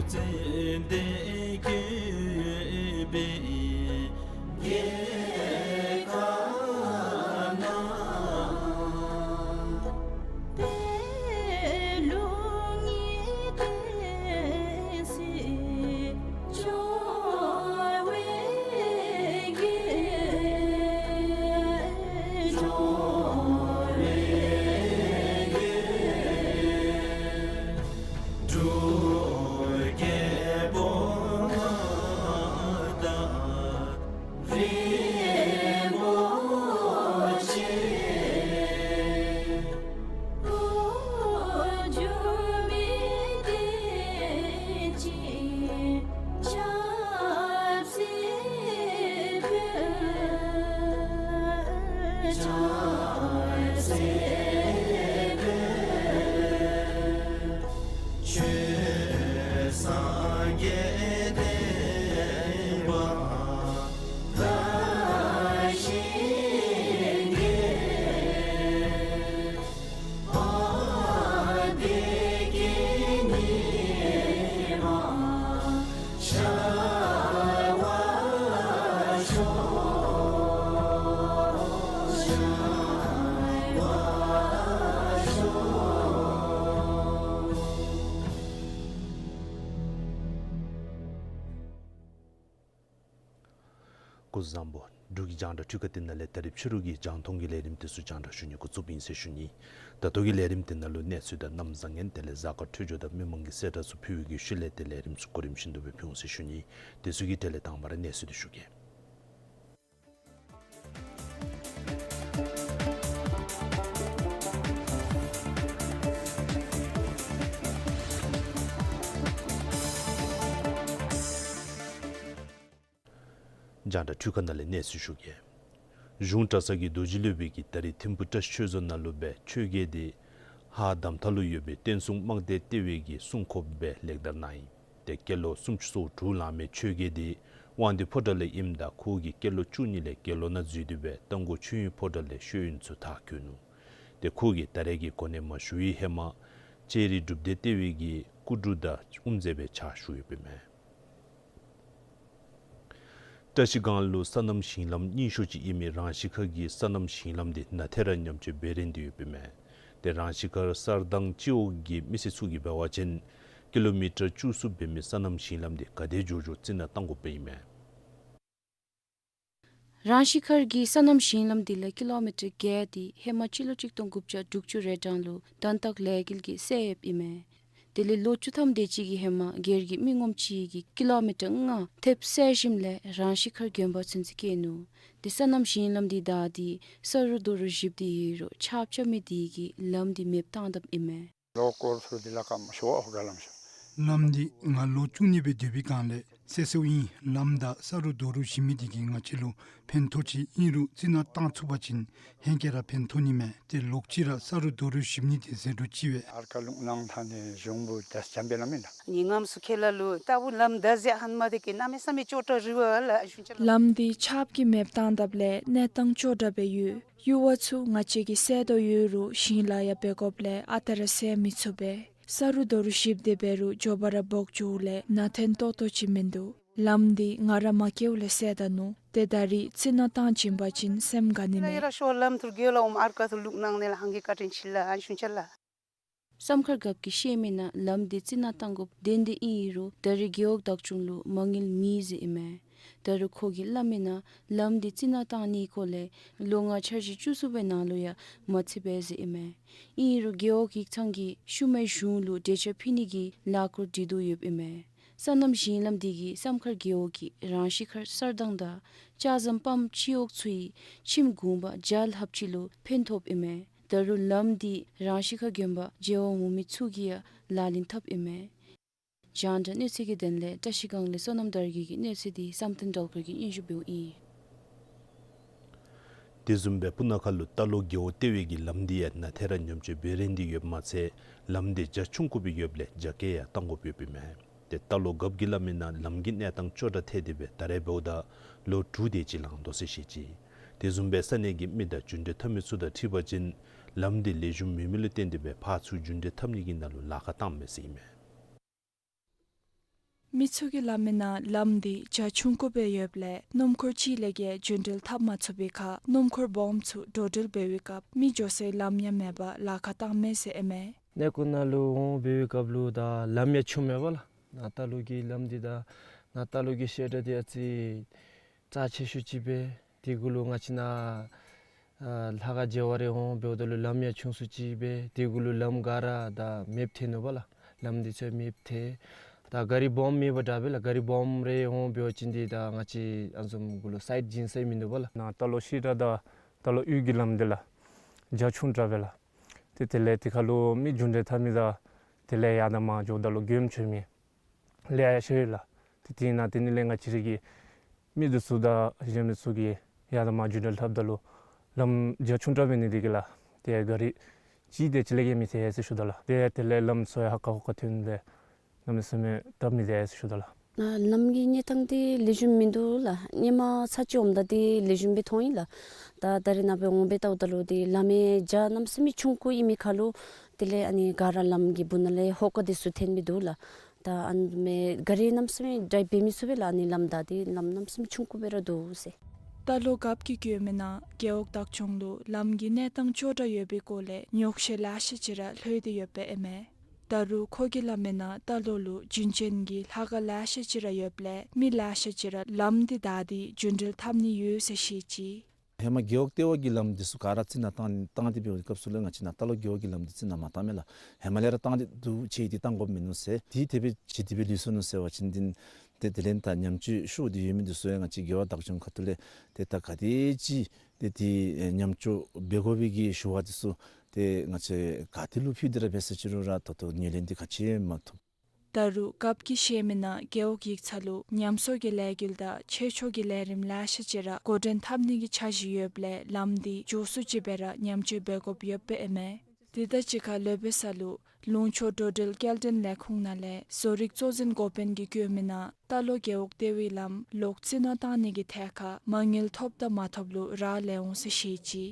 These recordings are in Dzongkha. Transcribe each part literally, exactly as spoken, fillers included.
ཙན་དན་བཀོད་པའི་རྒྱལ་ཁབ་ན། སྐུ་གཟུགས་བཟང་པོ། འབྲུག་གི་རྒྱང་བསྒྲགས་འཕྲུལ་ཁང་འདི་ནང་ལས་ད་རིས་ཕྱི་རུ་གི་རྒྱང་མཐོང་གི་ལས་རིམ་དེ་ཚུ་རྒྱང་བསྒྲགས་ཞུ་ནི་འགོ་བཙུགསཔ་ཨིན་ཟེར་ཞུ་ནི། ད་ལྟོ་གི་ལས་རིམ་འདི་ནང་ལུ་གནས་ཚུལ་དང་གནམ་བཟང་ངན་དེ་ལས་གཟའ་སྐར་འཕྲོད་སྦྱོར་དང་མི་མང་གི་གསལ་བསྒྲགས་ཚུ་ཕུལ་བའི་གི་ཤུལ་ལས་ཏེ་ལས་རིམ་ཚུ་གོ་རིམ་བཞིན་དུ་སྦེ་ཕུལ་འོང་ཟེར་ཞུ་ནི། དེ་ཚུ་གི་གྲས་ལས་དང་པ་ར་གནས་ཚུལ་འདི་ཞུ་གེ། རྒྱང་བསྒྲགས་འཕྲུལ་ཁང་ནང་ལས་གནས་ཚུལ་ཞུ་གེ། གཞུང་གྲྭ་ཚང་གི་རྡོ་རྗེ་སློབ་དཔོན་གྱིས་ད་རིས་ཐིམ་ཕུ་བཀྲ་ཤིས་ཆོས་རྫོང་ནང་ལུ་སྦེ་ཆོས་རྒྱལ་འདི་ཧཱ་དམ་ཐང་ལུ་ཡོད་པའི་བསྟན་སྲུང་དམག་སྡེ་ལྟེ་བའི་གི་སྲུང་འཁོརཔ་སྦེ་ལེགས་དར་གནང་ཡི། ཏེ་སྐྱེས་ལོ་སུམ་ཅུ་སོ་དྲུག་ལང་མི་ཆོས་རྒྱལ་འདི་དབང་འདུས་ཕོ་བྲང་ལས་ཨིནམ་ད་ཁོ་གི་སྐྱེས་ལོ་བཅུ་གཉིས་ལས་དགེ་སློང་ནང་འཛུལ་ཏེ་སྦེ་རྟ་མགོ་ཆོས་དབྱིངས་ཕོ་བྲང་ལས་ཤེས་ཡོན་ཚུ་མཐར་འཁྱོལ་ནུག། ཏེ་ཁོ་གིས་ད་རེས་ཀྱི་གོ་གནས་མ་ཞུ་བའི་ཧེ་མ་ལྕགས་རི་སྒྲུབ་སྡེ་ལྟེ་བའི་གི་སྐུ་དྲུང་དང་དབུ་མཛད་སྦེ་ཕྱག་ཞུ་ཡོདཔ་ཨིན་མས། བཀྲ་ཤིས་སྒང་ལུ་སོ་ནམ་ཞིང་ལམ་རྙིང་ཤོས་ཅིག་ཨིན་མི་རང་ཤི་ཁ་གི་སོ་ནམ་ཞིང་ལམ་འདི་ནཱ་ཐད་ར་ཉམས་བཅོས་འབད་རན་ཏེ་ཡོདཔ་ཨིན་མས། ཏེ་རང་ཤི་ཁ་གསར་དང་སྤྱི་འོག་གི་མི་སེར་ཚུ་གིས་འབད་བ་ཅིན་ཀི་ལོ་མི་ཊར་བཅུ་གསུམ་འབད་མི་སོ་ནམ་ཞིང་ལམ་འདི་ག་དེ་མགྱོགས་མགྱོགས་རྩི་ནག་བཏང་དགོཔ་ཨིན་མས། རང་ཤི་ཁ་གི་སོ་ནམ་ཞིང་ལམ་འདི་ལས་ཀི་ལོ་མི་ཊར་བརྒྱད་འདི་ཧེ་མ་སྤྱི་ལོ་གཅིག་སྟོང་དགུ་བརྒྱ་དྲུག་ཅུ་རེ་གྲངས་ལུ་དོན་དག་ལས་འགུལ་གྱིས་བསལ་ཡོདཔ་ཨིན་མས། དེ་ལས་ལོ་བཅུ་ཐམ་དེ་ཅིག་གི་ཧེ་མ་སྒེར་གྱི་མི་ངོམ་ཅིག་གིས་ཀི་ལོ་མི་ཊར་ལྔ་ཐེབས་བསལ་ཞིནམ་ལས་རང་ཤི་ཁ་དགོན་པ་ཚུན་ཚོད་བསྐྱལ་ནུག། དེ་སོ་ནམ་ཞིང་ལམ་འདི་བདའ་སྟེ་ས་རུ་རྡོ་རུ་བཤིབས་ཏེ་ཡོད་རུང་ཆརཔ་རྐྱབ་མི་དེ་གིས་ལམ་འདི་མེདཔ་བཏང་དཔ་ཨིན་མས། ལོ་སྐོར་ཚུ་འདི་ལ་ཀ་མ་ཤོ་ཨོ་ག་ལམ་ཤོ། ལམ་འདི་ང་ལོ་བཅུ་གཉིས་སྦེ་སྡོད་པའི་སྒང་ལས་བསལ་བསལཝ་ཨིན། ལམ་དང་ས་རུ་རྡོ་རུ་བཤིབ་མི་འདི་གིས་ང་བཅས་ལུ་ཕན་ཐོགས་ཅི། ཨིན་རུང་རྩི་ནག་བཏང་ཚུགས་པ་ཅིན་ཧེང་སྐལ་ར་ཕན་ཐོགས་ནི་མས། ཏེ་ལོག་ཅི་ར་ས་རུ་རྡོ་རུ་བཤིབ་ནི་འདི་ཟད་འགྲོ་ཅིག་པས། ཨར་ཀ་ལུང་ནང་ཐང་ནི་གཞུང་བུ་དེ་ཅམ་པའི་ལམ་ཨིན་ལགས། ཉིན་ངམ་སུ་ཁེ་ལ་ལུ་ལྟ་བུ་ལམ་བདའ་ཟེར་ཧན་མ་དེ་གིས་གནམ་མེད་ས་མེད་ཅོག་འཐདཔ་རེ་བ་ལགས་ཨ་ཞུ་ཅ་ལགས། ལམ་འདི་ཆརཔ་གིས་མེདཔ་བཏང་དཔ་ལས་གནས་སྟངས་ཅོག་འཐདཔ་སྦེ་ཡོད། ཡུར་བ་ཚུ་ང་བཅས་ཀྱིས་བསལ་དོ་ཡོད་རུང་ཞིང་ལཱ་ཡང་འབད་དགོཔ་ལས་ཨ་རྟག་ར་བསལ་མི་ཚུགས་པས། ས་རུ་རྡོ་རུ་བཤིབས་ཏེ་འབད་རུང་མགྱོགས་པ་ར་འབོག་འགྱོཝ་ལས་ནང་འཐོན་ཏོག་ཏོ་ཅིག་མིན་འདུག། ལམ་འདི་ང་ར་མ་སྐྱེཝ་ལས་བསལ་ད་ནུག། ཏེ་ད་རིས་རྩི་ནག་བཏང་བྱིན་པ་ཅིན་སེམས་དགའ་ནི་མས། ཡ་ར་ཤོ་ལམ་ཐུར་གེ་ལ་ཨོམ་ཨར་ཀ་ཐུར་ལུག་ནང་ནེ་ལ་ཧང་གི་བཀའ་དྲིན་ཆེ་ལགས་ཨ་ཞུ་ཅ་ལགས། བསམ་མཁར་རྒཔོ་གིས་བཤད་མི་ནང་ལམ་འདི་རྩི་ནག་བཏང་དགོཔ་བདེན་བདེན་ཨིན་རུང་ད་རིས་རྒེད་འོག་བདག་སྐྱོང་ལུ་མ་དངུལ་མེད་ཟེར་ཨིན་མས། ད་རུང་ཁོ་གིས་སླབ་མི་ནང་ལམ་འདི་རྩི་ནག་བཏང་ནིའི་སྐོར་ལས་ལོ་ལྔ་འཆར་གཞི་བཅུ་གསུམ་པའི་ནང་ལུ་ཡང་མ་ཚད་པས་ཟེར་ཨིན་མས། ཨིན་རུང་རྒེད་འོག་ཡིག་ཚང་གིས་ཤུལ་མའི་གཞུང་ལུ་འབྲེལ་ཆ་ཕུལ་ནི་གི་ལས་སྐོར་སྒྲིག་དོ་ཡོདཔ་ཨིན་མས། སོ་ནམ་ཞིང་ལམ་འདི་གིས་བསམ་མཁར་རྒེད་འོག་གི་རང་ཤི་ཁར་གསར་དང་དང་ལྕགས་ཟམ་སྤམ་སྤྱི་འོག་ཚུ་ཡི་ཁྱིམ་གུང་པ་བརྒྱ་ལྷགཔ་ཅིག་ལུ་ཕན་ཐོགཔ་ཨིན་མས། ད་རུང་ལམ་འདི་རང་ཤི་ཁ་དགོན་པ་མཇལ་བར་འོང་མི་ཚུ་གིས་ཡང་ལག་ལེན་འཐབ་ཨིན་མས། རྒྱང་བསྒྲགས་གནས་ཚུལ་གྱི་དོན་ལས་བཀྲ་ཤིས་སྒང་ལས་བསོད་ནམས་དར་རྒྱས་ཀྱི་གནས་ཚུལ་འདི་བསམ་གཏན་སྒྲོལ་དཀར་གྱིས་སྙན་ཞུ་འབདཝ་ཨིན། དེ་བཟུམ་སྦེ་སྤུ་ན་ཁ་ལུ་རྟ་ལོག་རྒེད་འོག་ལྟེ་བའི་གི་ལམ་འདི་ཡང་ནཱ་ཐད་ར་ཉམས་བཅོས་འབད་རན་ཏེ་ཡོདཔ་མ་ཚད་ལམ་འདི་རྒྱ་ཆུང་ཀུ་སྦེ་ཡོདཔ་ལས་རྒྱ་སྐྱེད་ཡང་བཏང་དགོཔ་ཡོདཔ་ཨིན་མས། ཏེ་རྟ་ལོག་རྒཔོ་གིས་སླབ་མི་ནང་ལམ་གྱི་གནས་སྟངས་ཅོག་འཐདཔ་ཐལ་ཏེ་སྦེ་ད་རེས་འབདཝ་ད་ལོ་དྲུག་དེ་ཅིག་ལང་དོ་ཟེར་བཤད་ཅི། དེ་བཟུམ་སྦེ་ས་གནས་ཀྱི་མི་དང་རྒྱུན་འབྲེལ་འཐབ་མི་ཚུ་དང་འཁྲིལ་བ་ཅིན་ལམ་འདི་ལེགས་ཤོམ་མེད་མི་ལུ་བརྟེན་ཏེ་སྦེ་ཕར་ཚུར་རྒྱུན་འབྲེལ་འཐབ་ནི་གི་ནང་ལུ་ལཱ་ཁག་བཏངམ་མས་ཟེར་ཨིན་མས། མི་ཚུ་གིས་སླབ་མིའི་ནང་ལམ་འདི་རྒྱ་ཆུང་ཀུ་སྦེ་ཡོདཔ་ལས་སྣུམ་འཁོར་གཅིག་ལས་བརྒལ་རྒྱུན་འགྲུལ་འཐབ་མ་ཚུགས་པའི་ཁར་སྣུམ་འཁོར་སྦོམ་ཚུ་འགྲོ་འགྲུལ་འབད་བའི་སྐབས་མི་འགྱོ་སའི་ལམ་ཡང་མེད་པར་ལཱ་ཁག་བཏངམ་མས་ཟེར་ཨིན་མས། གནས་སྐོར་ནང་ལུ་འོང་འབད་བའི་སྐབས་ལུ་ད་ལམ་ཡང་ཆུངམ་མས་པ་ལགས། ནཱ་རྟ་ལོག་གི་ལམ་འདི་དང་ནཱ་རྟ་ལོག་གི་བཤད་གྲྭ་འདི་ཨ་ཙི་རྩ་ཆེ་ཤོས་ཅིག་སྦེ་དེ་གུ་ལུ་ང་བཅས་ནཱ་ཨ་ལྷ་ཁང་མཇལ་བར་རེ་འོང་འབདཝ་ད་ལུ་ལམ་ཡང་ཆུང་སུ་ཅིག་སྦེ་དེ་གུ་ལུ་ལམ་ག་ར་ད་མེདཔ་ཐལ་ནུག་པ་ལགས། ལམ་འདི་ཚུ་མེདཔ་ཐལ། ད་ག་རི་སྦོམ་མེད་པ་དྲག་པས་ལགས། ག་རི་སྦོམ་རེ་འོང་འབད་བ་ཅིན་འདི་ད་ང་བཅས་ཨ་ནི་བཟུམ་གུ་ལུ་སའིཊ་སིན་ས་མིན་འདུག་པ་ལགས། ནཱ་རྟ་ལོག་བཤད་གྲྭ་དང་རྟ་ལོག་གཡུས་ཀྱི་ལམ་འདི་ལགས་རྒྱ་ཆུང་དྲགས་པས་ལགས། ཏེ་དེ་ལས་དེ་ཁར་ལུ་མི་རྒྱུན་འགྲུལ་འཐབ་མི་དང་དེ་ལས་ཡར་དང་མར་འགྱོཝ་ད་ལུ་མགྱོནམ་འགྱོ་མི་ལེ་ཤ་ཡོད་ལགས། ཏེ་དེ་ནང་དེ་ནི་ལས་ང་བཅས་ར་གི་མི་འདི་ཚུ་དང་གཞན་མི་ཚུ་གིས་ཡར་དང་མར་རྒྱུན་འགྲུལ་འཐབ་ད་ལུ་ལམ་རྒྱ་ཆུང་དྲགས་འབད་ནི་དེ་གིས་ལགས། ཏེ་ག་རི་གཅིག་དེ་ཅིག་ལས་བརྒལ་མི་ཐལ་ཟེར་ཞུ་དོ་ལགས། ཏེ་དེ་ལས་ལམ་ཚུ་ཡང་ཧ་ཀ་ཧུ་ཀ་ཐོན་སྦེ་གནམ་མེད་ས་མེད་སྟབས་མི་བདེ་ཟེར་ཞུ་དོ་ལགས། ཨ་ལམ་གྱི་གནས་སྟངས་འདི་ལེགས་ཤོམ་མིན་འདུག་ལགས། སྔོན་མ་ཚར་གཅིག་འོངམ་ད་འདི་ལེགས་ཤོམ་སྦེ་མཐོང་ཡི་ལགས། ད་ད་རེས་ནངས་པ་འོང་སྦེ་བལྟཝ་ད་ལུ་འདི་ལམ་ཡང་རྒྱ་གནམ་མེད་ས་མེད་ཆུང་ཀུ་ཨིན་མི་ཁར་ལུ་དེ་ལས་ཨ་ནི་ག་ར་ལམ་གྱི་སྦུག་ན་ལས་ཧོ་ཀ་འདི་ཚུ་ཐོན་སྦེ་འདུག་ལགས། ད་ཨ་ནི་མེན་ག་རི་གནམ་མེད་ས་མེད་ཌའིབ་འབད་མི་ཚུགས་པས་ལགས། ཨ་ནི་ལམ་ད་འདི་ལམ་གནམ་མེད་ས་མེད་ཆུང་ཀུ་སྦེ་ར་འདུག་ཟེར། རྟ་ལོག་རྒཔོ་གིས་བཀོད་མིའི་ནང་རྒེད་འོག་བདག་སྐྱོང་ལུ་ལམ་གྱི་གནས་སྟངས་ཅོག་འཐདཔ་ཡོད་པའི་སྐོར་ལས་ཉོགས་བཤད་ལེ་ཤ་ཅིག་ར་ལྷོད་དེ་ཡོདཔ་ཨིན་མས། ད་རུང་ཁོ་གིས་སླབ་མིའི་ནང་རྟ་ལོག་ལུ་རྒྱུན་ཅན་གྱི་ལྷ་ཁང་ལེ་ཤ་ཅིག་ར་ཡོདཔ་ལས་མི་ལེ་ཤ་ཅིག་ར་ལམ་འདི་བདའ་སྟེ་རྒྱུན་འགྲུལ་འཐབ་ནི་ཡོད་ཟེར་བཤད་ཅི། ཧེ་མ་རྒེད་འོག་ལྟེ་བ་གི་ལམ་འདི་ཚུ་ག་ར་རྩི་ནག་བཏང་བཏང་སྟེ་འབད་བའི་སྐབས་སུ་ལུ་ང་བཅས་ནཱ་རྟ་ལོག་རྒེད་འོག་གི་ལམ་འདི་རྩི་ནག་མ་བཏང་མས་ལགས། ཧེ་མ་ལས་ར་བཏང་སྟེ་འདུག། ཅིག་འདི་བཏང་དགོཔ་མིན་ནུག་ཟེར། འདི་དེ་སྦེ་ཅིག་དེ་སྦེ་ལུས་སོ་ནུག་ཟེར་བ་ཅིན་འདི་ཏེ་དེ་ལས་ད་ཉམས་བཅོས་ཤོར་ཏེ་ཡོད་མི་འདི་ཚུ་ཡང་ང་བཅས་རྒེད་འོག་བདག་སྐྱོང་ཁ་ཐུག་ལས་ཏེ་ད་ག་དེ་ཅིག་ཏེ་དེ་ཨེ་ཉམས་བཅོས་འབད་དགོ་པའི་གི་ཞུ་བ་འདི་ཚུ་ཏེ་ང་བཅས་ག་ཏེ་ལུ་ཕུལ་ཏེ་ར་འབད་ཟེར་ཅི་རུང་ར་ད་ལྟོ་ངོས་ལེན་འདི་ག་ཅི་ཡང་མ་ཐོབ། ད་རུང་རྒཔོ་གིས་བཤད་མིའི་ནང་རྒེད་འོག་ཡིག་ཚང་ལུ་ཉམས་གསོ་གི་ལས་འགུལ་དང་ཆོས་ཕྱོགས་ཀྱི་ལས་རིམ་ལེ་ཤ་ཅིག་ར་འགོ་འདྲེན་འཐབ་ནི་གི་འཆར་གཞི་ཡོདཔ་ལས་ལམ་འདི་མགྱོགས་སུ་ཅིག་སྦེ་ར་ཉམས་བཅོས་འབད་དགོཔ་ཡོདཔ་ཨིན་མས། དེ་དང་གཅིག་ཁར་ལུ་འབད་ས་ལུ་ལུང་ཕྱོགས་འགྲོ་འགྲུལ་སྐྱེལ་འདྲེན་ལས་ཁུངས་ནང་ལས་བཟོ་རིག་གཙོ་འཛིན་འགོ་དཔོན་གྱིས་བཀོད་མིའི་ནང་རྟ་ལོག་རྒེད་འོག་ལྟེ་བའི་ལམ་ལོག་རྩི་ནག་བཏང་ནི་གི་ཐད་ཁར་མ་དངུལ་ཐོབ་དང་མ་ཐོབ་ལུ་རག་ལས་འོང་ཟེར་བཤད་ཅི།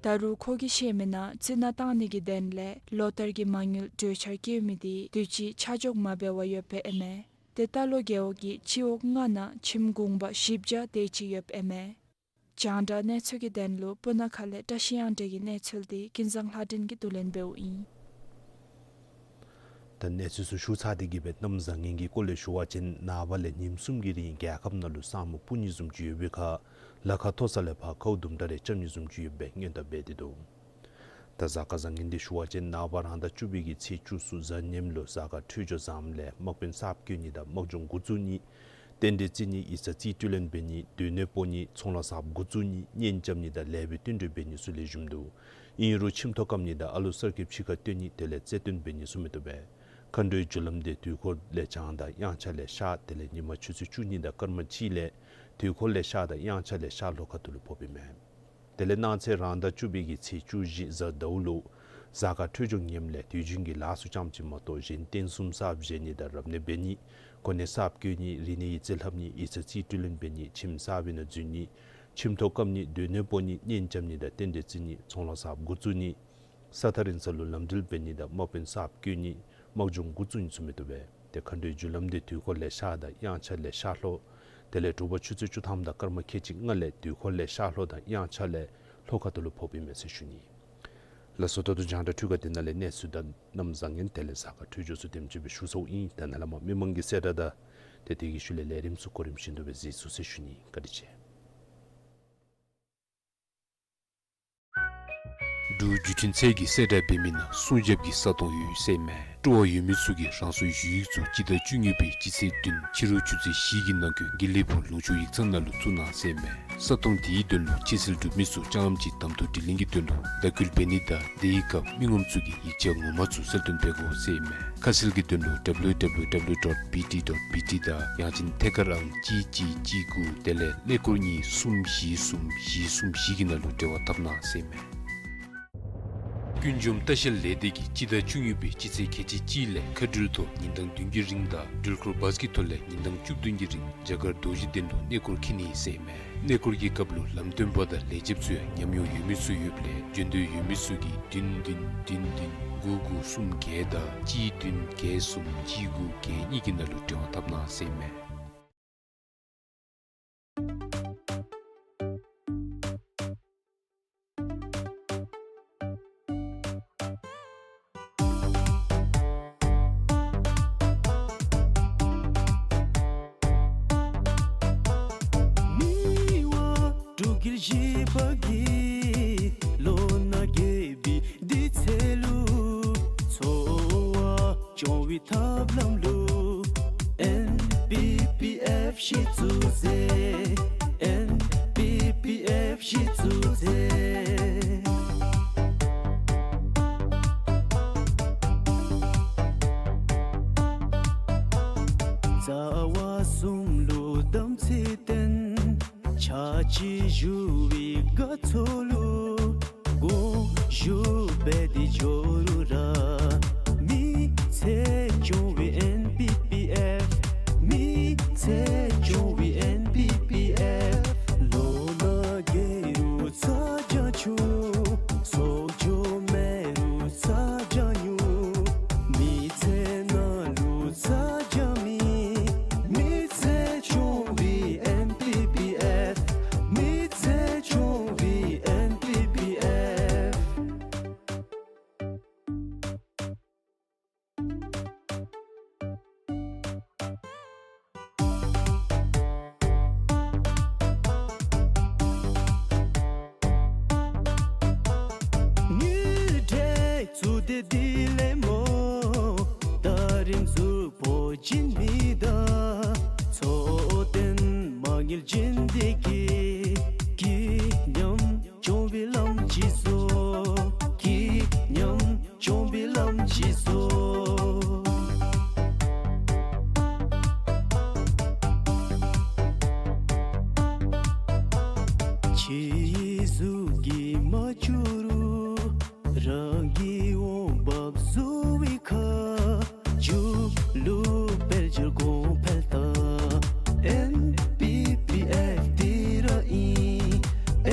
ད་རུང་ཁོ་གིས་བཤད་མིའི་ནང་རྩི་ནག་བཏང་ནི་གི་དོན་ལས་ལོ་ལྟར་གྱི་མ་དངུལ་གྲོས་འཆར་བཀོད་མི་འདི་དུས་ཅི་ཆ་འཇོག་མ་འབད་བར་ཡོདཔ་ཨིན་མས། ཏེ་རྟ་ལོག་རྒེད་འོག་གི་སྤྱི་འོག་ལྔ་ནང་ཁྱིམ་གུང་པ་བཞི་བརྒྱ་དེ་ཅིག་ཡོདཔ་ཨིན་མས། རྒྱང་བསྒྲགས་གནས་ཚུལ་གྱི་དོན་ལུ་སྤུ་ན་ཁ་ལས་བཀྲ་ཤིས་གཡང་སྒྲོན་གྱི་གནས་ཚུལ་འདི་ཀུན་བཟང་ལྷ་སྒྲོན་གྱིས་བསྡུ་ལེན་འབདཝ་ཨིན། ད་གནས་ཚུལ་ཚུ་ཞུ་ཚར་ཏེ་གི་སྦེ་གནམ་བཟང་ངན་གྱི་སྐོར་ལས་ཞུ་བ་ཅིན་ནངས་པ་ལས་ཉིནམ་གསུམ་གྱི་རིང་རྒྱལ་ཁབ་ནང་ལུ་ས་སྨུག་སྤུབ་ནི་བཟུམ་ཅིག་ཡོད་པའི་ཁར་ལ་ཁ་མཐོ་ས་ལས་ཕར་ཁཝ་དུམ་གྲ་རེ་རྐྱབ་ནི་བཟུམ་ཅིག་ཡོད་པའི་སྔོན་བརྡ་འབད་དེ་འདུག། ད་གཟའ་སྐར་བཟང་ངན་འདི་ཞུ་བ་ཅིན་ནངས་པ་རང་ཟླ་བཅུ་པའི་གི་ཚེས་བཅུ་གསུམ་གཟའ་ཉིམ་ལུ་གཟའ་སྐར་འཕྲོད་སྦྱོར་བཟངམ་ལས་དམག་དཔོན་གསརཔ་བསྐོ་ནི་དང་དམག་སྦྱོང་འགོ་བཙུགས་ནི། རྟེན་འབྲེལ་བརྩི་ནི། ཡིག་ཚང་རྩིས་སྤྲོད་ལེན་འབད་ནི། སྡོད་གནས་སྤོ་ནི། ཚོང་ལཱ་གསརཔ་འགོ་བཙུགས་ནི། གཉེན་རྐྱབ་ནི་དང་ལེགས་པའི་བསྟུན་གྲོས་འབད་ནི་ཚུ་ལེགས་ཤོམ་འདུག། ཨིན་རུང་ཁྱིམ་ཐོག་བཀབ་ནི་དང་ཨ་ལུ་གསར་སྐྱེས་ཕྱི་ཁར་བཏོན་ནི་དེ་ལས་རྩེ་བཏོན་འབད་ནི་ཚུ་མི་བཏུབ་པས། མཁའ་འགྲོའི་རྒྱུ་ལམ་འདི་དུས་འཁོར་ལས་བྱང་དང་དབྱངས་འཆར་ལས་ཤར་དེ་ལས་ཉིན་མ་ཆུ་ཚོད་བཅུ་གཉིས་དང་སྐར་མ་གཅིག་ལས་དུས་འཁོར་ལས་ཤར་དང་དབྱངས་འཆར་ལས་ཤར་ལྷོ་ཁ་ཐུག་ལུ་ཕོགཔ་ཨིན་མས། དེ་ལས་གནངས་ཚེ་རང་ཟླ་བཅུ་པའི་གི་ཚེས་བཅུ་བཞི་གཟའ་ཟླཝ་ལུ་གཟའ་སྐར་འཕྲོད་སྦྱོར་ངནམ་ལས་དུས་རྒྱུན་གྱི་ལཱ་ཚུ་རྐྱངམ་ཅིག་མ་གཏོགས་གཞན་རྟེན་གསུམ་གསརཔ་བཞེངས་ནི་དང་རབ་གནས་འབད་ནི། གོ་གནས་གསརཔ་བསྐོ་ནི། རིག་གནས་ཡིག་རྩིས་ལྷབ་ནི། ཡིག་ཚང་རྩིས་སྤྲོད་ལེན་འབད་ནི། ཁྱིམ་གསར་པའི་ནང་འཛུལ་ནི། ཁྱིམ་ཐོག་བཀབ་ནི། སྡོད་གནས་སྤོ་ནི། གཉེན་རྐྱབ་ནི་དང་རྟེན་འབྲེལ་བརྩི་ནི། ཚོང་ལཱ་གསརཔ་འགོ་བཙུགས་ནི། ས་ཐག་རིང་ས་ལུ་ལམ་འགྲུལ་འབད་ནི་དང་དམག་དཔོན་གསརཔ་བསྐོ་ནི། དམག་སྦྱོང་འགོ་བཙུགས་ནི་ཚུ་མི་བཏུབ་པས། ཏེ་མཁའ་འགྲོའི་རྒྱུ་ལམ་འདི་དུས་འཁོར་ལས་ཤར་དང་དབྱངས་འཆར་ལས་ཤར་ལྷོ། དེ་ལས་དྲོ་པ་ཆུ་ཚོད་བཅུ་ཐམ་དང་སྐར་མ་ཁལ་གཅིག་ལྔ་ལས་དུས་འཁོར་ལས་ཤར་ལྷོ་དང་དབྱངས་འཆར་ལས་ལྷོ་ཁ་ཐུག་ལུ་ཕོགཔ་ཨིན་མས་ཟེར་ཞུ་ནི། ལགས་སོ། ད་ལྟོ་རྒྱང་བསྒྲགས་འཕྲུལ་ཁང་འདི་ནང་ལས་གནས་ཚུལ་དང་གནམ་བཟང་ངན་དེ་ལས་གཟའ་སྐར་འཕྲོད་སྦྱོར་ཚུ་དེམ་ཅིག་སྦེ་ཞུ་ཚརཝ་ཨིན། ད་ནཱ་ལས་མར་མི་མང་གི་གསལ་བསྒྲགས་དང་ཏེ་དེ་གི་ཤུལ་ལས་ལས་རིམ་ཚུ་གོ་རིམ་བཞིན་དུ་སྦེ་གཟིགས་ཚུགས་ཟེར་ཞུ་ནི། བཀའ་དྲིན་ཆེ། འབྲུག་བརྒྱུད་འཕྲིན་ཚད་ཀྱིས་གསལ་བསྒྲགས་འབད་མི་ནང་སྲུང་སྐྱོབ་ཀྱི་ས་སྟོང་ཡོད་ཟེར་མས། སྤྲོ་བ་ཡོད་མི་ཚུ་གིས་རང་སོའི་ཞུ་ཡིག་ཚུ་སྤྱི་ཟླ་བཅུ་གཉིས་པའི་སྤྱི་ཚེས་བདུན་ཕྱི་རུ་ཆུ་ཚོད་བཞི་གི་ནང་འཁོད་དགེ་ལེགས་ཕུག་ལུང་ཕྱོགས་ཡིག་ཚང་ནང་ལུ་བཙུགས་གནང་ཟེར་མས། ས་སྟོང་དེའི་དོན་ལུ་སྤྱན་འཚོལ་གྲུབ་མི་ཚུ་ཅང་ལམ་གྱི་གདམ་འཐུ་དྲི་ལན་གྱི་དོན་ལུ་བརྡ་བསྐུལ་འབད་ནི་དང་དེའི་སྐབས་མི་ངོམ་ཚུ་གིས་ཡིག་ཆ་ངོ་མ་ཚུ་གསལ་སྟོན་འབད་དགོ་ཟེར་མས། ཁ་གསལ་གྱི་དོན་ལུ་W W W dot B T dot B T དང་ཡང་ཅིན་ཐད་ཀར་ཨང་གཅིག་གཅིག་གཅིག་དགུ་དེ་ལས་ཀླད་ཀོར་གཉིས་གསུམ་བཞི་གསུམ་བཞི་གསུམ་བཞི་གི་ནང་ལུ་འབྲེལ་བ་འཐབ་གནང་ཟེར་མས། ཀུན་འཇོམས་ལྟ་བཤལ་ལས་སྡེ་གིས་སྤྱི་ཟླ་བཅུ་གཉིས་པའི་སྤྱི་ཚེས་ཁལ་གཅིག་གཅིག་ལས་མཁའ་འགྲུལ་ཐོག་ཉིན་གྲངས་བདུན་གྱི་རིང་དང་འགྲུལ་འཁོར་བཱས་ཀྱི་ཐོག་ལས་ཉིན་གྲངས་བཅུ་བདུན་གྱི་རིང་རྒྱ་གར་རྡོ་རྗེ་གདན་ལུ་གནས་སྐོར་འཁྱིད་ནི་ཟེར་ཨིན་མས། གནས་སྐོར་གྱི་སྐབས་ལུ་ལམ་སྟོན་པ་དང་ལས་བྱེདཔ་ཚུ་ཡང་ཉམས་མྱོང་ཡོད་མི་ཚུ་ཡོདཔ་ལས་འབྱོན་འདོད་ཡོད་མི་ཚུ་གིས་བདུན་བདུན་བདུན་བདུན་དགུ་དགུ་གསུམ་བརྒྱད་དང་གཅིག་བདུན་བརྒྱད་གསུམ་གཅིག་དགུ་བརྒྱད་གཉིས་ཀྱི་ནང་ལུ་འབྲེལ་བ་འཐབ་གནང་ཟེར་ཨིན་མས། མི་དབང་འབྲུག་རྒྱལ་བཞི་པ་གིས་ལོ་ན་རྒས་པའི་དུས་ཚོད་ལུ་འཚོ་བ་སྐྱོང་བའི་ཐབས་ལམ་ལུ་ཨེན་པི་པི་ཨེཕ་གཞི་བཙུགས་ཟེར། ཨེན་པི་པི་ཨེཕ་གཞི་བཙུགས་ཟེར། རྩ་བ་གསུམ་ལུ་དམ་ཚིག་བསྟེན། ཕྱག་ཕྱི་ཞུ་བའི་དགའ་ཚོར་ལུ་དགོངས་ཞུ་འབད་དེ་འགྱོ་རུང་ར། མི་ཚེ་སྐྱོང་བའི་ཨེན་པི་པི་ཨེཕ། མི་ཚེ་སྐྱོང་བའི་ཨེན་པི་པི་ཨེཕ། ལོ་ན་རྒས་རུང་ཚ་གྱང་ཆུང་། སྲོག་སྐྱོབ་མེད་རུང་ཚ་གྱང་ཉུང་། མི་ཚེ་ནང་ལུ་ཚ་གྱང་མེད། མི་ཚེ་སྐྱོང་བའི་ཨེན་པི་པི་ཨེཕ། མི་ཚེ་སྐྱོང་བའི་ཨེན་པི་པི་ཨེཕ། དངུལ་འབྲེལ་གཙུག་སྡེ་ལྡི་ལི་མོ། ད་རིས་གཟུགས་པོ་སྦྱིན་མི་དང་། འཚོ་རྟེན་མ་དངུལ་སྦྱིན་བདེ་གིས། སྐྱིད་ཉམས་སྐྱོང་བའི་ལམ་ཅིག་བཟོ། སྐྱིད་ཉམས་སྐྱོང་བའི་ལམ་ཅིག་བཟོ། ཁྱེད་གཟུགས་ཀྱིས་མ་བཅུག་རུང་རང་གི་འོང་འབབ་བཟོ་བའི་ཁ། མཇུག་ལུ་དཔལ་འབྱོར་གོང་འཕེལ་དང་། ཨེན་པི་པི་ཨེཕ་འདི་ར་ཨིན།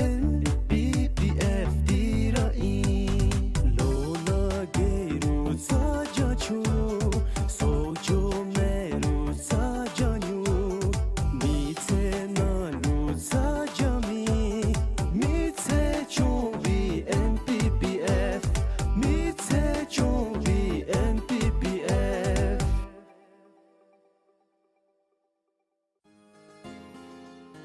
ཨེན་པི་པི་ཨེཕ་འདི་ར་ཨིན། ལོ་ན་རྒས་རུང་ཚ་གྱང་ཆུང་། སྲོག་སྐྱོབ་མེད་རུང་ཚ་གྱང་ཉུང་། མི་ཚེ་ནང་ལུ་ཚ་གྱང་མེད། མི་ཚེ་སྐྱོང་བའི་ཨེན་པི་པི་ཨེཕ། མི་ཚེ་སྐྱོང་བའི་ཨེན་པི་པི་ཨེཕ།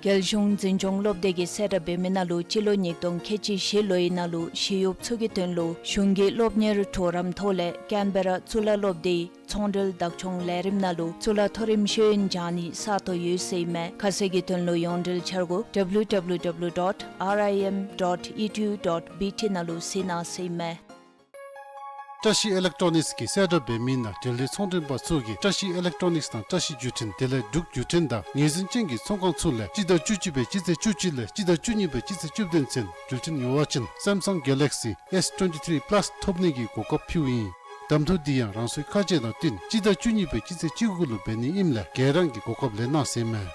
རྒྱལ་གཞུང་འཛིན་སྐྱོང་སློབ་སྡེ་གིས་གསལ་བསྒྲགས་འབད་མི་ནང་ལུ་སྤྱི་ལོ་ཉིས་སྟོང་ཁལ་གཅིག་བཞི་ལོའི་ནང་ལུ་ཞི་གཡོགཔ་ཚུ་གི་དོན་ལུ་གཞུང་གི་སློབ་གཉེར་གྲོགས་རམ་ཐོག་ལས་ཀེན་བེ་ར་གཙུག་ལག་སློབ་སྡེའི་ཚོང་འབྲེལ་བདག་སྐྱོང་ལས་རིམ་ནང་ལུ་གཙུག་ལག་མཐོ་རིམ་ཤེས་ཡོན་སྦྱང་ནི་ས་སྟོང་ཡོད་ཟེར་ཨིན་མས། ཁ་གསལ་གྱི་དོན་ལུ་ཡོངས་འབྲེལ་འཆར་སྒོ་ཌབ་ལིའུ་ཌབ་ལིའུ་ཌབ་ལིའུ་ཌོཊ་ཨར་ཨའི་ཨེམ་ཌོཊ་ཨི་ཌི་ཡུ་ཌོཊ་བི་ཊི་ནང་ལུ་གཟིགས་གནང་ཟེར་ཨིན་མས། བཀྲ་ཤིས་ཨི་ལེག་ཊོ་ནིགསི་གིས་གསལ་བསྒྲགས་འབད་མི་ནང་འབྲེལ་ཡོད་ཚོང་མགྲོན་པ་ཚུ་གིས་བཀྲ་ཤིས་ཨི་ལེག་ཊོ་ནིགསི་དང་བཀྲ་ཤིས་བརྒྱུད་འཕྲིན་དེ་ལས་འབྲུག་བརྒྱུད་འཕྲིན་དང་ངོས་འཛིན་ཅན་གྱི་ཚོང་ཁང་ཚུ་ལས་སྤྱི་ཟླ་བཅུ་གཅིག་པའི་སྤྱི་ཚེས་བཅུ་གཅིག་ལས་སྤྱི་ཟླ་བཅུ་གཉིས་པའི་སྤྱི་ཚེས་བཅུ་བདུན་ཚུན་འགྲུལ་འཕྲིན་ཡོད་པ་ཅིན་སེམ་སང་གེ་ལེག་སི་ཨེསི་ཊུ་ཝེན་ཊི་ཐིརི་པ་ལཱསི་ཐོབ་ནི་གི་གོ་སྐབས་ཕུལཝ་ཨིན། གདམ་འཐུ་འདི་ཡང་རང་སོའི་ཁ་འཆས་དང་བསྟུན་སྤྱི་ཟླ་བཅུ་གཉིས་པའི་སྤྱི་ཚེས་བཅུ་དགུ་ལུ་འབད་ནི་ཨིནམ་ལས་ག་ར་གིས་གོ་སྐབས་ལེན་གནང་ཟེར་ཨིན་མས།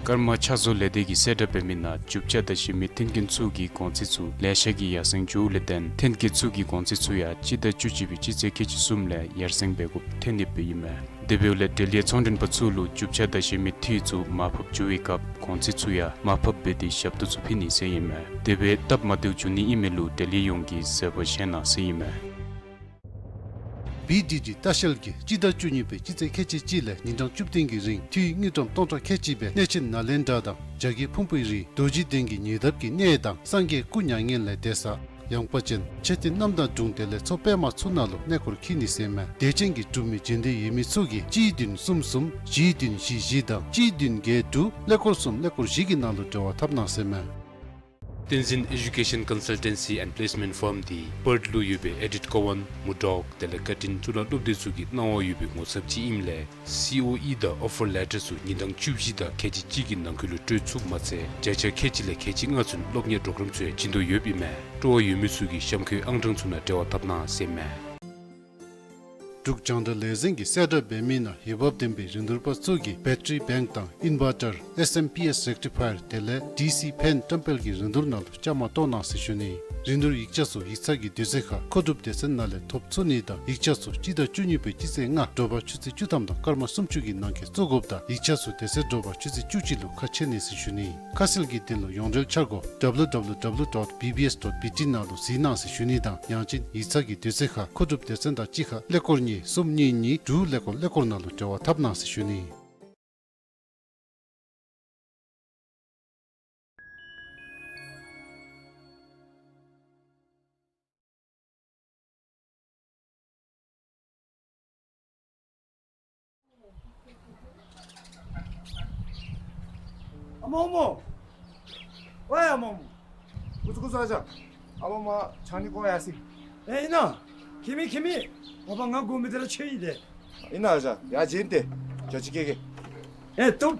ཀརྨ་ཕྱག་བཟོ་ལས་སྡེ་གིས་གསལ་བསྒྲགས་འབད་མི་ནང་རྒྱུ་ཆ་བརྟག་ཞིབ་མི་མཐུན་རྐྱེན་ཚུ་གི་གོང་ཚད་ཚུ་ལེ་ཤ་གིས་ཡར་སེང་འགྱོཝ་ལས་བརྟེན་མཐུན་རྐྱེན་ཚུ་གི་གོང་ཚད་ཚུ་ཡང་སྤྱི་ཟླ་བཅུ་གཅིག་པའི་སྤྱི་ཚེས་ཁལ་གཅིག་གསུམ་ལས་ཡར་སེང་འབད་དགོཔ་ཐོན་ནི་སྦེ་ཨིན་མས། དེ་འབདཝ་ལས་འབྲེལ་ཡོད་ཚོང་མགྲོན་པ་ཚུ་ལུ་རྒྱུ་ཆ་བརྟག་ཞིབ་མི་འཐུས་ཚུ་མར་ཕབ་འགྱོ་བའི་སྐབས་གོང་ཚད་ཚུ་ཡང་མར་ཕབ་འབད་དེ་ཞབས་ཏོག་ཚུ་ཕུལ་ནི་ཟེར་ཨིན་མས། དེ་སྦེ་སྟབས་མ་བདེཝ་འབྱུང་ནི་ཨིན་མི་ལུ་འབྲེལ་ཡོད་ཡོངས་ཀྱིས་བཟོད་པ་བཞེས་གནང་ཟེར་ཨིན་མས། བི་ཌི་ཌི་ལྟ་བཤལ་གྱིས་སྤྱི་ཟླ་བཅུ་གཉིས་པའི་སྤྱི་ཚེས་ཁལ་གཅིག་གཅིག་ལས་ཉིན་གྲངས་བཅུ་བདུན་གྱི་རིང་འཐུས་དངུལ་ཀྲམ་སྟོང་ཕྲག་ཁལ་གཅིག་སྦེ་གནས་ཆེན་ནཱ་ལེནྡྲ་དང་བྱ་རྒོད་ཕུང་པོའི་རི་རྡོ་རྗེ་གདན་གྱི་ཉེ་འདབས་ཀྱི་གནས་དང་སངས་རྒྱས་སྐུ་མྱ་ངན་ལས་འདས་ས་ཡངས་པ་ཅན་མཆོད་རྟེན་རྣམ་དག་དྲུང་དེ་ལས་མཚོ་པདྨ་ཚུ་ནང་ལུ་གནས་སྐོར་འཁྱིད་ནི་ཟེར་ཨིན་མས། དད་ཅན་གྱི་འབྲུག་མི་འབྱོན་འདོད་ཡོད་མི་ཚུ་གིས་གཅིག་བདུན་གསུམ་གསུམ་བཞི་བདུན་བཞི་བཞི་དང་གཅིག་བདུན་བརྒྱད་དྲུག་ཀླད་ཀོར་གསུམ་ཀླད་ཀོར་བཞི་གི་ནང་ལུ་འབྲེལ་བ་འཐབ་གནང་ཟེར་ཨིན་མས། བསྟན་འཛིན་Education Consultancy and Placement Firm འདི་པརཐ་ལུ་ཡོད་པའི་ཨེ་ཌིཐ་ཀོ་ཝཱན་མུར་ཌོག་དེ་ལས་ཀར་ཊིན་གཙུག་ལག་སློབ་སྡེ་ཚུ་གི་གནང་བ་ཡོད་པའི་ངོ་ཚབ་ཅིག་ཨིནམ་ལས་སི་ཨོ་ཨི་དང་ཨོ་ཕར་ལེ་ཊར་ཚུ་ཉིན་གྲངས་བཅུ་བཞི་དང་ཁལ་གཅིག་གཅིག་གི་ནང་འཁོད་ལུ་སྤྲོད་ཚུགསཔ་མ་ཚད་བརྒྱ་ཆ་ཁལ་གཅིག་ལས་ཁལ་གཅིག་ལྔ་ཚུན་སློབ་གཉེར་པྲོ་གརམ་ཚུ་ཡང་བྱིན་དོ་ཡོདཔ་ཨིན་མས། སྤྲོ་བ་ཡོད་མི་ཚུ་གིས་གཤམ་འཁོད་ཨང་གྲངས་ཚུ་ནང་འབྲེལ་བ་འཐབ་གནང་ཟེར་མས། འབྲུག་རྒྱང་བསྒྲགས་ལས་འཛིན་གྱིས་གསལ་བསྒྲགས་འབད་མི་ནང་འོས་འབབ་ལྡན་པའི་རིན་བསྡུར་པ་ཚུ་གིས་བེ་ཊ་རི་བེངཀ་དང་ཨིན་ཝར་ཊར་ཨེསི་ཨེམ་པི་ཨེསི་རེག་ཊི་ཕ་ཡར་དེ་ལས་ཌི་སི་ཕེན་བཀྲམ་སྤེལ་གྱི་རིན་བསྡུར་ནང་ལུ་བཅའ་མར་གཏོགས་གནང་ཟེར་ཞུ་ནི། རིན་བསྡུར་ཡིག་ཆ་ཚུ་ཡིག་ཚང་གི་དུས་ཚོད་ཁར་མཁོ་སྒྲུབ་སྡེ་ཚན་ནང་ལས་ཐོབ་ཚུགས་ནི་དང་ཡིག་ཆ་ཚུ་སྤྱི་ཟླ་བཅུ་གཉིས་པའི་སྤྱི་ཚེས་ལྔ་དྲོ་པ་ཆུ་ཚོད་བཅུ་ཐམ་དང་སྐར་མ་སུམ་ཅུ་གི་ནང་འཁོད་བཙུགས་དགོཔ་དང་ཡིག་ཆ་ཚུ་དེ་ཚེ་དྲོ་པ་ཆུ་ཚོད་བཅུ་གཅིག་ལུ་ཁ་ཕྱེ་ནི་ཟེར་ཞུ་ནི། ཁ་གསལ་གྱི་དོན་ལུ་ཡོངས་འབྲེལ་འཆར་སྒོ་ཌབ་ལུ་ཌབ་ལུ་ཌབ་ལུ་ཌོཊ་བི་བི་ཨེསི་ཌོཊ་བི་ཊི་ནང་ལུ་གཟིགས་གནང་ཟེར་ཞུ་ནི་དང་ཡང་ཅིན་ཡིག་ཚང་གི་དུས་ཚོད་ཁར་མཁོ་སྒྲུབ་སྡེ་ཚན་དང་གཅིག་ཁར་ཀླད་ཀོར་གཉིས་གསུམ་གཉིས་གཉིས་དྲུག་ཀླད་ཀོར་ཀླད་ཀོར་ནང་ལུ་འབྲེལ་བ་འཐབ་གནང་ཟེར་ཞུ་ནི། ཨ་མ་ཨ་མ། ཝའི་ཨ་མ་ཨ་མ། ཀུ་ཚུ་ཀུ་ཚུ་ཨ་ཅག། ཨ་མ་མ་ཆང་ནི་ཁོ་ཡར་སོ་ཡི། ཨེ་ཨིན་ན། ཁྱིམ་མི་ཁྱིམ་མི། ཨ་པ་ང་དགོ་མི་དེ་ར་ཁྱོད་ཨིན་ཏེ། ཨིན་ན་ཨ་ཅག། ཡར་བྱོན་ཏེ། ཇོ་ཅིག་སྐྱེལ་གེ། ཨེ་བཏུབ།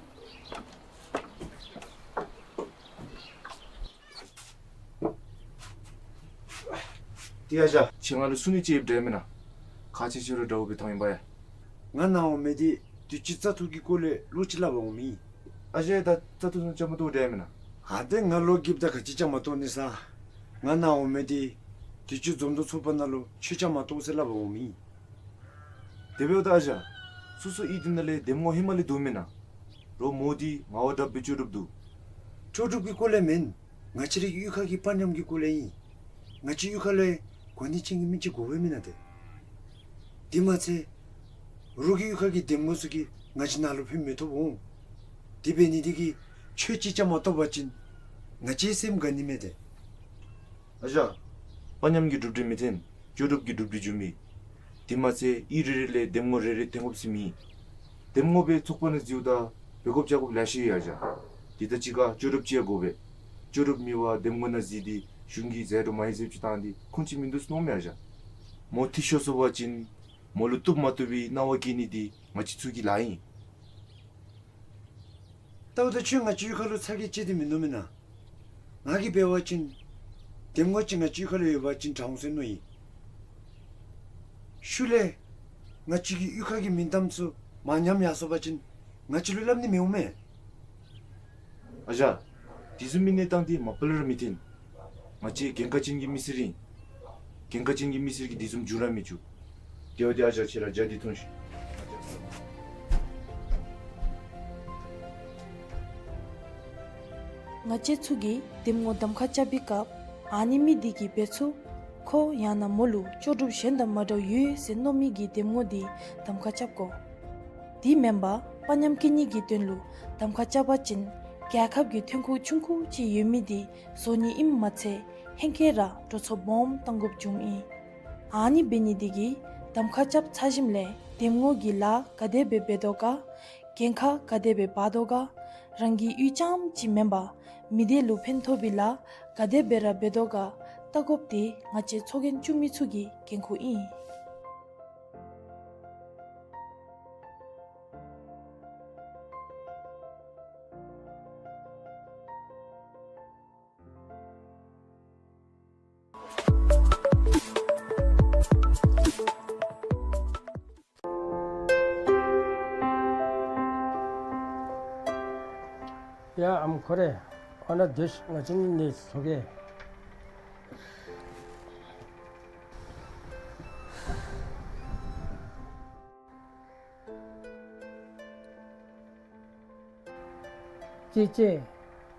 ཏེ་ཨ་ཅག་ཁྱོད་ང་ལུ་གསུང་ནི་ཅིག་ཡོདཔ་འདྲཝ་མེན་ན། ཁག་ཆེ་ཆེ་ར་འདྲཝ་སྦེ་མཐོང་ཡི་པ་ཡ། ང་ནཱ་འོང་མི་འདི་དུས་ཅི་བཙག་འཐུ་གི་སྐོར་ལས་བློ་ཅིག་སླབ་པར་འོང་མི་ཨིན། ཨ་ཅག་ད་བཙག་འཐུ་ཚུ་བཅའ་མར་གཏོགས་འདྲཝ་མེན་ན། ཨ་ཏེ་ང་བློ་འགྱོདཔ་ད་ག་ཅི་བཅའ་མར་གཏོགས་ནི་ཟེར། ང་ནཱ་འོང་མི་འདི་དུས་ཅི་འཛོམས་འདུ་ཚོགས་པ་ནང་ལུ་ཆོས་བཅའ་མར་གཏོགས་ཟེར་སླབ་པར་འོང་མི་ཨིན། དེ་འབདཝ་ད་ཨ་ཅག་སོ་སོ་ཨིན་ཏེ་ནཱ་ལས་འདེམས་ངོ་ཧེ་མ་ལས་འདུག་མེན་ན། རོགས་མོ་འདི་ངག་དབང་གྲགས་པའི་ལྕོགས་གྲུབ་འདུག། ལྕོགས་གྲུབ་ཀྱི་སྐོར་ལས་མེན། ང་བཅས་རའི་གཡུས་ཁ་གི་དཔའ་ཉམས་ཀྱི་སྐོར་ལས་ཨིན། ང་བཅས་གཡུས་ཁ་ལུ་གོ་གནས་ཅན་གྱི་མི་ཅིག་དགོ་པས་མེན་ན་ཏེ། དེ་མ་ཚད་རོགས་ཀྱི་གཡུས་ཁ་གི་འདེམས་ངོ་ཚུ་གིས་ང་བཅས་ནཱ་ལུ་ཕན་མི་ཐོགས་འོང་། དེ་འབད་ནི་དེ་གིས་ཁྱོད་ཅིག་བཅའ་མར་གཏོགས་པ་ཅིན་ང་བཅས་སེམས་དགའ་ནི་མས་ཏེ། ཨ་ཅག། དཔའ་ཉམས་ཀྱི་གྲུབ་འབྲས་མི་འཐོན། ལྕོགས་གྲུབ་ཀྱི་གྲུབ་འབྲས་འབྱུང་མི། དེ་མ་ཚད་གཡུས་རེ་རེ་ལས་འདེམས་ངོ་རེ་རེ་འཐོན་དགོཔ་ཟེར་མེད། འདེམས་ངོ་སྦེ་ཚོགས་པ་ནང་འཛུལཝ་ད་འབད་དགོཔ་བྱ་དགོཔ་ལེ་ཤ་ཡོད་ཨ་ཅག། དེ་དང་གཅིག་ཁར་ལྕོགས་གྲུབ་ཅིག་ཡང་དགོ་པས། ལྕོགས་གྲུབ་མེད་པར་འདེམས་ངོ་ནང་འཛུལ་ཏེ་གཞུང་གིས་མཛད་དོ་མ་ཡི་ཟེར་ཅིག་བཏང་སྟེ་ཁུངས་ཅིག་མིན་འདུག་ཟེར་མནོཝ་མས་ཨ་ཅག། མོ་འཐུས་ཤོར་སོང་པ་ཅིན་མོ་ལུ་བཏུབ་མ་བཏུབ་པའི་གནང་བ་བཀལ་ནི་འདི་ང་བཅས་ཚུ་གི་ལཱ་ཨིན། ལྟཝ་ད་ཁྱོད་ང་བཅས་གཡུས་ཁ་ལུ་ཚ་གྱང་ཆེ་སྟེ་མིན་འདུག་མེན་ན། ང་གིས་འབད་བ་ཅིན་འདེམས་ངོ་ཅིག་ང་བཅས་གཡུས་ཁ་ལུ་ཡོད་པ་ཅིན་དྲག་འོང་ཟེར་མནོ་ཡི། ཤུལ་ལས་ང་བཅས་ཀྱི་གཡུས་ཁ་གི་མིང་གཏམ་ཚུ་མར་ཉམས་ཡར་སོང་པ་ཅིན་ང་བཅས་ལུ་སླབ་ནི་མི་འོང་མས། ཨ་ཅག། དེ་བཟུམ་མའི་གནས་སྟངས་འདི་མ་པ་ལས་ར་མི་འཐོན། ང་བཅས་འགན་ཁག་ཅན་གྱི་མི་སེར་ཨིན། འགན་ཁག་ཅན་གྱི་མི་སེར་གྱིས་དེ་བཟུམ་འགྱོ་ར་མི་བཅུག། དེ་བ་དེ་ཨ་ཅག་ཁྱོད་ར་ཇ་འདི་འཐུང་ཤིག། ང་བཅས་ཚུ་གིས་འདེམས་ངོ་གདམ་ཁ་རྐྱབ་པའི་སྐབས་ཨ་ནི་མི་འདི་གིས་འབད་ཚུགས་ཁོ་ཡང་ན་མོ་ལུ་ལྕོགས་གྲུབ་གཞན་དང་མ་འདྲཝ་ཡོད་ཟེར་མནོ་མི་གི་འདེམས་ངོ་འདི་གདམ་ཁ་རྐྱབ་དགོ། དེ་མེན་པར་དཔའ་ཉམས་བསྐྱེད་ནི་གི་དོན་ལུ་གདམ་ཁ་རྐྱབ་པ་ཅིན་རྒྱལ་ཁབ་ཀྱི་ཐོན་ཁུངས་ཆུང་ཀུ་ཅིག་ཡོད་མི་འདི་བཟོ་ནི་ཨིནམ་མ་ཚད་ཧེང་སྐལ་ར་འགྲོ་སོང་སྦོམ་བཏང་དགོཔ་འབྱུངམ་ཨིན། ཨ་ནི་འབད་ནི་འདི་གིས་གདམ་ཁ་རྐྱབ་ཚར་ཞིནམ་ལས་འདེམས་ངོ་གི་ལཱ་ག་དེ་སྦེ་འབད་དོ་ག། འགན་ཁག་ག་དེ་སྦེ་འབག་དོ་ག། རང་གི་གཡུས་རྐྱངམ་ཅིག་མེན་པར་མི་སྡེ་ལུ་ཕན་ཐོགས་པའི་ལཱ་ག་དེ་སྦེ་ར་འབད་དོ་ག་བལྟ་དགོཔ་འདི་ང་བཅས་ཚོགས་རྒྱན་བཙུགས་མི་ཚུ་གི་འགན་ཁུར་ཨིན། ཡ་ཨམ་ཁོ་རེ། ཨ་ནཱ་སྡོད་ཤིག། ང་བཅས་གཉིས་ནི་ཚོགས་ཀྱི། ཅེ་ཅེ།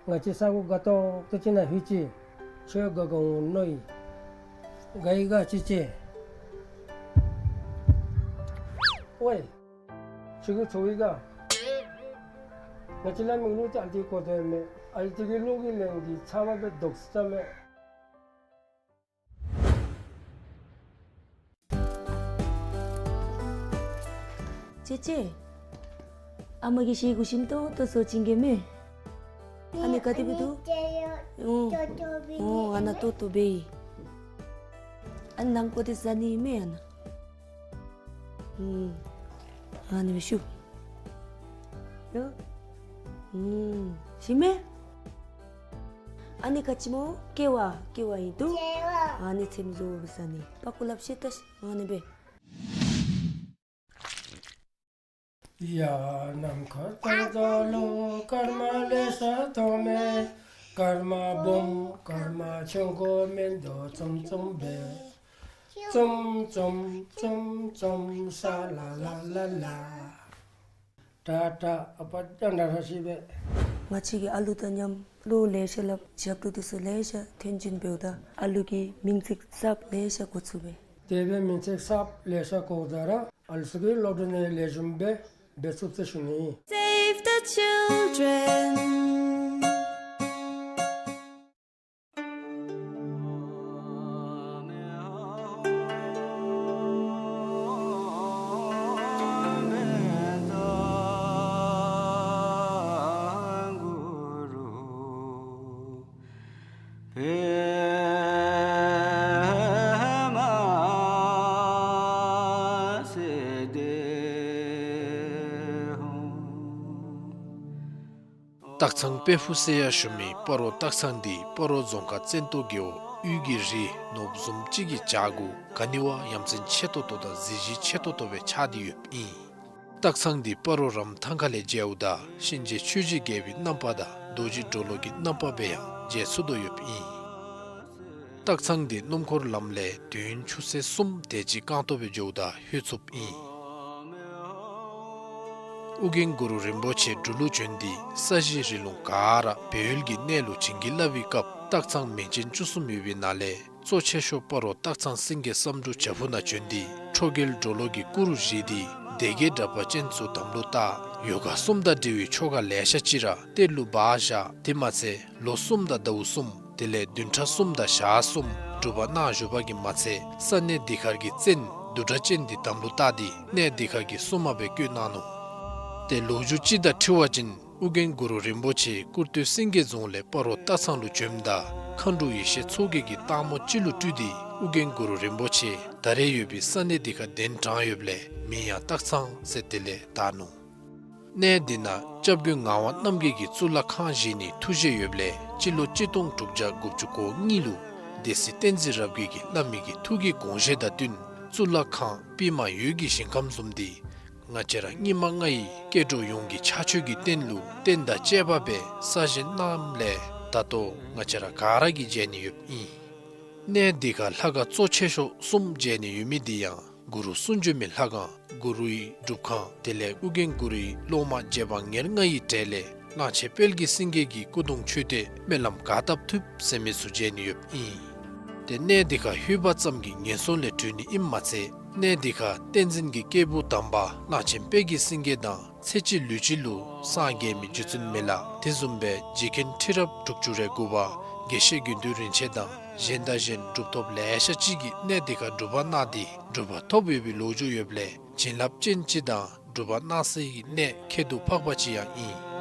ང་བཅས་ས་གོ་དགའ་ཏོག་ཏོ་ཅིག་ནང་ལྷོད་ཅི། ཁྱོད་དགའ་དགའ་འོང་མནོ་ཡི། དགའ་ཡི་ག་ཅེ་ཅེ། ཝའེ། ཁྱོད་ཀྱིས་ཚོར་ཡི་ག། ང་བཅས་ལ་མིག་ལུ་ཏེ་ཨ་ལྟོ་གོ་དོ་མས། ཨ་ལྟོ་གི་ལོག་གི་ལན་འདི་ཚབ་མ་སྦེ་དོགས་ས་མས། ཅེ་ཅེ། ཨ་མ་གིས་ཤེལ་སྒོ་ཞིམ་ཏོང་ཏོ་བཟོ་བྱིན་གེ་མས། ཨ་ནི་ག་དེ་སྦེ་འདུག། ཨོ། ཨོ་ཨ་ནཱ་ཏོག་ཏོ་འབད་ཡི། ཨ་ནང་ཀོ་འདི་བཟའ་ནི་མས་ཨ་ནཱ། ཨུམ། ཨ་ནི་སྦེ་ཞུ། ཨོ། ཨུམ། ཤེས་མས། ཨ་ནི་ག་ཅི་སྨོ། ཀེ་བ། ཀེ་བ་ཨིན་འདུག། ཀེ་བ། ཨ་ནི་ཚེམ་བཟོ་བཟའ་ནི། པ་ཀུ་ལབ་ཤེས་ད་ཤེས། ཨ་ནི་སྦེ། ཡ་ནམ་མཁའ་ལྟར་འཛག་ལུ་སྐར་མ་ལེ་ཤ་མཐོང་མས། སྐར་མ་སྦོམ་སྐར་མ་ཆུང་ཀུ་མིན་འདུག་ཙུམ་ཙུམ་སྦེ། ཙུམ་ཙུམ་ཙུམ་ཙུམ་ཤ་ལ་ལ་ལ་ལ། ཏ་ཏ། ཨ་པ་ཏ་ན་ར་ཤི་སྦེ། ང་བཅས་ཀྱིས་ཨ་ལུ་དང་མཉམ་བློ་ལེ་ཤ་སླབ་ཞབས་བྲོ་འདི་ཚུ་ལེ་ཤ་འཐེན་བྱིན་འབདཝ་ད་ཨ་ལུ་གི་མིང་ཚིག་གསརཔ་ལེ་ཤ་གོ་ཚུགས་པས། དེ་སྦེ་མིང་ཚིག་གསརཔ་ལེ་ཤ་གོཝ་ད་ར་ཨ་ལུ་ཚུ་གིས་སློབ་གྲྭ་ནང་ལེགས་ཤོམ་སྦེ་འབད་ཚུགས་ཟེར་ཞུ་ནི། Save the children. སྟག་ཚང་དཔལ་ཕུག་ཟེར་ཡང་ཞུ་མི་སྤ་རོ་སྟག་ཚང་འདི་སྤ་རོ་རྫོང་ཁག་བཙན་ཏོ་རྒེད་འོག་དབུས་ཀྱི་རི་ནོར་བུ་བཟུམ་ཅིག་གི་བྱག་གུ་ག་ནི་བ་ཡ་མཚན་ཆེ་ཏོག་ཏོ་དང་གཟི་བརྗིད་ཆེ་ཏོག་ཏོ་སྦེ་ཆགས་ཏེ་ཡོདཔ་ཨིན། སྟག་ཚང་འདི་སྤ་རོ་རམ་ཐང་ཁ་ལས་མཇལཝ་ད་གཤིན་རྗེ་ཆོས་ཀྱི་རྒྱལ་པོའི་རྣམ་པ་དང་རྡོ་རྗེ་གྲོ་ལོད་ཀྱི་རྣམ་པ་སྦེ་ཡང་མཇལ་ཚུགས་དོ་ཡོདཔ་ཨིན། སྟག་ཚང་འདི་སྣུམ་འཁོར་ལམ་ལས་དུས་ཡུན་ཆུ་ཚོད་གསུམ་དེ་ཅིག་རྐང་སྟོང་སྦེ་འགྱོཝ་ད་ལྷོད་ཚུགསཔ་ཨིན། ཨོ་རྒྱན་གུ་རུ་རིན་པོ་ཆེ་འབྲུག་ལུ་བྱོན་ཏེ་ས་གཞི་རི་ལུང་ག་ར་སྦས་ཡུལ་གྱི་གནས་ལུ་བྱིན་གྱིས་བརླབས་པའི་སྐབས་སྟག་ཚང་མིང་ཅན་བཅུ་གསུམ་ཡོད་པའི་ནང་ལས་གཙོ་ཆེ་ཤོས་སྤ་རོ་སྟག་ཚང་སེང་གེ་བསམ་འགྲུབ་བྱག་ཕུག་ནང་བྱོན་ཏེ་ཁྲོ་རྒྱལ་གྲོ་ལོད་ཀྱི་སྐུ་རུ་བཞེངས་ཏེ་སྡེ་བརྒྱད་དྲེགས་པ་ཅན་ཚུ་དམ་ལུ་བཏགས། ཡོ་ག་གསུམ་དང་འབྲེལ་བའི་ཆོ་ག་ལེ་ཤ་ཅིག་ར་གཏེར་ལུ་སྦ་བཞག། དེ་མ་ཚད་ལོ་གསུམ་དང་ཟླཝ་གསུམ་དེ་ལས་བདུན་ཕྲག་གསུམ་དང་ཞག་གསུམ་སྒྲུབ་པ་གནང་བཞུགས་པ་གིས་མ་ཚད་ས་གནས་འདི་ཁར་གྱི་བཙན་བདུད་སྒྲ་ཅན་འདི་དམ་ལུ་བཏགས་ཏེ་གནས་འདི་ཁར་གྱི་སྲུང་མ་སྦེ་བསྐོས་གནང་ནུག། ཏེ་ལོ་རྒྱུས་ཅིག་དང་འཁྲིལ་བ་ཅིན་ཨོ་རྒྱན་གུ་རུ་རིན་པོ་ཆེ་སྐུར་སྟོད་སེང་གེ་རྫོང་ལས་སྤ་རོ་སྟག་ཚང་ལུ་བྱོནམ་ད་མཁའ་འགྲོ་ཡེ་ཤེས་མཚོ་རྒྱལ་གྱིས་སྟག་མོ་ཅིག་ལུ་སྤྲུལ་ཏེ་ཨོ་རྒྱན་གུ་རུ་རིན་པོ་ཆེ་ད་རེས་ཡོད་པའི་ས་གནས་འདི་ཁར་གདན་དྲངས་ཡོདཔ་ལས་མིང་ཡང་སྟག་ཚང་ཟེར་དེ་ལས་བཏགས་ནུག། གནས་འདི་ནང་སྐྱབས་མགོན་ངག་དབང་རྣམ་རྒྱལ་གྱིས་གཙུག་ལག་ཁང་བཞེངས་ནིའི་ཐུགས་བཞེད་ཡོདཔ་ལས་སྤྱི་ལོ་གཅིག་སྟོང་དྲུག་བརྒྱ་དགུ་བཅུ་གོ་གཉིས་ལུ་སྡེ་སྲིད་བསྟན་འཛིན་རབ་རྒྱས་ཀྱིས་བླ་མའི་གི་ཐུགས་ཀྱི་དགོངས་བཞེད་དང་བསྟུན་གཙུག་ལག་ཁང་པདྨ་འོད་ཀྱི་ཞིང་ཁམས་བཟུམ་འདི་ང་བཅས་ར་སྙིགས་མ་ལྔ་ཡི་སྐྱེ་འགྲོ་ཡོངས་ཀྱི་ཕྱག་མཆོད་ཀྱི་རྟེན་ལུ་རྟེན་དང་བཅས་པ་སྦེ་གསར་བཞེངས་གནངམ་ལས་ད་ལྟོ་ང་བཅས་ར་ག་ར་གིས་མཇལ་ནི་ཡོདཔ་ཨིན། གནས་འདི་ཁར་ལྷ་ཁང་གཙོ་ཆེ་ཤོས་གསུམ་མཇལ་ནི་ཡོད་མི་འདི་ཡང་གུ་རུ་གསུང་བྱོན་མའི་ལྷ་ཁང་གུ་རུའི་སྒྲུབ་ཁང་དེ་ལས་ཨོ་རྒྱན་གུ་རུའི་སློབ་མ་རྗེ་འབངས་ཉེར་ལྔ་ཡི་གྲས་ལས་གླང་ཆེན་དཔལ་གྱི་སེང་གེ་གི་སྐུ་གདུང་མཆོད་རྟེན་སྨོན་ལམ་ག་བཏབ་ཐུབ་ཟེར་མི་ཚུ་མཇལ་ནི་ཡོདཔ་ཨིན། ཏེ་གནས་འདི་ཁར་ལྷོད་པ་ཙམ་གྱིས་ངན་སོང་ལས་གྲོལ་ནི་ཨིནམ་མ་ཚད་གནས་འདི་ཁར་བསྟན་འཛིན་གྱི་སྐྱེས་བུ་དམ་པ་གླང་ཆེན་དཔལ་གྱི་སེང་གེ་དང་ཚེ་གཅིག་ལུས་གཅིག་ལུ་སངས་རྒྱས་མི་རྗེ་བཙུན་མི་ལ་དེ་བཟུམ་སྦེ་རྗེ་མཁན་ཁྲི་རབས་དྲུག་ཅུ་རེ་དགུ་པ་དགེ་བཤེས་དགེ་འདུན་རིན་ཆེན་དང་གཞན་དང་གཞན་གྲུབ་ཐོབ་ལེ་ཤ་ཅིག་གིས་གནས་འདི་ཁར་སྒྲུབ་པ་གནང་སྟེ་གྲུབ་པ་ཐོབ་ཡོད་པའི་ལོ་རྒྱུས་ཡོདཔ་ལས་བྱིན་རླབས་ཅན་ཅིག་དང་སྒྲུབ་པ་གནང་སའི་གནས་ཁྱད་དུ་འཕགས་པ་ཅིག་ཡང་ཨིན།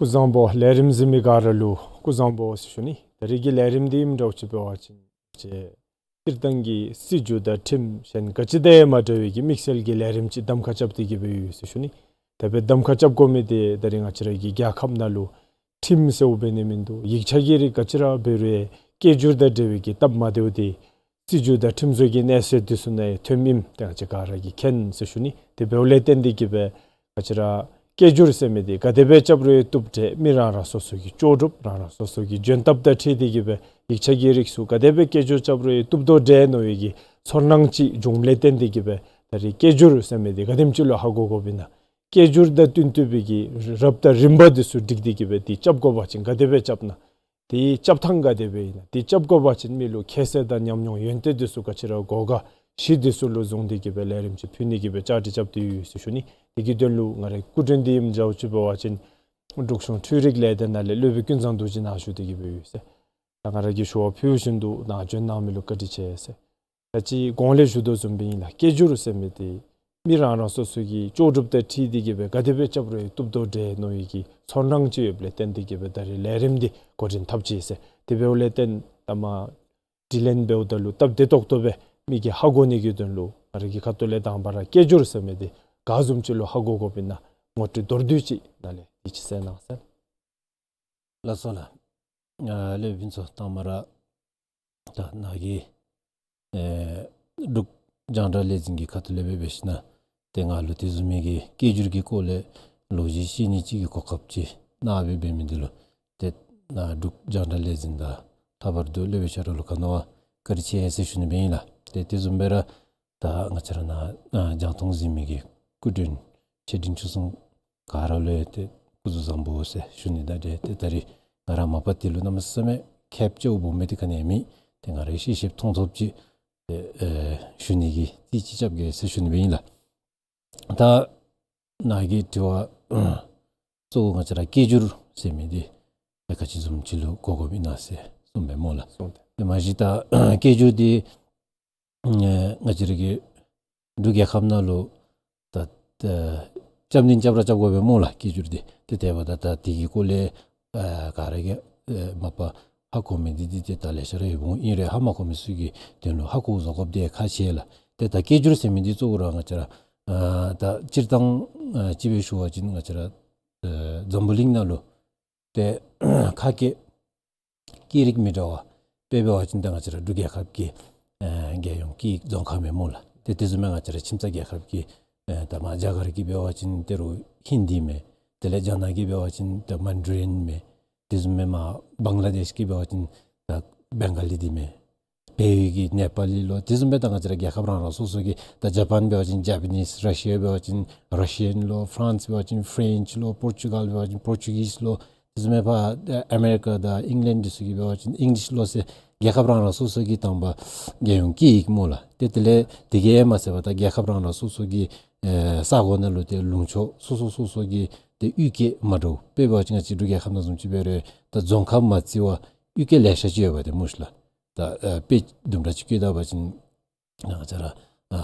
སྐུ་གཟུགས་བཟང་པོ། ལས་རིམ་གཟིགས་མི་ག་ར་ལུ་སྐུ་གཟུགས་བཟང་པོ་ཟེར་ཞུ་ནི། ད་རིས་ཀྱི་ལས་རིམ་འདི་ཨིནམ་འདྲཝ་ཅིག་འབད་བ་ཅིན་ཏེ་སྤྱིར་བཏང་གི་སྲིད་བྱུས་དང་ཁྲིམས་གཞན་ག་ཅི་དང་ཡང་མ་འདྲ་བའི་གི་དམིགས་བསལ་གྱི་ལས་རིམ་ཅིག་གདམ་ཁ་རྐྱབ་སྟེ་གི་སྦེ་ཡོད་ཟེར་ཞུ་ནི། ད་འབདན་གདམ་ཁ་རྐྱབ་དགོ་མི་འདི་ད་རིས་ང་བཅས་ར་གི་རྒྱལ་ཁབ་ནང་ལུ་ཁྲིམས་ཟེརཝ་འབད་ནི་མིན་འདུག། ཡིག་ཆ་གི་རིགས་ག་ཅི་ར་འབད་རུང་སྐད་སྒྱུར་དང་འབྲེལ་བའི་གི་སྟབས་མ་བདེཝ་འདི་སྲིད་བྱུས་དང་ཁྲིམས་བཟོ་གི་གནས་ཚད་འདི་ཚུ་ནང་ཐོནམ་ཨིནམ་ཏེ་ང་བཅས་ག་ར་གིས་མཁྱེན་ཟེར་ཞུ་ནི། དེ་འབདཝ་ལས་བརྟེན་ཏེ་གི་སྦེ་ང་བཅས་ར་ སྐད་སྒྱུར་ཟེར་མི་འདི་ག་དེ་སྦེ་རྐྱབ་རུང་བཏུབ་འདྲས། མི་རང་རང་སོ་སོ་གི་ལྕོགས་གྲུབ་རང་རང་སོ་སོ་གི་འཇོན་ཐབས་དང་འཁྲིལ་ཏེ་གི་སྦེ་ཡིག་ཆ་གི་རིགས་ཚུ་ག་དེ་སྦེ་སྐད་སྒྱུར་རྐྱབ་རུང་བཏུབ་དོ་འདྲས་མནོ་བའི་གི་ཚོར་སྣང་ཅིག་བྱུངམ་ལས་བརྟེན་ཏེ་གི་སྦེ་ད་རིས་སྐད་སྒྱུར་ཟེར་མི་འདི་ག་དེམ་ཅིག་ལུ་ཧ་གོ་དགོཔ་ཨིན་ན། སྐད་སྒྱུར་དང་བསྟུན་བསྟུན་པའི་གི་རབ་དང་རིམ་པ་འདི་ཚུ་སྒྲིག་སྟེ་གི་སྦེ་འདི་རྐྱབ་དགོ་པ་ཅིན་ག་དེ་སྦེ་རྐྱབ་ན། དེའི་རྐྱབ་ཐངས་ག་དེ་སྦེ་ཨིན་ན། དེ་རྐྱབ་དགོ་པ་ཅིན་མི་ལུ་ཁྱད་གསོད་དང་ཉམས་མྱོང་ཡོན་ཏན་འདི་ཚུ་ག་ཅི་ར་དགོ་ག་གཞི་འདི་ཚུ་ལུ་བཟུང་སྟེ་གི་སྦེ་ལས་རིམ་ཅིག་ཕུལ་ནི་གི་སྦེ་བཅའ་སྒྲིག་རྐྱབ་སྟེ་ཡོད་ཟེར་ཞུ་ནི། དེ་གི་དོན་ལུ་ང་རའི་སྐུ་མགྲོན་འདི་ཨིནམ་འདྲཝ་ཅིག་འབད་བ་ཅིན་འབྲུག་གཞུང་འཕྲུལ་རིག་ལས་སྡེ་ནང་ལས་སློབ་དཔོན་ཀུན་བཟང་རྡོ་རྗེ་ནཱ་བཞུགས་ཏེ་གི་སྦེ་ཡོད་ཟེར། ད་ང་ར་གིས་ཞུ་བ་ཕུལ་བཞིན་དུ་ནཱ་འབྱོན་གནང་མི་ལུ་བཀའ་དྲིན་ཆེ་ཟེར། ད་ཅི་གོང་ལས་ཞུ་དོ་བཟུམ་སྦེ་ཨིན་ལགས། སྐད་སྒྱུར་ཟེར་མི་འདི་མི་རང་རང་སོ་སོ་གི་ལྕོགས་གྲུབ་དང་འཁྲིལ་ཏེ་གི་སྦེ་ག་དེ་སྦེ་རྐྱབ་རུང་བཏུབ་དོ་འདྲས་མནོ་བའི་གི་ཚོར་སྣང་ཅིག་ཡོདཔ་ལས་བརྟེན་ཏེ་གི་སྦེ་ད་རིས་ལས་རིམ་འདི་འགོ་འདྲེན་འཐབ་ཅི་ཟེར། དེ་འབདཝ་ལས་བརྟེན་ད་མ་དྲི་ལན་འབདཝ་ད་ལུ་སྟབས་བདེ་ཏོག་ཏོ་སྦེ་མི་གིས་ཧ་གོ་ནི་གི་དོན་ལུ་ང་ར་གི་ཁ་ཐུག་ལས་དང་པ་ར་སྐད་སྒྱུར་ཟེར་མི་འདི་ག་བཟུམ་ཅིག་ལུ་ཧ་གོ་དགོཔ་ཨིན་ན་ངོ་སྤྲོད་མདོར་བསྡུས་ཅིག་ནཱ་ལས་དེ་ཅིག་གསན་གནང་ཟེར། ལགས་སོ་ལགས། ཨ་སློབ་དཔོན་ཚུ་དང་པ་ར་ད་ནཱ་གི་ཨེ་འབྲུག་རྒྱང་བསྒྲགས་ལས་འཛིན་གྱི་ཁ་ཐུག་ལས་སྦེ་འབད་ཞིན་ན་ཏེ་ང་ལུ་དེ་བཟུམ་མའི་གི་སྐད་སྒྱུར་གྱི་སྐོར་ལས་ལོ་རྒྱུས་བཤད་ནི་ཅིག་གི་གོ་སྐབས་ཅིག་གནང་སྦེ་འབད་མི་འདི་ལུ་ཏེ་ནཱ་འབྲུག་རྒྱང་བསྒྲགས་ལས་འཛིན་དང་ལྷག་པར་དུ་སློབ་དཔོན་ཆ་རོགས་ལུ་ག་ནི་བ་བཀའ་དྲིན་ཆེ་ཟེར་ཞུ་ནི་སྦེ་ཨིན་ལགས། ཏེ་དེ་བཟུམ་སྦེ་ར་ད་ང་བཅས་ར་ནཱ་ཨ་རྒྱང་མཐོང་གཟིགས་མི་གི་སྐུ་མགྲོན་ཆེ་འབྲིང་ཆུང་གསུམ་ག་ར་ལུ་ཡང་ཏེ་སྐུ་གཟུགས་བཟང་པོ་ཟེར་ཞུ་ནི་དང་འབྲེལ་ཏེ་ད་རིས་ང་ར་མ་པ་དེ་ལུ་གནམ་མེད་ས་མེད་ཁེབས་ཆེཝ་སྦོམ་སྦེ་དེ་ག་ནི་ཡང་མེད། ཏེ་ང་རའི་ཤེས་ཤེསཔ་མཐོང་ཐོབ་ཅིག་ཏེ་ཨེ་ཞུ་ནི་གི་རྩིས་ཅིག་རྐྱབ་གེ་ཟེར་ཞུ་ནི་སྦེ་ཨིན་ལགས། ད་ནཱ་གི་དྲི་བ་གཙོ་བོ་ང་བཅས་ར་སྐད་སྒྱུར་ཟེར་མི་འདི་ཨེ་ག་ཅི་བཟུམ་ཅིག་ལུ་གོ་དགོཔ་ཨིན་ན་ཟེར་གསུངས་པས་སྨོ་ལགས། གསུངས་ཏེ། ཏེ་མ་གཞི་ད་སྐད་སྒྱུར་འདི་ཨེ་ང་བཅས་ར་གི་འབྲུག་རྒྱལ་ཁབ་ནང་ལུ་ད་ཨེ་རྐྱབ་ནི་རྐྱབ་ར་རྐྱབ་དགོ་པས་སྨོ་ལགས། སྐད་སྒྱུར་འདི་ཏེ་དེ་འབདཝ་ད་ད་དེ་གི་སྐོར་ལས་ཨེ་ག་ར་གིས་ཨེ་མ་པ་ཧ་གོ་མི་འདི་འདི་ཏེ་ད་ལེ་ཤ་ར་ཡོདཔ་འོང་། ཨིན་རུང་ཧ་མ་གོ་མི་ཚུ་གི་དོན་ལུ་ཧ་གོ་བཟོ་དགོཔ་འདི་ཁག་ཆེ་ལགས། ཏེ་ད་སྐད་སྒྱུར་ཟེར་མི་འདི་གཙོ་བོ་ར་ང་བཅས་ར་ཨེ་ད་སྤྱིར་བཏང་ཨེ་ཅིག་སྦེ་ཞུ་བ་ཅིན་ང་བཅས་ར་ཨེ་འཛམ་བུ་གླིང་ནང་ལུ་ཏེ་ཁ་སྐད་སྐད་རིགས་མི་འདྲ་བ་དཔེ་འབད་བ་ཅིན་ད་ང་བཅས་ར་འབྲུག་རྒྱལ་ཁབ་ཀྱི་ཨེ་རྒྱལ་ཡོངས་སྐད་ཡིག་རྫོང་ཁ་མས་སྨོ་ལགས། ཏེ་དེ་བཟུམ་མའི་ང་བཅས་ར་ཁྱིམ་ཚང་རྒྱལ་ཁབ་ཀྱི་ཨེ་ད་མ་རྒྱ་གར་གྱི་འབད་བ་ཅིན་ཏེ་རུང་ཧིན་དི་མས། དེ་ལས་རྒྱ་ནག་གི་འབད་བ་ཅིན་ད་མན་ཌ་རིན་མས། དེ་བཟུམ་མའི་མ་བང་ལ་དེཤ་གི་འབད་བ་ཅིན་ད་བེང་ག་ལི་འདི་མས། བལ་ཡུལ་གྱི་ནེ་པ་ལི་ལོ། དེ་བཟུམ་སྦེ་ད་ང་བཅས་ར་རྒྱལ་ཁབ་རང་རང་སོ་སོ་གི་ད་ཇ་པཱན་འབད་བ་ཅིན་ཇ་པ་ནིས། ར་ཤི་ཡ་འབད་བ་ཅིན་ར་ཤི་ཡན་ལོ། ཕ་རན་སི་འབད་བ་ཅིན་ཕ་རེནཆ་ལོ། པོར་ཅུ་གཱལ་འབད་བ་ཅིན་པོར་ཅུ་གིས་ལོ། དེ་བཟུམ་སྦེ་ཕར་ཨ་མེ་རི་ཀ་དང་ཨིང་ལེནཌ་འདི་ཚུ་གི་འབད་བ་ཅིན་ཨིང་ལིཤ་ལོ་ཟེར་རྒྱལ་ཁབ་རང་རང་སོ་སོ་གི་དང་པ་རྒྱལ་ཡོངས་སྐད་ཡིག་སྨོ་ལགས། ཏེ་དེ་ལས་དེ་གིས་མ་ཚད་པར་ད་རྒྱལ་ཁབ་རང་རང་སོ་སོ་གི་ཨེ་ས་གོ་ནང་ལུ་ཏེ་ལུང་ཕྱོགས་སོ་སོ་སོ་སོ་གི་ཏེ་གཡུས་སྐད་མ་འདྲཝ། དཔེ་འབད་བ་ཅིན་ང་བཅས་འབྲུག་རྒྱལ་ཁབ་ནང་བཟུམ་ཅིག་འབད་རུང་ད་རྫོང་ཁག་མ་བརྩི་བར་གཡུས་སྐད་ལེ་ཤ་ཅིག་ཡོད་པ་ཏེ་སྨོ་ཤིག་ལགས། ད་ཨེ་དཔེ་དུམ་གྲ་ཅིག་བཀོད་ད་པ་ཅིན་ང་བཅས་ར་ཨ་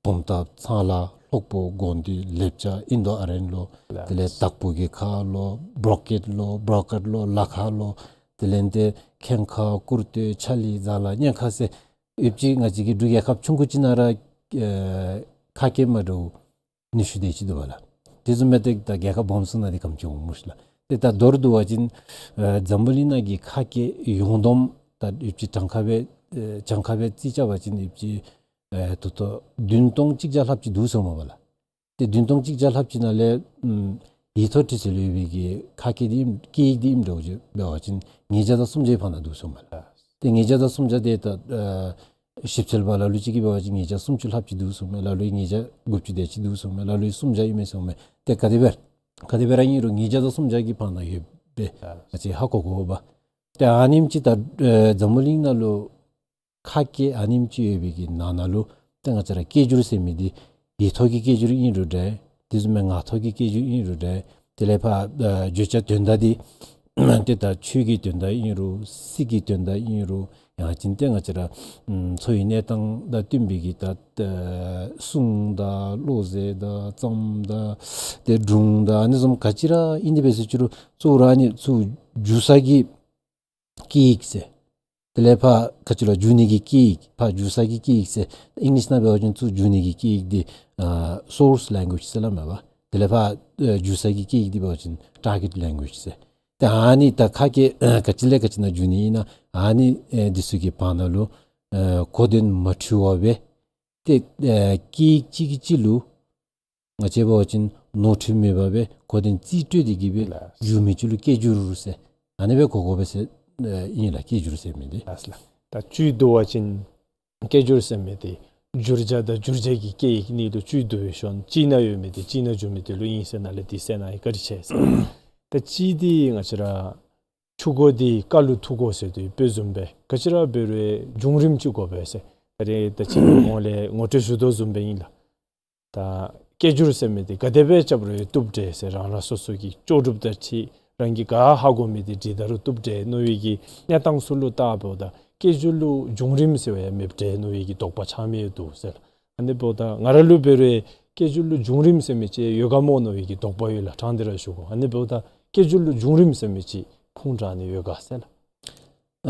བུམ་ཐང་ཚང་ལ་ལྷོག་པོ་དགོན་སྡེ་ལེབ་ཅ་ཨིན་དོ་ཨ་རན་ལོ། དེ་ལས་དྭགས་པོ་གི་ཁ་ལོ། བྲོ་ཀེཊ་ལོ། བྲོ་ཀེཊ་ལོ། ལ་ཁ་ལོ། དེ་ལས་ཏེ་ཁེངས་ཁ་ཀུར་སྟོད་ཆ་ལི་ཛ་ལ་གཉན་ཁ་ཟེར་ཡོདཔ་ཅིག་ང་བཅས་ཀྱི་འབྲུག་རྒྱལ་ཁབ་ཆུང་ཀུ་ཅིག་ནང་ར་ཨེ་ཁ་སྐད་མ་འདྲཝ་ཉི་ཤུ་དེ་ཅིག་འདུག་པ་ལགས། དེ་བཟུམ་སྦེ་ཏེ་ད་རྒྱལ་ཁབ་སྦོམ་སུ་ནང་འདི་ག་དེམ་ཅིག་འོང་སྨོ་ཤིག་ལགས། ཏེ་ད་མདོར་བསྡུ་བ་ཅིན་ཨེ་འཛམ་བུ་གླིང་ནང་གི་ཁ་སྐད་ཡོངས་བསྡོམས་ད་ཡོདཔ་ཅིག་གྲངས་ཁ་སྦེ་ཨེ་གྲངས་ཁ་སྦེ་རྩིས་རྐྱབ་པ་ཅིན་ཡོདཔ་ཅིག་ཨེ་ད་ལྟོ་བདུན་སྟོང་གཅིག་བརྒྱ་ལྷགཔ་ཅིག་འདུག་ཟེར་མས་པ་ལགས། ཏེ་བདུན་སྟོང་གཅིག་བརྒྱ་ལྷགཔ་ཅིག་ནང་ལས་ཨམ་ཡིག་ཐོག་བྲིས་ཚུལ་ལུ་ཡོད་པའི་གི་ཁ་སྐད་འདི་ཨིནམ་སྐད་ཡིག་འདི་ཨིནམ་འདྲཝ་ཅིག་འབད་བ་ཅིན་ཉིས་བརྒྱ་དང་སུམ་བརྒྱ་གི་བར་ན་འདུག་ཟེར་མས་ལགས། ཏེ་ཉིས་བརྒྱ་དང་སུམ་བརྒྱ་དེ་ད་ཨེ་ཞིབ་འཚོལ་པ་ལ་ལུ་ཅིག་གིས་འབད་བ་ཅིན་ཉིས་བརྒྱ་སུམ་ཅུ་ལྷགཔ་ཅིག་འདུག་ཟེར་མས། ལ་ལུ་ཉིས་བརྒྱ་དགུ་བཅུ་དེ་ཅིག་འདུག་ཟེར་མས། ལ་ལུ་སུམ་བརྒྱ་ཨིན་མས་ཟེར་མས། ཏེ་ག་དེ་སྦེ་ག་དེ་སྦེ་ར་ཨིན་རུང་ཉིས་བརྒྱ་དང་སུམ་བརྒྱ་གི་བར་ན་ཡོདཔ་སྦེ་ང་བཅས་ཧ་གོ་དགོ་པས། ཏེ་ཨ་ནེམ་ཅིག་ད་ཨེ་འཛམ་བུ་གླིང་ནང་ལུ་ཁ་སྐད་ཨ་ནེམ་ཅིག་ཡོད་པའི་གི་ནང་ན་ལུ་ཏེ་ང་བཅས་ར་སྐད་སྒྱུར་ཟེར་མི་འདི་ཡིག་ཐོག་གི་སྐད་སྒྱུར་ཨིན་རུང་འདྲ། དེ་བཟུམ་མའི་ངག་ཐོག་གི་སྐད་སྒྱུར་ཨིན་རུང་འདྲ། དེ་ལས་ཕར་ཨེ་བརྗོད་བྱ་དོན་དག་འདི་ཏེ་ད་ཆོས་ཀྱི་དོན་དག་ཨིན་རུང་སྲིད་ཀྱི་དོན་དག་ཨིན་རུང་ཡང་ཅིན་ཏེ་ང་བཅས་ར་ཨམ་འཚོ་བའི་གནས་སྟངས་དང་བསྟུན་པའི་གི་ད་ཨེ་སྲུང་དང་བློ་ཟེར་དང་རྩོམ་དང་ཏེ་སྒྲུང་དང་ཨ་ནི་བཟུམ་ག་ཅི་ར་ཨིན་ཏེ་འབད་ཟེར་ཅི་རུང་གཙོ་བོ་ར་ཨ་ནི་ཚུར་བསྒྱུར་ས་གི་སྐད་ཡིག་ཟེར། དེ་ལས་ཕར་ག་ཅི་ལོ་བསྒྱུར་ནི་གི་སྐད་ཡིག་ཕར་བསྒྱུར་ས་གི་སྐད་ཡིག་ཟེར། ཨིང་ལིཤ་ནང་འབད་བ་ཅིན་ཚུར་བསྒྱུར་ནི་གི་སྐད་ཡིག་འདི་ཨ་སོརསི་ལེང་གུ་ཨེཇ་ཟེར་སླབ་མས་པ། དེ་ལས་ཕར་ཨ་བསྒྱུར་ས་གི་སྐད་ཡིག་འདི་འབད་བ་ཅིན་ཊར་གེཊ་ལེང་གུ་ཨེཇ་ཟེར། ཏེ་ཨ་ནི་ད་ཁ་སྐད་ཨ་ག་ཅི་ལས་ག་ཅི་ནང་བསྒྱུར་ནི་ཨིན་ན་ཨ་ནི་ཨེ་འདི་ཚུ་གི་བར་ན་ལུ་ཨེ་གོ་དོན་མ་འཁྲུལ་བ་སྦེ་ཏེ་ཨེ་སྐད་ཡིག་གཅིག་གིས་གཅིག་ལུ་ང་བཅས་འབད་བ་ཅིན་ ནོར་འཁྲུལ་མེད་པར་སྦེ་གོ་དོན་རྩིས་སྤྲོད་དེ་གི་སྦེ་ལགས། འགྱུར་མི་ཅིག་ལུ་སྐད་སྒྱུར་ཟེར་ཨ་ནི་སྦེ་གོ་དགོ་པས་ཟེར་ཨིན་ལགས། སྐད་སྒྱུར་ཟེར་མི་འདི། ལགས་ལགས། ད་བཅུད་བསྡུ་བ་ཅིན་སྐད་སྒྱུར་ཟེར་མི་འདི་བསྒྱུར་བྱ་དང་བསྒྱུར་བྱེད་ཀྱི་སྐད་ཡིག་གཉིས་ལུ་བཅུད་བསྡུ་བའི་ཤུལ་ཅིག་ནང་ཡོད་མི་འདི་ཅིག་ནང་འགྱུར་མི་འདི་ལུ་ཨིན་ཟེར་ནཱ་ལས་འདི་ཟེར་ནཱ་ཡི་བཀའ་དྲིན་ཆེ་ཟེར། ད་གཅིག་འདི་ང་བཅས་ར་ཆུ་འགོ་འདི་ཀ་ལུ་ཐུག་དགོ་ཟེར་དོ་ཡོདཔ་བཟུམ་སྦེ་ག་ཅི་ར་འབད་རུང་བསྒྱུར་རིམ་ཅིག་དགོ་པས་ཟེར་ད་རེས་ད་ཅི་གོང་ལས་ངོ་སྤྲོད་ཞུ་དོ་བཟུམ་སྦེ་ཨིན་ལགས། ད་སྐད་སྒྱུར་ཟེར་མི་འདི་ག་དེ་སྦེ་རྐྱབ་རུང་བཏུབ་འདྲས་ཟེར། རང་རང་སོ་སོ་གི་ལྕོགས་གྲུབ་དང་འཁྲིལ་རང་གིས་ག་ཧ་གོ་མི་འདི་བྲིས་ད་རུང་བཏུབ་འདྲས་མནོ་བའི་གི་གནས་སྟངས་ཚུ་ལུ་བལྟཝ་ད་སྐད་སྒྱུར་ལུ་བསྒྱུར་རིམ་ཟེར་བ་ཡང་མེདཔ་འདྲས་མནོ་བའི་གི་དོགས་པ་ཆགས་མི་ཡང་འདུག་ཟེར་ལགས། ཨ་ནི་འབདཝ་ད་ང་ར་ལུ་འབད་རུང་སྐད་སྒྱུར་ལུ་བསྒྱུར་རིམ་ཟེར་མི་ཅིག་ཡོད་ག་མོ་མནོ་བའི་གི་དོགས་པ་ཡོད་ལགས། དྲང་སྟེ་ར་ཞུ་དགོ། ཨ་ནི་འབདཝ་ད་སྐད་སྒྱུར་ལུ་བསྒྱུར་རིམ་ཟེར་མི་ཅིག་ཁུངས་དྲངས་ནི་ཡོད་ག་ཟེར་ལགས།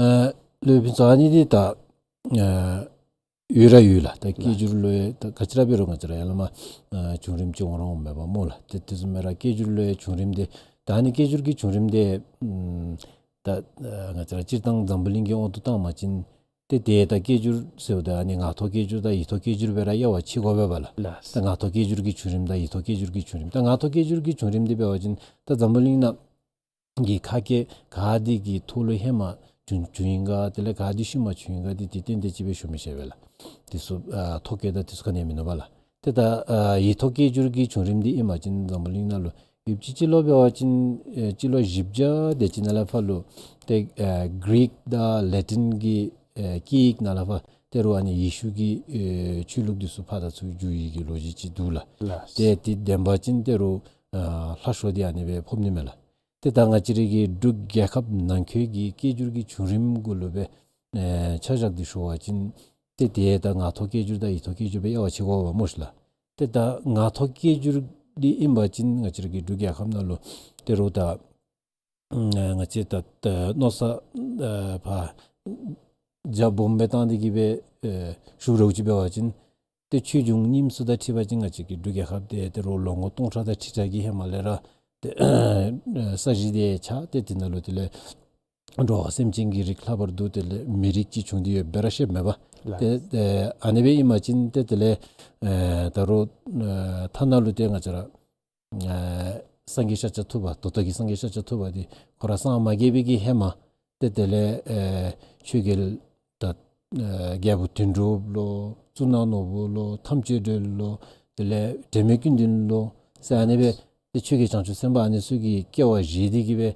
ཨ་སློབ་དཔོན་ཚུ་ཨ་ནི་འདི་ད་ཨ་ཡོད་ར་ཡོད་ལགས། ད་སྐད་སྒྱུར་ལུ་ད་ག་ཅི་ར་འབད་རུང་ང་བཅས་ར་ཡར་ལས་མར་ཨ་བྱུང་རིམ་ཅིག་འོང་ར་འོངམ་མས་པ་སྨོ་ལགས། ཏེ་དེ་བཟུམ་སྦེ་ར་སྐད་སྒྱུར་ལུ་ཡང་བྱུང་རིམ་འདི་ད་ཨ་ནི་སྐད་སྒྱུར་གྱི་བྱུང་རིམ་འདི་ཨམ་ད་ཨ་ང་བཅས་ར་སྤྱིར་བཏང་འཛམ་བུ་གླིང་གི་དབང་དུ་བཏང་བ་ཅིན་ཏེ་ཏེ་ད་སྐད་སྒྱུར་ཟེརཝ་ད་ཨ་ནི་ངག་ཐོག་སྐད་སྒྱུར་དང་ཡིག་ཐོག་སྐད་སྒྱུར་སྦེ་ར་དབྱེ་བ་ཕྱེ་དགོ་པས་པ་ལགས། ལགས། ད་ངག་ཐོག་སྐད་སྒྱུར་གྱི་བྱུང་རིམ་དང་ཡིག་ཐོག་སྐད་སྒྱུར་གྱི་བྱུང་རིམ། ད་ངག་ཐོག་སྐད་སྒྱུར་གྱི་བྱུང་རིམ་འདི་འབད་བ་ཅིན་ད་འཛམ་བུ་གླིང་ནང་གི་ཁ་སྐད་ག་འདི་གི་ཐོག་ལུ་ཧེ་མ་བྱུང་བྱུང་ཡི་ག་དེ་ལས་ག་འདི་ཤུལ་མ་བྱུང་ཡི་ག་འདི་ཏེ་ཏན་ཏན་ཅིག་སྦེ་ཞུ་མི་ཤེས་པས་ལགས། དེ་ཚུ་ཨ་ཐོ་བཀོད་དང་དེ་ཚུ་ག་ནི་ཡང་མིན་ནུག་པ་ལགས། ཏེ་ད་ཨ་ཡིག་ཐོག་སྐད་སྒྱུར་གྱི་བྱུང་རིམ་འདི་ཨིན་པ་ཅིན་འཛམ་བུ་གླིང་ནང་ལུ་ཡོདཔ་ཅིག་སྤྱི་ལོ་འབད་བ་ཅིན་ཨེ་སྤྱི་ལོ་བཞི་བརྒྱ་དེ་ཅིག་ནང་ལས་ཕར་ལུ་ཏེ་ཨེ་གི་རིག་དང་ལེ་ཊིན་གྱི་ཨེ་སྐད་ཡིག་ནང་ལས་ཕར་ཏེ་རུང་ཨ་ནི་ཡེ་ཤུ་གི་ཨེ་ཆོས་ལུགས་འདི་ཚུ་ཕར་དང་ཚུར་བསྒྱུར་ཡི་གི་ལོ་རྒྱུས་ཅིག་འདུག་ལགས། ལགས། ཏེ་དེ་བདེན་པ་ཅིན་ཏེ་རུང་ཨ་ལྷག་ཤོས་འདི་ཨ་ནི་སྦེ་ཕོག་ནི་མས་ལགས། ཏེ་ད་ང་བཅས་རའི་གི་འབྲུག་རྒྱལ་ཁབ་ནང་འཁོད་ཀྱི་སྐད་སྒྱུར་གྱི་བྱུང་རིམ་གུ་ལུ་སྦེ་ཨེ་ཆ་བཞག་སྟེ་ཞུ་བ་ཅིན་ཏེ་ཏེ་ད་ངག་ཐོག་སྐད་སྒྱུར་དང་ཡིག་ཐོག་སྐད་སྒྱུར་སྦེ་དབྱེ་བ་ཕྱེ་དགོ་པས་སྨོ་ཤི་ལགས། ཏེ་ད་ངག་ཐོག་སྐད་སྒྱུར་འདི་ཨིན་པ་ཅིན་ང་བཅས་རའི་གི་འབྲུག་རྒྱལ་ཁབ་ནང་ལུ་ཏེ་རུང་ད་ཨ་ང་བཅས་ད་ད་མནོ་བསམ་ཨ་ཕར་རྒྱ་སྦོམ་སྦེ་བཏང་སྟེ་གི་སྦེ་ཨེ་ཞུ་རུང་ཅིག་འབད་བ་ཅིན་ཏེ་ཆོས་འབྱུང་རྙིངམ་ཚུ་དང་འཁྲིལ་བ་ཅིན་ང་བཅས་ཀྱི་འབྲུག་རྒྱལ་ཁབ་འདི་ཏེ་རུང་ལོ་ངོ་སྟོང་ཕྲག་དང་ཁྲི་ཕྲག་གི་ཧེ་མ་ལས་ར་ཏེ་ས་གཞི་འདི་ཆགས་ཏེ་དེ་ནང་ལུ་དེ་ལས་འགྲོ་བ་སེམས་ཅན་གྱི་རིགས་ལྷག་པར་དུ་དེ་ལས་མི་རིགས་ཅིག་བྱུང་སྟེ་ཡོདཔ་སྦེ་ར་ཤེསཔ་མས་པ། ལགས། ཏེ་ཨ་ནི་སྦེ་ཨིན་པ་ཅིན་ཏེ་དེ་ལས་ཨེ་ད་རུང་ཨེ་ཐ་ན་ལུ་ཏེ་ང་བཅས་ར་ཨེ་སངས་རྒྱས་ཤཱཀྱ་ཐུབ་པ་ད་ལྟོ་གི་སངས་རྒྱས་ཤཱཀྱ་ཐུབ་པ་འདི་ཁོ་ར་སངས་མ་རྒྱས་པའི་གི་ཧེ་མ་ཏེ་དེ་ལས་ཨེ་ཆོས་རྒྱལ་ད་ཨེ་རྒྱལ་པོ་དོན་གྲུབ་ལོ་གཙུག་ན་ནོར་བུ་ལོ་ཐམས་ཅད་སྒྲོལ་ལོ་དེ་ལས་དྲན་མེད་ཀུན་ལྡན་ལོ་ཟེར་ཨ་ནི་སྦེ་ཏེ་ཆོས་རྒྱལ་བྱང་ཆུབ་སེམས་དཔའ་ཨ་ནི་ཚུ་གི་སྐྱེ་བ་བཞེས་ཏེ་གི་སྦེ་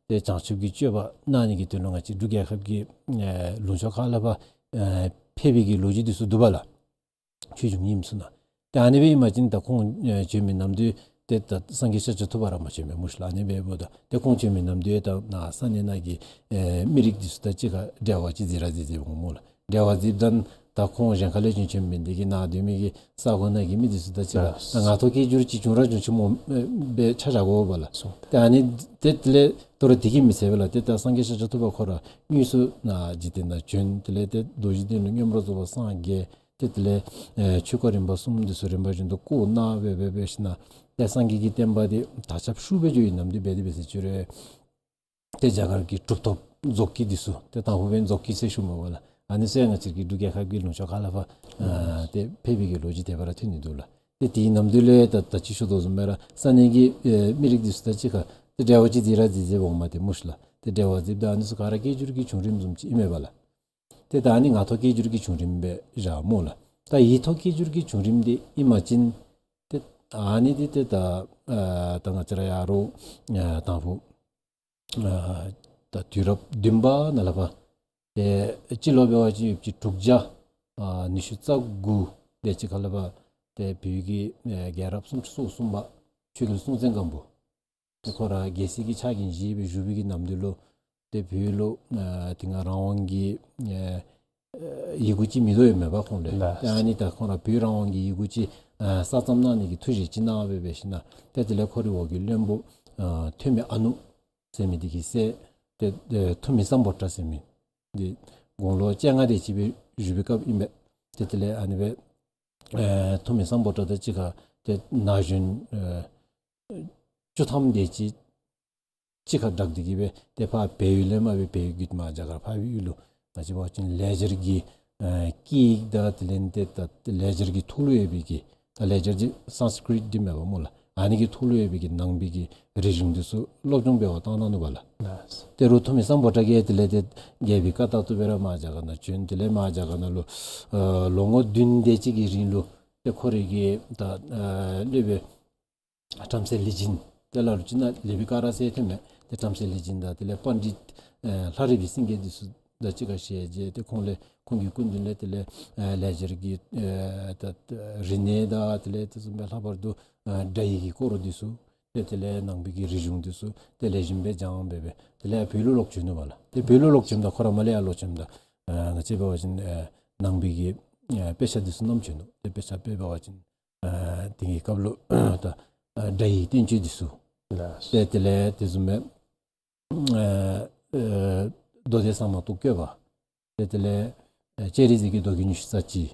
ཏེ་བྱང་ཆུབ་ཀྱི་སྤྱོད་པ་གནང་ནི་གི་དོན་ལུ་ང་བཅས་འབྲུག་རྒྱལ་ཁབ་ཀྱི་ཨེ་ལུང་ཕྱོགས་ཁག་ལས་ཕར་ཨེ་ཕེབས་པའི་གི་ལོ་རྒྱུས་འདི་ཚུ་འདུག་པ་ལགས། ཆོས་འབྱུང་རྙིངམ་ཚུ་ནང་། ཏེ་ཨ་ནི་སྦེ་ཨིན་པ་ཅིན་ད་ཁོང་ཨེ་བྱོན་མི་ནམ་དུས་ཏེ་ད་སངས་རྒྱས་ཤཱཀྱ་ཐུབ་པ་ར་མ་བྱོན་པས་སྨོ་ཤི་ལགས། ཨ་ནི་སྦེ་འབདཝ་ད་ཏེ་ཁོང་བྱོན་མི་ནམ་དུས་ད་ནཱ་ས་གནས་ནང་གི་ཨེ་མི་རིགས་འདི་ཚུ་དང་གཅིག་ཁར་འབྲེལ་བ་ཅིག་འཛིང་ར་འཛིང་འཛིང་འོང་སྨོ་ལགས། འབྲེལ་བ་འཛིངམ་ད་ད་ཁོང་གཞན་ཁ་ལས་བྱོན་བྱོནམ་མིན་འདི་གིས་ནཱ་སྡོད་མི་གི་ས་གོ་ནང་གི་མི་འདི་ཚུ་དང་གཅིག་ཁར་ད་ངག་ཐོག་སྐད་སྒྱུར་ཅིག་བྱུང་ར་བྱུང་ཅི་སྨོ་ཨེ་སྦེ་ཆ་བཞག་དགོ་པས་ལགས། སོ། ཏེ་ཨ་ནི་ཏེ་དེ་ལས་དོ་རུང་དེ་གིས་མི་ཚད་པས་ལགས། ཏེ་ད་སངས་རྒྱས་ཤཱཀྱ་ཐུབ་པ་ཁོ་ར་དངོས་སུ་ནཱ་འཇིག་རྟེན་ནང་བྱོན། དེ་ལས་ཏེ་རྡོ་རྗེ་གདན་ལུ་མངོན་པར་རྫོགས་པར་སངས་རྒྱས། ཏེ་དེ་ལས་ཨེ་ཆོས་སྐོར་རིམ་པ་གསུམ་འདི་ཚུ་རིམ་པ་བཞིན་དུ་བསྐོར་གནང་སྦེ་སྦེ་སྦེ་ཞིནམ་ལས་ཏེ་སངས་རྒྱས་ཀྱི་བསྟན་པ་འདི་དར་ཁྱབ་ཤུགས་སྦེ་འགྱོ་བའི་ནམ་དུས་འབད་དེ་འབད་ཟེར་ཅི་རུང་ཏེ་རྒྱ་གར་གྱི་གྲུབ་ཐོབ་རྫོགས་སྐྱེས་འདི་ཚུ་ཏེ་དང་ཕུ་འབདན་རྫོགས་སྐྱེས་ཟེར་ཞུཝ་མས་པ་ལགས། ཨ་ནི་ཚུ་ཡང་ང་བཅས་ཀྱི་འབྲུག་རྒྱལ་ཁབ་ཀྱི་ལུང་ཕྱོགས་ཁ་ལས་ཕར་ཨ་ཏེ་ཕེབས་པའི་གི་ལོ་རྒྱུས་དེ་སྦེ་ར་ཐོན་ནི་འདུག་ལགས། ཏེ་དེའི་ནམ་དུས་ལས་ད་ད་ཅི་ཞུ་དོ་བཟུམ་སྦེ་ར་ས་གནས་ཀྱི་ཨེ་མི་རིགས་འདི་ཚུ་དང་གཅིག་ཁར་ཏེ་འབྲེལ་བ་ཅིག་འཛིང་ར་འཛིང་འཛིང་འོངམ་དེ་སྨོ་ཤི་ལགས། ཏེ་འབྲེལ་བ་འཛིངམ་ད་ཨ་ནི་ཚུ་ག་ར་སྐད་སྒྱུར་གྱི་བྱུང་རིམ་བཟུམ་ཅིག་ཨིན་མས་པ་ལགས། ཏེ་ད་ཨ་ནི་ངག་ཐོག་སྐད་སྒྱུར་གྱི་བྱུང་རིམ་སྦེ་བཞག་སྨོ་ལགས། ད་ཡིག་ཐོག་སྐད་སྒྱུར་གྱི་བྱུང་རིམ་འདི་ཨིན་པ་ཅིན་ཏེ་ཨ་ནི་འདི་ཏེ་ད་ཨ་ད་ང་བཅས་ར་ཡར་རུང་ཨ་དང་ཕུ་ཨ་ད་དུས་རབས་བདུན་པ་ནང་ལས་ཕར་ཏེ་སྤྱི་ལོ་འབད་བ་ཅིན་ཡོད་ཀྱི་དྲུག་བརྒྱ་ཨ་ཉི་ཤུ་རྩ་དགུ་དེ་ཅིག་ཁ་ལས་ཕར་ཏེ་བོད་ཀྱི་ཨེ་རྒྱལ་རབས་སུམ་ཅུ་སོ་གསུམ་པ་ཆོས་རྒྱལ་སྲོང་བཙན་སྒམ་པོ་ཏེ་ཁོ་ར་རྒྱལ་སྲིད་ཀྱི་ཕྱག་འགན་བཞེས་སྦེ་བཞུགས་པའི་གི་ནམ་དུས་ལུ་ཏེ་བོད་ལུ་ཨ་དེ་སྔ་རང་དབང་གི་ཨ་ཨ་ཡི་གུ་ཅིག་མེད་དོ་ཡོདཔ་མས་པ་ཁོང་ལུ། ལགས། ཏེ་ཨ་ནི་ད་ཁོང་ར་བོད་རང་དབང་གི་ཡི་གུ་ཅིག་ཨ་གསར་རྩོམ་གནང་ནི་གི་ཐུགས་བཞེད་ཅིག་གནང་སྦེ་སྦེ་ཞིནམ་ལས་ཏེ་དེ་ལས་ཁོ་རའི་འོག་གི་བློན་པོ་ཨ་ཐོན་མི་ཨ་ནུ་ཟེར་མི་འདི་གི་སྲས་ཏེ་ཨེ་ཐུ་མི་སམ་བྷོ་ཊ་ཟེར་མི་འདི་དགུང་ལོ་བཅོ་ལྔ་དེ་ཅིག་སྦེ་བཞུགས་པའི་སྐབས་ཨིན་པས། ཏེ་དེ་ལས་ཨ་ནི་སྦེ་ཨེ་ཐུ་མི་སམ་བྷོ་ཊ་དང་གཅིག་ཁར་ཏེ་ན་གཞོན་ཨེ་བཅུ་ཐམ་དེ་ཅིག་གཅིག་ཁར་སྦྲགས་ཏེ་གི་སྦེ་ཏེ་ཕར་བལ་ཡུལ་ལས་མར་སྦེ་བལ་ཡུལ་བརྒྱུད་མར་རྒྱ་གར་འཕགས་པའི་ཡུལ་ལུ་ང་བཅས་འབད་བ་ཅིན་ལེ་ཇར་གྱི་ཨེ་སྐད་ཡིག་དང་དེ་ལས་ཏེ་ད་ལེ་ཇར་གྱི་ཐོག་ལུ་ཡོད་པའི་གི་ད་ལེ་ཇར་འདི་སཾསྐྲྀཏ་འདི་མས་པ་སྨོ་ལགས། ཨ་ནི་གི་ཐོག་ལུ་ཡོད་པའི་གི་ནང་པའི་གི་རིག་གཞུང་འདི་ཚུ་སློབ་སྦྱོང་འབད་བར་བཏང་གནང་ནུག་པ་ལགས། ལགས། ཏེ་རུང་ཐོན་མི་སམ་བྷོ་ཊ་གིས་དེ་ལས་ཏེ་རྒྱལ་པོའི་བཀའ་ལྟར་དུ་སྦེ་ར་མར་རྒྱ་གར་ནང་བྱོན། དེ་ལས་མར་རྒྱ་གར་ནང་ལུ་ཨ་ལོ་ངོ་བདུན་དེ་ཅིག་གི་རིང་ལུ་ཏེ་ཁོ་རའི་གི་ད་ཨ་སློབ་དཔོན་བྲམ་ཟེ་ལེགས་སྦྱིན་དེ་ལ་རུ་ཅིག་ནང་ལེགས་པའི་ཀ་ར་ཟེར་ཐོནམ་མས། ཏེ་བྲམ་ཟེ་ལེགས་སྦྱིན་དང་དེ་ལས་པཎྜི་ཏ་ཨ་ལྷ་རི་པའི་སེང་གེ་འདི་ཚུ་དང་གཅིག་ཁར་ཞལ་མཇལ། ཏེ་ཁོང་ལས་ཁོང་གི་སྐུ་མདུན་ལས་དེ་ལས་ཨ་ལེགས་སྦྱར་གྱི་ཨ་ད་རིག་གནས་དང་དེ་ལས་དེ་བཟུམ་སྦེ་ལྷག་པར་དུ་ཨ་སྒྲ་ཡི་གི་སྐོར་འདི་ཚུ་ཏེ་དེ་ལས་ནང་པའི་གི་རིག་གཞུང་འདི་ཚུ་ཏེ་ལེགས་ཤོམ་སྦེ་སྦྱངས་སྦེ་སྦེ་དེ་ལས་བོད་ལུ་ལོག་བྱོན་ནུག་པ་ལགས། ཏེ་བོད་ལུ་ལོག་བྱོནམ་ད་ཁོ་ར་མར་ལས་ཡར་ལོག་བྱོནམ་ད་ཨ་ང་བཅས་འབད་བ་ཅིན་ཨ་ནང་པའི་གི་ཨ་དཔེ་ཆ་འདི་ཚུ་བསྣམས་བྱོན་ནུག། ཏེ་དཔེ་ཆ་དཔེ་འབད་བ་ཅིན་ཨ་དེ་གི་སྐབས་ལུ་ད་ཨ་སྒྲ་ཡི་བསྟན་བཅོས་འདི་ཚུ། ལགས། ཏེ་དེ་ལས་དེ་བཟུམ་སྦེ་ཨ་ཨ་མདོ་སྡེ་གསར་མ་རྟོགས་བཀོད་པ། ཏེ་དེ་ལས་ཨ་སྤྱན་རས་གཟིགས་ཀྱི་མདོ་རྒྱུད་ཉི་ཤུ་རྩ་གཅིག།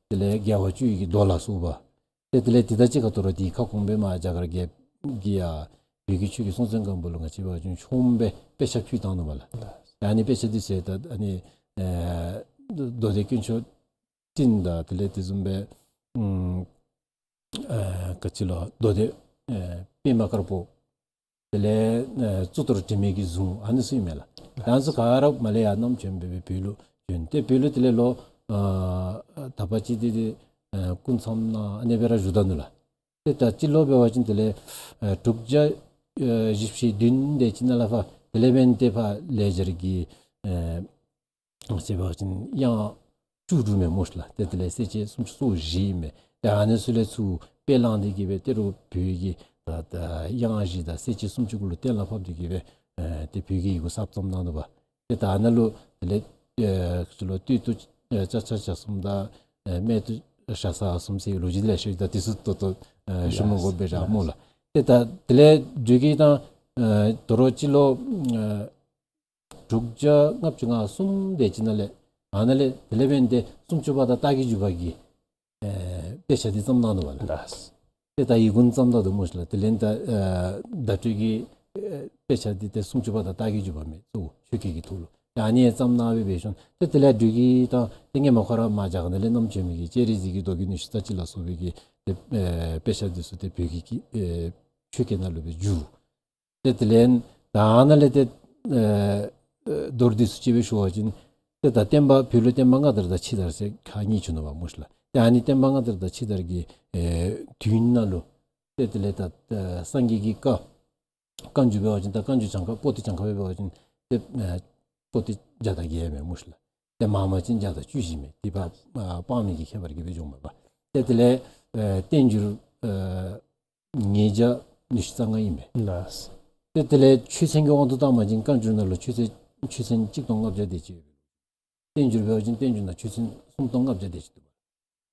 དེ་ལས་རྒྱལ་བ་བཅུ་ཡི་གི་མདོ་ལ་སོགས་པ། ཏེ་དེ་ལས་དེ་དང་གཅིག་ཁར་དོ་རུང་དེའི་ཁ་སྐོང་སྦེ་མར་རྒྱ་གར་རྒྱལཔོ་གིས་ཡར་བོད་ཀྱི་ཆོས་ཀྱི་སྲོང་བཙན་སྒམ་པོ་ལུ་ང་བཅས་འབད་བ་ཅིན་ཆོག་ཤོམ་སྦེ་དཔེ་ཆ་ཕུལ་བཏང་ནུག་པ་ལགས། ཨ་ནི་དཔེ་ཆ་འདི་ཚུ་ད་ཨ་ནི་ཨ་མདོ་སྡེ་དཀོན་མཆོག་སྤྲིན་དང་དེ་ལས་དེ་བཟུམ་སྦེ་ཨམ་ཨ་ག་ཅི་ལོ་མདོ་སྡེ་ཨ་པདྨ་དཀར་པོ། དེ་ལས་ཨ་གཙུག་ཏོར་དྲི་མེད་ཀྱི་གཟུངས་ཨ་ནི་ཚུ་ཨིན་མས་ལགས། ཨ་ནི་ཚུ་ག་ར་མར་ལས་ཡར་བསྣམས་བྱོན་སྦེ་སྦེ་བོད་ལུ་བྱོན། ཏེ་བོད་ལུ་དེ་ལས་ལོ་ཨ་དག་པ་ཅིག་འདི་ཏེ་ཨ་སྐུ་མཚམས་ནང་ཨ་ནི་སྦེ་ར་བཞུགས་ད་ནུག་ལགས། ཏེ་ད་སྤྱི་ལོ་འབད་བ་ཅིན་དེ་ལས་ཨ་དྲུག་བརྒྱ་ཨ་བཞི་བཅུ་ཞེ་བདུན་དེ་ཅིག་ནང་ལས་ཕར་དེ་ལས་འབདན་ཏེ་ཕར་ལེགས་སྦྱར་གྱི་ཨ་ང་བཅས་འབད་བ་ཅིན་དབྱངས་བཅུ་དྲུག་མས་སྨོ་ལགས། ཏེ་དེ་ལས་གསལ་བྱེད་སུམ་ཅུ་སོ་བཞི་ཨིན་མས། ཏེ་ཨ་ནི་ཚུ་ལས་ཚུར་དཔེ་བླངས་ཏེ་གི་སྦེ་ཏེ་རུང་བོད་ཀྱི་ད་ད་དབྱངས་བཞི་དང་གསལ་བྱེད་སུམ་ཅུ་གུ་ལུ་གཏན་ལ་ཕབ་སྟེ་གི་སྦེ་ཨ་ཏེ་བོད་ཀྱི་ཡི་གུ་གསར་བརྩམས་གནང་ནུག་པ། ཏེ་ད་ཨ་ནཱ་ལུ་དེ་ལས་ཨ་ཚུ་ལུ་སྟོད་དུ་ཨ་ལྕགས་བྱ་གསུམ་དང་ཨ་སྨད་དུ་ཤ་ཟ་གསུམ་ཟེར་ལོ་རྒྱུས་འདི་ལེ་ཤ་ཡོད། ད་དེ་ཚུ་ཏོག་ཏོ་ཨ་ཞུ་མི་དགོ་པས་ར་སྨོ་ལགས། ཏེ་ད་དེ་ལས་འབྲུག་གི་ད་ཨ་དོ་རུང་སྤྱི་ལོ་ཨ་དྲུག་བརྒྱ་ལྔ་བཅུ་ང་གསུམ་དེ་ཅིག་ནང་ལས་ཨ་ནཱ་ལས་དེ་ལས་འབདན་ཏེ་སུམ་ཅུ་པ་དང་རྟགས་ཀྱི་འཇུག་པ་གི་ཨེ་དཔེ་ཆ་འདི་བརྩམས་གནང་ནུག་པ་ལགས། ལགས། ཏེ་ད་ཡི་གུ་བརྩམས་ད་ནུག་སྨོ་ལགས། དེ་ལས་ད་ཨེ་བརྡ་སྤྲོད་ཀྱི་ཨེ་དཔེ་ཆ་འདི་ཏེ་སུམ་ཅུ་པ་དང་རྟགས་ཀྱི་འཇུག་པ་མས། གཙོ་བོ་ཆོས་སྐད་ཀྱི་ཐོག་ལུ་ད་ཨ་ནི་ཡང་བརྩམས་གནང་སྦེ་འབད་ཞིནམ་ཏེ་དེ་ལས་འབྲུག་གི་ད་ཏེ་སྔོན་མ་ཁོ་ར་མར་རྒྱ་གར་ནང་ལས་བསྣམས་བྱོན་མི་གི་སྤྱན་རས་གཟིགས་ཀྱི་མདོ་རྒྱུད་ཉི་ཤུ་རྩ་གཅིག་ལ་སོགས་པའི་གི་ཏེ་ཨེ་དཔེ་ཆ་འདི་ཚུ་ཏེ་བོད་ཀྱི་ཨེ་ཆོས་སྐད་ནང་ལུ་སྦེ་བསྒྱུར། ཏེ་དེ་ལས་ད་ཨ་ནཱ་ལས་ཏེ་ཨེ་ཨེ་མདོ་འདི་ཚུ་ཅིག་སྦེ་ཞུ་བ་ཅིན་ཏེ་ད་བསྟན་པ་བོད་ལུ་བསྟན་པ་སྔ་དར་དང་ཕྱི་དར་ཟེར་ཁག་གཉིས་བྱུང་ནུག་པ་སྨོ་ལགས། ཏེ་ཨ་ནི་བསྟན་པ་སྔ་དར་དང་ཕྱི་དར་གྱི་ཨེ་དུས་ནང་ལུ་ཏེ་དེ་ལས་ད་ཨེ་སངས་རྒྱས་ཀྱི་བཀའ་བཀའ་འགྱུར་འབད་བ་ཅིན་ད་བཀའ་འགྱུར་གྱངས་ཁ་པོ་ཏི་གྱངས་ཁ་སྦེ་འབད་བ་ཅིན་ཏེ་ཨེ་པོ་ཏི་བརྒྱ་དང་བརྒྱད་མས་སྨོ་ལགས། ཏེ་མང་མང་ཅིན་བརྒྱ་དང་བཅུ་བཞི་མས། དེ་ཕར་ཨ་དཔག་མེད་ཀྱི་ཁྱད་པར་གྱིས་སྦེ་འབྱུངམ་མས་པ། ཏེ་དེ་ལས་ཨེ་བསྟན་འགྱུར་ཨེ་ཉིས་བརྒྱ་ཉི་ཤུ་རྩ་ལྔ་ཨིན་མས། ལགས། ཏེ་དེ་ལས་ཆོས་ཚན་གྱི་དབང་དུ་བཏང་བ་ཅིན་བཀའ་འགྱུར་ནང་ལུ་ཆོས་ཚན་ཆོས་ཚན་གཅིག་སྟོང་ལྔ་བརྒྱ་དེ་ཅིག་ཡོད། བསྟན་འགྱུར་འབད་བ་ཅིན་བསྟན་འགྱུར་ནང་ཆོས་ཚན་སུམ་སྟོང་ལྔ་བརྒྱ་དེ་ཅིག་འདུག་པ།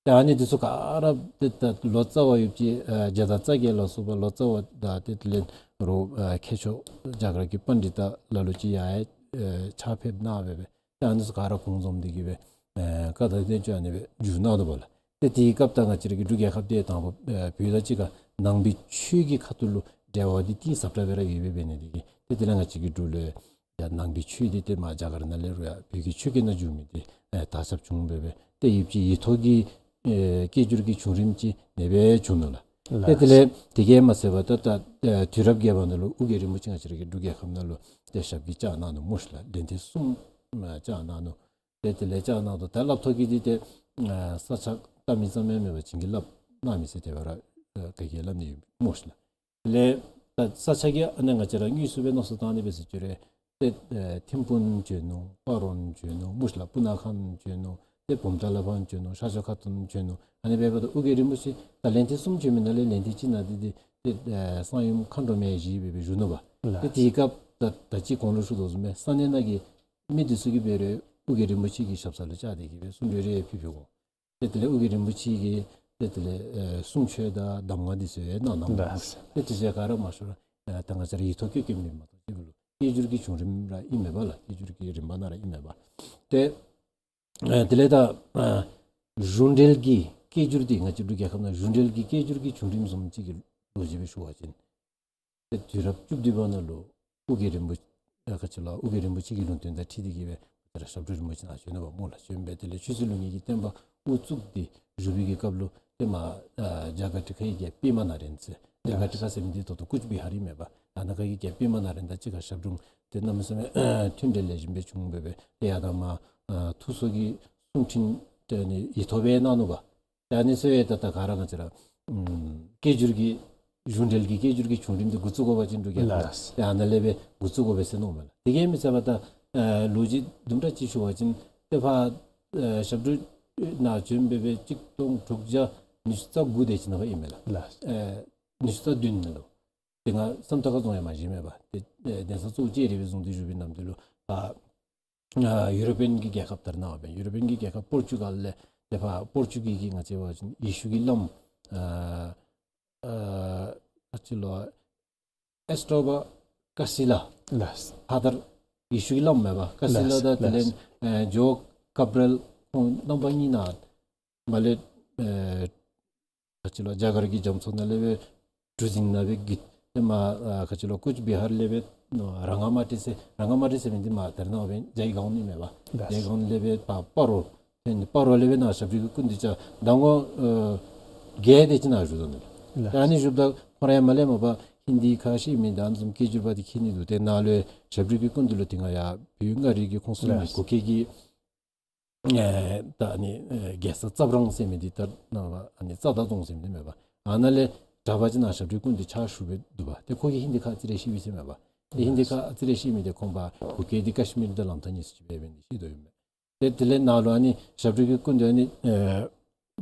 ཏེ་ཨ་ནི་འདི་ཚུ་ག་ར་ཏེ་ད་ལོ་ཙཱ་བ་ཡོད་ཅི་ཨ་བརྒྱ་དང་རྩ་བརྒྱད་ལ་སོགས་པ་ལོ་ཙཱ་བ་དང་ཏེ་དེ་ལས་རོགས་ཨ་མཁས་མཆོག་རྒྱ་གར་གྱི་པཎྜི་ཏ་ལ་ལུ་ཅིག་ཡང་ཨེ་ཕྱག་ཕེབས་གནང་སྦེ་སྦེ་ཏེ་ཨ་ནི་ཚུ་ག་ར་གུང་རྫོབ་འདི་གིས་སྦེ་ཨེ་བཀའ་དང་བསྟན་བཅོས་ཨ་ནི་སྦེ་བསྒྱུར་གནང་ནུག་པ་ལགས། ཏེ་དེའི་སྐབས་ད་ང་བཅས་ར་གི་འབྲུག་རྒྱལ་ཁབ་འདི་དང་པ་ཨེ་བོད་དང་གཅིག་ཁར་ནང་པའི་ཆོས་ཀྱི་ཁ་ཐུག་ལུ་འབྲེལ་བ་འདི་གཏིང་ཟབ་དྲགས་སྦེ་ར་ཡོད་པའི་འབད་ནི་འདི་གིས་ཏེ་དེ་ལས་ང་བཅས་ཀྱི་འབྲུག་ལུ་ཡང་ནང་པའི་ཆོས་འདི་ཏེ་མར་རྒྱ་གར་ནང་ལས་རུང་ཡང་བོད་ཀྱི་ཆོས་སྐད་ནང་བསྒྱུར་མི་འདི་ཨེ་དར་ཁྱབ་བྱུང་སྦེ་སྦེ་ཏེ་ཡུདཔ་ཅིག་ཡིག་ཐོག་གི་ཨེ་སྐད་སྒྱུར་གྱི་བྱུང་རིམ་ཅིག་ཨ་ནེ་སྦེ་བྱུང་ནུག་ལགས། ཏེ་དེ་ལས་དེ་གིས་མ་ཚད་པར་ད་ད་ཨེ་དུས་རབས་བརྒྱད་པ་ནང་ལུ་ཨོ་རྒྱན་རིན་པོ་ཆེ་ང་བཅས་ར་གི་འབྲུག་རྒྱལ་ཁབ་ནང་ལུ་ཏེ་ཞབས་ཀྱིས་བཅགས་གནང་ནུག་སྨོ་ལགས། ལན་ཐེངས་གསུམ་ཨེ་བཅགས་གནང་ནུག། ཏེ་དེ་ལས་བཅགས་གནང་དོ་ད་སླབ་ཐོག་གི་འདི་ཏེ་ཨེ་ས་ཆ་བལྟ་མི་ཙམ་ཡང་མེད་པར་བྱིན་གྱིས་བརླབས་གནང་མི་ཟེར་དེ་སྦེ་ར་ཨེ་ག་གིས་སླབ་ནི་ཡོད་སྨོ་ལགས། དེ་ལས་ད་ས་ཆ་གི་ཨ་ནི་ང་བཅས་ར་དངོས་སུ་སྦེ་མནོ་བསམ་བཏང་ནི་སྦེ་ཟེར་བཅུག་རུང་ཏེ་ཨེ་ཐིམ་ཕུག་བྱོན་ནུག། སྤ་རོ་བྱོན་ནུག་སྨོ་ལགས། སྤུ་ན་ཁ་བྱོན་ནུག། ཏེ་བུམ་ཐང་ལ་ཕར་བྱོན་ནུག། ཤར་ཕྱོགས་ཁ་ཐུག་བྱོན་ནུག། ཨ་ནི་འབདཝ་ད་ཨོ་རྒྱན་རིན་པོ་ཆེ་ད་ལན་ཐེངས་གསུམ་བྱོན་མི་ནང་ལས་ལན་ཐེངས་གཅིག་ནང་འདི་འདི་ཏེ་ཨེ་གསང་ཡུམ་མཁའ་འགྲོ་མ་ཡིན་ཞུ་སྦེ་སྦེ་བཞུགས་ནུག་པ། ལགས། ཏེ་དེའི་སྐབས་ད་ད་ཅི་གོང་ལུ་ཞུ་དོ་བཟུམ་སྦེ་ས་གནས་ནང་གི་མི་འདི་ཚུ་གིས་འབད་རུང་ཨོ་རྒྱན་རིན་པོ་ཆེ་གི་ཞབས་ས་ལུ་བཅར་ཏེ་གི་སྦེ་གསུང་གྲོས་རེ་ཕུལ་ཕུལ་དགོ། ཏེ་དེ་ལས་ཨོ་རྒྱན་རིན་པོ་ཆེ་གིས་ཏེ་དེ་ལས་ཨེ་གསུང་ཆོས་དང་གདམས་ངག་འདི་ཚུ་ཡང་གནང་གནངམ་མས། ལགས། ཏེ་དེ་ཚུ་ག་ར་མ་ཤོར་ར་ཨེ་ད་ང་བཅས་ར་ཡིག་ཐོག་བཀོད་བཀོདཔ་མེན་མ་གཏོགས་ཅིག་ལུ་སྐད་སྒྱུར་གྱི་བྱུང་རིམ་ར་ཨིན་མས་པ་ལགས། སྐད་སྒྱུར་གྱི་རིམ་པ་ནང་ར་ཨིན་མས་པ། ཏེ་ཨེ་དེ་ལས་ད་ཨེ་གཞུང་འབྲེལ་གྱི་སྐད་སྒྱུར་འདི་ང་བཅས་འབྲུག་རྒྱལ་ཁབ་ནང་གཞུང་འབྲེལ་གྱི་སྐད་སྒྱུར་གྱི་བྱུང་རིམ་བཟུམ་ཅིག་གི་ལོ་རྒྱུས་སྦེ་ཞུ་བ་ཅིན་ཏེ་དུས་རབས་བཅུ་བདུན་པ་ནང་ལུ་ཨོ་རྒྱན་རིན་པོ་ཨ་ག་ཅི་ལོ་ཨོ་རྒྱན་རིན་པོ་ཆེ་གི་ལུང་བསྟན་དང་འཁྲིལ་ཏེ་གི་སྦེ་ཏེ་ར་ཞབས་དྲུང་རིན་པོ་ཆེ་ནཱ་བྱོན་ནུག་པ་སྨོ་ལགས། བྱོན་སྦེ་དེ་ལས་ཆོས་སྲིད་ལུགས་གཉིས་ཀྱི་བསྟན་པ་དབུ་བཙུགས་ཏེ་བཞུགས་པའི་གི་སྐབས་ལུ་ཏེ་མར་ཨ་རྒྱ་གར་ཁྲི་ཁའི་རྒྱལ་པདྨ་ནཱ་རོ་པ་ཟེར་ དེ་ག་ཏེ་ཁ་ཟེར་མི་འདི་ད་ལྟོ་ཀུཆ་བི་ཧར་ཨིན་མས་པ། ཨ་ནཱ་ཁ་གི་རྒྱལཔོ་པདྨ་ནཱ་ལེནྡྲ་གཅིག་ཁར་ཞབས་དྲུང་དེ་གནམ་མེད་ས་མེད་མཐུན་འབྲེལ་ལེགས་ཤོམ་སྦེ་བྱུང་སྦེ་སྦེ་ཏེ་ཡར་དང་མར་ཨ་ཐུགས་གསོ་གི་གསུང་འཕྲིན་དེ་ནི་ཡིག་ཐོག་སྦེ་གནང་ནུག་པ། ད་ཨ་ནི་ཚུ་ཡང་ད་ད་ག་ར་ང་བཅས་ར་ཨམ་སྐད་སྒྱུར་གྱི་གཞུང་འབྲེལ་གྱི་སྐད་སྒྱུར་གྱི་བྱུང་རིམ་འདི་འགོ་བཙུགས་དགོ་པ་ཅིན་འབྲུག་རྒྱལ་ཁབ་ལགས། ཏེ་ཨ་ནཱ་ལས་སྦེ་འགོ་བཙུགས་དགོ་པས་ཟེར་མནོཝ་མས་ལགས། དེ་གིས་མི་ཚད་པར་ད་ཨ་ལོ་རྒྱུས་དུམ་གྲ་ཅིག་ཞུ་བ་ཅིན་ཏེ་ཕར་ཨ་ཞབས་དྲུང་ནཱ་བྱོན་སྦེ་སྦེ་གཅིག་སྟོང་དྲུག་བརྒྱ་ཉི་ཤུ་རྩ་དགུ་དེ་ཅིག་ནང་ཨིན་མས་ལགས། ལགས། ཨ་ཉི་ཤུ་རྩ་བདུན་ནང་ལུ། དེ་སྒང་བསམ་རྟོགས་ཁ་རྫོང་ཡང་མ་བཞེངས་མས་པ། ཏེ་ཨ་གདན་ས་གཙོ་བོ་ལྕགས་རི་སྦེ་བཟུང་སྟེ་བཞུགས་པའི་ནམ་དུས་ལུ་ཨ་ཨ་ཡུ་རོ་པིའན་གྱི་རྒྱལ་ཁབ་ད་རེས་ནངས་པའི་ཡུ་རོ་པིའན་གྱི་རྒྱལ་ཁབ་པོར་ཅུ་གཱལ་ལས་ཏེ་ཕར་པོར་ཅུ་གཱལ་གྱི་ང་བཅས་འབད་བ་ཅིན་ཡེ་ཤུ་གི་བླམ་ཨ་ཨ་ཨ་ཅི་ལོ་ཨེས་ཊོ་བ་ཀ་སི་ལ། ལགས། ཕར་ཡེ་ཤུ་གི་བླམ་མས་པ། ཀ་སི་ལ། ལགས། དང་དེ་ལས་ལགས། ཨ་ཇོ་ཀབ་རེལ་ཁོང་རྣམ་པ་གཉིས་ནཱ་མར་ལས་ཨ་ག་ཅི་ལོ་རྒྱ་གར་གྱི་རྒྱ་མཚོ་ནང་ལས་སྦེ་གྲུ་གཟིངས་ནང་སྦེ་བརྒྱུད་དེ་མར་ཨ་ག་ཅི་ལོ་ཀུཆ་བི་ཧར་ལས་སྦེ་ཨ་ར་ངཱ་མ་ཏི་ཟེར་ར་ངཱ་མ་ཏི་ཟེར་མི་འདི་མར་ད་རེས་ནངས་པའི་ཇའི་གཱན་ཨིན་མས་པ། ལགས། ཇའི་གཱན་ལས་སྦེ་ཕར་སྤ་རོ། ཨ་ནི་སྤ་རོ་ལས་སྦེ་ནཱ་ཞབས་དྲུང་གི་སྐུ་མདུན་ཅིག་ཟླ་ངོ་ཨ་བརྒྱད་དེ་ཅིག་ནཱ་བཞུགས་དོ་ནུག། ལགས། ད་ཨ་ནི་བཞུགསཔ་ད་ཁོ་ར་ཡང་མར་ལས་མར་པ་ཧིན་དི་ཁ་ཤེས་མི་དང་ཨ་ནི་བཟུམ་སྐད་སྒྱུར་པ་འདི་མཁྱེན་ནི་འདུག། ཏེ་ནཱ་ལུ་ཡང་ཞབས་དྲུང་གི་སྐུ་མདུན་ལུ་དེ་སྒང་ཡར་བོད་མངའ་རིས་ཀྱི་ཁོངས་སུ་ལུ་ལགས། གུ་གེ་གི་ཨེ་ད་ཨ་ནི་ཨེ་རྒྱལ་ས་ཙབ་རོང་ཟེར་མི་འདི་ད་ནཱ་ཨ་ནི་རྩ་བདག་རྫོང་ཟེར་མི་འདི་མས་པ། ཨ་ནཱ་ལས་གྲྭ་པ་ཅིག་ནཱ་ཞབས་དྲུང་སྐུ་མདུན་ཕྱག་ཞུ་སྦེ་འདུག་པ། ཏེ་ཁོ་གིས་ཧིན་དི་ཁ་ཨ་ཙི་རེ་ཤེས་པས་ཟེར་མས་པ། ཏེ་ཧིན་དི་ཁ་ཨ་ཙི་རེ་ཤེས་མི་འདི་ཁོང་པ་གུ་གེ་འདི་ཀ་ཤི་མིར་དང་ལམ་ཐག་གཉིས་སུ་ཅིག་འབད་འབད་ནི་ཤེས་དོ་ཨིན་མས། ཏེ་དེ་ལས་ནཱ་ལུ་ཨ་ནི་ཞབས་དྲུང་གི་སྐུ་མདུན་ཨ་ནི་ཨེ་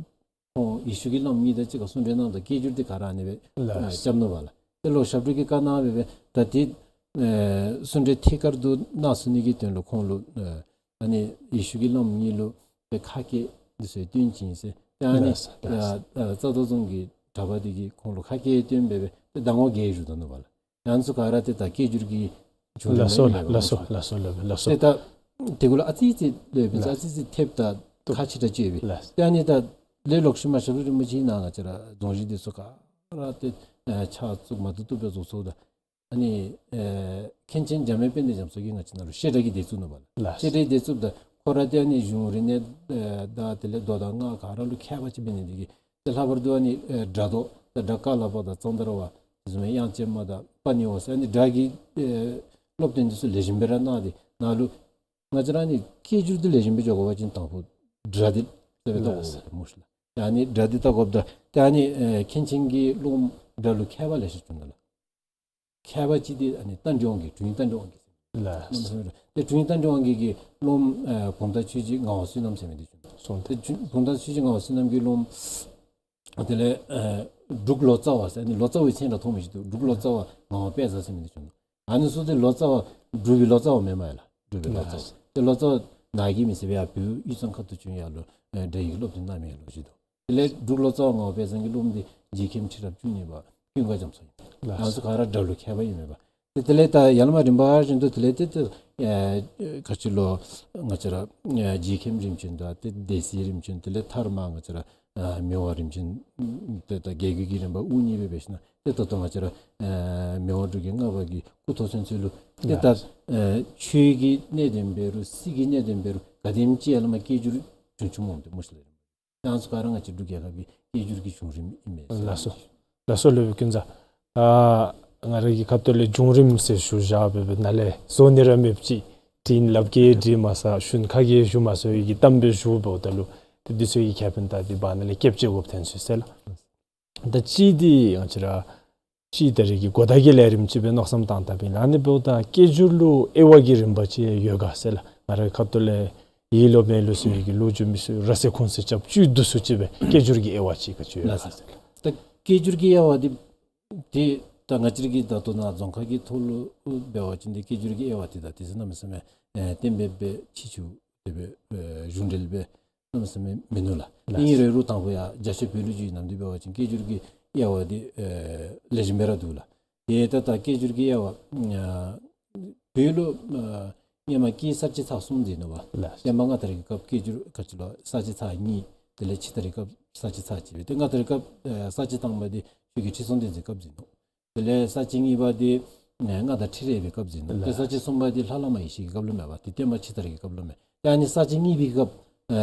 ཁོང་ཡེ་ཤུ་གི་བླམ་གཉིས་དང་གཅིག་ཁར་གསུང་གྲོས་གནངམ་ད་སྐད་སྒྱུར་འདི་ག་ར་ཨ་ནི་སྦེ་ལགས། ཨ་རྐྱབ་ནུག་པ་ལགས། ཏེ་ལོག་ཞབས་དྲུང་གིས་བཀའ་གནང་སྦེ་སྦེ་ད་འདི་ཨེ་གསུང་གྲོས་ཐད་ཀར་དུ་གནང་ཚུགས་ནི་གི་དོན་ལུ་ཁོང་ལུ་ཨེ་ཨ་ནི་ཡེ་ཤུ་གི་བླམ་གཉིས་ལུ་ཏེ་ཁ་སྐད་འདི་ཚུ་སྟོན་བྱིན་ཟེར། ཏེ་ཨ་ནི་ལགས་ལགས། ཨ་ཨ་རྩ་བདག་རྫོང་གི་གྲྭ་པ་འདི་གིས་ཁོང་ལུ་ཁ་སྐད་སྟོན་སྦེ་སྦེ་ཏེ་ཟླ་ངོ་བརྒྱད་བཞུགས་ད་ནུག་པ་ལགས། ཡང་ཚུ་ག་ར་ཏེ་ད་སྐད་སྒྱུར་གྱི་བྱུང་རིམ་ལགས་སོ་ཨིན་མས་པ། ལགས་སོ་ལགས་སོ་ལགས་སོ། ཏེ་ད་དེ་གུ་ལུ་ཨ་ཙི་ཙི་ལས་སྦེ་ལགས། ཨ་ཙི་ཙི་ཐེབས་ད་ལགས། ཁ་ཕྱི་དྲགས་ཅིག་ཡོད་པས། ལགས། ཏེ་ཨ་ནི་ད་ལས་ལོག་ཤུལ་མ་ཞབས་དྲུང་རིན་པོ་ཆེ་ནཱ་ང་བཅས་ར་རྫོང་གཞི་འདི་ཚུ་ག་ར་ཏེ་ཨེ་ཕྱག་བཙུགས་མ་བཏུབ་བཏུབ་སྦེ་བཟོ་ཚརཝ་ད་ཨ་ནི་ཨེ་མཁན་ཆེན་འཇམ་དབྱངས་དཔལ་ལྡན་རྒྱ་མཚོ་གིས་ང་བཅས་ནཱ་ལུ་བཤད་གྲྭ་གི་སྡེ་བཙུགས་ནུག་པ་ལགས། ལགས། བཤད་གྲྭའི་སྡེ་བཙུགསཔ་ད་ཁོ་ར་ཏེ་ཨ་ནི་གཞུང་རིག་གནས་ཨེ་དང་དེ་ལས་མདོ་དང་སྔགས་ག་ར་ལུ་མཁས་པ་ཅིག་འབད་ནི་འདི་གིས་ཏེ་ལྷག་པར་དུ་ཨ་ནི་ཨེ་སྒྲ་མདོ་དང་སྒྲ་ཀ་ལ་པ་དང་ཙནྡྲ་བ་དེ་བཟུམ་དབྱངས་ཅན་མ་དང་པ་ཎི་བ་ཟེར་ཨ་ནི་སྒྲ་གི་ཨེ་སློབ་སྟོན་འདི་ཚུ་ལེགས་ཤོམ་སྦེ་ར་གནང་སྟེ་ནཱ་ལུ་ང་བཅས་ར་ཨ་ནི་སྐད་སྒྱུར་འདི་ལེགས་ཤོམ་སྦེ་འགྱོ་དགོ་པ་ཅིན་དང་ཕུ་སྒྲ་འདི་བལྟ་དགོ་པས་སྨོ་ཤིག་ལགས། ཏེ་ཨ་ནི་སྒྲ་འདི་བལྟ་དགོཔ་ད་ཏེ་ཨ་ནི་ཨེ་མཁན་ཆེན་གྱི་སློབམ་སྒྲ་ལུ་མཁས་པ་ལེ་ཤ་བྱུང་ནུག་ལགས། མཁས་པ་ཅིག་འདི་ཨ་ནི་རྟ་མགྲིན་དབང་རྒྱལ་དྲུང་ཡིག་རྟ་མགྲིན་དབང་རྒྱལ་ལགས། ཏེ་དྲུང་ཡིག་རྟ་མགྲིན་དབང་རྒྱལ་གྱི་སློབམ་ཨེ་བུམ་ཐང་ཆོས་རྗེ་ངག་དབང་བསོད་ནམས་ཟེར་མི་འདི་བྱུང་ནུག། སོང་། ཏེ་བུམ་ཐང་ཆོས་རྗེ་ངག་དབང་བསོད་ནམས་ཀྱི་སློབམ་དེ་ལས་ཨེ་འབྲུག་ལོ་ཙཱ་བ་ཟེར་ཨ་ནི་ལོ་ཙཱ་བའི་མཚན་ར་མཐོང་མི་ཅིག་འདུག། འབྲུག་ལོ་ཙཱ་བ་ངག་དབང་དཔལ་བཟང་ཟེར་མི་འདི་བྱུང་ནུག། ཨ་ནི་ཚུ་ཏེ་ལོ་ཙཱ་བ་འབྲུག་པའི་ལོ་ཙཱ་བ་མེན་མས་ལགས། འབྲུག་པའི་ལོ་ཙཱ་བ། ལགས། ཏེ་ལོ་ཙཱ་བ་ནཱ་གི་མི་ཟེར་བའི་ཡར་བོད་དབུས་གཙང་ཁ་ཐུག་བྱོན་ཡར་ལུ་ཨེ་སྒྲ་ཡིག་སློབ་སྟོན་གནང་མི་ལོ་ཅིག་འདུག། དེ་ལས་འབྲུག་ལོ་ཙཱ་བ་ངག་དབང་དཔལ་བཟང་གི་སློབམ་འདི་རྗེ་མཁན་ཁྲི་རབས་བཅུ་གཉིས་པ་ཀུན་དགའ་རྒྱ་མཚོ་ཨིན། ལགས། ཨ་ནི་ཚུ་ག་ར་སྒྲ་ལུ་མཁས་པ་ཨིན་མས་པ། ཏེ་དེ་ལས་ད་ཡར་ལས་མར་རིམ་པ་བཞིན་དུ་དེ་ལས་ཏེ་ཏེ་ཨེ་ག་ཅི་ལོ་ང་བཅས་ར་ཨེ་རྗེ་མཁན་རིམ་བྱོན་དང་ཏེ་སྡེ་སྲིད་རིམ་བྱོན་དེ་ལས་མཐར་མར་ང་བཅས་ར་ཨ་མི་དབང་རིམ་བྱོན་ཏེ་ད་རྒྱལ་བརྒྱུད་ཀྱི་རིམ་པ་དབུ་བརྙེས་སྦེ་འབད་ཞིནམ་ཏེ་ད་ལྟོ་ང་བཅས་ར་ཨེ་མི་དབང་འབྲུག་རྒྱལ་ལྔ་པ་གི་སྐུ་ཐོག་ཚུན་ཚོད་ལུ་ཏེ་ད་ལགས། ཨེ་ཆོས་ཀྱི་གནད་དོན་འབད་རུང་སྲིད་ཀྱི་གནད་དོན་འབད་རུང་ག་དེམ་ཅིག་ཡར་ལས་མར་སྐད་སྒྱུར་བྱུང་བྱུངམ་འོང་སྟེ་སྨོ་ཤིག་ལགས། ཡང་ཚུ་ག་ར་ང་བཅས་འབྲུག་རྒྱལ་ཁབ་ཀྱི་སྐད་སྒྱུར་གྱི་བྱུང་རིམ་ཨིན་མས་ཟེར། ལགས་སོ། ལགས་སོ་སློབ་དཔོན་ཀུན་བཟང་། ཨ་ང་ར་གི་ཁ་ཐུག་ལས་བྱུང་རིམ་ཟེར་ཞུ་བཞག་སྦེ་སྦེ་ནཱ་ལས་བཟོ་ནི་ར་མེདཔ་ཅིག་དྲིན་ལབ་གེ་དྲི་མ་ཚར་ཞུན་ཁ་གེ་ཞུ་མ་ཚར་བའི་གི་གཏམ་སྦེ་ཞུ་འབདཝ་ད་ལུ་ཏེ་འདི་ཚུ་གི་ཁེ་ཕན་ད་འདི་བར་ན་ལས་སྐྱབས་བཅོལ་དགོཔ་ཐོན་སོང་ཟེར་ལགས། ད་གཅིག་འདི་ང་བཅས་ར་སྤྱིར་ད་རེས་ཀྱི་གོ་བརྡ་གི་ལས་རིམ་ཅིག་སྦེ་མནོ་བསམ་བཏང་བཏངམ་ཨིན་ལགས། ཨ་ནི་འབདཝ་ད་སྐད་སྒྱུར་ལུ་དབྱེ་བ་གི་རིམ་པ་ཅིག་ཡོད་ག་ཟེར་ལགས། ང་རའི་ཁ་ཐུག་ལས་ཡིད་ལུ་མེད་ལུ་ཟེར་བའི་གི་ལོ་རྒྱུས་མི་ཚུ་ར་སེ་ཁུངས་སེ་རྐྱབ་བཅུད་བསྡུ་སུ་ཅིག་སྦེ་སྐད་སྒྱུར་གྱི་དབྱེ་བ་ཅིག་ག་ཅི་ཡོད་ག་ཟེར་ལགས། ད་སྐད་སྒྱུར་གྱི་དབྱེ་བ་འདི་ཏེ་ད་ང་བཅས་ར་གི་ད་ལྟོ་ནཱ་རྫོང་ཁ་གི་ཐོག་ལུ་འབད་བ་ཅིན་ཏེ་སྐད་སྒྱུར་གྱི་དབྱེ་བ་འདི་ད་དེ་ཚུ་གནམ་མེད་ས་མེད་ཨེ་གཏན་འབེབས་སྦེ་ཕྱི་ཕྱོགས་དེ་སྦེ་ཨེ་གཞུང་འབྲེལ་སྦེ་གནམ་མེད་ས་མེད་མིན་ནུག་ལགས། ལགས། ཨིན་རུང་ད་ཕུ་ཡང་རྒྱ་ཆེ་བོད་ལུ་བརྒྱུད་ནམ་འདི་འབད་བ་ཅིན་སྐད་སྒྱུར་གྱི་དབྱེ་བ་འདི་ཨེ་ལེགས་ཤོམ་སྦེ་ར་འདུག་ལགས། ཏེ་ད་ད་སྐད་སྒྱུར་གྱི་དབྱེ་བ་ཨ་བོད་ལུ་ཨ་སྔོན་མ་སྐད་གསར་བཅད་ཚར་གསུམ་ཟེར་ནུག་པ། ལགས། བསྟན་པ་སྔ་དར་གྱི་སྐབས་སྐད་སྒྱུར་ག་ཅི་ལོ་གསར་བཅད་ཚར་གཉིས། དེ་ལས་ཕྱི་དར་གྱི་སྐབས་གསར་བཅད་ཚར་གཅིག་སྦེ། ཏེ་སྔ་དར་གྱི་སྐབས་ཨ་གསར་བཅད་དང་པ་འདི་ཆོས་རྒྱལ་ཁྲི་སྲོང་ལྡེ་བཙན་སྐབས་ཟེར་ནུག། དེ་ལས་གསར་བཅད་གཉིས་པ་འདི་ཨ་མངའ་བདག་ཁྲི་རལ་པའི་སྐབས་ཟེར་ནུག། ལགས། ཏེ་གསར་བཅད་གསུམ་པ་འདི་ལྷ་བླ་མ་ཡེ་ཤེས་ཀྱི་སྐབས་ལུ་མས་པ། ཏེ་བསྟན་པ་ཕྱི་དར་གྱི་སྐབས་ལུ་མས། ཏེ་ཨ་ནི་གསར་བཅད་གཉིས་པའི་སྐབས་ཨ་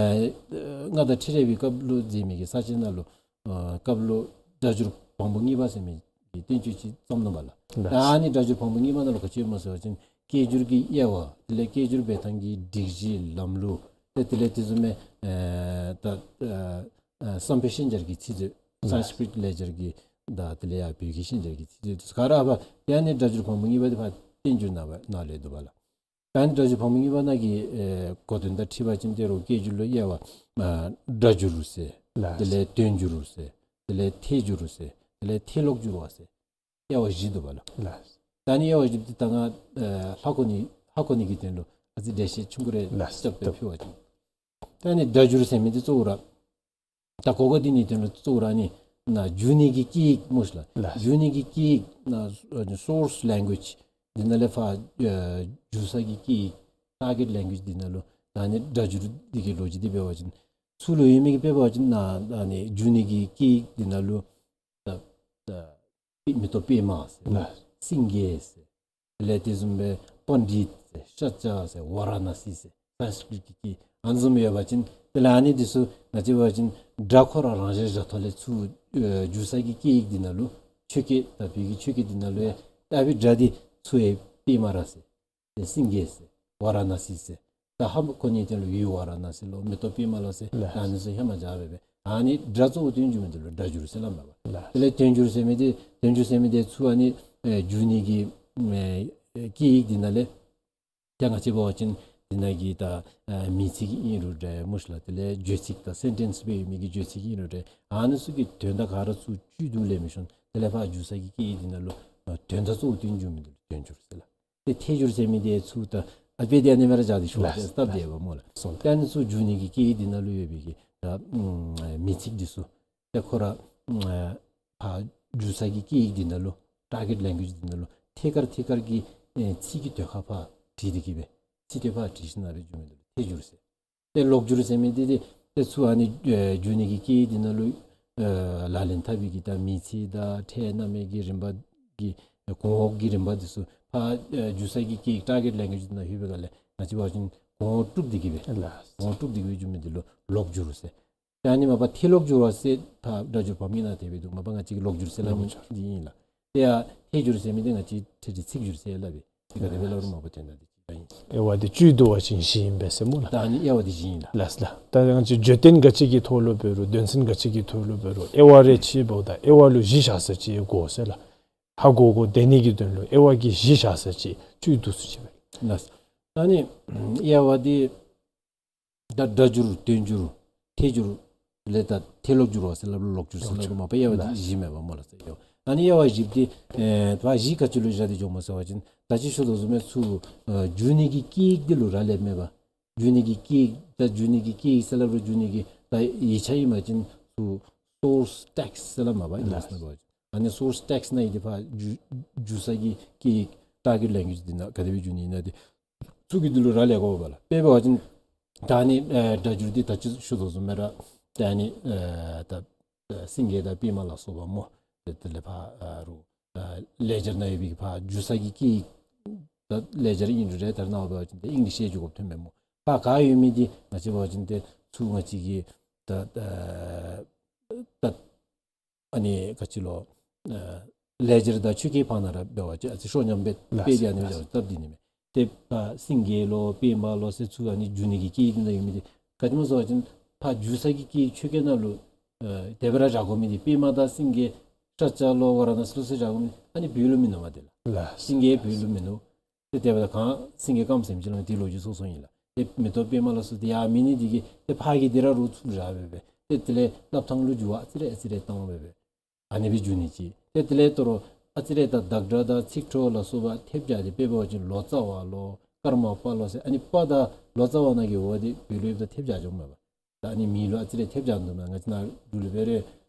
མངའ་བདག་ཁྲི་རལ་པའི་སྐབས་ལུ་མཛད་མི་གི་གསར་བཅད་ནང་ལུ་ཨ་སྐབས་ལུ་སྒྲ་སྒྱུར་བམ་པོ་གཉིས་པ་ཟེར་མི་ གི་བསྟན་བཅོས་ཅིག་བརྩམས་ནུག་པ་ལགས། ལགས། ད་ཨ་ནི་སྒྲ་སྒྱུར་བམ་པོ་གཉིས་པ་ནང་ལུ་ག་ཅི་ཡོདཔ་སྨོ་ཟེར་བ་ཅིན་སྐད་སྒྱུར་གྱི་དབྱེ་བ། དེ་ལས་སྐད་སྒྱུར་འབད་ཐངས་ཀྱི་སྒྲིག་གཞི་ལམ་ལུགས། དེ་དེ་ལས་དེ་བཟུམ་མའི་ཨེ་ད་ཨེ་ཨེ་བསམ་འཕེལ་ཤན་སྦྱར་གྱི་ཚིག་མཛོད། ལགས། སཾ་སྐྲྀཏ་ལེགས་སྦྱར་གྱི་དང་དེ་ལས་ཡར་བོད་ཀྱི་ཤན་སྦྱར་གྱི་ཚིག་མཛོད་དེ་ཚུ་ག་ར་ཕར་ཏེ་ཨ་ནི་སྒྲ་སྒྱུར་བམ་པོ་གཉིས་པ་འདི་ཕར་བསྟན་འགྱུར་ནང་ཕར་ནང་ལས་འདུག་པ་ལགས། ད་ཨ་ནི་སྒྲ་སྒྱུར་བམ་པོ་གཉིས་པ་ནང་གི་ཨེ་གོ་དོན་དང་འཁྲིལ་བ་ཅིན་ཏེ་རོགས་སྐད་སྒྱུར་ལུ་དབྱེ་བ་ཨ་སྒྲ་སྒྱུར་ཟེར། ལགས། དེ་ལས་དོན་སྒྱུར་ཟེར། དེ་ལས་ཐད་སྒྱུར་ཟེར། དེ་ལས་ཐད་ཀློག་སྒྱུར་བ་ཟེར། དབྱེ་བ་བཞི་འདུག་པ་ལགས། ལགས། ད་ཨ་ནི་དབྱེ་བ་བཞི་འདི་ད་ང་ཨེ་ཧ་གོ་ནི་ཧ་གོ་ནི་གི་དོན་ལུ་ཨ་ཙི་འགྲེལ་བཤད་ཆུང་ཀུ་རེ། ལགས། རྐྱབ་སྟེ་ཕུལ་བ་ཅིན། ད་ཨ་ནི་སྒྲ་སྒྱུར་ཟེར་མི་འདི་གཙོ་བོ་ར་ད་གོ་གོ་འདི་ནི་དོན་ལུ་གཙོ་བོ་ར་ཨ་ནི་ནཱ་བསྒྱུར་ནི་གི་སྐད་ཡིག་སྨོ་ཤ་ལགས། ལགས། བསྒྱུར་ནི་གི་སྐད་ཡིག་ནཱ་ཨ་ནི་སོརསི་ལེང་གུ་ཨེཇ་འདི་ནང་ལས་ཕར་ཨེ་བསྒྱུར་ས་གི་སྐད་ཡིག་ཊར་གེཊ་ལེང་གུ་ཨེཇ་འདི་ནང་ལུ་ད་ཨ་ནི་སྒྲ་སྒྱུར་འདི་གི་ལོ་རྒྱུས་འདི་འབད་བ་ཅིན་ཚུར་ལུ་ཡོད་མི་གི་དཔེ་འབད་བ་ཅིན་ནཱ་ཨ་ནི་བསྒྱུར་ནི་གི་སྐད་ཡིག་འདི་ནང་ལུ་ད་ད་མེ་ཏོག་པདྨ་ཟེར། ལགས། སེང་གེ་ཟེར། དེ་ལས་དེ་བཟུམ་སྦེ་པཎྜི་ཏ་ཟེར། ཤཱཀྱ་ཟེར། ཝཱ་ར་ཎ་སི་ཟེར། སཾ་སྐྲྀཏ་གི་སྐད་ཨ་ནི་བཟུམ་ཡོད་པ་ཅིན་དེ་ལས་ཨ་ནི་འདི་ཚུ་ང་བཅས་འབད་བ་ཅིན་སྒྲ་ཁོ་ར་རང་བཞིན་བཞག་ཐོག་ལས་ཚུར་ཨེ་བསྒྱུར་ས་གི་སྐད་ཡིག་འདི་ནང་ལུ་ཆོས་སྐད་ད་བོད་ཀྱི་ཆོས་སྐད་འདི་ནང་ལུ་ཡང་ད་ཨ་ཕི་སྒྲ་འདི་ཚུར་ཡང་པདྨ་ར་ཟེར། ཏེ་སེང་གེ་ཟེར། ཝཱ་ར་ཎ་སི་ཟེར། ད་ཧ་མ་གོ་ནི་དོན་ལུ་ཡུལ་ཝཱ་ར་ཎ་སི་ལོ་མེ་ཏོག་པདྨ་ལོ་ཟེར། ལགས། ད་ཨ་ནི་ཚུ་ཧེ་མ་བཞག་སྦེ་སྦེ་ཨ་ནི་སྒྲ་གཙོ་བོ་དོན་སྒྱུར་མི་འདི་ལུ་སྒྲ་སྒྱུར་ཟེར་སླབ་མས་པ། ལགས། དེ་ལས་དོན་སྒྱུར་ཟེར་མི་འདི་དོན་སྒྱུར་ཟེར་མི་འདི་ཚུར་ཨ་ནི་ཨེ་བསྒྱུར་ནི་གི་ཨེ་སྐད་ཡིག་འདི་ནང་ལས་ཏེ་ང་བཅས་འབད་བ་ཅིན་འདི་ནང་གི་ད་ཨེ་མིང་ཚིག་ཨིན་རུང་འདྲ་སྨོ་ཤ་ལགས། དེ་ལས་བརྗོད་ཚིག་དང་སེན་ཊེནསི་སྦེ་ཡོད་མི་གི་བརྗོད་ཚིག་ཨིན་རུང་འདྲ་ཨ་ནི་ཚུ་གི་དོན་དག་ག་ར་ཚུར་བཅུད་དུ་ལེན་མི་ཤོང་། དེ་ལས་ཕར་བསྒྱུར་ས་གི་སྐད་ཡིག་འདི་ནང་ལུ་ཨེ་དོན་དག་གཙོ་བོ་དོན་སྒྱུར་མི་འདི་ལུ་དོན་སྒྱུར་ཟེར་ལགས། ཏེ་ཐད་སྒྱུར་ཟེར་མི་འདི་ཚུར་ད་ཨ་དཔེ་འདི་ཨ་ནི་སྦེ་ར་བཞག་སྟེ་ཤོག་ལགས། ཟེར་སྟབས་བདེ་བ་སྨོ་ལགས། སོ་ལགས། ཏེ་ཨ་ནི་ཚུར་བསྒྱུར་ནི་གི་སྐད་ཡིག་འདི་ནང་ལུ་ཡོད་པའི་གི་ད་ཨམ་མིང་ཚིག་འདི་ཚུ་ཏེ་ཁོ་ར་ཨམ་ཕར་བསྒྱུར་ས་གི་སྐད་ཡིག་འདི་ནང་ལུ་ཊར་གེཊ་ལེང་གུ་ཨེཇ་འདི་ནང་ལུ་ཐད་ཀར་ཐད་ཀར་གྱི་ཨེ་ཚིག་གི་དོན་ཁ་ཕར་བྲིས་ཏེ་གི་སྦེ་ཚིག་དོན་ཕར་བྲིས་ཞིནམ་སྦེ་བསྒྱུར་མི་འདི་ལུ་ཐད་སྒྱུར་ཟེར། ཏེ་ཀློག་སྒྱུར་ཟེར་མི་འདི་འདི་ཏེ་ཚུར་ཨ་ནི་ཨེ་བསྒྱུར་ནི་གི་སྐད་ཡིག་འདི་ནང་ལུ་ཨེ་ལག་ལེན་འཐབ་པའི་གི་ད་མིང་ཚིག་དང་ཕྲད་སྣང་མེད་ཀྱི་རིམ་པ་གི་གོང་འོག་གི་རིམ་པ་འདི་ཚུ་ཕར་ཨེ་བསྒྱུར་ས་གི་སྐད་ཡིག་ཊར་གེཊ་ལེང་གུ་ཨེཇ་འདི་ནང་ལྷོད་པའི་སྒང་ལས་ང་བཅས་འབད་བ་ཅིན་གོང་འོག་དཀྲུགས་ཏེ་གི་སྦེ་ལགས། གོང་འོག་དཀྲུགས་ཏེ་གི་སྦེ་བསྒྱུར་མི་འདི་ལུ་ཀློག་སྒྱུར་ཟེར། ད་ཨ་ནི་མ་པ་ཐད་ཀློག་སྒྱུར་བ་ཟེར་ཕར་སྒྲ་སྒྱུར་བམ་གྱི་ནང་དེ་སྦེ་འདུག། མ་པ་ང་བཅས་ཀྱིས་ཀློག་སྒྱུར་ཟེར་སླབ་མི་འདི་ཨིན་ལགས། ཏེ་ཡང་ཐད་སྒྱུར་ཟེར་མི་འདི་ང་བཅས་ཐད་ཀྱི་ཚིག་སྒྱུར་ཟེར་སླབ་པས། ཏེ་ག་དེ་སྦེ་སླབ་རུང་མ་པ་དོན་དག་འདི་གཅིག་ར་ཨིན། དབྱེ་བ་འདི་བཅུད་བསྡུ་བ་ཅིན་བཞི་ཨིན་པས་ཟེར་སྨོ་ལགས། ད་ཨ་ནི་དབྱེ་བ་འདི་བཞི་ཨིན་ལགས། ལགས་ལགས། ད་ང་བཅས་བརྗོད་དོན་ག་ཅི་གི་ཐོག་ལུ་འབད་རུང་དོན་ཚན་ག་ཅི་གི་ཐོག་ལུ་འབད་རུང་དབྱེ་བ་རེ་ཕྱེ་བ་ད་དབྱེ་བ་ལུ་བཞི་བཞག་ས་ཅིག་དགོ་ཟེར་ལགས། ཧ་གོ་གོ་བདེ་ནི་གི་དོན་ལུ་དབྱེ་བ་གི་བཞི་བཞག་ས་ཅིག་བཅུད་བསྡུ་ས་ཅིག་སྦེ། ལགས། ད་ཨ་ནི་དབྱེ་བ་འདི་ད་སྒྲ་སྒྱུར་དོན་སྒྱུར་ཐད་སྒྱུར་ལས་ད་ཐད་ཀློག་སྒྱུར་བ་ཟེར་སླབ་རུང་ཀློག་སྒྱུར་ཟེར་སླབ་རུང་མ་པ་དབྱེ་བ་འདི་བཞི་མེན་པ་སྨོ་ལགས་ཟེར་ཡོད། ཨ་ནི་དབྱེ་བ་བཞི་འདི་ཨེ་ད་བཞི་ག་ཅི་ལུ་བཞག་སྟེ་འགྱོཝ་སྨོ་ཟེར་བ་ཅིན་ད་ཅི་ཞུ་དོ་བཟུམ་སྦེ་ཚུར་ཨེ་བསྒྱུར་ནི་གི་སྐད་ཡིག་འདི་ལུ་རག་ལས་མེད་པ། བསྒྱུར་ནི་གི་སྐད་ཡིག་ད་བསྒྱུར་ནི་གི་སྐད་ཡིག་ཟེར་སླབ་རུང་བསྒྱུར་ནི་གི་ད་ཡིག་ཆ་ཨིན་པ་ཅིན་ཚུར་སོརསི་ཊེགསིཊ་ཟེར་སླབ་མ་པ་ཨིན་ལགས། ཟེར་བ་ཅིན་ཨ་ནི་སོརསི་ཊེགསིཊ་ནང་ཨིན་ཏེ་ཕར་བསྒྱུར་བསྒྱུར་ས་གི་སྐད་ཡིག་ཊར་གེཊ་ལེང་གུ་ཨེཇ་འདི་ནང་ག་དེ་སྦེ་བསྒྱུར་ནི་ཨིན་ན་འདི་ཚུ་གི་འདི་ལུ་རག་ལས་དགོ་པས་ལགས། དཔེ་འབད་བ་ཅིན་ད་ཨ་ནི་ཨེ་སྒྲ་སྒྱུར་འདི་ད་ཅི་ཞུ་དོ་བཟུམ་སྦེ་ར་ད་ཨ་ནི་ཨེ་ད་ཨེ་སེང་གེ་དང་པདྨ་ལ་སོགས་པ་སྨོ། དེ་དེ་ལས་ཕར་ཨ་རུང་ཨེ་ལེགས་སྦྱར་ནང་ཡོད་པའི་ཕར་བསྒྱུར་ས་གི་སྐད་ཡིག་ད་ལེགས་སྦྱར་ཨིན་རུང་ར་ད་རེས་ནངས་པ་འབད་བ་ཅིན་ཏེ་ཨིང་ལིཤ་ཡང་བསྒྱུར་དགོཔ་ཐོནམ་མས་སྨོ། ཕར་ག་ཡོད་མི་འདི་ང་བཅས་འབད་བ་ཅིན་ཏེ་ཚུར་ང་བཅས་ཀྱིས་ད་ཨེ་ད་ཨ་ནི་ག་ཅི་ལོ་ཨེ་ལེགས་སྦྱར་དང་ཆོས་སྐད་བར་ན་ར་འབད་བ་ཅིན་ཨ་ཙི་ཤོ་ཉམས་སྦེ་ལགས། དཔེ་འདི་ཨ་ནི་སྦེ་ལགས། སྟབས་འདི་ནི་མས། ཏེ་ཕར་སེང་གེ་ལོ་པདྨ་ལོ་ཟེར་ཚུར་ཨ་ནི་བསྒྱུར་ནི་གི་སྐད་ཡིག་འདི་ནང་ཡོད་མི་འདི་ག་ཅི་སྨོ་ཟེར་བ་ཅིན་ཕར་བསྒྱུར་ས་གི་སྐད་ཡིག་ཆོས་སྐད་ནང་ལུ་ཨེ་དེ་སྦེ་ར་བཞག་དགོ་མི་འདི་པདྨ་དང་སེང་གེ་ཤཱཀྱ་ལོ་ཝཱ་ར་ཎ་སི་ལོ་ཟེར་བཞག་དགོ་མི་འདི་ཨ་ནི་བོད་ལུ་མིན་ནུག་པ། དེ་ལགས། ལགས། སེང་གེ་བོད་ལུ་མིན་ནུག། ཏེ་དེ་འབདཝ་ད་གངས་སེང་གེ་སྐརམ་ཟེར་མི་ཅིག་ལུ་དེ་ལོ་རྒྱུས་སོ་སོ་ཨིན་ལགས། ཏེ་མེ་ཏོག་པདྨ་ལ་སོགས་ཏེ་ཡང་མེད་ནི་འདི་གིས་ཏེ་ཕར་གི་འདི་ར་རུང་ཚུར་བཞག་སྦེ་སྦེ་ཏེ་དེ་ལས་སླབ་ཐངས་ལུ་འགྱུར་བ་ཨ་ཙི་རེ་ཨ་ཙི་རེ་བཏང་སྦེ་སྦེ་ཨ་ནི་སྦེ་བསྒྱུར་ནི་ཅིག། ཏེ་དེ་ལས་དོ་རུང་ཨ་ཙི་རེ་ད་བདག་སྒྲ་དང་ཚིག་འཕྲོ་ལ་སོགས་པ་ཐེབས་བཞག་སྟེ་དཔེ་འབད་བ་ཅིན་ལོ་ཙཱ་བ་ལོ་ཀརྨ་པ་ལོ་ཟེར་ཨ་ནི་པ་དང་ལོ་ཙཱ་བ་ནང་གི་འོ་འདི་བོད་ལུ་ཡོདཔ་ད་ཐེབས་བཞག་འགྱོཝ་མས་པ། ད་ཨ་ནི་མིང་ལུ་ཨ་ཙི་རེ་ཐེབས་བཞག་འདུག་མས། ང་བཅས་ནཱ་འབྲུག་ལུ་འབད་རུང་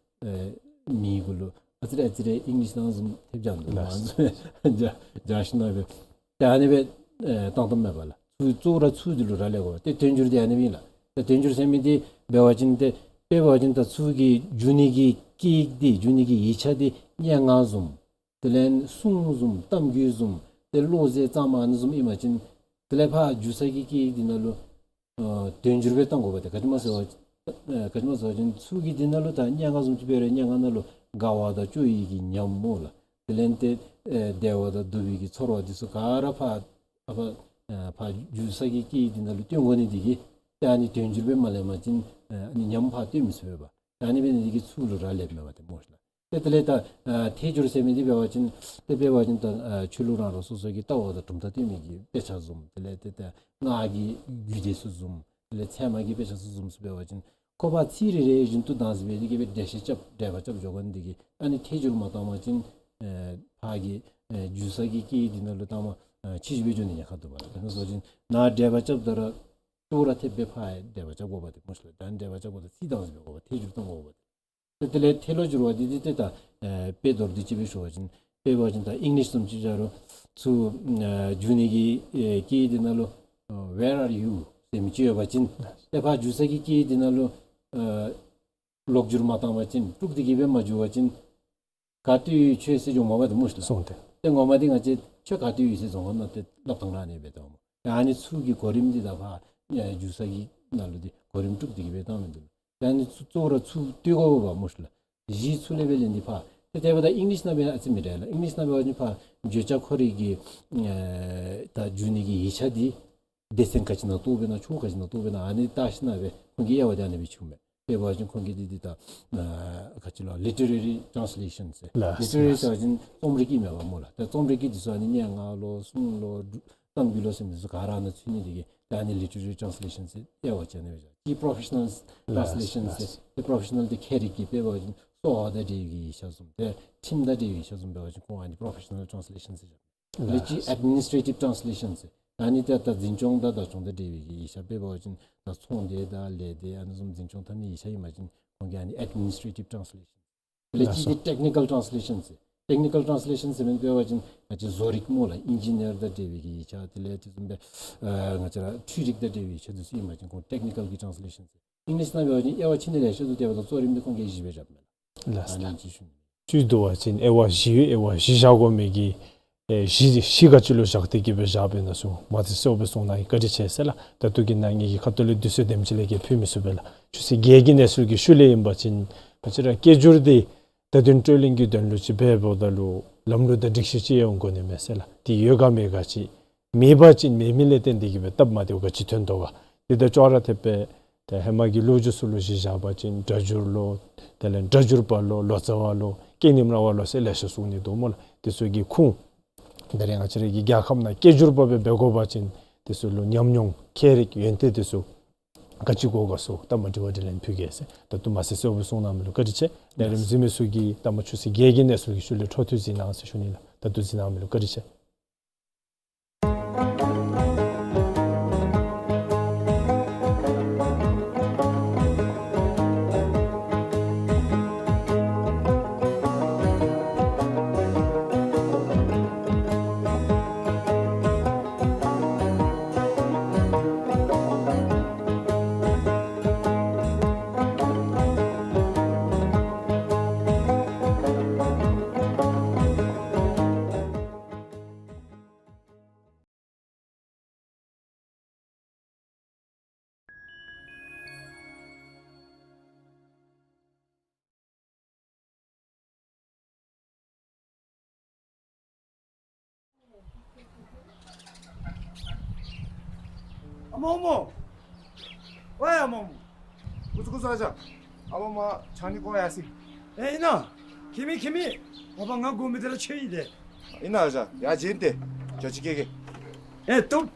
ཨེ་མིང་གུ་ལུ་ཨ་ཙི་རེ་ཨ་ཙི་རེ་ཨིང་ལིཤ་ནང་བཟུམ་ཐེབས་བཞག་འདུག་མས། ལགས། བཞག་བཞག་ཞིནམ་སྦེ་ཏེ་ཨ་ནི་སྦེ་ཨེ་བཏང་བཏངམ་མས་པ་ལགས། ཚུར་གཙོ་བོ་ར་ཚུར་འདི་ལུ་རག་ལས་དགོ་པས། ཏེ་དོན་སྒྱུར་འདི་ཨ་ནི་སྦེ་ཨིན་ལགས། ཏེ་དོན་སྒྱུར་ཟེར་མི་འདི་འབད་བ་ཅིན་ཏེ་དཔེ་འབད་བ་ཅིན་ད་ཚུར་གྱི་བསྒྱུར་ནི་གི་སྐད་ཡིག་འདི་བསྒྱུར་ནི་གི་ཡིག་ཆ་འདི་སྙན་ངག་བཟུམ་དེ་ལས་སྲུང་བཟུམ་གཏམ་རྒྱུད་བཟུམ་ཏེ་བློ་གསལ་གཙང་མ་ཨ་ནི་བཟུམ་ཨིན་པ་ཅིན་དེ་ལས་ཕར་བསྒྱུར་ས་གི་སྐད་ཡིག་འདི་ནང་ལུ་ཨ་དོན་སྒྱུར་སྦེ་བཏང་དགོ་པས། ཏེ་ག་ཅི་སྨོ་ཟེར་བ་ཨ་ག་ཅི་སྨོ་ཟེར་བ་ཅིན་ཚུར་གྱི་འདི་ནང་ལུ་ད་སྙན་ངག་བཟུམ་ཅིག་འབད་རུང་སྙན་ངག་ནང་ལུ་དགའ་བ་དང་སྐྱོ་བའི་གི་ཉམས་སྨོ་ལགས། དེ་ལས་ཏེ་ཨེ་བདེ་བ་དང་སྡུག་པའི་གི་ཚོར་བ་འདི་ཚུ་ག་ར་ཕར་ཨ་ཕར་ཨ་ཕར་འགྱུར་ས་གི་སྐད་ཡིག་འདི་ནང་ལུ་སྟོན་དགོ་ནི་འདི་གིས་ཏེ་ཨ་ནི་དོན་འགྱུར་སྦེ་མ་ལེན་པ་ཅིན་ཨ་ནི་ཉམས་ཕར་སྟོན་མི་ཚུགས་པས། ཨ་ནི་འབད་ནི་འདི་གིས་ཚུར་ལུ་རག་ལསཔ་མས་པ་ཏེ་སྨོ་ཤིག་ལགས། ཏེ་དེ་ལས་ད་ཨ་ཐད་སྒྱུར་ཟེར་མི་འདི་འབད་བ་ཅིན་ཏེ་འབད་བ་ཅིན་ད་ཨ་ཆོས་ལུགས་རང་རང་སོ་སོ་གི་ལྟ་བ་དང་གྲུབ་མཐའ་སྟོན་མི་གི་དཔེ་ཆ་བཟུམ། དེ་ལས་ཏེ་ད་སྔགས་ཀྱི་རྒྱུད་སྡེ་ཚུ་བཟུམ། དེ་ལས་ཚད་མ་གི་དཔེ་ཆ་ཚུ་བཟུམ་ཚུ་འབད་བ་ཅིན་ཁོ་པ་ཚིག་རེ་རེ་བཞིན་དུ་བདག་འཛིན་འབད་དེ་གི་སྦེ་འགྲེལ་བཤད་རྐྱབ་འགྲེལ་པ་རྐྱབ་འགྱོ་དགོ་ནི་འདི་གིས་ཨ་ནི་ཐད་སྒྱུར་མ་བཏང་པ་ཅིན་ཨེ་ཕར་གྱི་ཨེ་འགྱུར་ས་གི་སྐད་ཡིག་འདི་ནང་ལུ་བཏངམ་ཨེ་ཕྱི་འགྱུར་སྦེ་འགྱོ་ནི་ཉེན་ཁ་འདུག་པ་ལགས། དེ་ནང་བཟུམ་ཅིག་ནཱ་འགྲེལ་པ་རྐྱབ་ད་ར་ཏོག་ར་ཐེབས་སྦེ་ཕར་འགྲེལ་པ་རྐྱབ་དགོ་པ་ཏེ་སྨོ་ཤིག་ལགས། ད་འགྲེལ་པ་རྐྱབ་དགོཔ་ད་ཚིག་བདག་འཛིན་འབད་དགོ་པ་ཐད་སྒྱུར་གཏང་དགོ་པ་ཏེ། ཏེ་དེ་ལས་ཐད་ལོག་འགྱུར་བ་འདི་འདི་ཏེ་ད་ཨེ་དཔེ་མདོར་བསྡུས་ཅིག་སྦེ་ཞུ་བ་ཅིན་དཔེ་འབད་བ་ཅིན་ད་ཨིང་ལིཤ་བཟུམ་ཅིག་བཞག་རུང་ཚུར་ཨེ་འགྱུར་ནི་གི་ཨེ་སྐད་ཡིག་འདི་ནང་ལུ་ཨེ་Where are you ཟེར་མི་ཅིག་ཡོད་པ་ཅིན་ཏེ་ཕར་འགྱུར་ས་གི་སྐད་ཡིག་འདི་ནང་ལུ་ཨེ་ལོག་འགྱུར་མ་བཏང་པ་ཅིན་དཀྲུགས་ཏེ་གི་སྦེ་མ་འགྱུར་བ་ཅིན་ག་ཏེ་ཡོད་ཁྱོད་ཟེར་འགྱོཝ་མས་པ་ཏེ་སྨོ་ཤིག་ལགས། སོང་སྟེ། ཏེ་ངོ་མ་འདི་ང་བཅས་ཁྱོད་ག་ཏེ་ཡོད་ཟེར་བཟུམ་ཅིག་ནང་ཏེ་སླབ་ཐངས་ར་ཨ་ནི་སྦེ་འདུག་སྨོ། ཨ་ནི་ཚུར་གྱི་གོ་རིམ་འདི་ད་ཕར་ཨེ་འགྱུར་ས་གི་ནང་ལུ་འདི་གོ་རིམ་དཀྲུགས་ཏེ་གི་སྦེ་བཏང་མི་འདུག། ཨ་ནི་ཚུ་གཙོ་བོ་ར་ཚུར་བསྟུན་དགོ་པ་སྨོ་ཤིག་ལགས། གཞི་ཚུར་ལས་འབད་ལེན་འདི་ཕར། ཏེ་དེ་འབདཝ་ད་ཨིང་ལིཤ་ནང་འབད་ཨ་ཙི་མི་འདྲ་ལགས། ཨིང་ལིཤ་ནང་འབད་བ་ཅིན་ཕར་བརྗོད་བྱ་ཁོ་རའི་གི་ཨེ་ད་འགྱུར་ནི་གི་ཡིག་ཆ་འདི་སྡེ་ཚན་ག་ཅི་ནང་གཏོགས་པས་ན་ཕྱོགས་ག་ཅི་ནང་གཏོགས་པས་ན་ཨ་ནི་བལྟ་ཞིནམ་སྦེ་ཁོང་གིས་དབྱེ་བ་འདི་ཨ་ནི་སྦེ་ཕྱེཝ་མས། དཔེ་འབད་བ་ཅིན་ཁོང་གིས་འདི་འདི་ད་ཨ་ག་ཅི་ལོ་ལི་ཊི་རེ་རི་ཊཱནསི་ལེ་ཤཱནསི་ཟེར། ལགས། ལི་ཊི་རེ་རི་ལགས། ཟེར་བ་ཅིན་རྩོམ་རིག་གི་མས་པ་སྨོ་ལགས། ད་རྩོམ་རིག་གི་འདི་ཚུ་ཨ་ནི་སྙན་ངག་ལོ་གསུང་ལོ་གཏམ་རྒྱུད་ལོ་ཟེར་མི་འདི་ཚུ་ག་ར་ནང་ཚུད་ནི་འདི་གིས་ད་ཨ་ནི་ལི་ཊི་རེ་རི་ཊཱནསི་ལེ་ཤཱནསི་ཟེར་དབྱེ་བ་ཕྱེ་ནི་སྦེ་བཞག། ཏེ་པོརོ་ཕེ་ཤ་ནཱལ་ཊཱནསི་ལེ་ཤཱནསི་ཟེར། ཏེ་པོརོ་ཕེ་ཤ་ནཱལ་འདི་ཁྱད་རིག་གི་དཔེ་འབད་བ་ཅིན་སོ་དང་འབྲེལ་བའི་གི་ཡིག་ཆ་བཟུམ་ཏེ་ཁྲིམས་དང་འབྲེལ་བའི་ཡིག་ཆ་བཟུམ་འབད་བ་ཅིན་ཁོང་ཨ་ནི་པོརོ་ཕེ་ཤ་ནཱལ་ཊཱནསི་ལེ་ཤཱནསི་ཟེར་བཞག། ལེགས་སོ། ཨེཌ་མི་ནིས་ཊེ་རེ་ཊིབ་ཊཱནསི་ལེ་ཤཱནསི་ཟེར། ད་ཨ་ནི་ད་ད་འཛིན་སྐྱོང་དང་བདག་སྐྱོང་དང་འབྲེལ་བའི་གི་ཡིག་ཆ། དཔེ་འབད་བ་ཅིན་ད་ཚོང་སྡེ་དང་ལས་སྡེ་ཨ་ནི་བཟུམ་འཛིན་སྐྱོང་འཐབ་ནི་ཡིག་ཆ་ཨིན་པ་ཅིན་ཁོང་གིས་ཨ་ནི་ཨེཌ་མི་ནིས་ཊེ་རེ་ཊིབ་ཊཱནསི་ལེ་ཤཱནསི་ཟེར། ལེགས་སོ། ལེགས་སོ། ཏེ་ཊེག་ནི་ཀཱལ་ཊཱནསི་ལེ་ཤཱནསི་ཟེར། ཊེག་ནི་ཀཱལ་ཊཱནསི་ལེ་ཤཱནསི་ཟེར་མི་འདི་འབད་བ་ཅིན་ང་བཅས་བཟོ་རིག་སྨོ་ལགས། ཨིན་ཇི་ནི་ཡར་དང་འབྲེལ་བའི་གི་ཡིག་ཆ། དེ་ལས་དེ་བཟུམ་སྦེ་ཨ་ང་བཅས་ར་འཕྲུལ་རིག་དང་འབྲེལ་བའི་ཡིག་ཆ་འདི་ཚུ་ཨིན་པ་ཅིན་ཁོང་ཊེག་ནི་ཀཱལ་གྱི་ཊཱནསི་ལེ་ཤཱནསི་ཟེར། ཨིང་ལིཤ་ནང་འབད་བ་ཅིན་དབྱེ་བ་ཕྱེ་ནི་ལེ་ཤ་འདུག། དེ་འབདཝ་ད་གཙོ་རིམ་འདི་ཁོང་གིས་བཞི་སྦེ་བཞགཔ་མས་ལགས། ལགས་སོ། ཨ་ནི་ཅིག་ཞུ་ནི། བཅུད་བསྡུ་བ་ཅིན་དབྱེ་བ་བཞི་ཡོད། དབྱེ་བ་བཞི་བཞག་དགོ་མི་གི་ཨེ་བཞི་བཞི་ག་ཅི་ལུ་བཞག་སྟེ་གི་སྦེ་བཞག་པས་ན་ཟེར་མ་ཚད་གསོལཝ་སྦེ་གསུངས་གནང་ཡི། བཀའ་དྲིན་ཆེ་ཟེར་ལགས། ད་ལྟོ་གི་ནང་ངེ་གི་ཁ་ཐུག་ལས་དུས་ཚོད་དེམ་ཅིག་ལས་བརྒལ་ཕུལ་མི་ཚུགས་པས་ལགས། ཆོས་སྲིད་དགེ་བའི་གནས་ཚུལ་གྱི་ཤུལ་ལས་ཨིན་པ་ཅིན་ང་བཅས་ར་སྐད་སྒྱུར་འདི་བརྡ་དོན་སྤྲོད་ལེན་གྱི་དོན་ལུ་ཅིག་འབདཝ་ད་ལུ་ལམ་ལུགས་དང་སྒྲིག་གཞི་ཅིག་ཡོད་དགོ་ནི་མས་ཟེར་ལགས། དེ་ཡོད་ག་མེད་ག་ཅིག་མེད་པ་ཅིན་མེད་མི་ལས་བརྟེན་ཏེ་གི་སྦེ་སྟབས་མ་བདེཝ་ག་ཅི་ཐོན་དོ་ག། དེ་ད་ཅོག་ར་འཐདཔ་སྦེ་ཏེ་ཧེ་མ་གི་ལོ་རྒྱུས་ཚུ་ལུ་གཞི་བཞག་པ་ཅིན་སྒྲ་སྒྱུར་ལོ། དེ་ལས་སྒྲ་སྒྱུར་པ་ལོ། ལོ་ཙཱ་བ་ལོ། སྐད་གཉིས་སྨྲ་བ་ལོ་ཟེར་ལེ་ཤ་གསུང་ནི་འདུག་སྨོ་ལགས། དེ་ཚུ་གི་ཁུངས་ད་རེས་ང་བཅས་ར་གི་རྒྱལ་ཁབ་ནང་སྐད་སྒྱུར་པ་སྦེ་འབད་དགོ་པ་ཅིན་དེ་ཚུ་ལུ་ཉམས་མྱོང་ཁྱད་རིག་ཡོན་ཏན་དེ་ཚུ་ག་ཅི་དགོ་ག་ཚུ་ད་མ་དྲི་བ་དྲིས་ལན་ཕུལ་གེ་ཟེར། ད་ལྟོ་མ་ཚད་གསོལཝ་སྦེ་གསུངས་གནང་མི་ལུ་བཀའ་དྲིན་ཆེ། ལས་རིམ་གཟིགས་མི་ཚུ་གིས་ད་མ་ཆོས་སྲིད་དགེ་བའི་གནས་ཚུལ་གྱི་ཤུལ་ལས་འཕྲོ་མཐུད་གཟིགས་གནང་ཟེར་ཞུ་ནི་ལགས། ད་ལྟོ་གཟིགས་གནང་མི་ལུ་བཀའ་དྲིན་ཆེ། ཨ་མ་ཨ་མ། ཝའི་ཨ་མ་ཨ་མ། ཀུ་ཙུ་ཀུ་ཙུ་ཨ་ཅག། ཨ་མ་མ་ཆང་ནི་བཀོ་ཡར་སོ་ཡི། ཨེ་ཨིན་ན། ཁྱིམ་མི་ཁྱིམ་མི། ཨ་པ་ང་དགོ་མི་དེ་ལས་ཆད་ཡི་ཏེ། ཨིན་ན་ཨ་ཅག། ཡར་བྱོན་ཏེ། ཇོ་ཅིག་སྐྱེལ་གེ། ཨེ་བཏུབ།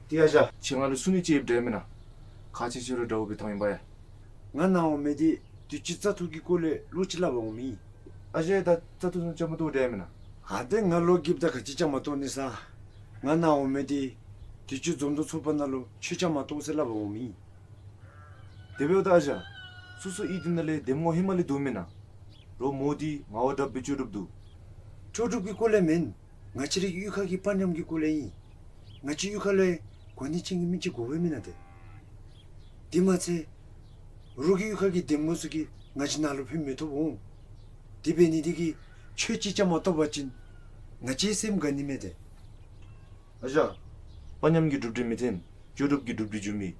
ཏེ་ཨ་ཅག་ཁྱོད་ང་ལུ་གསུང་ནི་ཅིག་ཡོདཔ་འདྲཝ་མེན་ན། ཁག་ཆེ་ཆེ་རུང་འདྲཝ་སྦེ་མཐོང་ཡི་པ་ཡ། ང་ནཱ་འོང་མི་འདི་དུས་ཅི་བཙག་འཐུ་གི་སྐོར་ལས་བློ་ཅིག་སླབ་པར་འོང་མི་ཨིན། ཨ་ཅག་ད་བཙག་འཐུ་ཚུ་རྐྱབ་མ་བཏུབ་འདྲཝ་མེན་ན། ཨ་ཏེ་ང་ལོ་རྒསཔ་ད་ག་ཅི་རྐྱབ་མ་བཏུབ་ནི་ས། ང་ནཱ་འོང་མི་འདི་དུས་ཅི་འཛོམས་འདུ་ཚོགས་པ་ནང་ལུ་ཆོས་རྐྱབ་མ་བཏུབ་ཟེར་སླབ་པར་འོང་མི་ཨིན། དེ་འབདཝ་ད་ཨ་ཅག་སོ་སོ་གཡུས་འདི་ནང་ལས་འདེམས་ངོ་ཧེ་མ་ལས་འདུག་མེན་ན། རོགས་མོ་འདི་ངག་དབང་གྲགས་པའི་ལྕོགས་གྲུབ་འདུག། ལྕོགས་གྲུབ་ཀྱི་སྐོར་ལས་མེན། ང་བཅས་རའི་གཡུས་ཁ་གི་དཔའ་ཉམས་ཀྱི་སྐོར་ལས་ཨིན། ང་བཅས་གཡུས་ཁ་ལུ་གོ་གནས་ཅན་གྱི་མི་ཅིག་དགོ་པས་མེན་ན་ཏེ། དེ་མ་ཚད་རོགས་ཀྱི་གཡུས་ཁ་གི་འདེམས་ངོ་ཚུ་གིས་ང་བཅས་ནཱ་ལུ་ཕན་མི་ཐོགས་འོང་། དེ་འབད་ནི་དེ་གིས་ཆོས་ཅིག་རྐྱབ་མ་བཏུབ་པ་ཅིན་ང་བཅས་སེམས་དགའ་ནི་མས་ཏེ། ཨ་ཅག། དཔའ་ཉམས་ཀྱིས་གྲུབ་འབྲས་མི་འཐོན། ལྕོགས་གྲུབ་ཀྱིས་གྲུབ་འབྲས་འབྱུང་མི།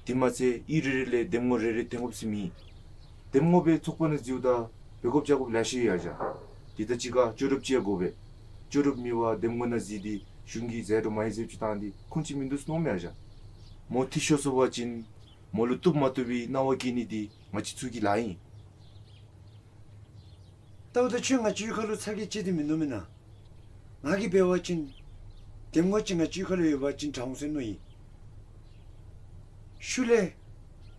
དེ་མ་ཚད་གཡུས་རེ་རེ་ལས་འདེམས་ངོ་རེ་རེ་འཐོན་དགོཔ་ཟེར་མི་ཨིན། འདེམས་ངོ་སྦེ་ཚོགས་པ་ནང་འཛུལཝ་ད་འབད་དགོཔ་བྱ་དགོཔ་ལེ་ཤ་ཡོད་ཨ་ཅག། དེ་དང་གཅིག་ཁར་ལྕོགས་གྲུབ་ཅིག་ཡང་དགོ་པས། ལྕོགས་གྲུབ་མེད་པར་འདེམས་ངོ་ནང་འཛུལ་ཏེ་གཞུང་གིས་མཛད་དོ་མ་ཡི་ཟེར་ཅིག་བཏང་སྟེ་ཁུངས་ཅིག་མིན་འདུག་ཟེར་མནོཝ་མས་ཨ་ཅག། མོ་འཐུས་ཤོར་སོང་པ་ཅིན་མོ་ལུ་བཏུབ་མ་བཏུབ་པའི་གནང་བ་བཀལ་ནི་འདི་ང་བཅས་ཚུ་གི་ལཱ་ཨིན། ད་འོ་ད་ཁྱོད་ང་བཅས་གཡུས་ཁ་ལུ་ཚ་གྱང་ཅིག་འདི་མིན་འདུག་མེན་ན། ང་གིས་འབད་བ་ཅིན་འདེམས་ངོ་ཅིག་ང་བཅས་གཡུས་ཁ་ལུ་ཡོད་པ་ཅིན་དྲག་འོང་ཟེར་མནོ་ཡི། ཤུལ་ལས་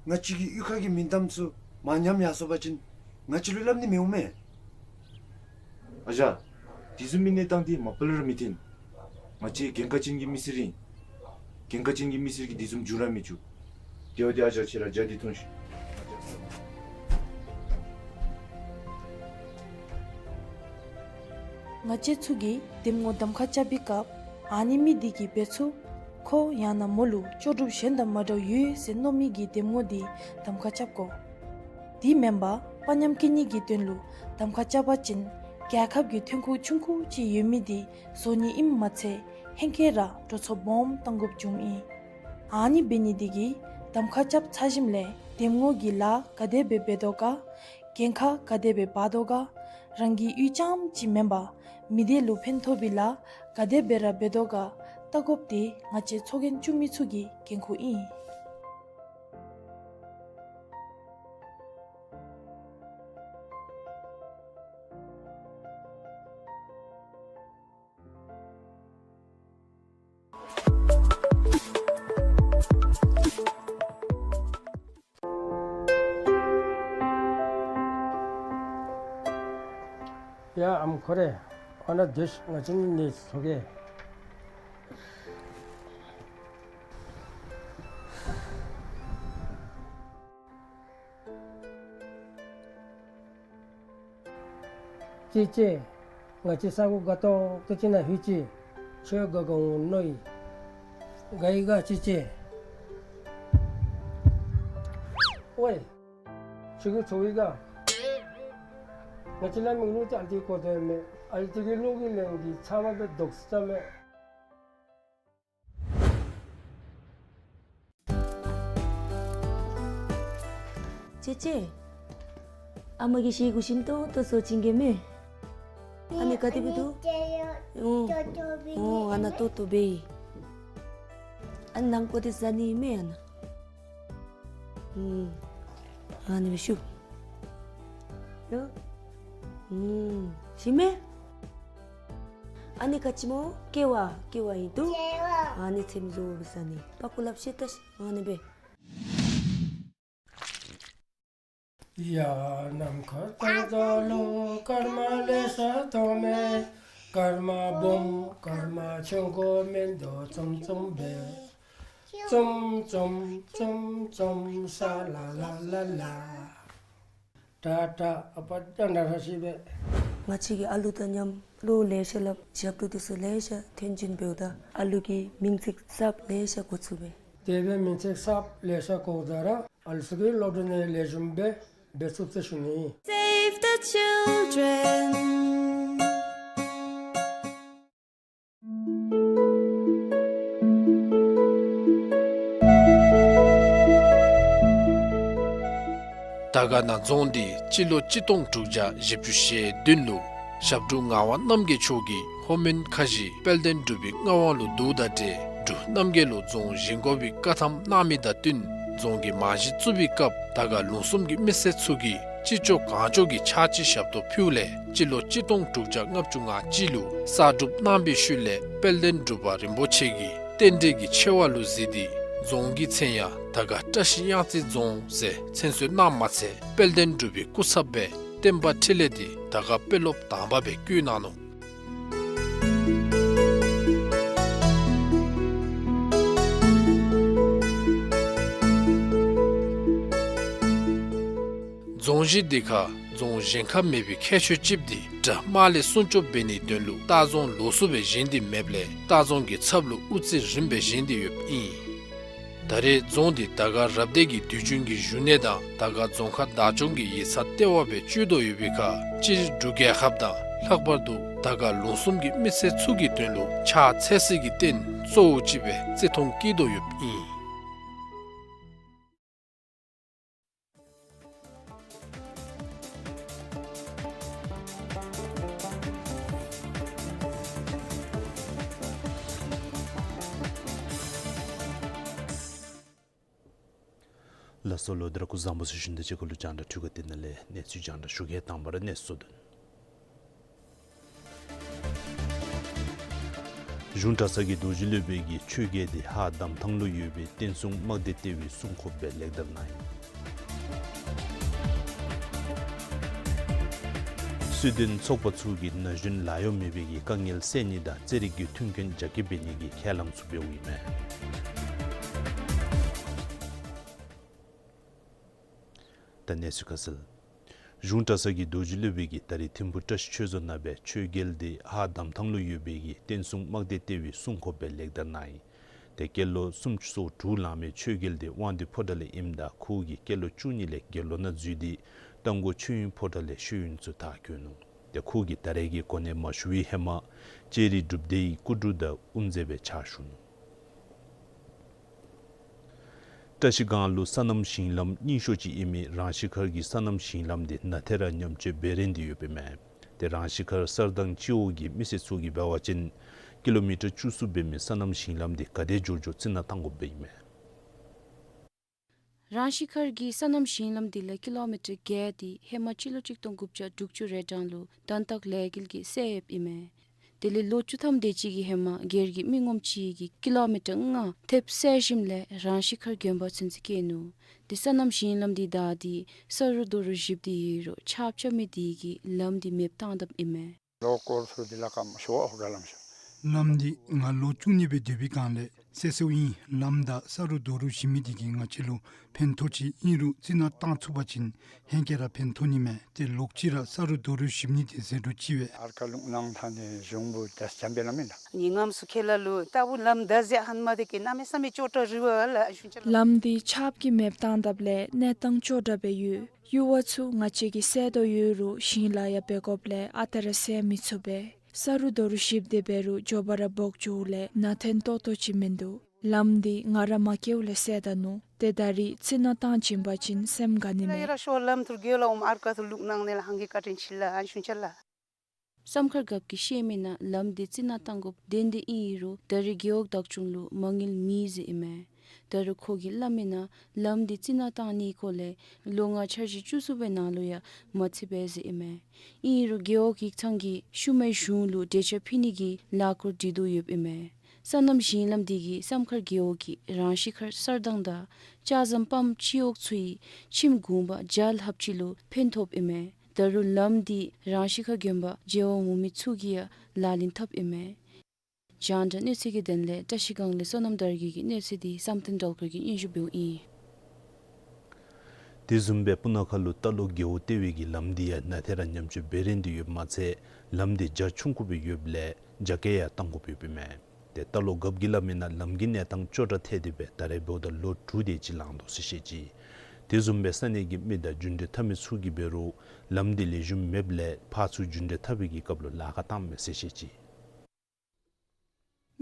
ང་བཅས་ཀྱི་གཡུས་ཁ་གི་མིང་གཏམ་ཚུ་མར་ཉམས་ཡར་སོང་པ་ཅིན་ང་བཅས་ལུ་སླབ་ནི་མི་འོང་མས། ཨ་ཅག། དེ་བཟུམ་མའི་གནས་སྟངས་འདི་མ་པ་ལས་ར་མི་འཐོན། ང་བཅས་འགན་ཁག་ཅན་གྱི་མི་སེར་ཨིན། འགན་ཁག་ཅན་གྱི་མི་སེར་གྱིས་དེ་བཟུམ་འགྱོ་ར་མི་བཅུག། དེ་བ་དེ་ཨ་ཅག་ཁྱོད་ར་ཇ་འདི་འཐུང་ཤིག། ང་བཅས་ཚུ་གིས་འདེམས་ངོ་གདམ་ཁ་རྐྱབ་པའི་སྐབས་ཨ་ནི་མི་འདི་གིས་འབད་ཚུགས་ཁོ་ཡང་ན་མོ་ལུ་ལྕོགས་གྲུབ་གཞན་དང་མ་འདྲཝ་ཡོད་ཟེར་མནོ་མི་གི་འདེམས་ངོ་འདི་གདམ་ཁ་རྐྱབ་དགོ། དེ་མེན་པར་དཔའ་ཉམས་སྐྱེ་ནི་གི་དོན་ལུ་གདམ་ཁ་རྐྱབ་པ་ཅིན་རྒྱལ་ཁབ་ཀྱི་ཐོན་ཁུངས་ཆུང་ཀུ་ཅིག་ཡོད་མི་འདི་བཟོ་ནི་ཨིནམ་མ་ཚད་ཧེང་སྐལ་ར་འགྲོ་སོང་སྦོམ་བཏང་དགོཔ་བྱུངམ་ཨིན། ཨ་ནི་འབད་ནི་འདི་གིས་གདམ་ཁ་རྐྱབ་ཚར་ཞིནམ་ལས་འདེམས་ངོ་གི་ལཱ་ག་དེ་སྦེ་འབད་དོ་ག། འགན་ཁག་ག་དེ་སྦེ་འབག་དོ་ག། རང་གི་གཡུས་རྐྱངམ་ཅིག་མེན་པར་མི་སྡེ་ལུ་ཕན་ཐོགས་པའི་ལཱ་ག་དེ་སྦེ་ར་འབད་དོ་ག་བལྟ་དགོཔ་འདི་ང་བཅས་ཚོགས་རྒྱན་བཙུགས་མི་ཚུ་གི་འགན་ཁུར་ཨིན། ཡ་ཨམ་ཁོ་རེ། ཨ་ནཱ་སྡོད་ཤིག། ང་བཅས་གཉིས་གཉིས་ཚོགས་ཀྱི། ཅེ་ཅེ། ང་བཅས་ས་གོ་དགའ་ཏོག་ཏོ་ཅིག་ནང་ལྷོད་ཅི། ཁྱོད་དགའ་དགའ་འོང་མནོ་ཡི། དགའ་ཡི་ག་ཅེ་ཅེ། ཝའེ། ཁྱོད་ཀྱིས་ཚོར་ཡི་ག། ང་བཅས་ལ་མིག་ལུ་ཏེ་ཨ་ལྟོ་གི་གོ་དོ་མས། ཨ་ལྟོ་གི་ལོག་གི་ལན་འདི་ཚབ་མ་སྦེ་དོགས་ས་མས། ཅེ་ཅེ། ཨ་མ་གིས་ཤེལ་སྒོ་ཞིམ་ཏོང་ཏོ་བཟོ་བྱིན་གེ་མས། ཨ་ནི་ག་དེ་སྦེ་འདུག། ཨ་ནི་ཏེ་ཡོ་ཨོ། ཅོ་ཅོ་སྦེ་ཨོ་ཨ་ནཱ་ཏོག་ཏོ་སྦེ་ཨིན། ཨ་ནི་ནང་ཀོ་དེ་ཟ་ནི་མས་ཨ་ནཱ། ཨུམ། ཨ་ནི་སྦེ་ཤུབ། ཡོ། ཨུམ། ཞིམ་མས། ཨ་ནི་ག་ཅི་སྨོ། ཀེ་བ། ཀེ་བ་ཨིན་འདུག། ཀེ་བ། ཨ་ནི་ཚེམ་བཟོ་སྦེ་ཟ་ནི། པ་ཀུ་ལབ་ཤེས་ད་ཤིག། ཨ་ནི་སྦེ། ཡ་ནམ་མཁའ་ལྟར་དག་ལུ་སྐར་མ་ལེ་ཤ་མཐོང་མས། སྐར་མ་སྦོམ་སྐར་མ་ཆུང་ཀུ་མིན་འདུག་འཛོམས་འཛོམས་སྦེ། འཛོམས་འཛོམས་འཛོམས་འཛོམས་ས་ལ་ལ་ལ་ལ། ད་ད་ཨ་པ་ད་ན་ར་ཤི་སྦེ། ང་བཅས་ཀྱིས་ཨ་ལུ་དང་མཉམ་བློ་ལེ་ཤ་སླབ་ཞབས་བྲོ་འདི་ཚུ་ལེ་ཤ་འཐེན་བྱིན་འབདཝ་ད་ཨ་ལུ་གིས་མིང་ཚིག་གསརཔ་ལེ་ཤ་གོ་ཚུགས་པས། དེ་སྦེ་མིང་ཚིག་གསརཔ་ལེ་ཤ་གོཝ་ད་ར་ཨ་ལུ་ཚུ་གིས་སློབ་གྲྭ་ནང་ལེགས་ཤོམ་སྦེ་འབད་ཚུགས་ཟེར་ཞུ་ནི། Save the children. དར་དཀར་ན་རྫོང་འདི་སྤྱི་ལོ་གཅིག་སྟོང་དྲུག་བརྒྱ་བཞི་བཅུ་ཞེ་བདུན་ལུ་ཞབས་དྲུང་ངག་དབང་རྣམ་རྒྱལ་མཆོག་གིས་ལྷོ་མོན་ཁ་བཞི་དཔལ་ལྡན་འབྲུག་པའི་མངའ་དབང་ལུ་བསྡུཝ་དང་འབྲེལ་འབྲུག་རྣམ་རྒྱལ་ལུ་རྫོང་བཞེངས་དགོ་པའི་བཀའ་ཐམ་གནང་མི་དང་བསྟུན་རྫོང་གི་རྨང་གཞི་བཙུགས་པའི་སྐབས་དར་དཀར་ལུང་གསུམ་གྱི་མི་སེར་ཚུ་གིས་ཅི་ལྕོགས་གང་ལྕོགས་ཀྱི་ཕྱག་ཕྱི་ཞབས་ཏོག་ཕུལཝ་ལས་སྤྱི་ལོ་གཅིག་སྟོང་དྲུག་བརྒྱ་ལྔ་བཅུ་ང་གཅིག་ལུ་གསར་སྒྲུབ་གནང་བའི་ཤུལ་ལས་དཔལ་ལྡན་འབྲུག་པ་རིན་པོ་ཆེ་གིས་རྟེན་འབྲེལ་གྱི་ཆེ་བ་ལུ་གཟིགས་ཏེ་རྫོང་གི་མཚན་ཡང་དར་དཀར་བཀྲ་ཤིས་གཡང་རྩེ་རྫོང་ཟེར་མཚན་གསོལ་གནངམ་མ་ཚད་དཔལ་ལྡན་འབྲུག་པའི་སྐུ་ཚབ་སྦེ་བསྟན་པ་འཕྲིན་ལས་འདི་དར་དཀར་དཔོན་སློབ་དང་པ་སྦེ་བསྐོ་གནང་ནུག། རྫོང་གཞི་འདི་ཁར་རྫོང་གཞན་ཁར་མེད་པའི་ཁྱད་ཆོས་ཅིག་འདི་དགྲ་དམག་ལས་སྲུང་སྐྱོབ་འབད་ནིའི་དོན་ལུ་ལྟ་རྫོང་ལོགས་སུ་སྦེ་བཞེངས་ཏེ་མེདཔ་ལས་ལྟ་རྫོང་གི་ཚབ་ལུ་དབུ་རྩེ་རིམ་སྦེ་བཞེངས་ཏེ་ཡོདཔ་ཨིན། ད་རེས་རྫོང་འདི་དར་དཀར་རབ་སྡེ་གི་དུས་རྒྱུན་གྱི་བཞུགས་གནས་དང་དར་དཀར་རྫོང་ཁག་བདག་སྐྱོང་གི་ཡིག་ཚང་ལྟེ་བ་སྦེ་སྤྱོད་དོ་ཡོད་པའི་ཁར་སྤྱིར་འབྲུག་རྒྱལ་ཁབ་དང་ལྷག་པར་དུ་དར་དཀར་ལུང་གསུམ་གྱི་མི་སེར་ཚུ་གི་དོན་ལུ་ཕྱག་འཚལ་སྲིད་ཀྱི་རྟེན་གཙོ་བོ་ཅིག་སྦེ་བརྩི་མཐོང་བསྐྱེད་དོ་ཡོདཔ་ཨིན། ལགས་སོ་ལགས། ད་རུང་སྐུ་གཟུགས་བཟང་པོ་ཟེར་ཞུ་ནི་དང་གཅིག་ཁར་ལུ་རྒྱང་བསྒྲགས་འཕྲུལ་ཁང་འདི་ནང་ལས་གནས་ཚུལ་རྒྱང་བསྒྲགས་ཞུ་གེ། དང་པ་ར་གནས་ཚུལ་དོན། གཞུང་གྲྭ་ཚང་གི་རྡོ་རྗེ་སློབ་དཔོན་གྱི་ཆོས་རྒྱལ་དེ་ཧཱ་གདམས་ཐང་ལུ་ཡོད་པའི་བསྟན་སྲུང་དམག་སྡེ་ལྟེ་བའི་སྲུང་འཁོརཔ་སྦེ་ལེགས་དར་གནང་ཡི། སྲིད་དོན་ཚོགས་པ་ཚུ་གིས་ན་གཞོན་ལཱ་གཡོག་མེད་པའི་གི་དཀའ་ངལ་སེལ་ནི་དང་རྩེད་རིགས་ཀྱི་མཐུན་རྐྱེན་རྒྱ་སྐྱེད་འབད་ནི་གི་ཁས་ལེན་ཚུ་འབདཝ་ཨིན་མས། ད་གནས་ཚུལ་ཁ་གསལ། གཞུང་གྲྭ་ཚང་གི་རྡོ་རྗེ་སློབ་དཔོན་གྱིས་ད་རིས་ཐིམ་ཕུ་བཀྲ་ཤིས་ཆོས་རྫོང་ནང་སྦེ་ཆོས་རྒྱལ་དེ་ཧཱ་གདམས་ཐང་ལུ་ཡོད་པའི་གི་བསྟན་སྲུང་དམག་སྡེ་ལྟེ་བའི་སྲུང་འཁོརཔ་སྦེ་ལེགས་དར་གནང་ཡི། ཏེ་སྐྱེས་ལོ་སུམ་ཅུ་སོ་དྲུག་ལང་མི་ཆོས་རྒྱལ་དེ་དབང་འདུས་ཕོ་བྲང་ལས་ཨིནམ་ད་ཁོ་གིས་སྐྱེས་ལོ་བཅུ་གཉིས་ལས་དགེ་སློང་ནང་འཛུལ་ཏེ་རྟ་མགོ་ཆོས་དབྱིངས་ཕོ་བྲང་ལས་ཤེས་ཡོན་ཚུ་དར་བསྐྱོན་ནུག། ཏེ་ཁོ་གིས་ད་རེས་ཀྱི་གོ་གནས་མ་ཞུ་བའི་ཧེ་མ་ལྕགས་རི་སྒྲུབ་སྡེའི་སྐུ་དྲུང་དང་དབུ་མཛད་སྦེ་ཕྱག་ཞུ་ནུག། བཀྲ་ཤིས་སྒང་ལུ་སོ་ནམ་ཞིང་ལམ་རྙིང་ཤོས་ཅིག་ཨིན་མི་རང་ཤི་ཁར་གྱི་སོ་ནམ་ཞིང་ལམ་དེ་ནཱ་ཐད་ར་ཉམས་བཅོས་འབད་རན་ཏེ་ཡོདཔ་ཨིན་མས། ཏེ་རང་ཤི་ཁར་གསར་དྭངས་སྤྱི་འོག་གི་མི་སེར་ཚུ་གིས་འབད་བ་ཅིན་ཀི་ལོ་མི་ཊར་བཅུ་གསུམ་འབད་མི་སོ་ནམ་ཞིང་ལམ་དེ་ག་དེ་མགྱོགས་མགྱོགས་རྩི་ནག་བཏང་དགོཔ་སྦེ་ཨིན་མས། རང་ཤི་ཁར་གྱི་སོ་ནམ་ཞིང་ལམ་དེ་ལས་ཀི་ལོ་མི་ཊར་བརྒྱད་དེ་ཧེ་མ་སྤྱི་ལོ་གཅིག་སྟོང་དགུ་བརྒྱ་དྲུག་ཅུ་རེ་གྲངས་ལུ་དོན་དག་ལས་འགུལ་གྱིས་སེལ་ཡོདཔ་ཨིན་མས། དེ་ལས་ལོ་བཅུ་ཐམ་དེ་ཅིག་གི་ཧེ་མ་སྒེར་གྱི་མི་ངོམ་ཅིག་གིས་ཀི་ལོ་མི་ཊར་ལྔ་ཐེབས་སེལ་ཞིནམ་ལས་རང་ཤི་ཁར་དགོན་པ་ཚུན་ཚོད་བསྐྱལ་ནུག། དེ་སོ་ནམ་ཞིང་ལམ་དེ་བདའ་སྟེ་ས་རུ་རྡོ་རུ་བཤུབས་ཏེ་ཡོད་རུང་ཆརཔ་རྐྱབ་མི་དེ་གིས་ལམ་དེ་མེདཔ་བཏང་དཔ་ཨིན་མས། ལོ་སྐོར་ཚུ་དེ་ལས་ཀ་མ་ཤོར་བར་ཧོ་ག་ལམ་ཤོར། ལམ་འདི་ང་ལོ་བཅུ་གཉིས་སྦེ་སྡོད་པའི་སྒང་ལས་སེལ་སོ་ཡི། ལམ་དང་ས་རུ་རྡོ་རུ་བཤུབ་མི་དེ་གིས་ང་བཅས་ལུ་ཕན་ཐོགས་ཅི། ཨིན་རུང་རྩི་ནག་བཏང་ཚུགས་པ་ཅིན་ཧེང་སྐལ་ར་ཕན་ཐོགས་ནི་མས། ཏེ་ལོག་ཅི་ར་ས་རུ་རྡོ་རུ་བཤུབ་ནི་དེ་ཟད་འགྲོ་ཅི་བས། ཨར་ཀ་ལུང་ནང་ཐང་ནི་གཞུང་བུ་དེ་ཅམ་པའི་ལམ་ཨིན་ལགས། ཉིན་ངམ་སུ་ཁེ་ལ་ལུ་ལྟ་བུ་ལམ་དེ་ཟེར་ཧན་མ་དེ་གི་གནམ་མེད་ས་མེད་ཅོག་འཐདཔ་རི་བ་ལ་ཞུ་ཅ་ལགས། ལམ་དེ་ཆརཔ་གིས་མེདཔ་བཏང་དཔ་ལས་གནས་སྟངས་ཅོག་འཐདཔ་སྦེ་ཡོད། ཡུར་བ་ཚུ་ང་བཅས་ཀྱིས་སེལ་དོ་ཡོད་རུང་ཞིང་ལཱ་ཡང་འབད་དགོཔ་ལས་ཨ་རྟག་ར་སེལ་མི་ཚུགས་པས། ས་རུ་རྡོ་རུ་བཤུབས་ཏེ་འབད་རུང་མགྱོགས་པ་ར་འབོག་འགྱོཝ་ལས་ནང་ཐོན་ཏོག་ཏོ་ཅིག་མིན་འདུག། ལམ་འདི་ང་ར་མ་སྐྱེཝ་ལས་སེལ་ད་ནུག། ཏེ་ད་རིས་རྩི་ནག་བཏང་བྱིན་པ་ཅིན་སེམས་དགའ་ནི་མས། ཡར་ཤོག་ལམ་ཐུར་གེ་ལ་འོང་ཨར་ཀ་ཐུར་ལུག་ནང་ནེ་ལ་ཧང་གི་བཀའ་དྲིན་ཆེ་ལགས། ཨན་ཞུན་ཆ་ལགས། བསམ་མཁར་རྒཔོ་གིས་བཤད་མི་ནང་ལམ་འདི་རྩི་ནག་བཏང་དགོཔ་བདེན་བདེན་ཨིན་རུང་ད་རིས་རྒེད་འོག་བདག་སྐྱོང་ལུ་མ་དངུལ་མེད་ཟེར་ཨིན་མས། ད་རུང་ཁོ་གིས་སླབ་མི་ནང་ལམ་འདི་རྩི་ནག་བཏང་ནི་སྐོར་ལས་ལོ་ལྔ་འཆར་གཞི་བཅུ་གསུམ་པའི་ནང་ལུ་ཡང་མ་ཚད་པས་ཟེར་ཨིན་མས། ཨིན་རུང་རྒེད་འོག་ཡིག་ཚང་གིས་ཤུལ་མའི་གཞུང་ལུ་འབྲེལ་ཆགས་ཕུལ་ནི་གི་ལས་སྐོར་སྒྲིག་དོ་ཡོདཔ་ཨིན་མས། སོ་ནམ་ཞིང་ལམ་འདི་གིས་བསམ་མཁར་རྒེད་འོག་གི་རང་ཤི་ཁར་གསར་དྭངས་དང་ལྕགས་ཟམ་སྤམ་སྤྱི་འོག་ཚུ་ཡི་ཁྱིམ་གུང་པ་བརྒྱ་ལྷགཔ་ཅིག་ལུ་ཕན་ཐོགསཔ་ཨིན་མས། ད་རུང་ལམ་འདི་རང་ཤི་ཁ་དགོན་པ་མཇལ་བར་འོང་མི་ཚུ་གིས་ཡང་ལག་ལེན་འཐབ་ཨིན་མས། རྒྱང་བསྒྲགས་གནས་ཚུལ་གྱི་དོན་ལས་བཀྲ་ཤིས་སྒང་ལས་བསོད་ནམས་དར་རྒྱས་ཀྱི་གནས་ཚུལ་འདི་བསམ་གཏན་སྒྲོལ་དཀར་གྱིས་སྙན་ཞུ་འབདཝ་ཨིན། དེ་བཟུམ་སྦེ་སྤུ་ན་ཁ་ལུ་རྟ་ལོག་རྒེད་འོག་ལྟེ་བའི་གི་ལམ་འདི་ཡང་ནཱ་ཐད་ར་ཉམས་བཅོས་འབད་རན་ཏེ་ཡོདཔ་མ་ཚད་ལམ་འདི་རྒྱ་ཆུང་ཀུ་སྦེ་ཡོདཔ་ལས་རྒྱ་སྐྱེད་ཡང་བཏང་དགོཔ་ཡོདཔ་ཨིན་མས། ཏེ་རྟ་ལོག་རྒཔོ་གིས་སླབ་མི་ནང་ལམ་གྱི་གནས་སྟངས་ཅོག་འཐདཔ་ཐལ་ཏེ་སྦེ་ད་རེས་འབདཝ་ད་ལོ་དྲུག་དེ་ཅིག་ལང་དོ་ཟེར་བཤད་ཅི། དེ་བཟུམ་སྦེ་ས་གནས་ཀྱི་མི་དང་རྒྱུན་འབྲེལ་འཐབ་མི་ཚུ་གིས་འབད་རུང་ལམ་འདི་ལེགས་ཤོམ་མེདཔ་ལས་ཕར་ཚུར་རྒྱུན་འབྲེལ་འཐབ་པའི་གི་སྐབས་ལུ་ལཱ་ཁག་བཏངམ་མས་ཟེར་བཤད་ཅི།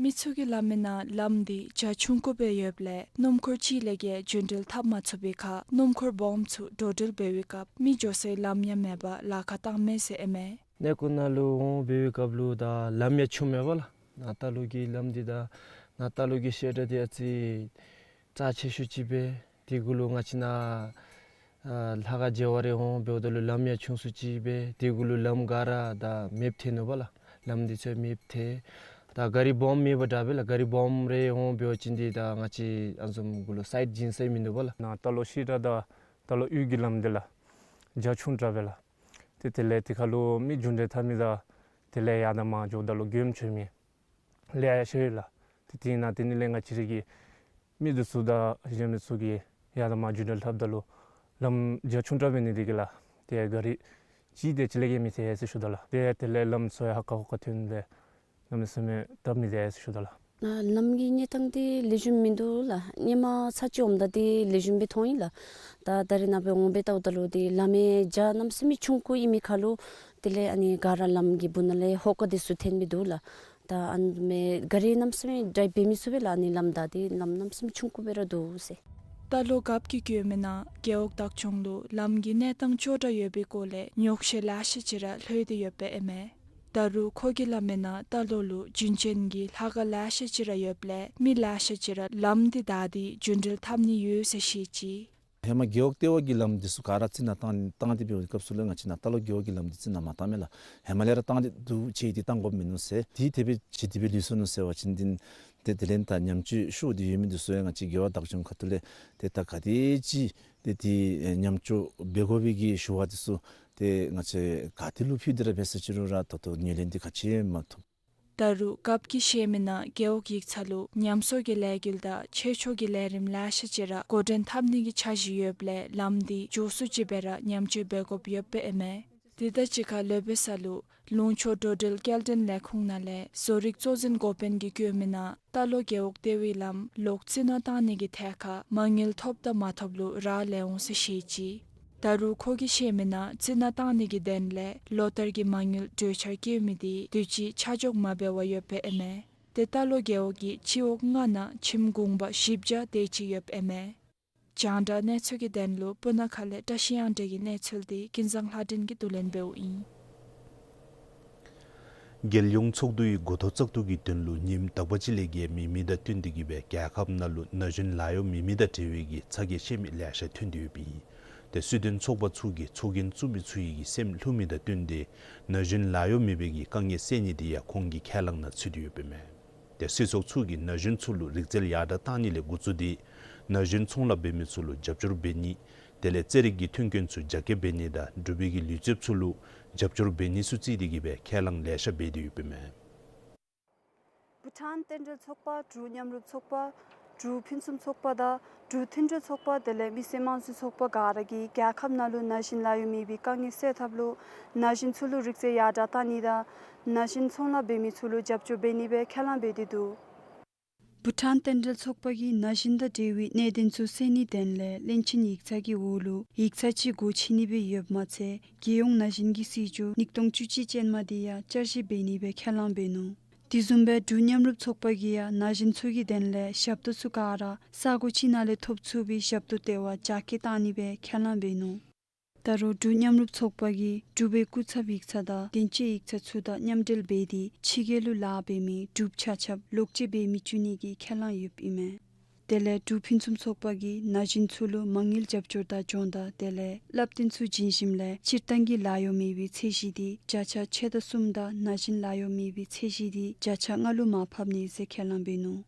མི་ཚུ་གིས་སླབ་མི་ནང་ལམ་འདི་རྒྱ་ཆུང་ཀུ་སྦེ་ཡོདཔ་ལས་སྣུམ་འཁོར་གཅིག་ལས་བརྒལ་རྒྱུན་འབྲེལ་འཐབ་མ་ཚུགས་པའི་ཁར་སྣུམ་འཁོར་སྦོམ་ཚུ་འགྲོ་འགྲུལ་འབད་བའི་སྐབས་མི་འགྱོ་སའི་ལམ་ཡང་མེད་པར་ལཱ་ཁག་བཏངམ་མས་ཟེར་ཨིན་མས། གནས་སྐོར་ནང་ལུ་འོང་འབད་བའི་སྐབས་ལུ་ད་ལམ་ཡང་ཆུང་མས་པ་ལགས། ནཱ་རྟ་ལོག་གི་ལམ་འདི་ད་ནཱ་རྟ་ལོག་གི་བཤད་གྲྭ་འདི་ཨ་ཙི་རྩ་ཆེ་ཤོས་ཅིག་སྦེ་དེ་གུ་ལུ་ང་བཅས་ནཱ་ཨ་ལྷ་ཁང་མཇལ་བར་རེ་འོང་འབདཝ་ད་ལུ་ལམ་ཡང་ཆུང་སུ་ཅིག་སྦེ་དེ་གུ་ལུ་ལམ་ག་ར་ད་མེདཔ་ཐལ་ནུག་པ་ལགས། ལམ་འདི་ཚུ་མེདཔ་ཐལ། ད་ག་རི་སྦོམ་མེད་པ་དྲག་པས་ལགས། ག་རི་སྦོམ་རེ་འོང་འབད་བ་ཅིན་འདི་ད་ང་བཅས་ཨ་བཟུམ་གུ་ལུ་སའིཌ་བྱིན་ས་མིན་འདུག་པ་ལགས། ནཱ་རྟ་ལོག་བཤད་གྲྭ་དང་རྟ་ལོག་གཡུས་ཀྱི་ལམ་འདི་ལགས་རྒྱ་ཆུང་དྲགས་པས་ལགས། ཏེ་དེ་ལས་དེ་ཁར་ལུ་མི་རྒྱུན་འབྲེལ་འཐབ་མི་དང་དེ་ལས་ཡར་དང་མར་འགྱོཝ་ད་ལུ་མགྱོནམ་འགྱོ་མི་ལེ་ཤ་ཡོད་ལགས། ཏེ་དེ་ནང་དེ་ནི་ལས་ང་བཅས་ར་གི་མི་འདི་ཚུ་དང་གཞན་མི་ཚུ་གིས་ཡར་དང་མར་རྒྱུན་འབྲེལ་འཐབ་ད་ལུ་ལམ་རྒྱ་ཆུང་དྲགས་འབད་ནི་དེ་གིས་ལགས་ཏེ་ག་རི་གཅིག་དེ་ཅིག་ལས་བརྒལ་མི་ཐལ་ཟེར་ཞུ་དོ་ལགས། ཏེ་དེ་ལས་ལམ་ཚུ་ཡང་ཧ་ག་ཧོ་ག་ཐོན་སྦེ་གནམ་མེད་ས་མེད་སྟབས་མི་བདེ་ཟེར་ཞུ་དོ་ལགས། ལམ་གྱི་གནས་སྟངས་འདི་ལེགས་ཤོམ་མིན་འདུག་ལགས། སྔོན་མ་ཚར་གཅིག་འོངམ་ད་འདི་ལེགས་ཤོམ་སྦེ་མཐོང་ཡི་ལགས། ད་ད་རེས་ནངས་པ་འོང་འབད་ལྟཝ་ད་ལུ་འདི་ལམ་ཡང་རྒྱ་གནམ་མེད་ས་མེད་ཆུང་ཀུ་ཨིན་མི་ཁར་ལུ་དེ་ལས་ཨ་ནི་ག་ར་ལམ་གྱི་སྦུག་ན་ལས་ཧོ་ག་འདི་ཚུ་ཐོན་སྦེ་འདུག་ལགས། ད་ཨ་ནི་ག་རི་གནམ་མེད་ས་མེད་ཌའིབ་འབད་མི་ཚུགས་པས་ལགས། ཨ་ནི་ལམ་ད་འདི་ལམ་གནམ་མེད་ས་མེད་ཆུང་ཀུ་སྦེ་ར་འདུག་ཟེར། རྟ་ལོག་རྒཔོ་གིས་བཀོད་མི་ནང་རྒེད་འོག་བདག་སྐྱོང་ལུ་ལམ་གྱི་གནས་སྟངས་ཅོག་འཐདཔ་ཡོད་པའི་སྐོར་ལས་ཉོགས་བཤད་ལེ་ཤ་ཅིག་ར་ལྷོད་དེ་ཡོདཔ་ཨིན་མས། ད་རུང་ཁོ་གིས་སླབ་མི་ནང་རྟ་ལོག་ལུ་རྒྱུན་ཅན་གྱི་ལྷ་ཁང་ལེ་ཤ་ཅིག་ར་ཡོདཔ་ལས་མི་ལེ་ཤ་ཅིག་ར་ལམ་འདི་བདའ་སྟེ་རྒྱུན་འབྲེལ་འཐབ་ནི་ཡོད་ཟེར་བཤད་ཅི། ཧེ་མ་རྒེད་འོག་ལྟེ་བ་གི་ལམ་འདི་ཚུ་ག་ར་རྩི་ནག་བཏང་བཏང་སྟེ་འབད་བའི་སྐབས་སུ་ལུ་ང་བཅས་ནཱ་རྟ་ལོག་རྒེད་འོག་གི་ལམ་འདི་རྩི་ནག་མ་བཏང་མས་ལགས། ཧེ་མ་ལས་ར་བཏང་སྟེ་འདུག། ཅིག་འདི་བཏང་དགོཔ་མིན་ནུག་ཟེར། དེ་དེ་སྦེ་ཅིག་དེ་སྦེ་ལུས་སོ་ནུག་ཟེར་བ་ཅིན་འདི་ཏེ་དེ་ལས་ད་ཉམས་བཅོས་ཤོར་ཏེ་ཡོད་མི་འདི་ཚུ་ཡང་ང་བཅས་རྒེད་འོག་བདག་སྐྱོང་ཁ་ཐུག་ལས་ཏེ་ད་ག་དེ་ཅིག་ཏེ་དེ་ཉམས་བཅོས་འབད་དགོ་པའི་གི་ཞུ་བ་འདི་ཚུ་ཏེ་ང་བཅས་ག་ཏེ་ལུ་ཕུལ་ཏེ་ར་འབད་ཟེར་ཅི་རུང་ར་ད་ལྟོ་ངོས་ལེན་འདི་ག་ཅི་ཡང་མ་ཐོབ། ད་རུང་རྒཔོ་གིས་བཤད་མི་ནང་རྒེད་འོག་ཡིག་ཚང་ལུ་ཉམས་གསོ་གི་ལས་འགུལ་དང་ཆོས་ཕྱོགས་ཀྱི་ལས་རིམ་ལེ་ཤ་ཅིག་ར་འགོ་འདྲེན་འཐབ་ནི་གི་འཆར་གཞི་ཡོདཔ་ལས་ལམ་འདི་མགྱོགས་སུ་ཅིག་སྦེ་ར་ཉམས་བཅོས་འབད་དགོཔ་ཡོདཔ་ཨིན་མས། དེ་དང་གཅིག་ཁར་ལུ་སྦེ་ས་ལུ་ལུང་ཕྱོགས་འགྲོ་འགྲུལ་སྐྱེལ་འདྲེན་ལས་ཁུངས་ནང་ལས་བཟོ་རིག་གཙོ་འཛིན་འགོ་དཔོན་གྱིས་བཀོད་མི་ནང་རྟ་ལོག་རྒེད་འོག་ལྟེ་བའི་ལམ་ལོག་རྩི་ནག་བཏང་ནི་གི་ཐད་ཁར་མ་དངུལ་ཐོབ་དང་མ་ཐོབ་ལུ་རག་ལས་འོང་ཟེར་བཤད་ཅི། ད་རུང་ཁོ་གིས་བཤད་མི་ནང་རྩི་ནག་བཏང་ནི་གི་དོན་ལས་ལོ་བསྟར་གྱི་མ་དངུལ་གྲོས་འཆར་བཀོད་མི་འདི་དུས་ཅི་ཆ་འཇོག་མ་འབད་བར་ཡོདཔ་ཨིན་མས། ཏེ་རྟ་ལོག་རྒེད་འོག་གི་སྤྱི་འོག་ལྔ་ནང་ཁྱིམ་གུང་པ་བཞི་བརྒྱ་དེ་ཅིག་ཡོདཔ་ཨིན་མས། རྒྱང་བསྒྲགས་གནས་ཚུལ་གྱི་དོན་ལུ་སྤུ་ན་ཁ་ལས་བཀྲ་ཤིས་དབྱངས་སྒྲོན་གྱི་གནས་ཚུལ་འདི་ཀུན་བཟང་ལྷ་སྒྲོན་གྱིས་བསྡུ་ལེན་འབདཝ་ཨིན། རྒྱལ་ཡོངས་ཚོགས་འདུའི་འགོ་ཐོག་བཙག་འཐུ་གི་དོན་ལུ་ཉིནམ་དག་པ་ཅིག་ལས་བརྒལ་མེད་མི་དང་བསྟུན་ཏེ་གིས་སྦེ་རྒྱལ་ཁབ་ནང་ལུ་ན་གཞོན་ལཱ་གཡོག་མེད་མི་དང་འབྲེལ་བའི་གི་ཚ་གྱང་བཤད་མི་ལེ་ཤ་ཐོན་ཏེ་ཡོདཔ་ཨིན། ཏེ་སྲིད་དོན་ཚོགས་པ་ཚུ་གིས་ཚོགས་རྒྱན་བཙུགས་མི་ཚུ་ཡི་གི་སེམས་བསླུ་མི་དང་བསྟུན་ཏེ་ན་གཞོན་ལཱ་གཡོག་མེད་པའི་གི་དཀའ་ངལ་སེལ་ནི་འདི་ཡང་ཁོང་གི་ཁས་བླངས་ནང་ཚུད་དེ་ཡོདཔ་ཨིན་མས། ཏེ་སྲིད་ཚོགས་ཚུ་གིས་ན་གཞོན་ཚུ་ལུ་རིག་རྩལ་ཡར་དྲགས་གཏང་ནི་ལས་འགོ་བཙུགས་ཏེ་ན་གཞོན་ཚོང་ལཱ་འབད་མི་ཚུ་ལུ་རྒྱབ་སྐྱོར་འབད་ནི། དེ་ལས་རྩེད་རིགས་ཀྱི་མཐུན་རྐྱེན་ཚུ་རྒྱ་སྐྱེད་འབད་ནི་དང་འབྲུག་པའི་གི་ལུས་རྩལཔ་ཚུ་ལུ་རྒྱབ་སྐྱོར་འབད་ནི་ཚུ་བརྩིས་ཏེ་གིས་སྦེ་ཁས་བླངས་ལེ་ཤ་འབད་དེ་ཡོདཔ་ཨིན་མས། བྷུ་ཊཱན་རྟེན་འབྲེལ་ཚོགས་པ། འབྲུག་མཉམ་རུབ་ཚོགས་པ། འབྲུག་ཕུན་སུམ་ཚོགས་པ་དང་འབྲུག་མཐུན་སྒྲིལ་ཚོགས་པ་དེ་ལས་མི་སེར་དམངས་གཙོའི་ཚོགས་པ་ག་ར་གིས་རྒྱལ་ཁབ་ནང་ལུ་ན་གཞོན་ལཱ་གཡོག་མེད་པའི་དཀའ་ངལ་སེལ་ཐབས་ལུ་ན་གཞོན་ཚུ་ལུ་རིག་རྩལ་ཡར་དྲགས་གཏང་ནི་དང་ན་གཞོན་ཚོང་ལཱ་འབད་མི་ཚུ་ལུ་རྒྱབ་སྐྱོར་འབད་ནི་སྦེ་ཁས་བླངས་འབད་དེ་འདུག། བྷུ་ཊཱན་རྟེན་འབྲེལ་ཚོགས་པ་གིས་ན་གཞོན་དང་འབྲེལ་བའི་གནད་དོན་ཚུ་སེལ་ནིའི་དོན་ལས་བློན་ཆེན་ཡིག་ཚང་གི་འོག་ལུ་ཡིག་ཚང་ཅིག་སྒོ་ཕྱེ་ནི་སྦེ་ཡོདཔ་མ་ཚད་རྒྱལ་ཡོངས་ན་གཞོན་གྱི་སྲིད་བྱུས་ཉིས་སྟོང་བཅུ་གཅིག་ཅན་མ་འདི་ཡང་བསྐྱར་ཞིབ་འབད་ནི་སྦེ་ཁས་བླངས་འབད་ནུག། དེ་བཟུམ་སྦེ་འབྲུག་མཉམ་རུབ་ཚོགས་པ་གིས་ཡང་ན་གཞོན་ཚུ་གི་དོན་ལས་ཞབས་ཏོག་ཚུ་ག་ར་ས་གོ་ཅིག་ནང་ལས་ཐོབ་ཚུགས་པའི་ཞབས་ཏོག་ལྟེ་བ་རྒྱ་སྐྱེད་གཏང་ནི་སྦེ་ཁས་བླངས་འབད་ནུག། ད་རུང་འབྲུག་མཉམ་རུབ་ཚོགས་པ་གིས་འབྲུག་པའི་སྐུ་ཚབ་ཡིག་ཚང་དང་དོན་གཅོད་ཡིག་ཚང་ཚུ་དང་མཉམ་འབྲེལ་འབད་དེ་ཕྱི་རྒྱལ་ལུ་ལཱ་འབད་མི་འབྲུགཔ་ཆ་ཁྱབ་ལོག་སྤྱོད་འབད་མི་བཅུག་ནི་གི་ཁས་བླངས་ཡོདཔ་ཨིན་མས། དེ་ལས་འབྲུག་ཕུན་སུམ་ཚོགས་པ་གིས་ན་གཞོན་ཚུ་ལུ་མ་དངུལ་རྒྱབ་སྐྱོར་དང་སྦྱོང་བརྡར་དེ་ལས་བསླབ་སྟོན་ཚུ་བྱིན་ཞིནམ་ལས་སྤྱིར་བཏང་གི་ལཱ་གཡོག་མེད་པའི་ཚད་གཞི་འདི་བརྒྱ་ཆ་ཕྱེད་དང་གསུམ་དང་ན་གཞོན་ལཱ་གཡོག་མེད་པའི་ཚད་གཞི་འདི་བརྒྱ་ཆ་ལྔ་ལུ་མར་ཕབ་ནི་ཟེར་ཁས་བླངས་འབད་ནུག།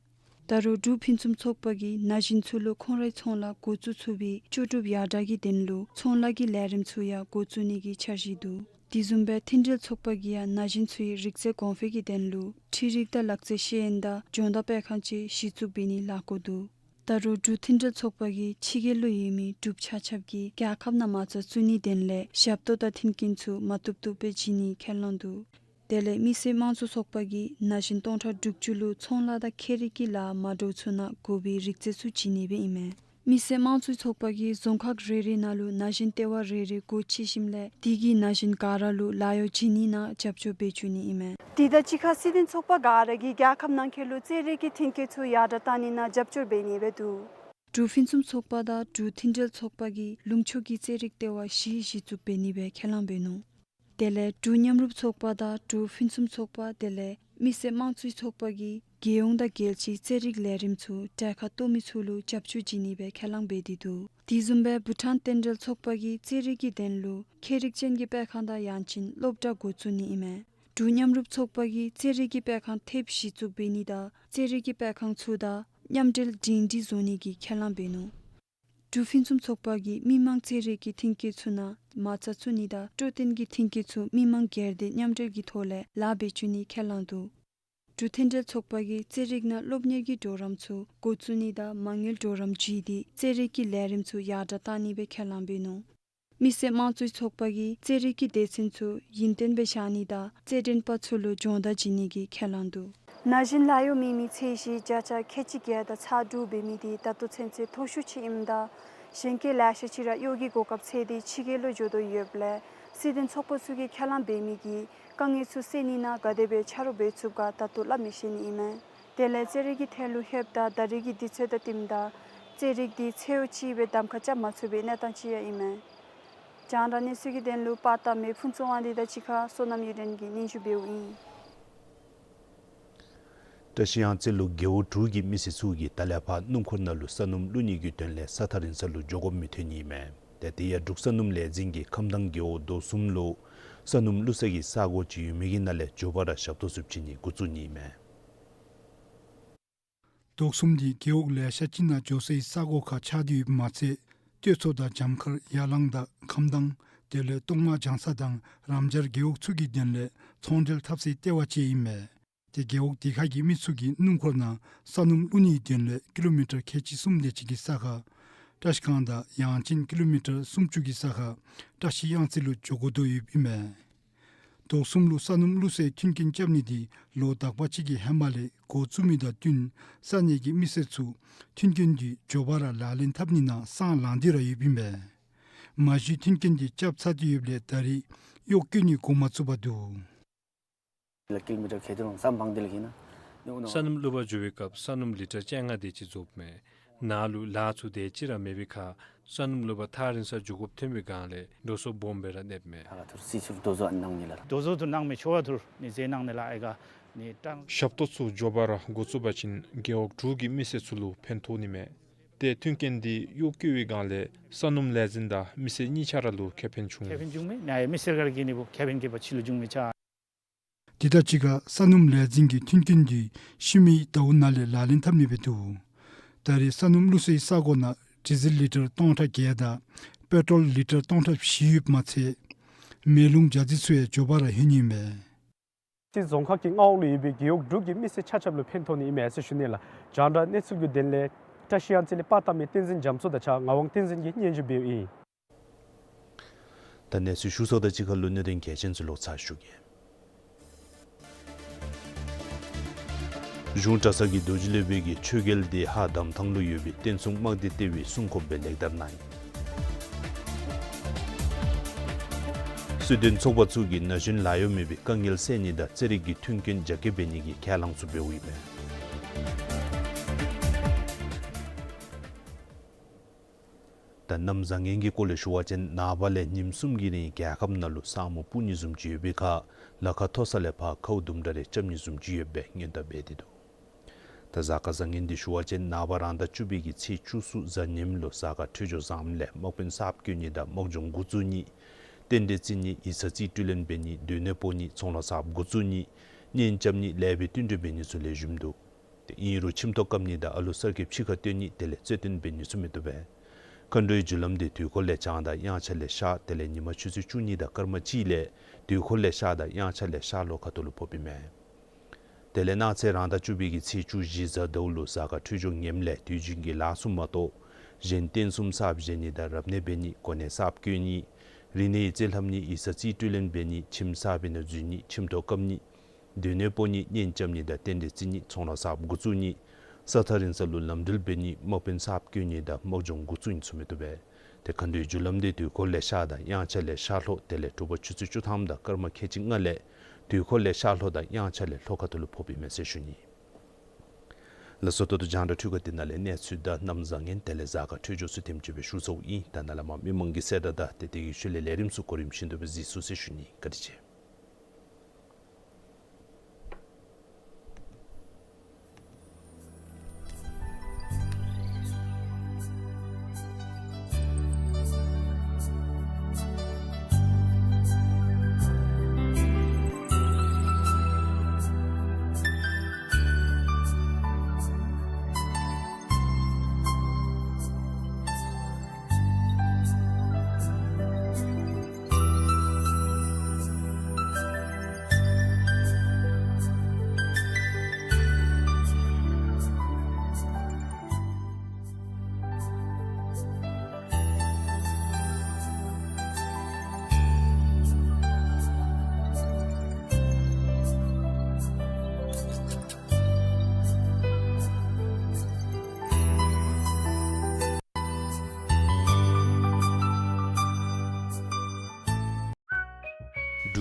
ད་རུང་འབྲུག་ཕུན་སུམ་ཚོགས་པ་གིས་ན་གཞོན་ཚུ་ལུ་ཁོང་རའི་ཚོང་ལཱ་འགོ་བཙུགས་ཚུགས་པའི་ལྕོགས་གྲུབ་ཡར་དྲགས་ཀྱི་དོན་ལུ་ཚོང་ལཱ་གི་ལས་རིམ་ཚུ་ཡང་འགོ་བཙུགས་ནི་གི་འཆར་གཞི་འདུག། དེ་བཟུམ་སྦེ་མཐུན་སྒྲིལ་ཚོགས་པ་གིས་ཡང་ན་གཞོན་ཚུའི་རིག་རྩལ་གོང་འཕེལ་གྱི་དོན་ལུ་འཕྲུལ་རིག་དང་ལག་རྩལ་ཤེས་ཡོན་དང་སྦྱོང་བརྡར་སྤེལ་ཁང་ཅིག་གཞི་བཙུགས་འབད་ནི་ལས་འགོ་འདུག། ད་རུང་འབྲུག་མཐུན་སྒྲིལ་ཚོགས་པ་གིས་ཕྱི་རྒྱལ་ལུ་ཡོད་མི་འབྲུགཔ་ཆ་ཁྱབ་ཀྱིས་རྒྱལ་ཁབ་ནང་མ་རྩ་བཙུགས་ནིའི་དོན་ལས་ཞབས་ཏོག་དང་མཐུན་རྐྱེན་ཚུ་མ་བཏུབ་བཏུབ་སྦེ་བྱིན་ནིའི་ཁས་བླངས་འདུག། དེ་ལས་མི་སེར་དམངས་གཙོའི་ཚོགས་པ་གིས་ན་གཞོན་སྟོང་ཕྲག་དྲུག་ཅུ་ལུ་ཚོང་ལཱ་དང་ཁྱད་རིག་གི་ལཱ་མ་འདྲཝ་ཚུ་ནང་དགོ་པའི་རིག་རྩལ་ཚུ་བྱིན་ནི་སྦེ་ཨིན་མས། མི་སེར་དམངས་གཙོའི་ཚོགས་པ་གིས་རྫོང་ཁག་རེ་རེ་ནང་ལུ་ན་གཞོན་ལྟེ་བ་རེ་རེ་སྒོ་ཕྱེ་ཞིནམ་ལས་དེ་གིས་ན་གཞོན་ག་ར་ལུ་ལཱ་གཡོག་བྱིན་ནི་ནང་རྒྱབ་སྐྱོར་འབད་བཅུག་ནི་ཨིན་མས། དེ་དང་གཅིག་ཁར་སྲིད་དོན་ཚོགས་པ་ག་ར་གིས་རྒྱལ་ཁབ་ནང་འཁོད་ལུ་རྩེད་རིགས་ཀྱི་མཐུན་རྐྱེན་ཚུ་ཡར་དྲགས་གཏང་ནི་ནང་རྒྱབ་སྐྱོར་འབད་ནི་སྦེ་འདུག། འབྲུག་ཕུན་སུམ་ཚོགས་པ་དང་འབྲུག་མཐུན་སྒྲིལ་ཚོགས་པ་གིས་ལུང་ཕྱོགས་ཀྱི་རྩེད་རིགས་ལྟེ་བ་བཞི་གཞི་བཙུགས་འབད་ནི་སྦེ་ཁས་བླངས་འབད་ནུག། དེ་ལས་འབྲུག་མཉམ་རུབ་ཚོགས་པ་དང་འབྲུག་ཕུན་སུམ་ཚོགས་པ་དེ་ལས་མི་སེར་དམངས་གཙོའི་ཚོགས་པ་གིས་རྒྱལ་ཡོངས་དང་རྒྱལ་སྤྱིའི་རྩེད་རིགས་ལས་རིམ་ཚུ་གྲལ་ཁར་གཏོགས་མི་ཚུ་ལུ་རྒྱབ་སྐྱོར་བྱིན་ནི་སྦེ་ཁས་བླངས་འབད་དེ་འདུག། དེ་བཟུམ་སྦེ་བྷུ་ཊཱན་རྟེན་འབྲེལ་ཚོགས་པ་གིས་རྩེད་རིགས་ཀྱི་དོན་ལུ་ཁྱད་རིག་ཅན་གྱི་སྤེལ་ཁང་དང་ཡང་ཅིན་སློབ་གྲྭ་འགོ་བཙུགས་ནི་ཨིན་མས། འབྲུག་མཉམ་རུབ་ཚོགས་པ་གིས་རྩེད་རིགས་ཀྱི་སྤེལ་ཁང་ཐེབས་བཞི་བཙུགས་འབད་ནི་དང་རྩེད་རིགས་ཀྱི་སྤེལ་ཁང་ཚུ་དང་མཉམ་འབྲེལ་སྒྲིང་སྒྲིང་བཟོ་ནི་གི་ཁས་བླངས་འབད་ནུག། འབྲུག་ཕུན་སུམ་ཚོགས་པ་གིས་མི་མང་རྩེད་རིགས་ཀྱི་མཐུན་རྐྱེན་ཚུ་ནང་མ་རྩ་བཙུགས་ནི་དང་སྤྲོ་སྟོན་གྱི་མཐུན་རྐྱེན་ཚུ་མི་མང་སྒེར་སྡེ་མཉམ་འབྲེལ་གྱི་ཐོག་ལས་ལཱ་འབད་བཅུག་ནི་ཁས་བླངས་འདུག། འབྲུག་མཐུན་སྒྲིལ་ཚོགས་པ་གིས་རྩེད་རིགས་ནང་སློབ་གཉེར་གྱི་གྲོགས་རམ་ཚུ་འགོ་བཙུགས་ནི་དང་མ་དངུལ་གྲོགས་རམ་བྱིན་ཏེ་རྩེད་རིགས་ཀྱི་ལས་རིམ་ཚུ་ཡར་དྲགས་གཏང་ནི་སྦེ་ཁས་བླངས་འབད་ནུག། མི་སེར་དམངས་གཙོའི་ཚོགས་པ་གིས་རྩེད་རིགས་ཀྱི་སྡེ་ཚན་ཚུ་ཡུན་བརྟན་སྦེ་བཞག་ནི་དང་རྩེད་འགྲན་པ་ཚུ་ལུ་སྦྱོང་བརྡར་བྱིན་ནི་གི་ཁས་བླངས་འདུག། ན་གཞོན་ལཱ་གཡོག་མེད་མི་ཚད་གཞི་བརྒྱ་ཆ་ཁལ་གཅིག་བརྒལ་དང་ཚག་དྲུག་འབད་མི་འདི་ད་ལྟོ་ཚུན་ཚོད་མཐོ་ཤོས་ཅིག་ཨིནམ་ད་གཞན་སྐྱེས་ལེ་ཤ་ཅིག་ར་གཡོག་གི་གོ་སྐབས་འཚོལ་ཏེ་ཕྱི་རྒྱལ་ལུ་འགྱོ་དོ་ཡོདཔ་ལས་སྲིད་དོན་ཚོགས་པ་ཚུ་གིས་ཁས་བླངས་འབད་མི་གི་དཀའ་ངལ་ཚུ་སེལ་ནི་ནང་ག་དེ་སྦེ་ཆ་རོགས་འབད་ཚུགསཔ་ག་ད་ལྟོ་སླབ་མི་ཤེས་ནི་ཨིན་མས། དེ་ལས་རྩེད་རིགས་ཀྱི་ཐད་ལུ་ལྷོདཔ་ད་ད་རེས་ཀྱི་དུས་ཚོད་དང་བསྟུནམ་ད་རྩེད་རིགས་འདི་ཚེ་ཡོད་ཅིག་སྦེ་གདམ་ཁ་རྐྱབ་མ་ཚུགས་པའི་གནས་སྟངས་ཅིག་ཡང་ཨིན་མས། རྒྱང་བསྒྲགས་གནས་ཚུལ་གྱི་དོན་ལུ་པར་བཏབ་མི་ཕུན་ཚོགས་དབང་འདུས་དང་གཅིག་ཁར་བསོད་ནམས་གཡུ་སྒྲོན་གྱིས་སྙན་ཞུ་འབདཝ་ཨིན། བཀྲིས་གཡང་རྩེ་ལུ་རྒེད་འོག་དྲུག་གི་མི་སེར་ཚུ་གིས་ད་ལས་ཕར་སྣུམ་འཁོར་ནང་ལུ་ས་སྣུམ་བླུག་ནི་གི་དོན་ལས་ས་ཐག་རིང་ས་ལུ་འགྱོ་དགོཔ་མི་ཐོན་ནི་ཨིན་མས། ཏེ་དེ་ཡང་འབྲུག་ས་སྣུམ་ལས་འཛིན་གྱིས་ཁམས་དྭངས་རྒེད་འོག་རྡོ་གསུམ་ལུ་ས་སྣུམ་བླུག་ས་གི་ས་གོ་ཅིག་ཡོད་མི་གི་ནང་ལས་མགྱོགས་པ་ར་ཞབས་ཏོག་ཚུ་བྱིན་ནི་འགོ་བཙུགས་ནི་ཨིན་མས། རྡོ་གསུམ་འདི་རྒེད་འོག་ལེ་ཤ་ཅིག་ནང་འགྱོ་སའི་ས་གོ་ཁར་ཆགས་ཏེ་ཡོདཔ་མ་ཚད་སྟོད་མཚོ་དང་འཇམ་མཁར་ཡར་ལངས་དང་ཁམས་དྭངས་དེ་ལས་གཏོང་མ་ལྗང་ས་དང་རམ་སྦྱར་རྒེད་འོག་ཚུ་གི་དོན་ལས་ཚོང་འབྲེལ་འཐབ་སའི་ལྟེ་བ་ཅིག་ཨིན་མས། ཏེ་རྒེད་འོག་དེ་ཁ་གི་མི་ཚུ་གིས་སྣུམ་འཁོར་ནང་ས་སྣུམ་བླུག་ནིའི་དོན་ལས་ཀི་ལོ་མི་ཊར་ཁལ་གཅིག་གསུམ་དེ་ཅིག་གི་ས་ཁར་བཀྲིས་སྒང་དང་ཡང་ཅིན་ཀི་ལོ་མི་ཊར་སུམ་ཅུ་གི་ས་ཁར་བཀྲིས་གཡང་རྩེ་ལུ་འགྱོ་དགོ་དོ་ཡོདཔ་ཨིན་མས། རྡོ་གསུམ་ལུ་ས་སྣུམ་བླུག་སའི་མཐུན་རྐྱེན་རྐྱབ་ནི་འདི་ལོ་དག་པ་ཅིག་གི་ཧེ་མ་ལས་འགོ་བཙུགས་མི་དང་བསྟུན་ས་གནས་ཀྱི་མི་སེར་ཚུ་མཐུན་རྐྱེན་འདི་མགྱོགས་པ་ར་ལག་ལེན་འཐབ་ནི་ནང་སང་ལངས་ཏེ་ར་ཡོདཔ་ཨིན་མས། མ་གཞི་མཐུན་རྐྱེན་འདི་རྐྱབ་ཚར་ཏེ་ཡོདཔ་ལས་ད་རེས་གཡོག་བཀོལ་ནི་འགོ་མ་བཙུགས་པར་འདུག། ལ་ཀི་ལོ་མི་ཊར་ཁལ་དེ་རུང་ས་སྨངས་དེ་ལ་གི་ན། ས་སྣུམ་བླུག་པར་འགྱོ་བའི་སྐབས་ས་སྣུམ་ལི་ཊར་བཅོ་ལྔ་དེ་ཅིག་རྫོགསཔ་མས། ནཱ་ལུ་ལཱ་ཚུ་དེ་ཅིག་ར་མེད་པའི་ཁར་ས་སྣུམ་བླུག་པར་ཐག་རིང་སར་འགྱོ་དགོཔ་ཐོན་པའི་སྒང་ལས་འགྲོ་སོང་སྦོམ་སྦེ་ར་གནསཔ་མས། ད་ག་ཐུར་སི་ཚུར་རྡོ་བཟོ་ཨ་ནི་གནང་ནི་ལགས། རྡོ་བཟོ་ཚུར་གནང་མི་ཆོག་པ་ཐུར་ནི་ཟེར་གནང་ནི་ལགས། ཨའི་ག་ནི་ཀྲང་། ཞབས་ཏོག་ཚུ་མགྱོགས་པ་ར་འགོ་བཙུགས་པ་ཅིན་རྒེད་འོག་དྲུག་གི་མི་སེར་ཚུ་ལུ་ཕན་ཐོགས་ནི་མས། ཏེ་མཐུན་རྐྱེན་འདི་གཡོག་བཀོལ་བའི་སྒང་ལས་ས་སྣུམ་ལས་འཛིན་དང་མི་སེར་གཉིས་ཆ་ར་ལུ་ཁེ་ཕན་བྱུང་། ཁེ་ཕན་བྱུང་མས། ནཱ་ཡང་མི་སེར་ག་ར་གིས་ནི་བུ་ཁེ་ཕན་གྱི་བ་ཕྱི་ལུ་བྱུང་མི་ཆ། དེ་དང་གཅིག་ཁར་ས་སྣུམ་ལས་འཛིན་གྱི་མཐུན་རྐྱེན་འདི་ཤུལ་མའི་ཟླཝ་ནང་ལས་ལག་ལེན་འཐབ་ནི་སྦེ་འདུག། ད་རེས་ས་སྣུམ་བླུག་སའི་ས་གོ་ནང་ཌི་ཟེལ་ལི་ཊར་སྟོང་ཕྲག་བརྒྱད་དང་པེ་ཊོལ་ལི་ཊར་སྟོང་ཕྲག་བཞི་ཡོདཔ་མ་ཚད་མེ་རླུང་ཇ་རྩི་ཚུ་ཡང་མགྱོགས་པ་ར་ལྷོད་ནི་ཨིན་མས། རྩེ་རྫོང་ཁག་གི་མངའ་འོག་ལུ་ཡོད་པའི་རྒེད་འོག་དྲུག་གི་མི་སེར་ཆ་ཁྱབ་ལུ་ཕན་ཐོགས་ནི་ཨིན་མས་ཟེར་ཞུ་ནི་ལགས། རྒྱང་བསྒྲགས་གནས་ཚུལ་གྱི་དོན་ལས་བཀྲིས་གཡང་རྩེ་ལས་པར་བཏབ་མི་བསྟན་འཛིན་རྒྱ་མཚོ་དང་གཅིག་ཁར་ངག་དབང་བསྟན་འཛིན་གྱིས་སྙན་ཞུ་འབདཝ་ཨིན། ད་གནས་ཚུལ་ཞུ་ཚརཝ་དང་གཅིག་ཁར་ལུ་གནད་དོན་གལ་ཆེན་ཚུ་ལོག་ཚར་ཞུ་གེ། གཞུང་གྲྭ་ཚང་གི་རྡོ་རྗེ་སློབ་དཔོན་གྱིས་ཆོས་རྒྱལ་འདི་ཧཱ་གདམ་ཐང་ལུ་ཡོད་པའི་བསྟན་སྲུང་དམག་སྡེ་ལྟེ་བའི་སྲུང་འཁོརཔ་སྦེ་ལེགས་དར་གནང་ཡི། སྲིད་དོན་ཚོགས་པ་ཚུ་གིས་ན་གཞོན་ལཱ་གཡོག་མེད་པའི་དཀའ་ངལ་སེལ་ནི་དང་རྩེད་རིགས་ཀྱི་མཐུན་རྐྱེན་རྒྱ་སྐྱེད་འབད་ནི་གི་ཁས་བླངས་ཚུ་འབདཝ་ཨིན་མས། ད་གནམ་བཟང་ངན་གྱི་སྐོར་ལས་ཞུ་བ་ཅིན་ནངས་པ་ལས་ཉིནམ་གསུམ་གྱི་རིང་རྒྱལ་ཁབ་ནང་ལུ་ས་སྨུག་སྤུབ་ནི་བཟུམ་ཅིག་ཡོད་པའི་ཁར་ལ་ཁ་མཐོ་ས་ལས་ཕར་ཁཝ་དུམ་གྲ་རེ་རྐྱབ་ནི་བཟུམ་ཅིག་ཡོདཔ་སྦེ་སྔོན་བརྡ་འབད་དེ་འདུག། ད་གཟའ་སྐར་བཟང་ངན་འདི་ཞུ་བ་ཅིན་ནངས་པ་རང་ཟླ་བཅུ་པའི་གི་ཚེས་བཅུ་གསུམ་གཟའ་ཉིམ་ལུ་གཟའ་སྐར་འཕྲོད་སྦྱོར་བཟངམ་ལས་དམག་དཔོན་གསརཔ་བསྐོ་ནི་དང་དམག་སྦྱོང་འགོ་བཙུགས་ནི། རྟེན་འབྲེལ་བརྩི་ནི། ཡིག་ཚང་རྩིས་སྤྲོད་ལེན་འབད་ནི། སྡོད་གནས་སྤོ་ནི། ཚོང་ལཱ་གསརཔ་འགོ་བཙུགས་ནི། གཉེན་རྐྱབ་ནི། ལས་པའི་བསྟུན་གྲོས་འབད་ནི་ཚུ་ལེགས་ཤོམ་འདུག། ཏེ་ཨིན་རུང་ཁྱིམ་ཐོག་བཀབ་ནི་དང་ཨ་ལུ་གསར་སྐྱེས་ཕྱི་ཁར་བཏོན་ནི་དེ་ལས་རྩོད་ལྡན་འབད་ནི་ཚུ་མི་བཏུབ་པས། མཁའ་འགྲོའི་རྒྱུ་ལམ་འདི་དུས་འཁོར་ལས་བྱང་དང་དབྱངས་འཆར་ལས་ཤར་དེ་ལས་ཉིན་མ་ཆུ་ཚོད་བཅུ་གཉིས་དང་སྐར་མ་གཅིག་ལས་དུས་འཁོར་ལས་ཤར་དང་དབྱངས་འཆར་ལས་ཤར་ལྷོ་ཁ་ཐུག་ལུ་ཕོགཔ་ཨིན་མས། དེ་ལས་གནངས་ཚེ་རང་ཟླ་བཅུ་པའི་གི་ཚེས་བཅུ་བཞི་གཟའ་ཟླཝ་ལུ་གཟའ་སྐར་འཕྲོད་སྦྱོར་ངནམ་ལས་དུས་རྒྱུན་གྱི་ལཱ་ཚུ་མ་གཏོགས་གཞན་རྟེན་གསུམ་གསརཔ་བཞེངས་ནི་དང་རབ་གནས་འབད་ནི། གོ་གནས་གསརཔ་བསྐོ་ནི། རིག་གནས་ཡིག་རྩིས་ལྷབ་ནི། ཡིག་ཚང་རྩིས་སྤྲོད་ལེན་འབད་ནི། ཁྱིམ་གསར་པའི་ནང་འཛུལ་ནི། ཁྱིམ་ཐོག་བཀབ་ནི། སྡོད་གནས་སྤོ་ནི། གཉེན་རྐྱབ་ནི་དང་རྟེན་འབྲེལ་བརྩི་ནི། ཚོང་ལཱ་གསརཔ་འགོ་བཙུགས་ནི། ས་ཐག་རིང་ས་ལུ་ལམ་འགྲུལ་འབད་ནི། དམག་དཔོན་གསརཔ་བསྐོ་ནི་དང་དམག་སྦྱོང་འགོ་བཙུགས་ནི་ཚུ་མི་བཏུབ་པས། ཏེ་མཁའ་འགྲོའི་རྒྱུ་ལམ་འདི་དུས་འཁོར་ལས་ཤར་དང་དབྱངས་འཆར་ལས་ཤར་ལྷོ་དེ་ལས་དྲོ་པ་ཆུ་ཚོད་བཅུ་ཐམ་དང་སྐར་མ་ཁལ་གཅིག་ལྔ་ལས་དུས་འཁོར་ལས་ཤར་ལྷོ་དང་དབྱངས་འཆར་ལས་ལྷོ་ཁ་ཐུག་ལུ་ཕོགཔ་ཨིན་མས་ཟེར་ཞུ་ནི། ལགས་སོ། ད་ལྟོ་རྒྱང་བསྒྲགས་འཕྲུལ་ཁང་འདི་ནང་ལས་གནས་ཚུལ་དང་གནམ་བཟང་ངན་དེ་ལས་གཟའ་སྐར་འཕྲོད་སྦྱོར་ཚུ་དེམ་ཅིག་སྦེ་ཞུ་ཚརཝ་ཨིན། ད་ནཱ་ལས་མར་མི་མང་གི་གསལ་བསྒྲགས་དང་ཏེ་དེ་གི་ཤུལ་ལས་ལས་རིམ་ཚུ་གོ་རིམ་བཞིན་དུ་སྦེ་གཟིགས་ཚུགས་ཟེར་ཞུ་ནི། བཀའ་དྲིན་ཆེ།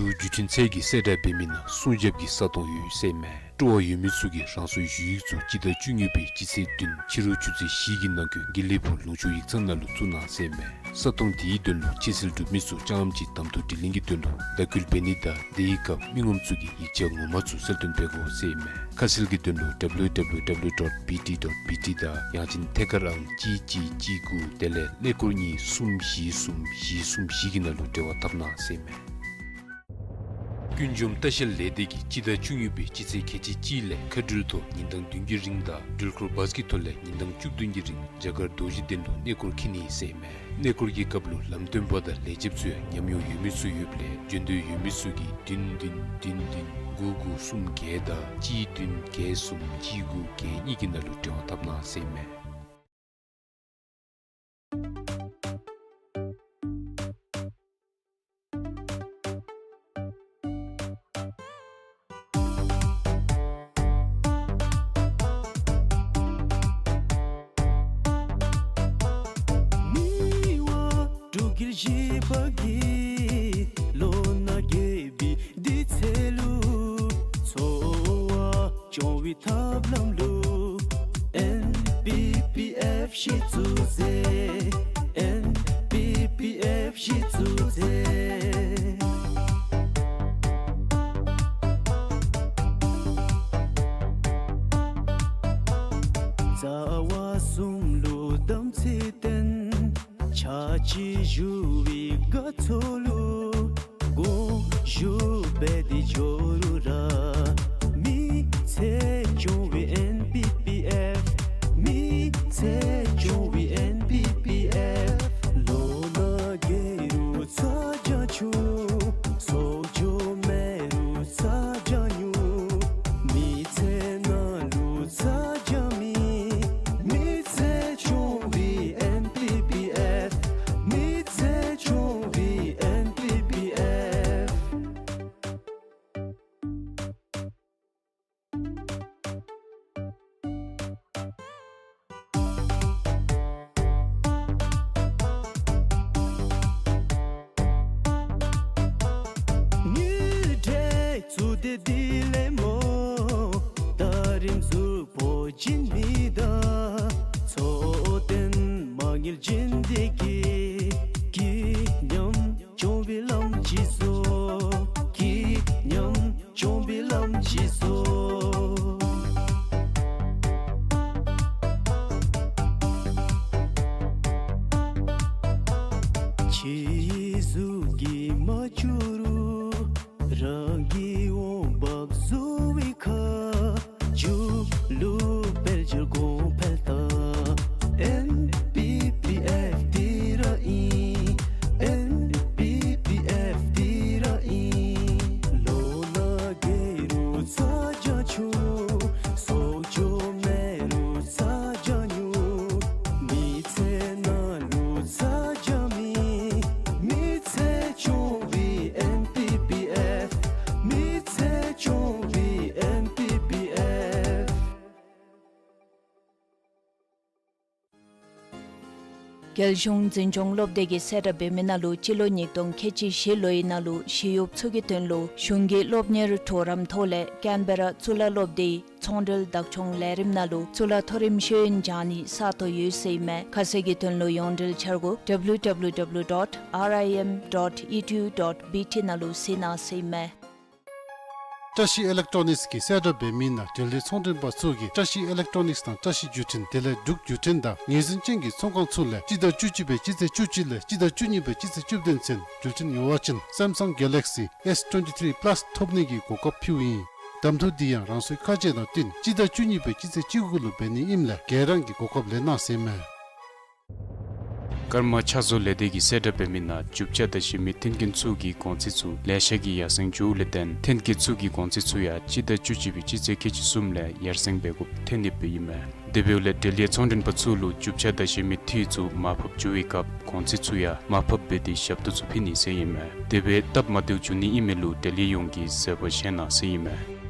འབྲུག་བརྒྱུད་འཕྲིན་ཚད་ཀྱིས་གསལ་བསྒྲགས་འབད་མི་ནང་སྲུང་སྐྱོབ་ཀྱི་ས་སྟོང་ཡོད་ཟེར་མས། སྤྲོ་བ་ཡོད་མི་ཚུ་གིས་རང་སོའི་ཞུ་ཡིག་ཚུ་སྤྱི་ཟླ་བཅུ་གཉིས་པའི་སྤྱི་ཚེས་བདུན་ཕྱི་རུ་ཆུ་ཚོད་བཞི་གི་ནང་འཁོད་དགེ་ལེགས་ཕུག་ལུང་ཕྱོགས་ཡིག་ཚང་ནང་ལུ་བཙུགས་གནང་ཟེར་ཨིན་མས། ས་སྟོང་དེའི་དོན་ལུ་ཕྱིར་སེལ་གྲུབ་མི་ཚུ་ཅང་ཅིག་གདམ་འཐུ་དྲི་ལན་གྱི་དོན་ལུ་བརྡ་བསྐུལ་འབད་ནི་དང་དེའི་སྐབས་མི་ངོམ་ཚུ་གིས་ཡིག་ཆ་ངོ་མ་ཚུ་གསལ་སྟོན་འབད་དགོ་ཟེར་ཨིན་མས། ཁ་གསལ་གྱི་དོན་ལུ་W W W dot B T dot B T དང་ཡང་ཅིན་ཐད་ཀར་ཨང་གཅིག་གཅིག་གཅིག་དགུ་དེ་ལས་ཀླད་ཀོར་གཉིས་གསུམ་བཞི་གསུམ་བཞི་གསུམ་བཞི་གི་ནང་ལུ་འབྲེལ་བ་འཐབ་གནང་ཟེར་ཨིན་མས། ཀུན་འབྱུང་ལྟ་བཤལ་ལས་སྡེ་གིས་སྤྱི་ཟླ་བཅུ་གཉིས་པའི་སྤྱི་ཚེས་ཁལ་གཅིག་གཅིག་ལས་མཁའ་འགྲུལ་ཐོག་ཉིན་གྲངས་བདུན་གྱི་རིང་དང་འགྲུལ་འཁོར་བཱས་ཀྱི་ཐོག་ལས་ཉིན་གྲངས་བཅུ་བདུན་གྱི་རིང་རྒྱ་གར་རྡོ་རྗེ་གདན་ལུ་གནས་སྐོར་འཁྱིད་ནི་ཟེར་ཨིན་མས། གནས་སྐོར་གྱི་སྐབས་ལུ་ལམ་སྟོན་པ་དང་ལས་བྱེདཔ་ཚུ་ཡང་ཉམས་མྱོང་ཡོད་མི་ཚུ་ཡོདཔ་ལས་འབྱོན་འདོད་ཡོད་མི་ཚུ་གིས་བདུན་བདུན་བདུན་བདུན་དགུ་དགུ་གསུམ་བརྒྱད་དང་གཅིག་བདུན་བརྒྱད་གསུམ་གཅིག་དགུ་བརྒྱད་གཉིས་ཀྱི་ནང་ལུ་འབྲེལ་བ་འཐབ་གནང་ཟེར་ཨིན་མས། མི་དབང་འབྲུག་རྒྱལ་བཞི་པ་གིས་ལོ་ན་རྒས་པའི་དུས་ཚོད་ལུ་འཚོ་བ་སྐྱོང་བའི་ཐབས་ལམ་ལུ་ཨེན་པི་པི་ཨེཕ་གཞི་བཙུགས་ཟེར། ཨེན་པི་པི་ཨེཕ་གཞི་བཙུགས་ཟེར། རྩ་བ་གསུམ་ལུ་དམ་ཚིག་བསྟེན། ཆ་གཅིག་བཞུགས་པའི་དགའ་ཚོར་ལུ་དགོངས་ཞུ་འབད་དེ་འགྱོ་རུང་ར། མི་ཚེ་སྐྱོང་བའི་ཨེན་པི་པི་ཨེཕ། མི་ཚེ་སྐྱོང་བའི་ཨེན་པི་པི་ཨེཕ། ལོ་ན་རྒས་རུང་ཚ་གྱང་ཆུང་། སྲོག་སྐྱོབ་མེད་རུང་ཚ་གྱང་ཉུང་། མི་ཚེ་ནང་ལུ་ཚ་གྱང་མེད། མི་ཚེ་སྐྱོང་བའི་ཨེན་པི་པི་ཨེཕ། མི་ཚེ་སྐྱོང་བའི་ཨེན་པི་པི་ཨེཕ། ཉིན་དྲོད་ཚུ་དེ་དེ་ལས་སྨོ། ད་རིམ་གཟུགས་པོ་སྦྱིན་མི་དང་འཚོ་རྟེན་མ་དངུལ་སྦྱིན་དེ་གིས་སྐྱིད་ཉམས་སྐྱོང་བའི་ལམ་ཅིག་བཟོ། སྐྱིད་ཉམས་སྐྱོང་བའི་ལམ་ཅིག་བཟོ། ཁྱེད་གཟུགས་ཀྱི་མ་བཅུག་རུང་རང་གི་འོང་འབབ་བཟོ་བའི་ཁ་རྒྱུ་ལུ་དཔལ་འབྱོར་གོང་འཕེལ་དང་། ཨེན་པི་པི་ཨེཕ་འདི་ར་ཨིན། ཨེན་པི་པི་ཨེཕ་འདི་ར་ཨིན། ལོ་ན་རྒས་རུང་ཚ་གྱང་ཆུང་། སྲོག་སྐྱོབ་མེད་རུང་ཚ་གྱང་ཉུང་། མི་ཚེ་ནང་ལུ་ཚ་གྱང་མེད། མི་ཚེ་སྐྱོང་བའི་ཨེན་པི་པི་ཨེཕ། མི་ཚེ་སྐྱོང་བའི་ཨེན་པི་པི་ཨེཕ། རྒྱལ་གཞུང་འཛིན་སྐྱོང་སློབ་སྡེ་གིས་གསལ་བསྒྲགས་འབད་མི་ནང་ལུ་སྤྱི་ལོ་ཉིས་སྟོང་ཁལ་གཅིག་བཞི་ལོའི་ནང་ལུ་ཞི་གཡོགཔ་ཚུ་གི་དོན་ལུ་གཞུང་གི་སློབ་གཉེར་གྲོགས་རམ་ཐོག་ལས་ཀེན་བེ་ར་གཙུག་ལག་སློབ་སྡེའི་ཚོང་འབྲེལ་བདག་སྐྱོང་ལས་རིམ་ནང་ལུ་གཙུག་ལག་མཐོ་རིམ་ཤེས་ཡོན་སྦྱང་ནི་གསར་གཏོད་ཡོད་ཟེར་ཨིན་མས། ཁ་གསལ་གྱི་དོན་ལུ་ཡོངས་འབྲེལ་འཆར་སྒོ་W W W dot R I M dot E D U dot B T ནང་ལུ་གཟིགས་གནང་ཟེར་ཨིན་མས། བཀྲ་ཤིས་ཨི་ལེག་ཊོ་ནིགསི་གིས་གསལ་བསྒྲགས་འབད་མི་ནང་འབྲེལ་ཡོད་ཚོང་མགྲོན་པ་ཚུ་གིས་བཀྲ་ཤིས་ཨི་ལེག་ཊོ་ནིགསི་དང་བཀྲ་ཤིས་བརྒྱུད་འཕྲིན་དེ་ལས་འབྲུག་བརྒྱུད་འཕྲིན་དང་ངོས་འཛིན་ཅན་གྱི་ཚོང་ཁང་ཚུ་ལས་སྤྱི་ཟླ་བཅུ་གཅིག་པའི་སྤྱི་ཚེས་བཅུ་གཅིག་ལས་སྤྱི་ཟླ་བཅུ་གཉིས་པའི་སྤྱི་ཚེས་བཅུ་བདུན་ཚུན་འགྲུལ་འཕྲིན་ཡོད་པ་ཅིན་སེམ་སང་གེ་ལེག་སི་ཨེསི་ཊུ་ཝེན་ཊི་ཐི་རི་པ་ལཱསི་ཐོབ་ནི་གི་གོ་སྐབས་ཕུལཝ་ཨིན། གདམ་འཐུ་འདི་ཡང་རང་སོའི་ཁ་རྗེ་དང་བསྟུན་སྤྱི་ཟླ་བཅུ་གཉིས་པའི་སྤྱི་ཚེས་བཅུ་དགུ་ལུ་འབད་ནི་ཨིནམ་ལས་ག་ར་གིས་གོ་སྐབས་ལེན་གནང་ཟེར་ཨིན་མས། ཀརྨ་ཕྱག་བཟོ་ལས་སྡེ་གིས་གསལ་བསྒྲགས་འབད་མི་ནང་རྒྱུ་ཆ་བརྟག་ཞིབ་མི་མཐུན་རྐྱེན་ཚུ་གི་གོང་ཚད་ཚུ་ལེ་ཤ་གིས་ཡར་སེང་འགྱོཝ་ལས་བརྟེན་མཐུན་རྐྱེན་ཚུ་གི་གོང་ཚད་ཚུ་ཡང་སྤྱི་ཟླ་བཅུ་གཅིག་པའི་སྤྱི་ཚེས་ཁལ་གཅིག་གསུམ་ལས་ཡར་སེང་འབད་དགོཔ་ཐོན་ནི་སྦེ་ཨིན་མས། དེ་འབདཝ་ལས་འབྲེལ་ཡོད་ཚོང་མགྲོན་པ་ཚུ་ལུ་རྒྱུ་ཆ་བརྟག་ཞིབ་མི་འཐུས་ཚུ་མར་ཕབ་འགྱོ་བའི་སྐབས་གོང་ཚད་ཚུ་ཡང་མར་ཕབ་འབད་དེ་ཞབས་ཏོག་ཚུ་ཕུལ་ནི་ཟེར་ཨིན་མས། དེ་སྦེ་སྟབས་མ་བདེཝ་འབྱུང་ནི་ཨིན་མི་ལུ་འབྲེལ་ཡོད་ཡོངས་ཀྱིས་བཟོད་པ་བཞེས་གནང་ཟེར་ཨིན་མས།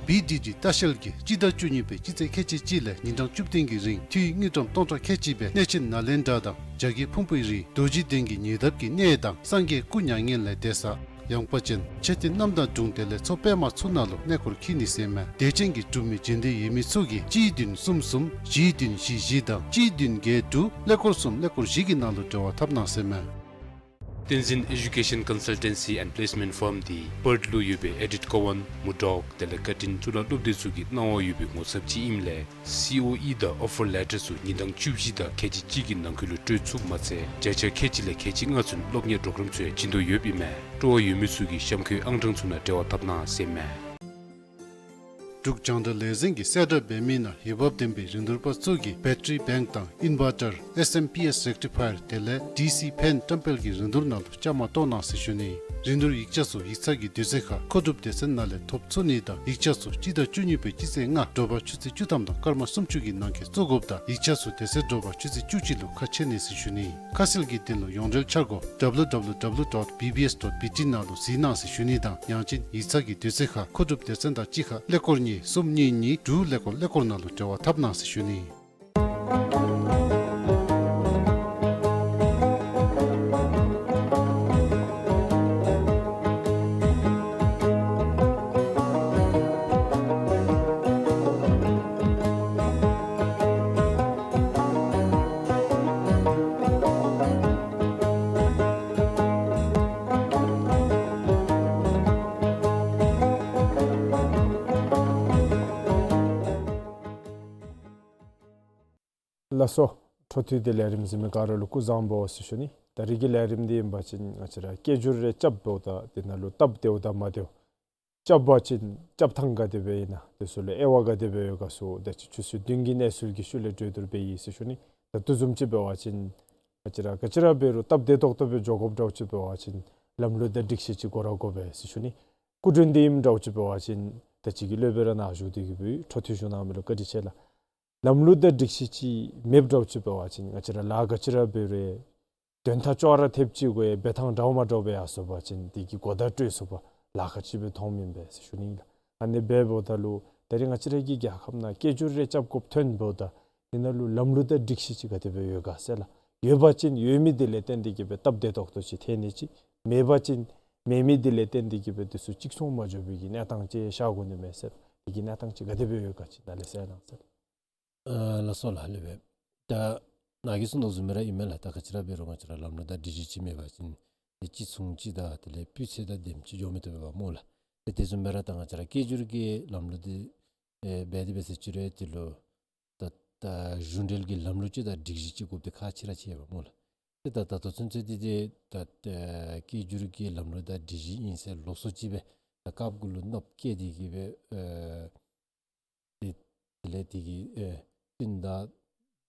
བི་ཌི་ཌི་ལྟ་བཤལ་གྱིས་སྤྱི་ཟླ་བཅུ་གཉིས་པའི་སྤྱི་ཚེས་ཁལ་གཅིག་གཅིག་ལས་ཉིན་གྲངས་བཅུ་བདུན་གྱི་རིང་འཐུས་དངུལ་ཀྲམ་སྟོང་ཕྲག་ཁལ་གཅིག་སྦེ་གནས་ཆེན་ནཱ་ལེནྡྲ་དང་རྒྱ་བརྒྱུད་ཕུང་པོའི་རི་རྡོ་རྗེ་གདན་གྱི་ཉེ་འདབས་ཀྱི་གནས་དང་སངས་རྒྱས་སྐུ་མྱ་ངན་ལས་འདས་ས་ ཡངས་པ་ཅན་ཆེ་ཏི་གནམ་དང་སྒྲུང་དེ་ལས་མཚོ་པདྨ་མཚོ་ནང་ལུ་གནས་སྐོར་འཁྱིད་ནི་ཟེར་མས། དད་ཅན་གྱི་འབྲུག་མི་རྗེས་འདེད་ཡོད་མི་ཚུ་གིས་གཅིག་བདུན་གསུམ་གསུམ་བཞི་བདུན་བཞི་བཞི་དང་གཅིག་བདུན་བརྒྱད་དྲུག་ཀླད་ཀོར་གསུམ་ཀླད་ཀོར་བཞི་གི་ནང་ལུ་འབྲེལ་བ་འཐབ་གནང་ཟེར་མས། བསྟན་འཛིན་Education Consultancy and Placement Firm འདི་པརཐ་ལུ་ཡོད་པའི་ཨེ་ཌིཊ་ཀོ་ཝཱན་མུར་ཌོག་དེ་ལས་ཀར་ཊིན་གཙུག་ལག་སློབ་སྡེ་ཚུ་གི་གནང་བ་ཡོད་པའི་ངོ་ཚབ་ཅིག་ཨིནམ་ལས་སི་ཨོ་ཨི་དང་ཨོ་ཕར་ལེ་ཊར་ཚུ་ཉིན་གྲངས་བཅུ་བཞི་དང་ཁལ་གཅིག་གཅིག་གི་ནང་འཁོད་ལུ་སྤྲོད་ཚུགསཔ་མ་ཚད་བརྒྱ་ཆ་ཁལ་གཅིག་ལས་ཁལ་གཅིག་ལྔ་ཚུན་སློབ་གཉེར་པྲོ་གརམ་ཚུ་ཡང་བྱིན་དོ་ཡོདཔ་ཨིན་མས། སྤྲོ་བ་ཡོད་མི་ཚུ་གིས་གཤམ་འཁོད་ཨང་གྲངས་ཚུ་ནང་འབྲེལ་བ་འཐབ་གནང་ཟེར་མས། འབྲུག་རྒྱང་བསྒྲགས་ལས་འཛིན་གྱིས་གསལ་བསྒྲགས་འབད་མི་ནང་འོས་འབབ་ལྡན་པའི་རིན་བསྡུར་པ་ཚུ་གིས་བེ་ཊ་རི་བེངཀ་དང་ཨིན་བར་ཊར་ཨེསི་ཨེམ་པི་ཨེསི་རེག་ཊི་ཕ་ཡར་དེ་ལས་ཌི་སི་ཕེན་བཀྲམ་སྤེལ་གྱི་རིན་བསྡུར་ནང་ལུ་བཅའ་མར་གཏོགས་གནང་ཟེར་ཞུ་ནི། རིན་བསྡུར་ཡིག་ཆ་ཚུ་ཡིག་ཚང་གི་དུས་ཚོད་ཁར་མཁོ་སྒྲུབ་སྡེ་ཚན་ནང་ལས་ཐོབ་ཚུགས་ནི་དང་ཡིག་ཆ་ཚུ་སྤྱི་ཟླ་བཅུ་གཉིས་པའི་སྤྱི་ཚེས་ལྔ་དྲོ་པ་ཆུ་ཚོད་བཅུ་ཐམ་དང་སྐར་མ་སུམ་ཅུ་གི་ནང་འཁོད་བཙུགས་དགོཔ་དང་ཡིག་ཆ་ཚུ་དེ་ཚེ་དྲོ་པ་ཆུ་ཚོད་བཅུ་གཅིག་ལུ་ཁ་ཕྱེ་ནི་ཟེར་ཞུ་ནི། ཁ་གསལ་གྱི་དོན་ལུ་ཡོངས་འབྲེལ་འཆར་སྒོ་W W W dot B B S dot B T ནང་ལུ་གཟིགས་གནང་ཟེར་ཞུ་ནི་དང་ཡང་ཅིན་ཡིག་ཚང་གི་དུས་ཚོད་ཁར་མཁོ་སྒྲུབ་སྡེ་ཚན་དང་གཅིག་ཁར་ཀླད་ཀོར་གཉིས་གསུམ་གཉིས་གཉིས་དྲུག་ཀླད་ཀོར་ཀླད་ཀོར་ནང་ལུ་འབྲེལ་བ་འཐབ་གནང་ཟེར་ཞུ་ནི། ལགས་སོ། འཕྲོ་མཐུད་དེ་ལས་རིམ་གཟིགས་མི་ག་ར་ལུ་སྐུ་གཟུགས་བཟང་པོ་ཟེར་ཞུ་ནི། ད་རིས་ཀྱི་ལས་རིམ་འདི་ཨིན་པ་ཅིན་ང་བཅས་ར་སྐད་སྒྱུར་རེ་རྐྱབ་འབདཝ་ད་དེ་ནང་ལུ་སྟབས་བདེཝ་དང་མ་བདེཝ། རྐྱབ་པ་ཅིན་རྐྱབ་ཐངས་ག་དེ་སྦེ་ཨིན་ན། དེ་ཚུ་ལུ་དབྱེ་བ་ག་དེ་སྦེ་ཡོད་ག་ཚུ་ད་ཅི་ཆུ་ཚོད་བདུན་གྱི་གནས་ཚུལ་གྱི་ཤུལ་ལས་གྲོས་བསྡུར་འབད་ཡི་ཟེར་ཞུ་ནི། ད་ལྟོ་བཟུམ་ཅིག་འབད་བ་ཅིན་ང་བཅས་ར་ག་ཅི་ར་འབད་རུང་སྟབས་བདེ་ཏོག་ཏོ་སྦེ་འགྱོ་དགོཔ་འདྲཝ་ཅིག་འབད་བ་ཅིན་ལམ་ལུགས་དང་སྒྲིག་གཞི་ཅིག་དགོ་ར་དགོ་པས་ཟེར་ཞུ་ནི། སྐུ་མགྲོན་འདི་ཨིནམ་འདྲཝ་ཅིག་འབད་བ་ཅིན་ད་ཅི་གི་སློབ་དཔོན་ར་ནཱ་བཞུགས་ཏེ་གི་སྦེ་འཕྲོ་མཐུད་ཞུ་གནང་མི་ལུ་བཀའ་དྲིན་ཆེ་ལགས། ལམ་ལུགས་དང་སྒྲིག་གཞི་ཅིག་མེདཔ་འདྲཝ་ཅིག་འབད་བ་ཅིན་ང་བཅས་ར་ལཱ་ག་ཅི་ར་འབད་རུང་དོན་དག་ཅོག་ར་འཐདཔ་ཅིག་གུ་འབད་ཐངས་འདྲཝ་མ་འདྲཝ་འབད་ཡར་སོང་པ་ཅིན་དེ་གི་གོ་བརྡ་སྤྲོད་ཚུགས་པར་ལཱ་ཁག་ཅིག་སྦེ་མཐོངམ་ཨིན་པས་ཟེར་ཞུ་ནི་ལགས། ཨ་ནི་འབདཝ་ད་ལུ་ད་རིས་ང་བཅས་ར་གི་རྒྱལ་ཁབ་ནང་སྐད་སྒྱུར་རེ་རྐྱབ་དགོཔ་ཐོན་འབདཝ་ད་དེ་ནང་ལུ་ལམ་ལུགས་དང་སྒྲིག་གཞི་ཅིག་ག་དེ་སྦེ་ཡོད་ག་ཟེར་ལགས། ཡོད་པ་ཅིན་ཡོད་མི་དེ་ལས་བརྟེན་ཏེ་གི་སྦེ་སྟབས་བདེ་ཏོག་ཏོ་ཅིག་ཐོན་ནི་ཅིག། མེད་པ་ཅིན་མེད་མི་དེ་ལས་བརྟེན་ཏེ་གི་སྦེ་དེ་ཚུ་གཅིག་མཚུངས་མ་འགྱོ་བའི་གི་གནས་སྟངས་ཅིག་ཤར་དགོ་ནི་མས་ཟེར། དེ་གི་གནས་སྟངས་ཅིག་ག་དེ་སྦེ་ཡོད་ག་ཅིག་ནཱ་ལས་གསལ་གནང་ཟེར། ཨ་ལགས་སོ་ལགས། ལེགས་པས། ད་ནཱ་གིས་གསུངས་དོ་བཟུམ་སྦེ་ར་ཨིན་མས་ལགས། ད་ག་ཅི་ར་འབད་རུང་ང་བཅས་ར་ལམ་ལུགས་དང་སྒྲིག་གཞི་ཅིག་མེད་པ་ཅིན་དེ་གཅིག་མཚུངས་ཅིག་དང་དེ་ལས་སྤུས་ཚད་དང་ལྡནམ་ཅིག་འགྱོ་མི་བཏུབ་པས་པ་སྨོ་ལགས། དེ་དེ་བཟུམ་སྦེ་ར་ད་ང་བཅས་ར་སྐད་སྒྱུར་གྱི་ལམ་ལུགས་འདི་ཨེ་འབད་དེ་འབད་ཟེར་ཅི་རུང་དེ་ལུ་ད་ད་གཞུང་འབྲེལ་གྱི་ལམ་ལུགས་ཅིག་དང་སྒྲིག་གཞི་ཅིག་དགོཔ་འདི་ཁག་ཆེ་ར་ཆེ་བས་པ་སྨོ་ལགས། ཏེ་ད་ད་ལྟོ་ཚུན་ཚོད་འདི་ཏེ་ད་ཨེ་སྐད་སྒྱུར་གྱི་ལམ་ལུགས་དང་སྒྲིག་གཞི་ཨིན་ཟེར་ལོགས་སུ་ཅིག་སྦེ་ད་རྐངམ་གུ་ལུ་གནགཔོ་བཀལ་ཏེ་གི་སྦེ་ཨེ་དེ་དེ་ལས་དེ་གི་ཨེ་བསྟུན་དང་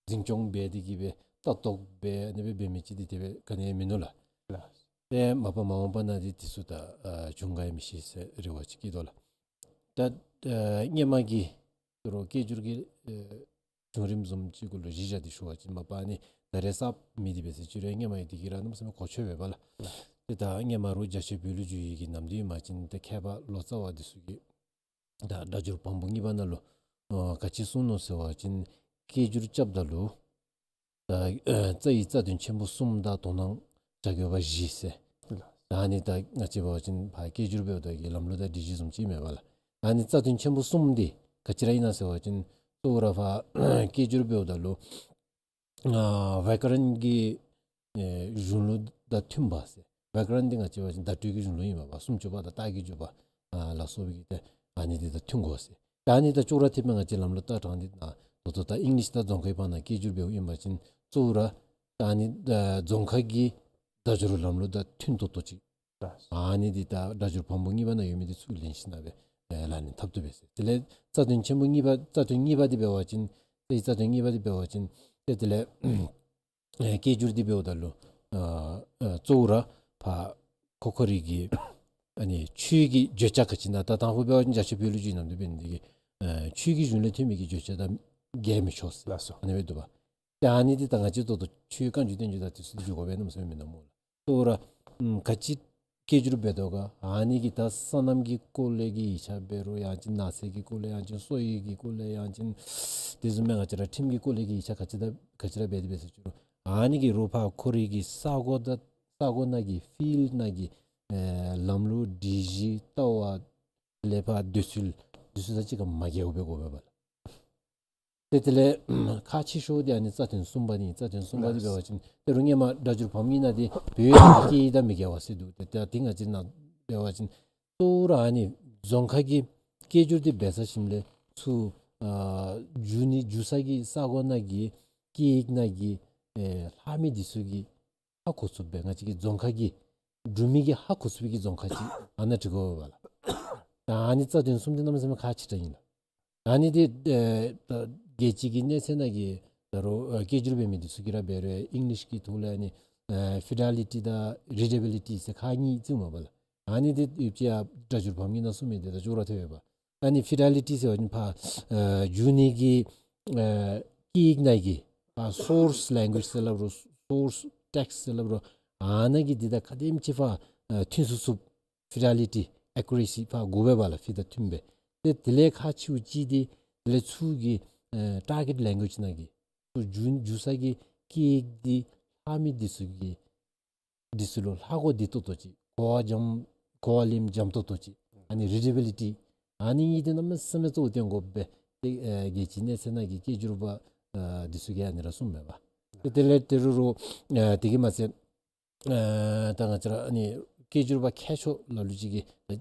འཛིན་སྐྱོང་འབད་དེ་གི་སྦེ་ལྟ་རྟོག་འབད་ཨ་ནི་སྦེ་འབད་མི་ཅིག་འདི་དེ་སྦེ་ག་ནི་ཡང་མིན་ནུག་ལགས། ལགས། ཏེ་མ་པ་མ་འོངས་པ་ནང་འདི་དེ་ཚུ་ད་ཨེ་བྱུང་ག་ཡང་མི་ཤེས་ཟེར་རེ་བ་ཅིག་བསྐྱེད་དོ་ལགས། ད་ཨེ་སྔོན་མ་གི་དོ་རུང་སྐད་སྒྱུར་གྱི་ཨེ་བྱུང་རིམ་བཟུམ་ཅིག་གུ་ལུ་གཞི་བཞག་སྟེ་ཞུ་བ་ཅིན་མ་པ་ནི་ད་རེས་གསརཔ་མེད་དེ་འབད་ཟེར་ཅི་རུང་སྔོན་མ་ཡང་དེ་གི་ར་གནམ་མེད་ས་མེད་གོ་ཆོད་པས་པ་ལགས། ཏེ་ད་སྔོན་མ་རུང་རྒྱ་ཆེ་བོད་ལུ་བསྒྱུར་ཡི་གི་ནམ་དུས་ཨིན་པ་ཅིན་ཏེ་མཁས་པ་ལོ་ཙཱ་བ་འདི་ཚུ་གིས་ད་སྒྲ་སྒྱུར་བམ་པོ་གཉིས་པ་ནང་ལུ་ཨ་ག་ཅི་གསུངས་ནུག་ཟེར་བ་ཅིན་སྐད་སྒྱུར་རྐྱབ་ད་ལུ་ད་ཨ་རྩ་བའི་རྩ་དོན་ཆེན་པོ་གསུམ་དང་དོ་སྣང་བྱ་དགོས་པ་བཞི་ཟེར། ད་ཨ་ནི་ད་ང་བཅས་འབད་བ་ཅིན་ཕར་སྐད་སྒྱུར་འབདཝ་ད་གི་ལམ་ལུགས་དང་སྒྲིག་གཞི་བཟུམ་ཅིག་མས་པ་ལགས། ཨ་ནི་རྩ་དོན་ཆེན་པོ་གསུམ་འདི་ག་ཅི་ར་ཨིན་ན་ཟེར་བ་ཅིན་གཙོ་བོ་ར་ཕར་སྐད་སྒྱུར་འབདཝ་ད་ལུ་ཨ་བྱཱ་ཀ་རན་གྱི་ཨེ་གཞུང་ལུགས་དང་མཐུན་པ་ཟེར། བྱཱ་ཀ་རན་འདི་ང་བཅས་འབད་བ་ཅིན་བརྡ་སྤྲོད་ཀྱི་གཞུང་ལུགས་ཨིན་མས་པ། སུམ་ཅུ་པ་དང་རྟགས་ཀྱི་འཇུག་པ་ཨ་ལ་སོགས་པའི་གི་ཏེ་ཨ་ནི་འདི་དང་མཐུན་དགོ་ཟེར། ད་ཨ་ནི་དང་ཅོག་ར་འཐདཔ་སྦེ་ང་བཅས་ལམ་ལུགས་ལྟ་སྟངས་འདི་ནང་ད་ལྟོ་ད་ཨིང་ལིཤ་དང་རྫོང་ཁའི་བར་ན་སྐད་སྒྱུར་འབདཝ་ཨིན་པ་ཅིན་གཙོ་བོ་ར་ད་ཨ་ནི་ཨ་རྫོང་ཁ་གི་སྒྲ་སྒྱུར་ལམ་ལུགས་དང་མཐུན་ཏོག་ཏོ་ཅིག། ཨ་ནི་འདི་ད་སྒྲ་སྒྱུར་བམ་པོ་གཉིས་པ་ནང་ཡོད་མི་འདི་ཚུར་ལེན་ཞིན་ན་སྦེ་ཨེ་ལག་ལེན་འཐབ་བཏུབ་པས་ཟེར། དེ་ལས་རྩ་དོན་ཆེན་པོ་གཉིས་པ་རྩ་དོན་གཉིས་པ་འདི་འབད་བ་ཅིན་ཏེ་རྩ་དོན་གཉིས་པ་འདི་འབད་བ་ཅིན་ཏེ་དེ་ལས་ཨེ་སྐད་སྒྱུར་འདི་འབདཝ་ད་ལུ་ཨ་ཨ་གཙོ་བོ་ར་ཕར་ཁོ་ཁོ་རའི་གི་ཨ་ནི་ཆོས་ཀྱི་བརྗོད་བྱ་ག་ཅི་ཨིན་ན་ད་དང་ཕུ་འབད་བ་ཅིན་རྒྱ་ཆེ་བོད་ལུ་བསྒྱུར་ནམ་དུས་འབད་ནི་འདི་གིས་ཨ་ཆོས་ཀྱི་གཞུང་ལས་ཐོན་མི་གི་བརྗོད་བྱ་དང་འགལ་མི་ཆོག་ཟེར། ལགས་སོ། ཨ་ནི་སྦེ་འདུག་པ། ཏེ་ཨ་ནི་འདི་ད་ང་བཅས་ད་ལྟོ་ཆོས་བཀའ་འགྱུར་བསྟན་འགྱུར་དང་དེ་ཚུ་འདི་འགྱོ་དགོ་པས་ན་མ་སོང་མིན་ན་སྨོ་ལགས། གཙོ་བོ་ར་ཨམ་ག་ཅི་སྐད་སྒྱུར་འབད་དོ་ག་ཨ་ནི་གི་ད་སོ་ནམ་གྱི་སྐོར་ལས་ཀྱི་ཡིག་ཆ་འབད་རུང་ཡང་ཅིན་ནགས་ཚལ་གྱི་སྐོར་ལས་ཡང་ཅིན་སོ་ཡི་གི་སྐོར་ལས་ཡང་ཅིན་དེ་བཟུམ་སྦེ་ང་བཅས་ར་ཁྲིམས་ཀྱི་སྐོར་ལས་ཀྱི་ཡིག་ཆ་ག་ཅི་ད་ག་ཅི་ར་འབད་དེ་འབད་ཟེར་ཅི་རུང་ཨ་ནི་གི་རོགས་ཕར་ཁོ་རའི་གི་ས་གོ་ད་ས་གོ་ནང་གི་ཕིལཌ་ནང་གི་ ཨེ་ལམ་ལུགས་སྒྲིག་གཞི་ལྟ་བ་ལས་ཕར་འདོད་ཚུལ་འདི་ཚུ་དང་གཅིག་ཁར་མ་འགལཝ་སྦེ་དགོ་པས་པ་ལགས། ཏེ་དེ་ལས་ཁག་ཆེ་ཤོས་འདི་ཨ་ནི་རྩ་དོན་གསུམ་པ་འདི་ཨིན། རྩ་དོན་གསུམ་པ་འདི་འབད་བ་ཅིན་ཏེ་རུང་སྔོན་མ་སྒྲ་སྒྱུར་བམ་གྱི་ནང་འདི་བོད་ཡིག་དང་མི་འགལ་བ་ཟེར་འདུག། ཏེ་ད་འདི་ང་བཅས་ནཱ་འབད་བ་ཅིན་གཙོ་བོ་ར་ཨ་ནི་རྫོང་ཁ་གི་སྐད་སྒྱུར་འདི་འབད་ས་ཞིནམ་ལས་ཚུར་ཨ་བསྒྱུར་ནི་བསྒྱུར་ས་གི་ས་གོ་ནང་གི་སྐད་ཡིག་ནང་གི་ཨེ་ལྷག་མི་འདི་ཚུ་གིས་ཧ་གོ་ཚུགསཔ་སྦེ་ང་བཅས་ཀྱི་རྫོང་ཁ་གི་འབྲུག་མི་གིས་ཧ་གོ་ཚུགས་པའི་གི་རྫོང་ཁ་ཅིག་ཨ་ནཱ་འབྲི་དགོ་པས་ལགས། ད་ཨ་ནི་རྩ་དོན་གསུམ་འདི་གནམ་མེད་ས་མེད་ཁག་ཆེ་དྲགས་ཨིན་ལགས། ཨ་ནི་འདི་ཨེ་ད་རྒྱལ་སྤྱི་གི་གནས་ཚད་ནང་གི་ད་རུང་ཨེ་སྐད་སྒྱུར་འབད་མི་འདི་ཚུ་གིས་ར་འབད་རུང་ཨིང་ལིཤ་གི་ཐོག་ལས་ཨ་ནི་ཨེ་ཕི་ཌེ་ལི་ཊི་དང་རི་ཌེ་བི་ལི་ཊི་ཟེར་ཁག་གཉིས་བརྩིཝ་མས་པ་ལགས། ཨ་ནི་འདི་ཡོདཔ་ཅིག་ཡང་སྒྲ་སྒྱུར་བམ་གྱི་ནང་གསུངས་མི་འདི་དང་ཅོག་ར་འཐད་པས་པ། ཨ་ནི་ཕི་ཌེ་ལི་ཊི་ཟེར་བ་ཅིན་ཕར་ཨེ་བསྒྱུར་ནི་གི་ཨེ་སྐད་ཡིག་ནང་གི་ཨ་སོརསི་ལེང་གུ་ཨེཇ་ཟེར་སླབ་རུང་སོརསི་ཊེགསིཊ་ཟེར་སླབ་རུང་ཨ་ནཱ་གི་འདི་དང་ག་དེམ་ཅིག་ཕར་ཨེ་མཐུན་ཚུགས་ཚུགསཔ་ཕི་ཌེ་ལི་ཊི་ཨེ་ཀུ་རེ་སི་ཕར་དགོ་པས་པ་ལགས། ཕི་དང་མཐུནམ་སྦེ། ཏེ་དེ་ལས་ཁག་ཆེཝ་ཅིག་འདི་དེ་ལས་ཚུར་གྱི་ཨེ་ཊར་གེཊ་ལེང་གུ་ཨེཇ་ནང་གི་ཚུར་བསྒྱུར་བསྒྱུར་ས་གི་སྐད་ཡིག་འདི་ལྷག་མི་འདི་ཚུ་གི་འདི་ཚུ་ལུ་ཧ་གོ་བདེ་ཏོག་ཏོ་ཅིག། གོ་བ་འཇམ་གོ་བ་ལེན་འཇམ་ཏོག་ཏོ་ཅིག། ཨ་ནི་རི་ཌེ་བི་ལི་ཊི། ཨ་ནི་གཉིས་འདི་གནམ་མེད་ས་མེད་གཙོ་བོ་བཏོན་དགོ་པས། ཏེ་ཨེ་རྒྱལ་སྤྱིའི་གནས་ཚད་ནང་གི་སྐད་སྒྱུར་པ་ཨེ་འདི་ཚུ་གིས་ཨ་ནི་ར་གསུངམ་མས་པ། ཏེ་དེ་ལས་ཏེ་རུང་རུང་ཨེ་དེ་གིས་མ་ཚད་ཨེ་ད་ང་བཅས་ར་ཨ་ནི་སྐད་སྒྱུར་པ་མཁས་མཆོག་ལ་ལུ་ཅིག་གིས་ཨེ་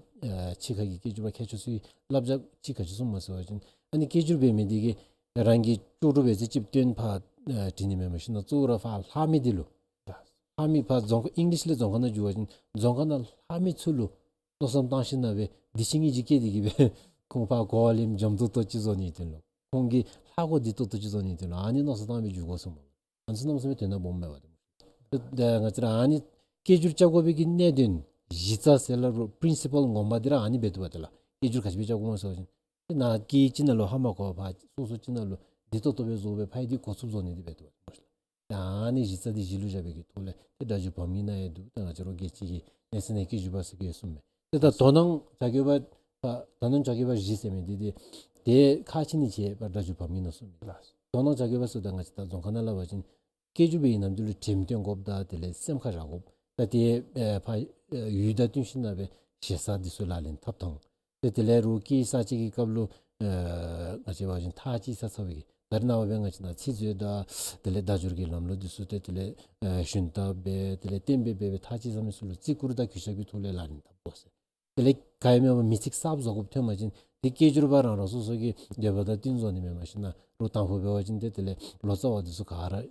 ཕྱི་ཁ་གི་སྐད་སྒྱུར་པ་མཁས་མཆོག་ཚུ་གིས་བསླབ་བྱ་ཅིག་ག་ཅི་གསུངམ་མས་ཟེར་བ་ཅིན་ཨ་ནི་སྐད་སྒྱུར་འབད་མི་འདི་གིས་རང་གི་ལྕོགས་གྲུབ་འབད་ཚེ་ཅིག་བཏོན་ཕར་ཨེ་བྲི་ནི་མེན། མ་གཞི་ནཱ་གཙོ་བོ་ར་ཕར་ལྷག་མི་འདི་ལུ་ལྷག་མི་ཕར་རྫོང་ཁ་ཨིང་ལིཤ་ལས་རྫོང་ཁ་ནང་བསྒྱུར་བ་ཅིན་རྫོང་ཁ་ནང་ལྷག་མི་ཚུ་ལུ་མནོ་བསམ་བཏང་ཞིནམ་ལས་འདི་ཅིག་ངེ་གི་སྐད་འདི་གིས་སྦེ་ཁོང་ཕར་གོ་བ་ལེན་འཇམ་ཏོག་ཏོ་ཅིག་བཟོ་ནིའི་དོན་ལུ་ཁོང་གིས་ཧ་གོ་བདེ་ཏོག་ཏོ་ཅིག་བཟོ་ནིའི་དོན་ལུ་ཨ་ནི་མནོ་བསམ་བཏང་སྦེ་བསྒྱུར་དགོ་གསུངམ་མས། ཨ་ནི་ཚུ་གནམ་མེད་ས་མེད་དོན་དག་སྦོམ་མས་པ་ཏེ། ཏེ་ང་བཅས་ར་ཨ་ནི་སྐད་སྒྱུར་རྐྱབ་དགོ་པའི་གི་གནད་དོན་གཞི་རྩ་ཟེར་སླབ་རུང་པི་རིན་སི་པཱལ་ངོ་མ་འདི་ར་ཨ་ནི་འབད་དོ་བ་ཏེ་ལགས། སྐད་སྒྱུར་ག་ཅི་སྦེ་རྐྱབ་དགོཔ་སྨོ་ཟེར་བ་ཅིན་ཏེ་ནཱ་སྐད་ཅིག་ནང་ལུ་ཧ་མ་གོ་བར་སོ་སོ་ཅིག་ནང་ལུ་བདེ་ཏོག་ཏོ་སྦེ་བཟོ་སྦེ་ཕར་འདི་གོ་ཚུགསཔ་བཟོ་ནི་འདི་འབད་དོ་བ་ཏེ། ད་ཨ་ནི་གཞི་རྩ་འདི་གཞི་ལུ་བཞག་པའི་གི་ཐོག་ལས་ཏེ་སྒྲ་སྒྱུར་བམ་གྱི་ནང་ཡང་འདུག། ད་ང་བཅས་ར་རྒྱལ་སྤྱི་གི་གནས་ཚད་ནང་སྐད་སྒྱུར་པ་ཟེར་གྱི་ཡོད་གསུངམ་མས། ཏེ་ད་དོ་སྣང་བྱ་དགོས་པ་ད་དོ་སྣང་བྱ་དགོས་པ་བཞི་ཟེར་མི་འདི་ཏེ་ཏེ་ཁག་ཆེ་ནི་ཅིག་ཡོདཔ་སྒྲ་སྒྱུར་བམ་གྱི་ནང་གསུངམ་མས། དོ་སྣང་བྱ་དགོས་པ་ཟེརཝ་ད་ང་བཅས་ད་རྫོང་ཁ་ནང་སླབ་པ་ཅིན་སྐད་སྒྱུར་པའི་གི་ནམ་དུས་ལུ་དྲནམ་སྟོན་དགོཔ་དང་དེ་ལས་སེམས་ཁར་བཞག་དགོཔ་ད་ཏེ་ཨེ་ཕར་ཨེ་ཡུལ་དང་བསྟུན་ཞིནམ་ལས་ཞེ་ས་འདི་ཚུ་ལག་ལེན་འཐབ་ཐངས། ཏེ་དེ་ལས་རུང་སྐད་གསར་བཅད་ཀྱི་སྐབས་ལུ་ཨེ་ང་བཅས་འབད་བ་ཅིན་ཐག་བཅད་ས་ཚར་བའི་གི་ད་རེས་ནངས་པ་སྦེ་ང་བཅས་ནཱ་ཚིག་མཛོད་དང་དེ་ལས་སྒྲ་སྒྱུར་གྱི་ལམ་ལུགས་འདི་ཚུ་ཏེ་དེ་ལས་ཨེ་ཞུན་དག་སྦེ་དེ་ལས་གཏན་འབེབས་འབད་སྦེ་ཐག་བཅད་ས་མི་ཚུ་ལུ་བརྩི་བཀུར་དང་གུས་ཞབས་ཀྱི་ཐོག་ལས་ལག་ལེན་འཐབ་དགོ་ཟེར། དེ་ལས་ག་ཡང་མེད་པར་མི་ཚིག་གསརཔ་བཟོ་དགོཔ་ཐོན་པ་ཅིན་ཏེ་སྐད་སྒྱུར་པ་རང་རང་སོ་སོ་གི་འདོད་པ་དང་བསྟུན་བཟོ་ནི་མེན། མ་གཞི་ནཱ་རུང་དང་ཕུ་འབད་བ་ཅིན་ཏེ་དེ་ལས་ལོ་ཙཱ་བ་འདི་ཚུ་ག་ར་ཨེ་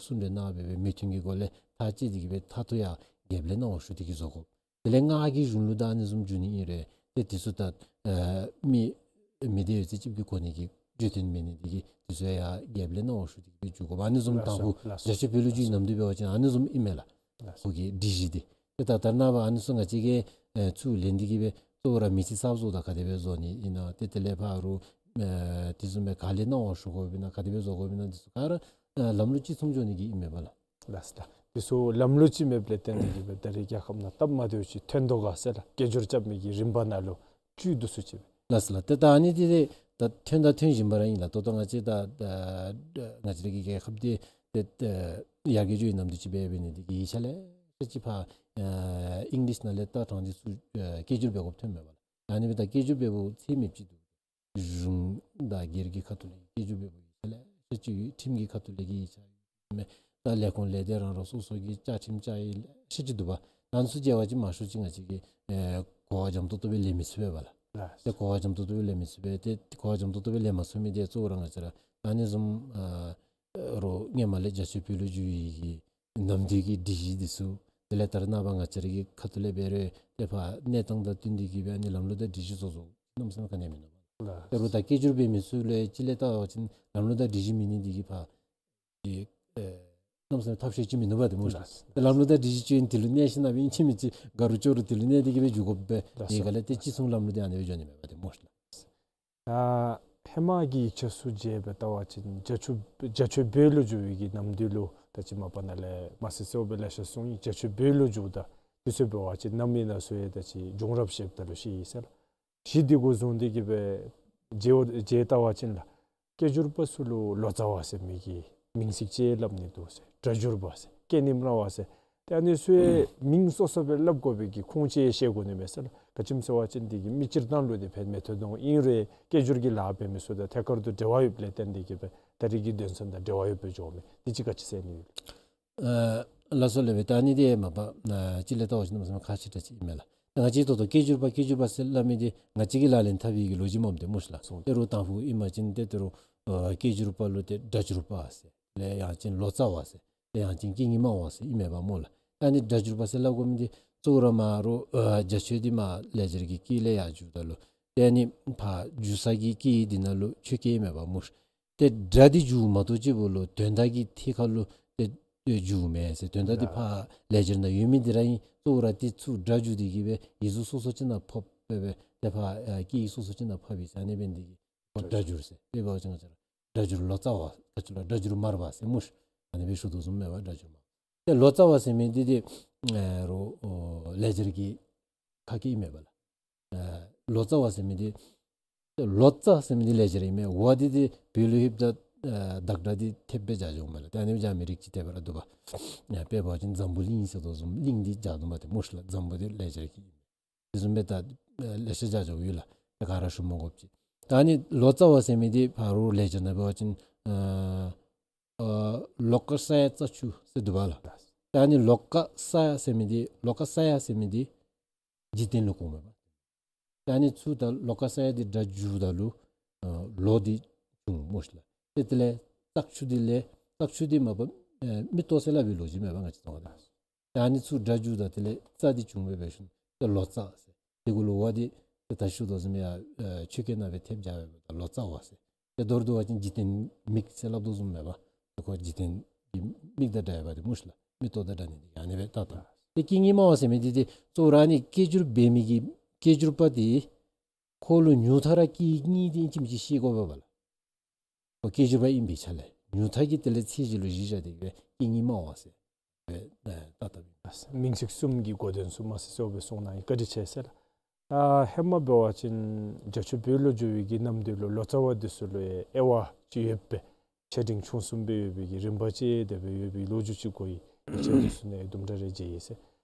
གསུང་གྲོས་གནང་སྦེ་སྦེ་མོས་མཐུན་གྱི་སྒོ་ལས་ཐག་བཅད་དེ་གིས་སྦེ་མཐར་ཐུག་ཡང་རྒྱལཔོ་ལས་གནང་བ་ཞུ་སྟེ་གིས་བཟོ་དགོ། དེ་ལས་སྔགས་ཀྱི་གཞུང་ལུགས་དང་ཨ་ནི་བཟུམ་བསྒྱུར་ནི་ཨིན་རུང་ཏེ་འདི་ཚུ་ད་ཨེ་མི་མི་སྡེ་ཡོད་ཚད་ཅིག་གིས་གོ་ནི་གི་བརྗོད་དོན་མེད་ནི་འདི་གིས་འདི་ཚུ་ཡང་རྒྱལཔོ་ལས་གནང་བ་ཞུ་སྟེ་གིས་སྦེ་བསྒྱུར་དགོ་པས། ཨ་ནི་བཟུམ་དང་ཕུ་ལགས་སོ། རྒྱ་ཆེ་བོད་ལུགས་བསྒྱུར་ནམ་དུས་འབད་བ་ཅིན་ཨ་ནི་བཟུམ་ཨིན་མས་ལགས། ལགས་སོ། ཁོ་གི་སྒྲིག་གཞི་འདི། ཏེ་ད་ད་རེས་ནངས་པ་ཨ་ནི་ཚུ་ང་བཅས་ཀྱིས་ཨེ་ཚུར་ལེན་ཏེ་གིས་སྦེ་གཙོ་བོ་ར་མི་ཚིག་གསརཔ་བཟོཝ་ད་ག་དེ་སྦེ་བཟོ་ནི་ཨིན་ན། ཏེ་དེ་ལས་ཕར་རུང་ཨེ་དེ་བཟུམ་སྦེ་ག་ལས་གནང་བ་ཞུ་དགོཔ་ཨིན་ན་ག་དེ་སྦེ་བཟོ་དགོཔ་ཨིན་ན་འདི་ཚུ་ག་ར་ཨེ་ལམ་ལུགས་གཅིག་མཚུངས་འགྱོ་ནི་གི་ཨིན་མས་པ་ལགས། ལགས་སོ་ལགས། འདི་ཚུ་ལམ་ལུགས་གཅིག་མེདཔ་ལས་བརྟེན་ཏེ་གིས་སྦེ་ད་རེས་རྒྱལ་ཁབ་ནང་སྟབས་མ་བདེཝ་ཅིག་ཐོན་དོ་ག་ཟེར་ལགས། སྐད་སྒྱུར་རྐྱབ་མི་གི་རིམ་པ་ནང་ལུ་བཅུད་འདི་ཚུ་ཅིག་སྦེ། ལགས་སོ་ལགས། ཏེ་ད་ཨ་ནི་འདི་ཏེ་ད་ཐོན་དང་ཐོན་བཞིན་པ་ར་ཨིན་ལགས། ད་ལྟོ་ང་བཅས་ད་ད་ང་བཅས་ར་གི་རྒྱལ་ཁབ་འདི་ཏེ་ཡར་རྒྱས་འགྱོ་བའི་ནམ་དུས་ཅིག་སྦེ་འབད་ནི་འདི་གིས་ཡིག་ཆ་ལེ་ཤ་ཅིག་ཕར་ཨེ་ཨིང་ལིཤ་ནང་ལས་ལྟ་དྲངས་ཏེ་ཚུར་ཨེ་སྐད་སྒྱུར་འབད་དགོཔ་ཐོན་མས་པ་ལགས། ཨ་ནི་སྦེ་ད་སྐད་སྒྱུར་འབདཝ་ཚད་མེདཔ་ཅིག་འདུག། གཞུང་དང་སྒེར་གྱི་ཁ་ཐུག་ལས་སྐད་སྒྱུར་འབདཝ་ཡིག་ཆ་ལེ་ཤ་ཅིག་ཡོད། ཁྲིམས་ཀྱི་ཁ་ཐུག་ལས་ཀྱི་ཡིག་ཆ་ཡོད་མས། ད་ལས་ཁུངས་ལས་སྡེ་རང་རང་སོ་སོ་གི་བཅའ་ཁྲིམས་བཅའ་ཡིག་ལེ་ཤ་ཅིག་འདུག་པ། ཨ་ནི་ཚུ་མཇལ་བ་ཅིན་མང་ཤོས་ཅིག་ང་བཅས་ཀྱིས་ཨེ་གོ་བ་འཇམ་ཏོག་ཏོ་སྦེ་ལེན་མི་ཚུགས་པས་པ་ལགས། ལགས། ཏེ་གོ་བ་འཇམ་ཏོག་ཏོ་སྦེ་ལེན་མི་ཚུགས་པས། ཏེ་གོ་བ་འཇམ་ཏོག་ཏོ་སྦེ་ལེན་མ་ཚུགས་མི་འདི་གཙོ་བོ་ར་ང་བཅས་ར་ཨ་ནི་བཟུམ་ཨ་རོགས་སྔོན་མ་ལས་རྒྱ་ཆེ་བོད་ལུགས་བསྒྱུར་བའི་གི་ནམ་དུས་ཀྱི་སྒྲིག་གཞི་འདི་ཚུ་དེ་ལས་ད་རེས་ནངས་པ་ང་བཅས་ར་གི་ཁ་ཐུག་ལས་འབད་རུང་ཏེ་ཕར་གནས་སྟངས་དང་བསྟུན་ཏེ་གིས་སྦེ་ཨ་ནི་ལམ་ལུགས་དང་སྒྲིག་གཞི་བཟོ་བཟོཝ་གནམ་མེད་ས་མེད་ག་ནི་ཡང་མིན་འདུག་པ། ལགས། ད་རུང་ད་སྐད་སྒྱུར་འབད་མི་ཚུ་ལུ་ཡང་ཅིག་ལས་བལྟ་བ་ཅིན་ལམ་ལུགས་དང་སྒྲིག་གཞི་མེད་ནི་འདི་གིས་ཕར་ཏེ་ཨེ་གནམ་མེད་ས་མེད་ཐབས་ཤེས་ཅིག་མིན་འདུག་པ་ཏེ་སྨོ་ཤིག། ལགས། ཏེ་ལམ་ལུགས་དང་སྒྲིག་གཞི་ཅིག་ཨིན། དེ་ལུ་གནས་ཞིནམ་ལས་ཨིན་ཅི་མིན་ཅི་དགའ་རུང་སྐྱོ་རུང་དེ་ལུ་གནས་ཏེ་གིས་སྦེ་འགྱོ་དགོ་པས། ལགས་སོ། དེ་ག་ལས་ཏེ་ཅིག་མཚུངས་ལམ་ལུགས་འདི་ཨ་ནི་སྦེ་འགྱོ་ནི་མས་པ་ཏེ་སྨོ་ཤིག། ལགས། ད་ཧེ་མ་གི་ཡིག་ཆ་ཚུ་མཇལ་སྦེ་བལྟ་བ་ཅིན་རྒྱ་ཆེ་རྒྱ་ཆེ་བོད་ལུགས་བསྒྱུར་བའི་གི་ནམ་དུས་ལུ་ད་ཅི་མ་པ་ནཱ་ལས་མ་ཟེར་གསལཝ་སྦེ་ལེ་ཤ་གསུངས་ཡི། རྒྱ་ཆེ་བོད་ལུགས་བསྒྱུརཝ་ད་འདི་ཚུ་འབད་བ་ཅིན་གནམ་མེད་ས་མེད་ད་ཅི་བྱུང་རབས་བཤདཔ་ད་ལུ་ཤེས་ཡི་ཟེར་ལགས། གཞི་འདི་གུ་བཟུང་སྟེ་གིས་སྦེ་མཇལ་མཇལ་བལྟ་བ་ཅིན་ལགས། སྐད་སྒྱུར་པ་ཚུ་ལུ་ལོ་ཙཱ་བ་ཟེར་མི་གི་མིང་ཚིག་ཅིག་སླབ་ནི་འདུག་ཟེར། སྒྲ་སྒྱུར་པ་ཟེར། སྐད་རྙིང་ར་བ་ཟེར། ཏེ་ཨ་ནི་ཚུ་ཡང་མིང་སོ་སོ་སྦེ་སླབ་དགོ་པའི་གི་ཁུངས་ཅིག་ཡང་བཤད་དགོ་ནི་མས་ཟེར་ལགས། ག་ཅི་སྨོ་ཟེར་བ་ཅིན་འདི་གིས་མི་སྤྱིར་བཏང་ལུ་འདི་ཕན་མི་ཐོགས་དོ། ཨིན་རུང་སྐད་སྒྱུར་གྱི་ལཱ་འབད་མི་ཚུ་དང་ཐད་ཀར་དུ་འབྲེལ་བ་ཡོདཔ་ལས་བརྟེན་འདི་གིས་སྦེ་ད་རིས་ཀྱི་དོན་ཚན་དང་འབྲེལ་བ་ཡོདཔ་སྦེ་འགྱོཝ་མས། འདི་ཅིག་ག་ཅི་ཟེར་ནི་ཡོད། ཨ་ལགས་སོ་ལགས། ད་ཨ་ནི་འདི་མ་པ་ཨ་ཅིག་ལས་བལྟ་བ་ཅིན་ནམ་ཟེར་ན་ཁག་ཆེ་དྲགས་ཅིག་ཨིན་མས་ལགས། ད་ང་བཅས་ད་ལྟོ་སྐད་སྒྱུར་པ་སྐད་སྒྱུར་པ་ཟེར་སླབ་མི་འདི་ང་བཅས་ཀྱིས་ལག་ལེན་འཐབ་པའི་གི་ལོ་རྒྱུས་མས་ཏེ་སྨོ་ལགས། སོ་ཏེ་རུང་དང་ཕུ་ཨིན་པ་ཅིན་ཏེ་ད་རུང་ཨ་སྐད་སྒྱུར་པ་ལུ་ཏེ་སྒྲ་སྒྱུར་པ་ཟེར་ལས་ཡང་ཅིན་ལོ་ཙཱ་བ་ཟེར་ལས་ཡང་ཅིན་སྐད་རྙིང་མ་བ་ཟེར་ཨིན་མས་པ་སྨོ་ལགས། ད་ཨ་ནི་སྒྲ་སྒྱུར་པ་ཟེར་སླབ་དགོ་མི་འདི་གཙོ་བོ་ར་མ་རུང་ཨ་བརྒྱ་ཆོས་འདི་མ་ལེགས་སྦྱར་གྱི་སྐད་ལས་ཡར་བསྒྱུརཝ་ད་ལུ་ཏེ་ཨ་ནི་ཕར་བསྒྱུར་ས་གི་སྐད་འདི་ནང་ལུ་ཆོས་སྐད་ཨིན་མས་པ་སྨོ། ཏེ་སྒྲ་འདི་བསྒྱུརཝ་མ་གཏོགས་གཅིག་པོ་ལུ་དོན་དག་གི་ཐད་ཁར་ལུ་ཏེ་ཏེ་བསྒྱུརཝ་མེན་ཟེར། དོན་དག་འདི་ཕར་ལེགས་སྦྱར་ནང་ཡོད་མི་འདི་ར་ཨིན། གཙོ་བོ་ར་ཏེ་ཚུར་སྒྲ་བསྒྱུར་ཏེ་གིས་སྦེ་ཡིག་གཟུགས་སོ་སོ་ཅིག་ནང་ཕབ་སྦེ་སྦེ་ཏེ་ཕར་ཨ་སྐད་ཡིག་སོ་སོ་ཅིག་ནང་ཕབ་ཨིན་ཟེར། ཨ་ནི་འབད་ནི་འདི་གིས་སྒྲ་སྒྱུར་ཟེར། དཔེ་འབད་བ་ཅིན་ང་བཅས་ར་སྒྲ་སྒྱུར་ལོ་ཙཱ་བ་ག་ཅི་ལོ་སྒྲ་སྒྱུར་མར་པ་ཟེར་སྨོ་ཤ། ཨ་ནི་སྦེ་ཞུ་དོ་བཟུམ་མས་པ་སྒྲ་སྒྱུར་མར། ཏེ་ལོ་ཙཱ་བ་ཟེར་མི་འདི་ཏེ་ཨ་རུང་ཨོ་ལེགས་སྦྱར་གྱི་ཁ་སྐད་ཨིན་མས་པ་ལགས། ཨ་ལོ་ཙཱ་བ་ཟེར་མི་འདི་ལོ་ཙཱ་ཟེར་མི་འདི་ལེགས་སྦྱར་ཨིན་མས། བ་འདི་ཏེ་བོད་ལུ་ལྷོདཔ་ད་ཨ་བདག་སྒྲ་འདི་ཐེབས་སྦེ་སྦྱར་འགྱོཝ་མས་ལགས། ཏེ་ཨ་ནི་སྦེ་སྦྱར་མི་རིགས་ཅིག་ཏེ་འབད་ར་འདུག་པ། ཨ་དཔེ་འབད་བ་ཅིན་འཛམ་བུ་གླིང་ཟེར་དོ་བཟུམ་གླིང་འདི་སྦྱར་དོ་མས་ཏེ་སྨོ་ཤ་ལགས། འཛམ་བུ་འདི་ལེགས་སྦྱར་གྱི་ཨིན་མས། དེ་བཟུམ་སྦེ་ད་ཨ་ལེ་ཤ་སྦྱར་འགྱོཝ་ཡོད་ལགས། ཏེ་ག་ར་ཞུ་མ་དགོཔ་ཅིག། ད་ཨ་ནི་ལོ་ཙཱ་བ་ཟེར་མི་འདི་ཕར་རུང་ལེགས་སྦྱར་ནང་འབད་བ་ཅིན་ཨ་ཨ་ལོ་ཀ་ས་ཡ་ཙ་ཆུ་ཟེར་འདུག་པ་ལགས། ད་ཨ་ནི་ལོ་ཀ་ས་ཡ་ཟེར་མི་འདི་ལོ་ཀ་ས་ཡ་ཟེར་མི་འདི་འཇིག་རྟེན་ལུ་གོཝ་མས་པ། ད་ཨ་ནི་ཚུར་ད་ལོ་ཀ་ས་ཡ་འདི་སྒྲ་བསྒྱུརཝ་ད་ལུ་ཨ་ལོ་འདི་བྱུང་སྨོ་ཤ་ལགས། ཏེ་དེ་ལས་ཙ་ཆུ་འདི་ལས་ཙ་ཆུ་འདི་མ་པ་ཨ་མིག་ཏོ་ཟེར་སླབ་པའི་ལོ་རྒྱུས་མས་པ་ང་བཅས་ཚུ་ད། ད་ཨ་ནི་ཚུར་སྒྲ་བསྒྱུརཝ་ད་དེ་ལས་ཙ་འདི་བྱུང་སྦེ་འབད་ཞིནམ་ཏེ་ལོ་ཙཱ་ཟེར། དེ་གུ་ལུ་བ་འདི་ཏེ་ད་ཞུ་དོ་བཟུམ་ཡར་ཨ་ཆོས་སྐད་ནང་སྦེ་ཐེབས་སྦྱར་སྦེ་ད་ལོ་ཙཱ་བ་ཟེར། ཏེ་མདོར་བསྡུ་བ་ཅིན་འཇིག་རྟེན་མིག་ཟེར་སླབ་དོ་བཟུམ་མས་པ། ཏེ་ཁོ་འཇིག་རྟེན་གྱི་མིག་དང་འདྲ་བ་འདི་སྨོ་ཤ་ལགས། མིག་ཏོ་དང་འདྲ་ནི་འདི་ཨ་ནི་སྦེ་བལྟ་དོ། ཏེ་སྐད་རྙིང་མ་བ་ཟེར་མི་འདི་ཏེ་གཙོ་བོ་ར་ཨ་ནི་སྐད་སྒྱུར་འབད་མི་གི་སྐད་སྒྱུར་པ་འདི་ཁོ་ལུ་ཉུང་མཐའ་ར་སྐད་རྙིང་འདི་ཨིན་ཅི་མིན་ཅི་ཤེས་དགོ་པས་པ་ལགས། ཁོ་སྐད་སྒྱུར་པ་ཨིན་པའི་ཆ་ལས་ཉུང་མཐའ་གི་དེ་ལས་ཚད་གཞི་ལུ་གཞི་བཞག་སྟེ་གིས་སྦེ་སྐད་རྙིང་མ་བ་ཟེར་སྦེ་ད་བཏགས་བཏགསཔ་ཨིན། མིང་ཚིག་གསུམ་གྱི་གོ་དོན་ཚུ་མ་སི་སོ་སྦེ་གསུངས་གནང་ཡི། བཀའ་དྲིན་ཆེ་ཟེར་ལགས། ཨ་ཧེ་མ་འབད་བ་ཅིན་རྒྱ་ཆོས་བོད་ལུ་འགྱོ་བའི་གི་གནམ་དུས་ལུ་ལོ་ཙཱ་བ་འདི་ཚུ་ལུ་ཡང་དབྱེ་བ་ཅིག་ཡོད་པས། ཆེ་འབྲིང་ཆུང་གསུམ་སྦེ་ཡོད་པའི་གི་རིམ་པ་ཅིག་དེ་སྦེ་ཡོད་པའི་ལོ་རྒྱུས་ཅིག་གོ་ཡི། ཡིག་ཆ་འདི་ཚུ་ནང་དུམ་གྲ་རེ་མཇལ་ཡི་ཟེར།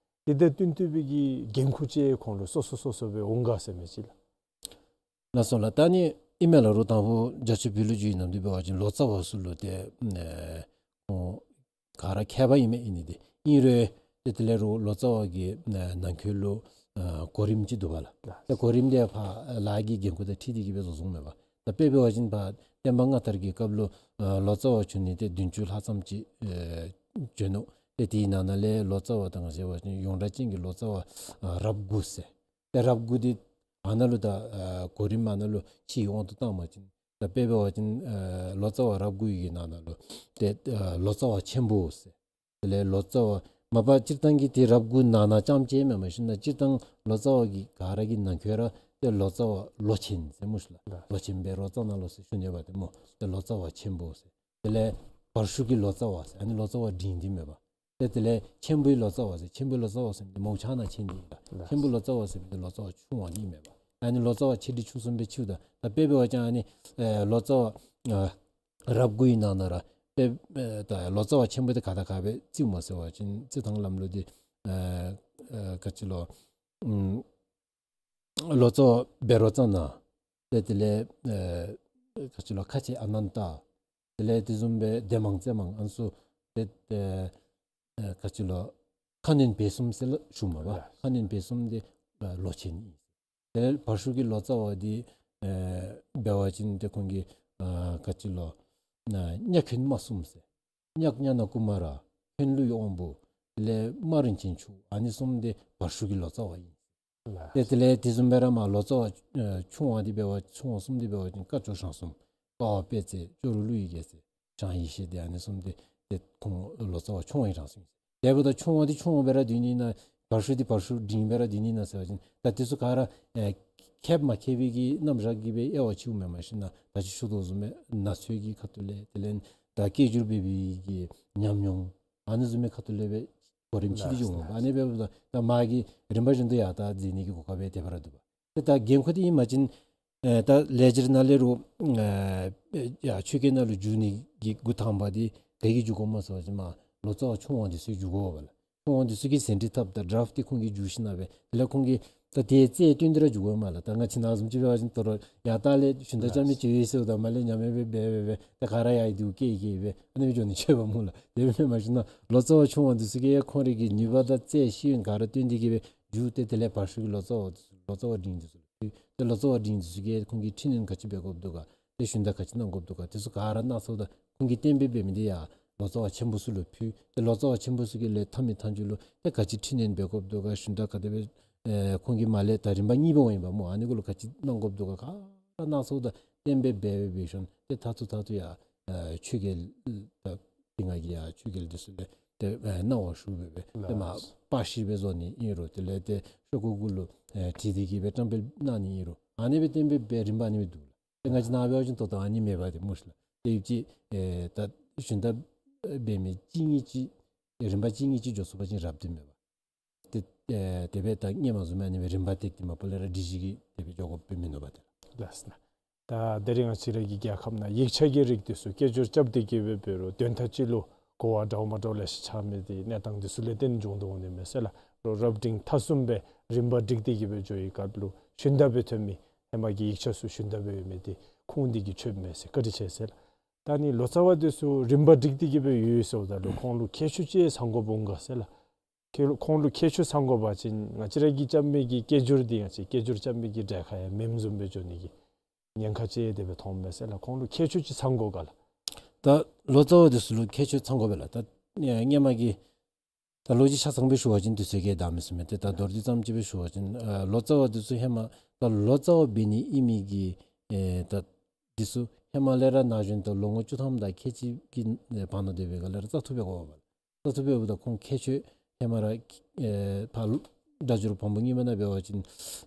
དེ་དང་བསྟུན་ཏེ་སྦེ་གི་འགན་ཁུར་ཅིག་ཁོང་ལུ་སོ་སོ་སོ་སོ་སྦེ་འོང་ག་ཟེར་མི་ཅིག་ལགས། ལགས་སོ་ལགས། ད་ཨ་ནི་ཨིན་མས་ལགས། རུང་དང་ཕུ་རྒྱ་ཆོས་བོད་ལུ་འགྱོ་བའི་གནམ་དུས་འབད་བ་ཅིན་ལོ་ཙཱ་བ་ཚུ་ལུ་ཏེ་ཨེ་ཁོང་ག་ར་མཁས་པ་ཨིན་མས། ཨིན་ནི་འདི་ཨིན་རུང་ཏེ་དེ་ལས་རུང་ལོ་ཙཱ་བ་གི་ཨེ་ནང་འཁོད་ལུ་ཨེ་གོ་རིམ་ཅིག་འདུག་པ་ལགས། ཏེ་གོ་རིམ་འདི་ཕར་ལཱ་གི་འགན་ཁུར་དང་འཁྲིལ་ཏེ་གིས་སྦེ་བཟོ་བཟོཝ་མས་པ། ད་དཔེ་འབད་བ་ཅིན་ཕར་བསྟན་པ་སྔ་དར་གྱི་སྐབས་ལུ་ཨེ་ལོ་ཙཱ་བ་བྱོན་ནི་ཏེ་བདུན་ཅུ་ལྷག་ཙམ་ཅིག་ཨེ་བྱོན་ནུག། ཏེ་དེའི་ནང་ན་ལས་ལོ་ཙཱ་བ་ད་ང་བཅས་འབད་བ་ཅིན་ཡོངས་གྲགས་ཅན་གྱི་ལོ་ཙཱ་བ་ཨེ་རབས་དགུ་ཟེར། ཏེ་རབས་དགུ་འདི་ཨ་ནཱ་ལུ་ད་ཨ་གོ་རིམ་ཨ་ནཱ་ལུ་ཕྱིའི་དབང་དུ་བཏང་བ་ཅིན་ད་དཔེ་འབད་བ་ཅིན་ཨ་ལོ་ཙཱ་བ་རབས་དགུ་ཡི་གི་ནང་ན་ལུ་ཏེ་ཨ་ལོ་ཙཱ་བ་ཆེན་པོ་ཟེར། དེ་ལས་ལོ་ཙཱ་བ་མ་པ་སྤྱིར་བཏང་གི་ཏེ་རབས་དགུ་ནང་ན་རྐྱངམ་ཅིག་མེན་མ་ཤེས་ན་སྤྱིར་བཏང་ལོ་ཙཱ་བ་གི་ག་ར་གི་ནང་འཁོད་ར་ཏེ་ལོ་ཙཱ་བ་ལོ་ཆེན་ཟེར་སྨོ་ཤ་ལགས། ལོ་ཆེན་བཻ་རོ་ཙ་ན་ལོ་ཟེར་ཞུ་ནི་པ་ཏེ་སྨོ། ཏེ་ལོ་ཙཱ་བ་ཆེན་པོ་ཟེར། དེ་ལས་བར་ཤུགས་ཀྱི་ལོ་ཙཱ་བ་ཟེར། ཨ་ནི་ལོ་ཙཱ་བ་འབྲིང་འདི་མེན་པ། ཏེ་དེ་ལས་ཆེན་པོའི་ལོ་ཙཱ་བ་ཟེར། ཆེན་པོའི་ལོ་ཙཱ་བ་ཟེར་མི་འདི་མོ་ཆ་ན་ཆེན་འདི་ཨིན་ལགས། ཆེན་པོའི་ལོ་ཙཱ་བ་ཟེར་མི་འདི་ལོ་ཙཱ་བ་ཆུང་བ་འདི་མེན་པ། ཨ་ནི་ལོ་ཙཱ་བ་ཆེ་འབྲིང་ཆུང་གསུམ་སྦེ་ཕྱེཝ་ད་ད་དཔེ་འབད་བ་ཅིན་ཨ་ནི་ཨེ་ལོ་ཙཱ་བ་ཨ་རབས་དགུའི་ནང་ན་ར་དཔེ་ཨེ་ད་ལོ་ཙཱ་བ་ཆེན་པོ་འདི་ག་དང་ག་སྦེ་རྩིཝ་སྨོ་ཟེར་བ་ཅིན་རྩི་ཐངས་ལམ་ལུགས་འདི་ཨེ་ཨེ་ག་ཅི་ལོ་ཨུམ་ལོ་ཙཱ་བ་བཻ་རོ་ཙ་ན། ཏེ་དེ་ལས་ཨེ་ག་ཅི་ལོ་ཁ་ཆེ་ཨ་ནན་ཏ། དེ་ལས་དེ་བཟུམ་སྦེ་སྡེ་མང་རྩེ་མང་ཨ་ནི་ཚུ་ཏེ་ཨེ་ཨེ་ག་ཅི་ལོ་ཁ་གནོན་བེ་གསུམ་ཟེར་ལགས་ཞུཝ་མས་པ། ཁ་གནོན་བེ་གསུམ་འདི་ཨེ་ལོ་ཆེན་ཨིན། དེ་ལས་བར་ཤུགས་ཀྱི་ལོ་ཙཱ་བ་འདི་ཨེ་འབད་བ་ཅིན་ཏེ་ཁོང་གི་ཨེ་ག་ཅི་ལོ་ཨེ་གཉའ་ཁྱོན་མ་གསུམ་ཟེར། གཉག་ཉ་ན་ཀུ་མ་ར། ཁྱོན་ལུས་དབང་པོ། དེ་ལས་མ་རིན་ཆེན་མཆོག། ཨ་ནི་གསུམ་འདི་བར་ཤུགས་ཀྱི་ལོ་ཙཱ་བ་ཨིན། ཏེ་དེ་ལས་དེ་བཟུམ་སྦེ་ར་མར་ལོ་ཙཱ་བ་ཨེ་ཆུང་བ་འདི་འབད་བ་ཆུང་བ་གསུམ་འདི་འབད་བ་ཅིན་སྐ་ཅོག་ཞང་གསུམ། སྤ་བ་དཔལ་བརྩེགས། ཅོག་རོ་ཀླུ་ཡི་རྒྱལ་མཚན། བྱང་ཡེ་ཤེས་སྡེ། ཨ་ནི་གསུམ་འདི་ཏེ་ཁོང་ལོ་ཙཱ་བ་ཆུང་བའི་གྲངས་སུ་ཨིན། དེ་འབདཝ་ད་ཆུང་བ་འདི་ཆུང་བ་སྦེ་ར་སྡོད་ནི་ན་བར་ཤུགས་འདི་བར་ཤུགས་འབྲིང་སྦེ་ར་སྡོད་ནི་ན་ཟེར་བ་ཅིན་ད་དེ་ཚུ་ག་ར་ཨེ་མཁསཔ་མ་མཁས་པའི་གི་རྣམ་གཞག་གིས་སྦེ་དབྱེ་བ་ཕྱེཝ་མེན་མ་ཤེས་ན་ད་ཅི་ཞུ་དོ་བཟུམ་སྦེ་ན་ཚོད་ཀྱི་ཁ་ཐུག་ལས་དེ་ལས་ད་སྐད་སྒྱུར་འབད་བའི་གི་ཉམས་མྱོང་ཨ་ནི་བཟུམ་མའི་ཁ་ཐུག་ལས་སྦེ་གོ་རིམ་ཕྱེ་སྟེ་འགྱོཝ་མས་པ། ཨ་ནི་འབདཝ་ད་ད་མར་གྱི་རིམ་པ་བཞིན་དུ་ཡར་ད་འཛེགས་ནི་གི་གོ་སྐབས་སྦེ་དེ་སྦེ་ར་འདུག་པ། ཏེ་ད་འགན་ཁུར་འདི་ཨིན་པ་ཅིན་ཨེ་ད་ལེགས་སྦྱར་ནང་ལས་རུང་ཨེ་ཡར་ཆོས་སྐད་ནང་ལུ་བསྒྱུར་ནི་གི་འགོ་དང་པ་འདི་ག་གིས་བསྒྱུར་དགོཔ་སྨོ་ཟེར་བ་ཅིན་མར་ལོ་ཙཱ་བ་ཆུང་བ་འདི་ཚུ་བསྒྱུར་དགོ་པས་ལགས། ཁོང་འདི་ཚུ་གིས་ཟིན་བྲིས་བཏབ་ད་ཌ་རཱཕཊ་འདི་ཁོང་གིས་བསྒྱུར་ཞིནམ་ལས་སྦེ་དེ་ལས་ཁོང་གིས་ད་དེ་རྩོད་བཏོན་ཏེ་ར་བསྒྱུར་དགོ་མས་ལགས། ད་ང་བཅས་ནཱ་བཟུམ་ཅིག་འབད་བ་ཅིན་ད་རུང་ཡར་ལྟག་ལས་ཞུན་དག་རྐྱབ་མི་ཅིག་ཡོད་ཟེརཝ་ད་མར་ལས་ཉམས་ཡང་སྦེ་འབད་འབད་འབད་ད་ག་ར་ཡར་འདི་བཀལ་བཀལ་སྦེ་ཨ་ནི་སྦེ་འགྱོ་ནི་ཅིག་འབདཝ་སྨོ་ལགས། དེ་སྦེ་མ་ཞུ་ན་ལོ་ཙཱ་བ་ཆུང་བ་འདི་ཚུ་གིས་ཁོང་རའི་གི་ནུས་པ་དང་རྩལ་ཤེས་ཡོན་ག་ར་བཏོན་ཏེ་གིས་སྦེ་བསྒྱུར་ཏེ་དེ་ལས་ཕར་ཤུལ་གྱི་ལོ་ཙཱ་བ་འདི་ཚུ་ལོ་ཙཱ་བ་འབྲིང་འདི་ཚུ་ལུ་ཕུལ། ཏེ་ལོ་ཙཱ་བ་འབྲིང་འདི་ཚུ་གིས་ཁོང་གིས་ཁྲིད་ནི་ག་ཅི་འབད་དགོཔ་འདུག་ག། ཏེ་ཞུན་དག་ག་ཅི་གནང་དགོཔ་འདུག་ག། དེ་ཚུ་ག་ར་སྣ་ཚོགས་དང་ཁོང་གིས་གཏན་འབེབས་འབད་མི་འདི་ཡང་ལོ་ཙཱ་བ་ཆེན་པོ་ཚུ་ལུ་ཕུལ། ཏེ་ལོ་ཙཱ་བ་ཆེན་པོ་ཚུ་གིས་ལས་མཐའ་མའི་མཐའ་མཇུག་ལུ་ཏེ་ག་ཅི་ཁྲིད་ནི་འབད་དགོཔ་འདུག་ག། ཞུན་དག་ག་དེ་སྦེ་ཨེ་ཁོང་གིས་མར་ལས་ད་རིམ་པ་གཉིས་པ་འོང་ཡི་པ་སྨོ། ཨ་ནི་གུ་ལུ་ག་ཅི་གནང་དགོཔ་འདུག་ག། ག་ར་སྣ་ཚོགས་དང་གཏན་འབེབས་འབད་འབད་འབད་ཞིནམ་ཏེ་མཐར་ཐུག་མཐར་ཐུག་ཡར་ཨེ་ཆོས་རྒྱལ་ད་དེ་སྔ་གི་ཡར་ཆོས་རྒྱལ་འདི་ཚུ་ལས་ཏེ་ཨེ་གནང་བ་ཞུ་སྦེ་སྦེ་ཏེ་མར་པར་ཤིང་སྦེ་བཟོ་ནི་ཨིན་རུང་དེ་ལས་ཏེ་ཤོག་ཀུ་གུ་ལུ་ཨེ་བྲིས་ཏེ་གིས་སྦེ་བཀྲམ་སྤེལ་གནང་ནི་ཨིན་རུང་ཨ་ནི་སྦེ་གཏན་འབེབས་འབད་རིམ་པ་ཨ་ནི་སྦེ་འདུག་ལགས། ཏེ་ང་བཅས་ནཱ་འབད་བ་ཅིན་ད་ལྟོ་ཨ་ནི་མེད་པ་དེ་སྨོ་ཤིག་ལགས། ཏེ་ཡུདཔ་ཅིག་ཨེ་ད་ཞུན་དག་འབད་མི་གཅིག་གཉིས་ཅིག་རིམ་པ་གཅིག་གཉིས་ཅིག་འགྱོ་ཚུགས་པ་ཅིན་རབ་ཏུ་མེད་པ། ཏེ་ཨེ་དེ་སྦེ་ད་སྔོན་མ་བཟུམ་ཨ་ནི་སྦེ་རིམ་པ་ཏིག་ཏིག་མ་པ་ལས་ར་སྒྲིག་གཞི་གིས་དེ་སྦེ་འགྱོ་དགོཔ་སྦེ་མིན་ནུག་པ་ཏེ་ལགས། ལགས་སོ། ད་ད་རིས་ང་བཅས་ར་གི་རྒྱལ་ཁབ་ནང་ཡིག་ཆ་གི་རིགས་འདི་ཚུ་སྐད་སྒྱུར་རྐྱབ་སྟེ་གིས་སྦེ་འབད་རུང་དོན་དག་ཅིག་ལུ་གོ་བ་འདྲཝ་མ་འདྲཝ་ལེ་ཤ་ཆགས་མི་འདི་གནས་སྟངས་འདི་ཚུ་ལས་བརྟེན་འབྱུང་དོ་འོང་ནི་མས་ཟེར་ལགས། རོགས་རབ་འབྲིང་ཐ་གསུམ་སྦེ་རིམ་པ་སྒྲིག་སྟེ་གིས་སྦེ་འགྱོ་བའི་སྐབས་ལུ་ཞུན་དག་སྦེ་ཐོན་མི་ཧེ་མ་གི་ཡིག་ཆ་ཚུ་ཞུན་དག་སྦེ་ཡོད་མི་འདི་ཁུངས་འདི་གིས་ཆོདཔ་མས་ཟེར་བཀའ་དྲིན་ཆེ་ཟེར་ལགས། ད་ནི་ལོ་ཙཱ་བ་འདི་ཚུ་རིམ་པ་སྒྲིག་སྟེ་གིས་སྦེ་ཡོད་ཡོད་ཟེརཝ་ད་ལུ་ཁོང་ལུ་ཁྱད་ཆོས་ཅིག་ཚང་དགོཔ་འོང་ག་ཟེར་ལགས། ཁྱེད་ལུ་ཁོང་ལུ་ཁྱད་ཆོས་ཚང་དགོ་པ་ཅིན་ང་བཅས་ར་གིས་རྐྱབ་མི་གི་སྐད་སྒྱུར་འདི་ང་བཅས་སྐད་སྒྱུར་རྐྱབ་མི་གི་གྲལ་ཁར་ཡང་མེནམ་བཟུམ་སྦེ་འགྱོ་ནི་གི་ཉེན་ཁ་ཅིག་དེ་སྦེ་མཐོངམ་མས་ཟེར་ལགས། ཁོང་ལུ་ཁྱད་ཆོས་ཅིག་ཚང་དགོ་ག་ལགས། ད་ལོ་ཙཱ་བ་འདི་ཚུ་ལུ་ཁྱད་ཆོས་ཚང་དགོ་པས་ལགས། ད་ཨེ་སྔོན་མ་གི་ད་ལོ་རྒྱུས་ཆ་ཚང་སྦེ་ཞུ་བ་ཅིན་དུས་ཚོད་ཀྱིས་འདང་མི་ཚུགས་མས། ཏེ་ད་མདོར་བསྡུས་ཙམ་ཅིག་སྦེ་ཞུ་བ་ཅིན་ཨ་ལོ་ཙཱ་བ་འདི་ཚུ་ཧེ་མ་ད་ལོ་ཙཱ་བ་འབད་ནི་ཨིན་མི་གི་ཨེ་ད་འདི་ཚུ་ཧེ་མ་ལས་ར་ན་གཞོན་དང་ལོ་ངོ་བཅུ་ཐམ་དང་ཁལ་གཅིག་གི་ཨེ་བར་ན་སྡོད་པའི་སྒང་ལས་ར་བཙག་འཐུ་འབད་དགོ་པས། བཙག་འཐུ་འབདཝ་ད་ཁོང་ཁྱད་ཆོས་ཧེ་མ་ར་ཨེ་ཕར་སྒྲ་སྒྱུར་བམ་པོ་རྙིང་མ་ནང་འབད་བ་ཅིན་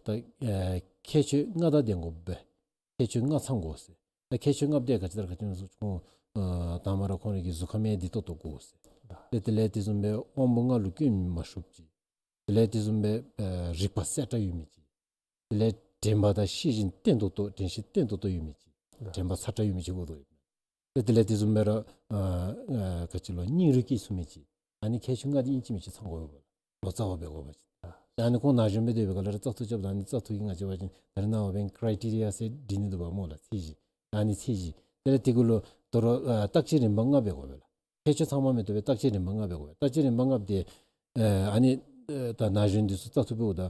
ད་ཨེ་ཁྱད་ཆོས་ལྔ་དང་ལྡན་དགོ་པས། ཁྱད་ཆོས་ལྔ་ཚང་དགོ་ཟེར། ད་ཁྱད་ཆོས་ལྔ་འདི་ག་ཅི་ལྟར་ག་ཅི་སྨོ་ཟེར་ཁོང་ཨ་དང་པ་ར་ཁོང་རའི་གི་གཟུགས་ཁམས་ཡང་བདེ་ཏོག་ཏོ་དགོ་ཟེར། ཏེ་དེ་ལས་དེ་བཟུམ་སྦེ་དབང་པོ་ལྔ་ལུ་སྐྱོན་མ་ཤོར་ཅིག། དེ་ལས་དེ་བཟུམ་སྦེ་ཨེ་རིག་པ་གསལ་དྲགས་ཡོད་མི་ཅིག། དེ་ལས་དྲན་པ་དང་ཤེས་བཞིན་བརྟན་ཏོག་ཏོ་དྲན་ཤེས་བརྟན་ཏོག་ཏོ་ཡོད་མི་ཅིག། དྲན་པ་ཚ་དྲགས་ཡོད་མི་ཅིག་དགོ་དོ་ཡོད། ཏེ་དེ་ལས་དེ་བཟུམ་སྦེ་ར་ཨ་ཨ་ག་ཅི་ལོ་སྙིང་རུས་སྐྱེས་ཚུགས་མི་ཅིག། ཨ་ནི་ཁྱད་ཆོས་ལྔ་འདི་ཨིན་ཅི་མིན་ཅི་ཚང་དགོ་པས། ལོ་ཙཱ་བ་འབད་དགོ་པ་ཅིན། ཨ་ནི་ཁོང་ན་གཞོན་སྦེ་སྡོད་པའི་སྒང་ལས་ར་བཙག་འཐུ་རྐྱབ་ད་ཨ་ནི་བཙག་འཐུ་གི་ང་བཅས་འབད་བ་ཅིན་ད་རེས་ནངས་པ་འབདན་ཀྲའི་ཊི་རི་ཡ་ཟེར་འབྲི་ནི་འདུག་པ་སྨོ་ལགས། ཚད་གཞི། ཨ་ནི་ཚད་གཞི། དེ་ལས་དེ་གུ་ལུ་དོ་རུང་ཨ་བརྟག་དཔྱད་རིམ་པ་ལྔ་འབད་དགོ་པས་ལགས། ཁྱད་ཆོས་ཚང་མ་མི་བཏུབ་པས། བརྟག་དཔྱད་རིམ་པ་ལྔ་འབད་དགོ་པས། བརྟག་དཔྱད་རིམ་པ་ལྔ་འདི་ཨ་ཨ་ནི་ཨ་ད་ན་གཞོན་འདི་ཚུ་བཙག་འཐུ་འབདཝ་ད་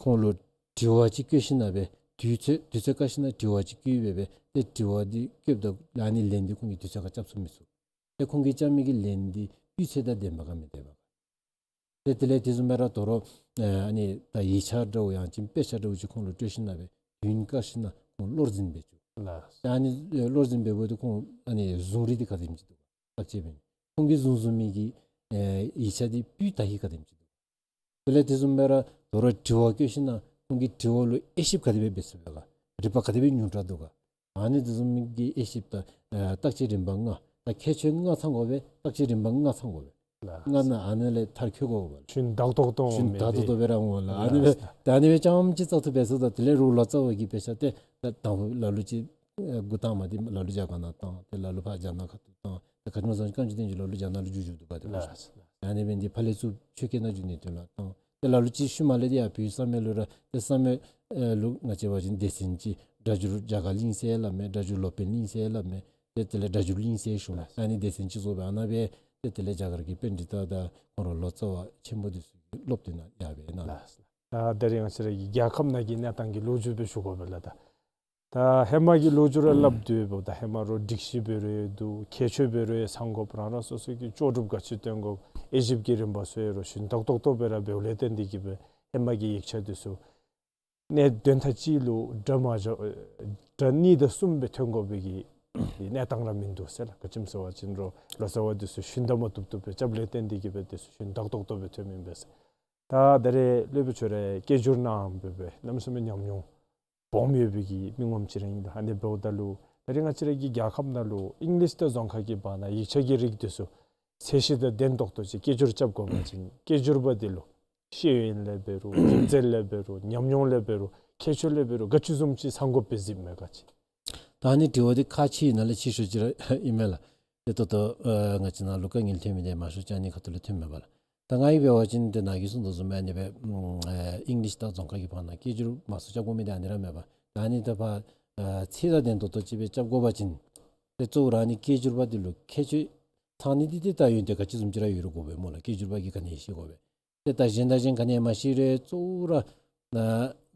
ཁོང་ལུ་དྲི་བ་ཅིག་བཀོད་ཞིནམ་ལས་སྦེ་དུས་ཚོད་དུས་ཚོད་བཀག་ཞིནམ་ལས་དྲི་བ་ཅིག་བཀོད་སྦེ་སྦེ་ཏེ་དྲི་བ་འདི་བཀོདཔ་ད་ཨ་ནི་ལན་འདི་ཁོང་གིས་དུས་ཚོད་ཁར་རྐྱབ་ཚུགས་མི་ཚུགས། ཏེ་ཁོང་གིས་རྐྱབ་མི་གི་ལན་འདི་སྤུས་ཚད་དང་ལྡནམ་ག་མི་ལྡནམ་ག། ཏེ་དེ་ལས་དེ་བཟུམ་སྦེ་ར་དོ་རུང་ཨ་ཨ་ནི་ད་ཡིག་ཆ་འདྲཝ་ཡང་ཅིན་དཔེ་ཆ་འདྲཝ་ཅིག་ཁོང་ལུ་སྤྲོད་ཞིནམ་ལས་སྦེ་དུས་བཀག་ཞིནམ་ལས་ཁོང་བློར་འཛིན་འབད་བཅུག། ལགས། ཏེ་ཨ་ནི་ཨེ་བློར་འཛིན་འབད་བའི་ཁོང་ཨ་ནི་བཟུང་རིགས་འདི་ག་དེམ་ཅིག་འདུག་ག། བརྟག་དཔྱད་འབད་ནི་ཁོང་གིས་བཟུང་བཟུང་མི་གི་ཨེ་ཡིག་ཆ་འདི་སྤུས་དག་ཧིང་ག་དེམ་ཅིག་འདུག། དེ་ལས་དེ་བཟུམ་སྦེ་ར་དོ་རུང་དྲི་བ་བཀོད་ཞིནམ་ལས་ཁོང་གི་དྲི་བ་ལུ་དབྱེ་ཞིབ་ག་དེ་སྦེ་འབད་ཚུགས་པས་ག། རིག་པ་ག་དེ་སྦེ་ཉུང་དྲགས་འདུག་ག། ཨ་ནི་དེ་བཟུམ་གྱི་དབྱེ་ཞིབ་དང་ཨེ་བརྟག་དཔྱད་རིམ་པ་ལྔ། ད་ཁྱད་ཆོས་ལྔ་ཚང་དགོ་པས། བརྟག་དཔྱད་རིམ་པ་ལྔ་ཚང་དགོ་པས། ལགས། ལྔ་ནང་ཨ་ནི་ལས་མཐར་འཁྱོལ་དགོ་པས། ཞུན་དག་ཏོག་ཏོ་ཞུན་མི་དག་ཏོག་ཏོ་སྦེ་ར་འོང་ལགས། ཨ་ནི་སྦེ་ལགས། ད་ཨ་ནི་སྦེ་རྐྱངམ་ཅིག་བཙག་འཐུ་འབད་ཚུགས་ད་དེ་ལས་རོགས་ལོ་ཙཱ་བ་གི་དཔེ་ཆ་ཏེ་ད་དང་ལ་ལུ་ཅིག་ཨེ་འགོ་དང་པ་འདི་ལ་ལུ་རྒྱ་གར་ནང་བཏང་། ཏེ་ལ་ལུ་ཕར་རྒྱ་ནག་ཁ་ཐུག་བཏང་། ཏེ་ག་ཅི་སྨོ་ཟེར་བ་ཅིན་བཀའ་འགྱུར་བསྟན་འགྱུར་ལ་ལུ་རྒྱ་ནག་ལུ་བསྒྱུར་བསྒྱུར་འདུག་ག། ཏེ་ལགས། ཨ་ནི་སྦེ་འདི་ཕར་ལས་ཚུར་ཆོས་སྐད་ནང་བསྒྱུར་ནི་དོན་ལུ་བཏང་། ཏེ་ལ་ལུ་ཅིག་ཤུལ་མ་ལས་འདི་ཡར་བོད་ཡུལ་ས་མེད་ལུ་ར་ཏེ་ས་མེད་ཨེ་ལུ་ང་བཅས་འབད་བ་ཅིན་སྡེ་ཚན་ཅིག་སྒྲ་སྒྱུར་རྒྱ་གར་གླིང་ཟེར་སླབ་མས། སྒྲ་སྒྱུར་སློབ་དཔོན་གླིང་ཟེར་སླབ་མས། ཏེ་དེ་ལས་སྒྲ་སྒྱུར་གླིང་ཟེར་ཞུཝ་མས། ཨ་ནི་སྡེ་ཚན་ཅིག་བཟོ་སྦེ་ཨ་ནཱ་སྦེ་ཏེ་དེ་ལས་རྒྱ་གར་གྱི་པཎྜི་ཏ་དང་ཁོང་ར་ལོ་ཙཱ་བ་ཆེན་པོ་འདི་ཚུ་གིས་སློབ་སྟོན་ཡར་སྦེ་གནང་། ལགས། ད་ད་རིས་ང་བཅས་ར་གི་རྒྱལ་ཁབ་ནང་གི་གནས་སྟངས་ཀྱི་ལོ་རྒྱུས་སྦེ་ཞུ་དགོ་པས་ལགས། ད་ད་ཧེ་མ་གི་ལོ་རྒྱུས་ར་སླབ་སྡོདཔ་ད་ཧེ་མ་རོགས་སྒྲིག་གཞི་འབད་རུང་ཡང་འདུག། ཁྱད་ཆོས་འབད་རུང་ཡང་ཚང་དགོཔ། རང་རང་སོ་སོ་གི་ལྕོགས་གྲུབ་ག་ཅི་སྟོན་དགོཔ། དབྱེ་ཞིབ་ཀྱི་རིམ་པ་ཚུ་ཡང་རོགས་ཞུན་དག་ཏོག་ཏོ་སྦེ་ར་འབདཝ་ལས་བརྟེན་ཏེ་གིས་སྦེ་ཧེ་མ་གི་ཡིག་ཆ་འདི་ཚུ་གནད་དོན་དག་ཅིག་ལུ་སྒྲ་མ་བརྗོད་སྒྲ་གཉིས་དང་གསུམ་སྦེ་ཐོན་དགོ་པའི་གི་གནས་སྟངས་ར་མིན་འདུག་ཟེར་ལགས། ག་ཅི་སྨོ་ཟེར་བ་ཅིན་རོགས་ལོ་ཙཱ་བ་འདི་ཚུ་ཞུན་དག་མ་བཏུབ་བཏུབ་སྦེ་རྐྱབ་ལས་བརྟེན་ཏེ་གིས་སྦེ་འདི་ཚུ་ཞུན་དག་ཏོག་ཏོ་སྦེ་ཐོན་མི་ཨིན་པས། ད་ད་རེས་སློབ་དཔོན་ཁྱོད་ར་སྐད་སྒྱུར་གནངམ་སྦེ་སྦེ་གནམ་མེད་ས་མེད་ཉམས་མྱོང་སྦོམ་ཡོད་པའི་གི་མི་ངོམ་ཅིག་ར་ཨིན། ད་ཨ་ནི་འབདཝ་ད་ལུ་ད་རེས་ང་བཅས་ར་གི་རྒྱལ་ཁབ་ནང་ལུ་ཨིང་ལིཤ་དང་རྫོང་ཁ་གི་བར་ན་ཡིག་ཆ་གི་རིགས་འདི་ཚུ་ཚད་གཞི་དང་ལྡན་ཏོག་ཏོ་ཅིག་སྐད་སྒྱུར་རྐྱབ་དགོ་པ་ཅིན་སྐད་སྒྱུར་པ་འདི་ལུ་ཤེས་ཡོན་ལས་འབད་རུང་རིག་རྩལ་ལས་འབད་རུང་ཉམས་མྱོང་ལས་འབད་རུང་ཁྱད་ཆོས་ལས་འབད་རུང་ག་ཅི་བཟུམ་ཅིག་ཚང་དགོཔ་སྦེ་གཟིགསཔ་མས་ག་ཅི། ད་ཨ་ནི་དྲི་བ་འདི་ཁག་ཆེ་ནང་ལས་ཆེ་ཤོས་ཅིག་ར་ཨིན་མས་ལགས། ཏེ་ད་ལྟོ་ཨ་ང་བཅས་ནང་ལུ་དཀའ་ངལ་ཐོན་མི་འདི་མང་ཤོས་ཅིག་ཨ་ནི་ཁ་ཐུག་ལུ་ཐོན་མས་པ་ལགས། ད་ང་གིས་འབད་བ་ཅིན་ཏེ་ནཱ་གིས་གསུངས་དོ་བཟུམ་ཨ་ནི་སྦེ་ཨམ་ཨེ་ཨིང་ལིཤ་དང་རྫོང་ཁ་གི་བར་ན་སྐད་སྒྱུར་མང་སུ་རྐྱབ་དགོ་མི་འདི་ཨ་ནི་ར་མས་པ། ད་ཨ་ནི་ད་ཕར་ཨ་ཚད་དང་ལྡན་ཏོག་ཏོ་ཅིག་སྦེ་རྐྱབ་དགོ་པ་ཅིན་ཏེ་གཙོ་བོ་ར་ཨ་ནི་སྐད་སྒྱུར་པ་འདི་ལུ་ཁྱད་ཆོས་ཚང་ནི་འདི་ཏེ་ད་ཡོན་ཏན་ག་ཅི་བཟུམ་ཅིག་ར་ཡོད་རུང་དགོ་པས་སྨོ་ལགས། སྐད་སྒྱུར་པ་གིས་ག་ནི་ཤེས་དགོ་པས། ཏེ་ད་གཞན་དང་གཞན་ག་ནི་མ་ཤེས་རུང་གཙོ་བོ་ར་ཨ་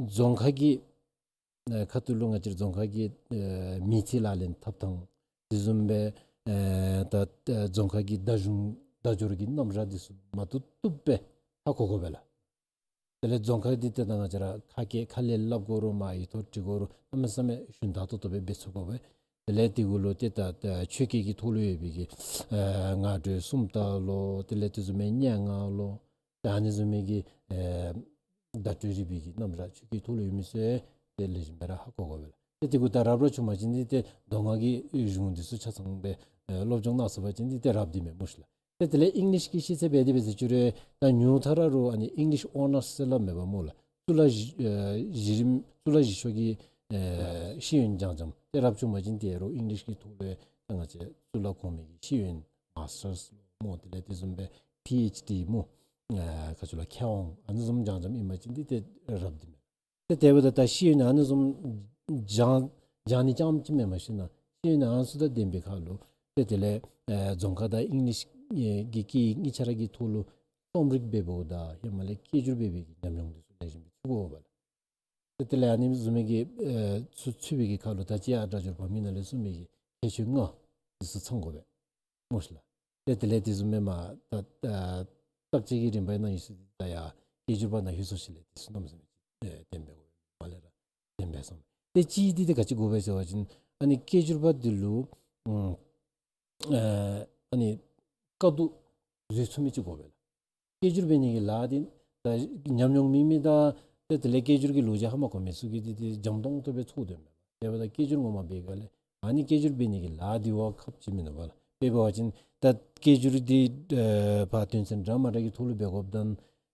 རྫོང་ཁ་གི་ཨ་ཁ་ཐུག་ལུ་ང་བཅས་རྫོང་ཁ་གི་ཨ་མི་ཚེ་ལག་ལེན་འཐབ་ཐངས་དེ་བཟུམ་སྦེ་ཨ་ད་ཨ་རྫོང་ཁ་གི་བརྡ་གཞུང་བརྡ་སྦྱོར་གྱི་རྣམ་གཞག་འདི་ཚུ་མ་བཏུབ་བཏུབ་སྦེ་ཧ་གོ་དགོ་པས་ལགས། དེ་ལས་རྫོང་ཁ་འདི་ཏེ་ད་ང་བཅས་ར་ཁ་སྐད་ཁ་ལས་སླབ་དགོ་རུང་མར་ཡིག་ཐོག་བྲི་དགོ་རུང་གནམ་མེད་ས་མེད་ཞུན་དག་ཏོག་ཏོ་སྦེ་འབད་ཚུགས་དགོ་པས། དེ་ལས་དེ་གུ་ལུ་ཏེ་ད་ད་ཆོས་སྐད་ཀྱི་ཐོག་ལུ་ཡོད་པའི་གི་ཨ་ངག་སྒྲོས་སུམ་རྟགས་ལོ། དེ་ལས་དེ་བཟུམ་མའི་སྙན་ངག་ལོ། ད་ཨ་ནི་བཟུམ་མའི་གི་ཨ་བརྡ་སྤྲོད་རིག་པའི་གི་རྣམ་གཞག་ཆོས་སྐད་ཐོག་ལུ་ཡོད་མི་ཚུ་ཡང་ཏེ་ལེགས་ཤོམ་སྦེ་ར་ཧ་གོ་དགོ་པས་ལགས། ཏེ་དེ་གུ་ད་རབ་ར་བྱུང་པ་ཅིན་འདི་ཏེ་མདོ་སྔགས་ཀྱི་གཞུང་འདི་ཚུ་ཆ་ཚང་སྦེ་ཨ་སློབ་སྦྱོང་གནང་ཚར་བ་ཅིན་འདི་ཏེ་རབ་འདི་མས་སྨོ་ཤི་ལགས། ཏེ་དེ་ལས་ཨིང་ལིཤ་གི་ཤེས་ཚད་འབད་དེ་འབད་ཟེར་ཅི་རུང་ད་ཉུང་མཐའ་ར་རུང་ཨ་ནི་ཨིང་ལིཤ་ཨོ་ནརསི་ཟེར་སླབ་མས་པ་སྨོ་ལགས། གཙུག་ལག་བཞི་ཨ་གཞི་རིམ་གཙུག་ལག་བཞི་ཤོག་གི་ཨ་ཤེས་ཡོན་སྦྱང་སྦྱངམ། ཏེ་རབ་བྱུང་པ་ཅིན་དེ་རུང་ཨིང་ལིཤ་གི་ཐོག་ལུ་ད་ང་བཅས་གཙུག་ལག་གོང་མའི་གི་ཤེས་ཡོན་མཱས་ཊརསི་སྨོ། དེ་ལས་དེ་བཟུམ་སྦེ་པི་ཨེཆ་ཌི་སྨོ། ཨ་ག་ཅི་ལོ་མཁས་དབང་ཨ་ནི་བཟུམ་སྦྱང་སྦྱངམ་ཨིན་པ་ཅིན་འདི་ཏེ་རབ་འདི་མས། ཏེ་དེ་འབདཝ་ད་ད་ཤེས་ཡོན་ཨ་ནི་བཟུམ་སྦྱང་སྦྱང་ནི་རྐྱངམ་ཅིག་མེན་པར་ཞིན་ན་ཤེས་ཡོན་ཨ་ནི་ཚུ་དང་ལྡན་པའི་ཁར་ལུ་ཏེ་དེ་ལས་ཨ་རྫོང་ཁ་དང་ཨིང་ལིཤ་ཨེ་གི་སྐད་ཡིག་གཉིས་ཆ་ར་གི་ཐོག་ལུ་རྩོམ་རིག་འབད་འབདཝ་ད་ཧེ་མ་ལས་སྐད་སྒྱུར་འབད་བའི་གི་ཉམས་མྱོང་འདི་ཚུ་ལེགས་ཤོམ་སྦེ་ཚུད་དགོ་པས་ལགས། ཏེ་དེ་ལས་ཨ་ནི་བཟུམ་མའི་གི་ཨེ་ཚུ་ཚུད་པའི་གི་ཁར་ལུ་ད་ཅི་ཡང་སྒྲ་སྦྱོར་བམ་གྱི་ནང་ལས་གསུངས་མི་གི་ཁྱད་ཆོས་ལྔ་འདི་ཚུ་ཚང་དགོ་པས་སྨོ་ཤི་ལགས། ཏེ་དེ་ལས་དེ་བཟུམ་མའི་མ་ད་ཨ་བརྟག་དཔྱད་ཀྱི་རིམ་པའི་ནང་ཡོད་ས་འདི་ད་ཡང་སྐད་སྒྱུར་པ་ནང་ཡོད་སོ་ཅི་ལས་དེ་ཚུ་གནམ་མེད་ས་མེད་ཅིག་ཨེ་ལྡན་པའི་མ་ལས་ར་ལྡན་པས་སོང་། ཏེ་གཅིག་འདི་ཏེ་ག་ཅི་དགོ་པས་ཟེར་བ་ཅིན་ཨ་ནི་སྐད་སྒྱུར་པ་འདི་ལུ་ཨམ་ཨ་ཨ་ནི་དཀའ་སྡུག་བཟོད་ཚུགས་མི་ཅིག་དགོ་པས་ལགས། སྐད་སྒྱུར་འབད་ནི་གི་ལཱ་འདི་ད་ཉམས་མྱོང་མེད་མི་དང་ཏེ་དེ་ལས་སྐད་སྒྱུར་གྱི་ལོ་རྒྱུས་ཧ་མ་གོ་མི་ཚུ་གིས་འདི་འདི་འཇམ་ཏོང་ཏོ་སྦེ་ཚོར་དོ་མས། དེ་འབདཝ་ད་སྐད་སྒྱུར་ངོ་མ་འབད་ག་ལས་ཨ་ནི་སྐད་སྒྱུར་འབད་ནི་གི་ལཱ་འདི་བ་ཁག་ཆེ་མིན་ནུག་པ་ལགས། དཔེ་འབད་བ་ཅིན་ད་སྐད་སྒྱུར་འདི་ཨ་ཕར་དོན་ཚན་འདྲ་མ་འདྲ་གི་ཐོག་ལུ་འབད་དགོཔ་དང་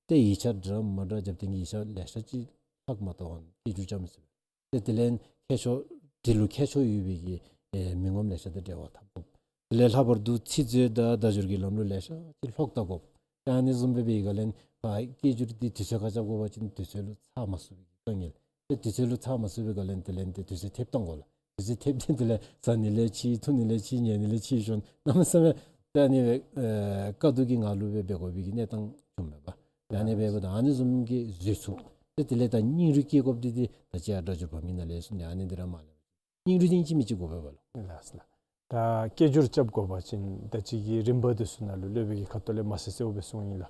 ཏེ་ཡིག་ཆ་འདྲ་མ་འདྲ་རྒྱབ་སྟེ་གི་ཡིག་ཆ་ལེ་ཤ་ཅིག་ལྷག་མ་གཏོགས་སྐད་སྒྱུར་རྐྱབ་མི་ཚུགས་པས། ཏེ་དེ་ལས་མཁས་མཆོག་དེ་ལུ་མཁས་མཆོག་ཡོད་པའི་གི་ཨེ་མི་ངོམ་ལེ་ཤ་དང་འབྲེལ་བ་འཐབ་དགོ། དེ་ལས་ལྷག་པར་དུ་ཚིག་མཛོད་དང་བརྡ་སྦྱོར་གྱི་ལམ་ལུགས་ལེ་ཤ་ཅིག་ལྷོག་བལྟ་དགོ། ཏེ་ཨ་ནི་བཟུམ་སྦེ་འབད་ག་ལས་ཕར་སྐད་སྒྱུར་འདི་དུས་ཚོད་ཁར་རྐྱབ་དགོ་པ་ཅིན་དུས་ཚོད་ལུ་ཚར་མ་ཚུགས་པའི་གི་དཀའ་ངལ། ཏེ་དུས་ཚོད་ལུ་ཚར་མ་ཚུགས་པའི་ག་ལས་དེ་ལས་ཏེ་དུས་ཚོད་ཐེབས་བཏང་དགོ་ལགས། དུས་ཚོད་ཐེབས་ཏེ་དེ་ལས་ཟ་ནི་ལས་ཕྱི་འཐུང་ནི་ལས་ཕྱི་ཉལ་ནི་ལས་ཕྱི་ཤོང་གནམ་མེད་ས་མེད་ཏེ་ཨ་ནི་སྦེ་ཨེ་དཀའ་སྡུག་གི་ངང་ལུ་སྦེ་འབད་དགོ་པའི་གི་གནས་སྟངས་བྱུངམ་མས་པ། ཏེ་ཨ་ནི་སྦེ་འབདཝ་ད་ཨ་ནི་བཟུམ་གྱི་བཟོད་ཚུགས་ཏེ་དེ་ལས་ད་སྙིང་རུས་བསྐྱེད་དགོཔ་འདི་འདི་ད་ཅི་ཡང་སྒྲ་སྦྱོར་བམ་གྱི་ནང་ལས་གསུངས་ནི་ཨ་ནི་འདི་ར་མ་ལས་སྙིང་རུས་འདི་ཅིག་མི་ཅིག་དགོ་པས་པ་ལགས། ལགས་སོ་ལགས། ད་སྐད་སྒྱུར་རྐྱབ་དགོ་པ་ཅིན་ད་ཅི་གི་རིམ་པ་འདི་ཚུ་ནང་ལུ་སློབ་དཔོན་གྱིས་ཁ་ཐུག་ལས་མ་གསལ་གསལཝ་སྦེ་གསུངས་ཡི་ལགས།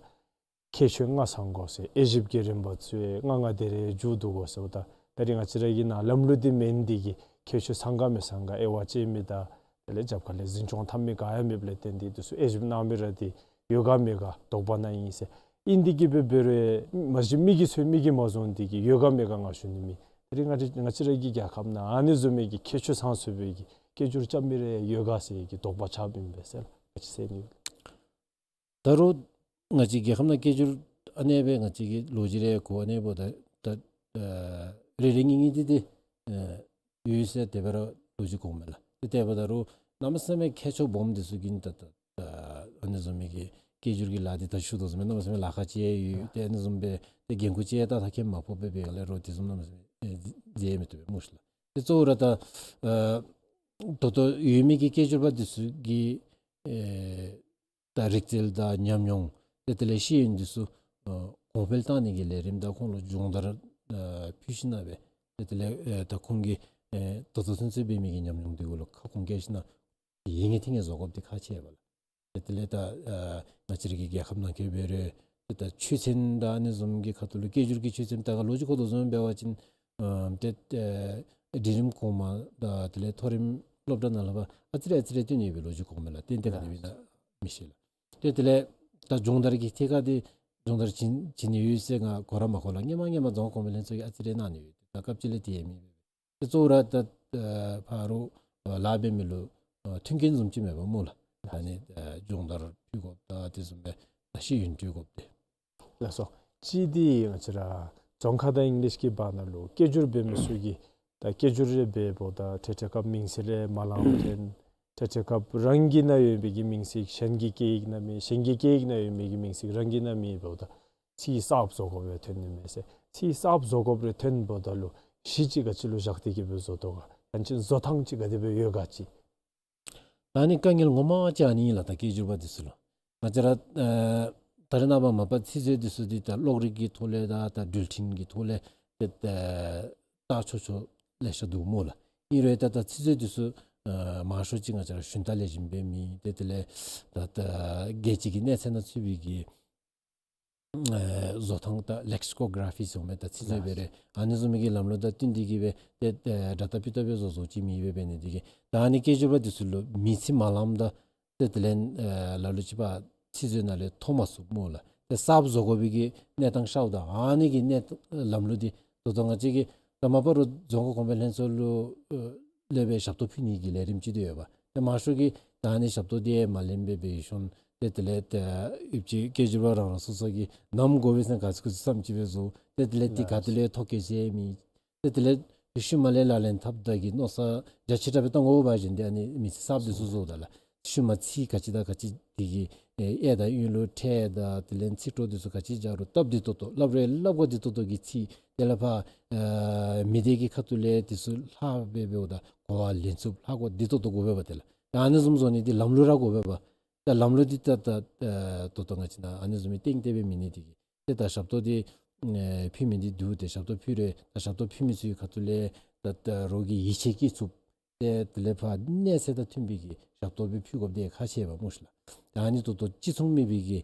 ཁྱད་ཆོས་ལྔ་ཚང་དགོ་ཟེར། དབྱེ་ཞིབ་ཀྱི་རིམ་པ་ཚུ་ཡང་ལྔ་ལྔ་དེ་རེ་མཇུག་བསྡུ་དགོ་ཟེརཝ་ད་ད་རིས་ང་བཅས་ར་གི་ནང་ལམ་ལུགས་འདི་མེན། འདི་གི་ཁྱད་ཆོས་ཚང་ག་མི་ཚང་ག་དབྱེ་བ་དཔྱད་མི་དང་དེ་ལས་རྒྱབ་ཁ་ལས་འཛིན་སྐྱོང་འཐབ་མི་ག་ཡང་མེདཔ་ལས་བརྟེན་ཏེ་འདི་ཚུ་དབྱེ་ཞིབ་གནང་མི་ར་འདི་ཡོད་ག་མེད་ག་དོགས་པ་ནང་ཨིན་ཟེར། ཨིན་འདི་གིས་འབད་འབད་རུང་མ་གཞི་མི་གིས་ཚུ་མི་གིས་མ་བཟུང་འདི་གིས་ཡོད་ག་མེད་ག་ང་ཞུ་ནི་མེད། ད་རིས་ང་བཅས་ང་བཅས་ར་གི་རྒྱལ་ཁབ་ནང་ཨ་ནི་བཟུམ་མའི་གི་ཁྱད་ཆོས་ཚང་ཚུགས་པའི་གི་སྐད་སྒྱུར་རྐྱབ་མི་རེ་ཡོད་ག་ཟེར་གྱི་དོགས་པ་ཆགསཔ་ཨིན་པས་ཟེར་ལགས། ག་ཅི་ཟེར་ནི་ཡོད། ད་རུང་ང་བཅས་རྒྱལ་ཁབ་ནང་སྐད་སྒྱུར་ཨ་ནེ་སྦེ་ང་བཅས་ཀྱི་ལོ་རྒྱུས་རེ་གོ་ཨ་ནེ་འབདཝ་ད་ད་ཨ་རེ་རེ་གཉིས་གཉིས་འདི་འདི་ཨ་ཡོད་ཟེར་དེ་སྦེ་ར་ལོ་རྒྱུས་གོཝ་མས་ལགས། ཏེ་དེ་འབདཝ་ད་རུང་གནམ་མེད་ས་མེད་མཁས་མཆོག་སྦོམ་འདི་ཚུ་གིས་ད་ད་ཨ་ཨ་ནི་བཟུམ་མའི་གི་སྐད་སྒྱུར་གྱི་ལཱ་འདི་ད་ཞུ་དོ་བཟུམ་སྦེ་གནམ་མེད་ས་མེད་ལཱ་ཁག་ཅིག་ཡོད། ཏེ་ཨ་ནི་བཟུམ་སྦེ་ཏེ་འགན་ཁུར་ཅིག་ད་ད་ཁེ་མ་ཕོགཔ་སྦེ་འབད་ག་ལས་རོགས་དེ་བཟུམ་གནམ་མེད་ས་མེད་ཨེ་མཛད་མི་བཏུབ་པས་སྨོ་ཤི་ལགས། ཏེ་གཙོ་བོ་ར་ད་ཨ་ད་ལྟོ་ཡོད་མི་གི་སྐད་སྒྱུར་པ་འདི་ཚུ་གི་ཨེ་ད་རིག་རྩལ་དང་ཉམས་མྱོང་ཏེ་དེ་ལས་ཤེས་ཡོན་འདི་ཚུ་ཨ་གོང་འཕེལ་བཏང་ནི་གི་ལས་རིམ་དང་ཁོང་ལུ་སྦྱོང་བརྡར་ཨ་ཕུལ་ཞིན་ན་སྦེ་ཏེ་དེ་ལས་ཨེ་ད་ཁོང་གིས་ཨེ་ད་ལྟོ་ཚུན་ཚོད་འབད་མི་གི་ཉམས་མྱོང་འདི་གུ་ལུ་ཁ་སྐོང་བཀལ་ཞིན་ན་ཡིད་ངེས་ཐིང་ངེས་བཟོ་དགོཔ་འདི་ཁག་ཆེ་བས་ལགས། ཏེ་དེ་ལས་ད་ཨ་ང་བཅས་ར་གི་རྒྱལ་ཁབ་ནང་འཁོད་འབད་རུང་ཏེ་ད་ཆོས་ཚན་དང་ཨ་ནི་བཟུམ་གྱི་ཁ་ཐུག་ལུ་སྐད་སྒྱུར་གྱི་ཆོས་ཚན་ད་ག་ལོ་རྒྱུས་གོ་དོ་བཟུམ་འབད་བ་ཅིན་ཨ་ཏེ་ཨ་འབྲིང་རིམ་གོང་མ་དང་དེ་ལས་མཐོ་རིམ་སློབ་གྲྭ་ནང་ལུ་ཕར་ཨ་ཙི་རེ་ཨ་ཙི་རེ་སྟོན་ནི་ཡོད་པའི་ལོ་རྒྱུས་གོ་མས་ལགས། ཏེ་ཏེ་ག་དེ་སྦེ་ཨིན་ན་མི་ཤེས་ལགས། ཏེ་དེ་ལས་ད་སྦྱོང་བརྡར་གྱི་ཐད་ཁར་འདི་སྦྱོང་བརྡར་བྱིན་བྱིན་ནི་ཡོད་ཟེར་ང་གོ་ར་མ་གོ་ལགས། སྔོན་མ་སྔོན་མ་རྫོང་ཁ་གོང་མའི་ལྷན་ཚོགས་ཀྱིས་ཨ་ཙི་རེ་གནང་ནི་ཡོད། ད་སྐབས་ཅིག་ལས་དེ་ཡང་མེད་པས། ཏེ་གཙོ་བོ་ར་ད་ཨ་ཕར་རོགས་ཨ་ལཱ་འབད་མི་ལུ་ཨ་མཐུན་རྐྱེན་བཟུམ་ཅིག་མེད་པས་སྨོ་ལགས། ད་ཨ་ནི་ཨ་སྦྱོང་བརྡར་ཕུལ་དགོཔ་དང་དེ་བཟུམ་སྦེ་ད་ཤེས་ཡོན་སྤྲོད་དགོཔ་འདི། ལགས་སོ། གཅིག་འདི་ང་བཅས་ར་རྫོང་ཁ་དང་ཨིང་ལིཤ་གི་བར་ན་ལུ་སྐད་སྒྱུར་འབད་མི་ཚུ་གིས་ད་སྐད་སྒྱུར་རེ་འབདཝ་ད་འཕྲལ་འཕྲལ་སྐབས་མིང་ཚིག་རེ་མ་ལང་བར་ཐོན། ཆ་ཆ་ཁབ་རང་གི་ནང་ཡོད་པའི་གི་མིང་ཚིག་གཞན་གྱི་སྐད་ཡིག་ནང་མེད། གཞན་གྱི་སྐད་ཡིག་ནང་ཡོད་པའི་གི་མིང་ཚིག་རང་གི་ནང་མེད་འབདཝ་ད་ཚིག་གསརཔ་བཟོ་དགོཔ་རེ་ཐོན་ནི་མས་ཟེར། ཚིག་གསརཔ་བཟོ་དགོཔ་རེ་ཐོན་འབདཝ་ད་ལུ་གཞི་ཅིག་ག་ཅི་ལུ་བཞག་སྟེ་གི་སྦེ་བཟོ་དོ་ག། ཡང་ཅིན་བཟོ་ཐངས་ཅིག་ག་དེ་སྦེ་ཡོད་ག་ཅིག། ད་ཨ་ནི་དཀའ་ངལ་ངོ་མ་ཅིག་ཨ་ནི་ཨིན་ལགས། ད་སྐད་སྒྱུར་པ་འདི་ཚུ་ལུ་ང་བཅས་ར་ཨ་ད་རེས་ནངས་པ་མ་པ་ཚིག་མཛོད་འདི་ཚུ་འདི་ད་གློག་རིག་གི་ཐོག་ལས་དང་ད་འགྲུལ་འཕྲིན་གྱི་ཐོག་ལས་ཏེ་ཨ་བལྟ་ཆོག་ཆོག་ལེ་ཤ་འདུག་སྨོ་ལགས། ཨིན་རུང་ད་ད་ཚིག་མཛོད་འདི་ཚུ་ཨ་མང་ཤོས་ཅིག་ང་བཅས་ར་ཞུན་དག་ལེགས་ཤོམ་སྦེ་མེད། ཏེ་དེ་ལས་ད་ད་རྒྱལ་སྤྱི་གི་གནས་ཚད་ནང་ཚུད་པའི་གི་ཨེ་བཟོ་ཐངས་དང་ལེག་སི་ཀོ་ག་ར་ཕི་ཟེར་མི་དང་ཚིག་མཛོད་སྦེ་རེ་ཨ་ནི་བཟུམ་མའི་གི་ལམ་ལུགས་དང་བསྟུན་ཏེ་གི་སྦེ་ཏེ་ཨེ་འདྲ་ལྟ་སྤུས་ལྟ་སྦེ་བཟོ་བཟོཝ་ཅིག་མེད་པས། འབད་ནི་འདི་གིས་ད་ཨ་ནི་སྐད་སྒྱུར་པ་འདི་ཚུ་ལུ་མི་ཚེ་མ་ལངམ་ད་ཏེ་དེ་ལས་ཨེ་ལ་ལུ་ཅིག་པ་ཚིག་མཛོད་ནང་ལས་ཐོབ་མ་ཚུགས་སྨོ་ལགས། ཏེ་གསརཔ་བཟོ་དགོ་པའི་གི་གནས་སྟངས་ཤརཝ་ད་ཨ་ནི་གི་གནས་ལམ་ལུགས་འདི་ད་ལྟོ་ང་བཅས་ཀྱི་ད་མ་པ་རུང་རྫོང་ཁ་གོང་འཕེལ་ལྷན་ཚོགས་ལུ་ཨེ་ལས་སྦེ་ཞབས་ཏོག་ཕུལ་ནི་གི་ལས་རིམ་ཅིག་འདི་ཡོད་པ། ཏེ་མང་ཤོས་ཀྱིས་ད་ཨ་ནི་ཞབས་ཏོག་འདི་མ་ལེན་པར་སྦེ་ཡོད་ཤོང་། ཏེ་དེ་ལས་ཏེ་ཡུདཔ་ཅིག་སྐད་སྒྱུར་པ་རང་རང་སོ་སོ་གིས་ནམ་དགོ་པས་ཟེར་ག་ཚོད་ག་ཚོད་བསམ་ཅིག་སྦེ་བཟོ། ཏེ་དེ་ལས་འདི་ག་ཏེ་ལས་ཐོ་བཀོད་ཅིག་མེད། ཏེ་དེ་ལས་ཤུལ་མ་ལས་ལག་ལེན་འཐབ་ད་གི་མནོ་བསམ་རྒྱ་ཆེ་དྲགས་སྦེ་བཏང་དགོ་པ་ཅིན་ཏེ་ཨ་ནི་མི་ཚེ་གསརཔ་འདི་ཚུ་བཟོཝ་ད་ལགས། ཤུལ་མ་ཚིག་ག་ཅི་དང་ག་ཅི་འདི་གི་ཨེ་ཨེ་དང་ཨུ་ལུ་ཕྲད་དང་དེ་ལས་ཚིག་གྲོགས་འདི་ཚུ་ག་ཅི་སྦྱར་རུང་སྟབས་བདེ་ཏོག་ཏོ་སླབ་རུང་སླབ་གོ་བདེ་ཏོག་ཏོ་གི་ཚིག། དེ་ལས་ཕར་ཨེ་མི་སྡེ་གི་ཁ་ཐུག་ལས་འདི་ཚུ་ལྷག་སྦེ་འབདཝ་ད་གོ་བ་ལེན་ཚུགསཔ་ལྷག་གོ་བདེ་ཏོག་ཏོ་དགོ་པས་པ་ཏེ་ལགས། ད་ཨ་ནི་བཟུམ་བཟོ་ནི་འདི་ལམ་ལུགས་ར་དགོ་པས་པ། ད་ལམ་ལུགས་འདི་ད་ད་ཨེ་ད་ལྟོ་ང་བཅས་ནང་ཨ་ནི་བཟུམ་མའི་སྟེང་དེ་སྦེ་མེད་ནི་འདི་གིས་ཏེ་ད་ཞབས་ཏོག་འདི་ཨེ་ཕུལ་མི་འདི་འདུག། ཏེ་ཞབས་ཏོག་ཕུལ་རུང་ད་ཞབས་ཏོག་ཕུལ་མི་ཚུ་གི་ཁ་ཐུག་ལས་ད་ད་རོགས་ཀྱིས་ཡིད་ཆེས་བསྐྱེད་ཚུགསཔ། ཏེ་དེ་ལས་ཕར་གནས་ཚད་དང་མཐུན་པའི་གི་ཞབས་ཏོག་སྦེ་ཕུལ་དགོཔ་འདི་ཁག་ཆེ་བས་སྨོ་ཤི་ལགས། ད་ཨ་ནི་ད་ལྟོ་ཅིག་མཚུངས་མེད་པའི་གི་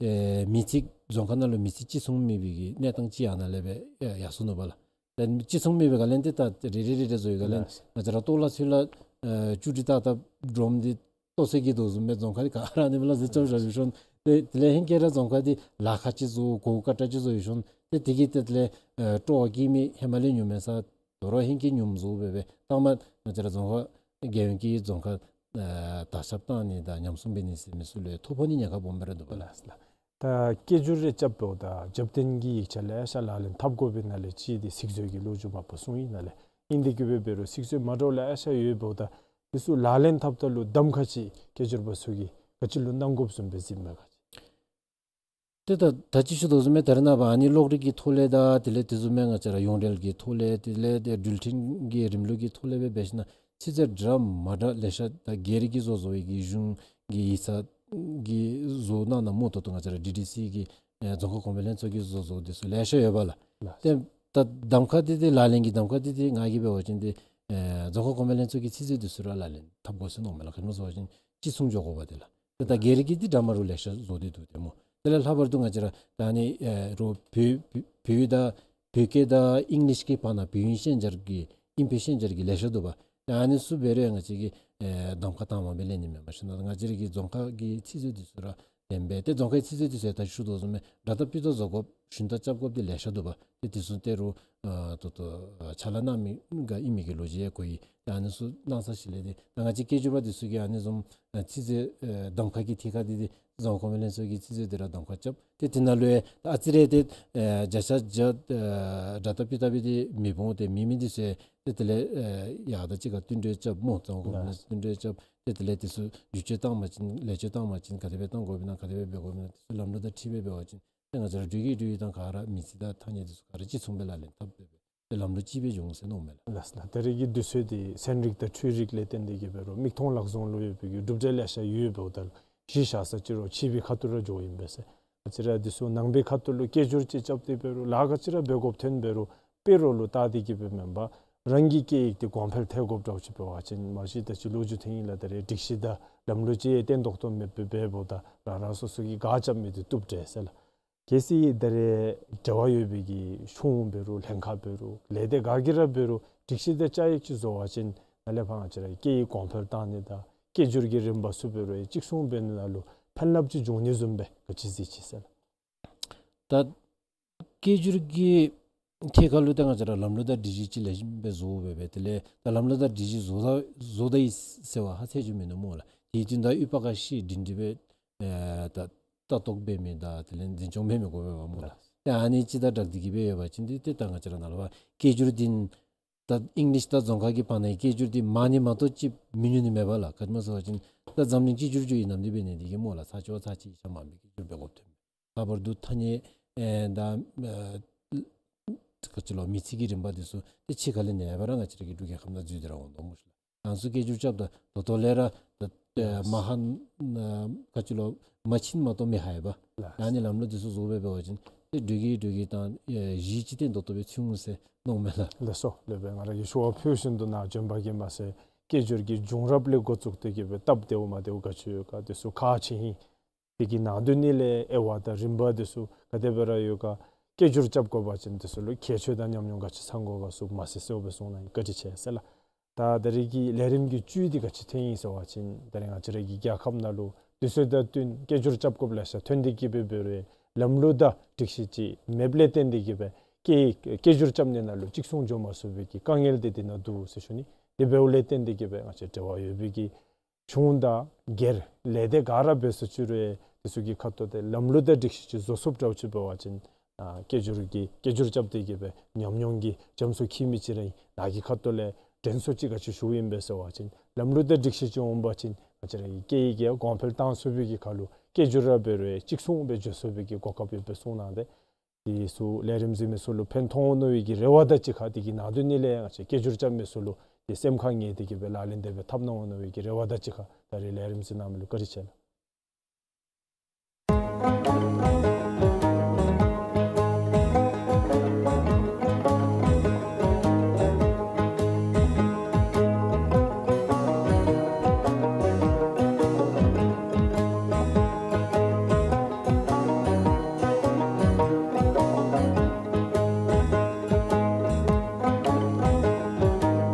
ཨེ་མི་ཚེ་རྫོང་ཁག་ནང་ལུ་མི་ཚེ་ཅིག་མཚུངས་མེད་པའི་གི་གནས་སྟངས་ཅིག་ཨ་ནཱ་ལས་སྦེ་ཨེ་ཡར་སོ་ནུག་པ་ལགས། ད་ཅིག་མཚུངས་མེད་པའི་སྒང་ལས་ཏེ་ད་རེ་རེ་རེ་རེ་བཟོ་བའི་སྒང་ལས་ལགས། ང་བཅས་ར་ལྟོ་ལ་ཚུ་ལ་ཨེ་བཅུ་དྲུག་ཏག་ཏག་སྒྲོམ་འདི་ལྟོ་ཚོད་ཀྱི་དོ་བཟུམ་སྦེ་རྫོང་ཁག་འདི་ག་ར་ཨ་ནི་སྦེ་ལ་ཟེར་རྐྱབ་བཞག་ཡོད་ཤོང་། ཏེ་དེ་ལས་ཧེང་སྐལ་ར་རྫོང་ཁག་འདི་ལཱ་ཁག་ཅིག་བཟོ་གོ་སྐབས་དྲག་ཅིག་བཟོ་ཡོད་ཤོང་། ཏེ་དེ་གིས་ཏེ་དེ་ལས་ཨེ་སྤྲོ་བ་བསྐྱེད་མི་ཧེ་མ་ལས་ཉུང་མས་ས། དོ་རུང་ཧེང་སྐལ་ཉུངམ་བཟོ་སྦེ་སྦེ་ལྟག་མ་ང་བཅས་ར་རྫོང་ཁག་རྒྱལ་ཡོངས་ཀྱི་རྫོང་ཁག་ཨེ་དར་ཁྱབ་བཏང་ནི་དང་ཉམས་སྲུང་འབད་ནི་ཟེར་མི་ཚུ་ལུ་ཐོ་ཕོག་ནི་ཉེན་ཁ་སྦོམ་སྦེ་ར་འདུག་པ་ལགས། ལགས་ལགས། ད་སྐད་སྒྱུར་རེ་རྐྱབ་འབདཝ་ད་རྒྱབ་རྟེན་གྱི་ཡིག་ཆ་ལེ་ཤ་ལག་ལེན་འཐབ་དགོ་པས། ནཱ་ལས་ཅིག་འདི་ཚིག་མཛོད་ཀྱི་ལོ་རྒྱུས་མ་པ་གསུངས་ཡི། ནཱ་ལས་ཨིན་དེ་གི་སྦེ་འབད་རུང་ཚིག་མཛོད་མ་འདྲཝ་ལེ་ཤ་ཡོད་འབདཝ་ད་འདི་ཚུ་ལག་ལེན་འཐབ་ད་ལུ་གདམ་ཁ་ཅིག་སྐད་སྒྱུར་པ་ཚུ་གིས་ག་ཅི་ལུ་གནང་དགོཔ་བཟུམ་སྦེ་གཟིགསཔ་མས་ག་ཅི། ཏེ་ད་ད་ཅི་ཞུ་དོ་བཟུམ་སྦེ་ད་རེས་ནངས་པ་ཨ་ནི་གློག་རིག་གི་ཐོག་ལས་དང་དེ་ལས་དེ་བཟུམ་མའི་ང་བཅས་ར་ཡོངས་འབྲེལ་གྱི་ཐོག་ལས་དེ་ལས་ཏེ་འགྲུལ་འཕྲིན་གྱི་རིམ་ལུགས་ཀྱི་ཐོག་ལས་སྦེ་འབད་ཞིན་ན་ཚིག་མཛོད་འདྲ་མ་འདྲ་ལེ་ཤ་ད་སྒེར་གྱིས་བཟོ་བཟོ་བའི་གི་གཞུང་གི་ཡིག་ཚང་གིས་བཟོ་གནང་གནངམ་ད་ལྟོ་ང་བཅས་ར་ཌི་ཌི་སི་གི་ཨེ་རྫོང་ཁག་གོང་འཕེལ་ལྷན་ཚོགས་ཀྱིས་བཟོ་བཟོཝ་འདི་ཚུ་ལེ་ཤ་ཡོད་པ་ལགས། ལགས། ཏེ་ད་གདམ་ཁ་འདི་ཏེ་ལག་ལེན་གྱི་གདམ་ཁ་འདི་ཏེ་ང་གིས་འབད་བ་ཅིན་ཏེ་ཨེ་རྫོང་ཁག་གོང་འཕེལ་ལྷན་ཚོགས་ཀྱི་ཚིག་མཛོད་འདི་ཚུ་ར་ལག་ལེན་འཐབ་དགོ་ཟེར་མནོཝ་མས་ལགས། ག་ཅི་སྨོ་ཟེར་བ་ཅིན་ཅིག་མཚུངས་འགྱོ་དགོ་པ་ཏེ་ལགས། ཏེ་ད་སྒེར་གྱི་འདི་འདྲ་མ་འདྲཝ་ལེ་ཤ་བཟོ་སྟེ་འདུག་ཏེ་སྨོ། དེ་ལས་ལྷག་པར་དུ་ང་བཅས་ར་ད་ཨ་ནི་ཨེ་རོགས་བོད་བོད་བོད་ཡིག་དང་བོད་སྐད་དང་ཨིང་ལིཤ་གི་བར་ན་བོད་ཡིག་ཤན་སྦྱར་གྱི་ཨིན་པའི་ཤན་སྦྱར་གྱི་ལེ་ཤ་འདུག་པ། ད་ཨ་ནི་ཚུ་འབད་རུང་ང་བཅས་ཀྱིས་ཨེ་གདམ་ཁ་དྭངས་མ་སྦེ་ལེན་ནི་མེན་པར་ཞིན་ན་ང་བཅས་ར་གི་རྫོང་ཁག་གི་ཚིག་མཛོད་འདི་ཚུ་ར་ལེན་སྦེ་ཏེ་རྫོང་ཁག་གི་ཚིག་མཛོད་འདི་ཚུ་ད་ཅི་ཞུ་དོ་བཟུམ་སྦེ་འདྲ་ལྟ་སྤུས་ལྟ་བཟོ་དགོཔ་ཞུན་དག་རྐྱབ་དགོཔ་འདི་ལེ་ཤ་འདུག་པ། ཏེ་འདི་ཚུ་ད་རུང་ཨ་ད་ལྟོ་ཨ་ཕྱག་ལཱ་གནང་མི་ག་ཨིན་མི་གི་ལོ་རྒྱུས་ཡང་གོ་ཡི། ཏེ་ཨ་ནི་ཚུ་གནང་ས་ཅིག་ལས་ཏེ་ད་ང་བཅས་སྐད་སྒྱུར་པ་འདི་ཚུ་གིས་ཨ་ནི་བཟུམ་ཨ་ཚིག་མཛོད་ཨེ་གདམ་ཁ་གི་ཐད་ཁར་འདི་ཏེ་རྫོང་ཁག་གོང་འཕེལ་ལྷན་ཚོགས་ཀྱི་ཚིག་མཛོད་འདི་ར་གདམ་ཁ་རྐྱབ། ཏེ་དེ་ནང་ལུ་ཡང་ད་ཨ་ཙི་རེ་ཏེ་ཨེ་བརྒྱ་ཆ་བརྒྱ་ཨེ་འདྲ་ལྟ་སྤུས་ལྟ་སྦེ་ཏེ་མི་འོང་། ཏེ་མེད་མི་འདི་ཚུ་ཡང་ཏེ་དེ་ལས་ཨེ་ཡར་ད་ཅིག་ཁར་བསྟུན་གྲོས་རྐྱབ་སྨོ། རྫོང་ཁག་གོང་འཕེལ་ལྷན་ཚོགས་བསྟུན་གྲོས་རྐྱབ། ཏེ་དེ་ལས་འདི་ཚུ་བསྒྱུར་བཅོས་བཏང་པ་ཅིན་ལེགས་བཅོས་བཏང་པ་ཅིན་ག་དེ་སྦེ་བཏང་དགོཔ་ཨིན་ན་ག་དེ་སྦེ་འབད་དགོཔ་ཨིན་ན་འདི་ཚུ་ལམ་ལུགས་དང་འཁྲིལ་སྦེ་འབད་བ་ཅིན་ཏེ་ང་བཅས་ར་འགྲུལ་སྐྱེལ་འགྲུལ་ཡོད་དང་ག་ར་མི་ཚེ་དང་ཐ་སྙད་འདི་ཚུ་ག་ར་ཅིག་མཚུངས་སྦེ་ལག་ལེན་འཐབ་སྦེ་སྦེ་ཏེ་ལམ་ལུགས་ཅིག་སྦེ་འགྱོ་འོང་ཟེར་མནོཝ་མས་ལགས། ལགས་ལགས། ད་རེས་ཀྱི་དུས་ཚོད་འདི་ཚན་རིག་དང་འཕྲུལ་རིག་ལས་བརྟེན་ཏེ་གི་འབད་རུང་མིག་མཐོང་ལག་བཟུང་ལུ་ཡོད་པའི་གི་གྲུབ་འབྲས་ལེ་ཤ་ཡོད་འབདཝ་ད་ལུ་གཞི་བཞག་ས་ཅིག་རོགས་ཕྱི་པའི་ཁ་ཐུག་ར་འགྱོཝ་ཨིན་པས་ཟེར། ང་བཅས་ར་འདི་ཚུ་ནང་པའི་ཁ་ཐུག་ལུ་སྐད་སྒྱུར་ཅིག་རྐྱབ་སྟེ་འབད་རུང་ལཱ་ག་ཅི་ར་འབད་དགོཔ་ཐོན་འབད་རུང་དཔེ་རོགས་ལུ་བལྟ་སྟེ་གི་སྦེ་མེན་པར་རང་གི་སྐད་ཡིག་འདི་གོང་འཕེལ་ཐལ་དགོཔ་འདྲཝ་ཅིག་འབད་བ་ཅིན་མ་གཞི་ད་ཅི་ལོ་རྒྱུས་ཐོན་ཡི་ལགས། ད་རེས་སྒྲིག་གཞི་དང་ལམ་ལུགས་ཅིག་ཡང་བརྟན་ཏོག་ཏོ་མེདཔ་སྦེ་འབདཝ་ད་རང་རང་སོ་སོ་གིས་ག་རྐྱབ་མི་འདི་བཏུབ་འདྲས་ཟེར་ལགས། གལ་སྲིད་ད་རེས་འབྲེལ་བ་ཡོད་པའི་གི་གཞུང་འབད་རུང་ལྷན་ཁག་འབད་རུང་ལས་སྡེ་ག་གིས་ར་འབད་རུང་སྒྲིག་གཞི་དང་བཅའ་ཡིག་ཅིག་བཟོ་བ་ཅིན་ནཱ་ལས་ཕར་ང་བཅས་ར་སྐད་ཡིག་གོང་འཕེལ་བཏང་ནི་དང་སྐད་སྒྱུར་གྱི་རིམ་པ་ཚུ་འབད་རུང་ཡང་ཅིག་མཚུངས་འབད་ནི་ནང་ལུ་ཕན་རླབས་ཅིག་འབྱུང་ནི་བཟུམ་སྦེ་ག་ཅི་གཟིགས་ཅི་ཟེར་ལགས། ད་སྐད་སྒྱུར་གྱི་ཐད་ཁར་ལུ་ད་ང་བཅས་ར་ལམ་ལུགས་དང་སྒྲིག་གཞི་ཅིག་ལེགས་ཤོམ་སྦེ་བཟོ་སྦེ་སྦེ་དེ་ལས་ད་ལམ་ལུགས་དང་སྒྲིག་གཞི་བཟོ་ད་བཟོ་ད་ཡི་ཟེར་བ་ཧ་ཚད་ཅིག་མིན་ནུག་སྨོ་ལགས། དེ་དོན་དག་ཡོད་པ་ག་ཤེས་སྒྲིང་སྒྲི་སྦེ་ཨེ་ད་ལྟ་རྟོག་འབད་མི་དང་དེ་ལས་འཛིན་སྐྱོང་འབད་མི་དགོ་པས་པ་སྨོ་ལགས། ཏེ་ཨ་ནི་ཅིག་དང་སྦྲགས་ཏེ་གི་སྦེ་ཡོད་པ་ཅིན་ཏེ་ཏེ་ད་ང་བཅས་ར་ནཱ་ལས་ཕར་སྐད་སྒྱུར་འདི་ ད་ཨིང་ལིཤ་དང་རྫོང་ཁ་གི་བར་ན་གི་སྐད་སྒྱུར་འདི་མང་ནི་མ་གཏོགས་ཅིག་མི་ཉུང་ནི་མེད་པས་ལགས། ག་ཅི་སྨོ་ཟེར་བ་ཅིན་ད་འཛམ་གླིང་གཅིག་གྱུར་ཅིག་ཨིན་ནམ་འདི་འབད་ནི་འདི་གིས་སྨོ་ལགས། ཚར་གཅིག་བ་ཚར་གཅིག་ཤ་མང་པའི་སྐད་སྒྱུར་འབད་དགོཔ་ཐོན། ལྷག་པར་དུ་ཐ་སྙད་ཨེ་ད་ཨེ་ག་ཅི་ལོ་མིང་ཚིག་གི་རིམ་པ་འདི་ཚུ་ཏེ་ཕྱི་ཁ་ལས་ནི་ཡང་ཕར་ང་བཅས་ར་གི་འབྲུག་རྒྱལ་ཁབ་ནང་འཛུལ་ཏེ་ར་འོང་དོ་སྨོ་ཤིག་ལགས། ང་ཚོ་སྐད་སྒྱུར་རྐྱབ་ད་ད་ལྟོ་ལས་ར་ད་ཨེ་མ་ཧ་ན་ག་ཅི་ལོ་མ་ཕྱིན་མ་གཏོགས་མི་ཧ་ཡ་བ། ལགས། ད་ནི་ལམ་ལུགས་འདི་ཚུ་བཟོ་སྦེ་འབད་བ་ཅིན་ཏེ་འབྲུག་གི་འབྲུག་གི་དང་ཨེ་གཞིས་ཅིག་ཏེ་ད་ལྟོ་སྦེ་ཚུད་འོང་ཟེར་མནོཝ་མས་ལགས། ལགས་སོ། ལགས་སྦེ་ང་ར་གིས་ཞུ་བ་ཕུལ་བཞིན་དུ་ནཱ་བྱོན་པ་གིས་མ་ཚད་སྐད་སྒྱུར་གྱི་བྱུང་རབས་ལས་འགོ་བཙུགས་ཏེ་གི་སྦེ་སྟབས་བདེཝ་མ་བདེཝ་ག་ཅི་ཡོད་ག་འདི་ཚུ་ཁག་ཆེ་ཨིན། དེ་གི་ནང་དོན་ནི་ལས་དབྱེ་བ་དང་རིམ་པ་འདི་ཚུ་ག་དེ་སྦེ་ར་ཡོད་ག། སྐད་སྒྱུར་རྐྱབ་དགོ་པ་ཅིན་འདི་ཚུ་ལུ་ཁྱད་ཆོས་དང་ཉམས་མྱོང་ག་ཅི་ཚང་དགོ་ག་ཚུ་མ་ཟེར་གསལཝ་སྦེ་གསུངས་གནང་ཡི། བཀའ་དྲིན་ཆེ་ཟེར་ལགས། ད་ད་རེས་ཀྱི་ལས་རིམ་གྱི་བཅུད་འདི་ག་ཅི་ཐོན་ཡི་ཟེར་བ་ཅིན་ད་རེས་ང་བཅས་ར་གི་རྒྱལ་ཁབ་ནང་ལུ་དུས་ཚོད་དང་བསྟུན་སྐད་སྒྱུར་རྐྱབ་དགོཔ་ལེ་ཤ་ཐོན་ཏེ་གི་སྦེ་འབད་རུང་ལམ་ལུགས་དང་སྒྲིག་གཞི་ཅིག་མེདཔ་ལས་བརྟེན་ཏེ་གི་སྦེ་སྐད་སྐད་སྒྱུར་རྐྱབ་ནི་ནང་ལུ་གཅིག་མཚུངས་འགྱོ་མ་ཚུགས་པའི་གི་དཀའ་ངལ་འདི་འདི་ནང་འདུག་ཟེར་ཞུ་ནི། དེ་འབདཝ་ལས་བརྟེན་ཏེ་གི་སྦེ་ང་བཅས་འབྲེལ་བ་ཡོད་པའི་གི་གཞུང་དང་སྒེར་ལས་སྡེ་ག་ར་འབད་སོ་ཅི་རུང་དེ་ཚུ་གི་ཁ་ཐུག་ཏེ་ལམ་ལུགས་དང་སྒྲིག་གཞི་ཅིག་བཟོ་ཚུགསཔ་འདྲཝ་ཅིག་འབད་བ་ཅིན་ཨ་སྐད་སྒྱུར་གྱི་སྐད་སྒྱུར་རྐྱབ་སྟེ་གི་སྦེ་ཉམས་མྱོང་གི་རྒྱ་མཚོ་འཁྱིལ་མི་ཅིག་ར་ཨིན། ནཱ་གི་ཁ་ཐུག་ལས་དྲན་གསོ་ཅིག་ག་ཅི་ཞུཝ་ཨིན་པས་ཟེར་བ་ཅིན་ལམ་ལུགས་དང་སྒྲིག་གཞི་ཅིག་འོང་པ་ཅིན་ང་བཅས་ར་གི་སྐད་ཡིག་གི་གོང་འཕེལ་བཏང་ཚུགས་པའི་གི་ཁར་ལུ་སྐད་སྒྱུར་ར་འབད་རུང་གཅིག་མཚུངས་སྦེ་འགྱོ་ཚུགས་པའི་གི་གོ་སྐབས་ཡོདཔ་སྦེ་གསུངས་གནང་སྟེ། དེ་ཚུ་ལས་རིམ་གཟིགས་མི་ཚུ་ལུ་ཕན་ཐོགས་འོང་མནོ་བའི་གི་རེ་བ་དང་གཅིག་ཁར་དེ་གི་ནང་དོན་ནི་ལས་ང་བཅས་སྐད་སྒྱུར་རྐྱབ་མི་ཚུ་ལུ་དེ་སེམས་ཁར་ངེས་ཏེ་གི་སྦེ་ལག་ལེན་དེ་སྦེ་འཐབ་གནང་འོང་མནོ་བའི་གི་རེ་བ་དང་གཅིག་ཁར་ད་རེས་ལས་རིམ་གཟིགས་གནང་མི་ལུ་བཀའ་དྲིན་ཆེ་ལགས།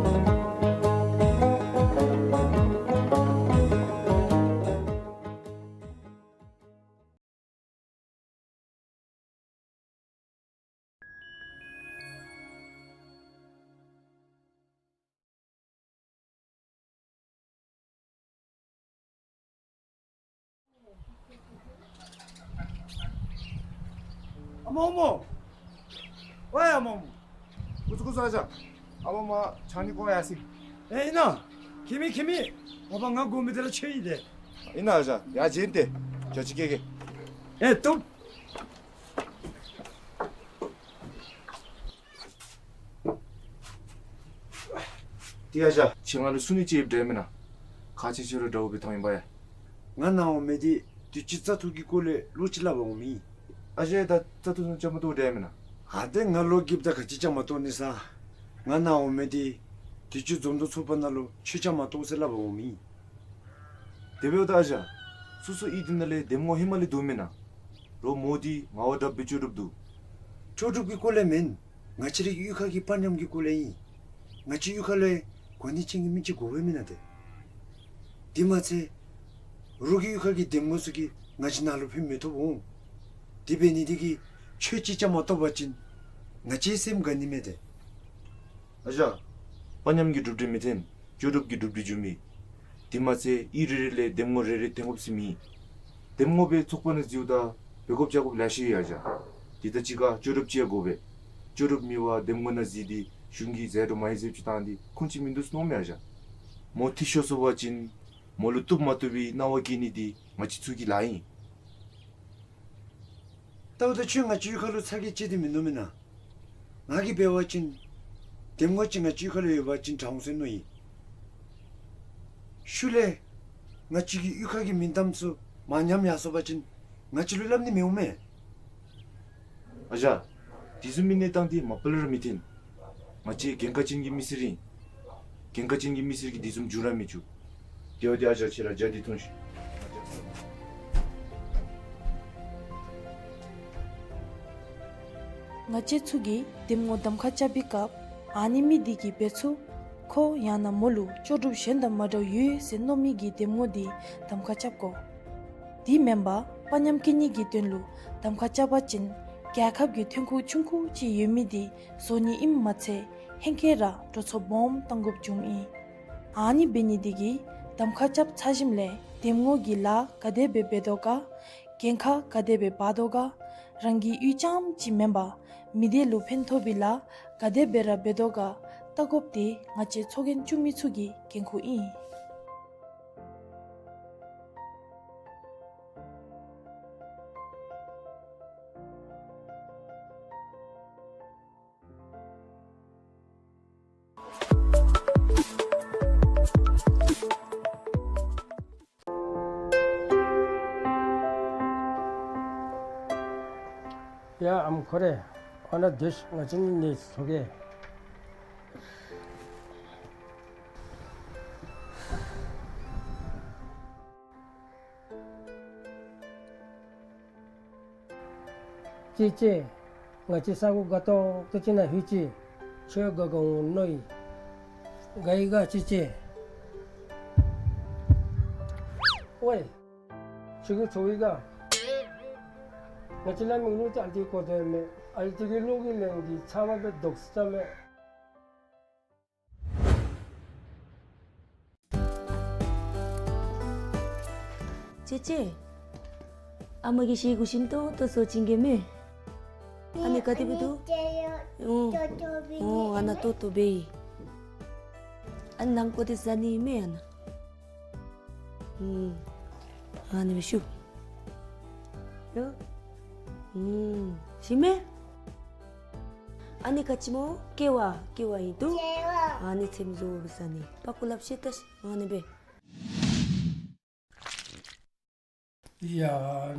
ཨ་མ་ཨ་མ། ཝའི་ཨ་མ་ཨ་མ། ཀུ་ཙུ་ཀུ་ཙུ་ཨ་ཅག། ཨ་མ་ཨ་མ་ཆང་ནི་ཁོ་ཡར་སོ་ཡི། ཨེ་ཨིན་ན། ཁྱིམ་མི་ཁྱིམ་མི། ཨ་པ་ང་དགོ་མི་དེ་ར་ཁྱོད་ཨིན་ཏེ། ཨིན་ན་ཨ་ཅག། ཡར་བྱོན་ཏེ། ཇ་ཅིག་བཀལ་གེ། ཨེ་བཏུབ། ཏེ་ཨ་ཅག་ཁྱོད་ང་ལུ་གསུང་ནི་ཅིག་ཡོདཔ་འདྲ་མེན་ན། ཁག་ཆེ་ཆེ་ར་འདྲཝ་སྦེ་མཐོང་ཡི་པ་ཡ། ང་ནཱ་འོང་མི་འདི་དུས་ཅི་བཙག་འཐུ་གི་སྐོར་ལས་བློ་ཅིག་སླབ་པར་འོང་མི་ཨིན། ཨ་ཅག་ད་བཙག་འཐུ་ཚུ་རྐྱབ་མ་བཏུབ་འདྲ་མེན་ན། ཨ་ཏེ་ང་ལོ་རྒསཔ་ད་ག་ཅི་རྐྱབ་མ་བཏུབ་ནི་ས། ང་ནཱ་འོང་མི་འདི་དུས་ཅི་འཛོམས་འདུ་ཚོགས་པ་ནང་ལུ་ཆོས་རྐྱབ་མ་བཏུབ་ཟེར་སླབ་པར་འོང་མི་ཨིན། དེ་འབདཝ་ད་ཨ་ཅག་སོ་སོ་གཡུས་འདི་ནང་ལས་འདེམས་ངོ་ཧེ་མ་ལས་འདུག་མེན་ན། རོགས་མོ་འདི་ངག་དབང་གྲགས་པའི་ལྕོགས་གྲུབ་འདུག། ལྕོགས་གྲུབ་ཀྱི་སྐོར་ལས་མེན། ང་བཅས་རའི་གཡུས་ཁ་གི་དཔའ་ཉམས་ཀྱི་སྐོར་ལས་ཨིན། ང་བཅས་གཡུས་ཁ་ལུ་གོ་གནས་ཅན་གྱི་མི་ཅིག་དགོ་པས་མེན་ན་ཏེ། དེ་མ་ཚད་རོགས་ཀྱི་གཡུས་ཁ་གི་འདེམས་ངོ་ཚུ་གིས་ང་བཅས་ནཱ་ལུ་ཕན་མི་ཐོགས་འོང་། དེ་འབད་ནི་དེ་གིས་ཆོས་ཅིག་རྐྱབ་མ་བཏུབ་པ་ཅིན་ང་བཅས་སེམས་དགའ་ནི་མས་ཏེ། ཨ་ཅག། དཔའ་ཉམས་ཀྱི་གྲུབ་འབྲས་མི་འཐོན། ལྕོགས་གྲུབ་ཀྱི་གྲུབ་འབྲས་འབྱུང་མི། དེ་མ་ཚད་གཡུས་རེ་རེ་ལས་འདེམས་ངོ་རེ་རེ་འཐོན་དགོཔ་ཟེར་མེད། འདེམས་ངོ་སྦེ་ཚོགས་པ་ནང་འཛུལཝ་ད་འབད་དགོཔ་བྱ་དགོཔ་ལེ་ཤ་ཡོད་ཨ་ཅག། དེ་དང་གཅིག་ཁར་ལྕོགས་གྲུབ་ཅིག་ཡང་དགོ་པས། ལྕོགས་གྲུབ་མེད་པར་འདེམས་ངོ་ནང་འཛུལ་ཏེ་གཞུང་གིས་ཟད་འགྲོ་མ་ཡི་ཟེརཝ་ཅིག་བཏང་སྟེ་ཁུངས་ཅིག་མིན་འདུག་ཟེར་མནོཝ་མས་ཨ་ཅག། མོ་འཐུས་ཤོར་སོང་པ་ཅིན་མོ་ལུ་བཏུབ་མ་བཏུབ་པའི་གནང་བ་བཀལ་ནི་འདི་ང་བཅས་ཚུ་གི་ལཱ་ཨིན། ད་འོ་ད་ཁྱོད་ང་བཅས་གཡུས་ཁ་ལུ་ཚ་གྱང་ཆེ་སྟེ་མིན་འདུག་མེན་ན། ང་གིས་འབད་བ་ཅིན་འདེམས་ངོ་ཅིག་ང་བཅས་གཡུས་ཁ་ལུ་ཡོད་པ་ཅིན་དྲག་འོང་ཟེར་མནོ་ཡི། ཤུལ་ལས་ང་བཅས་ཀྱི་གཡུས་ཁ་གི་མིང་གཏམ་ཚུ་མར་ཉམས་ཡར་སོང་པ་ཅིན་ང་བཅས་ལུ་སླབ་ནི་མི་འོང་མས། ཨ་ཅག། དེ་བཟུམ་མའི་གནས་སྟངས་འདི་མ་པ་ལས་ར་མི་འཐོན། ང་བཅས་འགན་ཁག་ཅན་གྱི་མི་སེར་ཨིན། འགན་ཁག་ཅན་གྱི་མི་སེར་གྱིས་དེ་བཟུམ་འབྱུང་ར་མི་བཅུག། དེ་བ་དེ་ཨ་ཅག་ཁྱོད་ར་ཇ་འདི་འཐུང་ཤིག། ང་བཅས་ཚུ་གིས་འདེམས་ངོ་གདམ་ཁ་རྐྱབ་པའི་སྐབས་ཨ་ནི་མི་འདི་གིས་འབད་ཚུགས། ཁོ་ཡང་ན་མོ་ལུ་ལྕོགས་གྲུབ་གཞན་དང་མ་འདྲཝ་ཡོད་ཟེར་མནོ་མི་གི་འདེམས་ངོ་འདི་གདམ་ཁ་རྐྱབ་དགོ། དེ་མེན་པར་དཔའ་ཉམས་བསྐྱེད་ནི་གི་དོན་ལུ་གདམ་ཁ་རྐྱབ་པ་ཅིན་རྒྱལ་ཁབ་ཀྱི་ཐོན་ཁུངས་ཆུང་ཀུ་ཅིག་ཡོད་མི་འདི་བཟོ་ནི་ཨིནམ་མ་ཚད་ཧེང་སྐལ་ར་འགྲོ་སོང་སྦོམ་བཏང་དགོཔ་འབྱུངམ་ཨིན། ཨ་ནི་འབད་ནི་འདི་གིས་གདམ་ཁ་རྐྱབ་ཚར་ཞིནམ་ལས་འདེམས་ངོ་གི་ལཱ་ག་དེ་སྦེ་འབད་དོ་ག། འགན་ཁག་ག་དེ་སྦེ་འབག་དོ་ག། རང་གི་གཡུས་རྐྱངམ་ཅིག་མེན་པར་མི་སྡེ་ལུ་ཕན་ཐོགས་པའི་ལཱ་ག་དེ་སྦེ་ར་འབད་དོ་ག། ལྟ་དགོཔ་འདི་ང་བཅས་ཚོགས་རྒྱན་བཙུགས་མི་ཚུ་གི་འགན་ཁུར་ཨིན། ཡ་ཨམ་ཁོ་རེ། ཨ་ནཱ་སྡོད་ཤིག། ང་བཅས་གཉིས་ནི་ཚོགས་ཀྱི། ཅེ་ཅེ། ང་བཅས་ས་གོ་དགའ་ཏོག་ཏོ་ཅིག་ནང་ལྷོད་ཅི། ཁྱོད་དགའ་དགའ་འོང་མནོ་ཡི། དགའ་ཡི་ག་ཅེ་ཅེ། ཝའེ། ཁྱོད་ཀྱིས་ཚོར་ཡི་ག། ང་བཅས་ལ་མིག་ལུ་ཅིག་ཨ་ཙི་གོ་དོ་མས། ཨ་ཙི་གི་གློག་གི་ལན་འདི་ཚ་མ་སྦེ་དོག་ས་མས། ཅེ་ཅེ། ཨ་མ་གིས་ཤེལ་གུ་ཞིམ་ཏོང་ཏོ་བཟོ་བྱིན་གེ་མས། ཨ་ནི་ག་དེ་སྦེ་འདུག། ཨོ། ཨོ་ཨ་ནཱ་ཏོག་ཏོ་སྦེ་ཨིན། ཨ་ནི་ནང་ཁོག་འདི་ཟ་ནི་མས་ཨ་ནཱ། ཨུམ། ཨ་ནི་སྦེ་བཤུ། ཡ། ཨུམ། ཞིམ་མས། ཨ་ནི་ག་ཅི་སྨོ། ཀེ་བ། ཀེ་བ་ཨིན་འདུག། ཨ་ནི་ཚེམ་བཟོ་བཟའ་ནི། པག་ཀོ་ལགཔ་བཤེད་ད་ཤིག། ཨ་ནི་སྦེ། ཡ་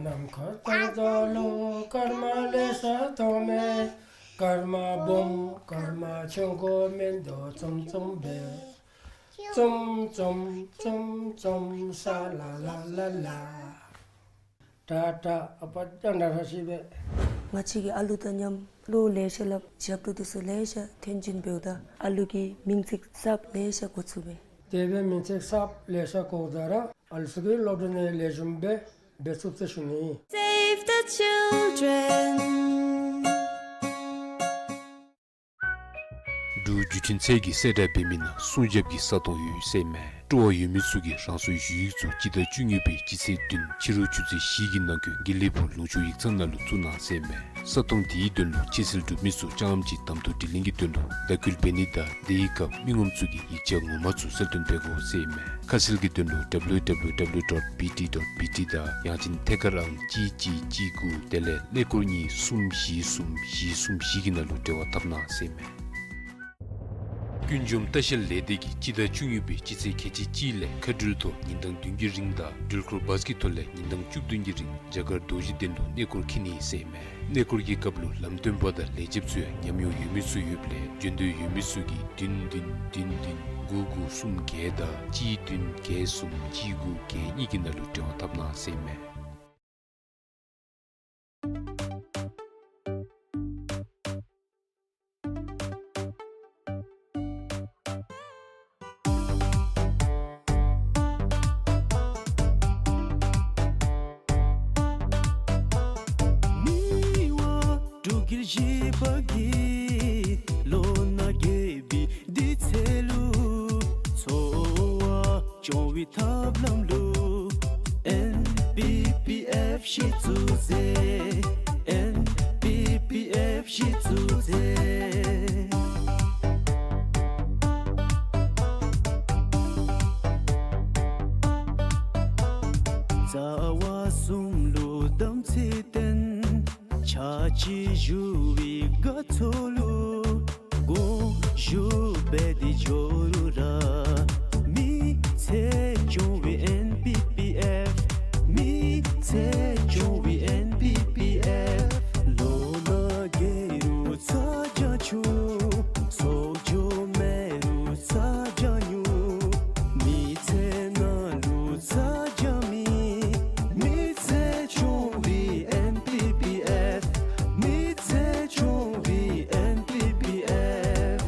ནམ་མཁའ་ལྟར་རྒྱལ་ལོ། སྐར་མ་ལེ་ཤ་མཐོང་མས། སྐར་མ་སྦོམ་སྐར་མ་ཆུང་ཀུ་མིན་འདུག། ཙུམ་ཙུམ་སྦེ། ཙུམ་ཙུམ་ཙུམ་ཙུམ་ས་ལ་ལ་ལ་ལ། ཏྲ་ཏྲ། ཨ་པ་ཅང་ཏྲ་ཏྲ་ཤི་བས། ང་བཅས་ཀྱིས་ཨ་ལུ་དང་མཉམ་བློ་ལེ་ཤ་སླབ། ཞབས་བྲོ་འདི་ཚུ་ལེ་ཤ་འཐེན་བྱིན་འབདཝ་ད་ཨ་ལུ་གིས་མིང་ཚིག་གསརཔ་ལེ་ཤ་གོ་ཚུགས་པས། དེ་སྦེ་མིང་ཚིག་གསརཔ་ལེ་ཤ་གོཝ་ད་ར་ཨ་ལུ་ཚུ་གིས་སློབ་གྲྭ་ནང་ལེགས་ཤོམ་སྦེ་འབད་ཚུགས་ཟེར་ཞུ་ནི། Save the children. འབྲུག་བརྒྱུད་འཕྲིན་ཚད་ཀྱི་གསལ་བསྒྲགས་འབད་མི་ནང་སྲུང་སྐྱོབ་ཀྱི་ས་སྟོང་ཡོད་ཟེར་མས། སྤྲོ་བ་ཡོད་མི་ཚུ་གིས་རང་སོའི་ཞུ་ཡིག་ཚུ་སྤྱི་ཟླ་བཅུ་གཉིས་པའི་སྤྱི་ཚེས་བདུན་ཕྱི་རུ་ཆུ་ཚོད་བཞི་གི་ནང་འཁོད་དགེ་ལེགས་ཕུག་ལུང་ཕྱོགས་ཡིག་ཚང་ནང་ལུ་བཙུགས་གནང་ཟེར་མས། ས་སྟོང་དེའི་དོན་ལུ་ཕྱི་སེལ་གྲུབ་མི་ཚུ་རྐྱངམ་གཅིག་གདམ་འཐུ་དྲི་ལན་གྱི་དོན་ལུ་བརྡ་བསྐུལ་འབད་ནི་དང་དེའི་སྐབས་མི་ངོམ་ཚུ་གིས་ཡིག་ཆ་ངོ་མ་ཚུ་གསལ་སྟོན་འབད་དགོ་ཟེར་མས། ཁ་གསལ་གྱི་དོན་ལུ་W W W dot B T dot B T དང་ཡང་ཅིན་ཐད་ཀར་ཨང་གཅིག་གཅིག་གཅིག་དགུ་དེ་ལས་ཀླད་ཀོར་གཉིས་གསུམ་བཞི་གསུམ་བཞི་གསུམ་བཞི་གི་ནང་ལུ་འབྲེལ་བ་འཐབ་གནང་ཟེར་མས། ཀུན་འབྱུང་ལྟ་བཤལ་ལས་སྡེ་གིས་སྤྱི་ཟླ་བཅུ་གཉིས་པའི་སྤྱི་ཚེས་ཁལ་གཅིག་གཅིག་ལས་མཁའ་འགྲུལ་ཐོག་ཉིན་དང་བདུན་གྱི་རིང་དང་འགྲུལ་འཁོར་བཱས་ཀྱི་ཐོག་ལས་ཉིན་དང་བཅུ་བདུན་གྱི་རིང་རྒྱ་གར་རྡོ་རྗེ་གདན་ལུ་གནས་སྐོར་འཁྱིད་ནི་ཟེར་མས། གནས་སྐོར་གྱི་སྐབས་ལུ་ལམ་སྟོན་པ་དང་ལས་བྱེདཔ་ཚུ་ཡང་ཉམས་མྱོང་ཡོད་མི་ཚུ་ཡོདཔ་ལས་འབྱོན་འདོད་ཡོད་མི་ཚུ་གིས་བདུན་བདུན་བདུན་བདུན་དགུ་དགུ་གསུམ་བརྒྱད་དང་གཅིག་བདུན་བརྒྱད་གསུམ་གཅིག་དགུ་བརྒྱད་གཉིས་ཀྱི་ནང་ལུ་འབྲེལ་བ་འཐབ་གནང་ཟེར་མས། མི་དབང་འབྲུག་རྒྱལ་བཞི་པ་གིས་ལོ་ན་རྒས་པའི་དུས་ཚོད་ལུ་འཚོ་བ་སྐྱོང་བའི་ཐབས་ལམ་ལུ་ཨེན་པི་པི་ཨེཕ་གཞི་བཙུགས་ཟེར། ཨེན་པི་པི་ཨེཕ་གཞི་བཙུགས་ཟེར། རྩ་བ་གསུམ་ལུ་དམ་ཚིག་བསྟེན། ཕྱག་ཕྱི་ཞུ་བའི་དགའ་ཚོར་ལུ་དགོངས་ཞུ་འབད་དེ་འགྱོ་རུང་ར། མི་ཚེ་སྐྱོང་བའི་ཨེན་པི་པི་ཨེཕ། མི་ཚེ་སྐྱོང་བའི་ཨེན་པི་པི་ཨེཕ། ལོ་ན་རྒས་རུང་ཚ་གྱང་ཆུང་། གསོག་འཇོག་མེད་རུང་ཚ་གྱང་ཉུང་། མི་ཚེ་ནང་ལུ་ཚ་གྱང་མེད། མི་ཚེ་སྐྱོང་བའི་ཨེན་པི་པི་ཨེཕ། མི་ཚེ་སྐྱོང་བའི་ཨེན་པི་པི་ཨེཕ།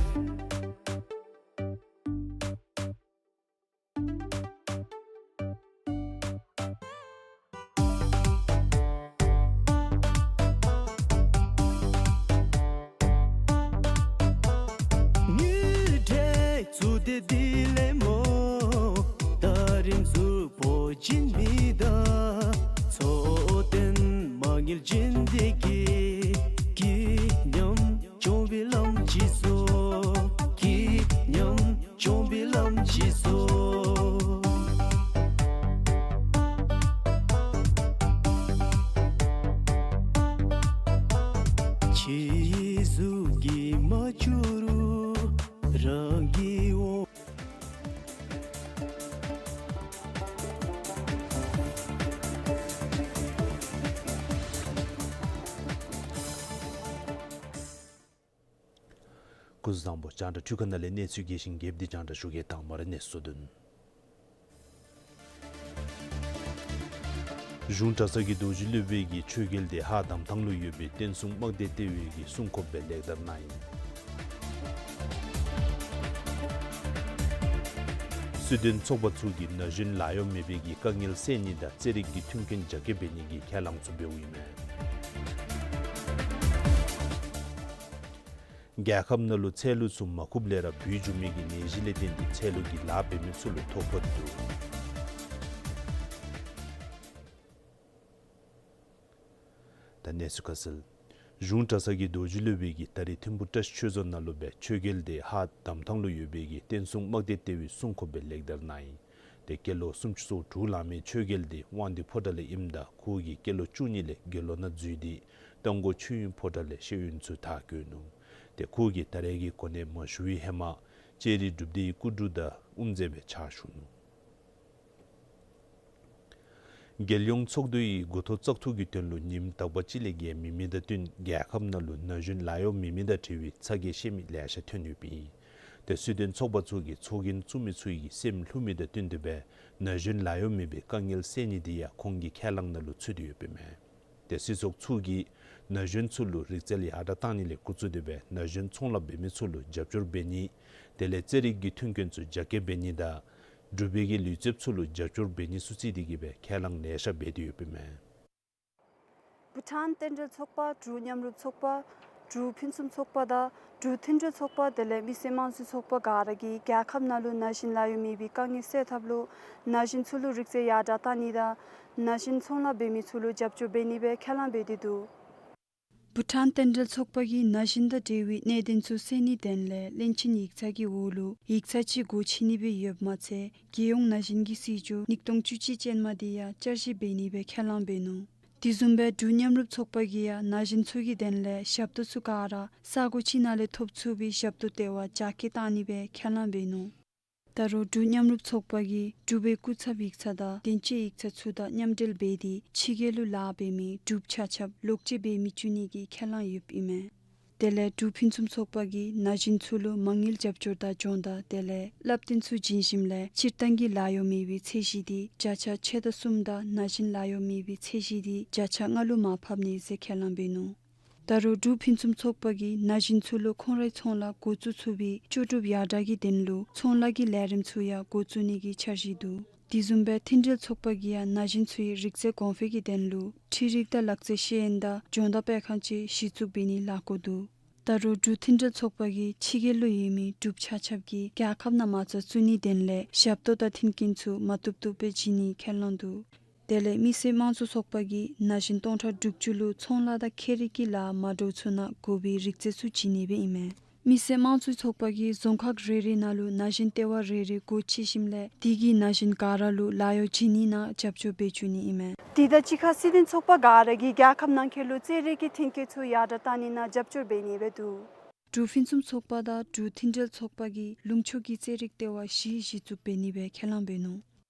བཟང་པོ། རྒྱང་བསྒྲགས་འཕྲུལ་ཁང་ནང་ལས་གནས་ཚུལ་རྒྱས་ཤིང་རྒྱསཔ་འདི་རྒྱང་བསྒྲགས་ཞུ་གེ། དང་པ་ར་གནས་ཚུལ་དོན། གཞུང་གྲྭ་ཚང་གི་རྡོ་རྗེ་སློབ་དཔོན་གྱིས་ཆོས་རྒྱལ་ལྡེ་ཧཱ་འདམ་ཐང་ལུ་ཡོད་པའི་བསྟན་སྲུང་དམག་སྡེ་ལྟེ་བའི་གི་སྲུང་འཁོར་སྦེ་ལེགས་དར་གནང་ཡི། སུའེ་ཌེན་ཚོགས་པ་ཚུ་གིས་ན་གཞོན་ལཱ་གཡོག་མེད་པའི་གི་དཀའ་ངལ་སེལ་ནི་དང་རྩེད་རིགས་ཀྱི་མཐུན་རྐྱེན་རྒྱ་སྐྱེད་འབད་ནི་གི་ཁས་བླངས་ཚུ་འབདཝ་ཨིན་མས། རྒྱལ་ཁབ་ནང་ལུ་ཚལ་ལུ་ཚུ་མ་བཀུག་ལས་ར་བུད་འགྱོ་མི་གི་ནད་གཞི་ལས་བརྟེན་ཏེ་ཚལ་ལུ་གི་ལཱ་འབད་མི་ཚུ་ལུ་ཐོ་ཕོག་འདུག། ད་གནས་ཚུལ་ཁ་གསལ། གཞུང་གྲྭ་ཚང་གི་རྡོ་རྗེ་སློབ་དཔོན་གྱིས་ད་རེས་ཐིམ་ཕུ་བཀྲ་ཤིས་ཆོས་རྫོང་ནང་ལུ་སྦེ་ཆོས་རྒྱལ་ལྡེ་ཧཱ་འདམ་ཐང་ལུ་ཡོད་པའི་གི་བསྟན་སྲུང་དམག་སྡེ་ལྟེ་བའི་སྲུང་འཁོར་སྦེ་ལེགས་དར་གནང་ཡི། ཏེ་སྐྱེས་ལོ་སུམ་ཅུ་སོ་དྲུག་ལང་མི་ཆོས་རྒྱལ་ལྡེ་དབང་འདུས་ཕོ་བྲང་ལས་ཨིནམ་ད་ཁོ་གིས་སྐྱེས་ལོ་བཅུ་གཉིས་ལས་དགེ་སློང་ནང་འཛུལ་ཏེ་རྟ་མགོ་ཆོས་དབྱིངས་ཕོ་བྲང་ལས་ཤེས་ཡོན་ཚུ་དར་བཀོད་ནུག། ཏེ་ཁོ་གིས་ད་རེས་ཀྱི་གོ་གནས་མ་ཞུ་བའི་ཧེ་མ་ལྕགས་རི་སྒྲུབ་སྡེའི་སྐུ་དྲུང་དང་དབུ་མཛད་སྦེ་ཕྱག་ཞུ་ནུག། རྒྱལ་ཡོངས་ཚོགས་འདུ་ཡི་འགོ་ཐོག་བཙག་འཐུ་གི་དོན་ལུ་ཉིནམ་དག་པ་ཅིག་ལས་བརྒལ་མེད་མི་དང་བསྟུན་རྒྱལ་ཁབ་ནང་ལུ་ན་གཞོན་ལཱ་གཡོག་མེད་མི་དང་འབྲེལ་བའི་ཚ་གྱང་བཤད་མི་ལེ་ཤ་ཐོན་ཡོདཔ་ཨིན། ཏེ་སུའེ་ཌེན་ཚོགས་པ་ཚུ་གིས་ཚོགས་རྒྱན་བཙུགས་མི་ཚུ་གི་སེམས་ལྷོད་མི་དང་བསྟུན་ཏེ་སྦེ་ན་གཞོན་ལཱ་གཡོག་མེད་པའི་དཀའ་ངལ་སེལ་ནི་འདི་ཡང་ཁོང་གི་ཁས་བླངས་ནང་ལུ་ཚུད་དེ་ཡོདཔ་ཨིན་མས། ཏེ་སྲིད་ཚོགས་ཚུ་གིས་ན་གཞོན་ཚུ་ལུ་རིག་རྩལ་ཡར་དྲག་བཏང་ནི་ལས་འགོ་བཙུགས་ཏེ་སྦེ་ན་གཞོན་ཚོང་ལཱ་འབད་མི་ཚུ་ལུ་རྒྱབ་སྐྱོར་འབད་ནི། དེ་ལས་རྩེད་རིགས་ཀྱི་མཐུན་རྐྱེན་ཚུ་རྒྱ་སྐྱེད་འབད་ནི་དང་འབྲུག་པའི་གི་ལུས་རྩལཔ་ཚུ་ལུ་རྒྱབ་སྐྱོར་འབད་ནི་ཚུ་བརྩིས་ཏེ་གིས་སྦེ་ཁས་བླངས་ལེ་ཤ་འབད་དེ་ཡོདཔ་ཨིན་མས། བྷུ་ཊཱན་རྟེན་འབྲེལ་ཚོགས་པ། འབྲུག་མཉམ་རུབ་ཚོགས་པ། འབྲུག་ཕུན་སུམ་ཚོགས་པ་དང་འབྲུག་མཐུན་སྒྲིལ་ཚོགས་པ་དེ་ལས་མི་སེར་དམངས་གཙོའི་ཚོགས་པ་ག་ར་གིས་རྒྱལ་ཁབ་ནང་ལུ་ན་གཞོན་ལཱ་གཡོག་མེད་པའི་དཀའ་ངལ་སེལ་ཐབས་ལུ་ན་གཞོན་ཚུ་ལུ་རིག་རྩལ་ཡར་དྲག་བཏང་ནི་དང་ན་གཞོན་ཚོང་ལཱ་འབད་མི་ཚུ་ལུ་རྒྱབ་སྐྱོར་འབད་ནི་སྦེ་ཁས་བླངས་འབད་དེ་འདུག། བྷུ་ཊཱན་རྟེན་འབྲེལ་ཚོགས་པ་གིས་ན་གཞོན་དང་འབྲེལ་བའི་གནད་དོན་ཚུ་སེལ་ནིའི་དོན་ལས་བློན་ཆེན་ཡིག་ཚང་གི་འོག་ལུ་ཡིག་ཚང་ཅིག་སྒོ་ཕྱེ་ནི་སྦེ་ཡོདཔ་མ་ཚད་རྒྱལ་ཡོངས་ན་གཞོན་གྱི་སྲིད་བྱུས་ཉིས་སྟོང་བཅུ་གཅིག་ཅན་མ་འདི་ཡང་བསྐྱར་ཞིབ་འབད་ནི་སྦེ་ཁས་བླངས་འབད་ནུག། དེ་བཟུམ་སྦེ་འབྲུག་མཉམ་རུབ་ཚོགས་པ་གིས་ཡང་ན་གཞོན་ཚུ་གི་དོན་ལས་ཞབས་ཏོག་ཚུ་ག་ར་ས་གོ་ཅིག་ནང་ལས་ཐོབ་ཚུགས་པའི་ཞབས་ཏོག་ལྟེ་བ་རྒྱ་སྐྱེད་བཏང་ནི་སྦེ་ཁས་བླངས་འབད་ནུག། ད་རུང་འབྲུག་མཉམ་རུབ་ཚོགས་པ་གིས་འབྲུག་པའི་སྐུ་ཚབ་ཡིག་ཚང་དང་དོན་གཅོད་ཡིག་ཚང་ཚུ་དང་མཉམ་འབྲེལ་འབད་དེ་ཕྱི་རྒྱལ་ལུ་ལཱ་འབད་མི་འབྲུགཔ་ཆ་ཁྱབ་ལོག་སྤྱོད་འབད་མི་བཅུག་ནི་གི་ཁས་བླངས་ཡོདཔ་ཨིན་མས། དེ་ལས་འབྲུག་ཕུན་སུམ་ཚོགས་པ་གིས་ན་གཞོན་ཚུ་ལུ་མ་དངུལ་རྒྱབ་སྐྱོར་དང་སྦྱོང་བརྡར་དེ་ལས་བསླབ་སྟོན་ཚུ་བྱིན་ཞིནམ་ལས་སྤྱིར་བཏང་གི་ལཱ་གཡོག་མེད་པའི་ཚད་གཞི་འདི་བརྒྱ་ཆ་ཕྱེད་དང་གསུམ་དང་ན་གཞོན་ལཱ་གཡོག་མེད་པའི་ཚད་གཞི་འདི་བརྒྱ་ཆ་ལྔ་ལུ་མར་ཕབ་ནི་ཟེར་ཁས་བླངས་འབད་ནུག། ད་རུང་འབྲུག་ཕུན་སུམ་ཚོགས་པ་གིས་ན་གཞོན་ཚུ་ལུ་ཁོང་རའི་ཚོང་ལཱ་འགོ་བཙུགས་ཚུགས་པའི་ལྕོགས་གྲུབ་ཡར་དྲག་གི་དོན་ལུ་ཚོང་ལཱ་གི་ལས་རིམ་ཚུ་ཡང་འགོ་བཙུགས་ནི་གི་འཆར་གཞི་འདུག། དེ་བཟུམ་སྦེ་མཐུན་སྒྲིལ་ཚོགས་པ་གིས་ཡང་ན་གཞོན་ཚུའི་རིག་རྩལ་གོང་འཕེལ་གྱི་དོན་ལུ་འཕྲུལ་རིག་དང་ལག་རྩལ་ཤེས་ཡོན་དང་སྦྱོང་བརྡར་སྤེལ་ཁང་ཅིག་གཞི་བཙུགས་འབད་ནི་ལས་འགོ་འདུག། ད་རུང་འབྲུག་མཐུན་སྒྲིལ་ཚོགས་པ་གིས་ཕྱི་རྒྱལ་ལུ་ཡོད་མི་འབྲུགཔ་ཆ་ཁྱབ་ཀྱིས་རྒྱལ་ཁབ་ནང་མ་རྩ་བཙུགས་ནིའི་དོན་ལས་ཞབས་ཏོག་དང་མཐུན་རྐྱེན་ཚུ་མ་བཏུབ་བཏུབ་སྦེ་བྱིན་ནིའི་ཁས་བླངས་འདུག། དེ་ལས་མི་སེར་དམངས་གཙོའི་ཚོགས་པ་གིས་ན་གཞོན་སྟོང་ཕྲག་དྲུག་ཅུ་ལུ་ཚོང་ལཱ་དང་ཁྱད་རིག་གི་ལཱ་མ་འདྲཝ་ཚུ་ནང་དགོ་པའི་རིག་རྩལ་ཚུ་བྱིན་ནི་སྦེ་ཨིན་མས། མི་སེར་དམངས་གཙོའི་ཚོགས་པ་གིས་རྫོང་ཁག་རེ་རེ་ནང་ལུ་ན་གཞོན་ལྟེ་བ་རེ་རེ་སྒོ་ཕྱེ་ཞིནམ་ལས་དེ་གི་ན་གཞོན་ག་ར་ལུ་ལཱ་གཡོག་བྱིན་ནི་ནང་རྒྱབ་སྐྱོར་འབད་བཅུག་ནི་ཨིན་མས། དེ་དང་གཅིག་ཁར་སྲིད་དོན་ཚོགས་པ་ག་ར་གིས་རྒྱལ་ཁབ་ནང་འཁོད་ལུ་རྩེད་རིགས་ཀྱི་མཐུན་རྐྱེན་ཚུ་ཡར་དྲག་བཏང་ནི་ནང་རྒྱབ་སྐྱོར་འབད་ནི་སྦེ་འདུག། འབྲུག་ཕུན་སུམ་ཚོགས་པ་དང་འབྲུག་མཐུན་སྒྲིལ་ཚོགས་པ་གིས་ལུང་ཕྱོགས་ཀྱི་རྩེད་རིགས་ལྟེ་བ་བཞི་གཞི་བཙུགས་འབད་ནི་སྦེ་ཁས་བླངས་འབད་ནུག།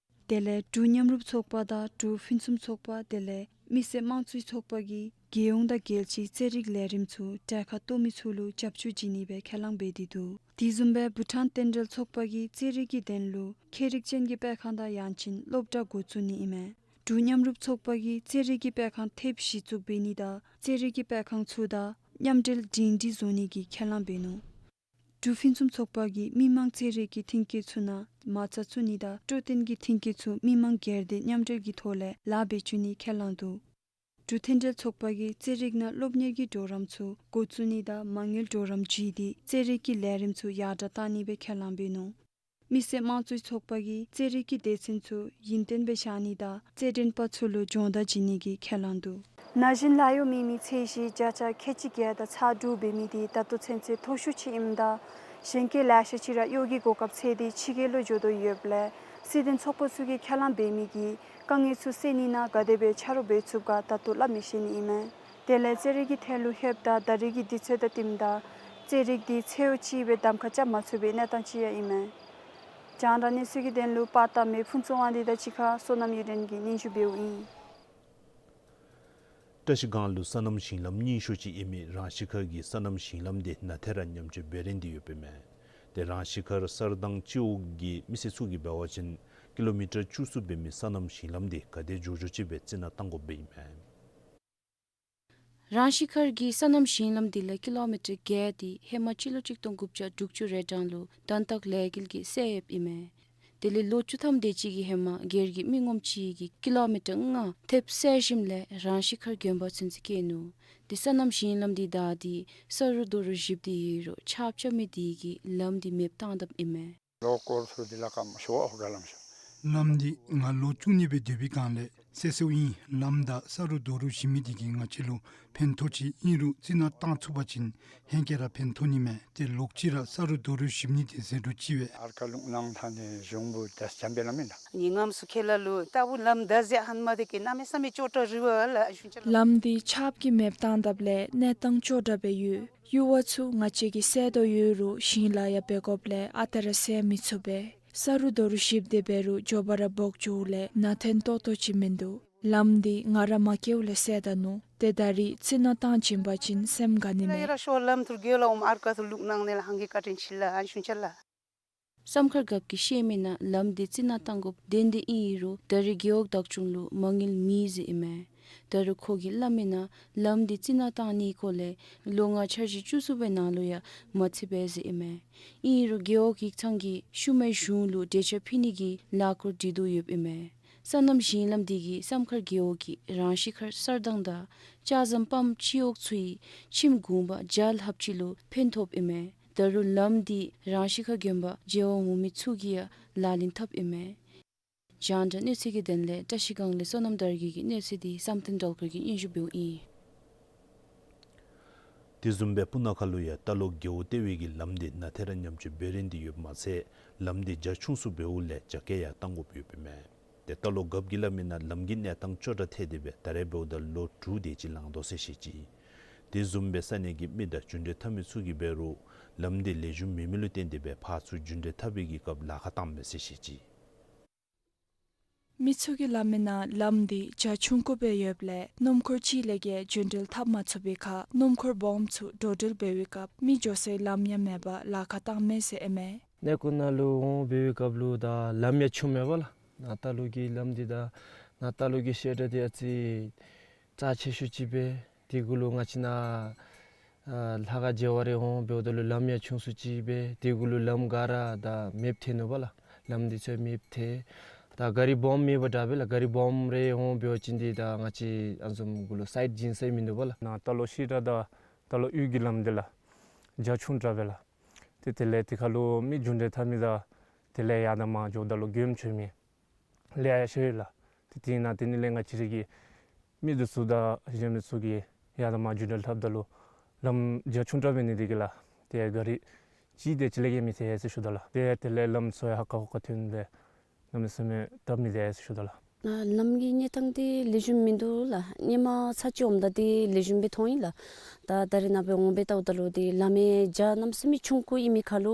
དེ་ལས་འབྲུག་མཉམ་རུབ་ཚོགས་པ་དང་འབྲུག་ཕུན་སུམ་ཚོགས་པ་དེ་ལས་མི་སེར་དམངས་གཙོའི་ཚོགས་པ་གིས་རྒྱལ་ཡོངས་དང་རྒྱལ་སྤྱིའི་རྩེད་རིགས་ལས་རིམ་ཚུ་གྲལ་ཁར་གཏོགས་མི་ཚུ་ལུ་རྒྱབ་སྐྱོར་བྱིན་ནི་སྦེ་ཁས་བླངས་འབད་དེ་འདུག། དེ་བཟུམ་སྦེ་བྷུ་ཊཱན་རྟེན་འབྲེལ་ཚོགས་པ་གིས་རྩེད་རིགས་ཀྱི་དོན་ལུ་མཁས་རིག་ཅན་གྱི་སྤེལ་ཁང་དང་ཡང་ཅིན་སློབ་གྲྭ་འགོ་བཙུགས་ནི་ཨིན་མས། འབྲུག་མཉམ་རུབ་ཚོགས་པ་གིས་རྩེད་རིགས་ཀྱི་སྤེལ་ཁང་ཐེབས་བཞི་བཙུགས་འབད་ནི་དང་རྩེད་རིགས་ཀྱི་སྤེལ་ཁང་ཚུ་དང་མཉམ་འབྲེལ་སྒྲིང་སྒྲིང་བཟོ་ནི་གི་ཁས་བླངས་འབད་ནུག། འབྲུག་ཕུན་སུམ་ཚོགས་པ་གིས་མི་མང་རྩེད་རིགས་ཀྱི་མཐུན་རྐྱེན་ཚུ་ནང་མ་རྩ་བཙུགས་ནི་དང་སྤྲོ་སྟོན་གྱི་མཐུན་རྐྱེན་ཚུ་མི་མང་སྒེར་སྡེ་མཉམ་འབྲེལ་གྱི་ཐོག་ལས་ལཱ་འབད་བཅུག་ནི་ཁས་བླངས་འདུག། འབྲུག་མཐུན་སྒྲིལ་ཚོགས་པ་གིས་རྩེད་རིགས་ནང་སློབ་གཉེར་གྱི་གྲོགས་རམ་ཚུ་འགོ་བཙུགས་ནི་དང་མ་དངུལ་གྲོགས་རམ་བྱིན་ཏེ་རྩེད་རིགས་ཀྱི་ལས་རིམ་ཚུ་ཡར་དྲག་བཏང་ནི་སྦེ་ཁས་བླངས་འབད་ནུག། མི་སེར་དམངས་གཙོའི་ཚོགས་པ་གིས་རྩེད་རིགས་ཀྱི་སྡེ་ཚན་ཚུ་ཡུན་བརྟན་སྦེ་བཞག་ནི་དང་རྩེད་འགྲན་པ་ཚུ་ལུ་སྦྱོང་བརྡར་བྱིན་ནི་གི་ཁས་བླངས་འདུག། ན་གཞོན་ལཱ་གཡོག་མེད་མི་ཚད་གཞི་བརྒྱ་ཆ་ཁལ་གཅིག་བརྒྱད་དང་ཚག་དྲུག་འབད་མི་འདི་ད་ལྟོ་ཚུན་ཚོད་མཐོ་ཤོས་ཅིག་ཨིནམ་ད་གཞན་སྐྱེས་ལེ་ཤ་ཅིག་ར་གཡོག་གི་གོ་སྐབས་འཚོལ་ཏེ་ཕྱི་རྒྱལ་ལུ་འགྱོ་དོ་ཡོདཔ་ལས་སྲིད་དོན་ཚོགས་པ་ཚུ་གིས་ཁས་བླངས་འབད་མི་གི་དཀའ་ངལ་ཚུ་སེལ་ནི་ནང་ག་དེ་སྦེ་ཆ་རོགས་འབད་ཚུགས་ག་ད་ལྟོ་སླབ་མི་ཤེས་ནི་ཨིན་མས། དེ་ལས་རྩེད་རིགས་ཀྱི་ཐད་ལུ་ལྷོདཔ་ད་ད་རེས་ཀྱི་དུས་ཚོད་དང་བསྟུནམ་ད་རྩེད་རིགས་འདི་ཚེ་ཡོད་ཅིག་སྦེ་གདམ་ཁ་རྐྱབ་མ་ཚུགས་པའི་གནས་སྟངས་ཅིག་ཡང་ཨིན་མས། རྒྱང་བསྒྲགས་གནས་ཚུལ་གྱི་དོན་ལུ་པར་བཏབ་མི་ཕུན་ཚོགས་དབང་འདུས་དང་གཅིག་ཁར་བསོད་ནམས་གཡུ་སྒྲོན་གྱིས་སྙན་ཞུ་འབདཝ་ཨིན། བཀྲ་ཤིས་སྒང་ལུ་སོ་ནམ་ཞིང་ལམ་རྙིང་ཤོས་ཅིག་ཨིན་མི་རང་ཤི་ཁར་གྱི་སོ་ནམ་ཞིང་ལམ་འདི་ནཱ་ཏེ་ར་ཉམས་བཅོས་འབད་རན་ཏེ་ཡོདཔ་ཨིན་མས། ཏེ་རང་ཤི་ཁར་གསར་དྭངས་སྤྱི་འོག་གི་མི་སེར་ཚུ་གིས་འབད་བ་ཅིན་ཀི་ལོ་མི་ཊར་བཅུ་གསུམ་འབད་མི་སོ་ནམ་ཞིང་ལམ་འདི་ག་དེ་མགྱོགས་མགྱོགས་ཅིག་སྦེ་རྩི་ནག་བཏང་དགོཔ་ཨིན་མས། རང་ཤི་ཁར་གྱི་སོ་ནམ་ཞིང་ལམ་འདི་ལས་ཀི་ལོ་མི་ཊར་བརྒྱད་འདི་ཧེ་མ་སྤྱི་ལོ་གཅིག་སྟོང་དགུ་བརྒྱ་དྲུག་ཅུ་རེ་གྲངས་ལུ་དོན་དག་ལས་འགུལ་གྱིས་བསལ་ཡོདཔ་ཨིན་མས། དེ་ལས་ལོ་བཅུ་ཐམ་དེ་ཅིག་གི་ཧེ་མ་སྒེར་གྱི་མི་ངོམ་ཅིག་གིས་ཀི་ལོ་མི་ཊར་ལྔ་ཐེབས་བསལ་ཞིནམ་ལས་རང་ཤི་ཁར་དགོན་པ་ཚུན་ཚོད་བསྐྱལ་ནུག། ཏེ་སོ་ནམ་ཞིང་ལམ་འདི་བདའ་སྟེ་ས་རུ་རྡོ་རུ་བཤུབས་ཏེ་ཡོད་རུང་ཆརཔ་རྐྱབ་མི་དེ་གིས་ལམ་འདི་མེདཔ་བཏང་དཔ་ཨིན་མས། ལོ་འཁོར་ཚུ་འདི་ལ་ཀམ་ཤོ་ཨོ་ག་ལམ་ཤོ། ལམ་འདི་ང་ལོ་བཅུ་གཉིས་སྦེ་སྡོད་པའི་སྒང་ལས་བསལ་བསལཝ་ཨིན། ལམ་བདའ་ས་རུ་རྡོ་རུ་བཤུབ་མི་དེ་གིས་ང་བཅས་ལུ་ཕན་ཐོགས་ཅི། ཨིན་རུང་རྩི་ནག་བཏང་ཚུགས་པ་ཅིན་ཧེང་སྐལ་ར་ཕན་ཐོགས་ནི་མས། ཏེ་ལོག་ཅི་ར་ས་རུ་རྡོ་རུ་བཤུབ་ནི་དེ་ཟད་འགྲོ་ཅི་བས། ཨར་ཀ་ལུང་ནང་ཐང་ནི་གཞུང་བུ་དེ་ཅམ་པའི་ལམ་ཨིན་ལགས། ཉིན་ངམ་སུ་ཁེ་ལ་ལུ་ལྟ་བུ་ལམ་བདའ་ཟེར་ཧན་མ་དེ་གིས་གནམ་མེད་ས་མེད་ཅོག་འཐདཔ་རེ་བ་ལགས་ཞུ་ཅི་ལགས། ལམ་འདི་ཆརཔ་གིས་མེདཔ་བཏང་དཔ་ལས་གནས་སྟངས་ཅོག་འཐདཔ་སྦེ་ཡོད། ཡུར་བ་ཚུ་ང་བཅས་ཀྱིས་བསལ་དོ་ཡོད་རུང་ཞིང་ལཱ་ཡང་འབད་དགོཔ་ལས་ཨ་རྟག་ར་བསལ་མི་ཚུགས་པས། ས་རུ་རྡོ་རུ་བཤུབས་ཏེ་འབད་རུང་མགྱོགས་པ་ར་འབོག་འགྱོཝ་ལས་ནང་འཐོན་ཏོག་ཏོ་ཅིག་མིན་འདུག། ལམ་འདི་ང་ར་མ་སྐྱེཝ་ལས་བསལ་ད་ནུག། ཏེ་ད་རིས་རྩི་ནག་བཏང་བྱིན་པ་ཅིན་སེམས་དགའ་ནི་མས། ཡ་ར་ཤོ་ལམ་ཐུར་གེ་ལ་འོང་ཨར་ཀ་ཐུར་ལུག་ནང་ནེ་ལགས་ཧང་གི་བཀའ་དྲིན་ཆེ་ལགས་ཨན་ཞུ་ཅི་ལགས། བསམ་མཁར་རྒཔོ་གིས་བཤད་མི་ནང་ལམ་འདི་རྩི་ནག་བཏང་དགོཔ་བདེན་བདེན་ཨིན་རུང་ད་རིས་རྒེད་འོག་བདག་སྐྱོང་ལུ་མ་དངུལ་མེད་ཟེར་ཨིན་མས། ད་རུང་ཁོ་གིས་སླབ་མི་ནང་ལམ་འདི་རྩི་ནག་བཏང་ནིའི་སྐོར་ལས་ལོ་ལྔ་འཆར་གཞི་བཅུ་གསུམ་པའི་ནང་ལུ་ཡང་མ་ཚུད་པས་ཟེར་ཨིན་མས། ཨིན་རུང་རྒེད་འོག་ཡིག་ཚང་གིས་ཤུལ་མའི་གཞུང་ལུ་འབྲེལ་ཆ་ཕུལ་ནི་གི་ལས་འགུལ་སྒྲིག་དོ་ཡོདཔ་ཨིན་མས། སོ་ནམ་ཞིང་ལམ་འདི་གིས་བསམ་མཁར་རྒེད་འོག་གི་རང་ཤི་ཁར་གསར་དྭངས་དང་ལྕགས་ཟམ་སྤམ་སྤྱི་འོག་ཚུ་ཡི་ཁྱིམ་གུང་པ་བརྒྱ་ལྷགཔ་ཅིག་ལུ་ཕན་ཐོགསཔ་ཨིན་མས། ད་རུང་ལམ་འདི་རང་ཤི་ཁ་དགོན་པ་མཇལ་བར་འོང་མི་ཚུ་གིས་ཡང་ལག་ལེན་འཐབ་ཨིན་མས། རྒྱང་བསྒྲགས་གནས་ཚུལ་གྱི་དོན་ལས་བཀྲ་ཤིས་སྒང་ལས་བསོད་ནམས་དར་རྒྱས་ཀྱི་གནས་ཚུལ་འདི་བསམ་གཏན་སྒྲོལ་དཀར་གྱིས་སྙན་ཞུ་འབདཝ་ཨིན། དེ་བཟུམ་སྦེ་སྤུ་ན་ཁ་ལུ་ཡང་རྟ་ལོག་རྒེད་འོག་ལྟེ་བའི་གི་ལམ་འདི་ནཱ་ཏེ་ར་ཉམས་བཅོས་འབད་རན་ཏེ་ཡོདཔ་མ་ཚད་ལམ་འདི་རྒྱ་ཆུང་སུ་འབདཝ་ལས་རྒྱ་སྐྱེད་ཡང་བཏང་དགོཔ་ཡོདཔ་ཨིན་མས། ཏེ་རྟ་ལོག་རྒཔོ་གིས་སླབ་མི་ནང་ལམ་གྱི་གནས་སྟངས་ཅོག་འཐདཔ་ཐལ་ཏེ་སྦེ་ད་རེས་འབདཝ་ད་ལོ་དྲུག་དེ་ཅིག་ལང་དོ་ཟེར་བཤད་ཅི། དེ་བཟུམ་སྦེ་ས་གནས་ཀྱི་མི་དང་རྒྱུན་འབྲེལ་འཐབ་མི་ཚུ་གིས་འབད་རུང་ལམ་འདི་ལེགས་ཤོམ་མེད་མི་ལུ་བརྟེན་ཏེ་སྦེ་ཕར་ཚུར་རྒྱུན་འབྲེལ་འཐབ་པའི་གི་སྐབས་ལཱ་ཁག་བཏངམ་མས་ཟེར་བཤད་ཅི། མི་ཚུ་གིས་སླབ་མི་ནང་ལམ་འདི་རྒྱ་ཆུང་ཀུ་སྦེ་ཡོདཔ་ལས་སྣུམ་འཁོར་གཅིག་ལས་བརྒལ་རྒྱུན་འགྲུལ་འཐབ་མ་ཚུགས་པའི་ཁར་སྣུམ་འཁོར་སྦོམ་ཚུ་འགྲོ་འགྲུལ་འབད་བའི་སྐབས་མི་འགྱོ་སའི་ལམ་ཡང་མེད་པར་ལཱ་ཁག་བཏངམ་མས་ཟེར་ཨིན་མས། གནས་སྐོར་ནང་ལུ་འོང་འབད་བའི་སྐབས་ལུ་ད་ལམ་ཡང་ཆུངམ་མས་པ་ལགས། ནཱ་རྟ་ལོག་གི་ལམ་འདི་ད་ནཱ་རྟ་ལོག་གི་བཤད་གྲྭ་འདི་ཨ་ཙི་རྩ་ཆེ་ཤོས་ཅིག་སྦེ་དེ་གུ་ལུ་ང་བཅས་ནཱ་ཨ་ལྷ་ཁང་མཇལ་བར་རེ་འོང་འབདཝ་ད་ལུ་ལམ་ཡང་ཆུང་སུ་ཅིག་སྦེ་དེ་གུ་ལུ་ལམ་ག་ར་ད་མེདཔ་ཐལ་ནུག་པ་ལགས། ལམ་འདི་ཚུ་མེདཔ་ཐལ། ད་ག་རི་སྦོམ་མེད་པ་དྲག་པས་ལགས། ག་རི་སྦོམ་རེ་འོང་འབད་བ་ཅིན་འདི་ད་ང་བཅས་ཨ་བཟུམ་གུ་ལུ་སའིཌ་བྱིན་ས་མིན་འདུག་པ་ལགས། ནཱ་རྟ་ལོག་བཤད་གྲྭ་དང་རྟ་ལོག་གཡུས་ཀྱི་ལམ་འདི་ལགས་རྒྱ་ཆུང་དྲགས་པས་ལགས། ཏེ་དེ་ལས་དེ་ཁ་ལུ་མི་རྒྱུན་འབྲེལ་འཐབ་མི་དང་དེ་ལས་ཡར་དང་མར་འགྱོཝ་ད་ལུ་མགྱོནམ་ཆོད་མི་ལེ་ཤ་ཡོད་ལགས། ཏེ་དེ་ནང་དེ་ནི་ལས་ང་བཅས་ར་གི་མི་འདི་ཚུ་དང་གཞན་མི་ཚུ་གིས་ཡར་དང་མར་རྒྱུན་འབྲེལ་འཐབ་ད་ལུ་ལམ་རྒྱ་ཆུང་དྲགས་འབད་ནི་དེ་གིས་ལགས། ཏེ་ག་རི་གཅིག་དེ་ཅིག་ལས་བརྒལ་མི་ཐལ་ཟེར་ཞུ་དོ་ལགས། ཏེ་དེ་ལས་ལམ་ཚུ་ཡང་ཧ་ཁ་ཧུ་ཁ་ཐོན་སྦེ་གནམ་མེད་ས་མེད་སྟབས་མི་བདེ་ཟེར་ཞུ་དོ་ལགས། ལམ་གྱི་གནས་སྟངས་འདི་ལེགས་ཤོམ་མིན་འདུག་ལགས། སྔོན་མ་ཚར་གཅིག་འོངམ་ད་འདི་ལེགས་ཤོམ་སྦེ་མཐོང་ཡི་ལགས། ད་ད་རེས་ནངས་པ་འོང་འབད་བལྟཝ་ད་ལུ་འདི་ལམ་ཡང་རྒྱ་གནམ་མེད་ས་མེད་ཆུང་ཀུ་ཨིན་མི་ཁར་ལུ་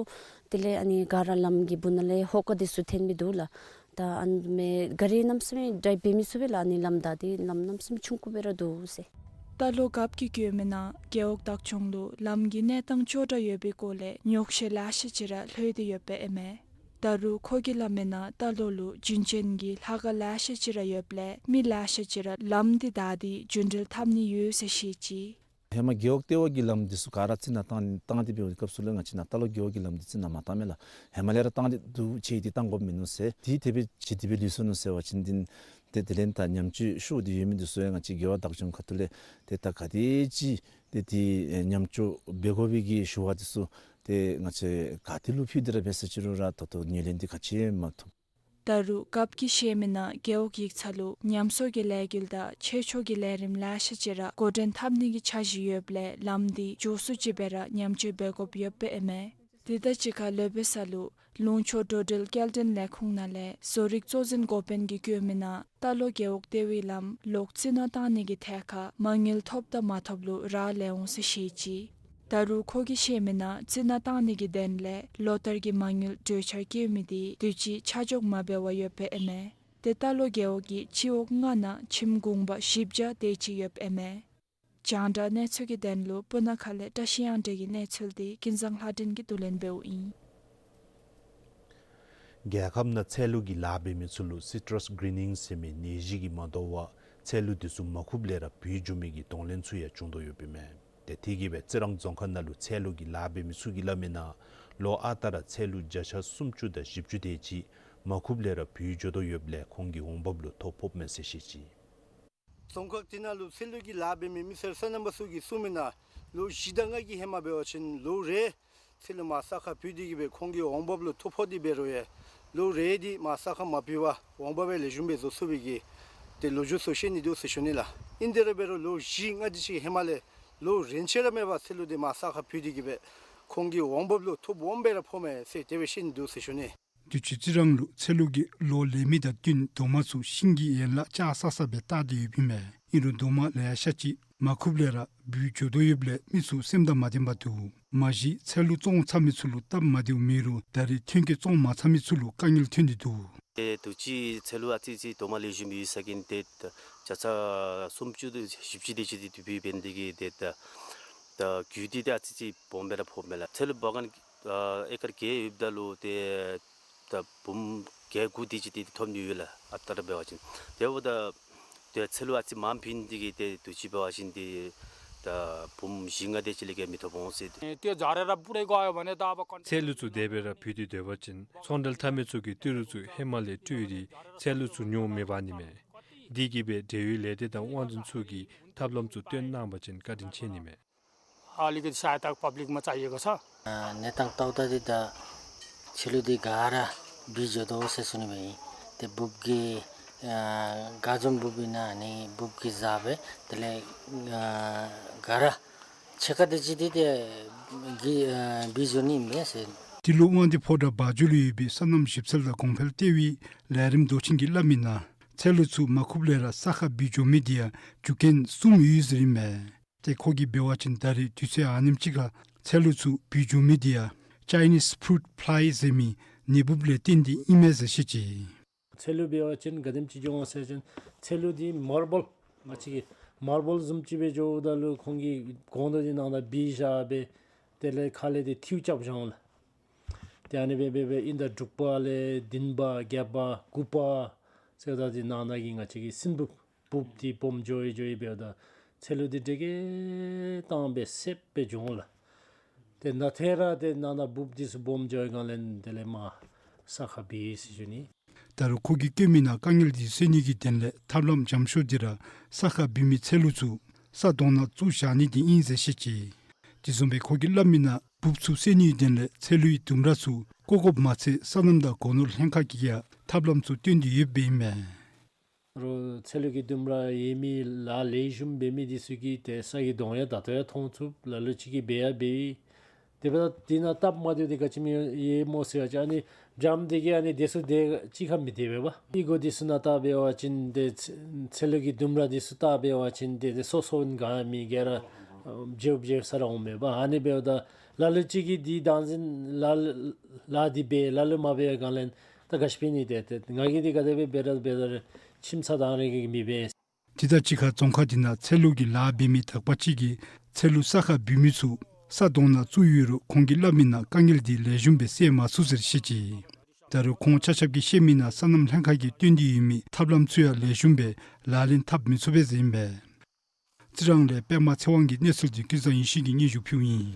དེ་ལས་ཨ་ནི་ག་ར་ལམ་གྱི་སྦུག་ན་ལས་ཧོ་ཀ་འདི་ཚུ་འཐོན་སྦེ་འདུག་ལགས། ད་ཨ་ནི་ག་རི་གནམ་མེད་ས་མེད་ཌའིབ་འབད་མི་ཚུགས་པས་ལགས། ཨ་ནི་ལམ་བདའ་སྟེ་ལམ་གནམ་མེད་ས་མེད་ཆུང་ཀུ་སྦེ་ར་འདུག་ཟེར། རྟ་ལོག་རྒཔོ་གིས་བཀོད་མི་ནང་རྒེད་འོག་བདག་སྐྱོང་ལུ་ལམ་གྱི་གནས་སྟངས་ཅོག་འཐདཔ་ཡོད་པའི་སྐོར་ལས་ཉོགས་བཤད་ལེ་ཤ་ཅིག་ར་ལྷོད་དེ་ཡོདཔ་ཨིན་མས། ད་རུང་ཁོ་གིས་སླབ་མི་ནང་རྟ་ལོག་ལུ་རྒྱུན་ཅན་གྱི་ལྷ་ཁང་ལེ་ཤ་ཅིག་ར་ཡོདཔ་ལས་མི་ལེ་ཤ་ཅིག་ར་ལམ་འདི་བདའ་སྟེ་རྒྱུན་འགྲུལ་འཐབ་ནི་ཡོད་ཟེར་བཤད་ཅི། ཧེ་མ་རྒེད་འོག་ལྟེ་བ་གི་ལམ་འདི་ཚུ་ག་ར་རྩི་ནག་བཏང་བཏང་སྟེ་འབད་བའི་སྐབས་སུ་ལས་ང་བཅས་ནཱ་རྟ་ལོག་རྒེད་འོག་གི་ལམ་འདི་རྩི་ནག་མ་བཏངམ་མས་ལགས། ཧེ་མ་ལས་ར་བཏང་སྟེ་འདུག། ཆེ་འདི་བཏང་དགོཔ་མིན་ནུག་ཟེར། དེ་དེ་སྦེ་ཅིག་དེ་སྦེ་ལུས་སོ་ནུག་ཟེར་བ་ཅིན་འདི་ཏེ་དེ་ལས་ད་ཉམས་བཅོས་ཤོར་ཏེ་ཡོད་མི་འདི་ཚུ་ཡང་ང་བཅས་རྒེད་འོག་བདག་སྐྱོང་ཁ་ཐུག་ལས་ཏེ་ད་ག་དེ་ཅིག་ཏེ་དེ་ཉམས་བཅོས་འབད་དགོ་པའི་གི་ཞུ་བ་འདི་ཚུ་ཏེ་ང་བཅས་ག་ཏེ་ལུ་ཕུལ་ཏེ་ར་འབད་ཟེར་ཅི་རུང་ར་ད་ལྟོ་ངོས་ལེན་འདི་ག་ཅི་ཡང་མ་ཐོབ། ད་རུང་རྒཔོ་གིས་བཤད་མི་ནང་རྒེད་འོག་ཡིག་ཚང་ལུ་ཉམས་གསོ་གི་ལས་འགུལ་དང་ཆེད་ཕྱོགས་ཀྱི་ལས་རིམ་ལེ་ཤ་ཅིག་ར་འགོ་འདྲེན་འཐབ་ནི་གི་འཆར་གཞི་ཡོདཔ་ལས་ལམ་འདི་མགྱོགས་སུ་ཅིག་སྦེ་ར་ཉམས་བཅོས་འབད་དགོཔ་ཡོདཔ་ཨིན་མས། དེ་དང་གཅིག་ཁར་ལུ་སྦེ་ས་ལུ་ལུང་ཕྱོགས་འགྲོ་འགྲུལ་སྐྱེལ་འདྲེན་ལས་ཁུངས་ནང་ལས་བཟོ་རིག་གཙོ་འཛིན་འགོ་དཔོན་གྱིས་བཀོད་མི་ནང་རྟ་ལོག་རྒེད་འོག་ལྟེ་བའི་ལམ་ལོག་རྩི་ནག་བཏང་ནི་གི་ཐད་ཁར་མ་དངུལ་ཐོབ་དང་མ་ཐོབ་ལུ་རག་ལས་འོང་ཟེར་བཤད་ཅི། ད་རུང་ཁོ་གིས་བཤད་མི་ནང་རྩི་ནག་བཏང་ནི་གི་དོན་ལས་ལོ་ལྟར་གྱི་མ་དངུལ་གྲོས་འཆར་བཀོད་མི་འདི་དུས་ཅི་ཆ་འཇོག་མ་འབད་བར་ཡོདཔ་ཨིན་མས། ཏེ་རྟ་ལོག་རྒེད་འོག་གི་སྤྱི་འོག་ལྔ་ནང་ཁྱིམ་གུང་པ་བཞི་བརྒྱ་དེ་ཅིག་ཡོདཔ་ཨིན་མས། རྒྱང་བསྒྲགས་གནས་ཚུལ་གྱི་དོན་ལུ་སྤུ་ན་ཁ་ལས་བཀྲ་ཤིས་གཡང་སྒྲོན་གྱི་གནས་ཚུལ་འདི་ཀུན་བཟང་ལྷ་སྒྲོན་གྱིས་བསྡུ་ལེན་འབདཝ་ཨིན། རྒྱལ་ཁབ་ནང་ཚལ་ལུ་གི་ལཱ་འབད་མི་ཚུ་ལུ་སི་ཊྲཱས་གི་རི་ནིང་ཟེར་མི་ནད་གཞི་གིས་མ་དོ་བར་ཚལ་ལུ་དེ་ཚུ་མ་འཁུབ་ལས་ར་བུད་འགྱོ་མི་གི་གདོང་ལེན་ཚུ་ཡང་བྱུང་དོ་ཡོདཔ་ཨིན་མས། ཏེ་དེ་གིས་སྦེ་རྩི་རང་རྫོང་ཁག་ནང་ལུ་ཚལ་ལུ་གི་ལཱ་འབད་མི་ཚུ་གིས་སླབ་མི་ནང་ལོ་ཨ་རྟག་ར་ཚལ་ལུ་བརྒྱ་ཆ་སུམ་ཅུ་དང་བཞི་བཅུ་དེ་ཅིག་མ་འཁུབ་ལས་ར་བུད་འགྱོ་དོ་ཡོདཔ་ལས་ཁོང་གི་འོང་འབབ་ལུ་ཐོ་ཕོགཔ་མས་ཟེར་བཤད་ཅི། རྫོང་ཁག་དེ་ནང་ལུ་ཚལ་ལུ་གི་ལཱ་འབད་མི་མི་སེར་སོ་ནམ་པ་ཚུ་གིས་གསུང་མི་ནང་ལོ་བཞི་དང་ལྔ་གི་ཧེ་མ་འབད་བ་ཅིན་ལོ་རེ་ཚལ་ལུ་མར་ས་ཁར་བུད་དེ་གིས་སྦེ་ཁོང་གི་འོང་འབབ་ལུ་ཐོ་ཕོག་སྟེ་འབད་རུང་ཡང་ལོ་རེ་འདི་མར་ས་ཁར་མ་བུད་པར་འོང་འབབ་སྦེ་ལེགས་ཤོམ་སྦེ་བཟོ་ཚུགས་པའི་གི་ཏེ་ལོ་རྒྱུས་ཚུ་བཤད་ནི་འདུག་ཟེར་ཞུ་ནི་ལགས། ཨིན་དེ་ར་འབད་རུང་ལོ་བཞི་ལྔ་དེ་ཅིག་ཧེ་མ་ལས་ལོ་རེ་ཆད་ར་མེད་པར་ཚལ་ལུ་འདི་མར་ས་ཁར་བུད་དེ་གིས་སྦེ་ཁོང་གི་འོང་འབབ་ལུ་ཐོ་སྦོམ་སྦེ་ར་ཕོགཔ་མས་ཟེར་དེ་སྦེ་བཤད་ནི་འདུག་ཟེར་ཞུ་ནི། དུས་ཅི་རྩི་རང་ལུ་ཚལ་ལུ་གི་ལོ་ལེགས་མི་དང་བསྟུན་རྡོག་མ་ཚུ་ཤིང་གི་ཡན་ལག་བཅག་ས་ས་སྦེ་བཏགས་ཏེ་ཡོདཔ་ཨིན་མས། ཨིན་རུང་རྡོག་མ་ལེ་ཤ་ཅིག་མ་འཁུབ་ལས་ར་བུད་འགྱོ་དོ་ཡོདཔ་ལས་མི་ཚུ་སེམས་དང་མ་ལྡན་པར་འདུག། མ་གཞི་ཚལ་ལུ་བཙོང་ཚར་མི་ཚུ་ལུ་སྟབས་མ་བདེཝ་མེད་རུང་ད་རེས་ཐོན་སྐྱེད་བཙོང་མ་ཚར་མི་ཚུ་ལུ་དཀའ་ངལ་ཐོན་ཏེ་འདུག། ཏེ་དུས་ཅི་ཚལ་ལུ་ཨ་ཙི་ཙི་རྡོག་མ་ལེགས་ཤོམ་ཡོད་ས་གི་ཏེ་བརྒྱ་ཆ་སུམ་ཅུ་དང་བཞི་བཅུ་དེ་ཅིག་ཏེ་དུས་བུད་འབད་ནི་དེ་གིས་ཏེ་ད་ད་རྒུད་དེ་ཏེ་ཨ་ཙི་ཙི་སྦོམ་སྦེ་ར་ཕོགཔ་མས་ལགས། ཚལ་ལུ་འབག་མཁན་ཨ་ཨེ་ཀར་བརྒྱད་ཡོདཔ་ད་ལུ་ཏེ་ད་འབུམ་བརྒྱད་དགུ་དེ་ཅིག་ཏེ་ཐོབ་ནི་ཡོད་ལགས། ཨ་རྟག་ར་འབད་བ་ཅིན་དེ་འབདཝ་ད་ཏེ་ཚལ་ལུ་ཨ་ཙི་མངམ་བུད་ནི་དེ་གིས་ཏེ་དུས་ཅི་འབད་བ་ཅིན་ཏེ་ད་འབུམ་བཞི་ལྔ་དེ་ཅིག་ལས་བརྒལ་མི་ཐོབ་འོང་ཟེར། ཏེ་ཛ་རེ་ར་པུ་རེ་གོ་ཡོད་མ་ནི་ད་བ་ཀོན། ཚལ་ལུ་ཚུ་དེ་སྦེ་ར་བུད་དེ་སྡོད་པ་ཅིན་ཚོང་འབྲེལ་འཐབ་མི་ཚུ་གིས་ཏི་རུ་ཚུ་ཧེ་མ་ལས་སྤྲོད་དེ་ཚལ་ལུ་ཚུ་ཉོ་མི་འབག་ནི་མས། དེ་གིས་སྦེ་འབྲེལ་ཡོད་ལས་སྡེ་དང་དབང་འཛིན་ཚུ་གིས་ཐབས་ལམ་ཚུ་སྟོན་གནང་པ་ཅིན་བཀའ་དྲིན་ཆེ་ནི་མས། अलिकति सहायता पब्लिकमा चाहिएको छ। अ, नेताङ तौता दिदा छेलु दि गारा बिजो दो से सुनि भई। ते बुबगी, अ, गाजुम बुबिना अनि बुबगी जाबे, तेले, अ, गारा छेका दे जिदि ते गि-, अ, बिजो नि इम्बे से। ཏི་ལོ་དབང་འདུས་ཕོ་བྲང་བ་འཇུ་ལུ་ཡོད་པའི་སོ་ནམ་ཞིབ་འཚོལ་དང་གོང་འཕེལ་ལྟེ་བའི་ལས་རིམ་མདོ་ཆེན་གྱིས་སླབ་མི་ནང་ཚལ་ལུ་ཚུ་མ་འཁུབ་ལས་ར་ས་ཁར་བུད་འགྱོ་མི་དེ་ཡང་རྒྱུ་རྐྱེན་གསུམ་ཡོད་ཟེར་ཨིན་མས། ཏེ་ཁོ་གིས་འབད་བ་ཅིན་ད་རེས་དུས་ཚོད་ཨ་ནེམ་ཅིག་ཁར་ཚལ་ལུ་ཚུ་བུད་འགྱོ་མི་དེ་ཡང་ཅའི་ནིས་ཕུ་རུཊ་ཕ་ལའི་ཟེར་མི་ནད་འབུབ་ལས་བརྟེན་ཏེ་ཨིན་མས་ཟེར་བཤད་ཅི། ཚལ་ལུ་འབད་བ་ཅིན་ག་དེམ་ཅིག་འགྱོ་འོང་ཟེར་བ་ཅིན་ཚལ་ལུ་འདི་མར་བལ་ང་བཅས་ཀྱི་མར་བལ་བཟུམ་ཅིག་སྦེ་འགྱོཝ་ད་ལུ་ཁོང་གིས་གོང་དུ་འདི་ནང་ན་བི་བཞག་སྦེ་དེ་ལས་ཁ་ལས་འདི་ཐིའུ་རྐྱབ་བཞག་འོང་ལགས། ཏེ་ཨ་ནི་སྦེ་སྦེ་སྦེ་ཨིན་ད་དྲུག་པ་ལས་བདུན་པ་བརྒྱད་པ་དགུ་པ་ཟེརཝ་ད་འདི་ནང་ན་གི་ང་བཅས་ཀྱི་སྲིན་འབུབ་འབུབ་འདི་སྦོམ་འགྱོ་ཡི་འགྱོ་ཡི་འབདཝ་ད་ཚལ་ལུ་འདི་དྲེག་གེ་བཏང་སྦེ་སེབ་སྦེ་འགྱོ་འོང་ལགས། ཏེ་ནཱ་ཐད་ར་ཏེ་ནང་ན་འབུབ་འདི་ཚུ་སྦོམ་འགྱོ་ཡི་སྒང་ལས་དེ་ལས་མར་ས་ཁར་བུད་ཡི་ཟེར་ཞུ་ནི། ད་རུང་ཁོ་གིས་བཀོད་མི་ནང་དཀའ་ངལ་འདི་སེལ་ནི་གི་དོན་ལས་ཐབས་ལམ་འཇམ་ཤོས་འདི་ར་ས་ཁར་བུད་མི་ཚལ་ལུ་ཚུ་ས་དོང་ནང་བཙུགས་བཞག་ནི་འདི་ཨིན་ཟེར་བཤད་ཅི། དེ་བཟུམ་སྦེ་ཁོ་གིས་སླབ་མི་ནང་འབུབ་ཚུ་སེལ་ནི་གི་དོན་ལས་ཚལ་ལུའི་ལྡུམ་ར་ཚུ་བཀོ་དགོཔ་མ་ཚད་སོ་ནམ་དང་སྒོ་ནོར་ལྷན་ཁག་གིས་ཡང་ཐབས་ལམ་ཚུ་སྟོན་ཏེ་ཡོདཔ་ཨིན་མས། རོགས་ཚལ་ལུ་གི་ལྡུམ་ར་ཡོད་མི་ལཱ་ལེགས་ཤོམ་འབད་མི་འདི་ཚུ་གིས་ཏེ་ས་གི་དོང་ཡང་ད་ལྟོ་ཡང་མཐོང་ཚུགས། ལ་ལུ་ཅིག་གིས་འབད་ཡང་འབད་ཡི། དེ་འབདཝ་ད་འདི་ནང་སྟབས་མ་བདེཝ་འདི་ག་ཅི་སྨོ་ཡོད་སྨོ་ཟེར་བ་ཅིན་ཨ་ནི་འཇམ་འདི་གིས་ཨ་ནི་དེ་ཚུ་དེ་གཅིག་ཁར་མི་སྡོད་པས་པ། ཨི་གོ་འདི་ཚུ་ནང་བལྟ་འབད་བ་ཅིན་ཏེ་ཚལ་ལུ་གི་ལྡུམ་ར་འདི་ཚུ་བལྟ་འབད་བ་ཅིན་ཏེ་ཏེ་སོ་སོ་ག་མི་ག་ར་བརྗེ་བརྗེ་ས་ར་འོང་མས་པ། ཨ་ནི་འབདཝ་ད་ལ་ལུ་ཅིག་གིས་འདི་བདག་འཛིན་ལ་ལུ་ལཱ་འདི་འབད་ལ་ལུ་མ་འབད་བའི་སྒང་ལས་ད་ག་ཅི་འབད་ནི། ཏེ་ཏེ་ང་གིས་འདི་ག་དེ་སྦེ་འབད་ར་འབད་ར་ཁྱིམ་ཚང་དང་རེ་གིས་མི་འབད། དེ་དང་གཅིག་ཁར་རྫོང་ཁག་འདི་ནང་ཚལ་ལུ་གི་ལཱ་འབད་མི་དག་པ་ཅིག་གིས་ཚལ་ལུ་ས་ཁར་བུད་མི་ཚུ་ས་དོང་ནང་བཙུགས་ཡོད་རུང་ཁོང་གིས་སླབ་མི་ནང་དཀའ་ངལ་འདི་ལེགས་ཤོམ་སྦེ་སེལ་མ་ཚུགས་ཟེར་བཤད་ཅི། ད་རུང་ཁོང་ཆ་ཁྱབ་ཀྱིས་བཤད་མི་ནང་སོ་ནམ་ལྷན་ཁག་གིས་བཏོན་ཏེ་ཡོད་མི་ཐབས་ལམ་ཚུ་ཡང་ལེགས་ཤོམ་སྦེ་ལག་ལེན་འཐབ་མི་ཚུགས་པས་ཟེར་ཨིན་པས། རྩི་རང་ལས་པདྨ་ཚེ་དབང་གི་གནས་ཚུལ་འདི་ཀུན་བཟང་ཡེ་ཤེས་ཀྱིས་སྙན་ཞུ་ཕུལཝ་ཨིན།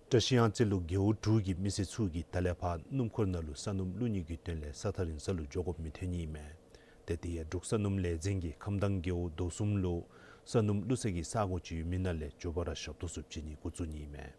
བཀྲ་ཤིས་གཡང་རྩེ་ལུ་རྒེད་འོག་དྲུག་གི་མི་སེར་ཚུ་གིས་ད་ལས་ཕར་སྣུམ་འཁོར་ནང་ལུ་ས་སྣུམ་བླུག་ནི་གི་དོན་ལས་ས་ཐག་རིང་ས་ལུ་འགྱོ་དགོཔ་མི་ཐོན་ནི་ཨིན་མས། ཏེ་དེ་ཡང་འབྲུག་ས་སྣུམ་ལས་འཛིན་གྱིས་ཁམས་དྭངས་རྒེད་འོག་རྡོ་གསུམ་ལུ་ས་སྣུམ་བླུག་ས་གི་ས་གོ་ཅིག་ཡོད་མི་ནང་ལས་མགྱོགས་པ་ར་ཞབས་ཏོག་ཚུ་བྱིན་ནི་འགོ་བཙུགས་ནི་ཨིན་མས།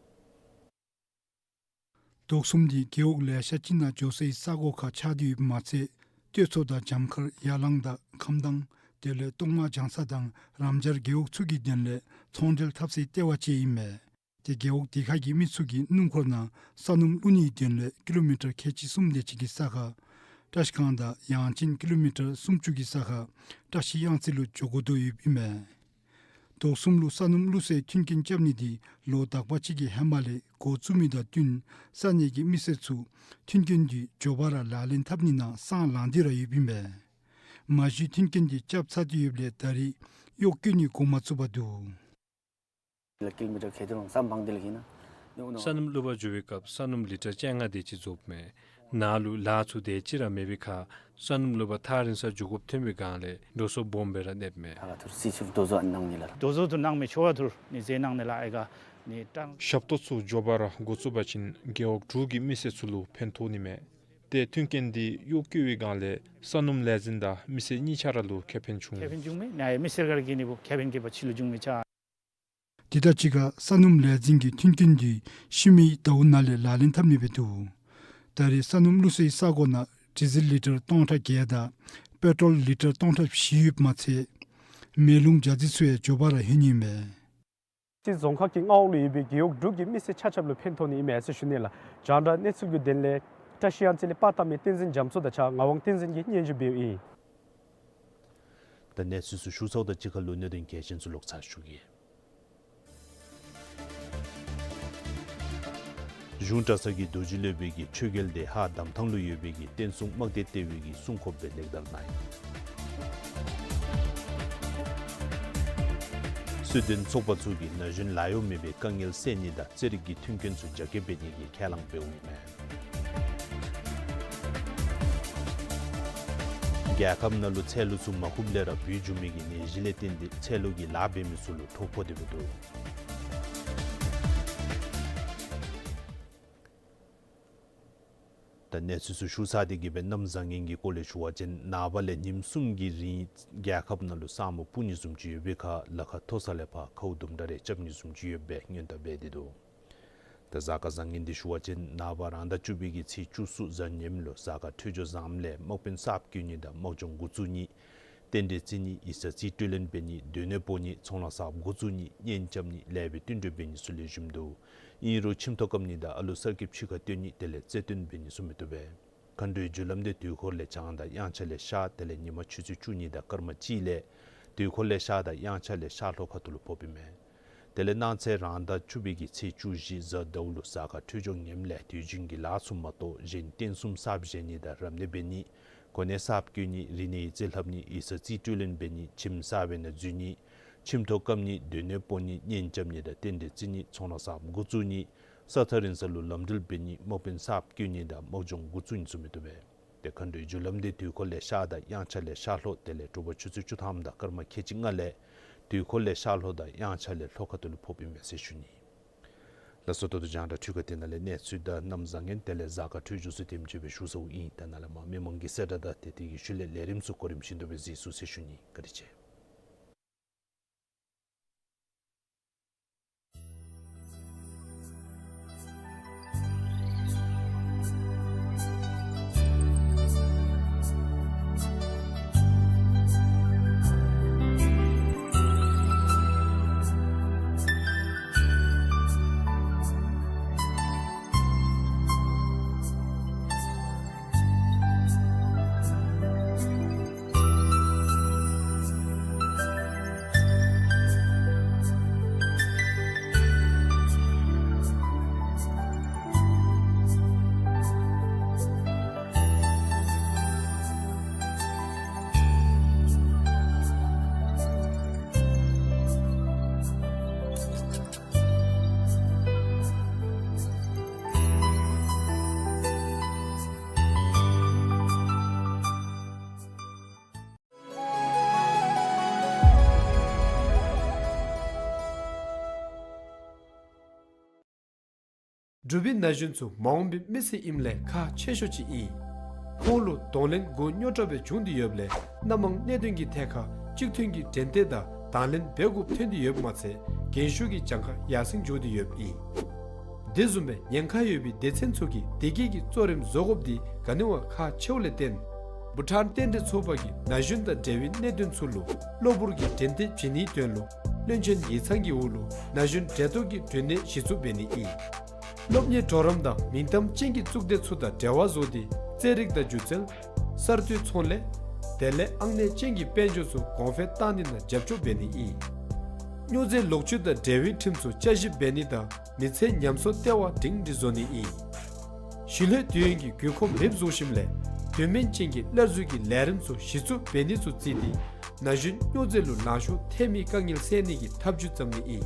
རྡོ་གསུམ་འདི་རྒེད་འོག་ལེ་ཤ་ཅིག་ནང་འགྱོ་སའི་ས་གོ་ཁར་ཆགས་ཏེ་ཡོདཔ་མ་ཚད་སྟོད་མཚོ་དང་འཇམ་མཁར་ཡར་ལངས་དང་ཁམས་དྭངས་དེ་ལས་གཏོང་མ་ལྗང་ས་དང་རམ་སྦྱར་རྒེད་འོག་ཚུ་གི་དོན་ལས་ཚོང་འབྲེལ་འཐབ་སའི་ལྟེ་བ་ཅིག་ཨིན་མས། ཏེ་རྒེད་འོག་དེ་ཁ་གི་མི་ཚུ་གིས་སྣུམ་འཁོར་ནང་ས་སྣུམ་བླུག་ནིའི་དོན་ལས་ཀི་ལོ་མི་ཊར་ཁལ་གཅིག་གསུམ་དེ་ཅིག་གི་ས་ཁར་བཀྲ་ཤིས་སྒང་དང་ཡང་ཅིན་ཀི་ལོ་མི་ཊར་སུམ་ཅུ་གི་ས་ཁར་བཀྲ་ཤིས་གཡང་རྩེ་ལུ་འགྱོ་དགོ་དོ་ཡོདཔ་ཨིན་མས། དོ་གསུམ་ལུ་ས་སྣུམ་བླུགས་སའི་མཐུན་རྐྱེན་རྐྱབ་ནི་འདི་ལོ་དག་པ་ཅིག་གི་ཧེ་མ་ལས་འགོ་བཙུགས་མི་དང་བསྟུན་ས་གནས་ཀྱི་མི་སེར་ཚུ་མཐུན་རྐྱེན་འདི་མགྱོགས་པ་ར་ལག་ལེན་འཐབ་ནི་ནང་སང་ལངས་ཏེ་ར་ཡོདཔ་ཨིན་མས། མ་གཞི་མཐུན་རྐྱེན་འདི་རྐྱབ་ཚར་ཏེ་ཡོདཔ་ལས་ད་རེས་གཡོག་བཀོལ་ནི་འགོ་མ་བཙུགས་པར་འདུག། ལ་ཀིལོ་མི་ཊར་ཁལ་དེ་རང་སམ་བང་དེ་ལ་གིན་ན། ས་སྣུམ་བླུག་པར་འགྱོ་བའི་སྐབས་ས་སྣུམ་ལི་ཊར་བཅོ་ལྔ་དེ་ཅིག་རྫོགསཔ་མས། ནཱ་ལུ་ལཱ་ཚུ་དེ་ཅིག་ར་མེད་པའི་ཁར་ས་སྣུམ་བླུག་པར་ཐག་རིང་སར་འགྱོ་དགོཔ་ཐོན་པའི་སྒང་ལས་འགྲོ་སོང་སྦོམ་སྦེ་ར་གནསཔ་མས། ད་ག་ཐུར་སི་ཚུར་རྡོ་བཟོ་ཨ་ནི་གནང་ནི་ལགས། རྡོ་བཟོ་ཐུར་གནང་མི་ཆོ་བ་ཐུར་ནི་ཟེ་གནང་ནི་ལགས། ཨེ་ག་ནི་ཀྲང་། ཞབས་ཏོག་ཚུ་མགྱོགས་པ་ར་འགོ་བཙུགས་པ་ཅིན་རྒེད་འོག་དྲུག་གི་མི་སེར་ཚུ་ལུ་ཕན་ཐོགས་ནི་མས། ཏེ་མཐུན་རྐྱེན་འདི་གཡོག་བཀོལ་བའི་སྒང་ལས་ས་སྣུམ་ལས་འཛིན་དང་མི་སེར་གཉིས་ཆ་ར་ལུ་ཁེ་ཕན་བྱུང་། ཁེ་ཕན་བྱུང་མས། ནཱ་ཡང་མི་སེར་ག་ར་གིས་ནི་བུ་ཁེ་ཕན་གྱི་བ་ཕྱི་ལུ་བྱུང་མི་ཆ། དེ་དང་གཅིག་ཁར་ས་སྣུམ་ལས་འཛིན་གྱི་མཐུན་རྐྱེན་འདི་ཤུལ་མའི་ཟླཝ་ནང་ལས་ལག་ལེན་འཐབ་ནི་སྦེ་འདུག། ད་རེས་ས་སྣུམ་བླུགས་སའི་ས་གོ་ནང་ཌི་ཟེལ་ལི་ཊར་སྟོང་ཕྲག་བརྒྱད་དང་པེ་ཊོལ་ལི་ཊར་སྟོང་ཕྲག་བཞི་ཡོདཔ་མ་ཚད་མེ་རླུང་རྒྱ་མཚོའི་ཚུ་ཡང་མགྱོགས་པ་ར་ལྷོད་ནི་ཨིན་མས། རྩེ་རྫོང་ཁག་གི་མངའ་འོག་ལུ་ཡོད་པའི་རྒེད་འོག་དྲུག་གི་མི་སེར་ཆ་ཁྱབ་ལུ་ཕན་ཐོགས་ནི་ཨིན་མས་ཟེར་ཞུ་ནི་ལགས། རྒྱང་བསྒྲགས་གནས་ཚུལ་གྱི་དོན་ལས་བཀྲ་ཤིས་གཡང་རྩེ་ལས་པར་བཏབ་མི་བསྟན་འཛིན་རྒྱ་མཚོ་དང་གཅིག་ཁར་ངག་དབང་བསྟན་འཛིན་གྱིས་སྙན་ཞུ་འབདཝ་ཨིན། ད་གནས་ཚུལ་ཚུ་ཞུ་ཚརཝ་དང་གཅིག་ཁར་ལུ་གནད་དོན་གལ་ཆེན་ཚུ་ལོག་ཚར་ཞུ་གེ། གཞུང་གྲྭ་ཚང་གི་རྡོ་རྗེ་སློབ་དཔོན་གྱིས་ཆོས་རྒྱལ་ལྡེ་ཧ་གདམ་ཐང་ལུ་ཡོད་པའི་གི་བསྟན་སྲུང་དམག་སྡེ་ལྟེ་བའི་གི་སྲུང་འཁོརཔ་སྦེ་ལེགས་དར་གནང་ཡི། སྲོལ་ལྡན་ཚོགས་པ་ཚུ་གིས་ན་གཞོན་ལཱ་གཡོག་མེད་པའི་དཀའ་ངལ་སེལ་ནི་དང་རྩེད་རིགས་ཀྱི་མཐུན་རྐྱེན་ཚུ་རྒྱ་སྐྱེད་འབད་ནི་གི་ཁས་བླངས་འབདཝ་ཨིན་མས། རྒྱལ་ཁབ་ནང་ལུ་ཚལ་ལུ་ཚུ་མ་ཁུམ་ལས་ར་བུད་འགྱོ་མི་གི་ནད་གཞི་ལས་བརྟེན་ཏེ་ཚལ་ལུ་གི་ལཱ་འབད་མི་ཚུ་ལུ་ཁྲོ་ཕོག་སྟེ་འབད་འདུག། ད་གནས་ཚུལ་ཚུ་ཞུ་ཚར་ཏེ་གི་སྦེ་གནམ་བཟང་ངན་གྱི་སྐོར་ལས་ཞུ་བ་ཅིན་ནངས་པ་ལས་ཉིནམ་གསུམ་གྱི་རིང་རྒྱལ་ཁབ་ནང་ལུ་ས་སྨུག་སྤུབ་ནི་བཟུམ་ཅིག་ཡོད་པའི་ཁར་ལ་ཁ་མཐོ་ས་ལས་ཕར་ཁཝ་དུམ་གྲ་རེ་རྐྱབ་ནི་བཟུམ་ཅིག་ཡོད་པའི་སྔོན་བརྡ་འབད་དེ་འདུག། ད་གཟའ་སྐར་བཟང་ངན་འདི་ཞུ་བ་ཅིན་ནངས་པ་རང་ཟླ་བཅུ་པའི་གི་ཚེས་བཅུ་གསུམ་གཟའ་ཉིམ་ལུ་གཟའ་སྐར་འཕྲོད་སྦྱོར་བཟངམ་ལས་དམག་དཔོན་གསརཔ་བསྐོ་ནི་དང་དམག་སྦྱོང་འགོ་བཙུགས་ནི། རྟེན་འབྲེལ་བརྩི་ནི། ཡིག་ཚང་རྩིས་སྤྲོད་ལེན་འབད་ནི། སྡོད་གནས་སྤོ་ནི། ཚོང་ལཱ་གསརཔ་འགོ་བཙུགས་ནི། གཉེན་རྐྱབ་ནི། ལེགས་པའི་བསྟུན་གྲོས་འབད་ནི་ཚུ་ལེགས་ཤོམ་འདུག། ཨིན་རུང་ཁྱིམ་ཐོག་བཀབ་ནི་དང་ཨ་ལུ་གསར་སྐྱེས་ཕྱི་ཁར་བཏོན་ནི་དེ་ལས་རྩེད་འགྲན་འབད་ནི་ཚུ་མི་བཏུབ་པས། མཁའ་འགྲོའི་རྒྱུ་ལམ་འདི་དུས་འཁོར་ལས་བྱང་དང་དབྱངས་འཆར་ལས་ཤར་དེ་ལས་ཉིན་མ་ཆུ་ཚོད་བཅུ་གཉིས་དང་སྐར་མ་གཅིག་ལས་དུས་འཁོར་ལས་ཤར་དང་དབྱངས་འཆར་ལས་ཤར་ལྷོ་ཁ་ཐུག་ལུ་ཕོགཔ་ཨིན་མས། དེ་ལས་གནངས་ཚེ་རང་ཟླ་བཅུ་པའི་གི་ཚེས་བཅུ་བཞི་གཟའ་ཟླཝ་ལུ་གཟའ་སྐར་འཕྲོད་སྦྱོར་ངནམ་ལས་དུས་རྒྱུན་གྱི་ལཱ་ཚུ་མ་གཏོགས་གཞན་རྟེན་གསུམ་གསརཔ་བཞེངས་ནི་དང་རབ་གནས་འབད་ནི། གོ་གནས་གསརཔ་བསྐོ་ནི། རིག་གནས་ཡིག་རྩིས་ལྷབ་ནི། ཡིག་ཚང་རྩིས་སྤྲོད་ལེན་འབད་ནི། ཁྱིམ་གསར་པའི་ནང་འཛུལ་ནི། ཁྱིམ་ཐོག་བཀབ་ནི། སྡོད་གནས་སྤོ་ནི། གཉེན་རྐྱབ་ནི་དང་རྟེན་འབྲེལ་བརྩི་ནི། ཚོང་ལཱ་གསརཔ་འགོ་བཙུགས་ནི། ས་ཐག་རིང་ས་ལུ་ལམ་འགྲུལ་འབད་ནི། དམག་དཔོན་གསརཔ་བསྐོ་ནི་དང་དམག་སྦྱོང་འགོ་བཙུགས་ནི་ཚུ་མི་བཏུབ་པས། ཏེ་མཁའ་འགྲོའི་རྒྱུ་ལམ་འདི་དུས་འཁོར་ལས་ཤར་དང་དབྱངས་འཆར་ལས་ཤར་ལྷོ་དེ་ལས་དྲོ་པ་ཆུ་ཚོད་བཅུ་ཐམ་དང་སྐར་མ་ཁལ་གཅིག་ལྔ་ལས་དུས་འཁོར་ལས་ཤར་ལྷོ་དང་དབྱངས་འཆར་ལས་ལྷོ་ཁ་ཐུག་ལུ་ཕོགཔ་ཨིན་མས་ཟེར་ཞུ་ནི། ལགས་སོ། ད་ལྟོ་རྒྱང་བསྒྲགས་འཕྲུལ་ཁང་འདི་ནང་ལས་གནས་ཚུལ་དང་གནམ་བཟང་ངན་དེ་ལས་གཟའ་སྐར་འཕྲོད་སྦྱོར་ཚུ་དེམ་ཅིག་སྦེ་ཞུ་ཚརཝ་ཨིན། ད་ནཱ་ལས་མར་མི་མང་གི་གསལ་བསྒྲགས་དང་དེ་དེ་གི་ཤུལ་ལས་ལས་རིམ་ཚུ་གོ་རིམ་བཞིན་དུ་སྦེ་གཟིགས་ཚུགས་ཟེར་ཞུ་ནི། བཀའ་དྲིན་ཆེ། འབྲུག་པའི་ན་གཞོན་ཚུ་མ་འོངས་པའི་མི་ཚེ་ཨིནམ་ལས་ཁག་ཆེ་ཤོས་ཅིག་ཨིན། ཁོང་ལུ་གདོང་ལེན་དགོས་རྙོག་དྲགས་སྦེ་བྱུང་སྟེ་ཡོདཔ་ལས་སྣ་མང་གནད་དོན་གྱི་ཐད་ཁར་གཅིག་མཐུན་གྱི་འགྲན་བསྡུར་དང་དང་ལེན་འབད་དགོཔ་ཐོན་ཏེ་ཡོདཔ་མ་ཚད་རྒན་ཤོས་ཀྱི་གྱངས་ཁ་ཡར་སེང་འགྱོ་སྟེ་ཡོདཔ་ཨིན། དེ་བཟུམ་སྦེ་ཉེན་ཁ་ཡོད་པའི་སྡེ་ཚན་ཚུ་གིས་བདེ་སྐྱིད་ཀྱི་གཙོ་རིམ་བཟོ་དགོཔ་འདི་ག་ནི་བ་ཁག་ཆེཝ་ལས་བརྟེན། བྷུ་ཊཱན་རྟེན་འབྲེལ་ཚོགས་པ་གིས་ན་གཞོན་དང་འབྲེལ་བའི་གནད་དོན་ཚུ་ལུ་གློ་བུར་གྱི་འགྲན་བསྡུར་བྱིན་ནིའི་དོན་ལུ་བློན་ཆེན་ཡིག་ཚང་གི་འོག་ལུ་ན་གཞོན་འབྲེལ་གཏོགས་ཀྱི་མགྲོན་གནས་གཞི་བཙུགས་འབད་ནི་ཨིན། སློབ་གཉེར་གྲོགས་རམ་དང་མིང་གཏམ་ཅན་གྱི་གཙུག་སྡེ་ཚུ་དང་འབྲེལ་བ་བཟོ་སྟེ་རྩེད་རིགས་དང་སྒྱུ་རྩལ། གསར་གཏོད་ཚོང་ལས། དེ་ལས་ཨང་གནས་ཅན་གྱི་དཔལ་འབྱོར་ཚུ་གོང་འཕེལ་བཏང་ནི་ནང་རྒྱབ་སྐྱོར་འབད་ནི་ཨིན། སྨྱོ་རྫས་ལོག་སྤྱོད་དང་འབྲེལ་བའི་ཁྲིམས་སྲུང་བསྐྱར་ཞིབ་འབད་ནི་དང་མི་ཚེའི་ཉམས་གསོ་ལྟེ་བ་སྒྲིང་སྒྲིང་བཟོ་ནི་ཨིན། ཞིང་ལྷོད་དུས་ཡུན་གྱི་དགོས་མཁོ་མེདཔ་བཟོ་ཞིནམ་ལས་དོན་སྨིན་ཅན་གྱི་སླར་གསོའི་ལས་རིམ་ཚུ་གཞི་བཙུགས་འབད་ནི་ཚུ་བརྩིས་ཏེ་ན་གཞོན་སྨྱོ་རྫས་ལུ་ལང་ཤོར་ཐལ་མི་དཀའ་ངལ་སེལ་ནི་གི་ཐབས་བྱུས་བརྩམ་ནི་ཨིན།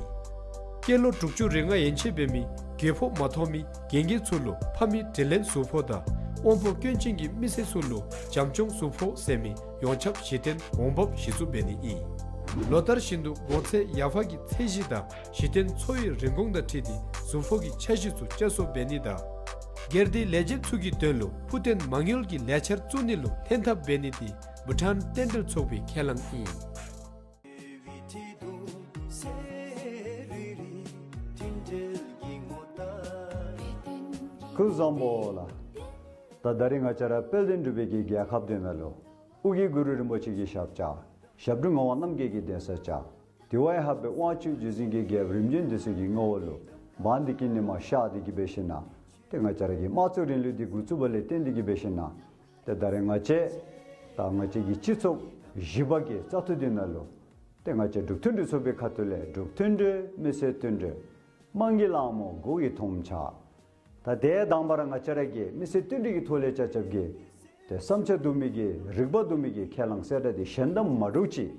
སྐྱེས་ལོ་དྲུག་ཅུ་རེ་ལྔ་ཡན་ཆད་འབད་མི་རྒོད་ཕོག་མ་ཐོབ་མི་རྒན་རྒས་ཚུ་ལུ་ཕ་མའི་དྲིན་ལན་ཞུ་ཕོགས་དང་དབང་པོ་སྐྱོན་ཅན་གྱི་མི་སེར་ཚུ་ལུ་བྱམས་སྐྱོང་ཞུ་ཕོགས་ཟེར་མི་ཡོངས་ཁྱབ་གཞི་རྟེན་འོང་འབབ་གཞི་བཙུགས་འབད་ནི་ཨིན། ལོ་ལྟར་བཞིན་དུ་གོང་ཚད་ཡར་འཕར་གྱི་ཚད་གཞི་དང་གཞི་རྟེན་འཚོ་བའི་རིན་གོང་དང་འཁྲིལ་ཏེ་ཞུ་ཕོགས་ཀྱི་འཆར་གཞི་ཚུ་བསྐྱར་གསོ་འབད་ནི་དང་སྒེར་སྡེ་ལས་བྱེདཔ་ཚུ་གི་དོན་ལུ་ཕུགས་བརྟན་མ་དངུལ་གྱི་ལས་འཆར་བཙུགས་ནི་ལུ་ལྷན་ཐབས་འབད་ནི་དེ་བྷུ་ཊཱན་རྟེན་འབྲེལ་ཚོགས་པའི་ཁས་བླངས་ཨིན། སྐུ་གཟུགས་བཟང་པོ་ལགས། ད་ད་རིས་ང་བཅས་ར་དཔལ་ལྡན་འབྲུག་པའི་གི་རྒྱལ་ཁབ་འདི་ནང་ལུ་ཨོ་རྒྱན་གུ་རུ་རིན་པོ་ཆེ་གི་ཞབས་བཅགས། ཞབས་དྲུང་ངག་དབང་རྣམ་རྒྱལ་གྱི་གདན་ས་བཅགས། དེ་བ་ཡང་ཧ་བའི་དབང་ཕྱུག་བརྒྱུད་འཛིན་གྱི་རྒྱལཔོ་རིམ་བྱོན་འདི་ཚུ་གི་ངོ་བོ་ལུ་འབངས་འདི་གི་ཉིམ་ཤར་ཏེ་གི་འབད་ཞིན་ན་ཏེ་ང་བཅས་ར་གི་དམངས་གཙོའི་རིང་ལུགས་འདི་འགོ་བཙུགས་པ་ལས་བརྟེན་ཏེ་གི་འབད་ཞིན་ན་ཏེ་ད་རིས་ང་བཅས་ད་ང་བཅས་ཀྱི་སྤྱི་ཚོགས་བཞི་པ་གི་བཙག་འཐུ་འདི་ནང་ལུ་ཏེ་ང་བཅས་འབྲུག་མཐུན་སྒྲིལ་ཚོགས་པའི་ཁ་ཐུག་ལས་འབྲུག་མཐུན་སྒྲིལ་མི་སེར་མཐུན་སྒྲིལ་དམངས་ཀྱི་ལྷ་མོ་སྒོ་ཡི་དོམ་བྱ། ད་དེ་དང་པ་ར་ང་བཅས་ར་གི་མི་སེར་མཐུན་སྒྲིལ་གྱི་ཐོག་ལས་ཆ་ཁྱབ་ཀྱི་ཏེ་བསམ་འཆར་བསྡུ་མི་གི་རིག་པ་བསྡུ་མི་གི་ཁས་བླངས་གསལ་བསྒྲགས་འདི་གཞན་དང་མ་འདྲཝ་ཅིག་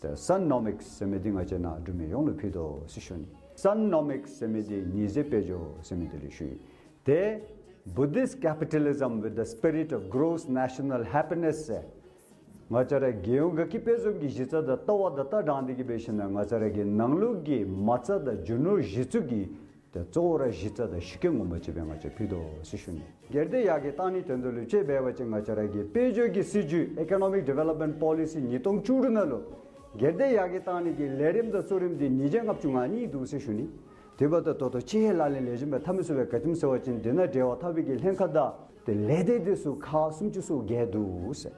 ཏེ་སན་ནོ་མིག་ཟེར་མི་འདི་ང་བཅས་ནཱ་འབྲུག་མི་ཡོངས་ལུ་ཕུལ་དོ་ཟེར་ཞུ་ནི། སན་ནོ་མིག་ཟེར་མི་འདི་ཉིས་བརྩེགས་དཔལ་འབྱོར་ཟེར་མི་འདི་ལུ་ཞུ་ཡི། ཏེ་Buddhist capitalism with the spirit of gross national happiness ཟེར། ང་བཅས་ར་རྒྱལ་ཡོངས་དགའ་སྐྱིད་དཔལ་འཛོམས་ཀྱི་གཞི་རྩ་དང་ལྟ་བ་དང་ལྟ་སྟངས་འདི་གིས་འབད་ཞིན་ན་ང་བཅས་ར་གི་ནང་ལུགས་ཀྱི་མ་རྩ་དང་རྒྱུ་ནོར་གཞི་བཙུགས་ཀྱི་ཏེ་གཙོ་བོ་ར་གཞི་རྩ་དང་གཞི་རྐྱེན་ངོ་མ་ཅིག་སྦེ་ང་བཅས་ཕུལ་དོ་ཟེར་ཞུ་ནི། སྒེར་སྡེ་ཡར་རྒྱས་གཏང་ནིའི་དོན་དུ་ལུ་ཅིག་འབད་བ་ཅིན་ང་བཅས་ར་གི་དཔལ་འབྱོར་གྱི་སྲིད་བྱུས་Economic Development Policy ཉིས་སྟོང་བཅུ་དྲུག་ནང་ལུ་སྒེར་སྡེ་ཡར་རྒྱས་གཏང་ནི་གི་ལས་རིམ་དང་གཙོ་རིམ་འདི་ཉིས་བརྒྱ་ལྔ་བཅུ་ང་གཉིས་འདུག་ཟེར་ཞུ་ནི། དེ་འབདཝ་ད་ད་ལྟོ་ཅིག་ལག་ལེན་ལེགས་ཤོམ་སྦེ་འཐབ་མི་ཚུགས་པས། ག་ཅི་སྨོ་ཟེར་བ་ཅིན་འདི་ནང་འབྲེལ་བ་འཐབ་པའི་གི་ལྷན་ཁག་དང་ཏེ་ལས་སྡེ་འདི་ཚུ་ཁག་སུམ་ཅུ་སོ་བརྒྱད་འདུག་ཟེར།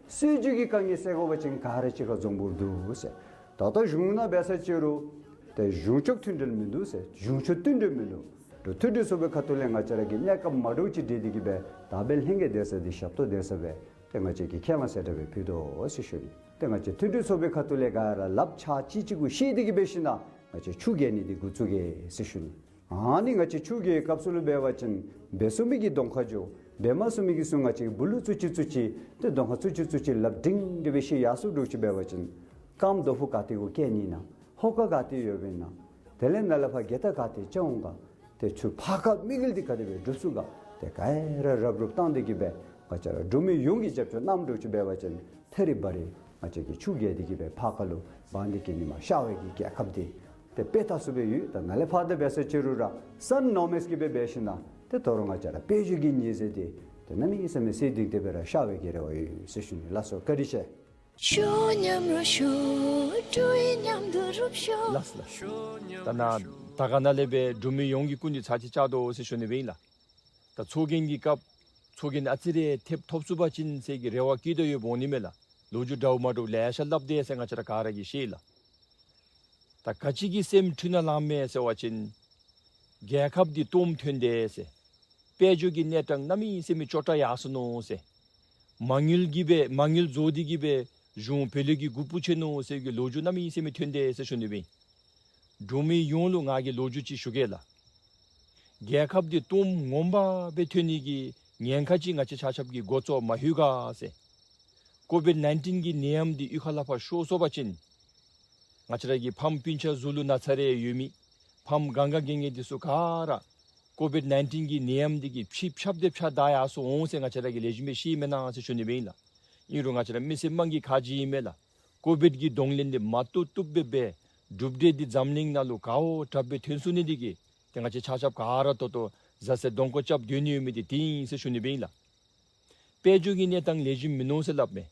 སྲིད་བྱུས་ཀྱི་དཀའ་ངལ་སེལ་དགོ་པ་ཅིན་ག་ར་གཅིག་ཁར་འཛོམས་དགོཔ་འདུག་ཟེར། ད་ལྟོ་གཞུང་ནང་འབད་ས་ཅིག་རུང་ཏེ་གཞུང་ཕྱོགས་མཐུན་སྒྲིལ་མིན་འདུག་ཟེར། གཞུང་ཕྱོགས་བསྟུན་གྲོས་མིན་འདུག། འབྲུག་མཐུན་སྒྲིལ་ཚོགས་པའི་ཁ་ཐུག་ལས་ང་བཅས་ར་གི་གནས་སྐབས་མ་འདྲཝ་ཅིག་སྒྲིག་སྟེ་གི་སྦེ་དག་པའི་ལྷན་རྒྱས་སྡོད་ས་འདི་ཞབས་ཏོག་སྡོད་ས་སྦེ་ཏེ་ང་བཅས་ཀྱིས་ཁས་བླངས་གསལ་བསྒྲགས་སྦེ་ཕུལ་དོ་ཟེར་ཞུ་ནི། ཏེ་ང་བཅས་མཐུན་སྒྲིལ་ཚོགས་པའི་ཁ་ཐུག་ལས་ག་ར་ལགཔ་ཆ་གཅིག་གཅིག་གུ་བཤེད་དེ་གི་འབད་ཞིན་ན་ང་བཅས་ཆུ་རྐྱབ་ནི་འདི་འགོ་བཙུགས་གེ་ཟེར་ཞུ་ནི། ཨ་ནི་ང་བཅས་ཆུ་རྐྱབ་པའི་སྐབས་སུ་ལུ་འབད་བ་ཅིན་འབད་ཚུགས་མི་གི་གདོང་ཁར་འགྱོ། འབད་མ་ཚུགས་མི་གི་ཚུ་ང་བཅས་སྦུག་ལུ་བཙུགས་ཅི་བཙུགས་ཅི་ཏེ་གདོང་ཁར་བཙུགས་ཅི་བཙུགས་ཅི་ལགཔ་སྒྲིང་སྒྲི་སྦེ་བཤེད་ཡར་སོང་འགྱོ་ཅི་འབད་བ་ཅིན་རྐངམ་རྡོ་ཕུག་ག་ཏེ་གུ་བཀལ་ནི་ན། ཧོ་ཀ་ག་ཏེ་ཡོདཔ་ཨིན་ན། དེ་ལས་ནཱ་ལས་ཕར་གྱལ་ཏ་ག་ཏེ་ཅིག་འོང་ག། ཏེ་ཚུར་ཕར་ཁ་དམིགས་ཡུལ་འདི་ག་དེ་སྦེ་འགྲུབ་ཚུགས་ག། ཏེ་ག་ར་རབ་རུབ་བཏང་སྟེ་གི་སྦེ་ང་བཅས་ར་འབྲུག་མི་ཡོངས་ཀྱིས་རྒྱབ་སྐྱོར་གནངམ་འགྱོ་ཅི་འབད་བ་ཅིན་ཐད་རི་བ་རི་ང་བཅས་ཀྱིས་ཆུ་རྐྱབ་སྟེ་གི་སྦེ་ཕར་ཁ་ལུ་འབངས་འདི་གི་ཉིམ་ཤར་བའི་གི་རྒྱལ་ཁབ་འདི་ཏེ་དཔེ་ལྟ་ཚུགསཔ་སྦེ་ཡོད། ད་ནཱ་ལས་ཕར་ད་འབད་ས་ཅིག་རུང་ར་སན་ནོ་མིག་གི་སྦེ་འབད་ཞིན་ན་ཏེ་དོ་རུང་ང་བཅས་ར་དཔལ་འབྱོར་གྱི་ཉེས་ཟད་འདི་ཏེ་གནམ་མེད་ས་མེད་སེལ་ཏེ་གི་སྦེ་ར་ཤར་བའི་གི་རེ་བ་ཡོད་ཟེར་ཞུ་ནི་ལགས་སོ། བཀའ་དྲིན་ཆེ། ཤོ་མཉམ་རུབ་ཤོ། འབྲུག་ཡིས་མཉམ་དུ་རུབ་ཤོ། ལགས་ལགས། ད་ནཱ་ད་ག་ནཱ་ལས་སྦེ་འབྲུག་མི་ཡོངས་ཀྱི་སྐུ་མདུན་ཚར་གཅིག་བཅར་དོ་ཟེར་ཞུ་ནི་སྦེ་ཨིན་ལགས། ད་ཚོགས་རྒྱན་གྱི་སྐབས་ཚོགས་རྒྱན་ཨ་ཙི་རེ་ཐེབས་ཐོབ་ཚུགས་པ་ཅིན་ཟེར་གྱི་རེ་བ་བསྐྱེད་དོ་ཡོདཔ་འོང་ནི་མས་ལགས། ལོ་རྒྱུས་འདྲཝ་མ་འདྲཝ་ལེ་ཤ་སླབ་དེས་ཟེར་ང་བཅས་ར་ག་ར་གིས་ཤེས་ལགས། ད་ག་ཅི་གིས་སེམས་འཁྲུལ་ནཱ་ལངམ་མས་ཟེར་བ་ཅིན་རྒྱལ་ཁབ་འདི་སྟོངམ་ཐོན་དེས་ཟེར། དཔལ་འབྱོར་གྱི་གནས་སྟངས་གནམ་མེད་ས་མེད་སྐྱོ་དྲགས་ཡར་སོ་ནུག་ཟེར། མ་དངུལ་གྱི་སྦེ་མ་དངུལ་རྫོགས་ཏེ་གི་སྦེ་གཞུང་བོད་ལུགས་ཀྱི་རྒུད་པུ་ཆེ་ནུག་ཟེར་གྱི་ལོ་རྒྱུས་གནམ་མེད་ས་མེད་ཐོན་དེས་ཟེར་ཞུ་ནི་སྦེ་ཨིན། འབྲུག་མི་ཡོངས་ལུ་ང་གིས་ལོ་རྒྱུས་ཅིག་ཞུ་གེ་ལགས། རྒྱལ་ཁབ་འདི་སྟོངམ་ངོ་མ་སྦེ་ཐོན་ནི་གི་ཉེན་ཁ་ཅིག་ང་བཅས་ཆ་ཁྱབ་ཀྱིས་འགོ་བཙུགས་མ་ལྷོད་ག་ཟེར། ཀོ་བིཌ་ནའིན་ཊིན་གྱི་ནད་ཡམས་འདི་གཡུས་ཁ་ལས་ཕར་ཤོར་སོང་པ་ཅིན་ང་བཅས་ར་གི་ཕམ་སྤུན་ཆ་གཟུགས་ལུ་ན་ཚ་རེ་ཡོད་མི་ཕམ་གང་ག་རྒས་རྒས་འདི་ཚུ་ག་ར་ཀོ་བིཌ་ནའིན་ཊིན་གྱི་ནད་ཡམས་འདི་གིས་ཕྱི་ཁྱབ་སྟེ་ཕྱི་བདའ་ཡར་སོང་འོང་ཟེར་ང་བཅས་ར་གིས་ལེགས་ཤོམ་སྦེ་ཤེས་མེན་ན་ཟེར་ཞུ་ནི་སྦེ་ཨིན་ལགས། ཨིན་རུང་ང་བཅས་ར་མི་སེར་དམངས་ཀྱི་ཁ་རྗེ་ཨིན་མས་ལགས། ཀོ་བིཌ་ཀྱི་གདོང་ལེན་འདི་མ་བཏུབ་བཏུབ་སྦེ་འབད་གྲུབ་འབྲས་འདི་འཛམ་གླིང་ནང་ལུ་དགའཝ་དྲགཔ་སྦེ་ཐོན་ཚུགས་ནི་འདི་གིས་ཏེ་ང་བཅས་ཆ་ཁྱབ་ག་ར་ད་ལྟོ་བཟའ་ཚང་གདོང་ཁར་རྐྱབ་སྡོད་ནི་ཡོད་མི་འདི་དེ་ཨིན་ཟེར་ཞུ་ནི་སྦེ་ཨིན་ལགས། དཔལ་འབྱོར་གྱི་གནས་སྟངས་ལེགས་ཤོམ་མིན་ནུག་ཟེར་སླབ་མས།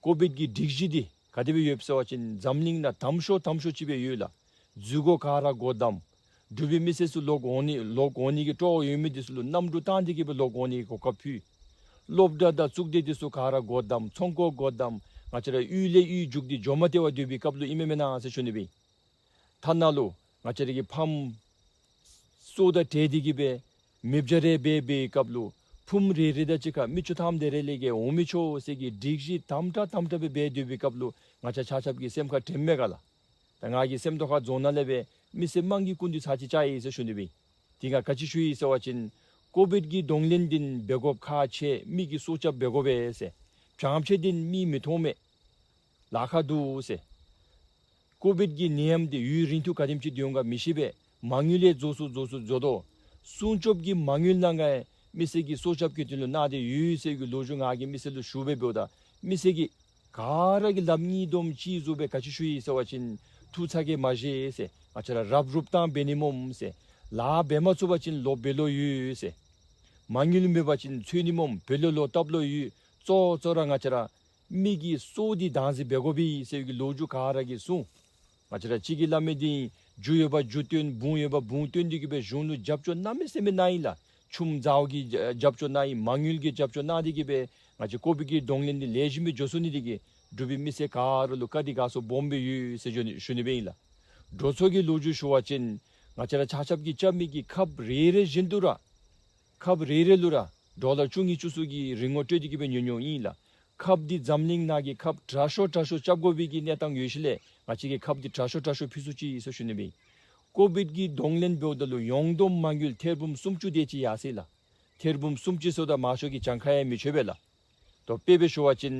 ཀོ་བིཌ་ཀྱི་སྒྲིག་གཞི་འདི་ག་དེ་སྦེ་ཡོདཔ་ཟེར་བ་ཅིན་འཛམ་གླིང་ནང་དམ་ཤོས་དམ་ཤོས་ཅིག་སྦེ་ཡོད་ལགས། འཛུལ་སྒོ་ག་ར་སྒོ་བསྡམས། འབྲུག་པའི་མི་སེར་ཚུ་ལོག་འོང་ནི་ལོག་འོང་ནི་གི་སྤྲོ་བ་ཡོད་མི་འདི་ཚུ་ལུ་གནམ་གྲུ་བཏང་སྟེ་གི་སྦེ་ལོག་འོང་ནི་གི་གོ་སྐབས་ཕུལ། སློབ་གྲྭ་དང་གཙུག་སྡེ་འདི་ཚུ་ག་ར་སྒོ་བསྡམས། ཚོང་ཁང་སྒོ་བསྡམས། ང་བཅས་ར་གཡུས་ལས་གཡུས་རྒྱུག་སྟེ་འགྱོ་མ་སྟེར་བར་སྡོད་པའི་སྐབས་ལུ་ཨིན་མས་མེན་ན་ཟེར་ཞུ་ནི་སྦེ་ཨིན། ཐ་ན་ལུ་ང་བཅས་ར་གི་ཕམ་སྲོག་དང་བྲལ་ཏེ་གི་སྦེ་མེ་བྱ་རེ་འབད་བའི་སྐབས་ལུ་ཕུངམ་རེ་རེ་དང་གཅིག་ཁར་མི་བཅུ་ཐམ་དེ་རེ་ལས་བརྒལ་འོང་མི་ཆོག་ཟེར་གྱི་སྒྲིག་གཞི་དམ་དྲག་དམ་དྲག་སྦེ་འབད་སྡོད་པའི་སྐབས་ལུ་ང་བཅས་ཆ་ཁྱབ་ཀྱི་སེམས་ཁར་དྲནམ་མས་ག་ལགས། ད་ང་གི་སེམས་རྟོགས་ཁ་རྫོང་ནང་ལས་སྦེ་མི་སེར་དམངས་ཀྱི་སྐུ་མདུན་ཚར་གཅིག་བཅར་ཡི་ཟེར་ཞུ་ནི་སྦེ། དེ་ང་ག་ཅི་ཞུ་ཡི་ཟེར་བ་ཅིན་ཀོ་བིཌ་ཀྱི་གདོང་ལེན་འདི་འབད་དགོཔ་ཁག་ཆེ། མི་གིས་སྲོག་སྐྱབས་འབད་དགོ་པས་ཟེར། བྱང་ཕྱོགས་འདི་མིག་མི་མཐོང་མས། ལཱ་ཁག་འདུག་ཟེར། ཀོ་བིཌ་ཀྱི་ནད་ཡམས་འདི་ཡུན་རིང་ཐུང་ག་དེམ་ཅིག་སྡོད་འོང་ག་མི་ཤེས་པས། མ་དངུལ་ལས་རྫོགས་སུ་རྫོགས་སུ་འགྱོ་དོ། སྲུང་སྐྱོབ་ཀྱི་མ་དངུལ་ནང་ག་མི་སེར་གྱི་སྲོག་སྐྱབས་ཀྱི་དོན་ལུ་གནང་སྟེ་ཡོད་ཟེར་གྱི་ལོ་རྒྱུས་ང་གིས་མི་སེར་ལུ་ཞུ་སྦེ་འབདཝ་ད་མི་སེར་གྱིས་ག་ར་གིས་ལགཔ་གཉིས་བསྡོམས་ཅིག་བཟོ་སྦེ་ག་ཅི་ཞུ་ཡི་ཟེར་བ་ཅིན་ཐུགས་ཚ་གྱང་མ་བཞེས་ཟེར། ང་བཅས་ར་རབ་རུབ་བཏང་འབད་ནི་སྨོ་ཟེར། ལཱ་འབད་མ་ཚུགས་པ་ཅིན་ལོག་འབད་ལོང་ཡོད་ཟེར། མ་དངུལ་མེད་པ་ཅིན་འཚོལ་ནི་སྨོ། འབད་ལོང་ལོག་བཏབ་ལོང་ཡོད། གཙོ་གཙོ་ར་ང་བཅས་ར་མི་གི་སྲོག་འདི་བདག་འཛིན་འབད་དགོ་པས་ཟེར་གྱི་ལོ་རྒྱུས་ག་ར་གིས་གསུངས། ང་བཅས་ར་གཅིག་གིས་སླབ་མི་འདི་རྒྱུ་ཡོད་པ་རྒྱུ་བཏོན། འབུངས་ཡོད་པ་འབུངས་བཏོན་ཏེ་གི་སྦེ་གཞུང་ལུ་རྒྱབ་སྐྱོར་གནམ་མེད་ས་མེད་གནང་ཡི་ལགས། ཆུམ་ཟཝ་གི་རྒྱབ་སྐྱོར་གནང་ཡི། མ་དངུལ་གྱི་རྒྱབ་སྐྱོར་གནང་སྟེ་གི་སྦེ་ང་བཅས་ཀོ་བིཌ་ཀྱི་གདོང་ལེན་འདི་ལེགས་ཤོམ་སྦེ་འགྱོ་ཚུགས་ནི་དེ་གིས་འབྲུག་པའི་མི་སེར་ག་ར་ལུ་བཀའ་དྲིན་དགའ་ཚོར་སྦོམ་སྦེ་ཡོད་ཟེར་ཞུ་ནི་ཞུ་ནི་སྦེ་ཨིན་ལགས། འགྲོ་སོང་གི་ལོ་རྒྱུས་ཞུ་བ་ཅིན་ང་བཅས་ར་ཆ་ཁྱབ་ཀྱིས་རྐྱབ་མི་གི་ཁབ་རེ་རེ་བཞིན་དུ་ར་ཁབ་རེ་རེ་ལུ་ར་ཌོ་ལར་བཅུ་གཉིས་བཅུ་གསུམ་གྱི་རིན་གོང་སྤྲོད་དེ་གི་སྦེ་ཉོ་ཉོཝ་ཨིན་ལགས། ཁབ་འདི་འཛམ་གླིང་ནང་གི་ཁབ་དྲག་ཤོས་དྲག་ཤོས་རྐྱབ་དགོ་པའི་གི་གནས་སྟངས་ཡོད་ཞིནམ་ལས་ང་བཅས་ཀྱིས་ཁབ་འདི་དྲག་ཤོས་དྲག་ཤོས་ཕུལ་ཚུགས་ཅི་ཟེར་ཞུ་ནི་སྦེ། ཀོ་བིཌ་ཀྱི་གདོང་ལེན་འབདཝ་ད་ལུ་ཡོངས་བསྡོམས་མ་དངུལ་ཐེར་འབུམ་སུམ་ཅུ་དེ་ཅིག་ཡར་སོ་ཡི་ལགས། ཐེར་འབུམ་སུམ་ཅུ་ཟེརཝ་ད་མང་ཤོས་ཀྱིས་གྱངས་ཁ་ཡང་མི་ཆོད་པས་ལགས། ད་དཔེ་སྦེ་ཞུ་བ་ཅིན་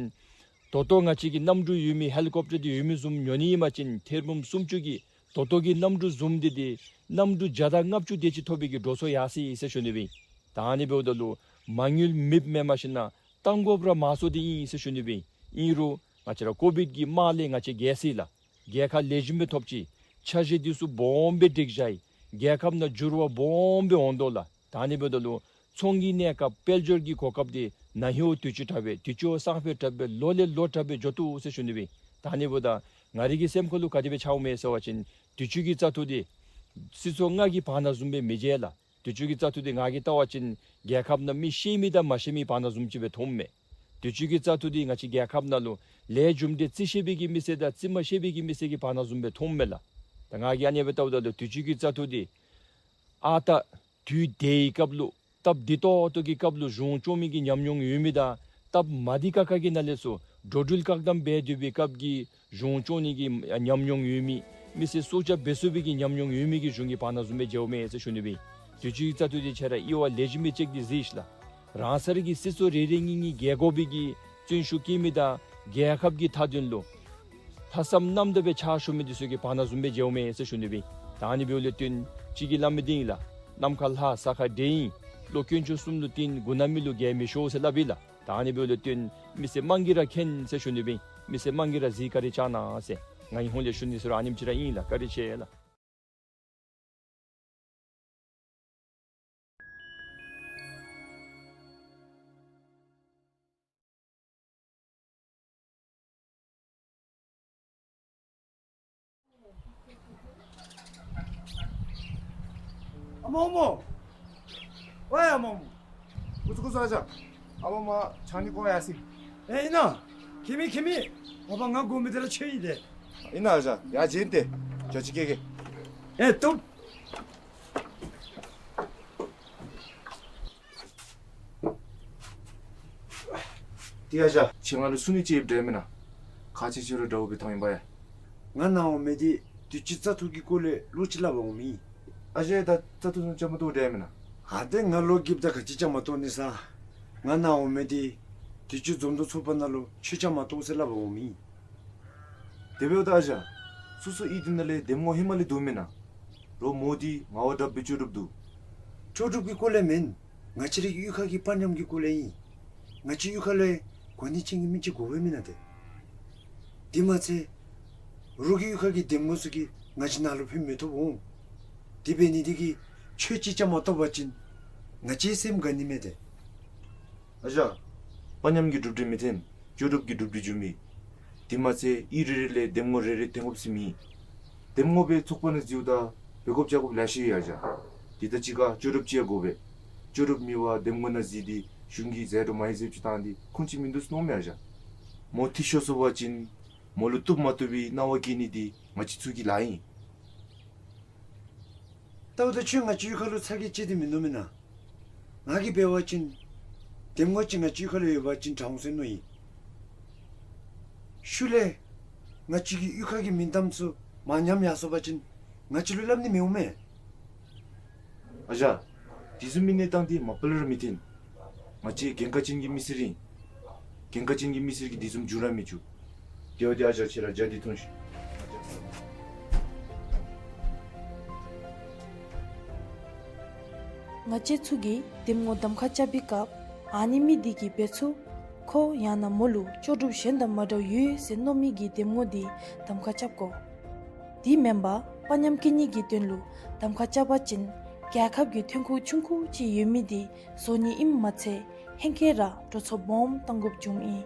ད་ལྟོ་ང་བཅས་ཀྱི་གནམ་གྲུ་ཡོད་མི་ཧེ་ལི་ཀོབ་ཊར་འདི་ཡོད་མི་བཟུམ་ཉོ་ནི་ཨིན་པ་ཅིན་ཐེར་འབུམ་སུམ་ཅུ་གིས་ད་ལྟོ་གི་གནམ་གྲུ་བཟུམ་འདི་འདི་གནམ་གྲུ་བརྒྱ་དང་ལྔ་བཅུ་དེ་ཅིག་ཐོབ་པའི་གི་འགྲོ་སོང་ཡར་སོ་ཡི་ཟེར་ཞུ་ནི་སྦེ། ད་ཨ་ནི་འབདཝ་ད་ལུ་མ་དངུལ་མེདཔ་མེན་མ་ཤེས་ན་བཏང་དགོཔ་ར་མང་སུ་འདི་ཨིན་ཟེར་ཞུ་ནི་སྦེ། ཨིན་རུང་ང་བཅས་ར་ཀོ་བིཌ་ཀྱི་དམག་ལས་ང་བཅས་རྒྱལ་སོ་ཡི་ལགས། རྒྱལ་ཁ་ལེགས་ཤོམ་སྦེ་ཐོབ་ཅི། འཆར་གཞི་འདི་ཚུ་སྦོམ་སྦེ་སྒྲིག་བཞག་ཡི། རྒྱལ་ཁབ་ནང་འགྱུར་བ་སྦོམ་སྦེ་འོང་དོ་ལགས། ད་ཨ་ནི་འབདཝ་ད་ལུ་ཚོང་གི་གནས་སྐབས་དཔལ་འབྱོར་གྱི་གོ་སྐབས་འདི་ན་ཧིང་དུས་ཅི་དྲག་སྦེ་དུས་ཅི་སང་ཕོད་དྲག་སྦེ་ལོ་ལས་ལོ་དྲག་སྦེ་འགྱོ་དོ་ཟེར་ཞུ་ནི་སྦེ། ད་ཨ་ནི་འབདཝ་ད་ང་རའི་གི་སེམས་ཁ་ལུ་ག་དེ་སྦེ་འཆརཝ་མས་ཟེར་བ་ཅིན་དུས་ཅི་གི་བཙག་འཐུ་འདི་སྲིད་ཚོགས་ལྔ་གི་བར་ན་བཟུམ་སྦེ་མི་མཇལ་ལགས། དུས་ཅི་གི་བཙག་འཐུ་འདི་ང་གིས་བལྟ་བ་ཅིན་རྒྱལ་ཁབ་ནང་མི་ཤེས་མི་དང་མ་ཤེས་མི་བར་ན་བཟུམ་ཅིག་སྦེ་མཐོངམ་མས། དུས་ཅི་གི་བཙག་འཐུ་འདི་ང་བཅས་རྒྱལ་ཁབ་ནང་ལུ་ལས་རྒྱུ་འབྲས་རྩིས་ཤེས་པའི་གི་མི་སེར་དང་རྩིས་མ་ཤེས་པའི་གི་མི་སེར་གྱི་བར་ན་བཟུམ་སྦེ་མཐོངམ་མས་ལགས། ད་ང་གིས་ཨ་ནི་སྦེ་བལྟཝ་ད་ལུ་དུས་ཅི་གི་བཙག་འཐུ་འདི་ཨ་རྟག་དུས་དེའི་སྐབས་ལུ་སྟབས་བདེ་ཏོག་ཏོ་གི་སྐབས་ལུ་གཞུང་སྐྱོང་མི་གི་ཉམས་མྱོང་ཡོད་མི་དང་སྟབས་མ་བདེ་ཁག་ཁ་གི་ནང་ལས་ཚུར་འགྲོ་འགྲུལ་བཀག་དམ་འབད་སྡོད་པའི་སྐབས་ཀྱི་གཞུང་སྐྱོང་ནི་གི་ཉམས་མྱོང་ཡོད་མི་མི་སེར་སྲོག་སྐྱབས་འབད་ཚུགས་པའི་གི་ཉམས་མྱོང་ཡོད་མི་གི་གཞུང་གི་བར་ན་བཟུམ་སྦེ་མཇལཝ་མས་ཟེར་ཞུ་ནི་སྦེ། དུས་ཅི་གི་བཙག་འཐུ་འདི་ཁྱེད་ར་དབྱེ་བ་ལེགས་ཤོམ་སྦེ་དཔྱད་དེ་གཟིགས་ཤིག་ལགས། རང་སོའི་གི་སྲིད་ཚོགས་རེ་རེ་གཉིས་གཉིས་རྒྱལ་དགོ་པའི་གི་བརྩོན་ཤུགས་བསྐྱེད་མི་དང་རྒྱལ་ཁབ་ཀྱི་མཐའ་དོན་ལུ་ལྷག་བསམ་རྣམ་དག་སྦེ་ཕྱག་ཞུ་མི་འདི་ཚུ་གི་བར་ན་བཟུམ་སྦེ་མཇལཝ་མས་ཟེར་ཞུ་ནི་སྦེ། ད་ཨ་ནི་འབདཝ་ལས་བརྟེན་གཅིག་གིས་སླབ་མི་འདི་ཨིན་ལགས། ནམ་མཁའ་ལྷ་ས་ཁ་འདྲེ་ཨིན། བློ་དཀོན་མཆོག་གསུམ་ལུ་བརྟེན་མགུ་ནག་མི་ལུ་རྒྱལ་མི་ཤོག་ཟེར་སླབ་ཨིན་ལགས། ད་ཨ་ནི་འབདཝ་ལས་བརྟེན་མི་སེར་དམངས་ཀྱིས་ར་མཁྱེན་ཟེར་ཞུ་ནི་སྦེ། མི་སེར་དམངས་ཀྱིས་ར་གཟིགས་བཀའ་དྲིན་བསྐྱང་གནང་ཟེར་ང་གི་ཧོངས་ལས་ཞུ་ནི་ཟེར་རུང་ཨ་ནེམ་ཅིག་ར་ཨིན་ལགས། བཀའ་དྲིན་ཆེ་ལགས། ཨ་མ་ཨ་མ། ཝའི་ཨ་མ་ཨ་མ། ཀུ་ཙུ་ཀུ་ཙུ་ཨ་ཅག། ཨ་མ་མ་ཆང་ནི་ཁོ་ཡར་སོ་ཡི། ཨེ་ཨིན་ན། ཁྱིམ་མི་ཁྱིམ་མི། ཨ་ཕ་ང་དགོ་མི་དེ་ར་ཁྱོད་ཨིན་ཏེ། ཨིན་ན་ཨ་ཅག། ཡར་བྱོན་ཏེ། ཇོ་ཅིག་སྐྱེལ་གེ། ཨེ་བཏུབ། ཏེ་ཨ་ཅག་ཁྱོད་ང་ལུ་ཚུར་ནི་ཅིག་འདྲ་མེན་ན། ཁ་ཆེ་ཆེ་རུང་འདྲཝ་སྦེ་མཐོང་ཡི་པ་ཡ། ང་ནཱ་འོང་མི་འདི་དུས་ཅི་བཙག་འཐུ་གི་སྐོར་ལས་བློ་ཅིག་སླབ་པར་འོང་མི་ཨིན། ཨ་ཅག་ད་བཙག་འཐུ་ཚུ་རྐྱབ་མ་བཏུབ་འདྲ་མེན་ན། ཨ་ཏེ་ང་ལོ་རྒསཔ་ད་ག་ཅི་རྐྱབ་མ་བཏུབ་ནི་ས། ང་ནཱ་འོང་མི་འདི་དུས་ཅི་འཛོམས་འདུ་ཚོགས་པ་ནང་ལུ་ཆོས་རྐྱབ་མ་བཏུབ་ཟེར་སླབ་པར་འོང་མི་ཨིན། དེ་འབདཝ་ད་ཨ་ཅག་སོ་སོ་གཡུས་འདི་ནང་ལས་འདེམས་ངོ་ཧེ་མ་ལས་འདུག་མེན་ན། རོགས་མོ་འདི་ངག་དབང་གྲགས་པའི་ལྕོགས་གྲུབ་འདུག། ལྕོགས་གྲུབ་ཀྱི་སྐོར་ལས་མེན། ང་བཅས་རའི་གཡུས་ཁ་གི་དཔའ་ཉམས་ཀྱི་སྐོར་ལས་ཨིན། ང་བཅས་གཡུས་ཁ་ལུ་གོ་གནས་ཅན་གྱི་མི་ཅིག་དགོ་པས་མེན་ན་ཏེ། དེ་མ་ཚད་རོགས་ཀྱི་གཡུས་ཁ་གི་འདེམས་ངོ་ཚུ་གིས་ང་བཅས་ནཱ་ལུ་ཕན་མི་ཐོགས་འོང་། དེ་འབད་ནི་དེ་གིས་ཆོས་ཅིག་རྐྱབ་མ་བཏུབ་པ་ཅིན་ང་བཅས་སེམས་དགའ་ནི་མས་ཏེ། ཨ་ཅག། དཔའ་ཉམས་ཀྱི་གྲུབ་འབྲས་མི་འཐོན། ལྕོགས་གྲུབ་ཀྱི་གྲུབ་འབྲས་འབྱུང་མི། དེ་མ་ཚད་གཡུས་རེ་རེ་ལས་འདེམས་ངོ་རེ་རེ་འཐོན་དགོཔ་ཟེར་མེད། འདེམས་ངོ་སྦེ་ཚོགས་པ་ནང་འཛུལཝ་ད་འབད་དགོཔ་བྱ་དགོཔ་ལེ་ཤ་ཡོད་ཨ་ཅག། དེ་དང་གཅིག་ཁར་ལྕོགས་གྲུབ་ཅིག་ཡང་དགོ་པས། ལྕོགས་གྲུབ་མེད་པར་འདེམས་ངོ་ནང་འཛུལ་ཏེ་གཞུང་གིས་ཟད་འགྲོ་མ་ཡི་ཟད་འགྲོ་བཏང་སྟེ་ཁུངས་ཅིག་མིན་འདུག་ཟེར་མནོཝ་མས་ཨ་ཅག། མོ་འཐུས་ཤོར་སོང་པ་ཅིན་མོ་ལུ་བཏུབ་མ་བཏུབ་པའི་སྣང་བ་སྐྱེ་ནི་འདི་ང་བཅས་ཚུ་གི་ལཱ་ཨིན། ད་འོ་ད་ཁྱོད་ང་བཅས་གཡུས་ཁ་ལུ་ཚ་གྱང་བཅད་དེ་མིན་འདུག་མེན་ན། ང་གིས་འབད་བ་ཅིན་འདེམས་ངོ་ཅིག་ང་བཅས་གཡུས་ཁ་ལུ་ཡོད་པ་ཅིན་དྲག་འོང་ཟེར་མནོ་ཡི། ཤུལ་ལས་ང་བཅས་ཀྱི་གཡུས་ཁ་གི་མིང་གཏམ་ཚུ་ མ་ཉམས་ཡར་སོང་པ་ཅིན་ང་བཅས་ལུ་སླབ་ནི་མི་འོང་མས། ཨ་ཞང་། དེ་བཟུམ་མའི་གནས་སྟངས་འདི་མ་པ་ལས་ར་མི་འཐོན། ང་བཅས་འགན་ཁག་ཅན་གྱི་མི་སེར་ཨིན། འགན་ཁག་ཅན་གྱི་མི་སེར་གྱིས་དེ་བཟུམ་འགྱོ་ར་མི་བཅུག། དེ་འབདཝ་ད་ཨ་ཞང་ཁྱོད་ར་ཇ་འདི་འཐུང་ཤིག། ང་བཅས་ཚུ་གིས་འདེམས་ངོ་གདམ་ཁ་རྐྱབ་པའི་སྐབས་ཨ་ནི་མི་འདི་གིས་འབད་ཚུགས། ཁོ་ཡང་ན་མོ་ལུ་ལྕོགས་གྲུབ་གཞན་དང་མ་འདྲཝ་ཡོད་ཟེར་མནོ་མི་གི་འདེམས་ངོ་འདི་གདམ་ཁ་རྐྱབ་དགོ། དེ་མེན་པར་དཔའ་ཉམས་སྐྱེ་ནི་གི་དོན་ལུ་གདམ་ཁ་རྐྱབ་པ་ཅིན་རྒྱལ་ཁབ་ཀྱི་ཐོན་ཁུངས་ཆུང་ཀུ་ཅིག་ཡོད་མི་འདི་བཟོ་ནི་ཨིནམ་མ་ཚད་ཧེང་སྐལ་ར་འགྲོ་སོང་སྦོམ་བཏང་དགོཔ་འབྱུངམ་ཨིན།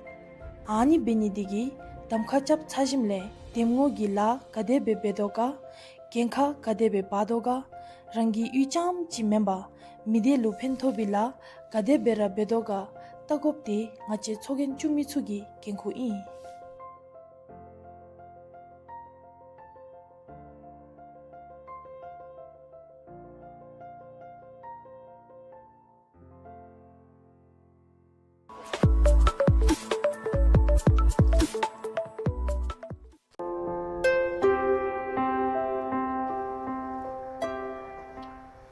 ཨ་ནི་འབད་ནི་འདི་གིས་གདམ་ཁ་རྐྱབ་ཚར་ཞིནམ་ལས་འདེམས་ངོ་གིས་ལཱ་ག་དེ་སྦེ་འབད་དོ་ག། འགན་ཁག་ག་དེ་སྦེ་འབག་དོ་ག། རང་གི་གཡུས་རྐྱངམ་ཅིག་མེན་པར་མི་སྡེ་ལུ་ཕན་ཐོགས་པའི་ལཱ་ག་དེ་སྦེ་ར་འབད་དོ་ག་བལྟ་དགོཔ་འདི་ང་བཅས་ཚོགས་རྒྱན་བཙུགས་མི་ཚུ་གི་འགན་ཁུར་ཨིན།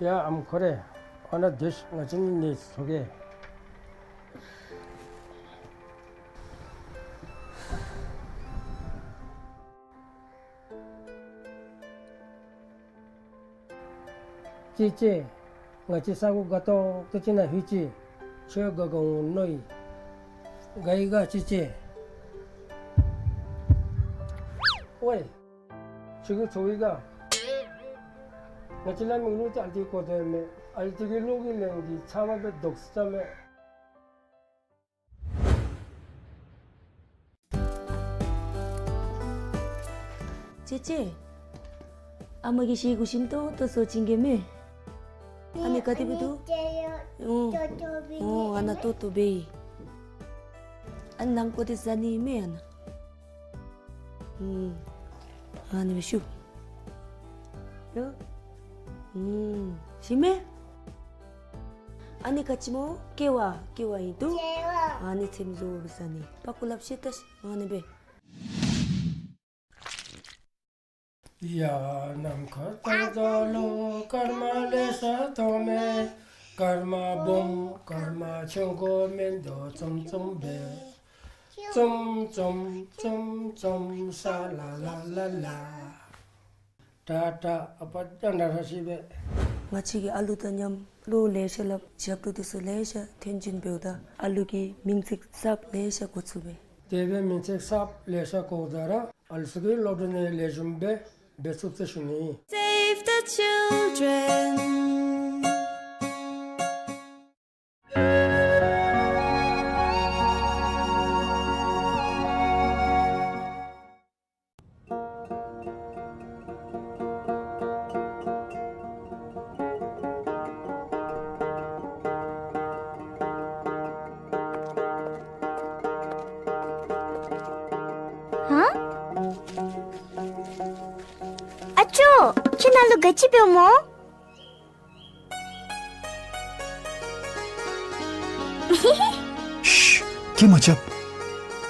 ཡ་ཨམ་ཁོ་རེ། ཨ་ནཱ་སྡོད་ཤིག། ང་བཅས་གཉིས་གཉིས་ཐུག་གེ། ཅེ་ཅེ། ང་བཅས་ས་གོ་དགའ་ཏོག་ཏོ་ཅིག་ནང་ལྷོད་ཅི། ཁྱོད་དགའ་དགའ་འོང་མནོ་ཡི། དགའ་ཡི་ག་ཅེ་ཅེ། ཝའི། ཁྱོད་ཀྱིས་ཚོར་ཡི་ག། ང་བཅས་ལ་མིག་ལུ་ཏེ་ཨ་ལྟོའི་གོ་དོ་ཡོད་མས། ཨ་ལྟོ་གི་ལོག་གི་ལན་འདི་ཚབ་མ་སྦེ་དོགས་ས་མས། ཅེ་ཅེ། ཨ་མ་གིས་ཤེ་གུ་ཞིམ་ཏོང་ཏོ་བཟོ་བྱིན་གེ་མས། ཨ་ནི་ག་དེ་སྦེ་འདུག། ཨོ། ཨོ། ཨ་ནཱ་ཏོག་ཏོ་སྦེ་ཨིན། ཨ་ནི་ནང་ཀོ་དེ་ཟ་ནི་མས་ཨ་ནཱ། ཨུམ། ཨ་ནི་སྦེ་ཤུབ། ཡ། ཨུམ། ཞིམ་མས། ཨ་ནི་ག་ཅི་སྨོ། ཀེ་བ། ཀེ་བ་ཨིན་འདུག། ཀེ་བ། ཨ་ནི་ཚེམ་བཟོ་སྦེ་ཟ་ནི། པག་ཀོ་ལགཔ་བཤེད་ད་ཤིག། ཨ་ནི་སྦེ། ཡ་ནམ་མཁའ་ལྟར་འཛམ་གླིང་སྐར་མ་ལེ་ཤ་མཐོང་མས། སྐར་མ་སྦོམ་སྐར་མ་ཆུང་ཀུ་མིན་འདུག་ཙུམ་ཙུམ་སྦེ། ཙུམ་ཙུམ་ཙུམ་ཙུམ་ས་ལ་ལ་ལ་ལ། ཏ་ཏ། ཨ་པ་ཏ་ན་ར་ཤི་བེ། ང་བཅས་ཀྱིས་ཨ་ལུ་དང་མཉམ་བློ་ལེ་ཤ་སླབ། ཞབས་ཏོག་འདི་ཚུ་ལེ་ཤ་ཐོན་བྱིན་འབདཝ་ད་ཨ་ལུ་གི་མིང་ཚིག་གསརཔ་ལེ་ཤ་གོ་ཚུགས་པས། དེ་སྦེ་མིང་ཚིག་གསརཔ་ལེ་ཤ་གོཝ་ད་ར་ཨ་ལུ་ཚུ་གི་སློབ་གྲྭ་ནང་ལེགས་ཤོམ་སྦེ་འབད་ཚུགས་ཟེར་ཞུ་ནི། Save the children. ཧ། ཨ་ཅོ། ཁྱོད་ནཱ་ལུ་ག་ཅི་འབདཝ་སྨོ། ཤུཤ། སྐད་མ་རྐྱབ།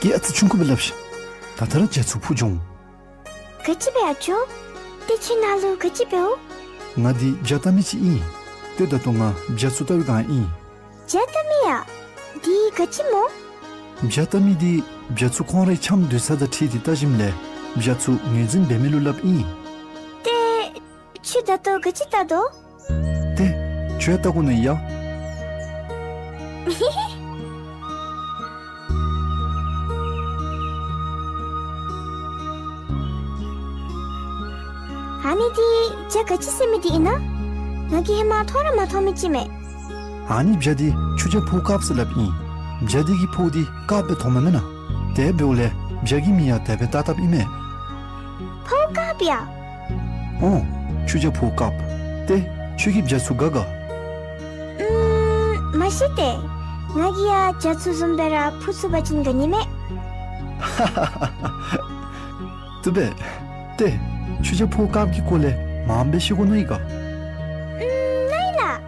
སྐད་ཨ་ཙི་ཆུང་ཀུ་སྦེ་སླབ་ཤིག། ད་ལྟོ་ར་རྒྱ་ཚུ་འཕུར་འགྱོ་འོང་། ག་ཅི་སྦེ་ཨ་ཅོ། ཏེ་ཁྱོད་ནཱ་ལུ་ག་ཅི་འབདཝ། ང་འདི་བྱ་བལྟ་མི་ཅིག་ཨིན། ཏེ་ད་ལྟོ་ང་བྱ་ཚུ་བལྟ་བའི་སྒང་ཨིན། བྱ་བལྟ་མི་ཡ། འདི་ག་ཅི་སྨོ། བྱ་བལྟ་མི་འདི་བྱ་ཚུ་ཁོང་རའི་འཆམ་སྡོད་ས་དང་འཁྲིལ་ཏེ་བལྟ་ཞིནམ་ལས་བྱ་ཚུ་ངོས་འཛིན་འབད་མི་ལུ་སླབ་ཨིན། ཏེ་ཁྱོད་ད་ལྟོ་ག་ཅི་བལྟ་དོ། ཏེ་ཁྱོད་བལྟ་དགོ་ན་ཡ། ཨ་ནི་འདི་བྱ་ག་ཅི་ཟེར་མི་འདི་ཨིན་ན། ང་གིས་ཧེ་མ་མཐོང་ར་མ་མཐོང་མི་ཅིག་མས། ཨ་ནི་བྱ་འདི་ཆུ་བྱ་ཕོ་དཀརཔོ་ཟེར་སླབ་ཨིན། བྱ་འདི་གི་ཕོཝ་འདི་དཀརཔོ་སྦེ་མཐོངམ་མེན་ན། དེ་འབདཝ་ལས་བྱ་གི་མིང་ཡང་དེ་སྦེ་བཏགས་བཏགསཔ་ཨིན་མས། ཕོཝ་དཀརཔོ་ཡ། ཨོ། ཆུ་བྱ་ཕོཝ་དཀརཔོ། ཏེ་ཁྱོད་ཀྱིས་བྱ་ཚུ་དགའ་ག། ཨུམ། མ་གཞི་ཏེ་ང་གིས་ཡང་བྱ་ཚུ་བཟུམ་སྦེ་ར་འཕུར་ཚུགས་པ་ཅིན་དགའ་ནི་མས། བཏུབ་པས། ཏེ་ཆུ་བྱ་ཕོཝ་དཀརཔོ་གི་སྐོར་ལས་མངམ་སྦེ་ཤེས་དགོ་མནོ་ཡི་ག། ཨུམ། མནོ་ཡི་ལགས།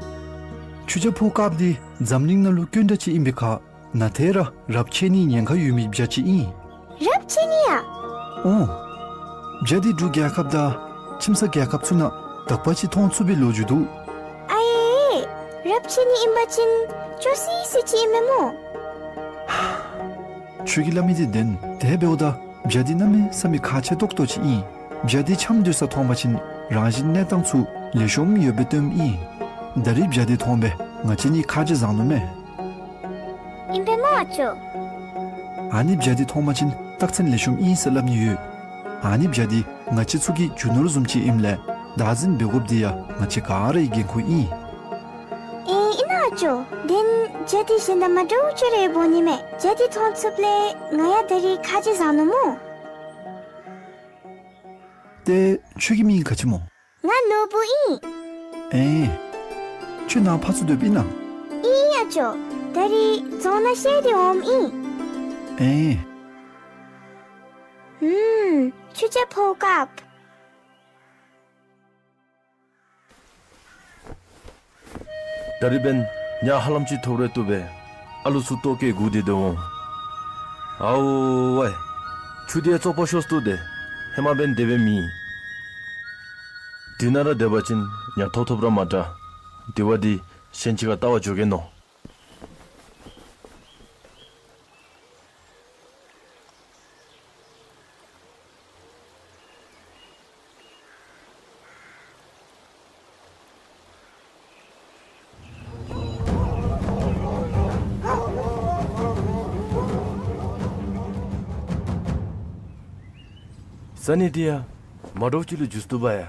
ཆུ་བྱ་ཕོཝ་དཀརཔོ་འདི་འཛམ་གླིང་ནང་ལུ་དཀོན་དྲགས་ཅིག་ཨིན་པའི་ཁར་ནང་ཏེ་ར་རབས་ཆད་ནིའི་ཉེན་ཁ་ཡོད་མི་བྱ་ཅིག་ཨིན། རབས་ཆད་ནི་ཡ། ཨོ། བྱ་འདི་འབྲུག་རྒྱལ་ཁབ་དང་ཁྱིམ་ཚང་རྒྱལ་ཁབ་ཚུ་ནང་དག་པ་ཅིག་མཐོང་ཚུགས་པའི་ལོ་རྒྱུས་འདུག། ཨའེ། རབས་ཆད་ནི་ཨིན་པ་ཅིན་སྐྱོ་སི་སི་ཅིག་ཨིན་མས་སྨོ། ཁྱོད་ཀྱིས་སླབ་མི་འདི་བདེན། དེ་འབདཝ་ད་བྱ་འདི་གནམ་མེད་ས་མེད་ཁག་ཆེ་ཏོག་ཏོ་ཅིག་ཨིན། བྱ་འདི་འཁྱམས་སྡོད་ས་མཐོང་པ་ཅིན་རང་བཞིན་གནས་སྟངས་ཚུ་ལེགས་ཤོམ་ཡོད་པའི་སྟོནམ་ཨིན། ད་རིས་བྱ་འདི་མཐོང་སྦེ་ང་བཅས་གཉིས་ཁ་རྗེ་བཟང་ནུག་མས། ཨིན་པས་སྨོ་ཨ་ཅོ། ཨ་ནི་བྱ་འདི་མཐོང་པ་ཅིན་རྟགས་མཚན་ལེགས་ཤོམ་ཨིན་ཟེར་སླབ་ནི་ཡོད། ཨ་ནི་བྱ་འདི་ང་བཅས་ཚུ་གི་རྒྱུ་ནོར་བཟུམ་ཅིག་ཨིནམ་ལས་བདག་འཛིན་འབད་དགོཔ་འདི་ཡང་ང་བཅས་ག་ར་གི་འགན་ཁུར་ཨིན། ཨེ་ཨིན་ན་ཨ་ཅོ། དེ་ན་བྱ་འདི་གཞན་དང་མ་འདྲཝ་ཅིག་ར་འབོ་ནི་མས། བྱ་འདི་མཐོང་ཚུགསཔ་ལས་ང་ཡང་ད་རིས་ཁ་རྗེ་བཟང་ནུག་སྨོ། ཏེ་ཁྱོད་ཀྱི་མིང་ག་ཅི་སྨོ། ང་ནོར་བུ་ཨིན། ཨེ། ཁྱོད་ནཱ་ཕར་ཚུར་སྡོདཔ་ཨིན་ན། ཨིན་ཨ་ཅོ། ད་རིས་རྫོང་ནང་བཤལ་ཏེ་འོངམ་ཨིན། ཨེ། ཨུམ། ཆུ་ཇ་ཕོརཔ་བཀབ། ད་རིས་འབདན་ཉ་ཧ་ལམ་ཅིག་ཐོབ་རུང་བཏུབ་པས། ཨ་ལུ་ཚུ་ལྟོ་བཀྱེས་སྒུག་སྟེ་སྡོད་འོང་། ཨའོ་ཝའེ། ཆུ་འདི་ཡང་བཙོག་པ་ཤོས་ཏོ་ཏེ། ཧེ་མ་འབདན་དེ་སྦེ་མེན། འདི་ནང་ར་སྡོད་པ་ཅིན་ཉ་ཐོབ་ཐོབ་ར་མ་དྲག། དེ་བ་འདི་གཞན་ཅིག་ཁར་བལྟ་བར་འགྱོ་གེ་ནོ། ས་གནས་འདི་ཡང་མ་འདྲཝ་ཅིག་ལུ་འགྱུར་སོ་ནུག་པ་ཡ།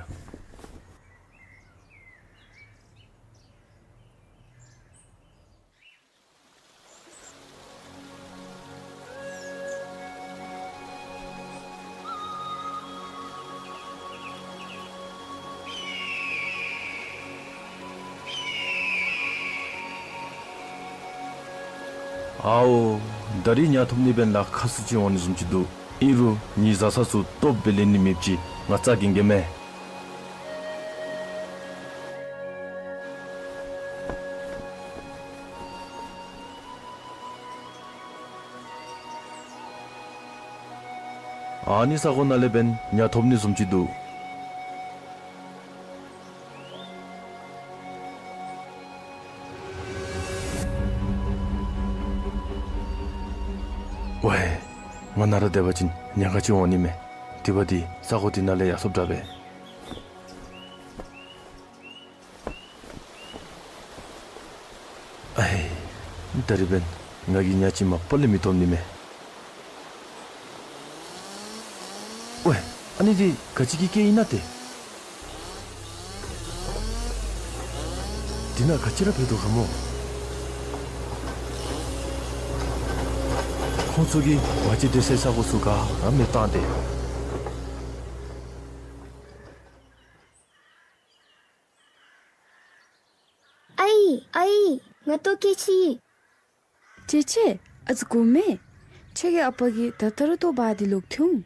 ཨའོ། ད་རིས་ཉ་ཐོབ་ནི་འབདན་ལཱ་ཁག་སུ་ཅིག་འོང་ནི་བཟུམ་ཅིག་འདུག། ཨིན་རུང་ངེའི་བཟའ་ཚང་ཚུ་སྟོབས་སྦེ་ལེན་ནི་མེདཔ་ཅིག་ང་རྩ་འགེངས་གེ་མས། ཨ་ནི་ས་གོ་ནང་ལས་འབདན་ཉ་ཐོབ་ནི་བཟུམ་ཅིག་འདུག། ཝའེ། ང་ནཱ་ར་སྡོད་པ་ཅིན་ཉ་ག་ཅི་འོང་ནི་མས། དེ་བ་འདི་ས་གོ་འདི་ནང་ལས་ཡར་སོངམ་དྲག་པས། ཨའེ། ད་རིས་འབདན་ང་གིས་ཉ་ཅིག་མ་པ་ལས་མི་ཐོབ་ནི་མས། ཝའེ། ཨ་ནི་འདི་ག་ཅི་གི་སྐད་ཨིན་ན་ཏེ། འདི་ནང་ག་ཅི་ར་འབད་དོ་ག་སྨོ། ཁོང་ཚུ་གིས་ང་བཅས་སྡོད་སའི་ས་གོ་ཚུ་ག་ར་མེདཔ་བཏང་སྟེ། ཨའི་ཨའི། ང་ལྟོ་བཀྱེས་ཅི། ཅེ་ཅེ། ཨ་ཙི་སྒུག་མས། ཁྱོད་ཀྱི་ཨ་པ་གིས་ད་ལྟོ་ར་ལྟོ་འབག་སྟེ་ལོག་འཐོན་འོང་།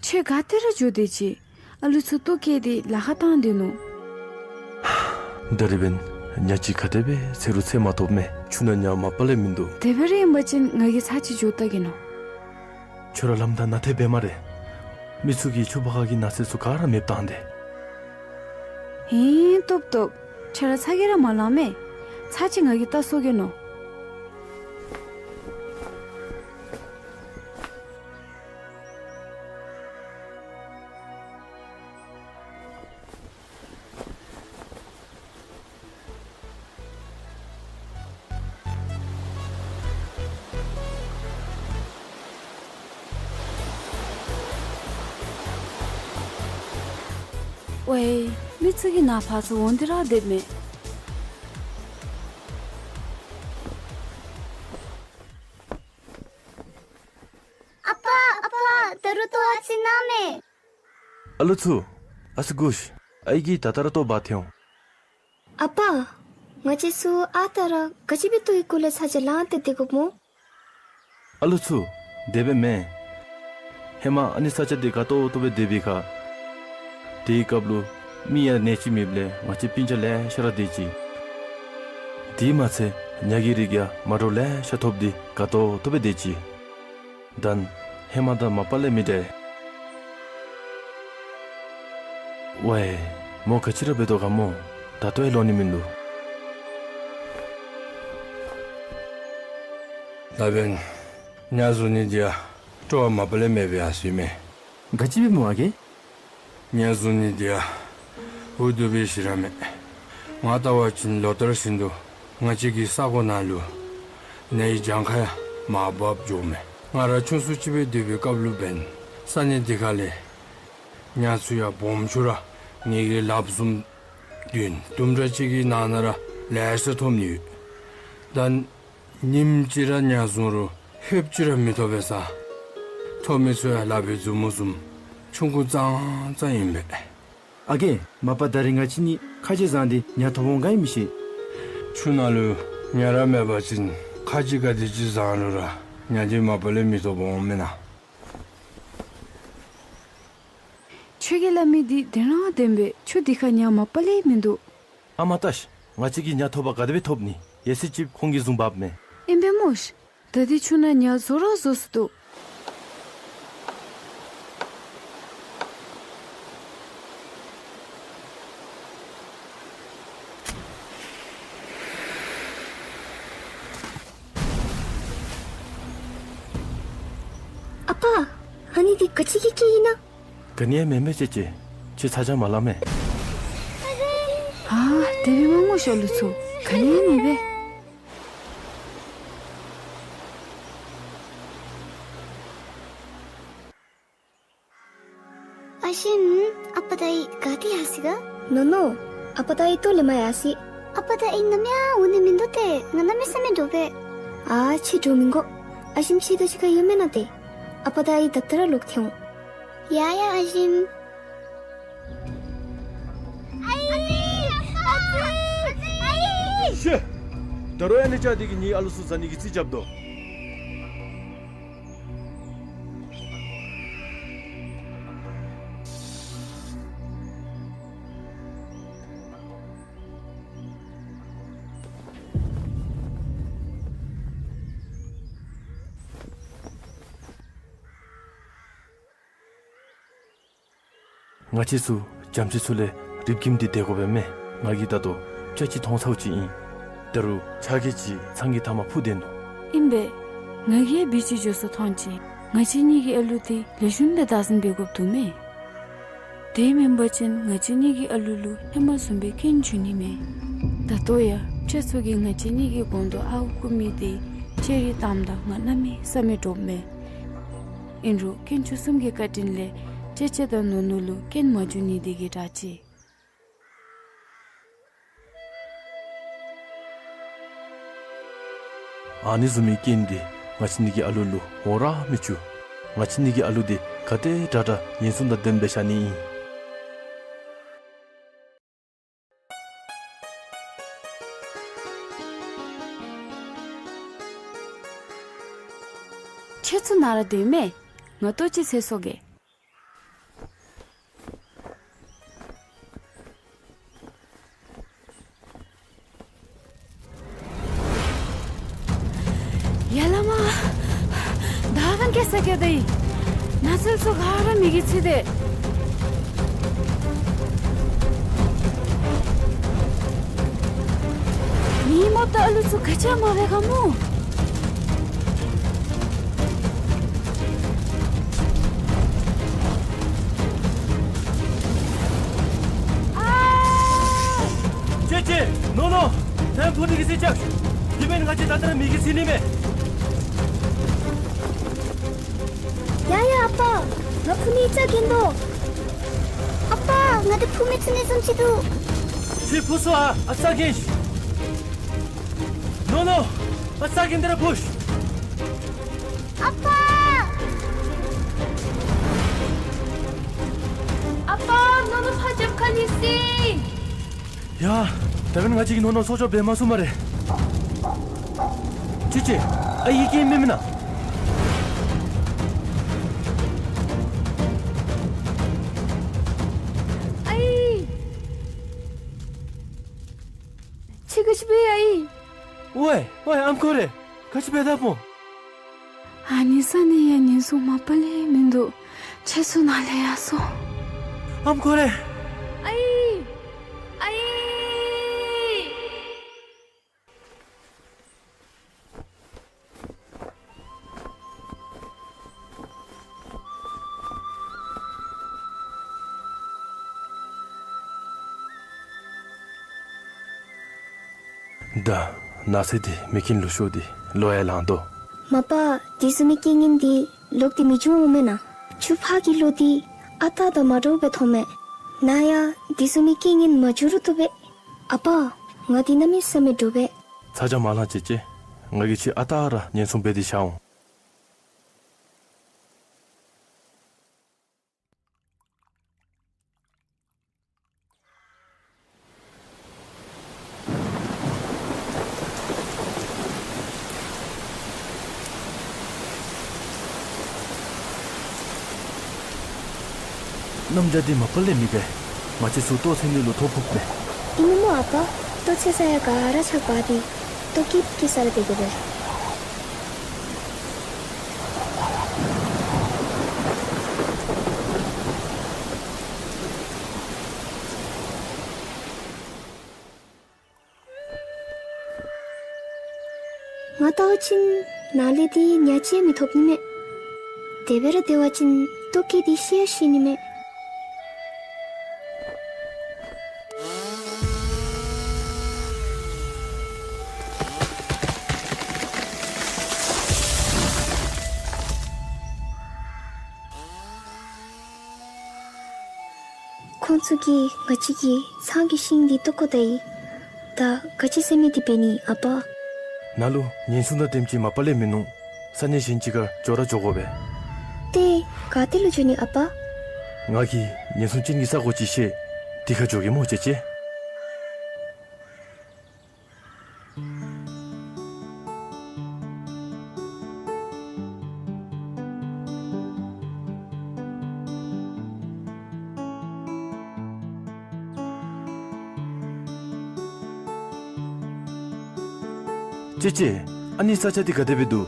ཁྱོད་ག་ཏེ་ར་འགྱོ་དེས་ཅི། ཨ་ལུ་ཚུ་ལྟོ་བཀྱེས་ཏེ་ལཱ་ཁག་བཏང་སྡོད་ནུག། ད་རིས་འབདན་ཉ་ཅིག་ག་དེ་སྦེ་འཚོལ་རུང་འཚོལ་མ་ཐོབ་མས། ཆུ་ནང་ཉ་མ་པ་ལས་མིན་འདུག། དེ་སྦེ་ར་ཨིན་པ་ཅིན་ང་གིས་ཚར་ཅིག་འགྱོ་བལྟ་གེ་ནོ། ཁྱོད་ར་ལམ་བདའ་ནཱ་ཏེ་འབད་སྨ་རེ། མི་ཚུ་གིས་ཆུ་བར་ཁ་གི་ནགས་ཚལ་ཚུ་ག་ར་མེདཔ་བཏང་སྟེ། ཧིང་སྟོབས་སྟོབས། ཁྱོད་ར་ཚ་གྱང་ར་མ་ལང་མས། ཚར་ཅིག་ང་གིས་བལྟ་སོང་གེ་ནོ། ཝའེ། མི་ཚུ་གིས་ནཱ་ཕར་ཚུར་འོང་སྟེ་ར་སྡོདཔ་མས། ཨ་པ་ཨ་པ། ད་རུང་ལྟོ་ཨ་ཙི་གནང་མས། ཨ་ལུ་ཚུ། ཨ་ཙི་སྒུག་ཤིག། ཨའི་གིས་ད་ལྟོ་ར་ལྟོ་འབག་འཐོན་འོང་། ཨ་པ། ང་བཅས་ཚུ་ཨ་རྟག་ར་ག་ཅི་སྦེ་ལྟོའི་གུ་ལས་ཚ་གྱང་ལངས་ཏེ་སྡོད་དགོཔ་སྨོ། ཨ་ལུ་ཚུ། དེ་སྦེ་མེན། ཧེ་མ་ཨ་ནི་ས་ཆ་འདི་དགའ་ཏོག་ཏོ་སྦེ་སྡོད་པའི་ཁར། དེའི་སྐབས་ལུ་མི་ཡང་གནས་ཅིག་མེདཔ་ལས་ང་བཅས་སྤུན་ཆ་ལེ་ཤ་ར་སྡོད་ཅི། དེ་མ་ཚད་ ཉ་གི་རིགས་ཡང་མ་འདྲཝ་ལེ་ཤ་ཐོབ་སྟེ་དགའ་ཏོག་ཏོ་སྦེ་སྡོད་ཅི། ད་ཧེ་མ་དང་མ་པ་ལས་མི་འདྲ། ཝའི། མོ་ག་ཅི་ར་འབད་དོ་ག་མོ། ད་ལྟོ་ཡང་ལོག་ནི་མིན་འདུག། ད་འབདན་ཉ་བཟུང་ནི་འདི་ཡང་སྤྲོ་བ་མ་པ་ལས་མེད་པའི་ཡང་སྲིད་མས། ག་ཅི་སྦེ་སྨོ་ཨ་རྒས། ཉ་བཟུང་ནི་འདི་ཡང་འུ་སྡུག་སྦེ་ཞིག་ར་མེད། ང་བལྟ་བ་ཅིན་ལོ་ལྟར་བཞིན་དུ་ང་བཅས་ཀྱི་ས་གོ་ནང་ལུ་ཉ་གི་གྱངས་ཁ་ཡང་མར་བབས་འགྱོཝ་མས། ང་ར་ཆུང་སུ་ཅིག་སྦེ་སྡོད་པའི་སྐབས་ལུ་འབདན་ས་གནས་འདི་ཁ་ལས་ཉ་ཚུ་ཡང་སྦོམ་ཆུང་ར་ངེ་གི་ལགཔ་བཟུམ་བདུན་དུམ་གྲ་ཅིག་གི་ནང་ན་ར་ལེ་ཤ་ཐོབ་ནི་ཡོད། ད་ཉིནམ་གཅིག་ར་ཉ་བཟུང་རུང་ཧེབ་ཅིག་ར་མི་ཐོབ་པས་ས། ཐོབ་མི་ཚུ་ཡང་ལག་པའི་མཛུབ་མོ་བཟུམ་ཆུང་ཀུ་ཙང་ཙང་ཨིན་པས། ཨ་རྒས། མ་པ་ད་རིས་ང་བཅས་གཉིས་ཁ་རྗེ་བཟང་སྟེ་ཉ་ཐོབ་འོང་ག་ཨིན་མི་ཤེས། ཆུ་ནང་ལུ་ཉ་ར་མེད་པ་ཅིན་ཁ་རྗེ་ག་དེ་ཅིག་བཟང་རུང་ར་ཉ་འདི་མ་པ་ལས་མི་ཐོབ་འོང་མེན་ན། ཁྱོད་ཀྱིས་སླབ་མི་འདི་བདེན་ར་བདེན་པས། ཆུ་འདི་ཁར་ཉ་མ་པ་ལས་མིན་འདུག། ཨ་མ་ལྟ་ཤིག། ང་བཅས་ཀྱིས་ཉ་ཐོབ་པ་ག་དེ་སྦེ་ཐོབ་ནི། ཡང་སྲིད་ཅིག་ཁོང་གིས་བཟུང་འབགཔ་མས། ཨིན་པས་སྨོ་ཤིག། ད་འདི་ཆུ་ནང་ཉ་བཟོ་ར་བཟོ་སོ་འདུག། ཨ་པ། ཨ་ནི་འདི་ག་ཅི་གི་སྐད་ཨིན་ན། ག་ནི་ཡང་མེན་མས་ཅེ་ཅེ། ཁྱོད་ཚ་གྱང་མ་ལང་མས། ཨ་དེ་སྦེ་མ་སྨོ་ཤོག་ལུ་ཚུ། ག་ནི་ཡང་མེད་པས། ཨ་ཞིམ། ཨ་པ་དང་ཨའི་ག་ཏེ་ཡར་སོ་ཡི་ག། ནོ་ནོ། ཨ་པ་དང་ཨའི་ལྟོ་ལེན་པར་ཡར་སོ་ཡི། ཨ་པ་དང་ཨའི་ནམ་ཡང་འོང་ནི་མིན་འདུག་སྟེ། ང་གནམ་མེད་ས་མེད་འདྲོག་པས། ཨ་ཁྱོད་འདྲོག་མི་དགོ། ཨ་ཞིམ་ཁྱོད་དང་གཅིག་ཁར་ཡོད་མེན་ན་ཏེ། ཨ་པ་དང་ཨའི་ད་ལྟོ་ར་ལོག་སྟེ་འོང་། ཡ་ཡ་ཨ་ཞིམ། ཨའི། ཨ་ཙི། ཨ་ཙི། ཨའི། ཤེ། ད་རུང་ཡང་ནི་ཅ་འདི་གིས་ངེའི་ཨ་ལུ་ཚུ་བཟའ་ནི་གི་རྩིས་རྐྱབ་དོ། ང་བཅས་ཚུ་བྱམས་བརྩེ་ཚུ་ལས་རིགཔ་ཁྱིམ་འདི་དེ་དགོ་པས་མས། ང་གིས་ད་ལྟོ་ཅ་ཅིག་མཐོང་ཚརཝ་ཅིག་ཨིན། ད་རུང་ཆ་གི་ཅིག་ཚང་གི་མཐའ་མར་འཕུར་སྡོད་ནུག། ཨིན་པས། ང་གིས་ཡང་བི་ཅིག་འགྱོ་སོ་མཐོང་ཅི། ང་བཅས་གཉིས་ཀྱི་ཨ་ལུ་འདི་ལེགས་ཤོམ་སྦེ་བདག་འཛིན་འབད་དགོཔ་འདུག་མས། དེ་མེན་པ་ཅིན་ང་བཅས་གཉིས་ཀྱི་ཨ་ལུ་ལུ་ཧེ་མ་བཟུམ་སྦེ་རྐྱེན་འབྱུང་ནི་མས། ད་ལྟོ་ཡང་ཁྱེད་ཚུ་གིས་ང་བཅས་གཉིས་ཀྱི་གོང་དུ་ཨརཝ་བརྐུ་མི་འདི་ཁྱེད་རའི་གཏམ་དང་ང་གནམ་མེད་ས་མེད་འདྲོག་མས། ཨིན་རུང་དཀོན་མཆོག་གསུམ་གྱི་བཀའ་དྲིན་ལས་ཅེ་ཅེ་དང་ནོ་ནོ་ལུ་རྐྱེན་མ་འབྱུང་ནི་འདི་གིས་དྲག་ཅི། ཨ་ནི་བཟུམ་མའི་རྐྱེན་འདི་ང་བཅས་གཉིས་ཀྱི་ཨ་ལུ་ལུ་འོང་ར་མི་བཅུག། ང་བཅས་གཉིས་ཀྱི་ཨ་ལུ་འདི་ག་དེ་དྲག་དྲག་ཉེན་སྲུང་དང་ལྡནམ་སྦེ་བཞག་ནི་ཨིན། ཁྱེད་ཚུ་ནཱ་ར་སྡོད་མས། ང་ལྟོ་ཅིག་འཚོལ་སོང་གེ། ཡ་ལ་མ། ད་ག་ནི་སྐྱེ་ས་སྐྱེ་དེ་ཡི། ནགས་ཚལ་ཚུ་ག་ར་མེ་གིས་ཚིག་སྟེ། ངེའི་རྨགཔ་དང་ཨ་ལུ་ཚུ་ག་ཅི་ཡང་མ་འབད་ག་སྨོ། ཨ། ཅེ་ཅེ། ནོ་ནོ། ནཱ་འཕུར་ནི་གི་རྩིས་རྐྱབ། དེ་མེན་ན་ང་བཅས་ད་ལྟོ་ར་མེ་གིས་ཚིག་ནི་མས། ཡ་ཡ་ཨ་པ། ང་འཕུར་ནི་རྩ་འགེངས་དོ། ཨ་པ། ང་འདི་འཕུར་མི་ཚུགས་ནི་བཟུམ་ཅིག་འདུག། ཁྱོད་འཕུར་སོང་ཨ། ཨ་རྩ་འགེངས་ཤིག། ནོ་ནོ། ཨ་རྩ་འགེངས་ཏེ་ར་འཕུར་ཤིག། ཨ་པ། ཨ་པ། ནོ་ནོ་ཕར་རྒྱབ་ཁ་ལས་སོང་། ཡ། ད་འབདན་ང་བཅས་ཀྱིས་ནོ་ནོ་སྲོག་སྐྱོབ་འབད་མ་ཚུགས་སྨ་རེ། ཅེ་ཅེ། ཨའི་གིས་མེན་མེན་ན། ཨའི། ཁྱོད་ག་ཅི་འབད་ཡི་ཨའི། ཝའེ་ཝའེ་ཨམ་ཁོ་རེ། ག་ཅི་འབད་དཔ་སྨོ། ཨ་ནི་ས་ནི་ཡང་ཉེན་སྲུང་མ་པ་ལས་མིན་འདུག། ཁྱེད་ཚུ་ནཱ་ལས་ཡར་སོང་། ཨམ་ཁོ་རེ། ཨའི་ཨའི། ད་ནགས་ཚལ་འདི་མེ་རྐྱེན་ལུ་ཤོར་ཏེ་ལོ་ཡང་ལང་དོ། མ་པ་དེ་བཟུམ་མའི་རྐྱེན་ངན་འདི་ལོག་སྟེ་མི་འབྱུང་འོང་མེན་ན། ཆུ་ཕག་གི་ལོ་འདི་ཨ་རྟག་དང་མ་འདྲཝ་སྦེ་མཐོངམ་མས། ནཱ་ཡང་དེ་བཟུམ་མའི་རྐྱེན་ངན་མ་འབྱུང་རུང་བཏུབ་པས། ཨ་པ་ང་འདི་གནམ་མེད་ས་མེད་འདྲོག་པས། ཚ་གྱང་མ་ལང་ཅེ་ཅེ། ང་གིས་ཁྱོད་ཨ་རྟག་ར་ཉེན་སྲུང་འབད་དེ་བཞག་འོང་། གནམ་བྱཱར་འདི་མ་པ་ལས་མི་དགའ། ང་བཅས་ཚུ་ལྟོ་འཚོལ་ནི་ལུ་ཐོ་ཕོགཔ་མས། ཨིན་མས་སྨོ་ཨ་པ། ལྟོ་འཚོལ་ས་ཡང་ག་ར་ཆག་པ་འདི་ལྟོ་སྐྱིད་སྐྱིད་ས་ར་སྡོད་དགོ་པས། ང་བལྟ་བ་ཅིན་ནཱ་ལས་འདི་ཉ་ཅིག་མི་ཐོབ་ནི་མས། དེ་སྦེ་ར་སྡོད་པ་ཅིན་ལྟོ་སྐྱིད་འདི་ཤི་ཡང་ཤི་ནི་མས། ཁོང་ཚུ་གིས་ང་བཅས་ཀྱི་ཚང་གི་ཤིང་འདི་བཏོག་བཀོ་ད་ཡི། ད་ག་ཅི་ཟེར་མི་འདི་འབད་ནི་ཨ་པ། ནཱ་ལུ་ཉེན་སྲུང་དང་ལྡནམ་ཅིག་མ་པ་ལས་མིན་འདུག། ས་གནས་གཞན་ཅིག་ཁར་འགྱོ་ར་འགྱོ་དགོ་པས། ཏེ་ག་ཏེ་ལུ་འགྱོ་ནི་ཨ་པ། ང་གིས་ཉེན་སྲུང་ཅན་གྱི་ས་གོ་ཅིག་ཤེས། དེ་ཁར་འགྱོ་གེ་སྨོ་ཅེ་ཅེ། ཅེ་ཅེ། ཨ་ནི་ས་ཆ་འདི་ག་དེ་སྦེ་འདུག།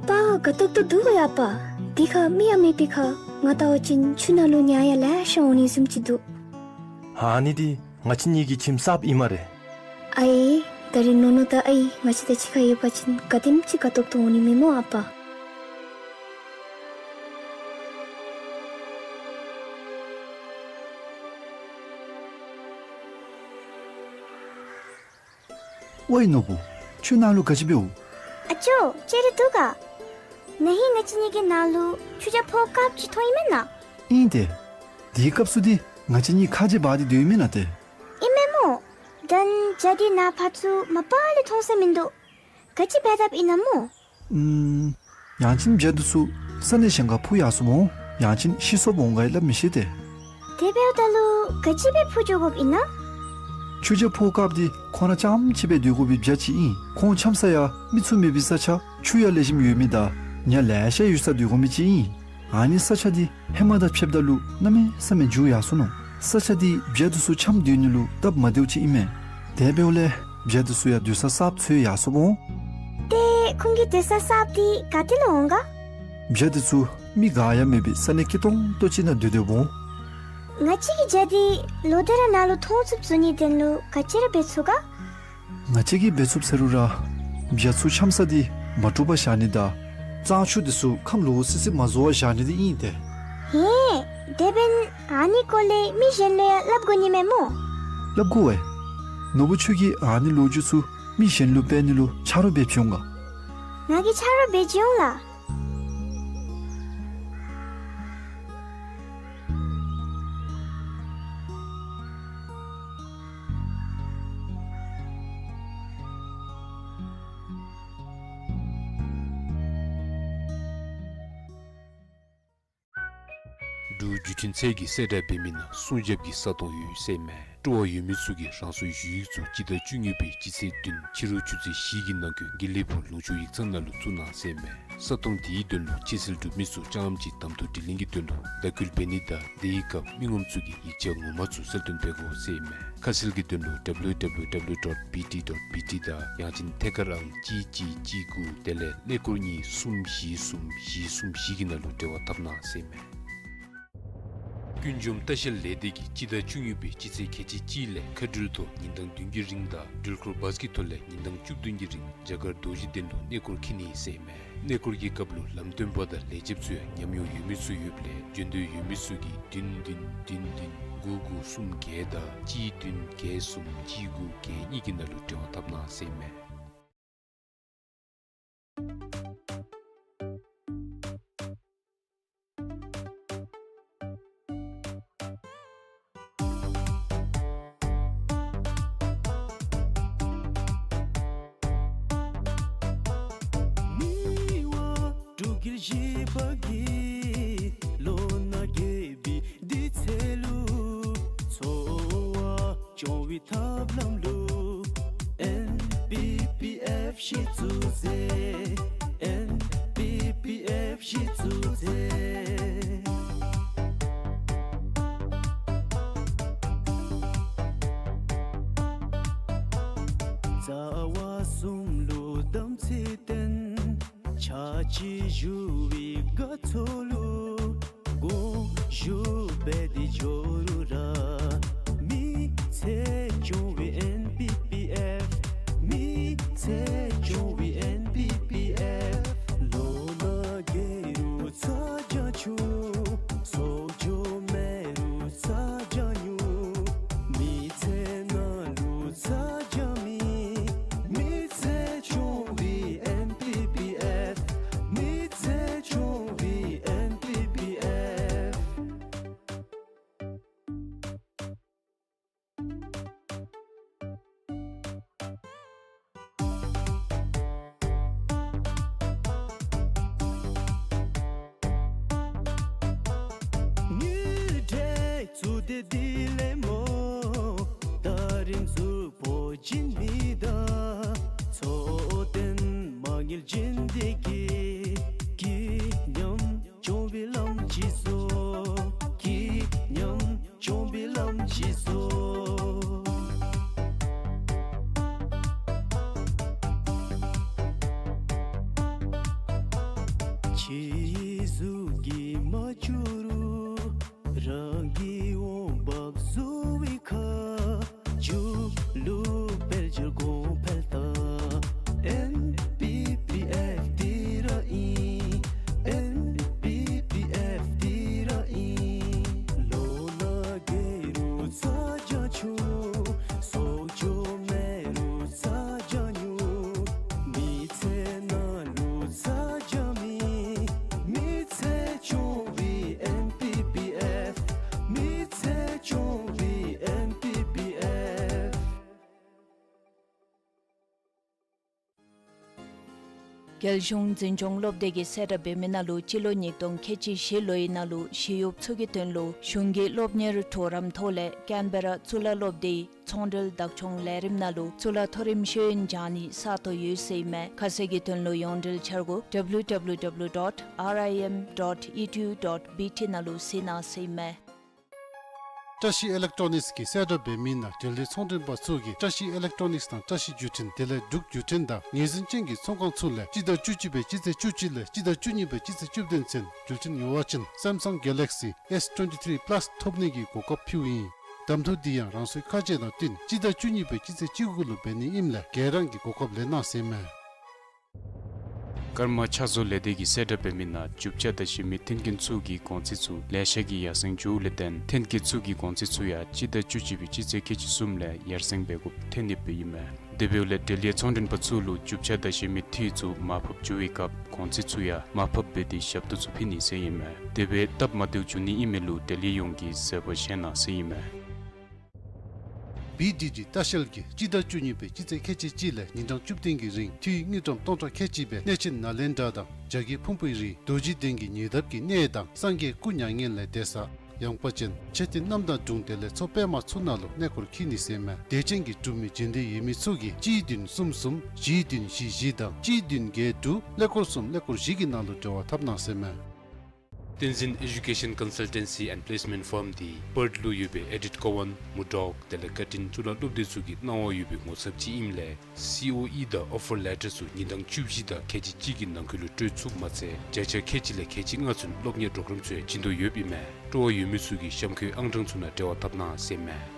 པ་དགའ་ཏོག་ཏོ་འདུག་ག་ཡ་པ། འདི་ཁར་མི་ཡང་མེད་པའི་ཁར་ང་བལྟ་བ་ཅིན་ཆུ་ནང་ལུ་ཉ་ཡང་ལེ་ཤ་འོང་ནི་བཟུམ་ཅིག་འདུག། ཨ་ནི་འདི་ང་བཅས་གཉིས་ཀྱི་ཁྱིམ་གསརཔ་ཨིན་སྨ་རེ། ཨའི་ད་རིས་ནོ་ནོ་དང་ཨའི་ང་བཅས་དང་གཅིག་ཁར་ཡོད་པ་ཅིན་ག་དེམ་ཅིག་དགའ་ཏོག་ཏོ་འོང་ནི་མས་སྨོ་ཨ་པ། ཝའི་ནོར་བུ། ཁྱོད་ནཱ་ལུ་ག་ཅི་འབདཝ། ཨ་ཅོ་ཅིག་ར་འདུག་ག། ན་ཧིང་ང་བཅས་གཉིས་ཀྱི་ནང་ལུ་ཆུ་རྐྱལ་ཕོཝ་དཀརཔོ་ཅིག་མཐོང་ཡི་མེན་ན། ཨིན་ཏེ། དེའི་སྐབས་སུ་འདི་ང་བཅས་གཉིས་ཁ་རྗེ་འབག་སྟེ་སྡོད་ཡི་མེན་ན་ཏེ། ཨིན་མས་སྨོ། ད་བྱ་འདི་ནཱ་ཕར་ཚུར་མ་པ་ལས་མཐོང་ས་མིན་འདུག། ག་ཅི་འབད་དཔ་ཨིན་ན་སྨོ། ཨུམ། ཡང་ཅིན་བྱ་འདི་ཚུ་ས་གནས་གཞན་ཁར་འཕུར་ཡར་སོངམ་འོང་། ཡང་ཅིན་ཤི་སོངམ་འོང་ག་ཡང་སླབ་མི་ཤེས་ཏེ། དེ་འབདཝ་ད་ལུ་ག་ཅི་སྦེ་འཕུར་འགྱོ་དགོཔ་ཨིན་ན། ཆུ་རྐྱལ་ཕོཝ་དཀརཔོ་འདི་ཁོང་ར་རྐྱངམ་གཅིག་སྦེ་སྡོད་དགོ་པའི་བྱ་ཅིག་ཨིན། ཁོང་འཁྱམ་ས་ཡང་མི་ཚུ་མེད་པའི་ས་ཆ་ཆུ་ཡང་ལེགས་ཤོམ་ཡོད་མི་དང་ཉ་ལེ་ཤ་ཡོད་སར་སྡོད་དགོ་མི་ཅིག་ཨིན། ཨ་ནི་ས་ཆ་འདི་ཧེ་མ་དང་ཕྱདཔ་ད་ལུ་གནམ་མེད་ས་མེད་འགྱུར་ཡར་སོ་ནུག། ས་ཆ་འདི་བྱ་འདི་ཚུ་འཁྱམ་སྡོད་ནི་ལུ་སྟབས་མ་བདེཝ་ཅིག་ཨིན་མས། དེ་འབདཝ་ལས་བྱ་འདི་ཚུ་ཡང་སྡོད་ས་གསརཔ་འཚོལ་ཡར་སོངམ་འོང་། ཏེ་ཁོང་གི་སྡོད་ས་གསརཔ་འདི་ག་ཏེ་ལུ་འོང་ག། བྱ་འདི་ཚུ་མི་ག་ཡང་མེད་པའི་ས་གནས་སྐྱིད་ཏོང་ཏོ་ཅིག་ནང་སྡོད་སྡོདཔ་འོང་། ང་བཅས་ཀྱི་བྱ་འདི་ལོག་སྟེ་ར་ནཱ་ལུ་མཐོང་ཚུགསཔ་བཟོ་ནིའི་དོན་ལུ་ག་ཅི་ར་འབད་ཚུགས་ག། ང་བཅས་ཀྱིས་འབད་ཚུགསཔ་ཟེར་རུང་ར་བྱ་ཚུ་འཁྱམ་ས་འདི་མ་དཀྲུགས་པར་བཞག་ནི་དང་གཙང་ཆུ་འདི་ཚུ་ཁམས་ལོག་སི་སི་མ་བཟོ་བར་བཞག་ནི་འདི་ཨིན་ཏེ། ཧེ། དེ་འབདན་ཨ་ནི་སྐོར་ལས་མི་གཞན་ལུ་ཡང་སླབ་དགོ་ནི་མས་སྨོ། སླབ་དགོ་པས། ནོར་བུ་ཁྱོད་ཀྱིས་ཨ་ནི་ལོ་རྒྱུས་ཚུ་མི་གཞན་ལུ་སྤེལ་ནི་ལུ་ཆ་རོགས་འབད་བྱོན་ག། ང་གིས་ཆ་རོགས་འབད་བྱོན་འོང་ལགས། འབྲུག་བརྒྱུད་འཕྲིན་ཚད་ཀྱིས་གསལ་བསྒྲགས་འབད་མི་ནང་སྲུང་སྐྱོབ་ཀྱི་ས་སྟོང་ཡོད་ཟེར་མས། སྤྲོ་བ་ཡོད་མི་ཚུ་གིས་རང་སོའི་ཞུ་ཡིག་ཚུ་སྤྱི་ཟླ་བཅུ་གཉིས་པའི་སྤྱི་ཚེས་བདུན་ཕྱི་རུ་ཆུ་ཚོད་བཞི་གི་ནང་འཁོད་དགེ་ལེགས་ཕུག་ལུང་ཕྱོགས་ཡིག་ཚང་ནང་ལུ་བཙུགས་གནང་ཟེར་ཨིན་མས། ས་སྟོང་དེའི་དོན་ལུ་ཕྱིར་སེལ་གྲུབ་མི་ཚུ་ཅང་ཅིག་གདམ་འཐུ་དྲི་ལན་གྱི་དོན་ལུ་བརྡ་བསྐུལ་འབད་ནི་དང་དེའི་སྐབས་མི་ངོམ་ཚུ་གིས་ཡིག་ཆ་ངོ་མ་ཚུ་གསལ་སྟོན་འབད་དགོ་ཟེར་ཨིན་མས། ཁ་གསལ་གྱི་དོན་ལུ་W W W dot B T dot B T དང་ཡང་ཅིན་ཐད་ཀར་ཨང་གཅིག་གཅིག་གཅིག་དགུ་དེ་ལས་ཀླད་ཀོར་གཉིས་གསུམ་བཞི་གསུམ་བཞི་གསུམ་བཞི་གི་ནང་ལུ་འབྲེལ་བ་འཐབ་གནང་ཟེར་ཨིན་མས། ཀུན་འབྱུང་ལྟ་བཤལ་ལས་སྡེ་གིས་སྤྱི་ཟླ་བཅུ་གཉིས་པའི་སྤྱི་ཚེས་ཁལ་གཅིག་གཅིག་ལས་མཁའ་འགྲུལ་ཐོག་ཉིན་གྲངས་བདུན་གྱི་རིང་དང་འགྲུལ་འཁོར་བཱས་ཀྱི་ཐོག་ལས་ཉིན་གྲངས་བཅུ་བདུན་གྱི་རིང་རྒྱ་གར་རྡོ་རྗེ་གདན་ལུ་གནས་སྐོར་འཁྱིད་ནི་ཟེར་ཨིན་མས། གནས་སྐོར་གྱི་སྐབས་ལུ་ལམ་སྟོན་པ་དང་ལས་བྱེདཔ་ཚུ་ཡང་ཉམས་མྱོང་ཡོད་མི་ཚུ་ཡོདཔ་ལས་འབྱོན་འདོད་ཡོད་མི་ཚུ་གིས་བདུན་བདུན་བདུན་བདུན་དགུ་དགུ་གསུམ་བརྒྱད་དང་གཅིག་བདུན་བརྒྱད་གསུམ་གཅིག་དགུ་བརྒྱད་གཉིས་ཀྱི་ནང་ལུ་འབྲེལ་བ་འཐབ་གནང་ཟེར་ཨིན་མས། མི་དབང་འབྲུག་རྒྱལ་བཞི་པ་གིས་ལོ་ན་རྒས་པའི་དུས་ཚོད་ལུ་འཚོ་བ་སྐྱོང་བའི་ཐབས་ལམ་ལུ་ཨེན་པི་པི་ཨེཕ་གཞི་བཙུགས་ཟེར། ཨེན་པི་པི་ཨེཕ་གཞི་བཙུགས་ཟེར། རྩ་བ་གསུམ་ལུ་དམ་ཚིག་བསྟེན། ཆ་གཅིག་བཞུགས་པའི་དགའ་ཚོར་ལུ་དགོངས་ཞུ་འབད་དེ་འགྱོ་རུང་ར། མི་ཚེ་སྐྱོང་བའི་ཨེན་པི་པི་ཨེཕ། མི་ཚེ་སྐྱོང་བའི་ཨེན་པི་པི་ཨེཕ། ལོ་ན་རྒས་རུང་ཚ་གྱང་ཆུང་། གསོག་འཇོག་མེད་རུང་ཚ་གྱང་ཉུང་། མི་ཚེ་ནང་ལུ་ཚ་གྱང་མེད། མི་ཚེ་སྐྱོང་བའི་ཨེན་པི་པི་ཨེཕ། མི་ཚེ་སྐྱོང་བའི་ཨེན་པི་པི་ཨེཕ། ཉིན་དྲོད་ཚུ་དེ་དེ་ལས་སྨོ། ད་རིམ་གཟུགས་པོ་སྦྱིན་མི་དང་འཚོ་རྟེན་མ་དངུལ་སྦྱིན་དེ་གིས་སྐྱིད་ཉམས་སྐྱོང་བའི་ལམ་ཅིག་བཟོ། སྐྱིད་ཉམས་སྐྱོང་བའི་ལམ་ཅིག་བཟོ། ཁྱེད་གཟུགས་ཀྱིས་མ་བཅུག་རུང་རང་གི་འོང་འབབ་བཟོ་བའི་ཁ། མཇུག་ལུ་དཔལ་འབྱོར་གོང་འཕེལ་དང་། ཨེན་པི་པི་ཨེཕ་འདི་ར་ཨིན། ཨེན་པི་པི་ཨེཕ་འདི་ར་ཨིན། ལོ་ན་རྒས་རུང་ཚ་གྱང་ཆུང་། གསོག་འཇོག་མེད་རུང་ཚ་གྱང་ཉུང་། མི་ཚེ་ནང་ལུ་ཚ་གྱང་མེད། མི་ཚེ་སྐྱོང་བའི་ཨེན་པི་པི་ཨེཕ། མི་ཚེ་སྐྱོང་བའི་ཨེན་པི་པི་ཨེཕ། རྒྱལ་གཞུང་འཛིན་སྐྱོང་སློབ་སྡེ་གིས་གསལ་བསྒྲགས་འབད་མི་ནང་ལུ་སྤྱི་ལོ་ཉིས་སྟོང་ཁལ་གཅིག་བཞི་ལོའི་ནང་ལུ་ཞི་གཡོགཔ་ཚུ་གི་དོན་ལུ་གཞུང་གི་སློབ་གཉེར་གྲོགས་རམ་ཐོག་ལས་ཀེན་བེ་ར་གཙུག་ལག་སློབ་སྡེའི་ཚོང་འབྲེལ་བདག་སྐྱོང་ལས་རིམ་ནང་ལུ་གཙུག་ལག་མཐོ་རིམ་ཤེས་ཡོན་སྦྱང་ནི་གསར་གཏོད་ཡོད་ཟེར་ཨིན་མས། ཁ་གསལ་གྱི་དོན་ལུ་ཡོངས་འབྲེལ་འཆར་སྒོ་W W W dot R I M dot E D U dot B T ནང་ལུ་གཟིགས་གནང་ཟེར་ཨིན་མས། བཀྲ་ཤིས་ཨི་ལེག་ཊོ་ནིགསི་གིས་གསལ་བསྒྲགས་འབད་མི་ནང་འབྲེལ་ཡོད་ཚོང་མགྲོན་པ་ཚུ་གིས་བཀྲ་ཤིས་ཨི་ལེག་ཊོ་ནིགསི་དང་བཀྲ་ཤིས་བརྒྱུད་འཕྲིན་དེ་ལས་འབྲུག་བརྒྱུད་འཕྲིན་དང་ངོས་འཛིན་ཅན་གྱི་ཚོང་ཁང་ཚུ་ལས་སྤྱི་ཟླ་བཅུ་གཅིག་པའི་སྤྱི་ཚེས་བཅུ་གཅིག་ལས་སྤྱི་ཟླ་བཅུ་གཉིས་པའི་སྤྱི་ཚེས་བཅུ་བདུན་ཚུན་འགྲུལ་འཕྲིན་ཡོད་པ་ཅིན་སེམ་སང་གེ་ལེག་སི་ཨེསི་ཊུ་ཝེན་ཊི་ཐི་རི་པ་ལཱསི་ཐོབ་ནི་གི་གོ་སྐབས་ཕུལཝ་ཨིན། གདམ་འཐུ་འདི་ཡང་རང་སོའི་ཁ་རྗེ་དང་བསྟུན་སྤྱི་ཟླ་བཅུ་གཉིས་པའི་སྤྱི་ཚེས་བཅུ་དགུ་ལུ་འབད་ནི་ཨིནམ་ལས་ག་ར་གིས་གོ་སྐབས་ལེན་གནང་ཟེར་ཨིན་མས། ཀརྨ་ཕྱག་བཟོ་ལས་སྡེ་གིས་གསལ་བསྒྲགས་འབད་མི་ནང་རྒྱུ་ཆ་བརྟག་ཞིབ་མི་མཐུན་རྐྱེན་ཚུ་གི་གོང་ཚད་ཚུ་ལེ་ཤ་གིས་ཡར་སེང་འགྱོཝ་ལས་བརྟེན་མཐུན་རྐྱེན་ཚུ་གི་གོང་ཚད་ཚུ་ཡང་སྤྱི་ཟླ་བཅུ་གཅིག་པའི་སྤྱི་ཚེས་ཁལ་གཅིག་གསུམ་ལས་ཡར་སེང་འབད་དགོཔ་ཐོན་ནི་སྦེ་ཨིན་མས། དེ་འབདཝ་ལས་འབྲེལ་ཡོད་ཚོང་མགྲོན་པ་ཚུ་ལུ་རྒྱུ་ཆ་བརྟག་ཞིབ་མི་འདི་ཚུ་མར་ཕབ་འགྱོ་བའི་སྐབས་གོང་ཚད་ཚུ་ཡང་མར་ཕབ་འབད་དེ་ཞབས་ཏོག་ཚུ་ཕུལ་ནི་ཟེར་ཨིན་མས། དེ་སྦེ་སྟབས་མ་བདེཝ་འབྱུང་ནི་ཨིན་མི་ལུ་འབྲེལ་ཡོད་ཡོངས་ཀྱིས་གཟབ་པ་བཞེས་གནང་ཟེར་ཨིན་མས། བི་ཌི་ཌི་ལྟ་བཤལ་གྱིས་སྤྱི་ཟླ་བཅུ་གཉིས་པའི་སྤྱི་ཚེས་ཁལ་གཅིག་གཅིག་ལས་ཉིན་གྲངས་བཅུ་བདུན་གྱི་རིང་འཐུས་དངུལ་ཀྲམ་སྟོང་ཕྲག་ཁལ་གཅིག་སྦེ་གནས་ཆེན་ནཱ་ལེནྡྲ་དང་རྒྱ་བརྒྱུད་ཕུང་པོའི་རི་རྡོ་རྗེ་གདན་གྱི་ཉེ་འདབས་ཀྱི་གནས་དང་སངས་རྒྱས་སྐུ་མྱ་ངན་ལས་འདས་ས་ ཡངས་པ་ཅན་ཆེ་འབྲིང་གནམ་དང་སྒྲུང་དེ་ལས་མཚོ་པདྨ་ཚུ་ནང་ལུ་གནས་སྐོར་འཁྱིད་ནི་ཟེར་མས། དད་ཅན་གྱི་འབྲུག་མི་རྗེས་འདེད་ཡོད་མི་ཚུ་གིས་གཅིག་བདུན་གསུམ་གསུམ་བཞི་བདུན་བཞི་བཞི་དང་གཅིག་བདུན་བརྒྱད་དྲུག་ཀླད་ཀོར་གསུམ་ཀླད་ཀོར་བཞི་གི་ནང་ལུ་འབྲེལ་བ་འཐབ་གནང་ཟེར་མས། བསྟན་འཛིན་Education Consultancy and Placement Firm འདི་པརཐ་ལུ་ཡོད་པའི་ཨེ་ཌིཐ་ཀོ་ཝཱན་མུར་ཌོག་དེ་ལས་ཀར་ཊིན་གཙུག་ལག་སློབ་སྡེ་ཚུ་གི་གནང་བ་ཡོད་པའི་ངོ་ཚབ་ཅིག་ཨིནམ་ལས་སི་ཨོ་ཨི་དང་ཨོ་ཕར་ལེ་ཊར་ཚུ་ཉིན་གྲངས་བཅུ་བཞི་དང་ཁལ་གཅིག་གཅིག་གི་ནང་འཁོད་ལུ་སྤྲོད་ཚུགསཔ་མ་ཚད་བརྒྱ་ཆ་ཁལ་གཅིག་ལས་ཁལ་གཅིག་ལྔ་ཚུན་གློག་བརྙན་གྲོགས་རམ་ཚུ་ཡང་བྱིན་དོ་ཡོདཔ་ཨིན་མས། སྤྲོ་བ་ཡོད་མི་ཚུ་གིས་གཤམ་འཁོད་ཨང་གྲངས་ཚུ་ནང་འབྲེལ་བ་འཐབ་གནང་ཟེར་མས།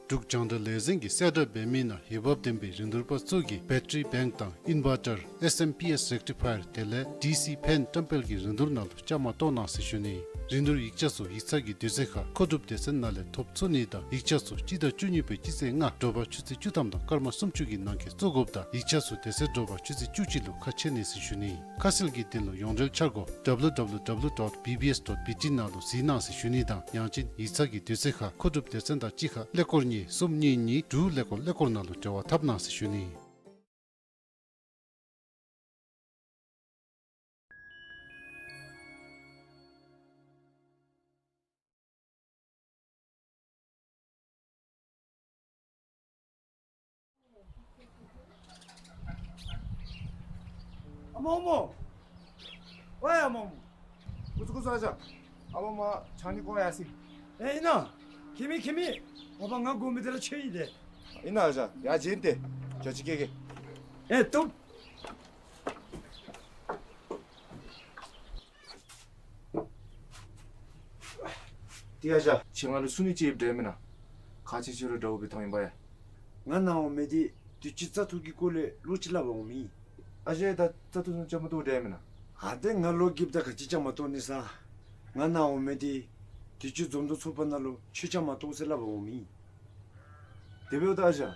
འབྲུག་རྒྱང་བསྒྲགས་ལས་འཛིན་གྱིས་གསལ་བསྒྲགས་འབད་མི་ནང་འོས་འབབ་ལྡན་པའི་རིན་བསྡུར་པ་ཚུ་གིས་བེ་ཊ་རི་བེངཀ་དང་ཨིན་བར་ཊར་ཨེསི་ཨེམ་པི་ཨེསི་རེག་ཊི་ཕ་ཡར་དེ་ལས་ཌི་སི་ཕེན་བཀྲམ་སྤེལ་གྱི་རིན་བསྡུར་ནང་ལུ་བཅའ་མར་གཏོགས་གནང་ཟེར་ཞུ་ནི། རིན་བསྡུར་ཡིག་ཆ་ཚུ་ཡིག་ཚང་གི་དུས་ཚོད་ཁར་མཁོ་སྒྲུབ་སྡེ་ཚན་ནང་ལས་ཐོབ་ཚུགས་ནི་དང་ཡིག་ཆ་ཚུ་སྤྱི་ཟླ་བཅུ་གཉིས་པའི་སྤྱི་ཚེས་ལྔ་དྲོ་པ་ཆུ་ཚོད་བཅུ་ཐམ་དང་སྐར་མ་སུམ་ཅུ་གི་ནང་འཁོད་བཙུགས་དགོཔ་དང་ཡིག་ཆ་ཚུ་དེ་ཚེ་དྲོ་པ་ཆུ་ཚོད་བཅུ་གཅིག་ལུ་ཁ་ཕྱེ་ནི་ཟེར་ཞུ་ནི། ཁ་གསལ་གྱི་དོན་ལུ་ཡོངས་འབྲེལ་འཆར་སྒོ་ཌབ་ལུ་ཌབ་ལུ་ཌབ་ལུ་ཌོཊ་བི་བི་ཨེསི་ཌོཊ་བི་ཊི་ནང་ལུ་གཟིགས་གནང་ཟེར་ཞུ་ནི་དང་ཡང་ཅིན་ཡིག་ཚང་གི་དུས་ཚོད་ཁར་མཁོ་སྒྲུབ་སྡེ་ཚན་དང་གཅིག་ཁར་ཀླད་ཀོར་གཉིས་གསུམ་གཉིས་གཉིས་དྲུག་ཀླད་ཀོར་ཀླད་ཀོར་ནང་ལུ་འབྲེལ་བ་འཐབ་གནང་ཟེར་ཞུ་ནི། ཨ་མ་ཨ་མ། ཝའི་ཨ་མ་ཨ་མ། ཀུ་ཚུ་ཀུ་ཚུ་ཨ་ཞང་། ཨ་མ་ཨ་མ་ཆང་ནི་དགོ་ཡར་སོང་། ཨེ་ཨིན་ན། ཁྱིམ་མི་ཁྱིམ་མི། ཨ་ཕ་ང་དགོ་མི་དེ་ལས་ཆེ་ཡི་དེ། ཨིན་ན་ཨ་ཞང་ཡར་བྱོན་ཏེ། ཇོ་ཅིག་སྐྱེལ་གེ། ཨེ་བཏུབ། ཏེ་ཨ་ཞང་ཁྱོད་ང་ལུ་གསུང་ནི་ཅིག་ཡོདཔ་འདྲ་མེན་ན། ཁག་ཆེ་ཆེ་ར་འདྲཝ་སྦེ་མཐོང་ཡི་པ་ཡ། ང་ནཱ་འོང་མི་འདི་དུས་ཅི་བཙག་འཐུ་གི་སྐོར་ལས་བློ་ཅིག་སླབ་པར་འོང་མི་ཨིན། ཨ་ཞང་ད་བཙག་འཐུ་ཚུ་རྐྱབ་མ་བཏུབ་འདྲ་མེན་ན། ཨ་ཏེ་ང་ལོ་རྒསཔ་ད་ག་ཅི་རྐྱབ་མ་བཏུབ་ནི་ས། ང་ནཱ་འོང་མི་འདི་དུས་ཅི་འཛོམས་འདུ་ཚོགས་པ་ནང་ལུ་ཆོས་རྐྱབ་མ་བཏུབ་ཟེར་སླབ་པར་འོང་མི་ཨིན། དེ་འབདཝ་ད་ཨ་ཞང་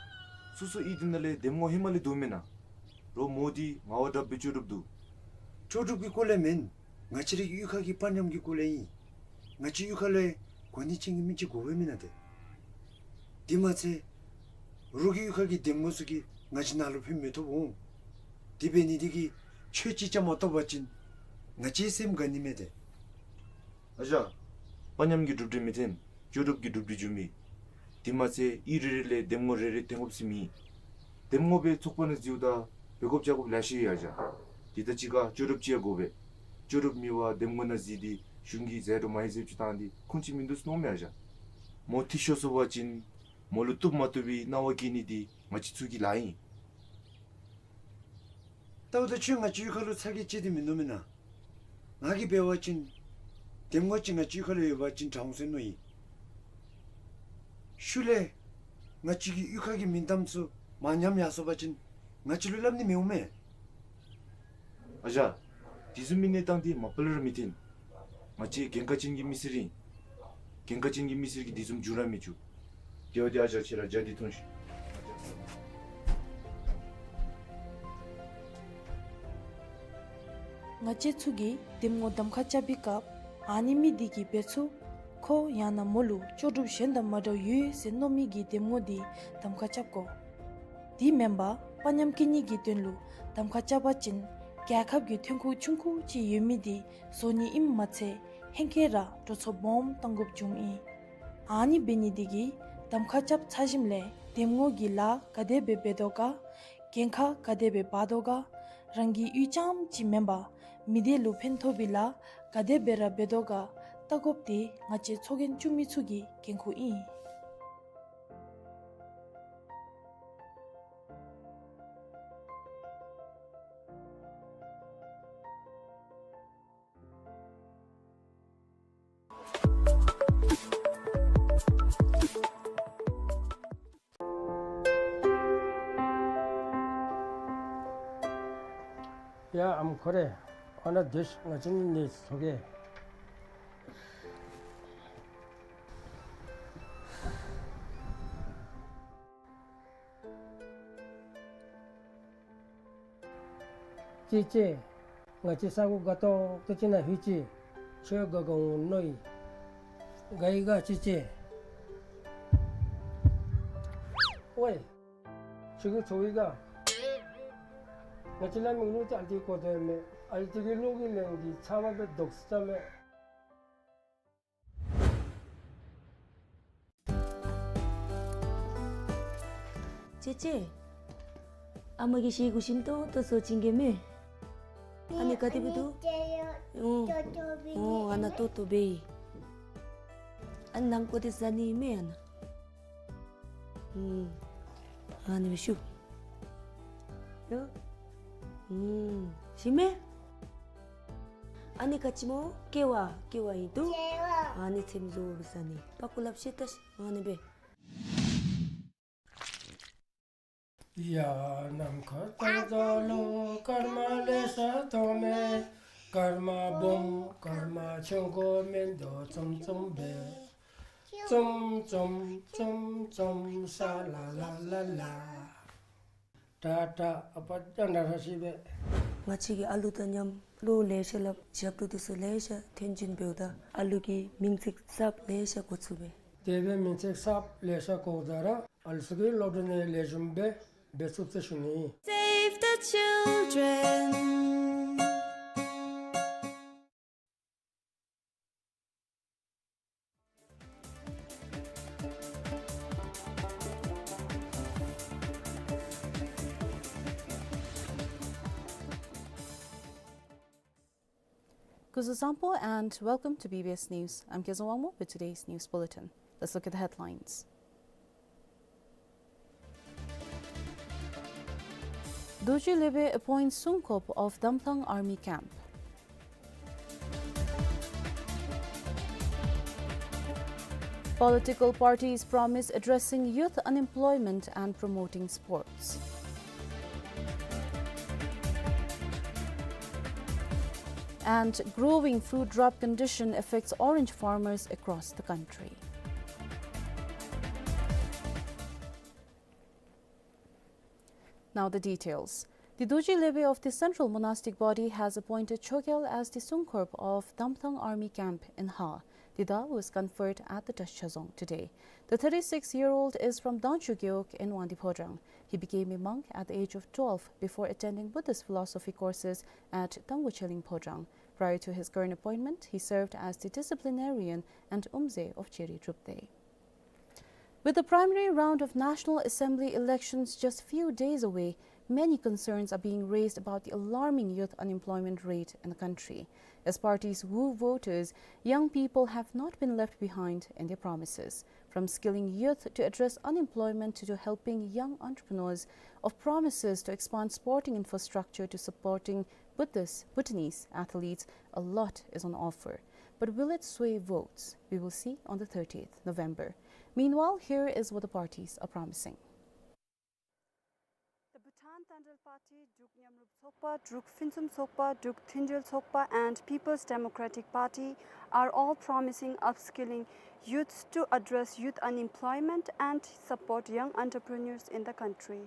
སོ་སོ་གཡུས་འདི་ནང་ལས་འདེམས་ངོ་ཧེ་མ་ལས་འདུག་མེན་ན། རོགས་མོ་འདི་ངག་དབང་གྲགས་སྦེ་ལྕོགས་གྲུབ་འདུག། ལྕོགས་གྲུབ་ཀྱི་སྐོར་ལས་མེན། ང་བཅས་རའི་གཡུས་ཁ་གི་དཔའ་ཉམས་ཀྱི་སྐོར་ལས་ཨིན། ང་བཅས་གཡུས་ཁ་ལས་གོ་གནས་ཅན་གྱི་མི་ཅིག་དགོ་པས་མེན་ན་ཏེ། དེ་མ་ཚད་རོགས་ཀྱི་གཡུས་ཁ་གི་འདེམས་ངོ་ཚུ་གིས་ང་བཅས་ནཱ་ལུ་ཕན་མི་ཐོགས་འོང་། དེ་འབད་ནི་དེ་གིས་ཆོས་ཅིག་རྐྱབ་མ་བཏུབ་པ་ཅིན་ང་བཅས་སེམས་དགའ་ནི་མས་ཏེ། ཨ་ཞང་། དཔའ་ཉམས་ཀྱི་གྲུབ་འབྲས་མི་འཐོན། ལྕོགས་གྲུབ་ཀྱི་གྲུབ་འབྲས་འབྱུང་མི། དེ་མ་ཚད་གཡུས་རེ་རེ་ལས་འདེམས་ངོ་རེ་རེ་འཐོན་དགོཔ་ཟེར་མི། འདེམས་ངོ་སྦེ་ཚོགས་པ་ནང་འཛུལཝ་ད་འབད་དགོཔ་བྱ་དགོཔ་ལེ་ཤ་ཡོད་ཨ་ཞང་། དེ་དང་གཅིག་ཁར་ལྕོགས་གྲུབ་ཅིག་ཡང་དགོ་པས། ལྕོགས་གྲུབ་མེད་པར་འདེམས་ངོ་ནང་འཛུལ་ཏེ་གཞུང་གིས་ཟད་འགྲོ་མ་ཡི་ཟེརཝ་ཅིག་བཏང་སྟེ་ཁུངས་ཅིག་མིན་འདུག་ཟེར་མནོཝ་མས་ཨ་ཞང་། མོ་འཐུས་ཤོར་སོང་པ་ཅིན་མོ་ལུ་བཏུབ་མ་བཏུབ་པའི་གནང་བ་བཀལ་ནི་འདི་ང་བཅས་ཚུ་གི་ལཱ་ཨིན། ད་འོ་ད་ཁྱོད་ང་བཅས་གཡུས་ཁ་ལུ་ཚ་གྱང་ཅིག་འདི་མིན་འདུག་མེན་ན། ང་གིས་འབད་བ་ཅིན་འདེམས་ངོ་ཅིག་ང་བཅས་གཡུས་ཁ་ལུ་ཡོད་པ་ཅིན་དྲག་འོང་ཟེར་མནོ་ཡི། ཤུལ་ལས་ང་བཅས་ཀྱི་གཡུས་ཁ་གི་མིང་གཏམ་ཚུ་མར་ཉམས་ཡར་སོང་པ་ཅིན་ང་བཅས་ལུ་སླབ་ནི་མི་འོང་མས། ཨ་ཞང་། དེ་བཟུམ་མའི་གནས་སྟངས་འདི་མ་པ་ལས་ར་མི་འཐོན། ང་བཅས་འགན་ཁག་ཅན་གྱི་མི་སེར་ཨིན། འགན་ཁག་ཅན་གྱི་མི་སེར་གྱིས་དེ་བཟུམ་འགྱོ་ར་མི་བཅུག། དེ་བ་དེ་ཨ་ཞང་ཁྱོད་ར་ཇ་འདི་འཐུང་ཤིག། ང་བཅས་ཚུ་གིས་འདེམས་ངོ་གདམ་ཁ་རྐྱབ་པའི་སྐབས་ཨ་ནི་མི་འདི་གིས་འབད་ཚུགས་ཁོ་ཡང་ན་མོ་ལུ་ལྕོགས་གྲུབ་གཞན་དང་མ་འདྲཝ་ཡོད་ཟེར་མནོ་མི་གི་འདེམས་ངོ་འདི་གདམ་ཁ་རྐྱབ་དགོ། དེ་མེན་པར་དཔའ་ཉམས་བསྐྱེད་ནི་གི་དོན་ལུ་གདམ་ཁ་རྐྱབ་པ་ཅིན་རྒྱལ་ཁབ་ཀྱི་ཐོན་ཁུངས་ཆུང་ཀུ་ཅིག་ཡོད་མི་འདི་བཟོ་ནི་ཨིནམ་མ་ཚད་ཧེང་སྐལ་ར་འགྲོ་སོང་སྦོམ་བཏང་དགོཔ་འབྱུངམ་ཨིན། ཨ་ནི་འབད་ནི་འདི་གིས་གདམ་ཁ་རྐྱབ་ཚར་ཞིནམ་ལས་འདེམས་ངོ་གི་ལཱ་ག་དེ་སྦེ་འབད་དོ་ག། འགན་ཁག་ག་དེ་སྦེ་འབག་དོ་ག། རང་གི་གཡུས་རྐྱངམ་ཅིག་མེན་པར་མི་སྡེ་ལུ་ཕན་ཐོགས་པའི་ལཱ་ག་དེ་སྦེ་ར་འབད་དོ་ག་བལྟ་དགོཔ་འདི་ང་བཅས་ཚོགས་རྒྱན་བཙུགས་མི་ཚུ་གི་འགན་ཁུར་ཨིན། ཡ་ཨམ་ཁོ་རེ། འོ་ན་སྡོད་ཤིག། ང་བཅས་ནི་ནི་ཚོགས་ཀྱི། ཅི་ཅི། ང་བཅས་ས་གོ་དགའ་ཏོག་ཏོ་ཅིག་ནང་ལྷོད་ཅི། ཁྱོད་དགའ་དགའ་འོང་མནོ་ཡི། དགའ་ཡི་ག་ཅི་ཅི། ཝའེ། ཁྱོད་ཀྱིས་ཚོར་ཡི་ག། ང་བཅས་ལ་མིག་ལུ་ཅིག་ཨ་ཙི་གོ་དོ་མས། ཨ་ཙི་གི་ལུག་གི་ལན་འདི་ཚ་བ་སྦེ་དོག་ས་མས། ཅེ་ཅེ། ཨ་མ་གིས་བཤད་དགོ་ཞིནམ་ཏོག་ཏོ་ཚོར་བྱིན་གེ་མས། ཨ་ནི་ག་དེ་སྦེ་འདུག། ཨོ། ཨོ་ཨ་ནཱ་ཏོག་ཏོ་སྦེ་ཨིན། ཨ་ནི་ནང་ཀོ་དེ་ཟ་ནི་མས་ཨ་ནཱ། ཨུམ། ཨ་ནི་སྦེ་ཤོག། ཡ། ཨུམ། ཤེས་མས། ཨ་ནི་ག་ཅི་སྨོ། ཀེ་བ། ཀེ་བ་ཨིན་འདུག། ཀེ་བ། ཨ་ནི་ཚེམ་བཟོ་སྦེ་ཟ་ནི། པ་ཀུ་ལབ་ཤེས་ད་ཤེས། ཨ་ནི་སྦེ། ཡ། ནམ་མཁའ་ལྟར་རྫོགས་ལུ་སྐར་མ་ལེ་ཤ་མཐོང་མས། སྐར་མ་སྦོམ་སྐར་མ་ཆུང་ཀུ་མིན་འདུག་ཙུམ་ཙུམ་སྦེ། ཙུམ་ཙུམ་ཙུམ་ཙུམ་ཤ་ལ་ལ་ལ་ལ། ཏ་ཏ། ཨ་པ་ཅ་ན་ར་ཤི་བེ། ང་བཅས་ཀྱིས་ཨ་ལུ་དང་མཉམ་སློབ་ལེ་ཤ་སླབ་ཞབས་ཏོག་འདི་ཚུ་ལེ་ཤ་ཐོན་ཅི་འབདཝ་ད་ཨ་ལུ་གི་མིང་ཚིག་གསརཔ་ལེ་ཤ་གོ་ཚུགས་པས། དེ་སྦེ་མིང་ཚིག་གསརཔ་ལེ་ཤ་གོཝ་ད་ར་ཨ་ལུ་ཚུ་གིས་སློབ་གྲྭ་ནང་ལེགས་ཤོམ་སྦེ་འབད་ཚུགས་ཟེར་ཞུ་ནི། Save the children. Kuzuzangpo and welcome to B B S News. I'm Kezang Wangmo with today's news bulletin. Let's look at the headlines. Dorji Leephe appoints Sungkop of Damthang Army Camp. Political parties promise addressing youth unemployment and promoting sports. And growing fruit drought condition affects orange farmers across the country. Now the details. The Dorji Leephe of the Central Monastic Body has appointed Chogyal as the Sungkop of Damthang Army Camp in Haa. The da was conferred at the Dashazong today. The thirty-six-year-old is from Dangchu Gewog in Wangdue Phodrang. He became a monk at the age of twelve before attending Buddhist philosophy courses at Tangwa Cheling Phodrang. Prior to his current appointment, he served as the disciplinarian and Umze of Cheri Drupte. With the primary round of National Assembly elections just few days away, many concerns are being raised about the alarming youth unemployment rate in the country. As parties woo voters, young people have not been left behind in their promises. From skilling youth to address unemployment to helping young entrepreneurs, of promises to expand sporting infrastructure to supporting Buddhist, Bhutanese athletes, a lot is on offer. But will it sway votes? We will see on the thirtieth November. Meanwhile, here is what the parties are promising. The Bhutan Tendrel Party, Druk Nyamrup Tsokpa, Druk Phintsum Tsokpa, Druk Thenjel Tsokpa, and People's Democratic Party are all promising upskilling youths to address youth unemployment and support young entrepreneurs in the country.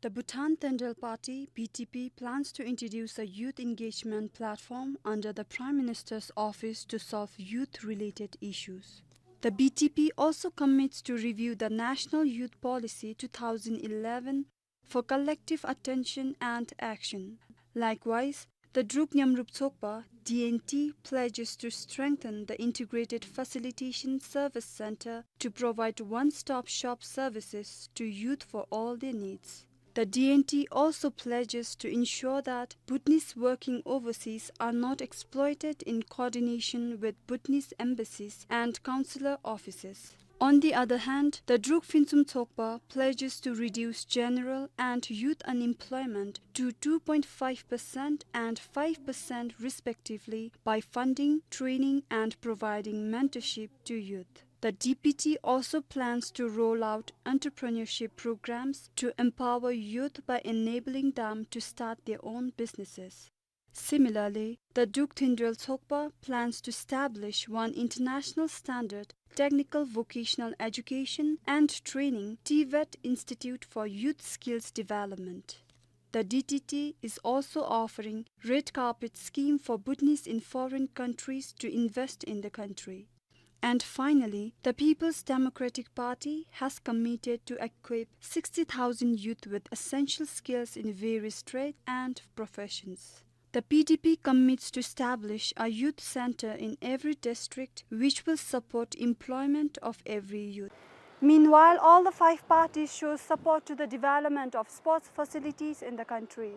The Bhutan Tendrel Party, B T P, plans to introduce a youth engagement platform under the Prime Minister's office to solve youth-related issues. The B T P also commits to review the National Youth Policy two thousand eleven for collective attention and action. Likewise, the Druk Nyamrup Tsokpa, D N T, pledges to strengthen the integrated facilitation service center to provide one-stop shop services to youth for all their needs. The D N T also pledges to ensure that Bhutanese working overseas are not exploited in coordination with Bhutanese embassies and consular offices. On the other hand, the Druk Phintsum Tsokpa pledges to reduce general and youth unemployment to two point five percent and five percent respectively by funding, training, and providing mentorship to youth. The D P T also plans to roll out entrepreneurship programs to empower youth by enabling them to start their own businesses. Similarly, the Druk Tendrel Tsokpa plans to establish one international standard technical vocational education and training, TVET, institute for youth skills development. The D T T is also offering red carpet scheme for Bhutanese in foreign countries to invest in the country. And finally, the People's Democratic Party has committed to equip sixty thousand youth with essential skills in various trades and professions. The P D P commits to establish a youth center in every district which will support employment of every youth. Meanwhile, all the five parties show support to the development of sports facilities in the country.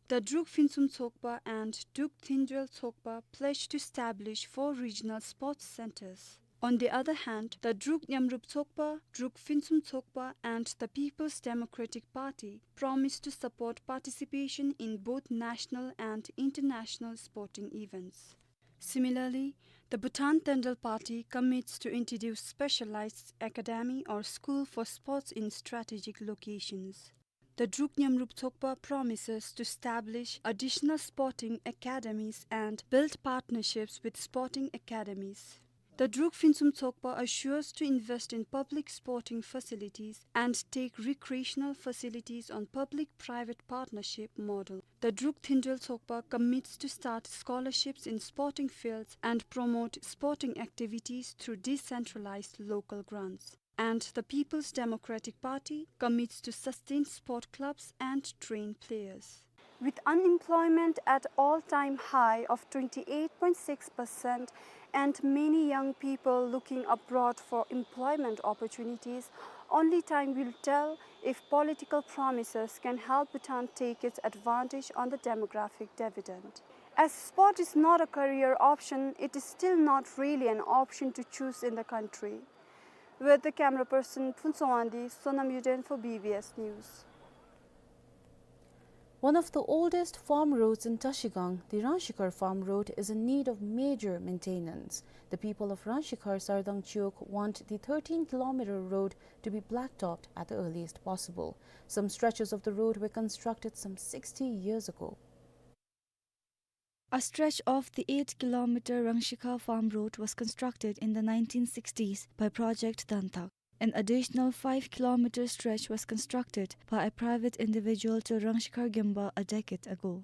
The Druk Phinsum Tsokpa and Druk Thindrel Tsokpa pledged to establish four regional sports centers. On the other hand, the Druk Nyamrup Tsokpa, Druk Phinsum Tsokpa, and the People's Democratic Party promised to support participation in both national and international sporting events. Similarly, the Bhutan Tendrel Party commits to introduce specialized academy or school for sports in strategic locations. The Druk Nyamrup Tsokpa promises to establish additional sporting academies and build partnerships with sporting academies. The Druk Phinsum Tsokpa assures to invest in public sporting facilities and take recreational facilities on public-private partnership model. The Druk Thindrel Tsokpa commits to start scholarships in sporting fields and promote sporting activities through decentralized local grants. And the People's Democratic Party commits to sustain sport clubs and train players. With unemployment at all-time high of twenty-eight point six percent and many young people looking abroad for employment opportunities, only time will tell if political promises can help Bhutan take its advantage on the demographic dividend. As sport is not a career option, it is still not really an option to choose in the country. With the camera person Phuntsog Wangdi, Sonam Yuden for B B S News. One of the oldest farm roads in Trashigang, the Rangshikhar Farm Road, is in need of major maintenance. The people of Rangshikhar Sardang Chiwog want the thirteen kilometer road to be blacktopped at the earliest possible. Some stretches of the road were constructed some sixty years ago. A stretch of the eight kilometer Rangshikhar Farm Road was constructed in the nineteen sixties by Project Dantak. An additional five kilometer stretch was constructed by a private individual to Rangshikhar Gyimpa a decade ago.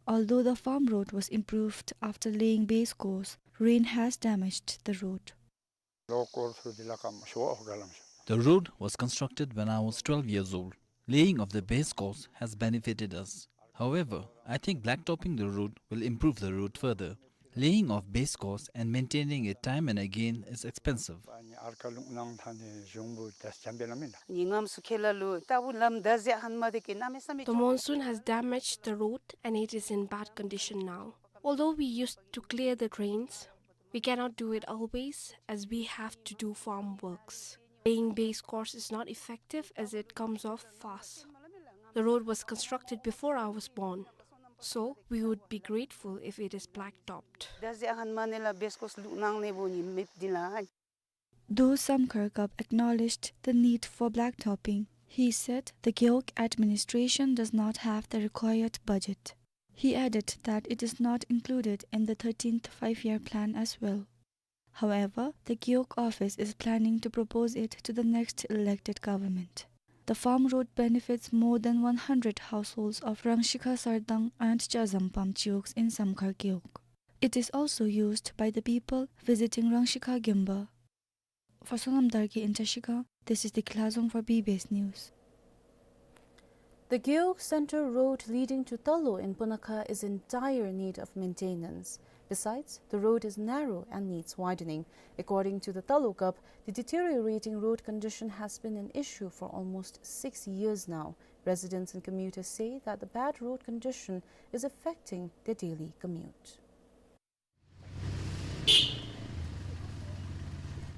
Although the farm road was improved after laying base course, rain has damaged the road. The road was constructed when I was twelve years old. Laying of the base course has benefited us. However, I think blacktopping the road will improve the road further. Laying of base course and maintaining it time and again is expensive. The monsoon has damaged the road and it is in bad condition now. Although we used to clear the drains, we cannot do it always as we have to do farm works. Laying base course is not effective as it comes off fast. The road was constructed before I was born, so we would be grateful if it is blacktopped. Though Samkhar Kap acknowledged the need for blacktopping, he said the Gewog administration does not have the required budget. He added that it is not included in the thirteenth five-year plan as well. However, the Gewog office is planning to propose it to the next elected government. The farm road benefits more than one hundred households of Rangshikhar Sardang and Chazampam Chiwogs in Samkhar Gewog. It is also used by the people visiting Rangshikhar Gyimpa. For Sonam Dargay in Trashigang, this is Diki Lhazom for B B S News. The Gewog Center road leading to Talo in Punakha is in dire need of maintenance. Besides, the road is narrow and needs widening. According to the Talo Kap, the deteriorating road condition has been an issue for almost six years now. Residents and commuters say that the bad road condition is affecting their daily commute.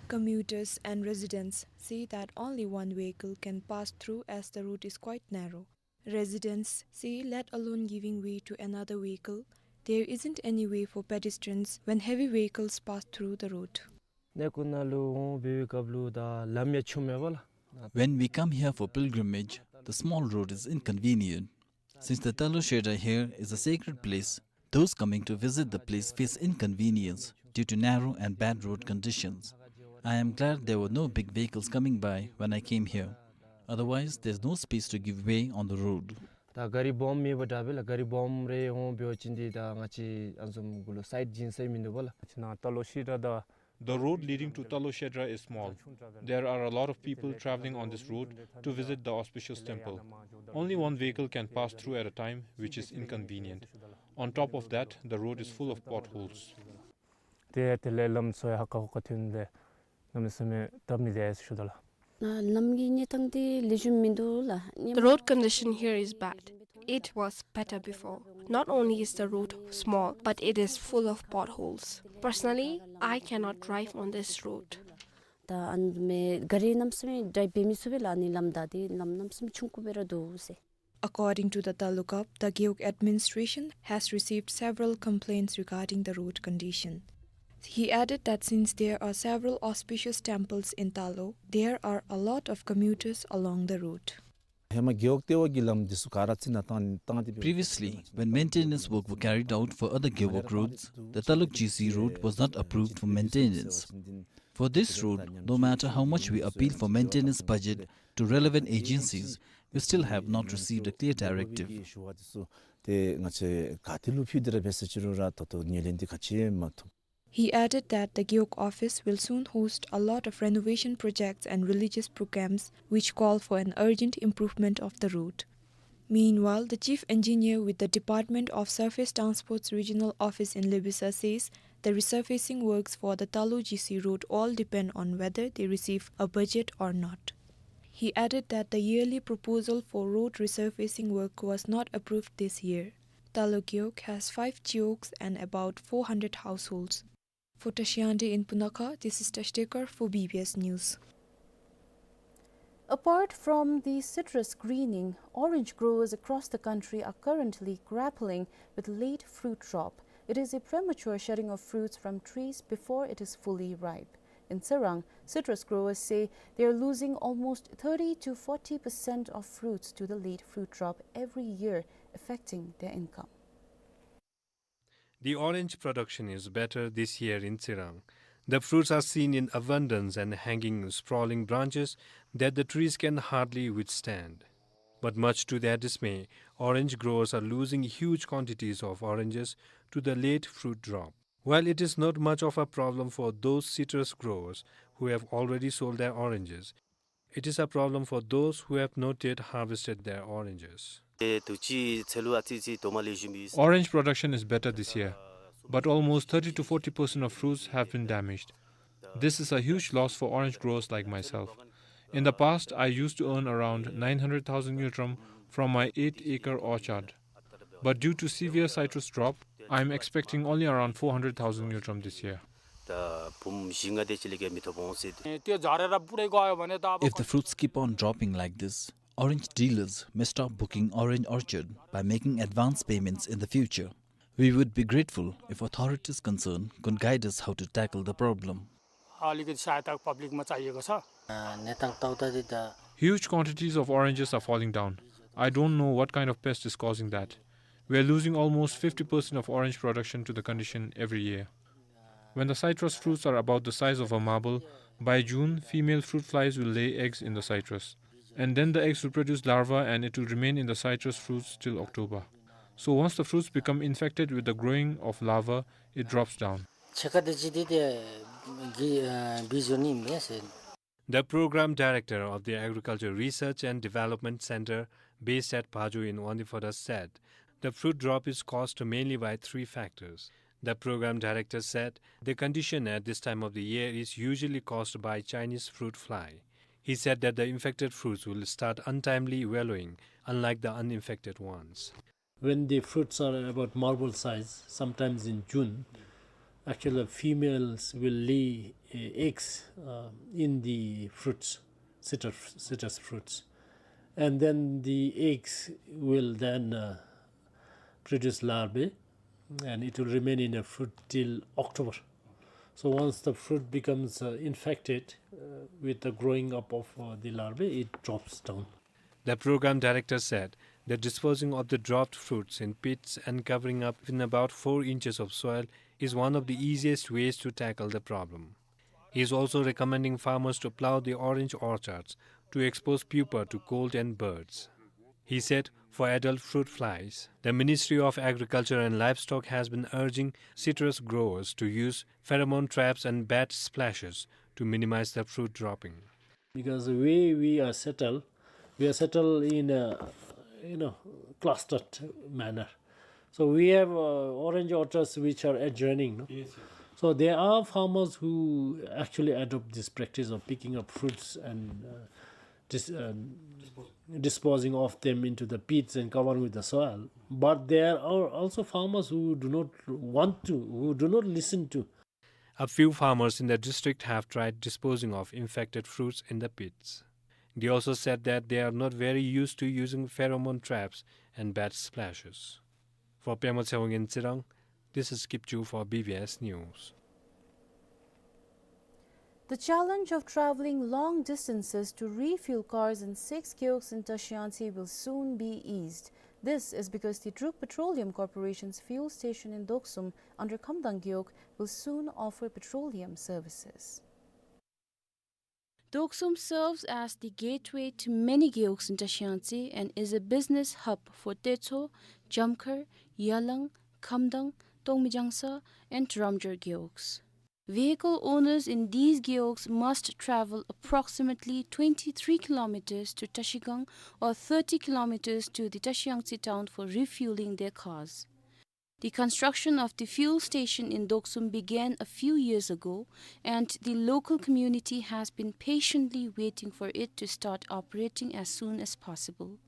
Commuters and residents say that only one vehicle can pass through as the road is quite narrow. Residents say, let alone giving way to another vehicle, there isn't any way for pedestrians when heavy vehicles pass through the road. གནས་སྐོར་ནང་ལུ་འོང་འབད་བའི་སྐབས་ལུ་ད་ལམ་ཡང་ཆུང་མས་པ་ལགས། When we come here for pilgrimage, the small road is inconvenient. Since the Talo Shedra here is a sacred place, those coming to visit the place face inconvenience due to narrow and bad road conditions. I am glad there were no big vehicles coming by when I came here. Otherwise, there's no space to give way on the road. ད་ག་རི་སྦོམ་མེད་པ་འདྲ་བས་ལགས། ག་རི་སྦོམ་རེ་འོང་འབད་བ་ཅིན་འདི་ད་ང་བཅས་ཨ་བཟུམ་གུ་ལུ་སའིཌ་བྱིན་ས་མིན་འདུག་པ་ལགས། ང་བཅས་ནཱ་ཏ་ལོ་ཤེ་དྲ་དང་། The road leading to Talo Shedra is small. There are a lot of people traveling on this road to visit the auspicious temple. Only one vehicle can pass through at a time, which is inconvenient. On top of that, the road is full of potholes. ཏེ་དེ་ལས་ལམ་ཚུ་ཡང་ཧ་ཁ་ཧུ་ཁ་ཐོན་ཏེ་གནམ་མེད་ས་མེད་སྟབས་མི་བདེ་ཟེར་ཞུ་དོ་ལགས། ལམ་གྱི་གནས་སྟངས་འདི་ལེགས་ཤོམ་མིན་འདུག་ལགས། The road condition here is bad. It was better before. Not only is the road small, but it is full of potholes. Personally, I cannot drive on this road. ད་ཨ་ནི་ག་རི་གནམ་མེད་ས་མེད་ཌའིབ་འབད་མི་ཚུགས་པས་ལགས། ཨ་ནི་ལམ་ད་འདི་ལམ་གནམ་མེད་ས་མེད་ཆུང་ཀུ་སྦེ་ར་འདུག་ཟེར། According to the Talukap, the Gewog administration has received several complaints regarding the road condition. He added that since there are several auspicious temples in Talo, there are a lot of commuters along the route. ཧེ་མ་གེའོག་ལྟེ་བ་གི་ལམ་འདི་ཚུ་ག་ར་རྩི་ནག་བཏང་བཏང་སྟེ་འབད། Previously, when maintenance work were carried out for other Gewog roads, the Taluk G C road was not approved for maintenance. For this road, no matter how much we appeal for maintenance budget to relevant agencies, we still have not received a clear directive. ཏེ་ང་བཅས་ག་ཏེ་ལུ་ཕུལ་ཏེ་ར་འབད་ཟེར་ཅི་རུང་ར་ད་ལྟོ་ངོས་ལེན་འདི་ག་ཅི་ཡང་མ་ཐོབ། He added that the Gewog office will soon host a lot of renovation projects and religious programs which call for an urgent improvement of the road. Meanwhile, the chief engineer with the Department of Surface Transport's regional office in Lebesa says the resurfacing works for the Talo G C road all depend on whether they receive a budget or not. He added that the yearly proposal for road resurfacing work was not approved this year. Talo Gewog has five chiwogs and about four hundred households. For Tashi Ande in Punakha, this is Tashi Tekar for B B S News. Apart from the citrus greening, orange growers across the country are currently grappling with late fruit drop. It is a premature shedding of fruits from trees before it is fully ripe. In Tsirang, citrus growers say they are losing almost thirty to forty percent of fruits to the late fruit drop every year, affecting their income. The orange production is better this year in Tsirang. The fruits are seen in abundance and hanging sprawling branches that the trees can hardly withstand. But much to their dismay, orange growers are losing huge quantities of oranges to the late fruit drop. While it is not much of a problem for those citrus growers who have already sold their oranges, it is a problem for those who have not yet harvested their oranges. Orange production is better this year, but almost thirty to forty percent of fruits have been damaged. This is a huge loss for orange growers like myself. In the past, I used to earn around nine hundred thousand ngultrum from my eight-acre orchard. But due to severe citrus drop, I am expecting only around four hundred thousand ngultrum this year. If the fruits keep on dropping like this, orange dealers may stop booking orange orchard by making advance payments in the future. We would be grateful if authorities concerned could guide us how to tackle the problem. अलिकति सहायता पब्लिकमा चाहिएको छ। Huge quantities of oranges are falling down. I don't know what kind of pest is causing that. We are losing almost fifty percent of orange production to the condition every year. When the citrus fruits are about the size of a marble, by June, female fruit flies will lay eggs in the citrus. And then the eggs will produce larvae and it will remain in the citrus fruits till October. So once the fruits become infected with the growing of larvae, it drops down. The program director of the Agriculture Research and Development Center, based at Paju in Wangdue Phodrang, said the fruit drop is caused mainly by three factors. The program director said the condition at this time of the year is usually caused by Chinese fruit fly. He said that the infected fruits will start untimely yellowing, unlike the uninfected ones. When the fruits are about marble size, sometimes in June, actually females will lay, uh, eggs, uh, in the fruits, citrus, citrus fruits. And then the eggs will then, uh, produce larvae, and it will remain in a fruit till October. So once the fruit becomes, uh, infected, uh, with the growing up of, uh, the larvae, it drops down. The program director said that disposing of the dropped fruits in pits and covering up in about four inches of soil is one of the easiest ways to tackle the problem. He is also recommending farmers to plow the orange orchards to expose pupa to cold and birds. He said, for adult fruit flies, the Ministry of Agriculture and Livestock has been urging citrus growers to use pheromone traps and bat splashes to minimize the fruit dropping. Because the way we are settled, we are settled in a, you know, clustered manner. So we have, uh, orange orchards which are adjoining, no? Yes, sir. So there are farmers who actually adopt this practice of picking up fruits and, uh, dis-, um, disposing of them into the pits and covering with the soil. But there are also farmers who do not want to, who do not listen to. A few farmers in the district have tried disposing of infected fruits in the pits. They also said that they are not very used to using pheromone traps and bat splashes. For Pema Tshewang in Tsirang, this is Kipchu for B B S News. The challenge of traveling long distances to refuel cars in six gewogs in Tashiyangtse will soon be eased. This is because the Druk Petroleum Corporation's fuel station in Doksum under Khamdang gewog will soon offer petroleum services. Doksum serves as the gateway to many gewogs in Tashiyangtse and is a business hub for Techo, Jamkhar, Yalang, Khamdang, Tongmijangsar, and Ramjor gewogs. Vehicle owners in these gewogs must travel approximately twenty-three kilometers to Tashigang or thirty kilometers to the Tashiyangtse town for refueling their cars. The construction of the fuel station in Doksum began a few years ago, and the local community has been patiently waiting for it to start operating as soon as possible.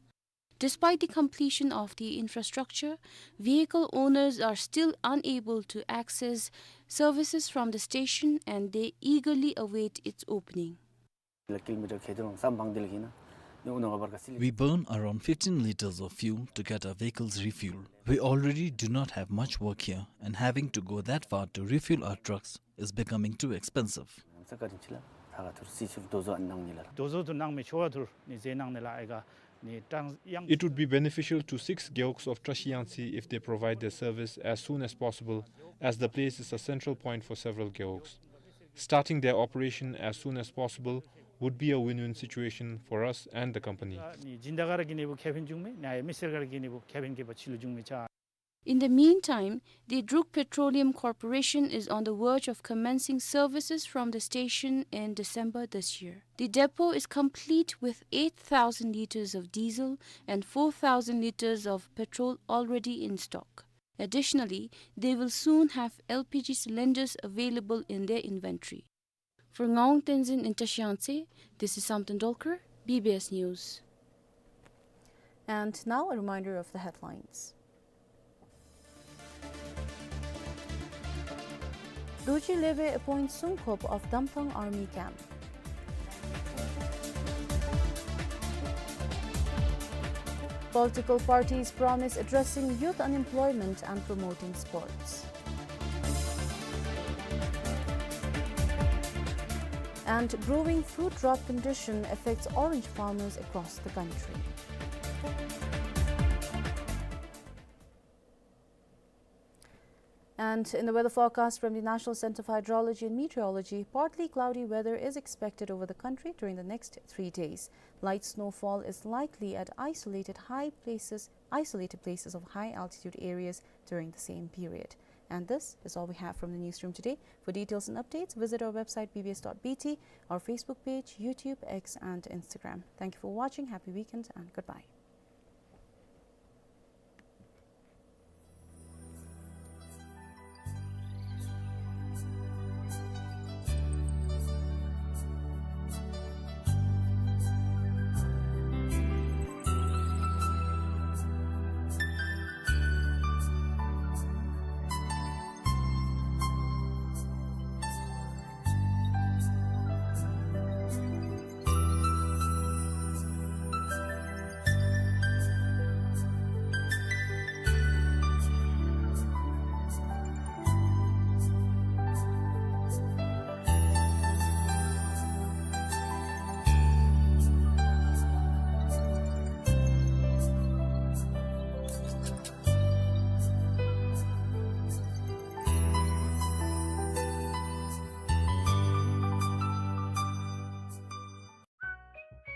Despite the completion of the infrastructure, vehicle owners are still unable to access services from the station, and they eagerly await its opening. We burn around fifteen liters of fuel to get our vehicles refueled. We already do not have much work here, and having to go that far to refuel our trucks is becoming too expensive. It would be beneficial to six gewogs of Tashiyangtse if they provide their service as soon as possible, as the place is a central point for several gewogs. Starting their operation as soon as possible would be a win-win situation for us and the company. In the meantime, the Druk Petroleum Corporation is on the verge of commencing services from the station in December this year. The depot is complete with eight thousand liters of diesel and four thousand liters of petrol already in stock. Additionally, they will soon have L P G cylinders available in their inventory. For Ngawang Tenzin in Tashiyangtse, this is Samten Dolkar, B B S News. And now a reminder of the headlines. Dorji Lheve appoints Sungkop of Damthang Army Camp. Political parties promise addressing youth unemployment and promoting sports. And brewing fruit drought condition affects orange farmers across the country. And in the weather forecast from the National Centre for Hydrology and Meteorology, partly cloudy weather is expected over the country during the next three days. Light snowfall is likely at isolated high places, isolated places of high altitude areas during the same period. And this is all we have from the newsroom today. For details and updates, visit our website B B S dot B T, our Facebook page, YouTube, X, and Instagram. Thank you for watching. Happy weekend and goodbye.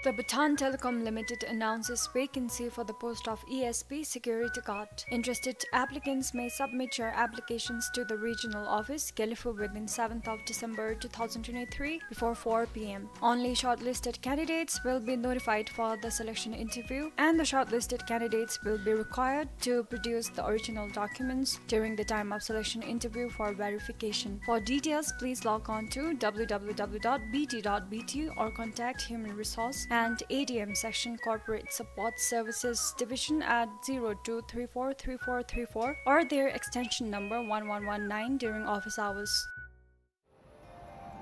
The Bhutan Telecom Limited announces vacancy for the post of E S P security guard. Interested applicants may submit your applications to the regional office, Gelephu, within seventh of December two thousand twenty-three before four p m. Only shortlisted candidates will be notified for the selection interview, and the shortlisted candidates will be required to produce the original documents during the time of selection interview for verification. For details, please log on to w w w dot b t dot b t or contact Human Resource and A D M Section, Corporate Support Services Division at zero two three four three four three four or their extension number one one one nine during office hours.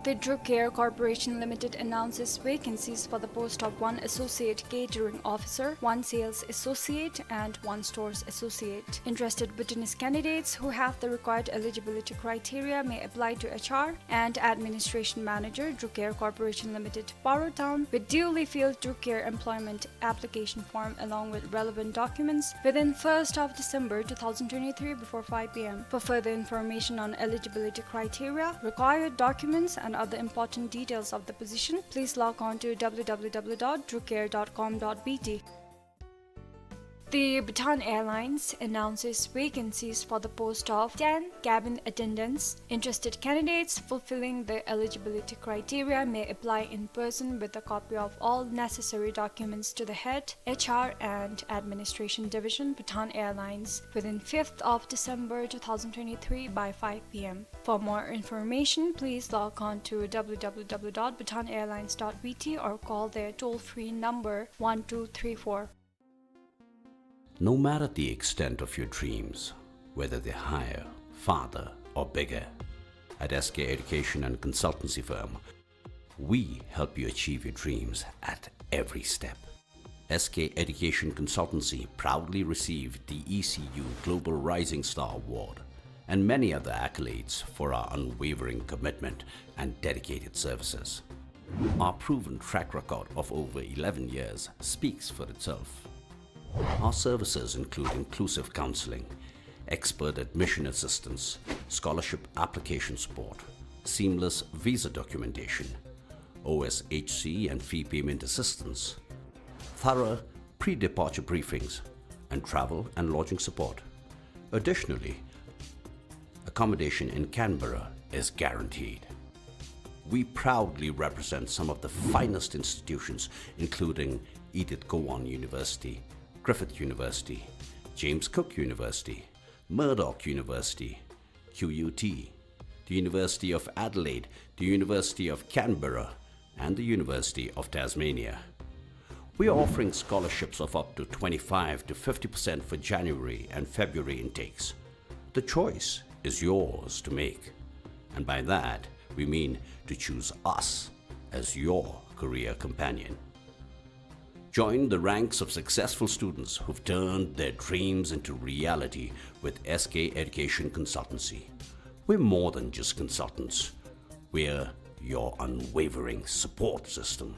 The Drucare Corporation Limited announces vacancies for the post of one Associate Catering Officer, one Sales Associate, and one Stores Associate. Interested Bhutanese candidates who have the required eligibility criteria may apply to H R and Administration Manager, Drucare Corporation Limited, Paro Town, with duly filled Drucare employment application form along with relevant documents within first of December two thousand twenty-three before five p m. For further information on eligibility criteria, required documents, and other important details of the position, please log on to w w w dot drucare dot com dot b t. The Bhutan Airlines announces vacancies for the post of ten cabin attendants. Interested candidates fulfilling the eligibility criteria may apply in person with a copy of all necessary documents to the head H R and Administration Division, Bhutan Airlines, within fifth of December two thousand twenty-three by five p m. For more information, please log on to w w w dot bhutan airlines dot b t or call their toll-free number one two three four. No matter the extent of your dreams, whether they're higher, farther, or bigger, at S K Education and Consultancy Firm, we help you achieve your dreams at every step. S K Education Consultancy proudly received the E C U Global Rising Star Award and many other accolades for our unwavering commitment and dedicated services. Our proven track record of over eleven years speaks for itself. Our services include inclusive counseling, expert admission assistance, scholarship application support, seamless visa documentation, O S H C and fee payment assistance, thorough pre-departure briefings, and travel and lodging support. Additionally, accommodation in Canberra is guaranteed. We proudly represent some of the finest institutions, including Edith Cowan University, Griffith University, James Cook University, Murdoch University, Q U T, the University of Adelaide, the University of Canberra, and the University of Tasmania. We are offering scholarships of up to twenty-five to fifty percent for January and February intakes. The choice is yours to make, and by that we mean to choose us as your career companion. Join the ranks of successful students who've turned their dreams into reality with S K Education Consultancy. We're more than just consultants. We're your unwavering support system.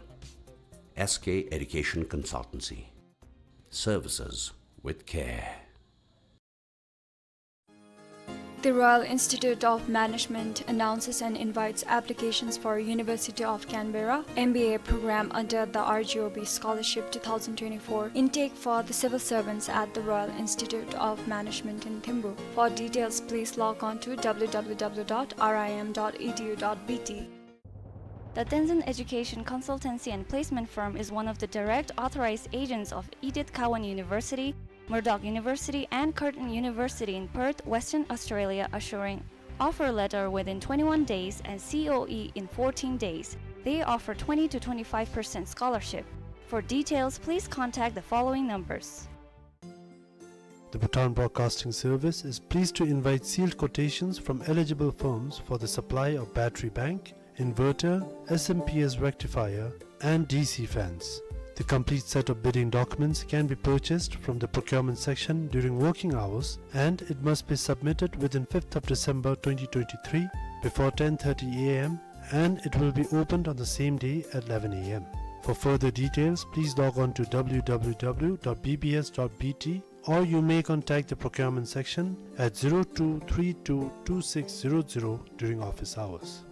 S K Education Consultancy. Services with care. The Royal Institute of Management announces and invites applications for University of Canberra M B A program under the R G O B Scholarship two thousand twenty-four intake for the civil servants at the Royal Institute of Management in Thimphu. For details, please log on to w w w dot r i m dot e d u dot b t. The Tenzin Education Consultancy and Placement Firm is one of the direct authorized agents of Edith Cowan University, Murdoch University, and Curtin University in Perth, Western Australia, assuring offer letter within twenty-one days and C O E in fourteen days. They offer twenty to twenty-five percent scholarship. For details, please contact the following numbers. The Bhutan Broadcasting Service is pleased to invite sealed quotations from eligible firms for the supply of battery bank, inverter, S M P S rectifier, and D C fans. The complete set of bidding documents can be purchased from the procurement section during working hours, and it must be submitted within fifth of December twenty twenty-three before ten thirty A M, and it will be opened on the same day at eleven A M. For further details, please log on to w w w dot b b s dot b t, or you may contact the procurement section at zero two three two two six zero zero during office hours.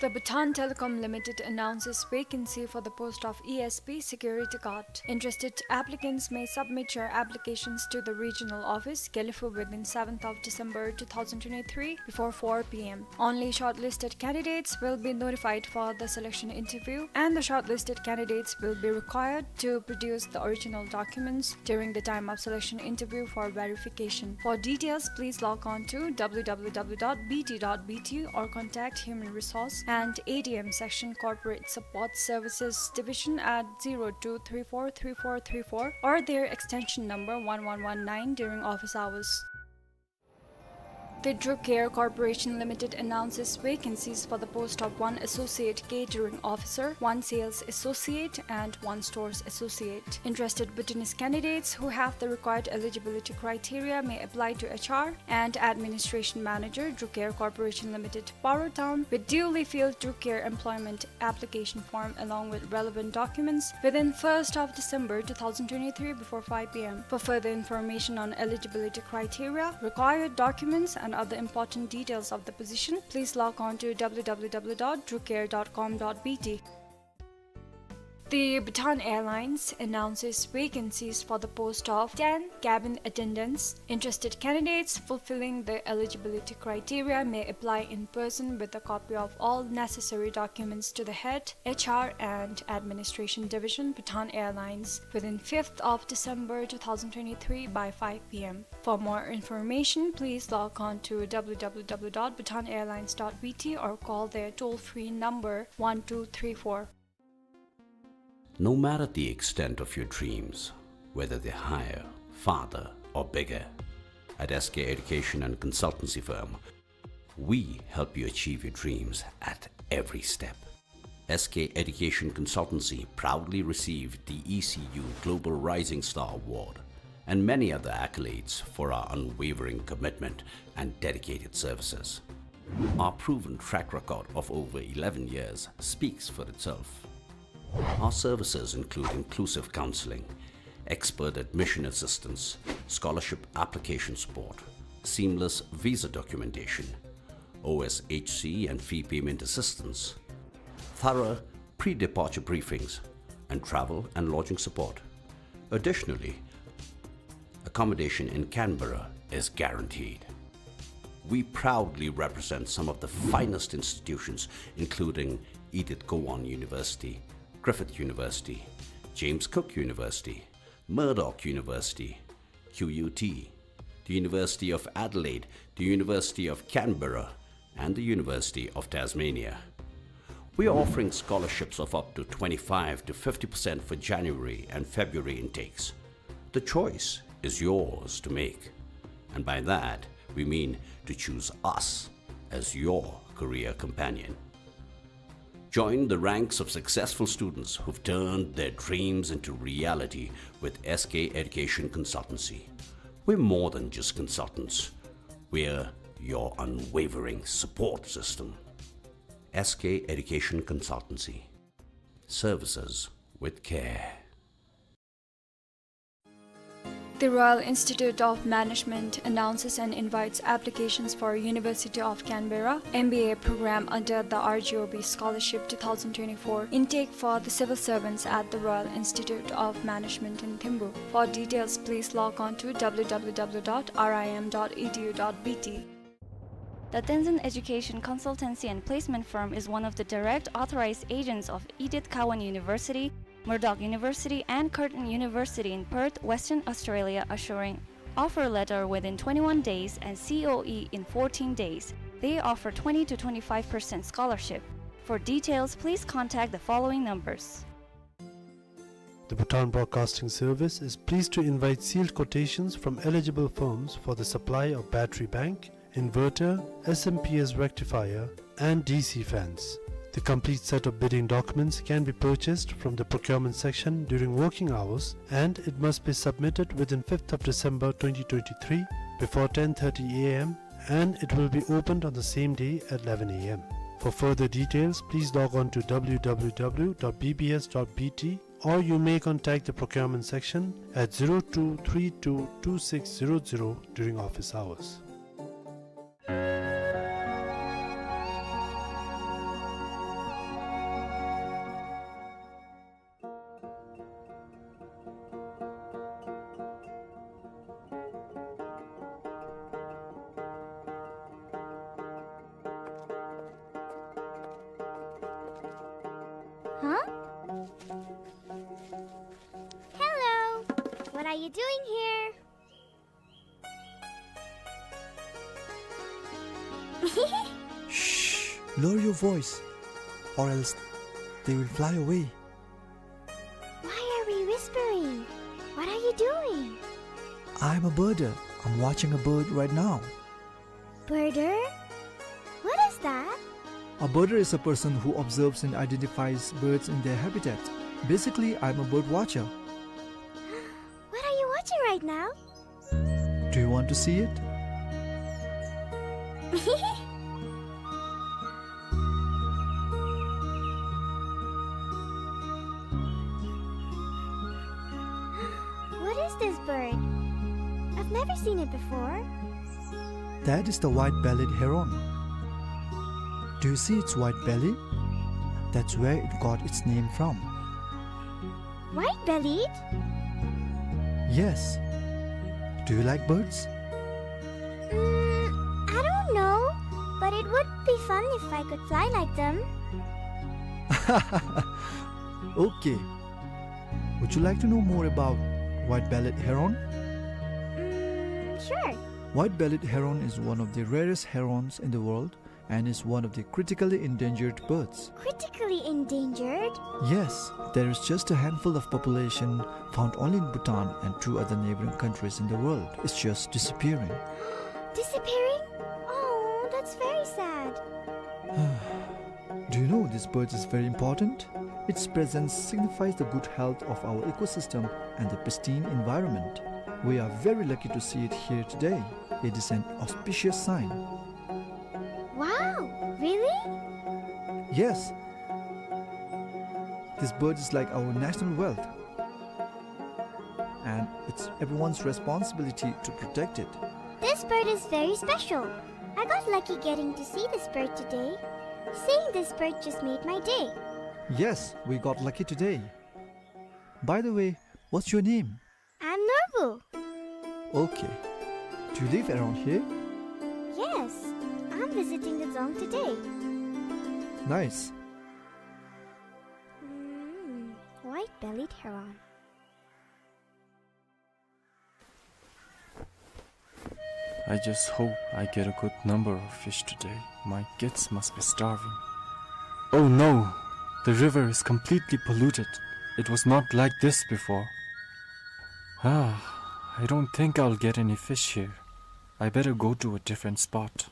The Bhutan Telecom Limited announces vacancy for the post of E S P security guard. Interested applicants may submit your applications to the regional office, Gelephu, within seventh of December two thousand twenty-three before four p m. Only shortlisted candidates will be notified for the selection interview, and the shortlisted candidates will be required to produce the original documents during the time of selection interview for verification. For details, please log on to w w w dot b t dot b t or contact Human Resource and A D M Section Corporate Support Services Division at zero two three four three four three four or their extension number one one one nine during office hours. The Drucare Corporation Limited announces vacancies for the post of one Associate Catering Officer, one Sales Associate, and one Stores Associate. Interested Bhutanese candidates who have the required eligibility criteria may apply to H R and Administration Manager, Drucare Corporation Limited, Paro Town, with duly filled Drucare employment application form along with relevant documents within first of December two thousand twenty-three before five p m. For further information on eligibility criteria, required documents, and other important details of the position, please log on to w w w dot drucare dot com dot b t. The Bhutan Airlines announces vacancies for the post of ten cabin attendants. Interested candidates fulfilling the eligibility criteria may apply in person with a copy of all necessary documents to the head H R and Administration Division, Bhutan Airlines, within fifth of December two thousand twenty-three by five p m. For more information, please log on to w w w dot bhutan airlines dot b t or call their toll-free number one two three four. No matter the extent of your dreams, whether they're higher, farther, or bigger, at S K Education and Consultancy Firm, we help you achieve your dreams at every step. S K Education Consultancy proudly received the E C U Global Rising Star Award and many other accolades for our unwavering commitment and dedicated services. Our proven track record of over eleven years speaks for itself. Our services include inclusive counseling, expert admission assistance, scholarship application support, seamless visa documentation, O S H C and fee payment assistance, thorough pre-departure briefings, and travel and lodging support. Additionally, accommodation in Canberra is guaranteed. We proudly represent some of the finest institutions, including Edith Cowan University, Griffith University, James Cook University, Murdoch University, Q U T, the University of Adelaide, the University of Canberra, and the University of Tasmania. We are offering scholarships of up to twenty-five to fifty percent for January and February intakes. The choice is yours to make, and by that we mean to choose us as your career companion. Join the ranks of successful students who've turned their dreams into reality with S K Education Consultancy. We're more than just consultants. We're your unwavering support system. S K Education Consultancy. Services with care. The Royal Institute of Management announces and invites applications for University of Canberra M B A program under the R G O B Scholarship two thousand twenty-four intake for the civil servants at the Royal Institute of Management in Thimphu. For details, please log on to w w w dot r i m dot e d u dot b t. The Tenzin Education Consultancy and Placement Firm is one of the direct authorized agents of Edith Cowan University, Murdoch University, and Curtin University in Perth, Western Australia, assuring offer letter within twenty-one days and C O E in fourteen days. They offer twenty to twenty-five percent scholarship. For details, please contact the following numbers. The Bhutan Broadcasting Service is pleased to invite sealed quotations from eligible firms for the supply of battery bank, inverter, S M P S rectifier, and D C fans. The complete set of bidding documents can be purchased from the procurement section during working hours, and it must be submitted within fifth of December twenty twenty-three before ten thirty A M, and it will be opened on the same day at eleven A M. For further details, please log on to w w w dot b b s dot b t, or you may contact the procurement section at zero two three two two six zero zero during office hours. Huh? Hello! What are you doing here? Shh! Lower your voice, or else they will fly away. Why are we whispering? What are you doing? I'm a birder. I'm watching a bird right now. Birder? What is that? A birder is a person who observes and identifies birds in their habitat. Basically, I'm a bird watcher. What are you watching right now? Do you want to see it? What is this bird? I've never seen it before. That is the white-bellied heron. Do you see its white belly? That's where it got its name from. White-bellied? Yes. Do you like birds? Mm, I don't know, but it would be fun if I could fly like them. Okay. Would you like to know more about white-bellied heron? Mm, sure. White-bellied heron is one of the rarest herons in the world and is one of the critically endangered birds. Critically endangered? Yes, there is just a handful of population found only in Bhutan and two other neighboring countries in the world. It's just disappearing. Disappearing? Oh, that's very sad. Do you know this bird is very important? Its presence signifies the good health of our ecosystem and the pristine environment. We are very lucky to see it here today. It is an auspicious sign. Wow, really? Yes. This bird is like our national wealth. And it's everyone's responsibility to protect it. This bird is very special. I got lucky getting to see this bird today. Seeing this bird just made my day. Yes, we got lucky today. By the way, what's your name? I'm Norbu. Okay. Do you live around here? Yes, I'm visiting the dzong today. Nice. Mm, white-bellied heron. I just hope I get a good number of fish today. My kids must be starving. Oh no! The river is completely polluted. It was not like this before. Ah, I don't think I'll get any fish here. I better go to a different spot.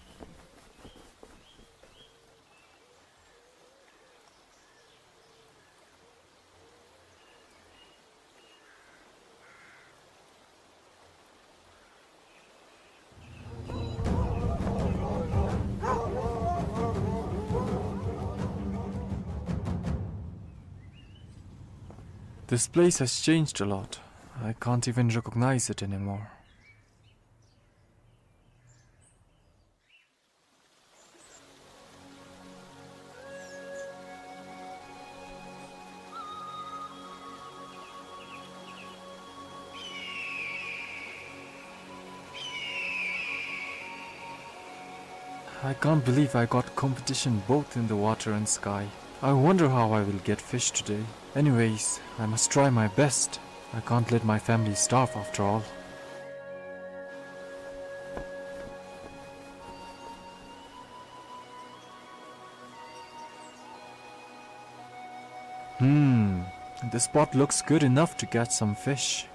This place has changed a lot. I can't even recognize it anymore. I can't believe I got competition both in the water and sky. I wonder how I will get fish today. Anyways, I must try my best. I can't let my family starve after all. Hmm, this spot looks good enough to catch some fish.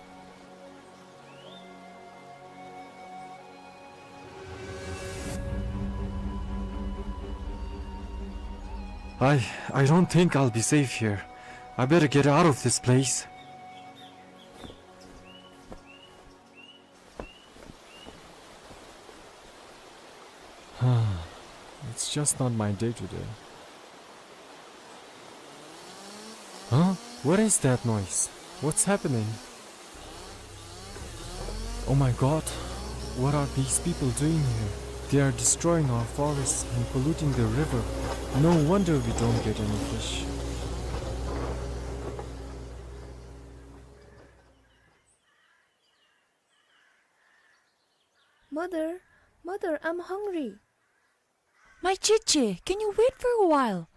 I, I don't think I'll be safe here. I better get out of this place. It's just not my day today. Huh? What is that noise? What's happening? Oh my God, what are these people doing here? They are destroying our forests and polluting the river. No wonder we don't get any fish. Mother, mother, I'm hungry. My Chichi, can you wait for a while?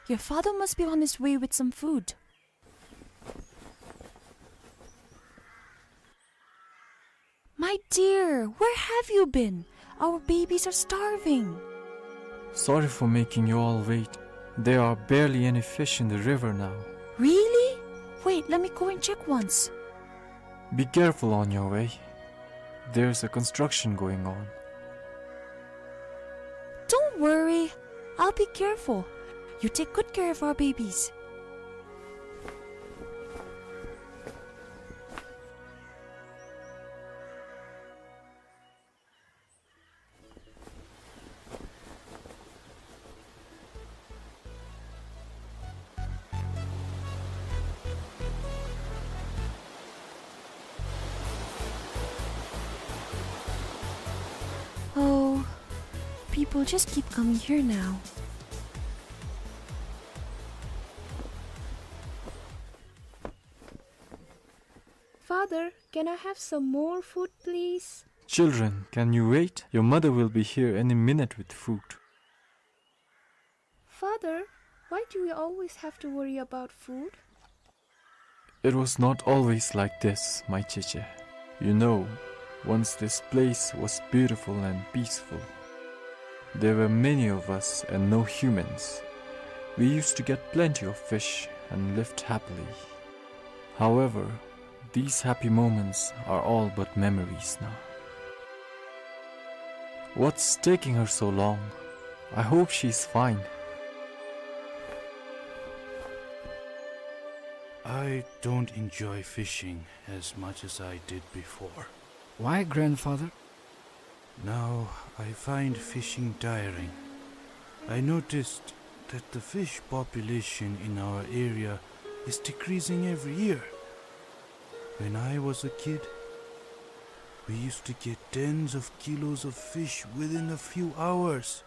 Your father must be on his way with some food. My dear, where have you been? Our babies are starving. Sorry for making you all wait. There are barely any fish in the river now. Really? Wait, let me go and check once. Be careful on your way. There's a construction going on. Don't worry. I'll be careful. You take good care of our babies. Oh, people just keep coming here now. Father, can I have some more food, please? Children, can you wait? Your mother will be here any minute with food. Father, why do we always have to worry about food? It was not always like this, my Cheche. You know, once this place was beautiful and peaceful. There were many of us and no humans. We used to get plenty of fish and lived happily. However, these happy moments are all but memories now. What's taking her so long? I hope she's fine. I don't enjoy fishing as much as I did before. Why, grandfather? Now I find fishing tiring. I noticed that the fish population in our area is decreasing every year. When I was a kid, we used to get tens of kilos of fish within a few hours,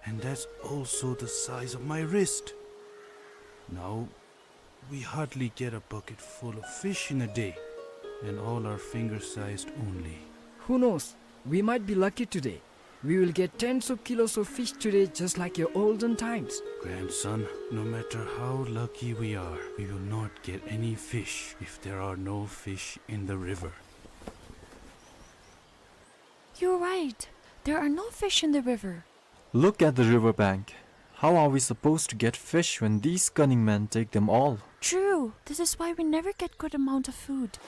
and that's also the size of my wrist. Now we hardly get a bucket full of fish in a day, and all are finger-sized only. Who knows? We might be lucky today. We will get tens of kilos of fish today, just like your olden times. Grandson, no matter how lucky we are, we will not get any fish if there are no fish in the river. You're right. There are no fish in the river. Look at the river bank. How are we supposed to get fish when these cunning men take them all? True. This is why we never get good amount of food.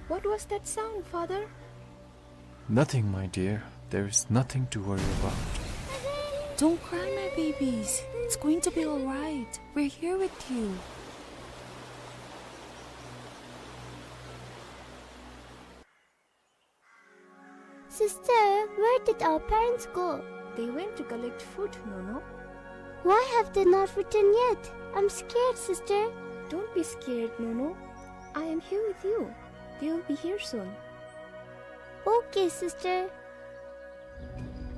What was that sound, Father? Nothing, my dear. There is nothing to worry about. Don't cry, my babies. It's going to be all right. We're here with you. Sister, where did our parents go? They went to collect food, Nono. Why have they not returned yet? I'm scared, sister. Don't be scared, Nono. I am here with you. They will be here soon. Okay, sister.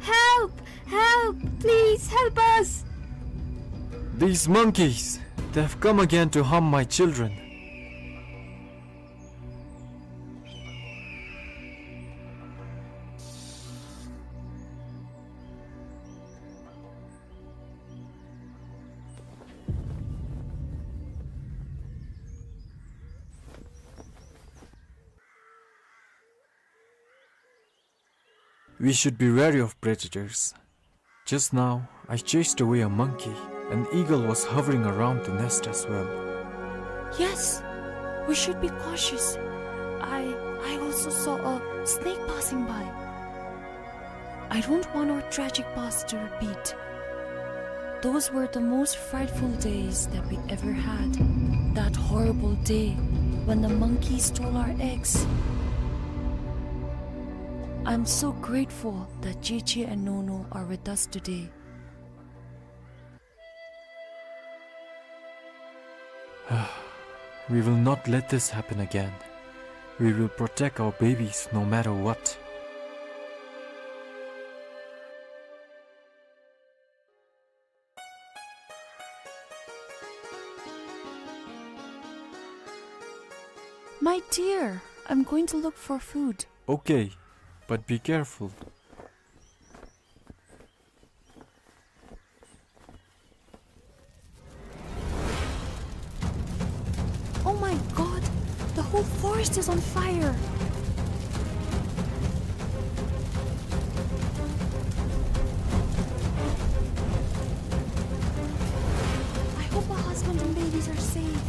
Help! Help! Please help us! These monkeys! They've come again to harm my children. We should be wary of predators. Just now, I chased away a monkey. An eagle was hovering around the nest as well. Yes, we should be cautious. I, I also saw a snake passing by. I don't want our tragic past to repeat. Those were the most frightful days that we ever had. That horrible day when the monkey stole our eggs. I'm so grateful that Cheche and Nono are with us today. We will not let this happen again. We will protect our babies no matter what. Dear, I'm going to look for food. Okay, but be careful. Oh my God! The whole forest is on fire! I hope my husband and babies are safe.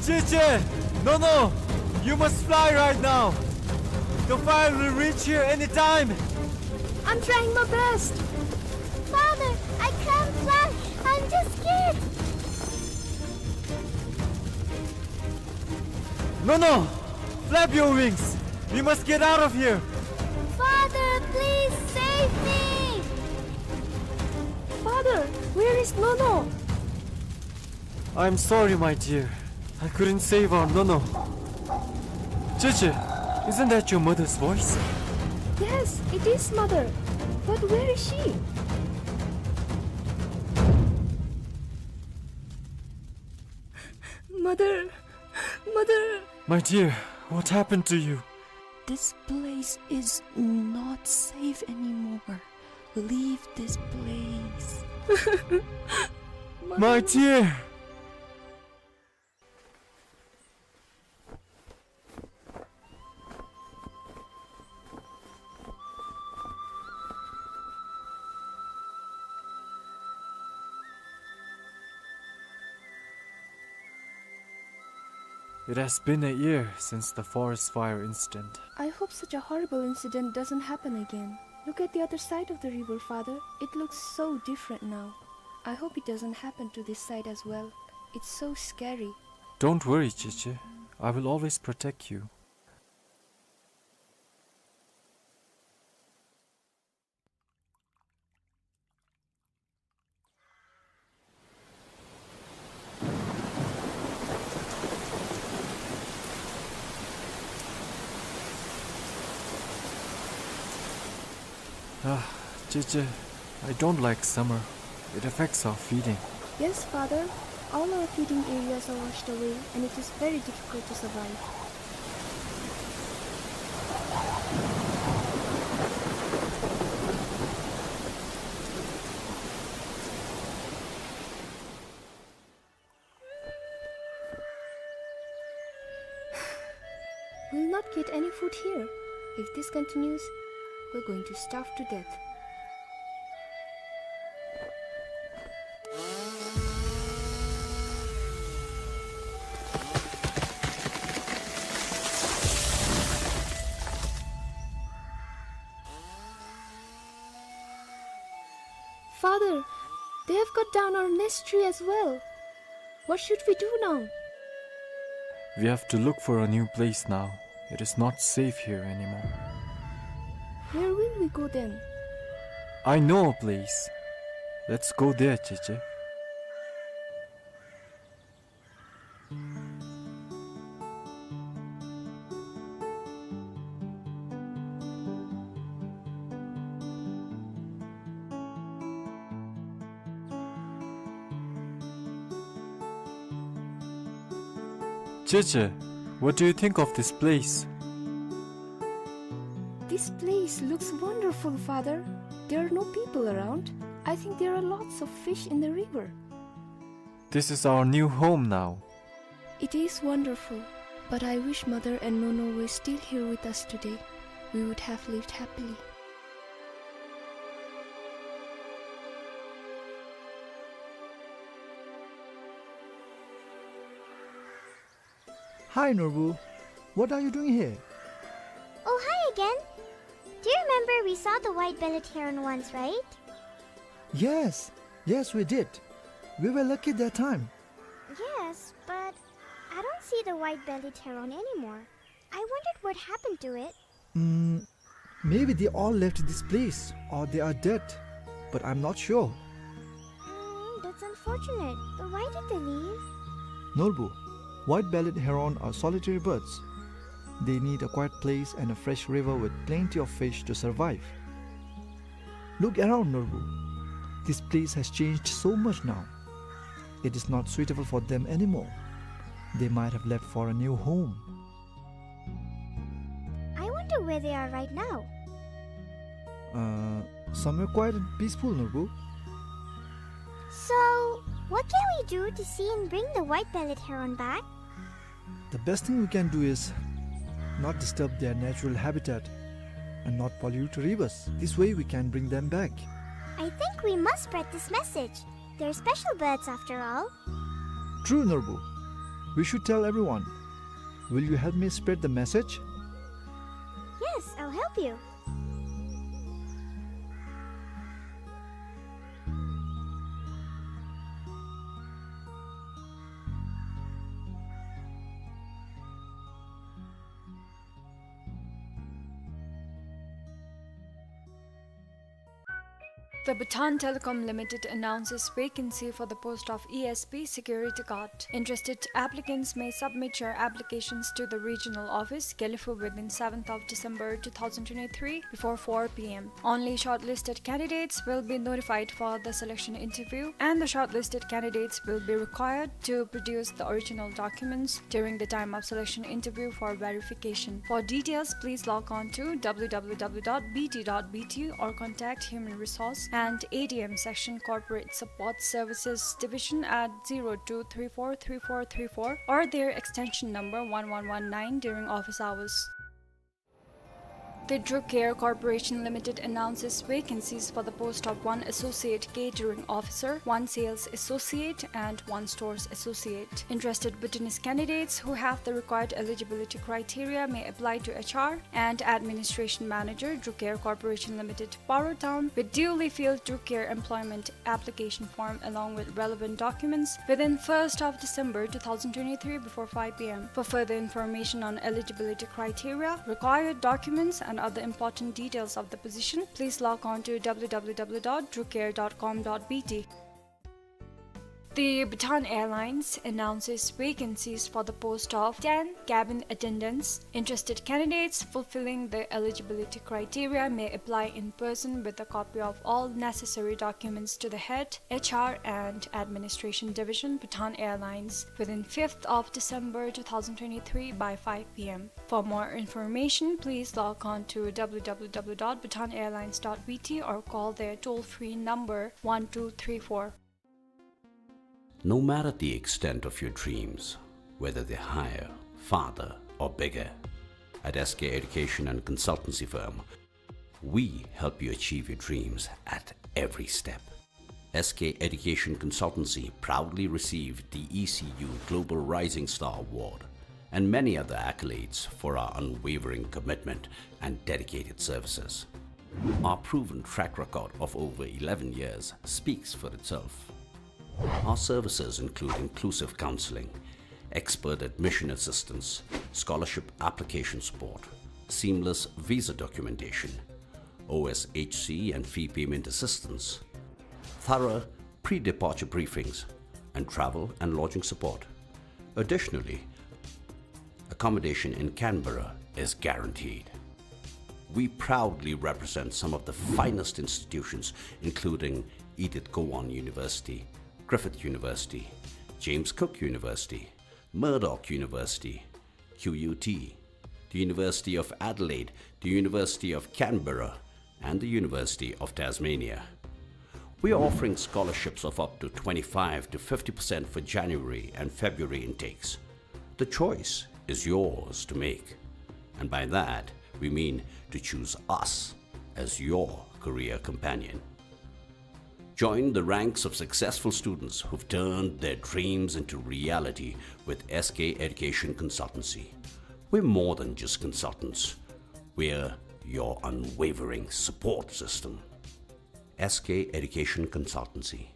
Cici! Nono! You must fly right now! The fire will reach here anytime! I'm trying my best! Father, I can't fly! I'm just scared! Nono! Flap your wings! We must get out of here! Father, please save me! Father, where is Nono? I'm sorry, my dear. I couldn't save our Nono. Cici, isn't that your mother's voice? Yes, it is, Mother. But where is she? Mother, Mother. My dear, what happened to you? This place is not safe anymore. Leave this place. My dear! It has been a year since the forest fire incident. I hope such a horrible incident doesn't happen again. Look at the other side of the river, Father. It looks so different now. I hope it doesn't happen to this side as well. It's so scary. Don't worry, Cici. I will always protect you. Ah, Cici, I don't like summer. It affects our feeding. Yes, Father. All our feeding areas are washed away, and it is very difficult to survive. We'll not get any food here. If this continues, we're going to starve to death. Father, they have cut down our nest tree as well. What should we do now? We have to look for a new place now. It is not safe here anymore. Where will we go then? I know a place. Let's go there, Cici. Cici, what do you think of this place? This place looks wonderful, Father. There are no people around. I think there are lots of fish in the river. This is our new home now. It is wonderful, but I wish Mother and Nono were still here with us today. We would have lived happily. Hi, Norbu. What are you doing here? Oh, hi again. Do you remember we saw the white-bellied heron once, right? Yes, yes, we did. We were lucky that time. Yes, but I don't see the white-bellied heron anymore. I wondered what happened to it. Mm, maybe they all left this place or they are dead, but I'm not sure. Mm, that's unfortunate. But why did they leave? Norbu, white-bellied heron are solitary birds. They need a quiet place and a fresh river with plenty of fish to survive. Look around, Norbu. This place has changed so much now. It is not suitable for them anymore. They might have left for a new home. I wonder where they are right now. Uh, somewhere quiet and peaceful, Norbu. So, what can we do to see and bring the white-bellied heron back? The best thing we can do is not disturb their natural habitat and not pollute rivers. This way we can bring them back. I think we must spread this message. They're special birds after all. True, Norbu. We should tell everyone. Will you help me spread the message? Yes, I'll help you. The Bhutan Telecom Limited announces vacancy for the post of E S P security guard. Interested applicants may submit your applications to the regional office, Gelephu, within seventh of December two thousand twenty-three before four p m. Only shortlisted candidates will be notified for the selection interview, and the shortlisted candidates will be required to produce the original documents during the time of selection interview for verification. For details, please log on to w w w dot b t dot b t or contact Human Resource and A D M Section, Corporate Support Services Division at zero two three four three four three four or their extension number one one one nine during office hours. The Drucare Corporation Limited announces vacancies for the post of one Associate Catering Officer, one Sales Associate, and one Stores Associate. Interested Bhutanese candidates who have the required eligibility criteria may apply to H R and Administration Manager, Drucare Corporation Limited, Paro Town, with duly filled Drucare employment application form along with relevant documents within first of December two thousand twenty-three before five p m. For further information on eligibility criteria, required documents, and other important details of the position, please log on to w w w dot drucare dot com dot b t. The Bhutan Airlines announces vacancies for the post of ten cabin attendants. Interested candidates fulfilling the eligibility criteria may apply in person with a copy of all necessary documents to the head H R and Administration Division, Bhutan Airlines, within fifth of December two thousand twenty-three by five p m. For more information, please log on to w w w dot bhutan airlines dot b t or call their toll-free number one two three four. No matter the extent of your dreams, whether they're higher, farther, or bigger, at S K Education and Consultancy Firm, we help you achieve your dreams at every step. S K Education Consultancy proudly received the E C U Global Rising Star Award and many other accolades for our unwavering commitment and dedicated services. Our proven track record of over eleven years speaks for itself. Our services include inclusive counseling, expert admission assistance, scholarship application support, seamless visa documentation, O S H C and fee payment assistance, thorough pre-departure briefings, and travel and lodging support. Additionally, accommodation in Canberra is guaranteed. We proudly represent some of the finest institutions, including Edith Cowan University, Griffith University, James Cook University, Murdoch University, Q U T, the University of Adelaide, the University of Canberra, and the University of Tasmania. We are offering scholarships of up to twenty-five to fifty percent for January and February intakes. The choice is yours to make, and by that we mean to choose us as your career companion. Join the ranks of successful students who've turned their dreams into reality with S K Education Consultancy. We're more than just consultants. We're your unwavering support system. S K Education Consultancy.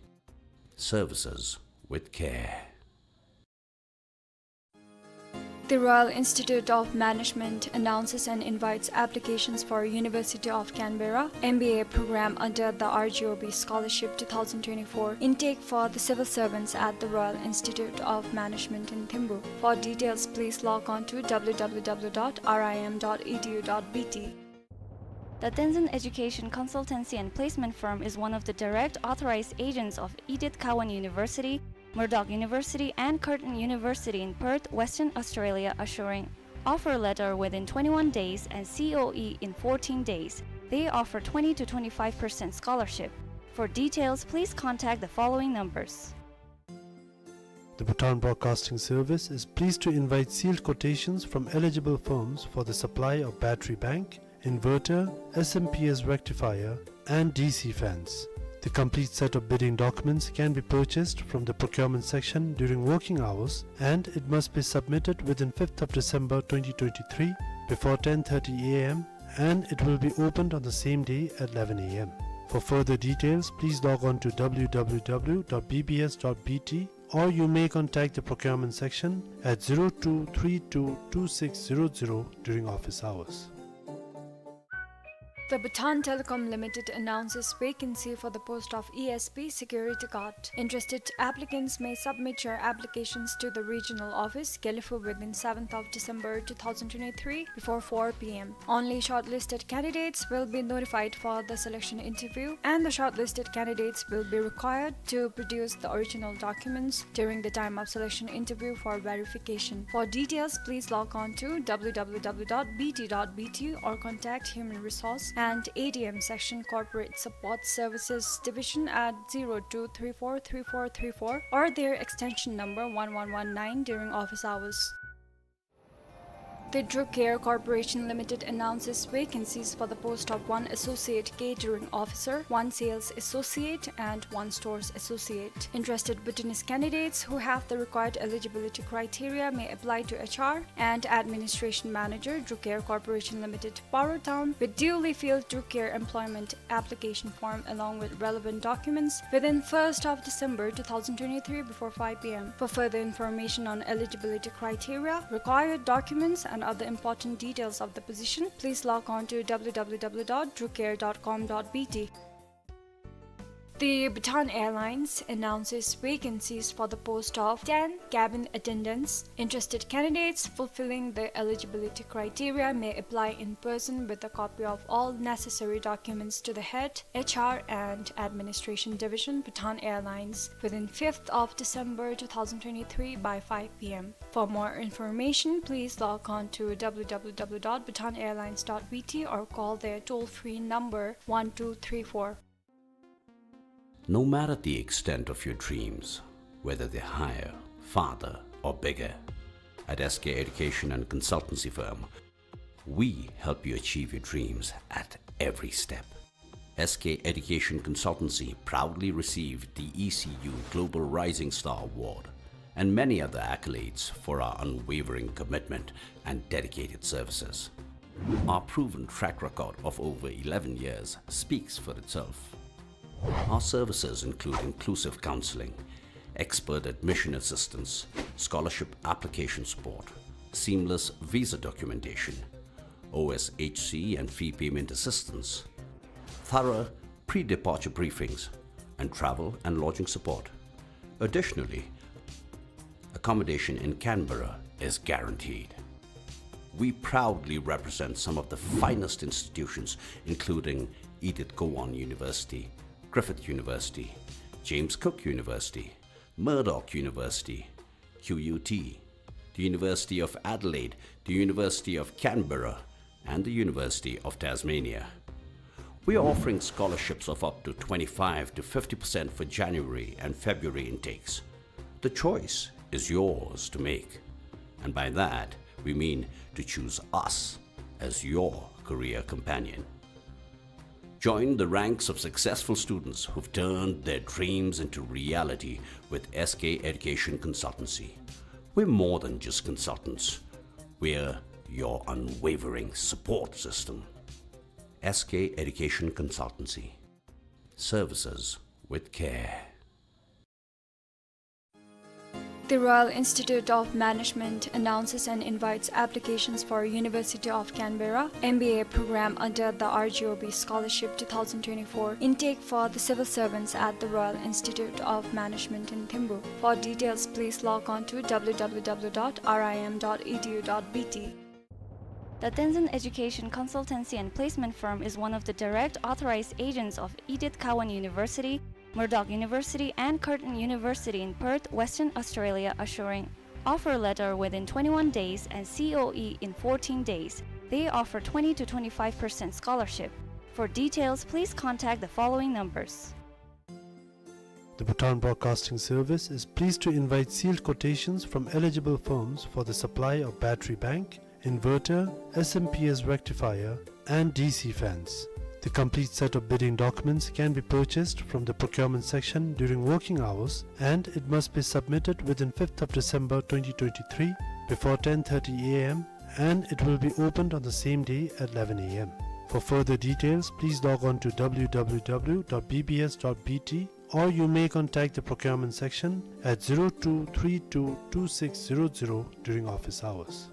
Services with care. The Royal Institute of Management announces and invites applications for University of Canberra M B A program under the R G O B Scholarship two thousand twenty-four. Intake for the civil servants at the Royal Institute of Management in Thimphu. For details, please log on to w w w dot r i m dot e d u dot b t. The Tenzin Education Consultancy and Placement Firm is one of the direct authorized agents of Edith Cowan University, Murdoch University, and Curtin University in Perth, Western Australia, assuring offer letter within twenty-one days and C O E in fourteen days. They offer twenty to twenty-five percent scholarship. For details, please contact the following numbers. The Bhutan Broadcasting Service is pleased to invite sealed quotations from eligible firms for the supply of battery bank, inverter, S M P S rectifier, and D C fans. The complete set of bidding documents can be purchased from the procurement section during working hours, and it must be submitted within fifth of December twenty twenty-three before ten thirty A M, and it will be opened on the same day at eleven A M. For further details, please log on to w w w dot b b s dot b t, or you may contact the procurement section at zero two three two two six zero zero during office hours. The Bhutan Telecom Limited announces vacancy for the post of E S P security guard. Interested applicants may submit your applications to the regional office, Gelephu, within seventh of December two thousand twenty-three before four p m. Only shortlisted candidates will be notified for the selection interview, and the shortlisted candidates will be required to produce the original documents during the time of selection interview for verification. For details, please log on to w w w dot b t dot b t or contact Human Resource and A D M Section, Corporate Support Services Division, at zero two three four three four three four or their extension number one one one nine during office hours. The Drucare Corporation Limited announces vacancies for the post of one Associate Catering Officer, one Sales Associate, and one Stores Associate. Interested Bhutanese candidates who have the required eligibility criteria may apply to H R and Administration Manager, Drucare Corporation Limited, Paro Town, with duly filled Drucare employment application form along with relevant documents within first of December two thousand twenty-three before five p m. For further information on eligibility criteria, required documents, and other important details of the position, please log on to w w w dot drucare dot com dot b t. The Bhutan Airlines announces vacancies for the post of ten cabin attendants. Interested candidates fulfilling the eligibility criteria may apply in person with a copy of all necessary documents to the head H R and Administration Division, Bhutan Airlines, within fifth of December two thousand twenty-three by five p m. For more information, please log on to w w w dot bhutan airlines dot b t or call their toll-free number one two three four. No matter the extent of your dreams, whether they're higher, farther, or bigger, at S K Education and Consultancy Firm, we help you achieve your dreams at every step. S K Education Consultancy proudly received the E C U Global Rising Star Award and many other accolades for our unwavering commitment and dedicated services. Our proven track record of over eleven years speaks for itself. Our services include inclusive counseling, expert admission assistance, scholarship application support, seamless visa documentation, O S H C and fee payment assistance, thorough pre-departure briefings, and travel and lodging support. Additionally, accommodation in Canberra is guaranteed. We proudly represent some of the finest institutions, including Edith Cowan University, Griffith University, James Cook University, Murdoch University, Q U T, the University of Adelaide, the University of Canberra, and the University of Tasmania. We are offering scholarships of up to twenty-five to fifty percent for January and February intakes. The choice is yours to make, and by that we mean to choose us as your career companion. Join the ranks of successful students who've turned their dreams into reality with S K Education Consultancy. We're more than just consultants. We're your unwavering support system. S K Education Consultancy. Services with care. The Royal Institute of Management announces and invites applications for University of Canberra M B A program under the R G O B Scholarship two thousand twenty-four. Intake for the civil servants at the Royal Institute of Management in Thimphu. For details, please log on to w w w dot r i m dot e d u dot b t. The Tenzin Education Consultancy and Placement Firm is one of the direct authorized agents of Edith Cowan University, Murdoch University, and Curtin University in Perth, Western Australia, assuring offer letter within twenty-one days and C O E in fourteen days. They offer twenty to twenty-five percent scholarship. For details, please contact the following numbers. The Bhutan Broadcasting Service is pleased to invite sealed quotations from eligible firms for the supply of battery bank, inverter, S M P S rectifier, and D C fans. The complete set of bidding documents can be purchased from the procurement section during working hours, and it must be submitted within fifth of December twenty twenty-three before ten thirty A M, and it will be opened on the same day at eleven A M. For further details, please log on to w w w dot b b s dot b t, or you may contact the procurement section at zero two three two two six zero zero during office hours.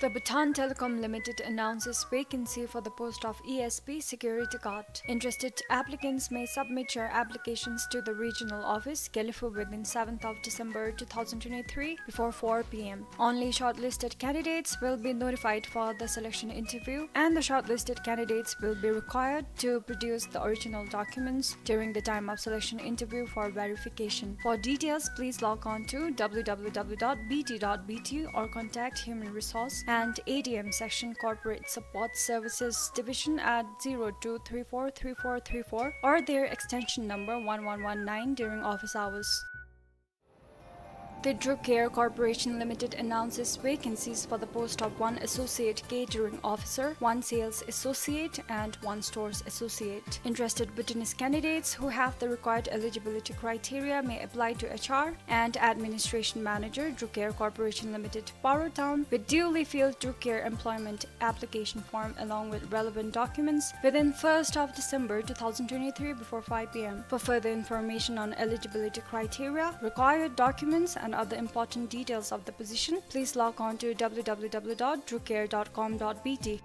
The Bhutan Telecom Limited announces vacancy for the post of E S P security guard. Interested applicants may submit your applications to the regional office, Gelephu, within seventh of December two thousand twenty-three before four p m. Only shortlisted candidates will be notified for the selection interview, and the shortlisted candidates will be required to produce the original documents during the time of selection interview for verification. For details, please log on to w w w dot b t dot b t or contact Human Resource and A D M Section, Corporate Support Services Division, at zero two three four three four three four or their extension number one one one nine during office hours. The Drucare Corporation Limited announces vacancies for the post of one Associate Catering Officer, one Sales Associate, and one Stores Associate. Interested Bhutanese candidates who have the required eligibility criteria may apply to H R and Administration Manager, Drucare Corporation Limited, Paro Town, with duly filled Drucare employment application form along with relevant documents within first of December two thousand twenty-three before five p m. For further information on eligibility criteria, required documents, and other important details of the position, please log on to w w w dot drucare dot com dot b t.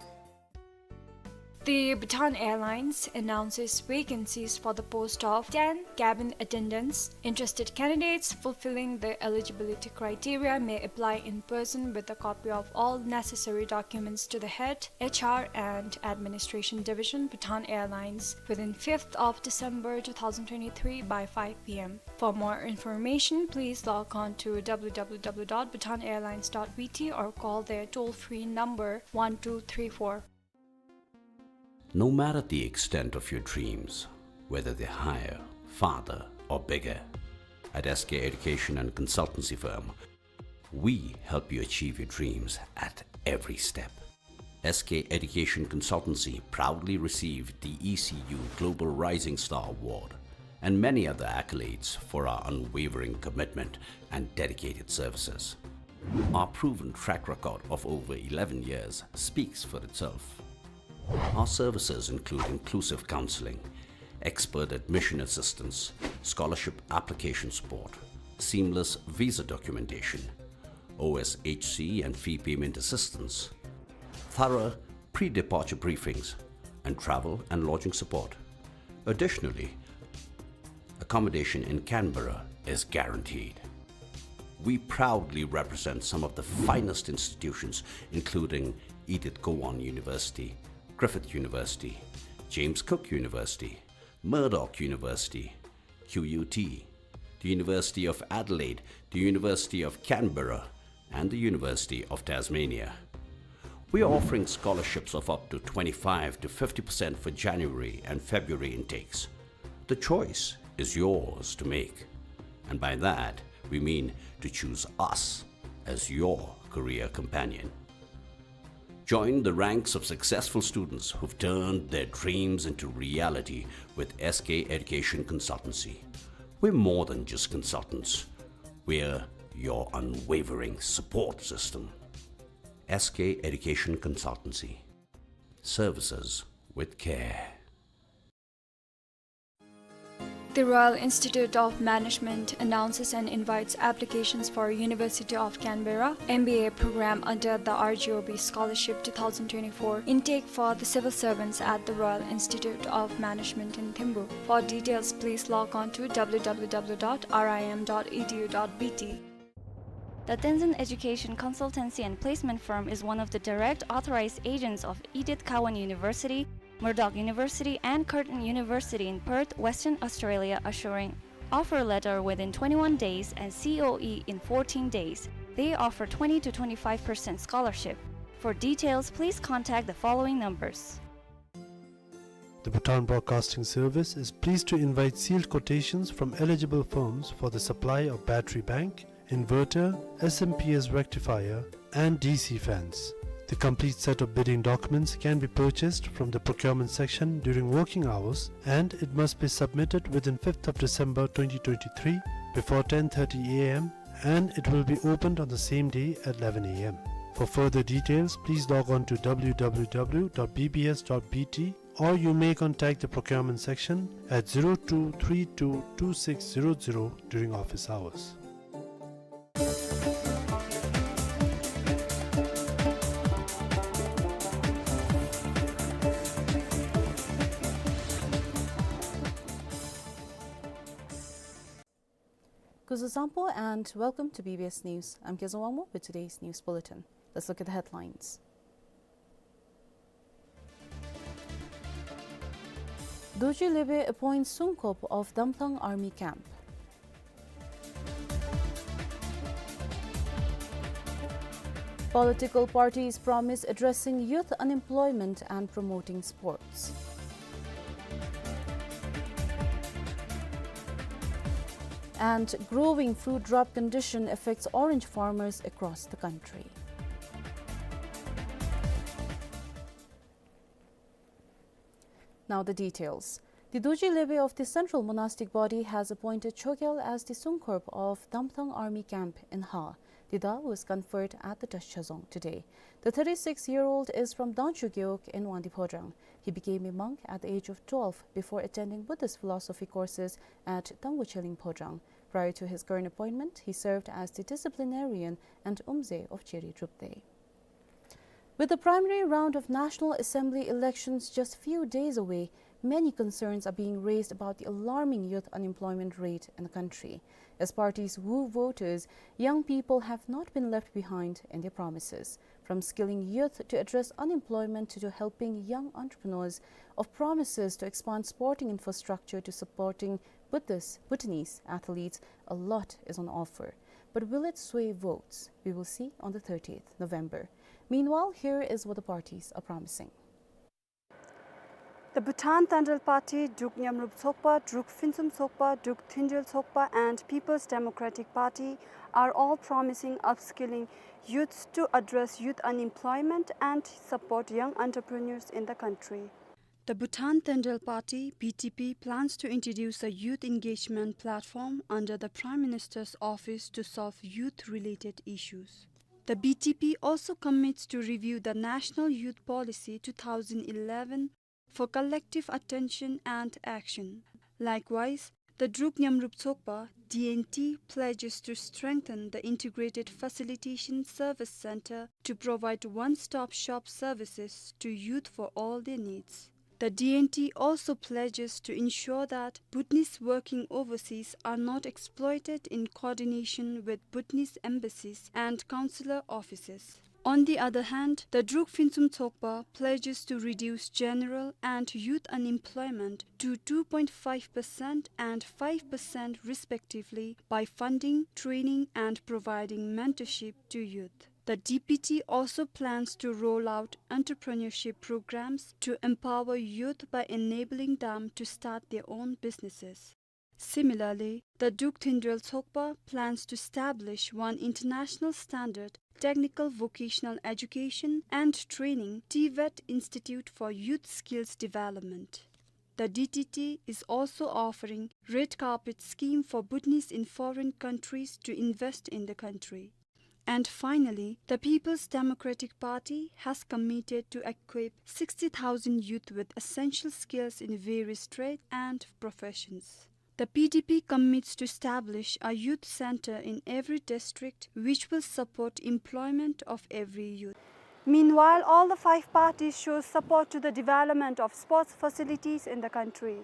The Bhutan Airlines announces vacancies for the post of ten cabin attendants. Interested candidates fulfilling the eligibility criteria may apply in person with a copy of all necessary documents to the head H R and Administration Division, Bhutan Airlines, within fifth of December two thousand twenty-three by five p m. For more information, please log on to w w w dot bhutan airlines dot b t or call their toll-free number one two three four. No matter the extent of your dreams, whether they're higher, farther, or bigger, at S K Education and Consultancy Firm, we help you achieve your dreams at every step. S K Education Consultancy proudly received the E C U Global Rising Star Award and many other accolades for our unwavering commitment and dedicated services. Our proven track record of over eleven years speaks for itself. Our services include inclusive counseling, expert admission assistance, scholarship application support, seamless visa documentation, O S H C and fee payment assistance, thorough pre-departure briefings, and travel and lodging support. Additionally, accommodation in Canberra is guaranteed. We proudly represent some of the finest institutions, including Edith Cowan University, Griffith University, James Cook University, Murdoch University, Q U T, the University of Adelaide, the University of Canberra, and the University of Tasmania. We are offering scholarships of up to twenty-five to fifty percent for January and February intakes. The choice is yours to make, and by that we mean to choose us as your career companion. Join the ranks of successful students who've turned their dreams into reality with S K Education Consultancy. We're more than just consultants. We're your unwavering support system. S K Education Consultancy. Services with care. The Royal Institute of Management announces and invites applications for University of Canberra M B A program under the R G O B Scholarship two thousand twenty-four. Intake for the civil servants at the Royal Institute of Management in Thimphu. For details, please log on to W W W dot R I M dot E D U dot B T. The Tenzin Education Consultancy and Placement Firm is one of the direct authorized agents of Edith Cowan University, Murdoch University, and Curtin University in Perth, Western Australia, assuring offer letter within twenty-one days and C O E in fourteen days. They offer twenty to twenty-five percent scholarship. For details, please contact the following numbers. The Bhutan Broadcasting Service is pleased to invite sealed quotations from eligible firms for the supply of battery bank, inverter, S M P S rectifier, and D C fans. The complete set of bidding documents can be purchased from the procurement section during working hours, and it must be submitted within fifth of December twenty twenty-three before ten thirty A M, and it will be opened on the same day at eleven A M. For further details, please log on to W W W dot B B S dot B T, or you may contact the procurement section at zero two three two two six zero zero during office hours. Kuzuzangpo and welcome to B B S News. I'm Kezang Wangmo with today's news bulletin. Let's look at the headlines. Dorji Leepeh appoints Sungkop of Damthang Army Camp. Political parties promise addressing youth unemployment and promoting sports. And growing fruit drought condition affects orange farmers across the country. Now the details. The Dorji Leepeh of the Central Monastic Body has appointed Chogyal as the Sungkop of Damthang Army Camp in Ha. The da was conferred at the Dresha Dzong today. The thirty-six-year-old is from Dangchu Gewog in Wangdue Phodrang. He became a monk at the age of twelve before attending Buddhist philosophy courses at Tangkhul Cheling Phodrang. Prior to his current appointment, he served as the disciplinarian and Umdze of Cheri Drupdey. With the primary round of National Assembly elections just few days away, many concerns are being raised about the alarming youth unemployment rate in the country. As parties woo voters, young people have not been left behind in their promises. From skilling youth to address unemployment to helping young entrepreneurs, of promises to expand sporting infrastructure to supporting Buddhist, Bhutanese athletes, a lot is on offer. But will it sway votes? We will see on the thirtieth November. Meanwhile, here is what the parties are promising. The Bhutan Tendrel Party, Druk Nyamrup Tsokpa, Druk Phintsum Tsokpa, Druk Thenjel Tsokpa, and People's Democratic Party are all promising upskilling youths to address youth unemployment and support young entrepreneurs in the country. The Bhutan Tendrel Party, B T P, plans to introduce a youth engagement platform under the Prime Minister's office to solve youth-related issues. The B T P also commits to review the National Youth Policy two thousand eleven for collective attention and action. Likewise, the Druk Nyamrup Tsokpa, D N T, pledges to strengthen the Integrated Facilitation Service Center to provide one-stop-shop services to youth for all their needs. The D N T also pledges to ensure that Bhutanese working overseas are not exploited in coordination with Bhutanese embassies and consular offices. On the other hand, the Druk Phintsum Tsokpa pledges to reduce general and youth unemployment to two point five percent and five percent respectively by funding, training, and providing mentorship to youth. The D P T also plans to roll out entrepreneurship programs to empower youth by enabling them to start their own businesses. Similarly, the Druk Tendrel Tsokpa plans to establish one international standard technical vocational education and training, TVET, institute for youth skills development. The D T T is also offering red carpet scheme for Bhutanese in foreign countries to invest in the country. And finally, the People's Democratic Party has committed to equip sixty thousand youth with essential skills in various trades and professions. The P D P commits to establish a youth center in every district, which will support employment of every youth. Meanwhile, all the five parties show support to the development of sports facilities in the country.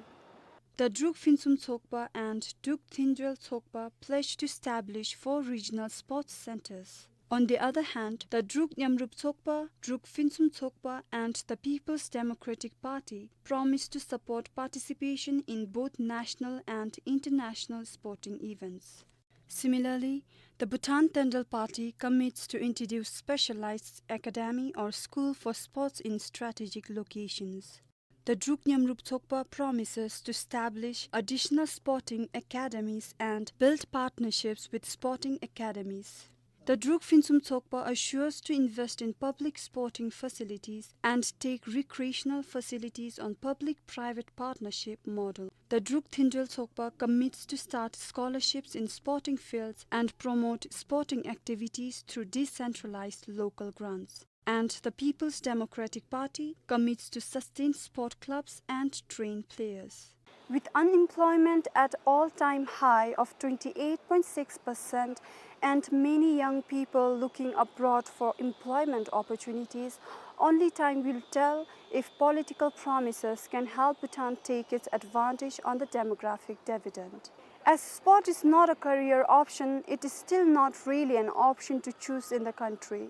The Druk Phinsum Tsokpa and Druk Thinjel Tsokpa pledged to establish four regional sports centers. On the other hand, the Druk Nyamrup Tsokpa, Druk Phinsum Tsokpa, and the People's Democratic Party promised to support participation in both national and international sporting events. Similarly, the Bhutan Tendrel Party commits to introduce specialized academy or school for sports in strategic locations. The Druk Nyamrup Tsokpa promises to establish additional sporting academies and build partnerships with sporting academies. The Druk Phinsum Tsokpa assures to invest in public sporting facilities and take recreational facilities on public-private partnership model. The Druk Thinjel Tsokpa commits to start scholarships in sporting fields and promote sporting activities through decentralized local grants. And the People's Democratic Party commits to sustain sport clubs and train players. With unemployment at all-time high of twenty-eight point six percent and many young people looking abroad for employment opportunities, only time will tell if political promises can help Bhutan take its advantage on the demographic dividend. As sport is not a career option, it is still not really an option to choose in the country.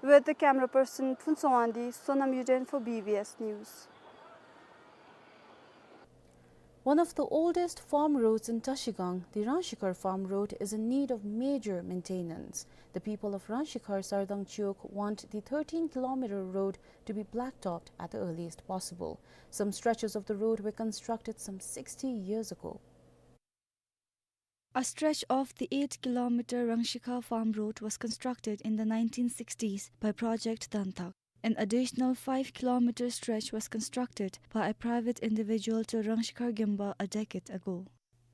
With the camera person Phuntsog Wangdi, Sonam Yuden for B B S News. One of the oldest farm roads in Trashigang, the Rangshikhar Farm Road, is in need of major maintenance. The people of Rangshikhar Sardang Chiwog want the thirteen kilometer road to be blacktopped at the earliest possible. Some stretches of the road were constructed some sixty years ago. A stretch of the eight kilometer Rangshikhar Farm Road was constructed in the nineteen sixties by Project Danthak. An additional five kilometer stretch was constructed by a private individual to Rangshikhar Gemba a decade ago.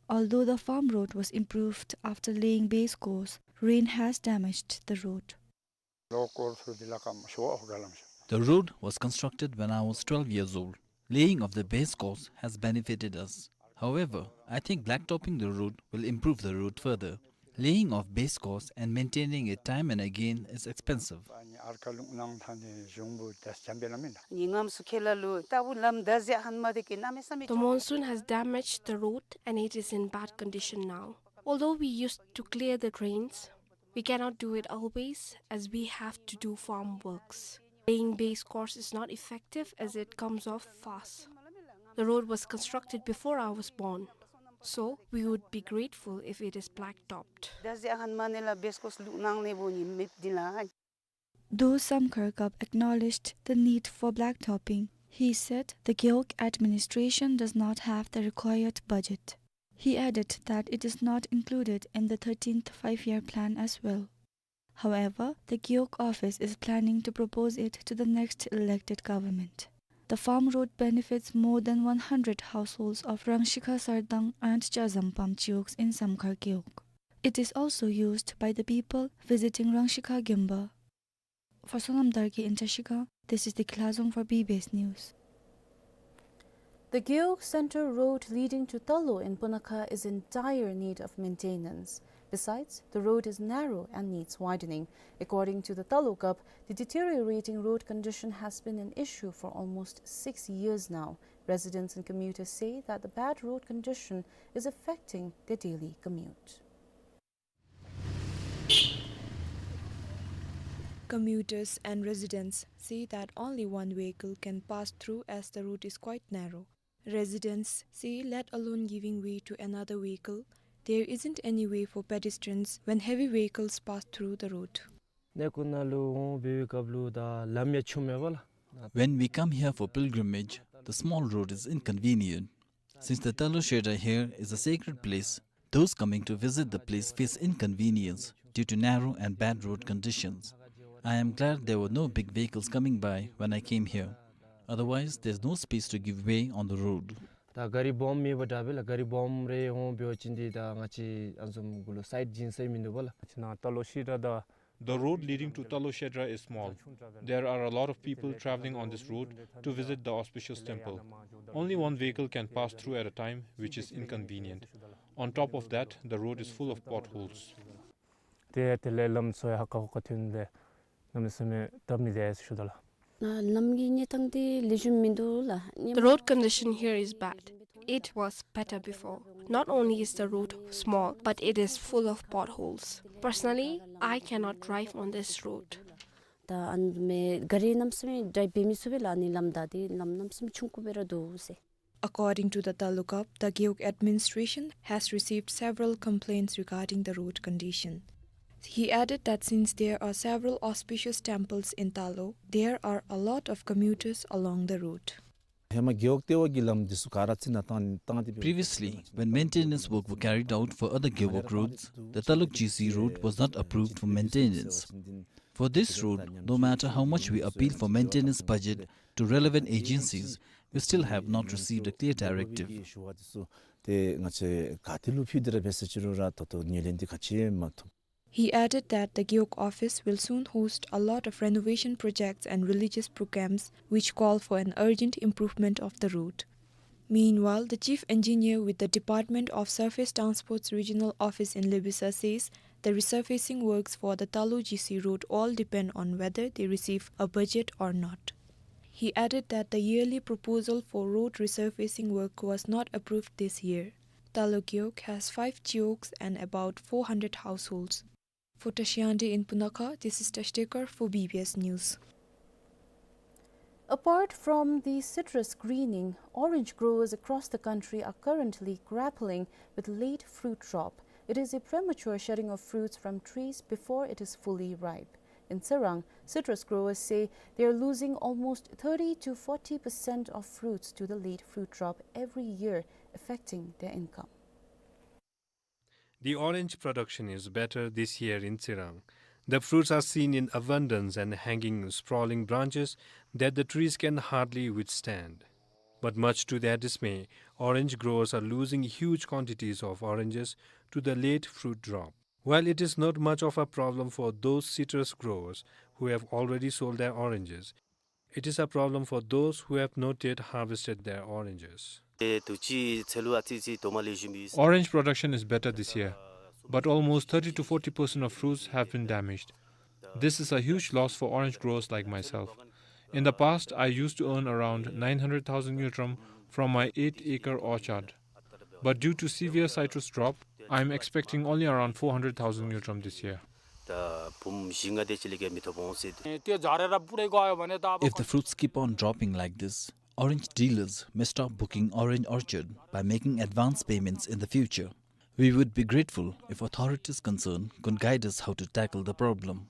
Although the farm road was improved after laying base course, rain has damaged the road. The road was constructed when I was twelve years old. Laying of the base course has benefited us. However, I think blacktopping the road will improve the road further. Laying of base course and maintaining it time and again is expensive. The monsoon has damaged the road and it is in bad condition now. Although we used to clear the drains, we cannot do it always as we have to do farm works. Laying base course is not effective as it comes off fast. The road was constructed before I was born, so we would be grateful if it is blacktopped. Though Samkhar Kap acknowledged the need for blacktopping, he said the Gewog administration does not have the required budget. He added that it is not included in the thirteenth five-year plan as well. However, the Gewog office is planning to propose it to the next elected government. The farm road benefits more than one hundred households of Rangshikhar Sardang and Chazampam Chiwogs in Samkhar Gewog. It is also used by the people visiting Rangshikhar Gemba. For Sonam Dargye in Trashigang, this is Deki Lhazom for B B S News. The Gewog Center road leading to Talo in Punakha is in dire need of maintenance. Besides, the road is narrow and needs widening. According to the Talo Kap, the deteriorating road condition has been an issue for almost six years now. Residents and commuters say that the bad road condition is affecting their daily commute. Commuters and residents say that only one vehicle can pass through as the road is quite narrow. Residents say, let alone giving way to another vehicle, there isn't any way for pedestrians when heavy vehicles pass through the road. གནས་སྐོར་ནང་ལུ་འོང་འབད་བའི་སྐབས་ལུ་ད་ལམ་ཡང་ཆུང་མས་པ་ལགས། When we come here for pilgrimage, the small road is inconvenient. Since the Talo Shedar here is a sacred place, those coming to visit the place face inconvenience due to narrow and bad road conditions. I am glad there were no big vehicles coming by when I came here. Otherwise, there's no space to give way on the road. ད་ག་རི་སྦོམ་མེད་པ་འདྲ་བས་ལགས། ག་རི་སྦོམ་རེ་འོང་འབད་བ་ཅིན་འདི་ད་ང་བཅས་ཨ་བཟུམ་གུ་ལུ་སའིཌ་བྱིན་ས་མིན་འདུག་པ་ལགས། ང་བཅས་ནཱ་ཏ་ལོ་ཤི་ད་ད་ The road leading to Talo Shedra is small. There are a lot of people traveling on this road to visit the auspicious temple. Only one vehicle can pass through at a time, which is inconvenient. On top of that, the road is full of potholes. ཏེ་དེ་ལས་ལམ་ཚུ་ཡང་ཧ་ཀ་ཧོ་ཀ་ཐོན་ཏེ་གནམ་མེད་ས་མེད་སྟབས་མི་བདེ་ཟེར་ཞུ་དོ་ལགས། ལམ་གྱི་གནས་སྟངས་འདི་ལེགས་ཤོམ་མིན་འདུག་ལགས། The road condition here is bad. It was better before. Not only is the road small, but it is full of potholes. Personally, I cannot drive on this road. ད་ཨ་ནི་ག་རི་གནམ་མེད་ས་མེད་ཌའིབ་འབད་མི་ཚུགས་པས་ལགས། ཨ་ནི་ལམ་ད་འདི་ལམ་གནམ་མེད་ས་མེད་ཆུང་ཀུ་སྦེ་ར་འདུག་ཟེར། According to the Taluk Hub, the Gewog administration has received several complaints regarding the road condition. He added that since there are several auspicious temples in Talo, there are a lot of commuters along the route. ཧེ་མ་གེ་ཝོག་ཏེ་ཝོག་གི་ལམ་འདི་ཚུ་ག་ར་རྩི་ནག་བཏང་བཏང་སྟེ་འབད། Previously, when maintenance work were carried out for other Gewog roads, the Taluk G C road was not approved for maintenance. For this road, no matter how much we appeal for maintenance budget to relevant agencies, we still have not received a clear directive. ཏེ་ང་བཅས་ག་ཏེ་ལུ་ཕུལ་ཏེ་ར་འབད་ཟེར་ཅི་རུང་ར་ད་ལྟོ་ངོས་ལེན་འདི་ག་ཅི་ཡང་མ་ཐོབ། He added that the Gewog office will soon host a lot of renovation projects and religious programs which call for an urgent improvement of the road. Meanwhile, the chief engineer with the Department of Surface Transport's regional office in Lebesa says the resurfacing works for the Talo G C road all depend on whether they receive a budget or not. He added that the yearly proposal for road resurfacing work was not approved this year. Talo Gewog has five chiwogs and about four hundred households. For Tashiande in Punakha, this is Tashtekar for B B S News. Apart from the citrus greening, orange growers across the country are currently grappling with late fruit drop. It is a premature shedding of fruits from trees before it is fully ripe. In Tsirang, citrus growers say they are losing almost thirty to forty percent of fruits to the late fruit drop every year, affecting their income. The orange production is better this year in Tsirang. The fruits are seen in abundance and hanging sprawling branches that the trees can hardly withstand. But much to their dismay, orange growers are losing huge quantities of oranges to the late fruit drop. While it is not much of a problem for those citrus growers who have already sold their oranges, it is a problem for those who have not yet harvested their oranges. Orange production is better this year, but almost thirty to forty percent of fruits have been damaged. This is a huge loss for orange growers like myself. In the past, I used to earn around nine hundred thousand ngultrum from my eight-acre orchard. But due to severe citrus drop, I am expecting only around four hundred thousand ngultrum this year. If the fruits keep on dropping like this, orange dealers may stop booking orange orchard by making advance payments in the future. We would be grateful if authorities concerned could guide us how to tackle the problem.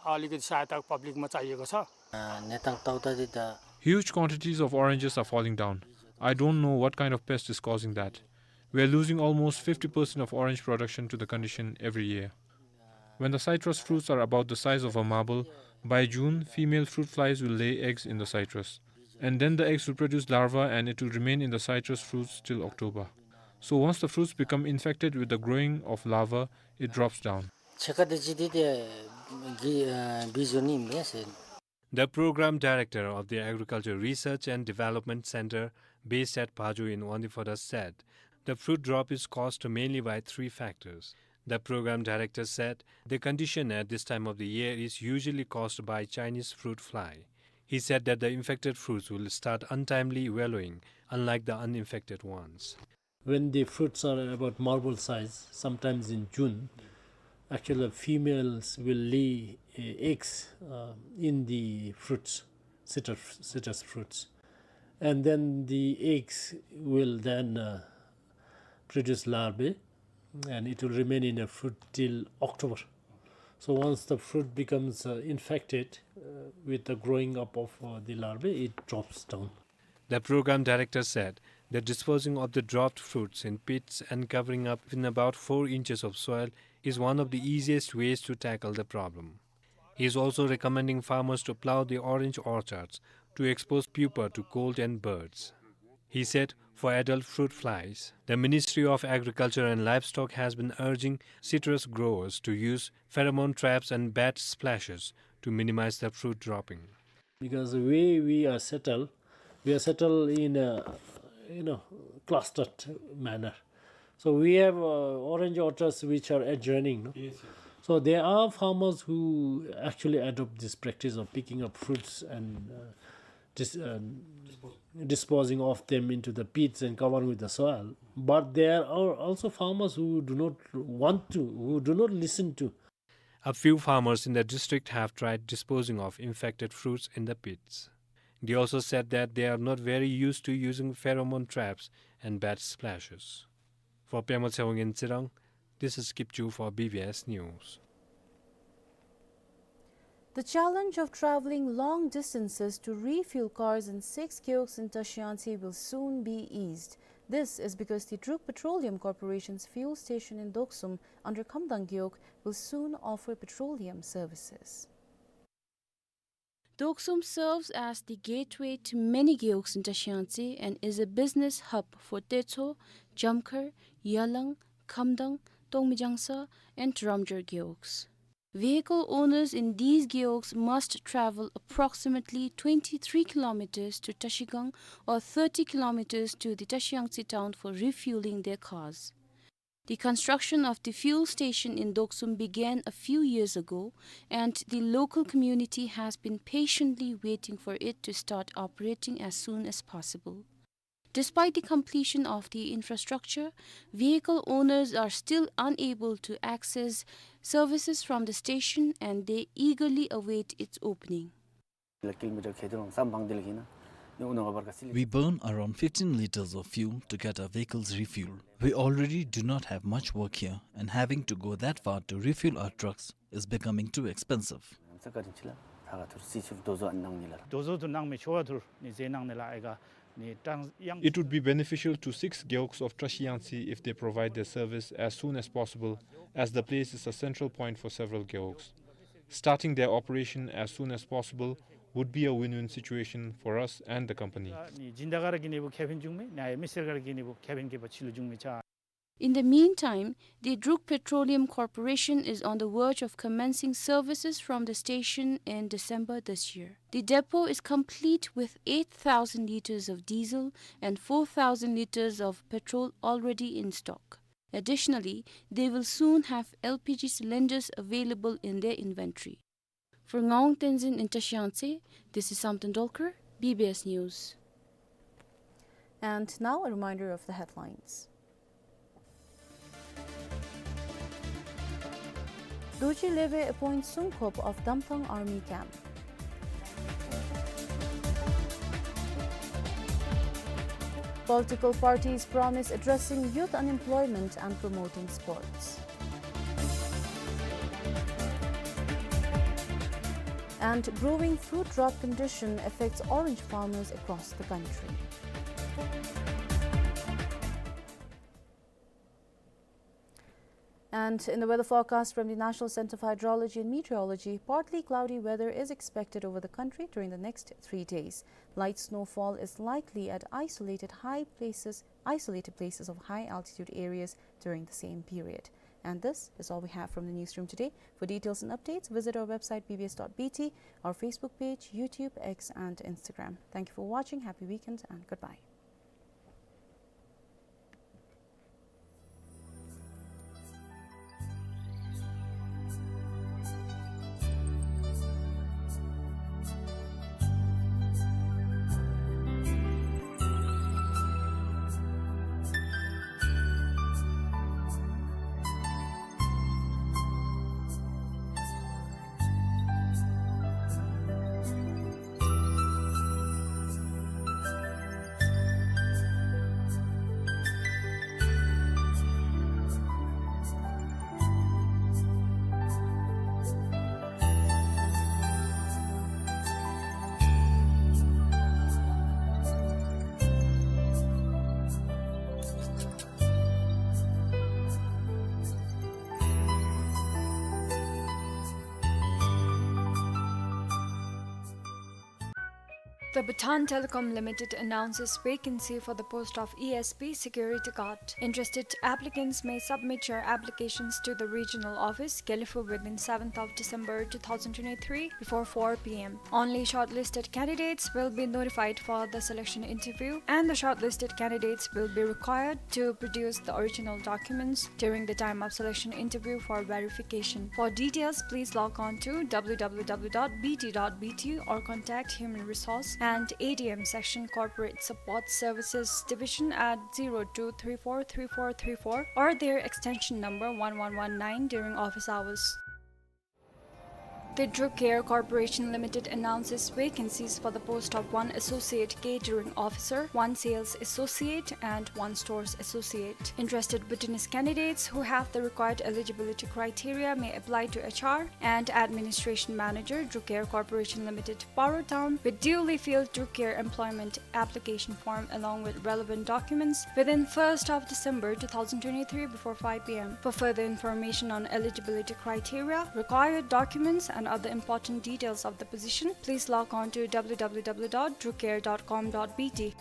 अलिकति सहायता पब्लिकमा चाहिएको छ। अ, नेताङ तौतादि त Huge quantities of oranges are falling down. I don't know what kind of pest is causing that. We are losing almost fifty percent of orange production to the condition every year. When the citrus fruits are about the size of a marble, by June, female fruit flies will lay eggs in the citrus. And then the eggs will produce larvae and it will remain in the citrus fruits till October. So once the fruits become infected with the growing of larvae, it drops down. छेका दे जिदि दे गि-, अ, बिजु नि म्रे से। The program director of the Agriculture Research and Development Center, based at Paju in Wangdue Forest, said the fruit drop is caused mainly by three factors. The program director said the condition at this time of the year is usually caused by Chinese fruit fly. He said that the infected fruits will start untimely yellowing, unlike the uninfected ones. When the fruits are about marble size, sometimes in June, actually females will lay, uh, eggs, uh, in the fruits, citrus, citrus fruits. And then the eggs will then, uh, produce larvae, and it will remain in a fruit till October. So once the fruit becomes, uh, infected, uh, with the growing up of, uh, the larvae, it drops down. The program director said that disposing of the dropped fruits in pits and covering up in about four inches of soil is one of the easiest ways to tackle the problem. He is also recommending farmers to plow the orange orchards to expose pupa to cold and birds. He said for adult fruit flies. The Ministry of Agriculture and Livestock has been urging citrus growers to use pheromone traps and bat splashes to minimize the fruit dropping. Because we, we are settled, we are settled in a, you know, clustered manner. So we have, uh, orange orchards which are adjoining, no? Yes, yes. So there are farmers who actually adopt this practice of picking up fruits and, uh, dis-, uh, disposing of them into the pits and covering with the soil. But there are also farmers who do not want to, who do not listen to. A few farmers in the district have tried disposing of infected fruits in the pits. They also said that they are not very used to using pheromone traps and bat splashes. For Pema Tshewang in Tsirang, this is Kipchu for B B S News. The challenge of traveling long distances to refuel cars in six gewogs in Tashi Yangtse will soon be eased. This is because the Druk Petroleum Corporation's fuel station in Doksum under Khamdang gewog will soon offer petroleum services. Doksum serves as the gateway to many gewogs in Tashi Yangtse and is a business hub for Techo, Jamkhar, Yalang, Khamdang, Tongmijangsa, and Ramjar gewogs. Vehicle owners in these gewogs must travel approximately twenty-three kilometers to Tashigang or thirty kilometers to the Tashi Yangtse town for refueling their cars. The construction of the fuel station in Doksum began a few years ago, and the local community has been patiently waiting for it to start operating as soon as possible. Despite the completion of the infrastructure, vehicle owners are still unable to access services from the station, and they eagerly await its opening. We burn around fifteen liters of fuel to get our vehicles refueled. We already do not have much work here, and having to go that far to refuel our trucks is becoming too expensive. It would be beneficial to six gewogs of Tashi Yangtse if they provide their service as soon as possible, as the place is a central point for several gewogs. Starting their operation as soon as possible would be a win-win situation for us and the company. In the meantime, the Druk Petroleum Corporation is on the verge of commencing services from the station in December this year. The depot is complete with eight thousand liters of diesel and four thousand liters of petrol already in stock. Additionally, they will soon have L P G cylinders available in their inventory. For Ngawang Tenzin in Tashi Yangtse, this is Samten Dolkar, B B S News. And now a reminder of the headlines. Dorji Lhebe appoints Sungkop of Damthang Army Camp. Political parties promise addressing youth unemployment and promoting sports. And growing fruit drought condition affects orange farmers across the country. And in the weather forecast from the National Center for Hydrology and Meteorology, partly cloudy weather is expected over the country during the next three days. Light snowfall is likely at isolated high places, isolated places of high altitude areas during the same period. And this is all we have from the newsroom today. For details and updates, visit our website B B S dot B T, our Facebook page, YouTube, X, and Instagram. Thank you for watching. Happy weekend and goodbye. The Bhutan Telecom Limited announces vacancy for the post of E S P security guard. Interested applicants may submit your applications to the regional office, Gelephu, within seventh of December two thousand twenty-three before four p m. Only shortlisted candidates will be notified for the selection interview, and the shortlisted candidates will be required to produce the original documents during the time of selection interview for verification. For details, please log on to w w w dot b t dot b t or contact Human Resource and A D M Section Corporate Support Services Division at zero two three four three four three four or their extension number one one one nine during office hours. The Druk Air Corporation Limited announces vacancies for the post of one Associate Catering Officer, one Sales Associate, and one Stores Associate. Interested Bhutanese candidates who have the required eligibility criteria may apply to H R and Administration Manager, Druk Air Corporation Limited, Paro Town, with duly filled Druk Air employment application form along with relevant documents within first of December two thousand twenty-three before five p m. For further information on eligibility criteria, required documents, and other important details of the position, please log on to w w w dot druk air dot com dot b t.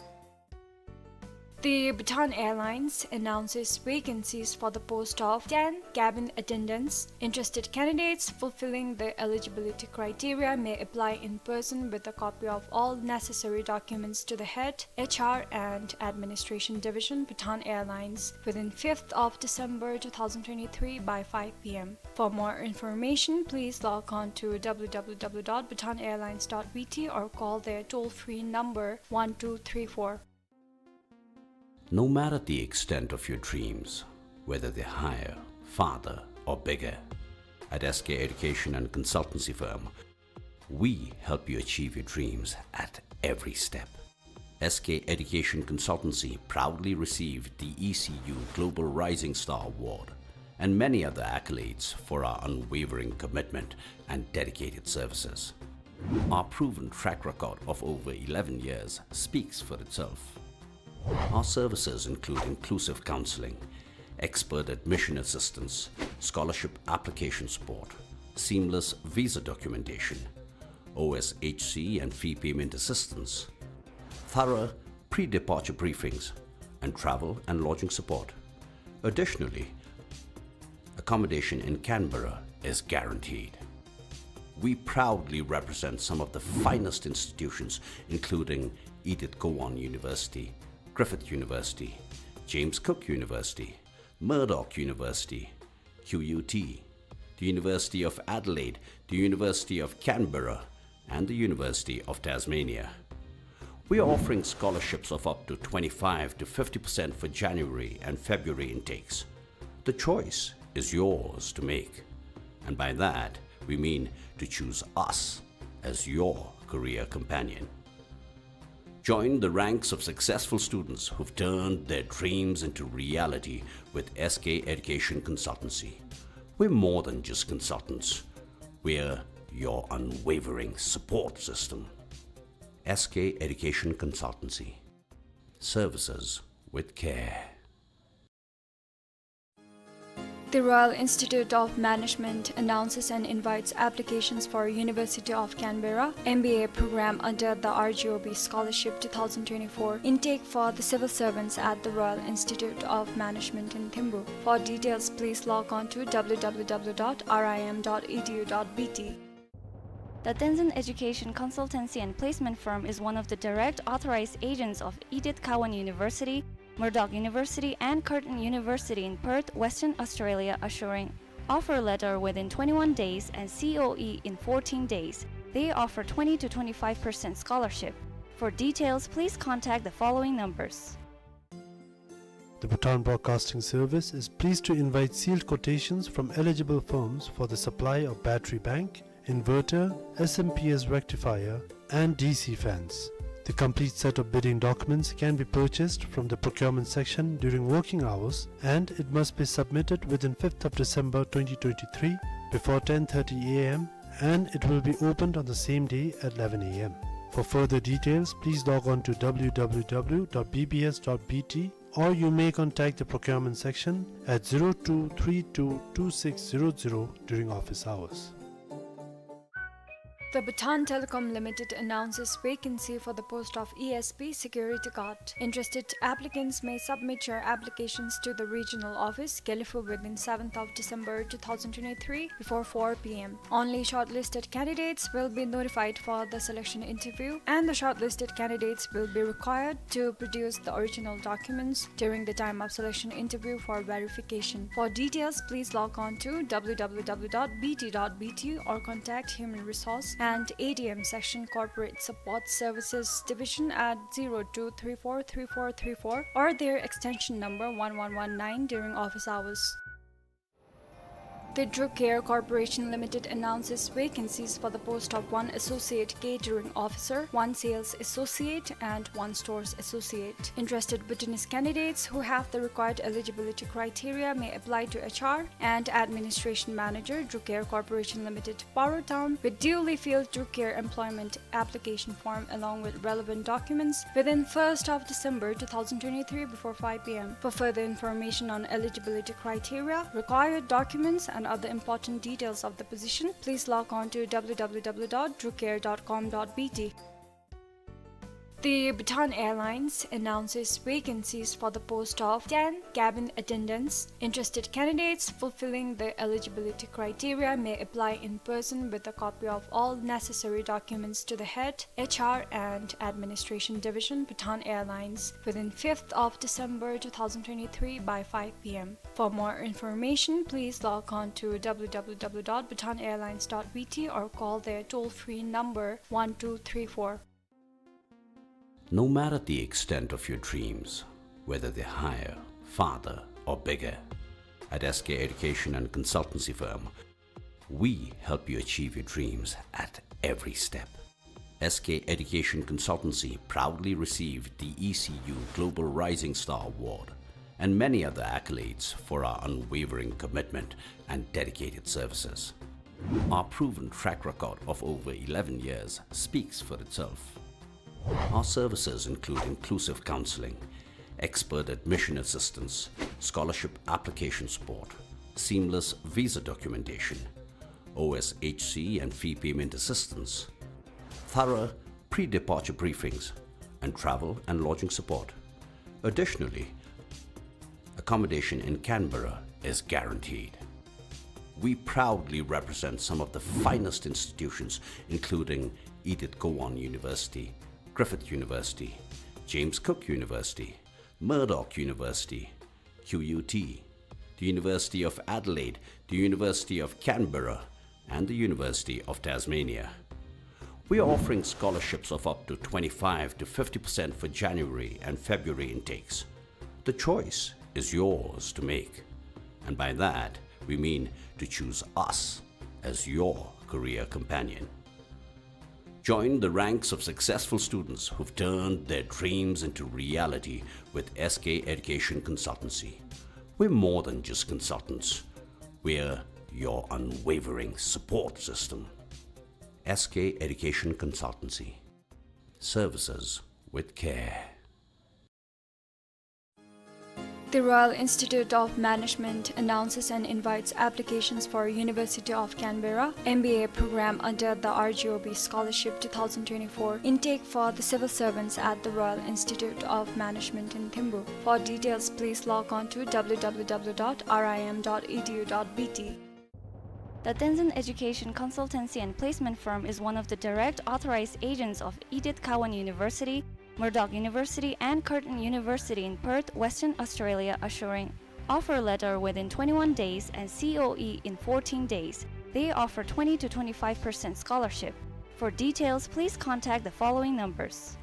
The Bhutan Airlines announces vacancies for the post of ten cabin attendants. Interested candidates fulfilling the eligibility criteria may apply in person with a copy of all necessary documents to the head H R and Administration Division, Bhutan Airlines, within fifth of December two thousand twenty-three by five p m. For more information, please log on to w w w dot bhutan airlines dot b t or call their toll-free number one two three four. No matter the extent of your dreams, whether they're higher, farther, or bigger, at S K Education and Consultancy Firm, we help you achieve your dreams at every step. S K Education Consultancy proudly received the E C U Global Rising Star Award and many other accolades for our unwavering commitment and dedicated services. Our proven track record of over eleven years speaks for itself. Our services include inclusive counseling, expert admission assistance, scholarship application support, seamless visa documentation, O S H C and fee payment assistance, thorough pre-departure briefings, and travel and lodging support. Additionally, accommodation in Canberra is guaranteed. We proudly represent some of the finest institutions, including Edith Cowan University, Griffith University, James Cook University, Murdoch University, Q U T, the University of Adelaide, the University of Canberra, and the University of Tasmania. We are offering scholarships of up to twenty-five to fifty percent for January and February intakes. The choice is yours to make, and by that we mean to choose us as your career companion. Join the ranks of successful students who've turned their dreams into reality with S K Education Consultancy. We're more than just consultants. We're your unwavering support system. S K Education Consultancy. Services with care. The Royal Institute of Management announces and invites applications for University of Canberra M B A program under the R G O B Scholarship two thousand twenty-four intake for the civil servants at the Royal Institute of Management in Thimphu. For details, please log on to w w w dot r i m dot e d u dot b t. The Tenzin Education Consultancy and Placement Firm is one of the direct authorized agents of Edith Cowan University, Murdoch University, and Curtin University in Perth, Western Australia, assuring offer letter within twenty-one days and C O E in fourteen days. They offer twenty to twenty-five percent scholarship. For details, please contact the following numbers. The Bhutan Broadcasting Service is pleased to invite sealed quotations from eligible firms for the supply of battery bank, inverter, S M P S rectifier, and D C fans. The complete set of bidding documents can be purchased from the procurement section during working hours, and it must be submitted within fifth of December twenty twenty-three before ten thirty A M, and it will be opened on the same day at eleven A M. For further details, please log on to w w w dot b b s dot b t, or you may contact the procurement section at zero two three two two six zero zero during office hours. The Bhutan Telecom Limited announces vacancy for the post of E S P security guard. Interested applicants may submit your applications to the regional office, Gelephu, within seventh of December two thousand twenty-three before four p m. Only shortlisted candidates will be notified for the selection interview, and the shortlisted candidates will be required to produce the original documents during the time of selection interview for verification. For details, please log on to w w w dot b t dot b t or contact Human Resource and A D M Section Corporate Support Services Division at zero two three four three four three four or their extension number one one one nine during office hours. The Druk Air Corporation Limited announces vacancies for the post of one Associate Catering Officer, one Sales Associate, and one Stores Associate. Interested Bhutanese candidates who have the required eligibility criteria may apply to H R and Administration Manager, Druk Air Corporation Limited, Paro Town, with duly filled Druk Air employment application form along with relevant documents within first of December two thousand twenty-three before five p m. For further information on eligibility criteria, required documents, and other important details of the position, please log on to w w w dot druk air dot com dot b t. The Bhutan Airlines announces vacancies for the post of ten cabin attendants. Interested candidates fulfilling the eligibility criteria may apply in person with a copy of all necessary documents to the head H R and Administration Division, Bhutan Airlines, within fifth of December two thousand twenty-three by five p m. For more information, please log on to w w w dot bhutan airlines dot b t or call their toll-free number one two three four. No matter the extent of your dreams, whether they're higher, farther, or bigger, at S K Education and Consultancy Firm, we help you achieve your dreams at every step. S K Education Consultancy proudly received the E C U Global Rising Star Award and many other accolades for our unwavering commitment and dedicated services. Our proven track record of over eleven years speaks for itself. Our services include inclusive counseling, expert admission assistance, scholarship application support, seamless visa documentation, O S H C and fee payment assistance, thorough pre-departure briefings, and travel and lodging support. Additionally, accommodation in Canberra is guaranteed. We proudly represent some of the finest institutions, including Edith Cowan University, Griffith University, James Cook University, Murdoch University, Q U T, the University of Adelaide, the University of Canberra, and the University of Tasmania. We are offering scholarships of up to twenty-five to fifty percent for January and February intakes. The choice is yours to make, and by that we mean to choose us as your career companion. Join the ranks of successful students who've turned their dreams into reality with S K Education Consultancy. We're more than just consultants. We're your unwavering support system. S K Education Consultancy. Services with care. The Royal Institute of Management announces and invites applications for University of Canberra M B A program under the R G O B Scholarship two thousand twenty-four intake for the civil servants at the Royal Institute of Management in Thimphu. For details, please log on to w w w dot r i m dot e d u dot b t. The Tenzin Education Consultancy and Placement Firm is one of the direct authorized agents of Edith Cowan University, Murdoch University, and Curtin University in Perth, Western Australia, assuring offer letter within twenty-one days and C O E in fourteen days. They offer twenty to twenty-five percent scholarship. For details, please contact the following numbers.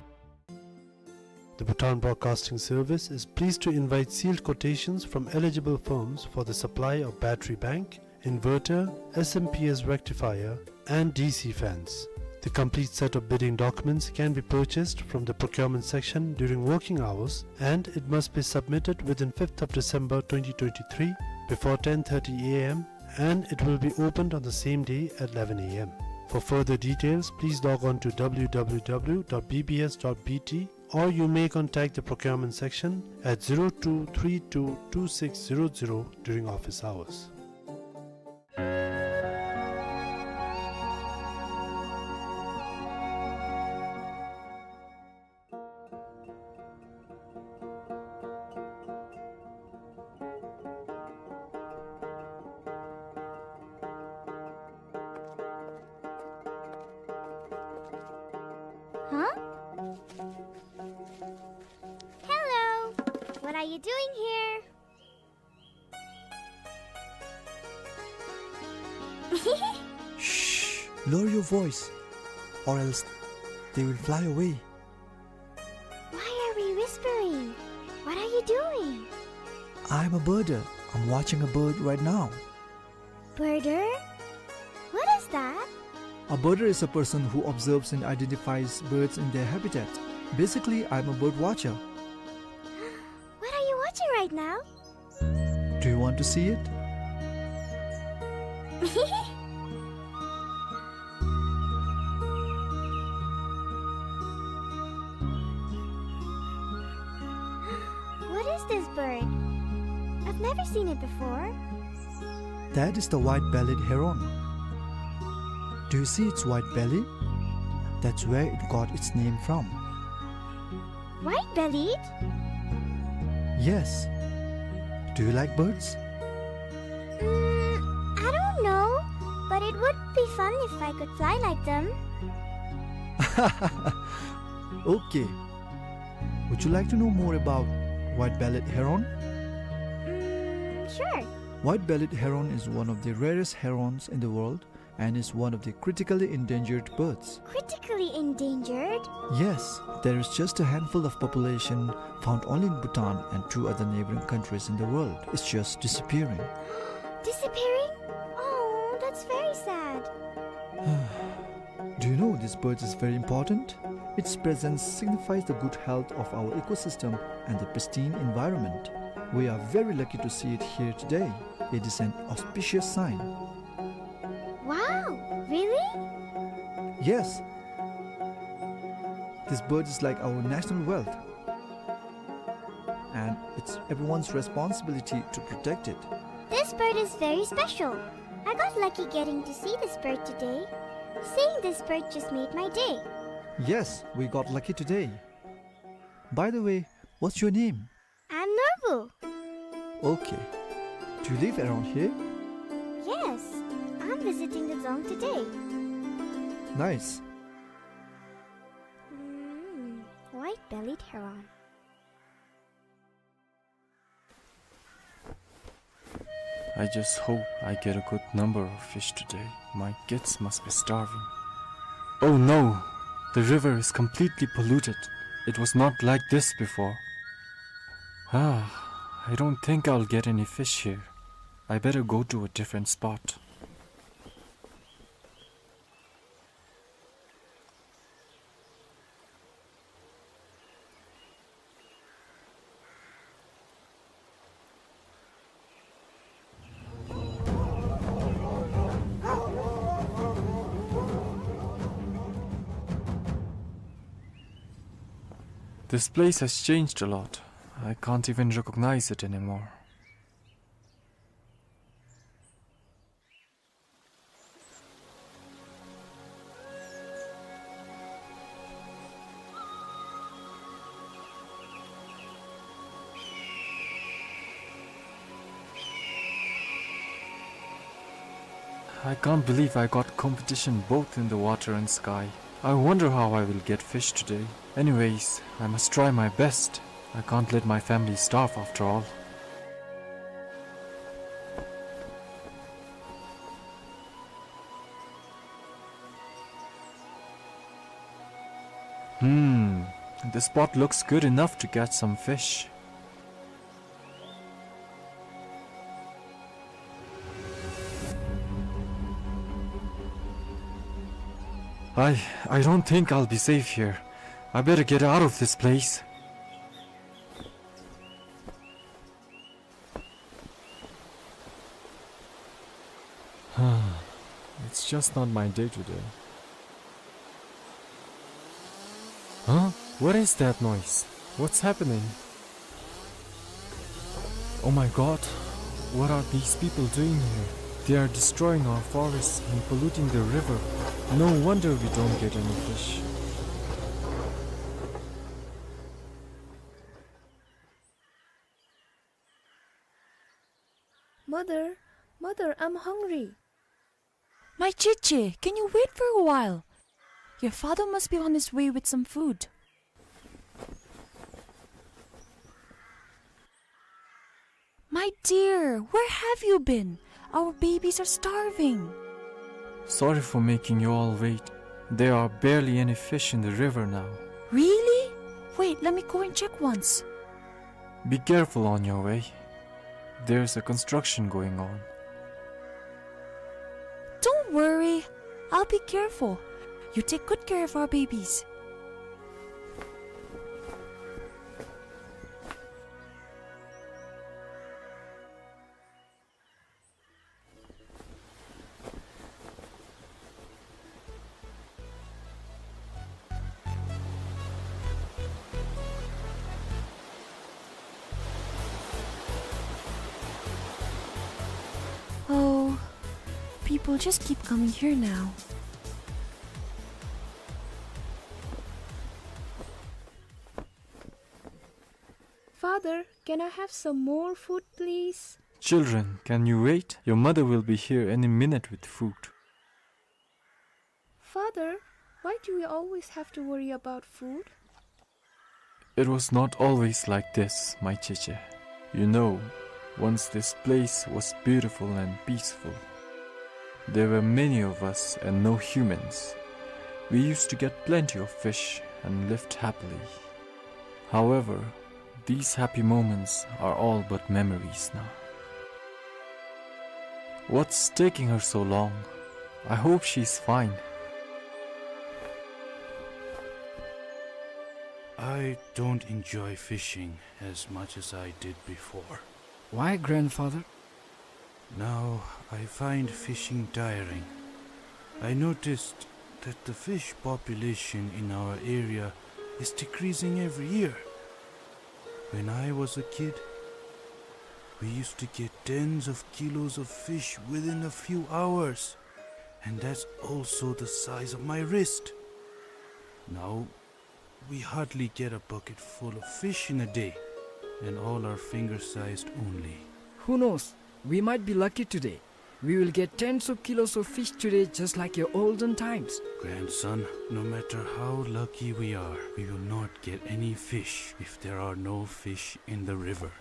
The Bhutan Broadcasting Service is pleased to invite sealed quotations from eligible firms for the supply of battery bank, inverter, S M P S rectifier, and D C fans. The complete set of bidding documents can be purchased from the procurement section during working hours, and it must be submitted within fifth of December twenty twenty-three before ten thirty A M, and it will be opened on the same day at eleven A M. For further details, please log on to w w w dot b b s dot b t, or you may contact the procurement section at zero two three two two six zero zero during office hours. Huh? Hello. What are you doing here? Shh! Lower your voice, or else they will fly away. Why are we whispering? What are you doing? I'm a birder. I'm watching a bird right now. Birder? What is that? A birder is a person who observes and identifies birds in their habitat. Basically, I'm a bird watcher. What are you watching right now? Do you want to see it? What is this bird? I've never seen it before. That is the white-bellied heron. Do you see its white belly? That's where it got its name from. White-bellied? Yes. Do you like birds? Mm, I don't know, but it would be fun if I could fly like them. Okay. Would you like to know more about white-bellied heron? Mm, sure. White-bellied heron is one of the rarest herons in the world and is one of the critically endangered birds. Critically endangered? Yes, there is just a handful of population found only in Bhutan and two other neighboring countries in the world. It's just disappearing. Disappearing? Oh, that's very sad. Do you know this bird is very important? Its presence signifies the good health of our ecosystem and the pristine environment. We are very lucky to see it here today. It is an auspicious sign. Wow, really? Yes. This bird is like our national wealth. And it's everyone's responsibility to protect it. This bird is very special. I got lucky getting to see this bird today. Seeing this bird just made my day. Yes, we got lucky today. By the way, what's your name? I'm Norbu. Okay. Do you live around here? Yes, I'm visiting the dzong today. Nice. Mm, white-bellied heron. I just hope I get a good number of fish today. My kids must be starving. Oh no! The river is completely polluted. It was not like this before. Ah, I don't think I'll get any fish here. I better go to a different spot. This place has changed a lot. I can't even recognize it anymore. I can't believe I got competition both in the water and sky. I wonder how I will get fish today. Anyways, I must try my best. I can't let my family starve after all. Hmm, this spot looks good enough to catch some fish. I, I don't think I'll be safe here. I better get out of this place. It's just not my day today. Huh? What is that noise? What's happening? Oh my God, what are these people doing here? They are destroying our forests and polluting the river. No wonder we don't get any fish. Mother, mother, I'm hungry. My Chichi, can you wait for a while? Your father must be on his way with some food. My dear, where have you been? Our babies are starving. Sorry for making you all wait. There are barely any fish in the river now. Really? Wait, let me go and check once. Be careful on your way. There's a construction going on. Don't worry. I'll be careful. You take good care of our babies. Oh, people just keep coming here now. Father, can I have some more food, please? Children, can you wait? Your mother will be here any minute with food. Father, why do we always have to worry about food? It was not always like this, my Cheche. You know, once this place was beautiful and peaceful. There were many of us and no humans. We used to get plenty of fish and lived happily. However, these happy moments are all but memories now. What's taking her so long? I hope she's fine. I don't enjoy fishing as much as I did before. Why, grandfather? Now I find fishing tiring. I noticed that the fish population in our area is decreasing every year. When I was a kid, we used to get tens of kilos of fish within a few hours, and that's also the size of my wrist. Now we hardly get a bucket full of fish in a day, and all are finger-sized only. Who knows? We might be lucky today. We will get tens of kilos of fish today, just like your olden times. Grandson, no matter how lucky we are, we will not get any fish if there are no fish in the river.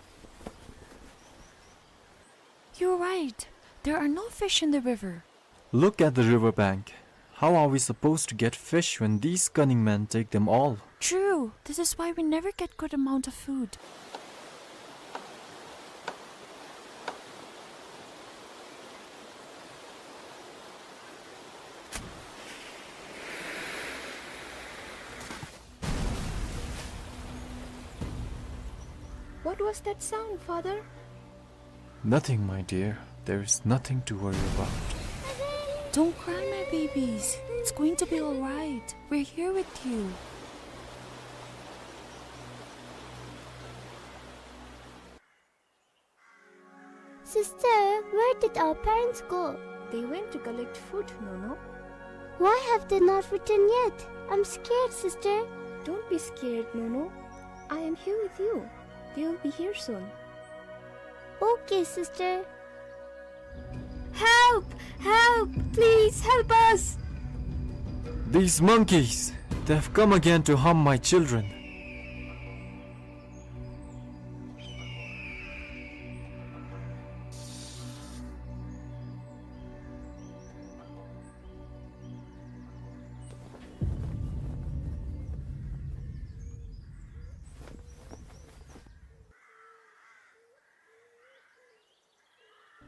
You're right. There are no fish in the river. Look at the river bank. How are we supposed to get fish when these cunning men take them all? True. This is why we never get good amount of food. What was that sound, Father? Nothing, my dear. There is nothing to worry about. Don't cry, my babies. It's going to be all right. We're here with you. Sister, where did our parents go? They went to collect food, Nono. Why have they not returned yet? I'm scared, sister. Don't be scared, Nono. I am here with you. They will be here soon. Okay, sister. Help! Help! Please help us! These monkeys! They've come again to harm my children.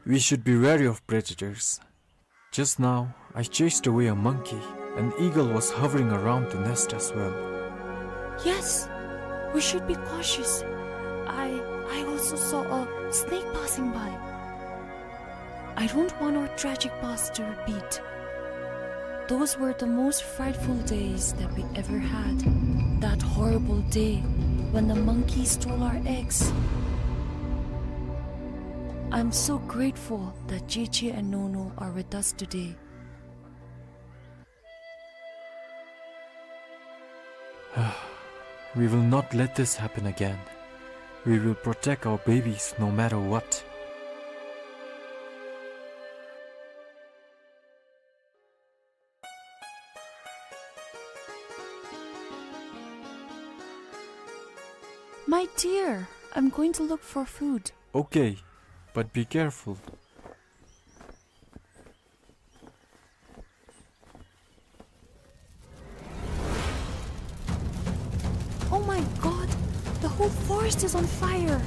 We should be wary of predators. Just now, I chased away a monkey. An eagle was hovering around the nest as well. Yes, we should be cautious. I, I also saw a snake passing by. I don't want our tragic past to repeat. Those were the most frightful days that we ever had. That horrible day when the monkey stole our eggs. I'm so grateful that Cheche and Nono are with us today. We will not let this happen again. We will protect our babies no matter what. Dear, I'm going to look for food. Okay, but be careful. Oh my God! The whole forest is on fire!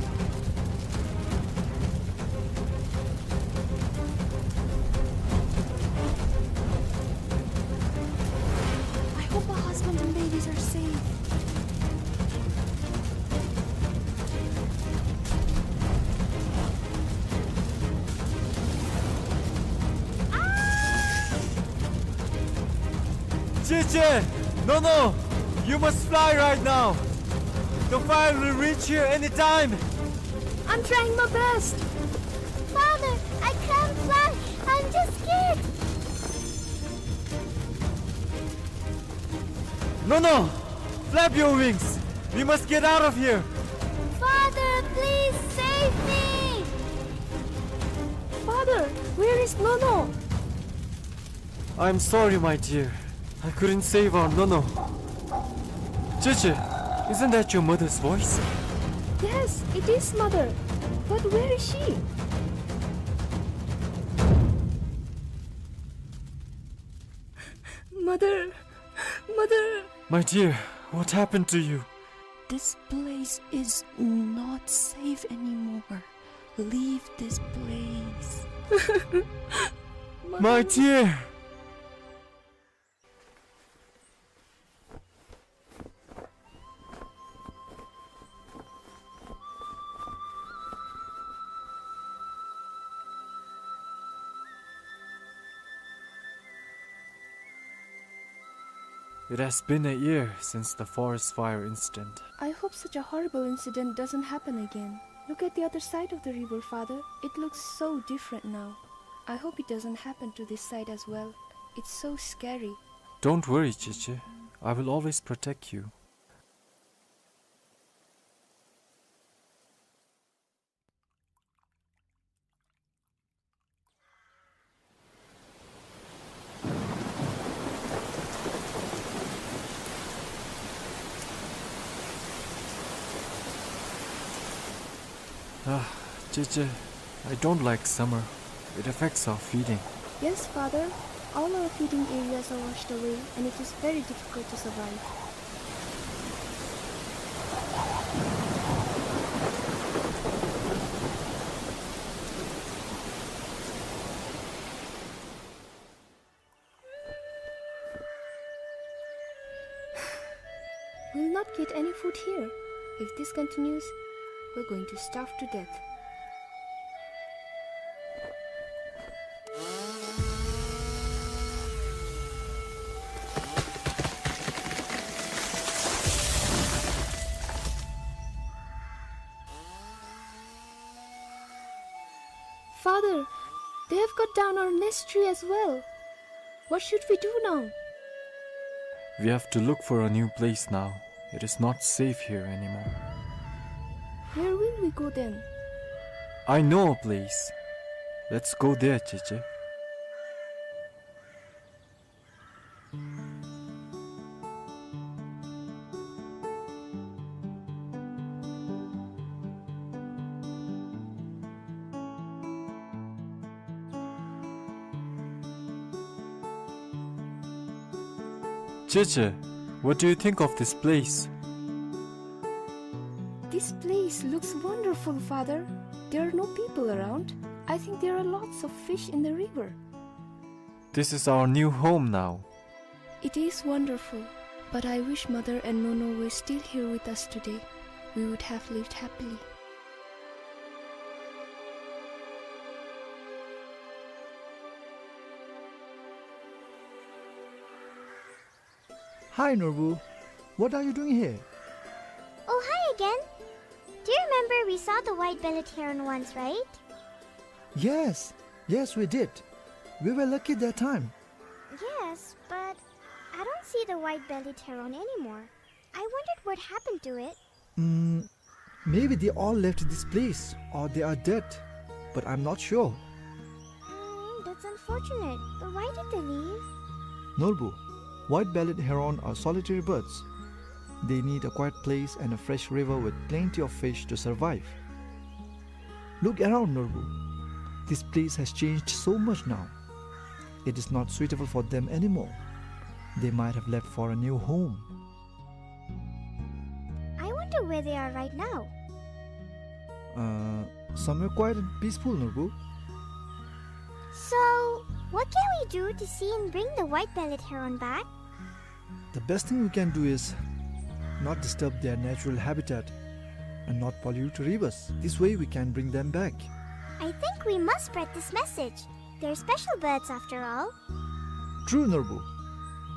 I hope my husband and babies are safe. Cici! Nono! You must fly right now! The fire will reach here anytime! I'm trying my best! Father, I can't fly! I'm just scared! Nono! Flap your wings! We must get out of here! Father, please save me! Father, where is Nono? I'm sorry, my dear. I couldn't save our Nono. Cici, isn't that your mother's voice? Yes, it is, Mother. But where is she? Mother, Mother. My dear, what happened to you? This place is not safe anymore. Leave this place. My dear! It has been a year since the forest fire incident. I hope such a horrible incident doesn't happen again. Look at the other side of the river, Father. It looks so different now. I hope it doesn't happen to this side as well. It's so scary. Don't worry, Cici. I will always protect you. Ah, Cici, I don't like summer. It affects our feeding. Yes, Father. All our feeding areas are washed away, and it is very difficult to survive. We'll not get any food here. If this continues, we're going to starve to death. Father, they have cut down our nest tree as well. What should we do now? We have to look for a new place now. It is not safe here anymore. Where will we go then? I know a place. Let's go there, Cici. Cici, what do you think of this place? This place looks wonderful, Father. There are no people around. I think there are lots of fish in the river. This is our new home now. It is wonderful, but I wish Mother and Nono were still here with us today. We would have lived happily. Hi, Norbu. What are you doing here? Oh, hi again. Do you remember we saw the white-bellied heron once, right? Yes, yes, we did. We were lucky that time. Yes, but I don't see the white-bellied heron anymore. I wondered what happened to it. Mm, maybe they all left this place or they are dead, but I'm not sure. Mm, that's unfortunate. But why did they leave? Norbu, white-bellied heron are solitary birds. They need a quiet place and a fresh river with plenty of fish to survive. Look around, Norbu. This place has changed so much now. It is not suitable for them anymore. They might have left for a new home. I wonder where they are right now. Uh, somewhere quiet and peaceful, Norbu. So, what can we do to see and bring the white-bellied heron back? The best thing we can do is not disturb their natural habitat and not pollute rivers. This way we can bring them back. I think we must spread this message. They're special birds after all. True, Norbu.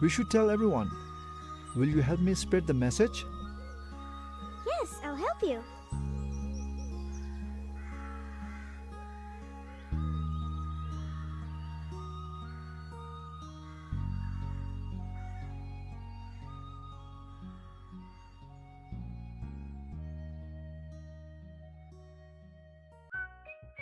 We should tell everyone. Will you help me spread the message? Yes, I'll help you.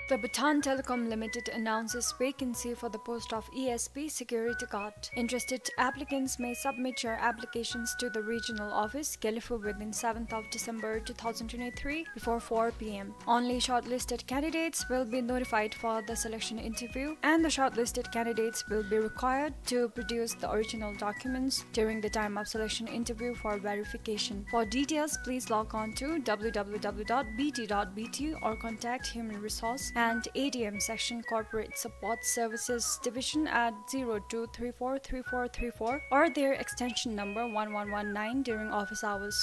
The Bhutan Telecom Limited announces vacancy for the post of E S P security guard. Interested applicants may submit your applications to the regional office, Gelephu, within seventh of December two thousand twenty-three before four p m. Only shortlisted candidates will be notified for the selection interview, and the shortlisted candidates will be required to produce the original documents during the time of selection interview for verification. For details, please log on to w w w dot b t dot b t or contact Human Resource and A D M Section Corporate Support Services Division at zero two three four three four three four or their extension number one one one nine during office hours.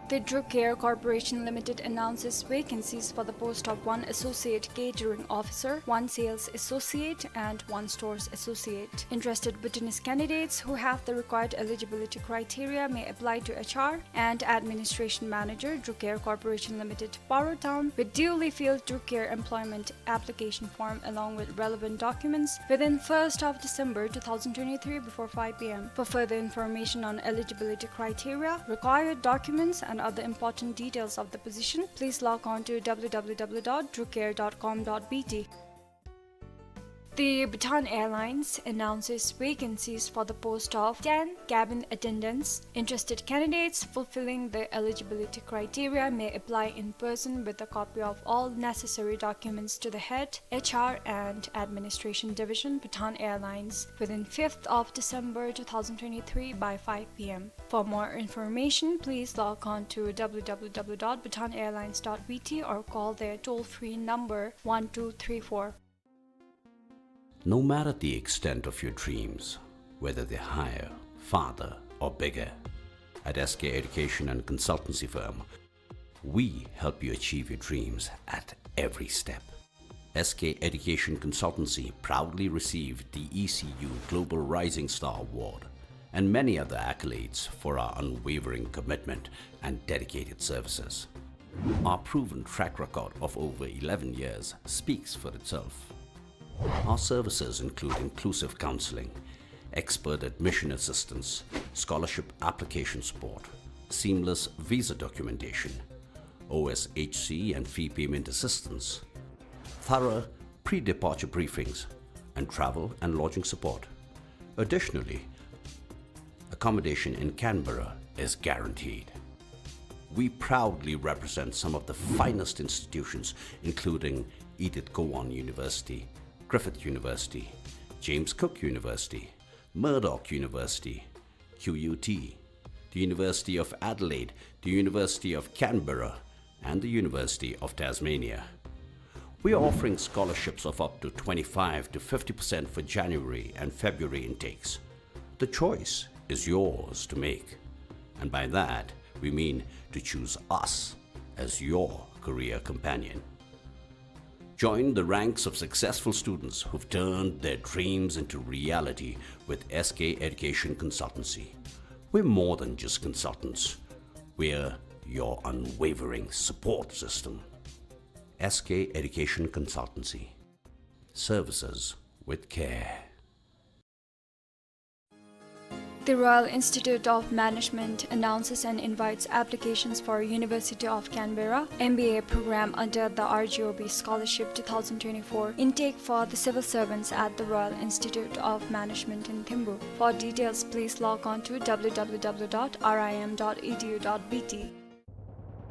The Drucare Corporation Limited announces vacancies for the post of one Associate Catering Officer, one Sales Associate, and one Stores Associate. Interested Bhutanese candidates who have the required eligibility criteria may apply to H R and Administration Manager, Drucare Corporation Limited, Paro Town, with duly filled Drucare employment application form along with relevant documents within first of December two thousand twenty-three before five p m. For further information on eligibility criteria, required documents, and other important details of the position, please log on to w w w dot drucare dot com dot b t. The Bhutan Airlines announces vacancies for the post of ten cabin attendants. Interested candidates fulfilling the eligibility criteria may apply in person with a copy of all necessary documents to the head H R and Administration Division, Bhutan Airlines, within fifth of December two thousand twenty-three by five p m. For more information, please log on to w w w dot bhutan airlines dot b t or call their toll-free number one two three four. No matter the extent of your dreams, whether they're higher, farther, or bigger, at S K Education and Consultancy Firm, we help you achieve your dreams at every step. S K Education Consultancy proudly received the E C U Global Rising Star Award and many other accolades for our unwavering commitment and dedicated services. Our proven track record of over eleven years speaks for itself. Our services include inclusive counseling, expert admission assistance, scholarship application support, seamless visa documentation, O S H C and fee payment assistance, thorough pre-departure briefings, and travel and lodging support. Additionally, accommodation in Canberra is guaranteed. We proudly represent some of the finest institutions, including Edith Cowan University, Griffith University, James Cook University, Murdoch University, Q U T, the University of Adelaide, the University of Canberra, and the University of Tasmania. We are offering scholarships of up to twenty-five to fifty percent for January and February intakes. The choice is yours to make, and by that we mean to choose us as your career companion. Join the ranks of successful students who've turned their dreams into reality with S K Education Consultancy. We're more than just consultants. We're your unwavering support system. S K Education Consultancy. Services with care. The Royal Institute of Management announces and invites applications for University of Canberra M B A program under the R G O B Scholarship two thousand twenty-four. Intake for the civil servants at the Royal Institute of Management in Thimphu. For details, please log on to W W W dot R I M dot E D U dot B T.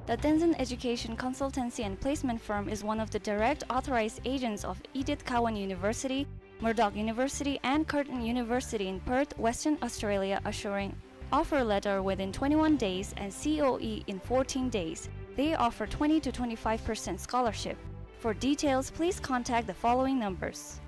The Tenzin Education Consultancy and Placement Firm is one of the direct authorized agents of Edith Cowan University, Murdoch University, and Curtin University in Perth, Western Australia, assuring offer letter within twenty-one days and C O E in fourteen days. They offer twenty to twenty-five percent scholarship. For details, please contact the following numbers.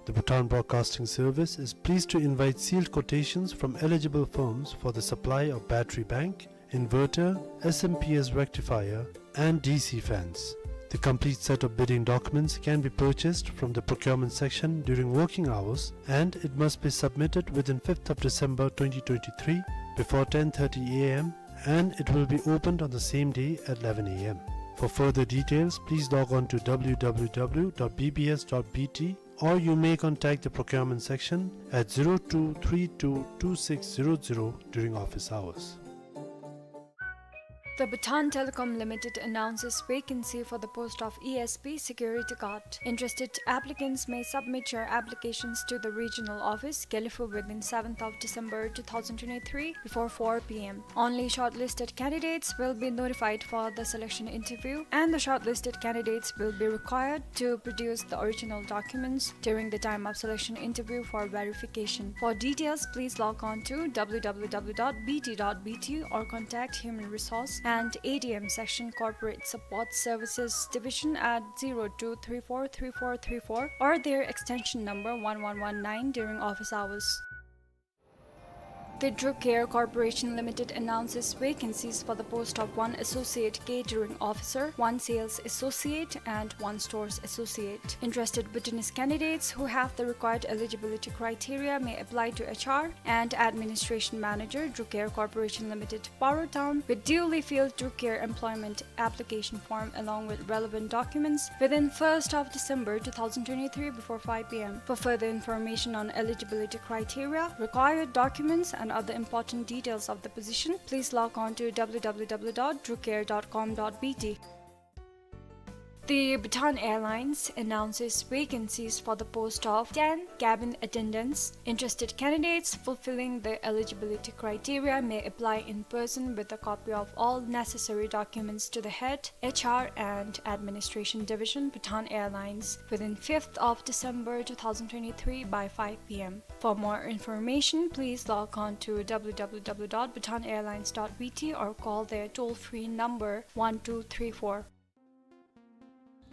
The Bhutan Broadcasting Service is pleased to invite sealed quotations from eligible firms for the supply of battery bank, inverter, S M P S rectifier, and D C fans. The complete set of bidding documents can be purchased from the procurement section during working hours, and it must be submitted within fifth of December twenty twenty-three before ten thirty A M, and it will be opened on the same day at eleven A M. For further details, please log on to W W W dot B B S dot B T, or you may contact the procurement section at zero two three two two six zero zero during office hours. The Bhutan Telecom Limited announces vacancy for the post of E S P security guard. Interested applicants may submit your applications to the regional office, Gelephu, within seventh of December two thousand twenty-three before four P M. Only shortlisted candidates will be notified for the selection interview, and the shortlisted candidates will be required to produce the original documents during the time of selection interview for verification. For details, please log on to W W W dot B T dot B T or contact Human Resource and A D M Section, Corporate Support Services Division, at zero two three four three four three four or their extension number one one one nine during office hours. The Drucare Corporation Limited announces vacancies for the post of one Associate Catering Officer, one Sales Associate, and one Stores Associate. Interested Bhutanese candidates who have the required eligibility criteria may apply to H R and Administration Manager, Drucare Corporation Limited, Paro Town, with duly filled Drucare employment application form along with relevant documents within first of December two thousand twenty-three before five P M. For further information on eligibility criteria, required documents, and other important details of the position, please log on to W W W dot drucare dot com dot B T. The Bhutan Airlines announces vacancies for the post of ten cabin attendants. Interested candidates fulfilling the eligibility criteria may apply in person with a copy of all necessary documents to the head H R and Administration Division, Bhutan Airlines, within fifth of December two thousand twenty-three by five P M. For more information, please log on to W W W dot bhutan airlines dot B T or call their toll-free number one two three four.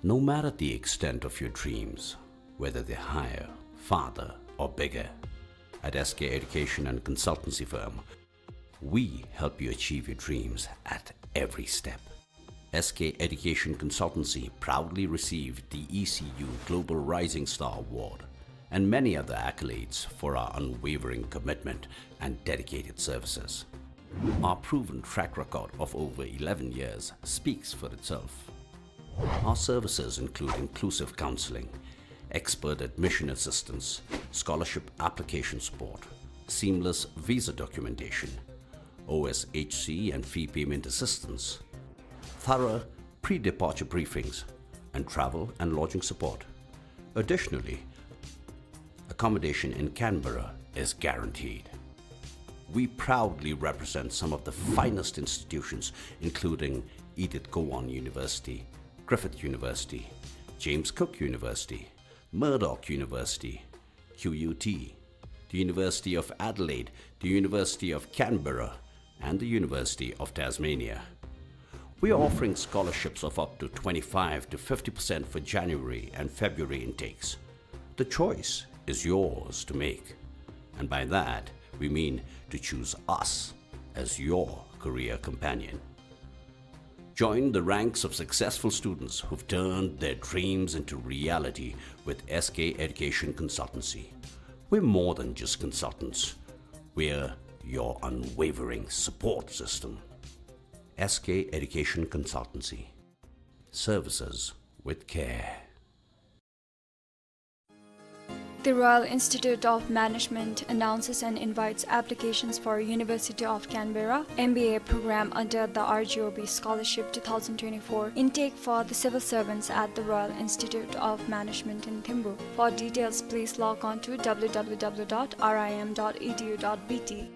No matter the extent of your dreams, whether they're higher, farther, or bigger, at S K Education and Consultancy Firm, we help you achieve your dreams at every step. S K Education Consultancy proudly received the E C U Global Rising Star Award and many other accolades for our unwavering commitment and dedicated services. Our proven track record of over eleven years speaks for itself. Our services include inclusive counseling, expert admission assistance, scholarship application support, seamless visa documentation, O S H C and fee payment assistance, thorough pre-departure briefings, and travel and lodging support. Additionally, accommodation in Canberra is guaranteed. We proudly represent some of the finest institutions, including Edith Cowan University, Griffith University, James Cook University, Murdoch University, Q U T, the University of Adelaide, the University of Canberra, and the University of Tasmania. We are offering scholarships of up to twenty-five to fifty percent for January and February intakes. The choice is yours to make, and by that we mean to choose us as your career companion. Join the ranks of successful students who've turned their dreams into reality with S K Education Consultancy. We're more than just consultants. We're your unwavering support system. S K Education Consultancy. Services with care. The Royal Institute of Management announces and invites applications for University of Canberra M B A program under the R G O B Scholarship two thousand twenty-four. Intake for the civil servants at the Royal Institute of Management in Thimphu. For details, please log on to W W W dot R I M dot E D U dot B T.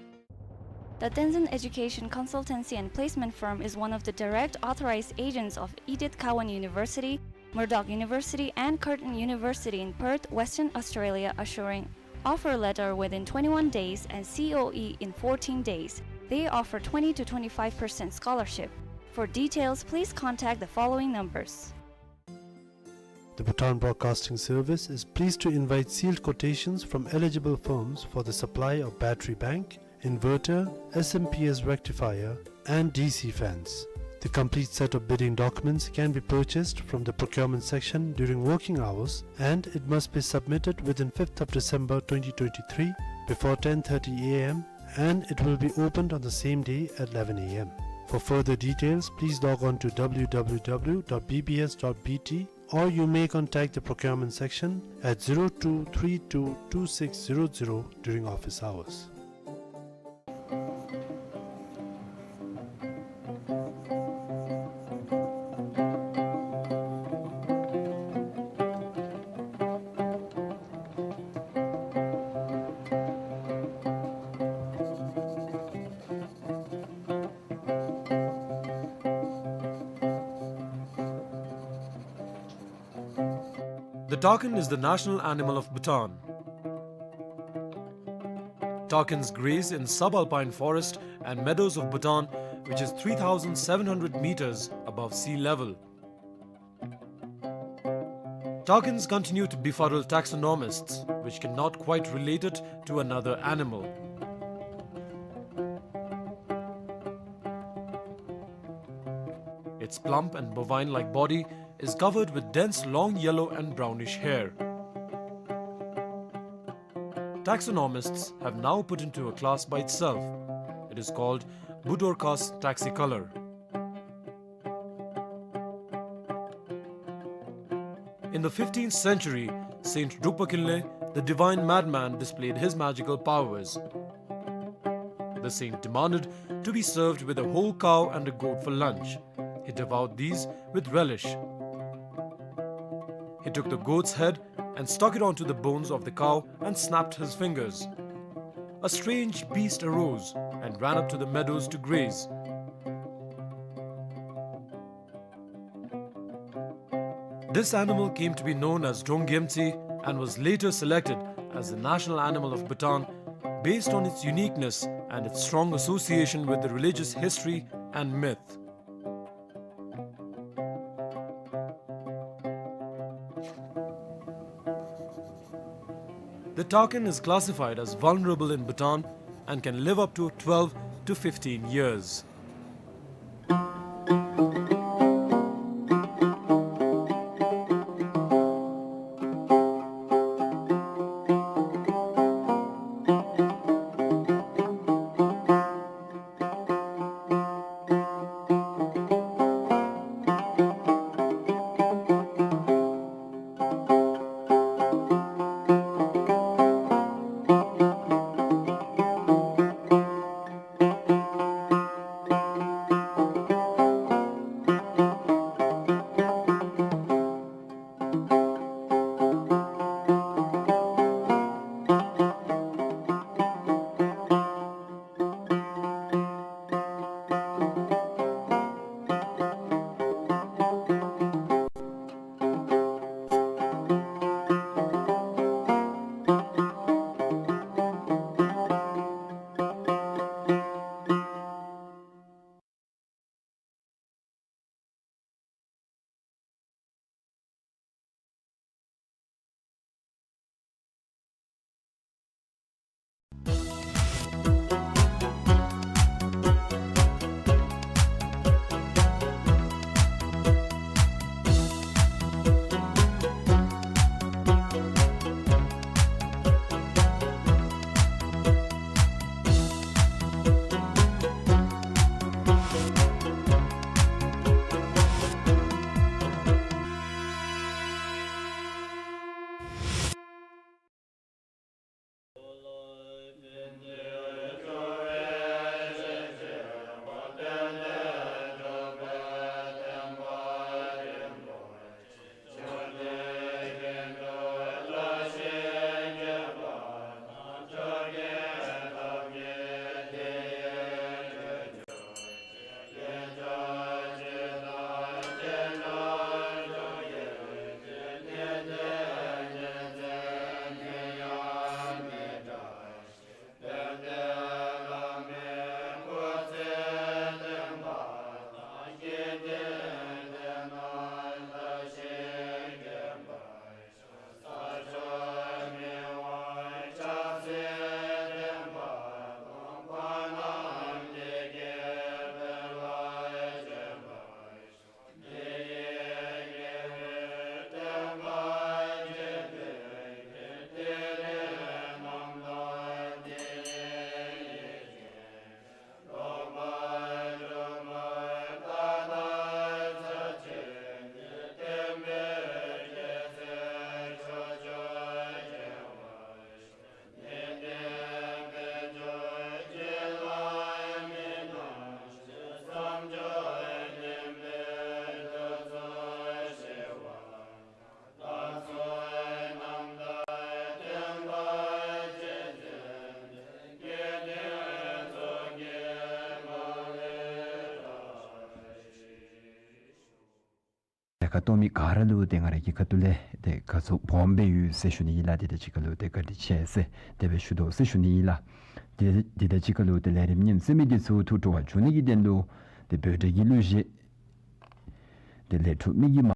The Tenzin Education Consultancy and Placement Firm is one of the direct authorized agents of Edith Cowan University, Murdoch University, and Curtin University in Perth, Western Australia, assuring offer letter within twenty-one days and C O E in fourteen days. They offer twenty to twenty-five percent scholarship. For details, please contact the following numbers. The Bhutan Broadcasting Service is pleased to invite sealed quotations from eligible firms for the supply of battery bank, inverter, S M P S rectifier, and D C fans. The complete set of bidding documents can be purchased from the procurement section during working hours, and it must be submitted within fifth of December twenty twenty-three before ten thirty A M, and it will be opened on the same day at eleven A M. For further details, please log on to W W W dot B B S dot B T, or you may contact the procurement section at zero two three two two six zero zero during office hours. The takin is the national animal of Bhutan. Takins graze in subalpine forest and meadows of Bhutan, which is three thousand seven hundred meters above sea level. Takins continue to befuddle taxonomists, which cannot quite relate it to another animal. Its plump and bovine-like body is covered with dense long yellow and brownish hair. Taxonomists have now put into a class by itself. It is called Budorcas taxicolor. In the fifteenth century, Saint Drukpa Kinley, the divine madman, displayed his magical powers. The saint demanded to be served with a whole cow and a goat for lunch. He devoured these with relish. He took the goat's head and stuck it onto the bones of the cow and snapped his fingers. A strange beast arose and ran up to the meadows to graze. This animal came to be known as Drongyemtsi and was later selected as the national animal of Bhutan based on its uniqueness and its strong association with the religious history and myth. The takin is classified as vulnerable in Bhutan and can live up to twelve to fifteen years. ཁ་གཏོགས་མི་ག་ར་ལུ་ཏེ་ང་ར་གི་ཁ་ཐུག་ལས་ཏེ་ཁ་ཚུགས་སྦོམ་སྦེ་ཡོད་ཟེར་ཞུ་ནི་ཨིན་ལགས། དེ་དང་གཅིག་ཁར་ལུ་ཏེ་བཀའ་དྲིན་ཆེ་ཟེར་དེ་སྦེ་ཞུ་དོ་ཟེར་ཞུ་ནི་ཨིན་ལགས། ཏེ་དེ་དང་གཅིག་ཁར་ལུ་ཏེ་ལས་རིམ་ཉམས་སེལ་མི་འདི་ཚུ་ཐུགས་སྤྲོ་བ་བྱུང་ནི་གི་དོན་ལུ་ཏེ་འབོད་སྒྲ་གི་གླུ་གཞས་ཏེ་ལས་འཕྲོ་མི་གི་མ་